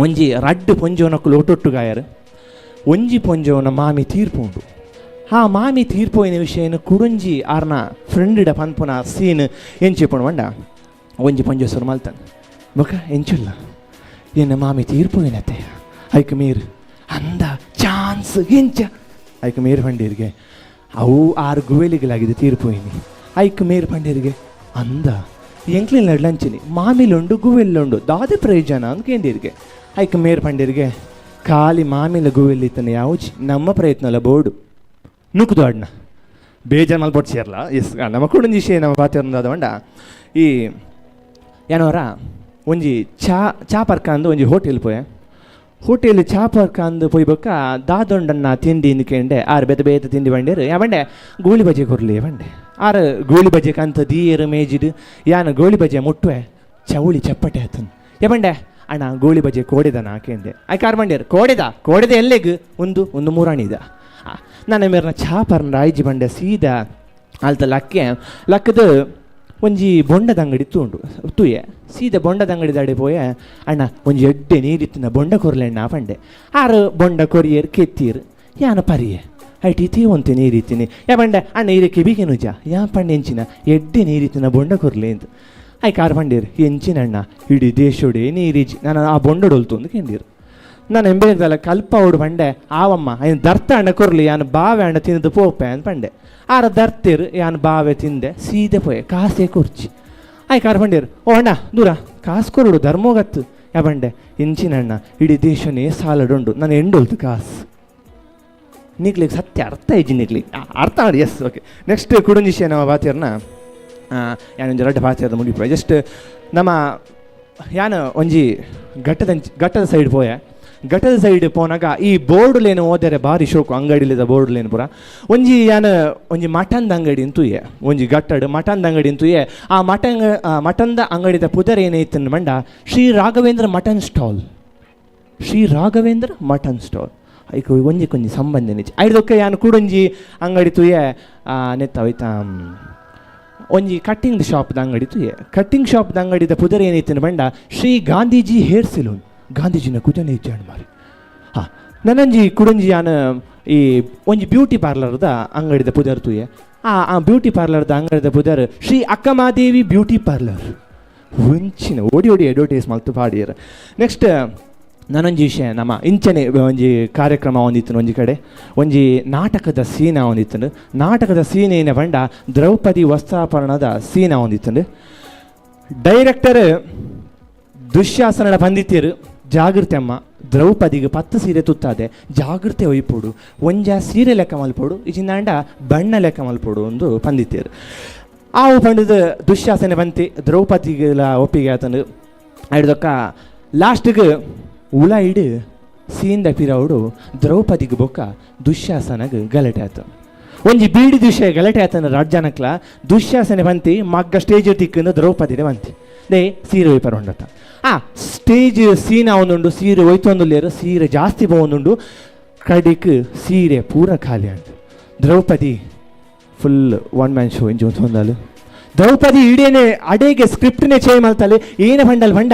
ಒಂಜಿ ರಡ್ಡು ಪೊಂಜೋನಕ್ಕಲು ಒಟ್ಟೊಟ್ಟು ಗಾಯರು ಒಂಜಿ ಪೊಂಜೋನ ಮಾಮಿ ತೀರ್ಪು ಉಂಡು ಆ ಮಾಮಿ ತೀರ್ಪೋಯಿನ ವಿಷಯನ ಕುಡಂಜಿ ಆರ್ನ ಫ್ರೆಂಡಿಡ ಪನ್ಪುನ ಸೀನ್ ಎಂಚಿಪುಣ ಬಂಡ ಒಂಜಿ ಪೊಂಜೋ ಸುರು ಮಲ್ತಾನೆ ಬೊಕ ಎಂಚುಲ್ಲ ಎನ್ನ ಮಾಮಿ ತೀರ್ಪೋಯಿನತ್ತೆ ಐಕ್ ಮೀರ್ ಅಂದ ಚಾನ್ಸ್ ಎಂಚ ಐಕ್ ಮೇರ್ ಪಂಡೀರಿಗೆ ಅವು 6 ಗುವೆಲಿಗಳಾಗಿದೆ ತೀರ್ಪೋಯಿನಿ ಐಕ್ ಮೇರ್ ಪಂಡೀರಿಗೆ ಅಂದ ಎಂಕ್ಲಿನ ನಡ್ಲಂಚಿನಿ ಮಾಮಿಲುಂಡು ಗುವೆಲ್ಲುಂಡು ದಾದೆ ಪ್ರಯೋಜನ ಅಂತ ಕೇಂದಿರಿಗೆ ಐಕ್ ಮೇರ್ ಪಂಡೀರಿಗೆ ಖಾಲಿ ಮಾಮಿಲ ಗುವೆಲ್ಲಿತ್ತನೆ ಯಾವ್ಜಿ ನಮ್ಮ ಪ್ರಯತ್ನ ಅಲ್ಲ ಬೋರ್ಡು ನುಕ್ಕುದು ಅಡ್ನ ಬೇಜಾನ್ ಮಲ್ಪೊಟ್ಟು ಸೇರ್ಲ ಎಸ್ ನಮ್ಮ ಕುಡಂಜಿಷೆ ನಮ್ಮ ಪಾತಿರ್ನದ ಬಂಡ ಈ ಏನವರ ಒಂಜಿ ಚಾ ಚಾ ಪರ್ಕ ಅಂದು ಒಂಜಿ ಹೋಟೆಲ್ ಪೋಯೆ ಹೋಟೆಲ್ ಚಾ ಪರ್ಕ ಅಂದು ಪೋಯ್ಬೊಕ್ಕ ದಾದೊಂಡನ್ನ ತಿಂಡಿ ಇಂದ್ಕೆಂಡೆ ಆರು ಬೇತೆ ಬೇತೆ ತಿಂಡಿ ಬಂಡೇರು ಯಾ ಬಂಡೆ ಗೋಳಿ ಬಜೆ ಕೊರ್ಲಿ ಬಂಡೆ ಆರು ಗೋಳಿ ಬಜೆ ಕಂತ ದೀಯರು ಮೇಜಿಡು ಯಾನ ಗೋಳಿ ಬಜೆ ಮುಟ್ಟುವೆ ಚೌಳಿ ಚಪ್ಪಟೆ ಆತನ್ ಯಾ ಬಂಡೆ ಅಣ್ಣ ಗೋಳಿ ಬಜೆ ಕೋಡಿದನ ಕೇಂದೆ ಆಯ್ಕೆ ಆರು ಬಂಡೇರು ಕೋಡಿದ ಕೋಡಿದ ಎಲ್ಲೆಗ್ ಒಂದು ಒಂದು ಮೂರಾಣಿದ ನನ್ನ ಮೇರ್ನ ಚಾ ಪರ್ನ ರಾಯ್ಜಿ ಬಂಡೆ ಸೀದಾ ಅಲ್ತ ಲಕ್ಕೆ ಲಕ್ಕದ ಒಂಜಿ ಬೊಂಡದ ಅಂಗಡಿ ತೂಂಡು ತೂಯೆ ಸೀದಾ ಬೊಂಡದ ಅಂಗಡಿ ದಾಡೆ ಪೋಯೆ ಅಣ್ಣ ಒಂಜಿ ಎಡ್ಡೆ ನೀರಿತ್ತಿನ ಬೊಂಡ ಕೊರ್ಲೆಣ್ಣ ಪಂಡೆ ಆರು ಬೊಂಡ ಕೊರಿಯರ್ ಕೆತ್ತೀರ್ ಯಾನ ಪರಿಯೆ ಐಟಿ ತೀ ಒಂತೆ ನೀರಿತ್ತೀನಿ ಯಾ ಬಂಡೆ ಅಣ್ಣ ಈರೆ ಕೆಬಿಗೆ ನುಜ ಯಾ ಪಂಡೆ ಎಂಚಿನ ಎಡ್ಡೆ ನೀರಿತ್ತಿನ ಬೊಂಡ ಕೊರ್ಲೆ ಅಂತ ಆಯ್ಕೆ ಆರು ಪಂಡೀರ್ ಎಂಚಿನ ಅಣ್ಣ ಇಡೀ ದೇಶೋಡೆ ನೀರಿಜಿ ನಾನು ಆ ಬೊಂಡೊಡೊಲ್ತು ಅಂದು ಕೆಂದೀರು ನಾನು ಎಂಬೆದಲ್ಲ ಕಲ್ಪ ಓಡು ಪಂಡೆ ಆವಮ್ಮ ಐನು ದರ್ತ ಅಣ್ಣ ಕೊರ್ಲಿ ಯಾನು ಬಾವೆ ಅಣ್ಣ ತಿಂದು ಪೋಪೆ ಅಂತ ಪಂಡೆ ಆರ ದರ್ತಿರ್ ಯಾನು ಬಾವೆ ತಿಂದೆ ಸೀದೆ ಪೋಯೆ ಕಾಸೇ ಕುರ್ಚಿ ಆಯ್ಕೆ ಆರು ಪಂಡೀರ್ ಓ ಅಣ್ಣ ದೂರ ಕಾಸು ಕೊರಡು ಧರ್ಮೋಗತ್ತು ಯಾ ಬಂಡೆ ಇಂಚಿನ ಅಣ್ಣ ಇಡೀ ದೇಶನೇ ಸಾಲಡುಂಡು ನಾನು ಎಂಡೊಲ್ತು ಕಾಸು ನಿಗ್ಲಿಗೆ ಸತ್ಯ ಅರ್ಥ ಇಜ್ಜಿ ನಿಗ್ಲಿಗೆ ಅರ್ಥ ಮಾಡಿ yes okay next ಕುಡುಂಜಿಷೆ ನಮ್ಮ ಬಾತಿಯರ್ನ ಯಾನೊಂಜಿ ರಡ್ಡ ಬಾತಿಯರ್ನ ಮುಗಿಪ ಜಸ್ಟ್ ನಮ್ಮ ಯಾನು ಒಂಜಿ ಘಟ್ಟದ ಘಟ್ಟದ ಸೈಡ್ ಪೋಯೆ ಘಟ್ಟದ ಸೈಡ್ ಪೋನಾಗ ಈ ಬೋರ್ಡ್ಲೇನು ಓದರೆ ಭಾರಿ ಶೋಕು ಅಂಗಡಿಲಿದ ಬೋರ್ಡ್ಲೇನು ಪೂರ ಒಂಜಿ ಯಾನ ಒಂಜಿ ಮಟನ್ದ ಅಂಗಡಿ ಅಂತುಯೆ ಒಂಜಿ ಘಟ್ಟಡ್ ಮಟನ್ದ ಅಂಗಡಿ ಅಂತುಯೆ ಆ ಮಟನ್ ಮಟನ್ದ ಅಂಗಡಿದ ಪುದರ್ ಏನೈತನ್ ಬಂಡ Shri Raghavendra mutton stall Shri Raghavendra mutton stall ಐಕ್ ಒಂಜಿ ಕೊಂಜಿ ಸಂಬಂಧ ನಿಜ ಐದೊಕ್ಕ ಯಾನ್ ಕೂಡೊಂಜಿ ಅಂಗಡಿ ತುಯೆ ನೆತ್ತ ಹೋಯ್ತಾ ಒಂಜಿ ಕಟ್ಟಿಂಗ್ ಶಾಪ್ದ ಅಂಗಡಿ ತುಯೆ ಕಟ್ಟಿಂಗ್ ಶಾಪ್ದ ಅಂಗಡಿದ ಪುದರ್ ಏನೈತನ್ ಬಂಡ ಶ್ರೀ ಗಾಂಧೀಜಿ ಹೇರ್ ಸೆಲೂನ್ ಗಾಂಧೀಜಿನ ಕುಜನೆ ಇಜ್ಜಾಣ್ ಮಾರಿ ಹಾಂ ನನ್ನಂಜಿ ಕುಡಂಜಿ ಯಾನ ಈ ಒಂಜಿ ಬ್ಯೂಟಿ ಪಾರ್ಲರ್ದ ಅಂಗಡಿದ ಪುದರ್ ತುಯೆ ಆ ಆ ಬ್ಯೂಟಿ ಪಾರ್ಲರ್ದ ಅಂಗಡಿದ ಪುದರ್ ಶ್ರೀ ಅಕ್ಕಮಾದೇವಿ ಬ್ಯೂಟಿ ಪಾರ್ಲರ್ ಒಂಚಿನ ಓಡಿ ಓಡಿ ಅಡ್ವರ್ಟೈಸ್ ಮಲ್ತು ಪಾಡಿಯರ್ ನೆಕ್ಸ್ಟ್ ನಾನೊಂಜಿ ವಿಷಯ ನಮ್ಮ ಇಂಚನೆ ಒಂಜಿ ಕಾರ್ಯಕ್ರಮ ಒಂದಿತ್ತು ಒಂಜಿ ಕಡೆ ಒಂಜಿ ನಾಟಕದ ಸೀನ ಒಂದಿತ್ತು ನಾಟಕದ ಸೀನ್ ಏನ ಬಂಡ ದ್ರೌಪದಿ ವಸ್ತ್ರಾಪರಣದ ಸೀನ ಒಂದಿತ್ತು ಡೈರೆಕ್ಟರ್ ದುಶ್ಯಾಸನಡ ಬಂದಿತ್ತೀರು ಜಾಗೃತಿ ಅಮ್ಮ ದ್ರೌಪದಿಗೆ 10 ಸೀರೆ ತುತ್ತಾದೆ ಜಾಗೃತಿ ಒಯ್ಪೋಡು ಒಂಜ ಸೀರೆ ಲೆಕ್ಕ ಮಲ್ಪೋಡು ಇಜಿಂದಾಂಡ ಬಣ್ಣ ಲೆಕ್ಕ ಮಲ್ಪೋಡು ಒಂದು ಪಂದಿತ್ತೀರು ಆವು ಪಂಡದ ದುಶ್ಯಾಸನೆ ಬಂತಿ ದ್ರೌಪದಿಗೆಲ್ಲ ಒಪ್ಪಿಗೆ ಆತನು ಐಡ್ದೊಕ್ಕ ಲಾಸ್ಟಿಗೆ ಉಳ ಇಡು ಸೀಂದ ಪಿರೌಡು ದ್ರೌಪದಿಗೆ ಬೊಕ್ಕ ದುಶ್ಯಾಸನಗೆ ಗಲಾಟೆ ಆತು ಒಂಜಿ ಬೀಡಿ ದುಶ್ಯ ಗಲಾಟೆ ಆತನ ರಾಜ್ಜನಕ್ಲ ದುಶ್ಯಾಸನೆ ಬಂತಿ ಮಗ್ಗ ಸ್ಟೇಜ್ ತಿಕ್ಕಂದು ದ್ರೌಪದಿಡೆ ಬಂತಿ they ಸೀರೆ ಒಯ್ಪರ ಉಂಡತ್ತ ಆ ಸ್ಟೇಜ್ ಸೀನ ಒಂದುಂಡು ಸೀರೆ ಒಯ್ತೊಂದುಲ್ಲೇರು ಸೀರೆ ಜಾಸ್ತಿ ಪೋವೊಂದುಂಡು ಕಡಿಕ್ ಸೀರೆ ಪೂರ ಖಾಲಿ ಅಂತ. Draupadi full one man show ಇಂಚ ಹೊಂದಾಲು. ದ್ರೌಪದಿ ಇಡೇನೆ ಅಡೇಗೆ ಸ್ಕ್ರಿಪ್ಟ್ನೇ ಚೇಂಜ್ ಮಾಡ್ತಾಳೆ. ಏನ ಬಂಡಲ್ ಬಂಡ,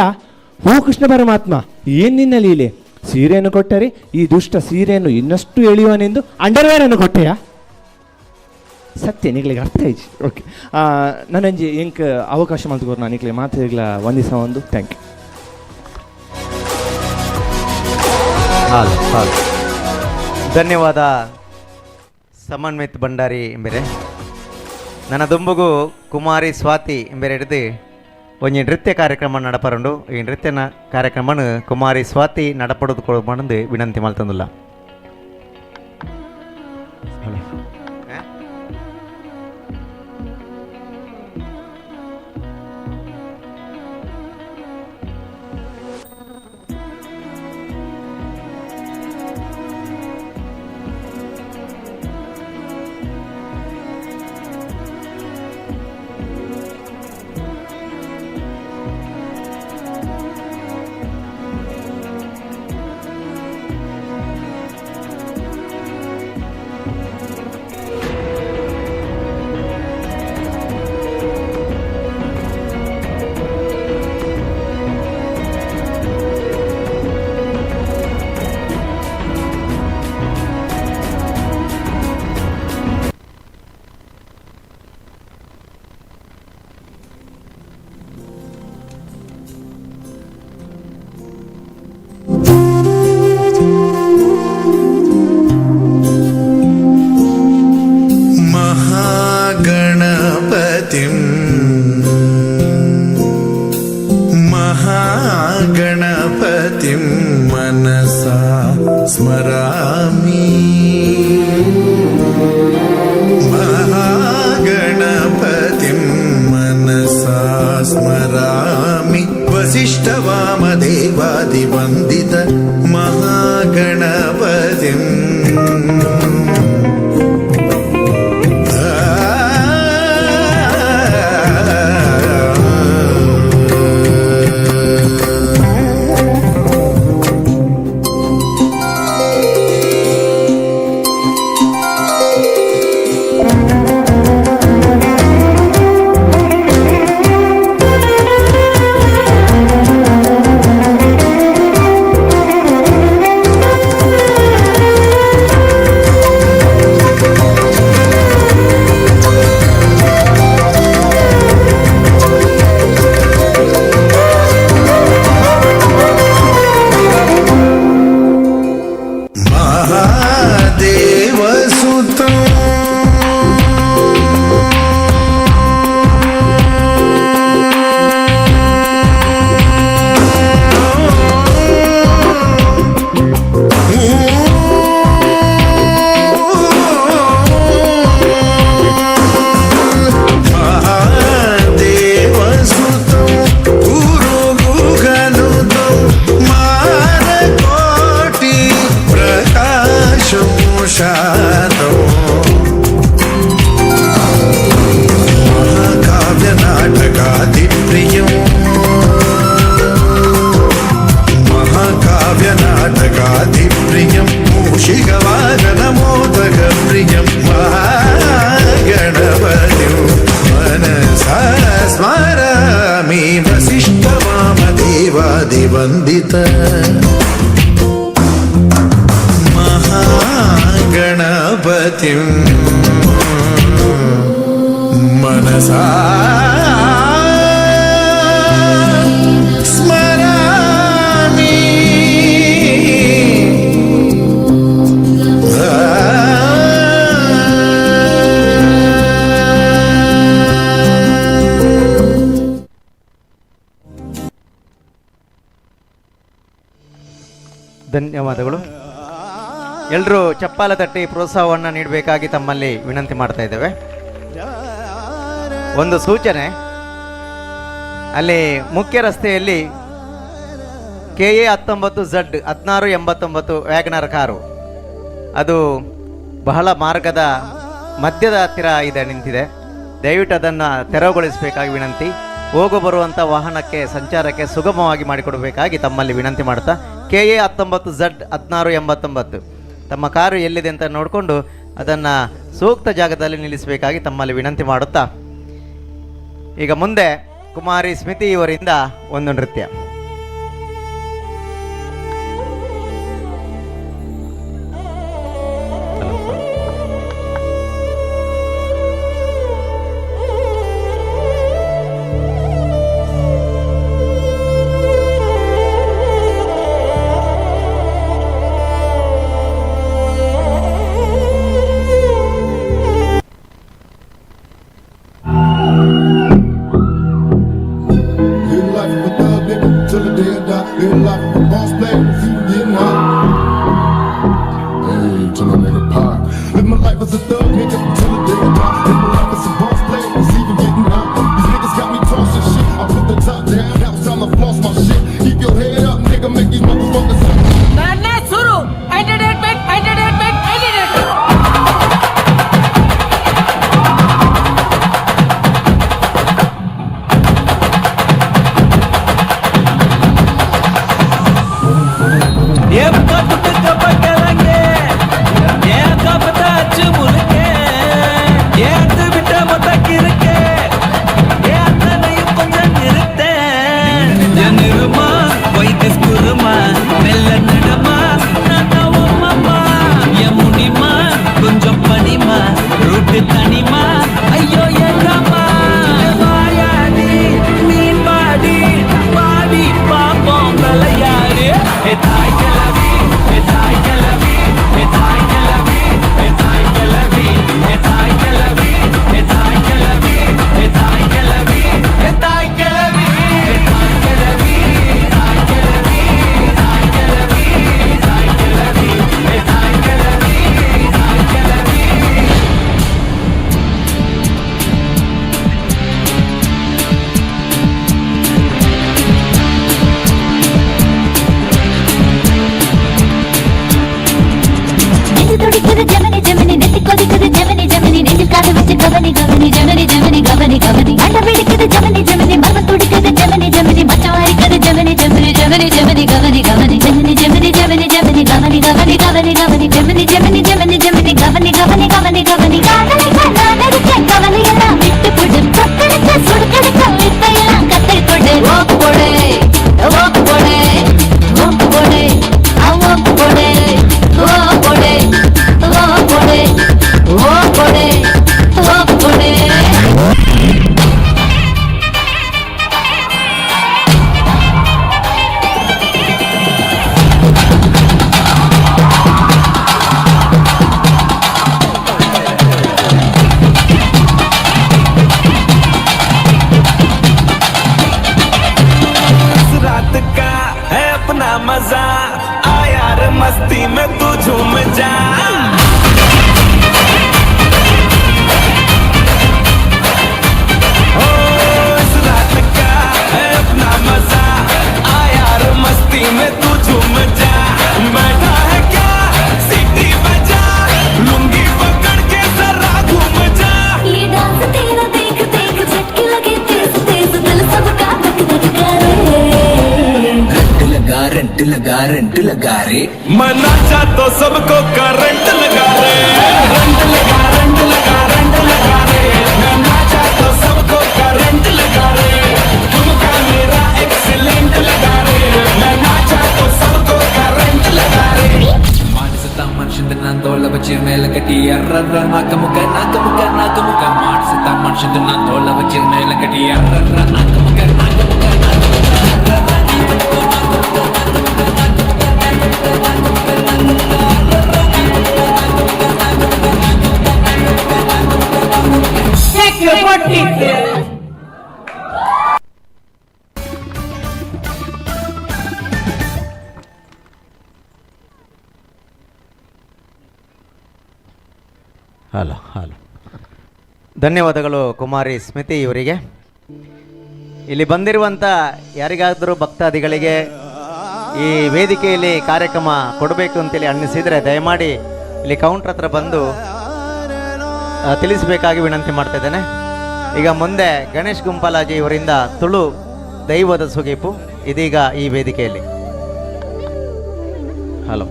ಓ ಕೃಷ್ಣ ಪರಮಾತ್ಮ ಏನು ನಿನ್ನ ಲೀಲೆ, ಸೀರೆಯನ್ನು ಕೊಟ್ಟರೆ ಈ ದುಷ್ಟ ಸೀರೆಯನ್ನು ಇನ್ನಷ್ಟು ಎಳೆಯುವನೆಂದು ಅಂಡರ್ವೇರ್ ಅನ್ನು ಕೊಟ್ಟೆಯಾ? ಸತ್ಯ ನಿಗಳಿಗೆ ಅರ್ಥ ಆಯ್ತು. ಓಕೆ, ನನ್ನಂಜಿ ಎಂಕ್ ಅವಕಾಶ ಮಲ್ತುಕೋರು ನಾನು ನಿಕ್ಲೆ ಮಾತಾಡ್ಲ ವಂದಿಸ ಒಂದು. Thank you. ಹಾಲು ಹಾಲು ಧನ್ಯವಾದ ಸಮನ್ವಿತ್ ಭಂಡಾರಿ ಎಂಬೆರೆ. ನನ್ನ ದುಂಬುಗು ಕುಮಾರಿ ಸ್ವಾತಿ ಎಂಬೆರೆ ಹಿಡಿದು ಒಂಜಿ ನೃತ್ಯ ಕಾರ್ಯಕ್ರಮ ನಡಪರಂಡು. ಈ ನೃತ್ಯನ ಕಾರ್ಯಕ್ರಮನ ಕುಮಾರಿ ಸ್ವಾತಿ ನಡಪಡೋದು ಕೊಡಬಂದು ವಿನಂತಿ ಮಲ್ತಂದಿಲ್ಲ. महागणपतिं मनसा स्मरामि। महागणपतिं मनसा स्मरामि वसिष्ठवामदेवादिवन्दित महागणपतिम्। वन्दित महागणपतिं मनसा स्मरामि। ಧನ್ಯವಾದಗಳು. ಎಲ್ಲರೂ ಚಪ್ಪಾಲ ತಟ್ಟಿ ಪ್ರೋತ್ಸಾಹವನ್ನು ನೀಡಬೇಕಾಗಿ ತಮ್ಮಲ್ಲಿ ವಿನಂತಿ ಮಾಡ್ತಾ ಇದ್ದೇವೆ. ಒಂದು ಸೂಚನೆ, ಅಲ್ಲಿ ಮುಖ್ಯ ರಸ್ತೆಯಲ್ಲಿ KA 19 Z 1689 WagonR car, ಅದು ಬಹಳ ಮಾರ್ಗದ ಮಧ್ಯದ ಹತ್ತಿರ ಇದೆ, ನಿಂತಿದೆ. ದಯವಿಟ್ಟು ಅದನ್ನು ತೆರವುಗೊಳಿಸಬೇಕಾಗಿ ವಿನಂತಿ. ಹೋಗು ಬರುವಂಥ ವಾಹನಕ್ಕೆ ಸಂಚಾರಕ್ಕೆ ಸುಗಮವಾಗಿ ಮಾಡಿಕೊಡಬೇಕಾಗಿ ತಮ್ಮಲ್ಲಿ ವಿನಂತಿ ಮಾಡ್ತಾ KA 19 Z 1689 ತಮ್ಮ ಕಾರು ಎಲ್ಲಿದೆ ಅಂತ ನೋಡಿಕೊಂಡು ಅದನ್ನು ಸೂಕ್ತ ಜಾಗದಲ್ಲಿ ನಿಲ್ಲಿಸಬೇಕಾಗಿ ತಮ್ಮಲ್ಲಿ ವಿನಂತಿ ಮಾಡುತ್ತಾ, ಈಗ ಮುಂದೆ ಕುಮಾರಿ ಸ್ಮಿತಿ ಇವರಿಂದ ಒಂದು ನೃತ್ಯ. करंट लगा रे मना जा तो सबको करंट लगा रे, रंट लगा रंट लगा रंट लगा रे, मना जा तो सबको करंट लगा रे, तुमका मेरा एक्सीलेंट लगा रे, मना जा तो सबको करंट लगा रे. ಮಾಡಿಸುತ್ತ ಮನುಷ್ಯನ ತೋಳ ಬಚ್ಚಿ ಮೇಲೆ ಕಟ್ಟಿ ಅರ್ರರ್ರ ನಾಕಮುಖ ನಾಕಮುಖ ನಾಕಮುಖ ಮಾಡಿಸುತ್ತ ಮನುಷ್ಯನ ತೋಳ ಬಚ್ಚಿ ಮೇಲೆ ಕಟ್ಟಿ ಅರ್ರರ್ರ ನಾಕಮುಖ ನಾಕಮುಖ ಹಲೋ ಹಲೋ, ಧನ್ಯವಾದಗಳು ಕುಮಾರಿ ಸ್ಮಿತಿ ಇವರಿಗೆ. ಇಲ್ಲಿ ಬಂದಿರುವಂಥ ಯಾರಿಗಾದರೂ ಭಕ್ತಾದಿಗಳಿಗೆ ಈ ವೇದಿಕೆಯಲ್ಲಿ ಕಾರ್ಯಕ್ರಮ ಕೊಡಬೇಕು ಅಂತೇಳಿ ಅನ್ನಿಸಿದರೆ ದಯಮಾಡಿ ಇಲ್ಲಿ ಕೌಂಟ್ರ್ ಹತ್ರ ಬಂದು ತಿಳಿಸಬೇಕಾಗಿ ವಿನಂತಿ ಮಾಡ್ತಾ ಇದ್ದೇನೆ. ಈಗ ಮುಂದೆ ಗಣೇಶ್ ಗುಂಪಾಲಾಜಿ ಇವರಿಂದ ತುಳು ದೈವದ ಸುಗೀಪು ಇದೀಗ ಈ ವೇದಿಕೆಯಲ್ಲಿ. ಹಲೋ.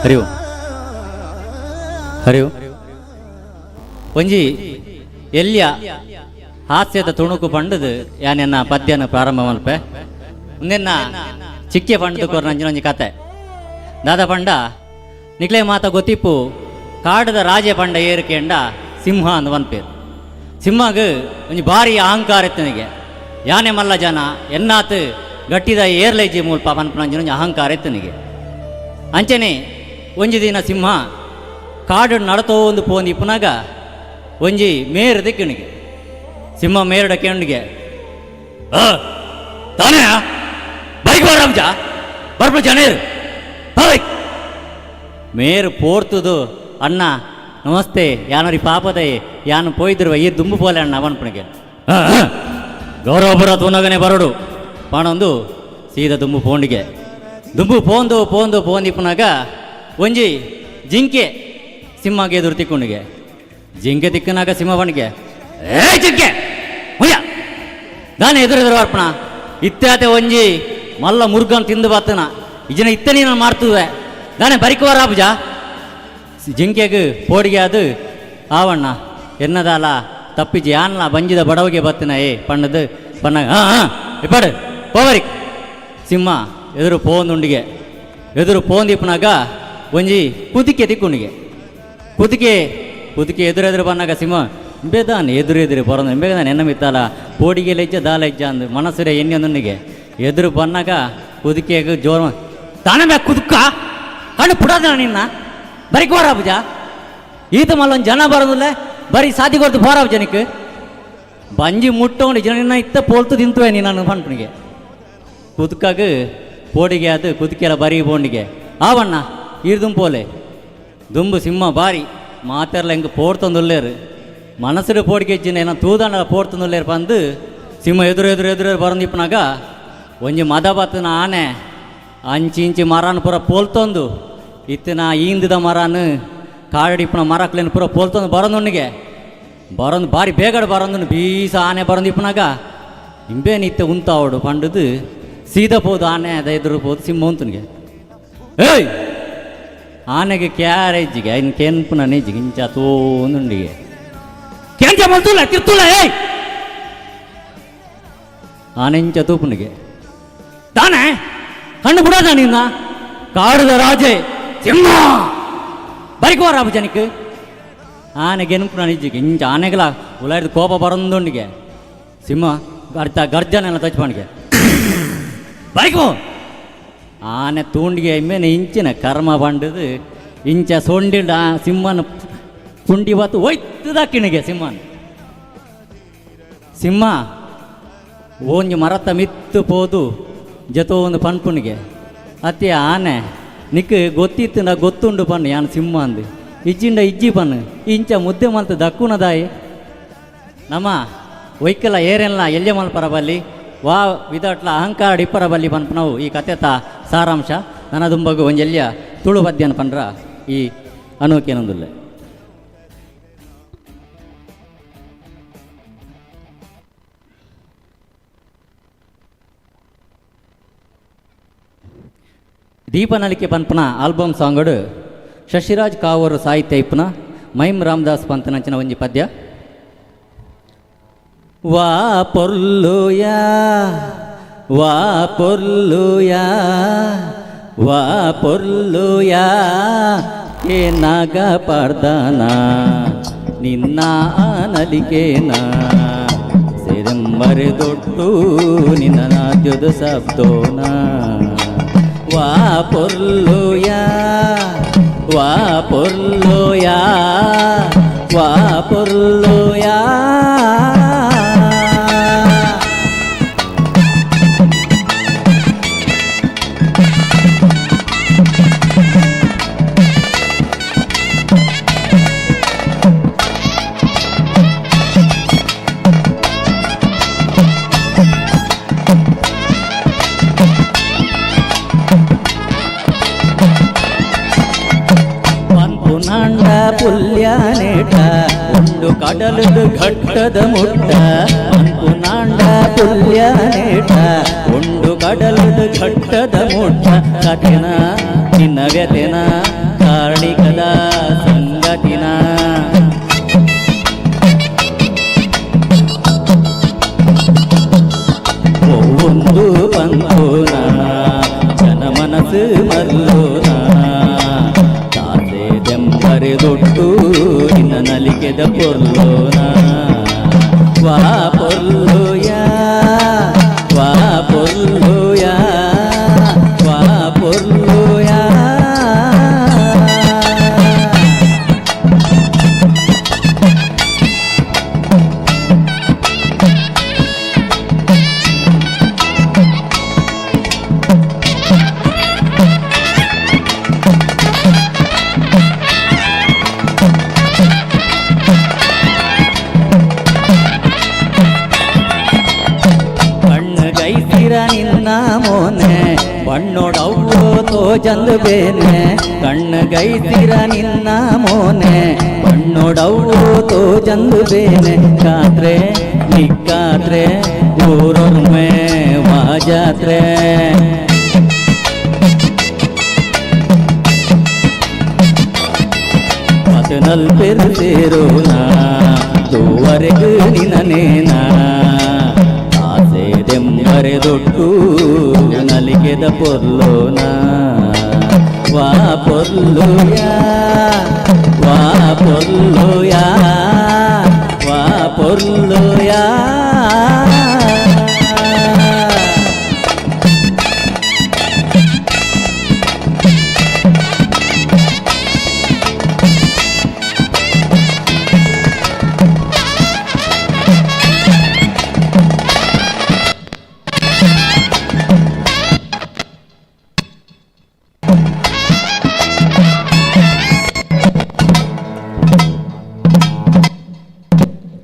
ಹರಿ ಓಂ ಹರಿ ಓಂ. ಒಂಜಿ ಎಲ್ಯ ಹಾಸ್ಯದ ತುಣುಕು ಪಂಡದು ಯಾನೆನ್ನ ಪದ್ಯನ ಪ್ರಾರಂಭ ಮಲ್ಪೆ. ಉಂದೆನ್ನ ಚಿಕ್ಕೆ ಪಂಡದು ಕೊರ್ನಂಚಿನ ಒಂಜಿ ಕತೆ. ದಾದ ಪಂಡ ನಿಕ್ಲೆ ಮಾತ ಗೊತ್ತಿಪ್ಪು ಕಾಡದ ರಾಜೆ ಪಂಡ ಏರಿಕೆಂಡ ಸಿಂಹ ಅಂದ್ ಪನ್ಪೇರು. ಸಿಂಹಗ್ ಒಂಜಿ ಭಾರಿ ಅಹಂಕಾರ ಇತ್ತನಿಗೆ, ಯಾನೆ ಮಲ್ಲ ಜನ ಎನ್ನಾತ್ ಗಟ್ಟಿದ ಏರ್ಲೈಜಿ ಮೂಲ್ಪ ಪನ್ಪನಂಚಿನ ಒಂಜಿ ಅಹಂಕಾರ ಇತ್ತನಿಗೆ. ಅಂಚನೆ ಒಂಜಿ ದಿನ ಸಿಂಹ ಕಾಡು ನಡತೋ ಒಂದು ಪೋಂದಿ ಪುನಗ ಒಂಜಿ ಮೇರು ದಿಕ್ಕನಿಗೆ ಸಿಂಹ ಮೇರುಡ ಕೆಂಡಿಗೆ ತಾನೇ ಬೈಕ್ ಬರಾಬ್ಜ ಬರ್ಪ ಜನೇರು ಬೈಕ್ ಮೇರು ಪೋರ್ತುದು ಅಣ್ಣ ನಮಸ್ತೆ ಯಾನರಿ ಪಾಪದಯೇ ಯಾನು ಪೋಯ್ದಿರುವ ಈ ದುಂಬು ಪೋಲೆ ಅಣ್ಣ ಅವನ್ಪಣಿಗೆ ಗೌರವಪುರ ತೂನಗನೆ ಬರಡು ಪಾಣೊಂದು ಸೀದ ದುಂಬು ಪೋಂಡಿಗೆ ದುಂಬು ಪೋಂದು ಪೋಂದು ಪೋಂದಿಪ್ಪನಾಗ ಒಂಜಿ ಜಿಂಕೆ ಸಿಂಹಗೆ ಎದುರು ತಿಕ್ಕೊಂಡಿಗೆ ಜಿಂಕೆ ತಿಕ್ಕನಾಗ ಸಿಂಹ ಬಣಿಗೆ ಏ ಜಿಂಕೆ ಹುಯ್ಯ ದಾನೆ ಎದುರು ಅರ್ಪಣ ಇತ್ಯಾತೆ ಒಂಜಿ ಮಲ್ಲ ಮುರ್ಗನ್ ತಿಂದು ಬಾತನ ಇಜನ ಇತ್ತ ನೀನು ಮಾಡ್ತುವೆ ದಾನೆ ಬರಿಕುವಾರ ಆಪುಜ ಜಿಂಕೆಗೆ ಪೋಡಿಗೆ ಅದು ಆವಣ್ಣ ಎನ್ನದಾಲ ತಪ್ಪಿಜಿ ಯಾನ್ಲ ಬಂಜಿದ ಬಡವಿಗೆ ಬತ್ತಿನ ಏ ಪಣ್ಣದು ಪಣ್ಣ ಹಾಂ ಹಾಂ ಇಪ್ಪಾಡು ಪೋವರಿ ಸಿಂಹ ಎದುರು ಪೋಂದುಂಡಿಗೆ ಎದುರು ಪೋಂದಿಪ್ಪನಾಗ ಒಂಜಿ ಕುದಿಕೆ ತಿಕ್ಕುಂಡಿಗೆ ಕುದಿಕೆ ಕುದಿಕೆ ಎದುರೆದುರು ಬಂದಾಗ ಸಿಂಹ ಬೇದಾನೆ ಎದುರು ಎದುರು ಬರೋದು ಬೇದಾನೆ ಎನ್ನ ಮಿತ್ತಲ್ಲ ಪೋಡಿಗೆ ಲಜ್ಜ ದಾಲ ಲಜ್ಜ ಅಂದು ಮನಸ್ಸುರೆ ಎಣ್ಣೆ ಒಂದುಂಡಿಗೆ ಎದುರು ಬನ್ನಾಗ ಕುದಿಕೆಗೆ ಜೋರು ತಾನೇ ಬ್ಯಾ ಕುದುಕ ಕಣ್ಣು ಪುಡದ ನಿನ್ನ ಬರೀ ಕೋರಾಬುಜ ಈತ ಮಲ್ಲೊಂದು ಜನ ಬರೋದಿಲ್ಲ ಬರೀ ಸಾದಿ ಕೊಡ್ತು ಬೋರಾಬು ಜನಕ್ಕೆ ಬಂಜಿ ಮುಟ್ಟೋಂಡು ಜನ ನಿನ್ನ ಇತ್ತ ಪೋಲ್ತು ತಿಂತುವೆ ನೀನು ನನ್ನ ಪನ್ಪನಿಗೆ ಕುದುಕಾಗ ಪೋಡಿಗೆ ಅದು ಕುದುಕೆಲ್ಲ ಬರೀ ಬೋಂಡಿಗೆ ಆವಣ್ಣ ಈರ್ದುಂಪೋಲೆ ದುಂಬು ಸಿಂಹ ಬಾರಿ ಮಾತೆಲ್ಲ ಹಿಂಗೆ ಪೋಡ್ತಂದುಲ್ಲೇರು ಮನಸ್ಸು ಪೋಡಿಗೆ ಇಜ್ಜಿನ ಏನೋ ತೂದಾಂಡ ಪೋಡ್ತಂದುಲ್ಲೇರು ಬಂದು ಸಿಂಹ ಎದುರು ಎದುರು ಎದುರು ಬರಂದಿಪ್ಪನಾಗ ಒಂಜಿ ಮದ ಬತ್ತನ ಆನೆ ಅಂಚಿ ಇಂಚಿ ಮರನ ಪೂರ ಪೋಲ್ತೊಂದು ಇತ್ತಿನ ಈಂದಿದ ಮರನು ಕಾಡಿಪ್ಪನ ಮರಕ್ಲೇನು ಪೂರ ಪೋಲ್ತೊಂದು ಬರೋದುಣ್ಣಿಗೆ ಬರೋದು ಭಾರಿ ಬೇಗಡೆ ಬರೋದು ಬೀಸ ಆನೆ ಬರೋದಿಪ್ಪನಾಗ ಇಂಬೇನು ಇತ್ತ ಉಂತಾವಡು ಪಂಡದು ಸೀದಾ ಪೋದು ಆನೆ ಅದ ಎದುರು ಪೋದು ಸಿಂಹ ಉಂತನಿಗೆ ಏಯ್ ಆನೆಗೆ ಕ್ಯಾರೇಜಿಗೆ ಇನ್ನು ಕೆಂಪುನ ನೆಜ್ಜಿಗೆ ಇಂಚ ತೋಂದುಂಡಿಗೆ ಕೆಂಚ ಮಲ್ತುಲ್ಲ ತಿರ್ತುಲ್ಲ ಏಯ್ ಆನೆ ಇಂಚ ತೂಪುನಿಗೆ ತಾನೆ ಕಣ್ಣು ಬಿಡೋದ ನಿನ್ನ ಕಾಡುದ ರಾಜೆ ಸಿಂಹ ಬರಿಕೋರ ಜನಕ್ಕೆ ಆನೆಗೆ ಎನ್ಪುನ ನಿಜ್ಜಿಗೆ ಇಂಚ ಆನೆಗಲ ಉಲಾಯ್ದು ಕೋಪ ಬರಂದುಂಡಿಗೆ ಸಿಂಹ ಅರ್ಥ ಗರ್ಜನೆಲ್ಲ ತಚ್ಪಣಿಗೆ ಬರಿಕೋ ಆನೆ ತೂಂಡಿಗೆ ಇಮ್ಮೇನೆ ಇಂಚಿನ ಕರ್ಮ ಬಂಡದು ಇಂಚ ಸೊಂಡಿಡ ಸಿಂಹನ ಪುಂಡಿ ಬತ್ತು ಒಯ್ತದಾಕಿಣಿಗೆ ಸಿಂಹನ ಸಿಂಹ ಒಂಜಿ ಮರತ ಮಿತ್ತು ಪೋದು ಜೊತೆ ಒಂದು ಪನ್ಪುಣಿಗೆ ಅತಿ ಆನೆ ನಿಕ್ ಗೊತ್ತಿತ್ತು ನಾ ಗೊತ್ತುಂಡು ಪಣ್ಣು ಯಾನ್ ಸಿಂಹ ಅಂದು ಇಜ್ಜಿಂಡ ಇಜ್ಜಿ ಪಣ್ಣು ಇಂಚ ಮುದ್ದೆ ಮಲ್ತು ದಕ್ಕುನದಾಯಿ ನಮ್ಮ ಒಯ್ಕಲ ಏರೆಲ್ಲ ಎಲ್ಯ ಮಲ್ಪರ ಬಲ್ಲಿ ವಾ ವಿದಟ್ಲ ಅಹಂಕಾರ ಇಪ್ಪರ ಬಲ್ಲಿ ಪನ್ಪುನವು ಈ ಕತೆತ ಸಾರಾಂಶ ನನ್ನ ದುಂಬಗು ಒಂಜೆಲ್ಯ ತುಳು ಪದ್ಯನ ಪಂಡ್ರ ಈ ಅನೋಕೇನೊಂದುಲ್ಲೆ. ದೀಪನಲಿಕೆ ಪನ್ಪುನ ಆಲ್ಬಮ್ ಸಾಂಗಡು ಶಶಿರಾಜ್ ಕಾವೂರು ಸಾಹಿತ್ಯ ಇಪ್ಪುನ ಮೈಮ್ ರಾಮದಾಸ್ ಪಂತನಂಚಿನ ಒಂಜಿ ಪದ್ಯ. ವಾ ಪೊರ್ಲುಯಾ ವಾ ಪೊರ್ಲುಯಾ ವಾ ಪೊರ್ಲುಯಾ ಏ ನಾಗ ಪರ್ದನ ನಿನ್ನ ನಲಿಕೇನ ಸಿರಂಬರೆ ದೊಡ್ಡು ನಿನ್ನ ನಾದ್ಯದ ಶಬ್ದೋನ ವಾ ಪೊರ್ಲುಯಾ ವಾ ಪೊರ್ಲುಯಾ ವಾ ಪೊರ್ಲುಯಾ. ಪುಲ್ಯಾನೇಟ ಉಂಡು ಕಡಲದ ಘಟ್ಟದ ಮುಟ್ಟ ಅನ್ಪುನಾಂಡ ಪುಲ್ಯ ನೇಟ ಉಂಡು ಕಡಲದ ಘಟ್ಟದ ಮುಟ್ಟ ಕಥೆನ ನಿನ್ನ ವ್ಯಥೆನ ಕಾರ್ಣಿಕದ ಸಂಗತಿನ ಒಂದು ಪಂಪುನ ಜನ ಮನಸ್ಸು ಮಲ್ಲೋನ ತಾಸೆ ದೆಂಬರೆ ದೊಡ್ಡು ನಿನ್ನ ನಲಿಕೆದ ಪೊರ್ಲೋನ ವಾ ಪೊರ್ಲುಯಾ ವಾ ಪೊರ್ಲುಯಾ ವಾ ಪೊರ್ಲುಯಾ. ಕಣ್ಣುಗೈಸಿರ ನಿನ್ನ ಮೋನೆ ಬಣ್ಣೊಡವ್ವು ತೋಜಂದು ಬೇನೆ ಕಣ್ಣುಗೈಸಿರ ನಿನ್ನ ಮೋನೆ ಬಣ್ಣೊಡವ್ವು ತೋಜಂದು ಬೇನೆ ಕಾತ್ರೆ ನಿಕ್ಕಾತ್ರೆ ಊರೊರ್ಮೆ ವಾ ಜಾತ್ರೆ ಪತನಲ್ ಪೆರುಸೇರೋನ ದೂವರೆಗೂ ನಿನನೇನಾ ಆಸೆ ದೆಂಬರೆ ದೊಡ್ಡು ನಲಿಗೆದ ಪೊರ್ಲೋನ ವಾ ಪೊರ್ಲುಯಾ ವಾ ಪೊರ್ಲುಯಾ ವಾ ಪೊರ್ಲುಯಾ.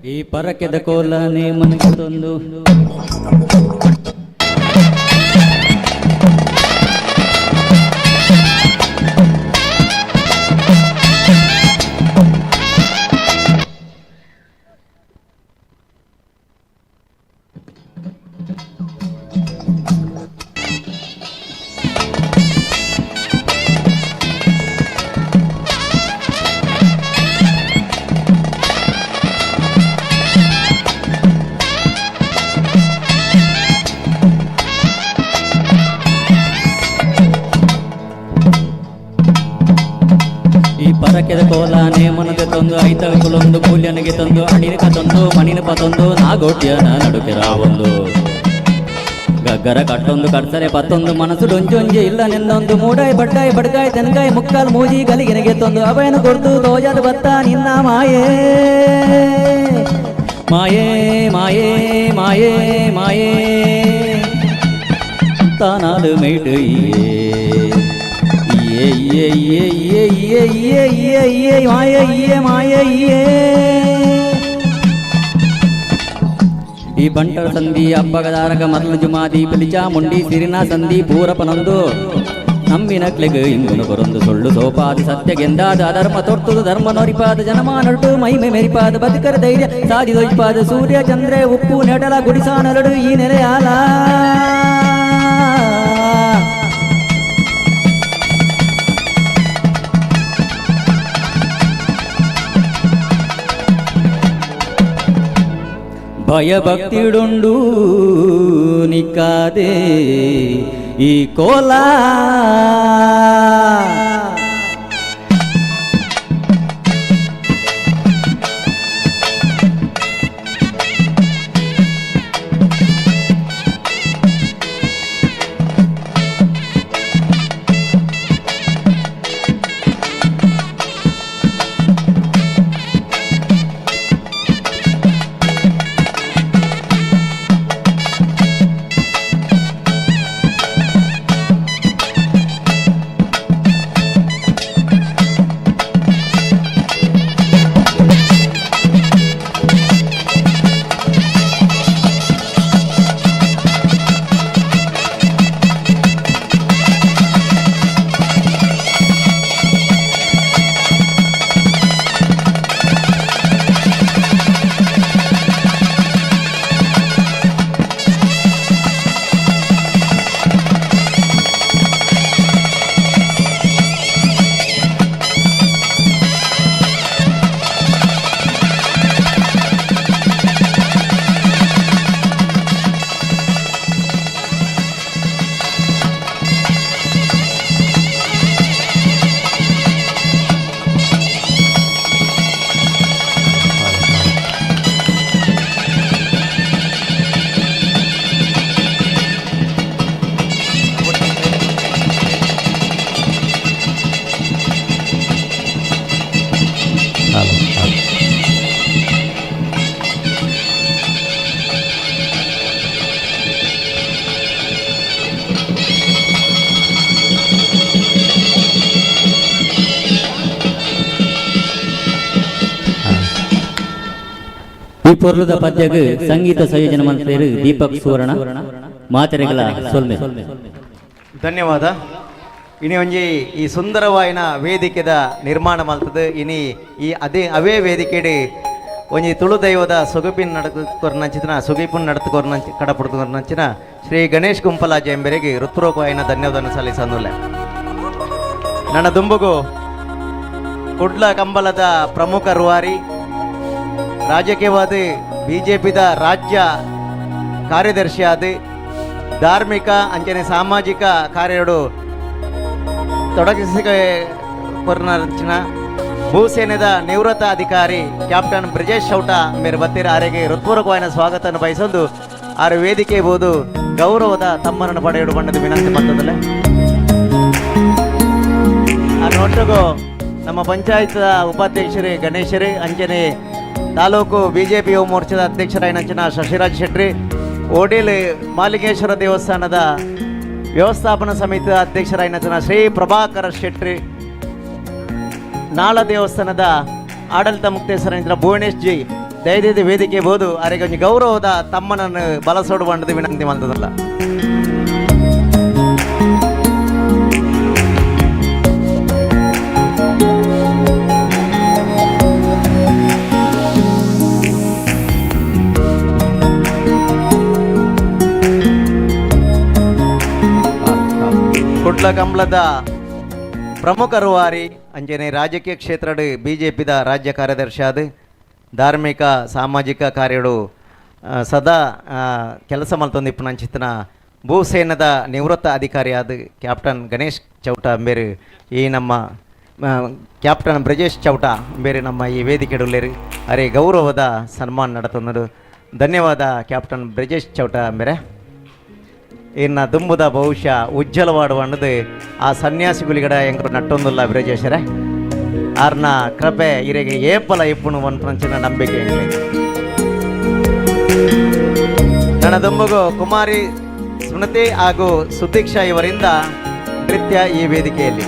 ಈ ಪರಕೆದ ಕೋಲನೆ ಮನಗೆ ತಂದು ಈ ಪರಕೆದ ಕೋಲಾನೆ ಮನದ ತಂದು ಐತವ ಕುಲೊಂದು ಕೂಲ್ಯನಿಗೆ ತಂದು ಅಣಿನ ಕತೊಂದು ಮಣಿನ ಪತೊಂದು ನಾಗೋಟ್ಯನ ನಡುಕೆರ ಒಂದು ಗಗ್ಗರ ಕಟ್ಟೊಂದು ಕಡ್ಸರೆ ಪತ್ತೊಂದು ಮನಸ್ಸು ಡೊಂಜೊಂಜೆ ಇಲ್ಲ ನಿನ್ನೊಂದು ಮೂಡಾಯ್ ಬಡ್ಡಾಯ್ ಬಡ್ಗಾಯ್ ತೆನ್ಗಾಯ್ ಮುಕ್ಕಾಲ್ ಮೂಜಿ ಗಲಿಗೆನಗೆ ತಂದು ಅಭಯನ ಕೊಡ್ತು ತೋಜದ ಬತ್ತ ನಿನ್ನ ಮಾಯೇ ಮಾಯೇ ಮಾಯೇ ಮಾಯೇ ಮಾಯೇ ತಾನಾಲು ಮೇಟು ಏ ಏ ಏ ಏ ಏ ಏ ಏ ಏ ಮಾಯ ಏ ಮಾಯ ಏ. ಈ ಬಂಟರ ಸಂಧಿ ಅಬ್ಬಗದಾರಗ ಮರಳು ಜುಮಾದಿ ಪಿಲಿಚಾಮುಂಡಿ ಸಿರಿನ ಸಂಧಿ ಪೂರಪನೊಂದು ನಂಬಿನಕ್ಲೆಗ್ ಇಂಗುನು ಬರೊಂದು ಸುಳ್ಳು ಸೋಪಾದಿ ಸತ್ಯಗೆಂದಾದ ಅಧರ್ಮ ತೊರ್ತುದು ಧರ್ಮ ನೊರಿಪಾದ ಜನಮಾನೊಟ್ಟು ಮಹಿಮೆ ಮೆರಿಪಾದ ಬದುಕರ ಧೈರ್ಯ ಸಾಧಿದೊಯ್ಪಾದ ಸೂರ್ಯ ಚಂದ್ರೆ ಉಪ್ಪು ನೆಡಲ ಗುಡಿಸಾನಲಡು ಈ ನೆಲೆಯಾಲ. ಭಯಭಕ್ತಿಡುಂಡು ನಿಕ್ಕಾದೆ ಈ ಕೋಲ ಈ ಪೊರ್ಲುದ ಪದ್ಯಗ್ ಸಂಗೀತ ಸಂಯೋಜನೆ ಮಂತ್ರಿಯರು ದೀಪಕ್ ಸುವರ್ಣ ಮಾತೆರೆಗಳ ಸೊಲ್ಮೆ. ಧನ್ಯವಾದ. ಇನಿ ಒಂಜಿ ಈ ಸುಂದರವಾಯಿನ ವೇದಿಕೆದ ನಿರ್ಮಾಣ ಮಲ್ತದು. ಇನಿ ಈ ಅದೇ ಅವೇ ವೇದಿಕೆಡ್ ಒಂಜಿ ತುಳು ದೈವದ ಸೊಗಪಿನ ನಡಕೊರ್ನಂಚಿನ ಸುಗಿಪಿನ ನಡತುಕೊರ್ನಂಚಿ ಕಡಪುಡ್ಕೊರ್ನಂಚಿನ ಶ್ರೀ ಗಣೇಶ್ ಗುಂಪಲಾಜ ಎಂಬೆರೆಗೆ ಹೃತ್ಪೂರ್ವಕವಾಯಿನ ಧನ್ಯವಾದವನ್ನು ಸಲ್ಲಿಸನುಲ್ಲೆ. ನನ್ನ ದುಂಬುಗು ಕುಡ್ಲ ಕಂಬಳದ ಪ್ರಮುಖ ರೂವಾರಿ, ರಾಜಕೀಯವಾದಿ, ಬಿಜೆಪಿದ ರಾಜ್ಯ ಕಾರ್ಯದರ್ಶಿಯಾದ, ಧಾರ್ಮಿಕ ಅಂಚನೆ ಸಾಮಾಜಿಕ ಕಾರ್ಯಡು ತೊಡಗಿಸಿಕ ಕೊರ್ನಂಚಿನ ಭೂಸೇನೆದ ನಿವೃತ್ತ ಅಧಿಕಾರಿ ಕ್ಯಾಪ್ಟನ್ ಬ್ರಿಜೇಶ್ ಚೌಟ ಮೇರು ಬತ್ತೀರ ಆರೆಗೆ ಹೃತ್ಪೂರ್ವಕವಾದ ಸ್ವಾಗತವನ್ನು ಬಯಸೊಂದು ಆರು ವೇದಿಕೆ ಬೋದು ಗೌರವದ ತಮ್ಮನನ್ನು ಪಡೆಯಲು ಬಣ್ಣದ ವಿನಂತಿ ಮಾಡ್ತದಲ್ಲ. ಆ ನೋಟಗೂ ನಮ್ಮ ಪಂಚಾಯತ್ ಉಪಾಧ್ಯಕ್ಷರೇ ಗಣೇಶರೇ, ಅಂಚನೆ ತಾಲೂಕು ಬಿಜೆಪಿ ಯುವ ಮೋರ್ಚಾದ ಅಧ್ಯಕ್ಷರಾಯನಂಚಿನ ಶಶಿರಾಜ್ ಶೆಟ್ಟಿ, ಓಡೇಲ್ ಮಾಲಿಂಗೇಶ್ವರ ದೇವಸ್ಥಾನದ ವ್ಯವಸ್ಥಾಪನಾ ಸಮಿತಿಯ ಅಧ್ಯಕ್ಷರಾಯನಂಚಿನ ಶ್ರೀ ಪ್ರಭಾಕರ ಶೆಟ್ಟಿ, ನಾಳ ದೇವಸ್ಥಾನದ ಆಡಳಿತ ಮುಕ್ತೇಶ್ವರ ಭುವನೇಶ್ ಜಿ ದಯದೇದಿ ವೇದಿಕೆ ಬೋದು ಅರೆಗೆ ಒಂಜಿ ಗೌರವದ ತಮ್ಮನನ್ನು ಬಲಸೋಡು ಬಣ್ಣದ ವಿನಂತಿ ಮಾಡ್ತದಲ್ಲ. ಕುಡ್ಲ ಕಂಬಳದ ಪ್ರಮುಖ ರೂವಾರಿ ಅಂಜನೆ ರಾಜಕೀಯ ಕ್ಷೇತ್ರದ ಬಿಜೆಪಿದ ರಾಜ್ಯ ಕಾರ್ಯದರ್ಶಿ ಆದ ಧಾರ್ಮಿಕ ಸಾಮಾಜಿಕ ಕಾರ್ಯಡು ಸದಾ ಕೆಲಸ ಮಲ್ತೊಂದು ಇಪ್ಪುನಂಚಿತ್ತಿನ ಭೂಸೇನದ ನಿವೃತ್ತ ಅಧಿಕಾರಿಯಾದ ಕ್ಯಾಪ್ಟನ್ ಗಣೇಶ್ ಚೌಟ ಬೇರೆ ಈ ನಮ್ಮ ಕ್ಯಾಪ್ಟನ್ ಬ್ರಜೇಶ್ ಚೌಟ ಬೇರೆ ನಮ್ಮ ಈ ವೇದಿಕೆಡುಲ್ಲೇರು ಅರೆ ಗೌರವದ ಸನ್ಮಾನ ನಡತೊಂದು. ಧನ್ಯವಾದ ಕ್ಯಾಪ್ಟನ್ ಬ್ರಜೇಶ್ ಚೌಟ ಬೇರೆ. ಇನ್ನು ದುಂಬುದ ಬಹುಶಃ ಉಜ್ವಲವಾಡುವ ಅನ್ನೋದು ಆ ಸನ್ಯಾಸಿಗುಲಿಗಡ ಎಂಕರು ನಟ್ಟೊಂದುಲ್ಲ ಬ್ರಜೇಶರೇ. ಆರ್ನ ಕೃಪೆ ಇರೆಗೆ ಏಪಲ ಇಪ್ಪುನು ಒನ್ಪಂಚಿನ ನಂಬಿಕೆ ಎಂಗ್ಲೆ. ನನ್ನ ದುಂಬುಗು ಕುಮಾರಿ ಸ್ಮೃತಿ ಹಾಗೂ ಸುದೀಕ್ಷಾ ಇವರಿಂದ ನೃತ್ಯ ಈ ವೇದಿಕೆಯಲ್ಲಿ.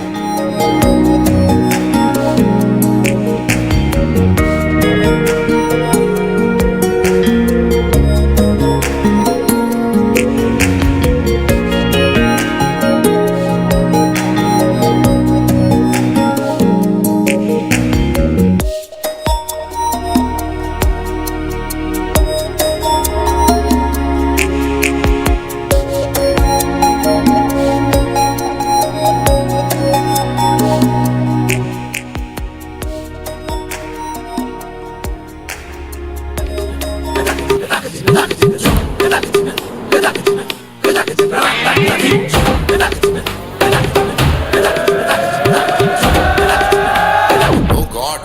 Oh God,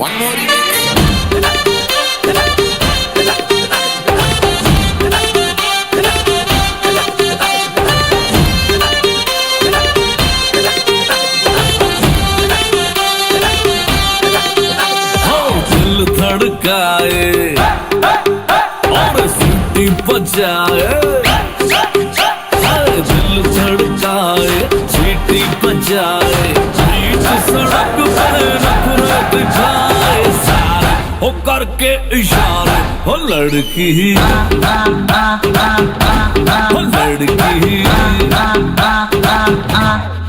one more remix. दिल धड़काए और सीटी बजाए, दिल धड़काए सीटी बजाए, बीच सड़क पर नखरे दिखाए, सारे हो करके इशारे, हो लड़की हो लड़की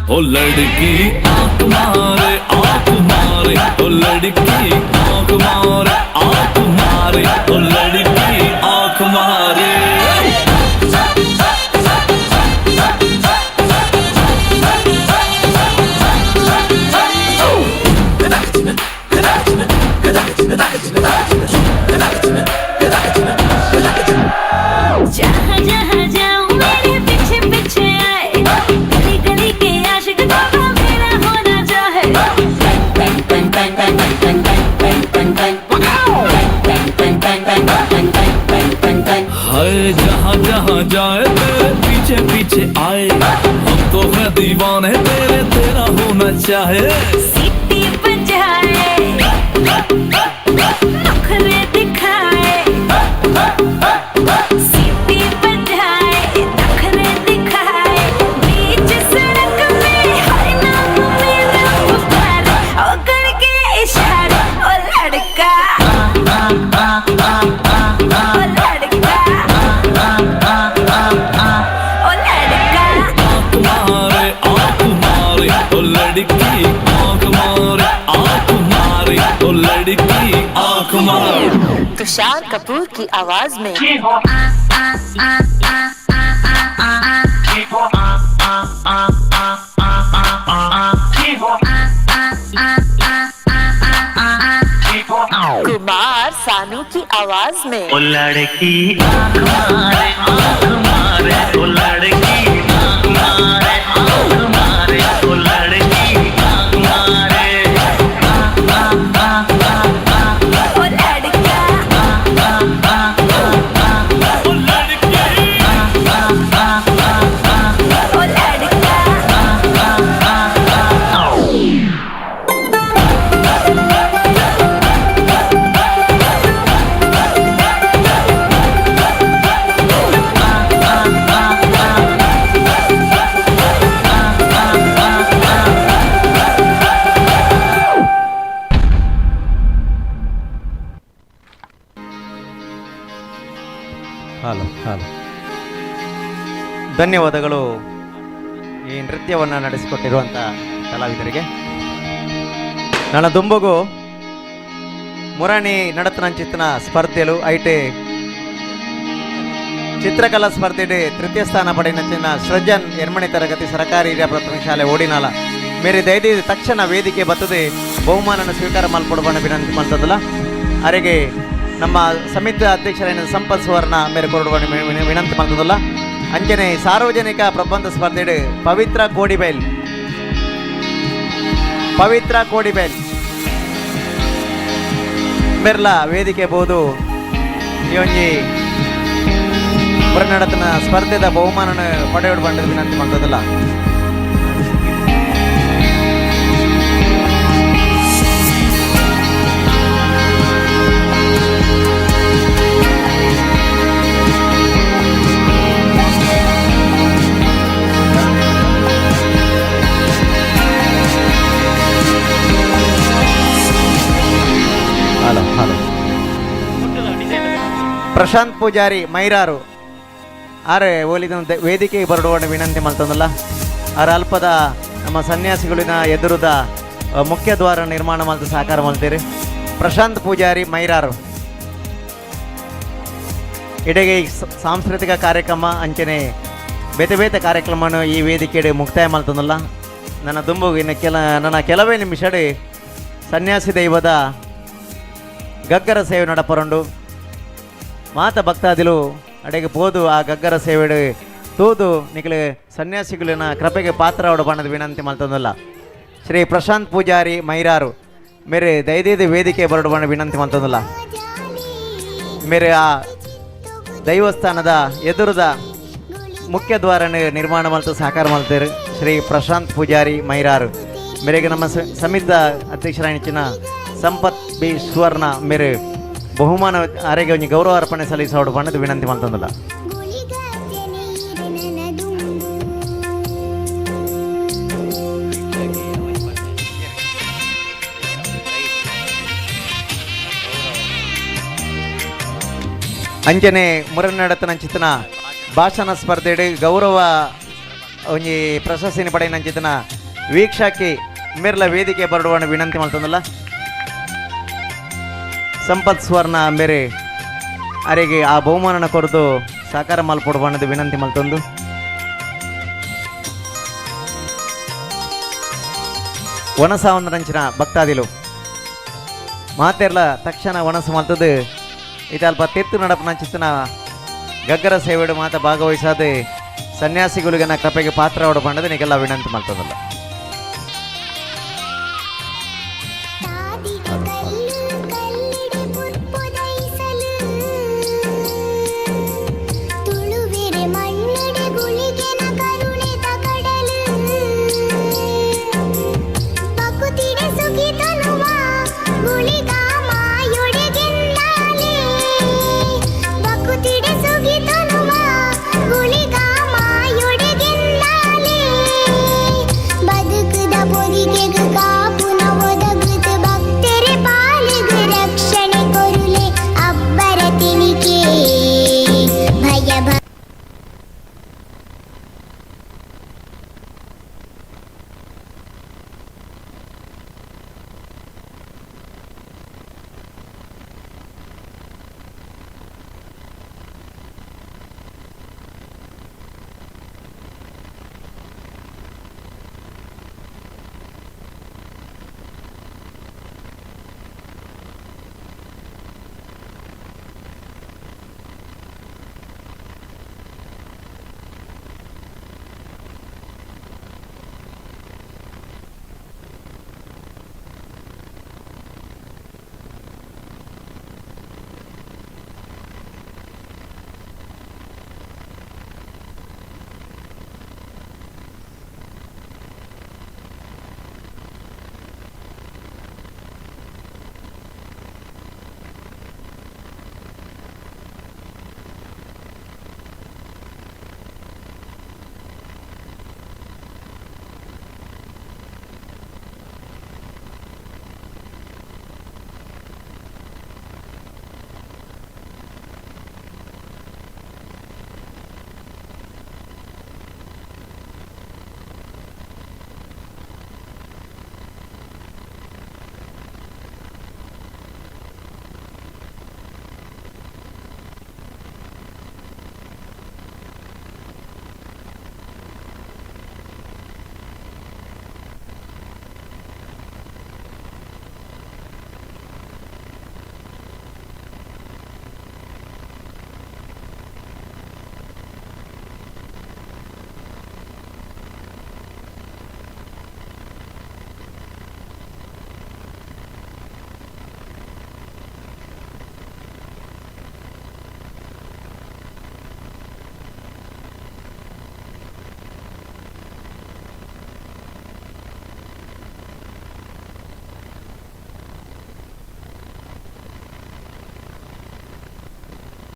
हो लड़की आंख मारे आंख मारे, हो लड़की आंख मारे आंख मारे, हो लड़की आंख मारे। जहाँ जहाँ जाऊँ मेरे पीछे पीछे आए, गली गली के आशिक बाबा मेरा होना चाहे। हाय जहाँ जहाँ जाए तेरे पीछे पीछे आए, हम तो है दीवाने तेरे तेरा होना चाहे। सीटी बजाए नखरे दिखाए, सीटी बजाए नखरे दिखाए, बीच सड़क में हर नाम मेरा पुकारे, ओ करके इशारे ओ लड़का। Tushar Kapoor की आवाज में। कुमार सानू की आवाज में। ओ लड़की आँख मारे आँख मारे, ओ लड़की आँख मारे आँख मारे, ओ लड़की आँख मारे। ओ लड़का ओ लड़का। ಹಲೋ ಹಲೋ, ಧನ್ಯವಾದಗಳು ಈ ನೃತ್ಯವನ್ನು ನಡೆಸಿಕೊಟ್ಟಿರುವಂಥ ಕಲಾವಿದರಿಗೆ. ನನ್ನ ದುಂಬಗು ಮುರಾಣಿ ನಡತನಂಚಿತ್ತನ ಸ್ಪರ್ಧೆಲು ಐಟೆ ಚಿತ್ರಕಲಾ ಸ್ಪರ್ಧೆಡೆ ತೃತೀಯ ಸ್ಥಾನ ಪಡೆಯಿನ ಸೃಜನ್ ಎರ್ಮಣಿ ತರಗತಿ ಸರಕಾರಿ ಹಿರಿಯ ಪ್ರಾಥಮಿಕ ಶಾಲೆ ಓಡಿನಾಲ ಮೇರೆ ದಯದಿ ತಕ್ಷಣ ವೇದಿಕೆ ಬತ್ತದೆ ಬಹುಮಾನನ ಸ್ವೀಕಾರ ಮಲ್ಪಡುವಣ ವಿನಂತಿ ಮಾಡ್ತದಲ್ಲ. ಅರೆಗೆ ನಮ್ಮ ಸಮಿತಿ ಅಧ್ಯಕ್ಷರಾದ ಸಂಪತ್ ಸುವರ್ಣ ಮೇರೆ ಕೊರಡುವ ವಿನಂತಿ ಮಾಡ್ತದಲ್ಲ. ಅಂಚನೆ ಸಾರ್ವಜನಿಕ ಪ್ರಬಂಧ ಸ್ಪರ್ಧೆಡೆ ಪವಿತ್ರ ಕೋಡಿಬೈಲ್, ಪವಿತ್ರ ಕೋಡಿಬೈಲ್ ಮೆರ್ಲ ವೇದಿಕೆ ಬೋದು ಈ ಒಂಜಿ ಹೊರನಡತನ ಸ್ಪರ್ಧೆದ ಬಹುಮಾನನ ಪಡೆಯೋಡು ಬಂಡದ ವಿನಂತಿ ಮಾಡ್ತದಲ್ಲ. Hello hello, Prashant Poojary Mairaru ಆರೆ ಓಲಿದ ವೇದಿಕೆಗೆ ಬರಡುವ ವಿನಂತಿ ಮಾಡ್ತಂದಲ್ಲ. ಆರ ಅಲ್ಪದ ನಮ್ಮ ಸನ್ಯಾಸಿಗಳಿನ ಎದುರುದ ಮುಖ್ಯ ದ್ವಾರ ನಿರ್ಮಾಣ ಮಾಡ್ತು ಸಹಕಾರ ಮಾಡ್ತೀರಿ. ಪ್ರಶಾಂತ್ ಪೂಜಾರಿ ಮೈರಾರು ಇಡೆಗೆ ಸಾಂಸ್ಕೃತಿಕ ಕಾರ್ಯಕ್ರಮ ಅಂಚನೆ ಬೇತೆ ಬೇತೆ ಕಾರ್ಯಕ್ರಮವನ್ನು ಈ ವೇದಿಕೆಡೆ ಮುಕ್ತಾಯ ಮಾಡ್ತಂದಲ್ಲ. ನನ್ನ ದುಂಬು ಇನ್ನು ನನ್ನ ಕೆಲವೇ ನಿಮಿಷಡೆ ಸನ್ಯಾಸಿ ದೈವದ ಗಗ್ಗರ ಸೇವೆ ನಡಪರಂಡು ಮಾತ ಭಕ್ತಾದಿಲು ಅಡೆಗೆ ಪೋದು ಆ ಗಗ್ಗರ ಸೇವೆಡು ತೂದು ನಿಕಲೆ ಸನ್ಯಾಸಿಗಳಿನ ಕೃಪೆಗೆ ಪಾತ್ರ ಬಣ್ಣದ ವಿನಂತಿ ಮಾಡ್ತಂದಲ್ಲ. ಶ್ರೀ ಪ್ರಶಾಂತ್ ಪೂಜಾರಿ ಮೈರಾರು ಮೇರೆ ದಯದೀದ ವೇದಿಕೆ ಬರಡು ಬಣ್ಣ ವಿನಂತಿ ಮಾಡ್ತಂದಲ್ಲ. ಮೇರೆ ಆ ದೈವಸ್ಥಾನದ ಎದುರುದ ಮುಖ್ಯ ದ್ವಾರನ ನಿರ್ಮಾಣ ಮಾಡ್ತು ಸಹಕಾರ ಮಾಡ್ತಾರೆ ಶ್ರೀ ಪ್ರಶಾಂತ್ ಪೂಜಾರಿ ಮೈರಾರು ಮೇರೆಗೆ ನಮ್ಮ ಸಮಿತಿಯ ಅಧ್ಯಕ್ಷರಾಣಿಚಿನ ಸಂಪತ್ ಬಿ ಸುವರ್ಣ ಮೇರೆ ಬಹುಮಾನ ಆರೋಗ್ಯ ಒಂಜಿ ಗೌರವ ಅರ್ಪಣೆ ಸಲ್ಲಿಸೋಡು ಬಣ್ಣದ ವಿನಂತಿ ಮಾಡ್ತಂದಲ್ಲ. ಅಂಚನೆ ಮುರನ್ನಡತನಂಚಿತನ ಭಾಷಣ ಸ್ಪರ್ಧೆಡು ಗೌರವ ಒಂಜಿ ಪ್ರಶಸ್ತಿನ ಪಡೆಯನಂಚಿತನ ವೀಕ್ಷಕಿ ಮೇರ್ಲ ವೇದಿಕೆ ಬರಡುವ ವಿನಂತಿ ಮಾಡ್ತಂದಲ್ಲ. ಸಂಪತ್ ಸ್ವರ್ಣ ಮೇರೆ ಅರೆಗೆ ಆ ಬಹುಮಾನನ ಕೊರದು ಸಹಕಾರ ಮಲ್ಪೊಡು ಬಣ್ಣದ ವಿನಂತಿ ಮಲ್ತೊಂದು. ವನಸಾವಂದರಂಚಿನ ಭಕ್ತಾದಿಲು ಮಾತೆರ್ಲ ತಕ್ಷಣ ವನಸು ಮಲ್ತದು ಇತಲ್ಪ ತೆತ್ತು ನಡಪನಂಚಿತನ ಗಗ್ಗರ ಸೇವೆಡು ಮಾತ ಭಾಗವಹಿಸಾದೆ ಸನ್ಯಾಸಿಗಳಿಗನ ಕೃಪೆಗೆ ಪಾತ್ರ ಬಣ್ಣದ ನಿಗೆಲ್ಲ ವಿನಂತಿ ಮಲ್ತದಲ್ಲ.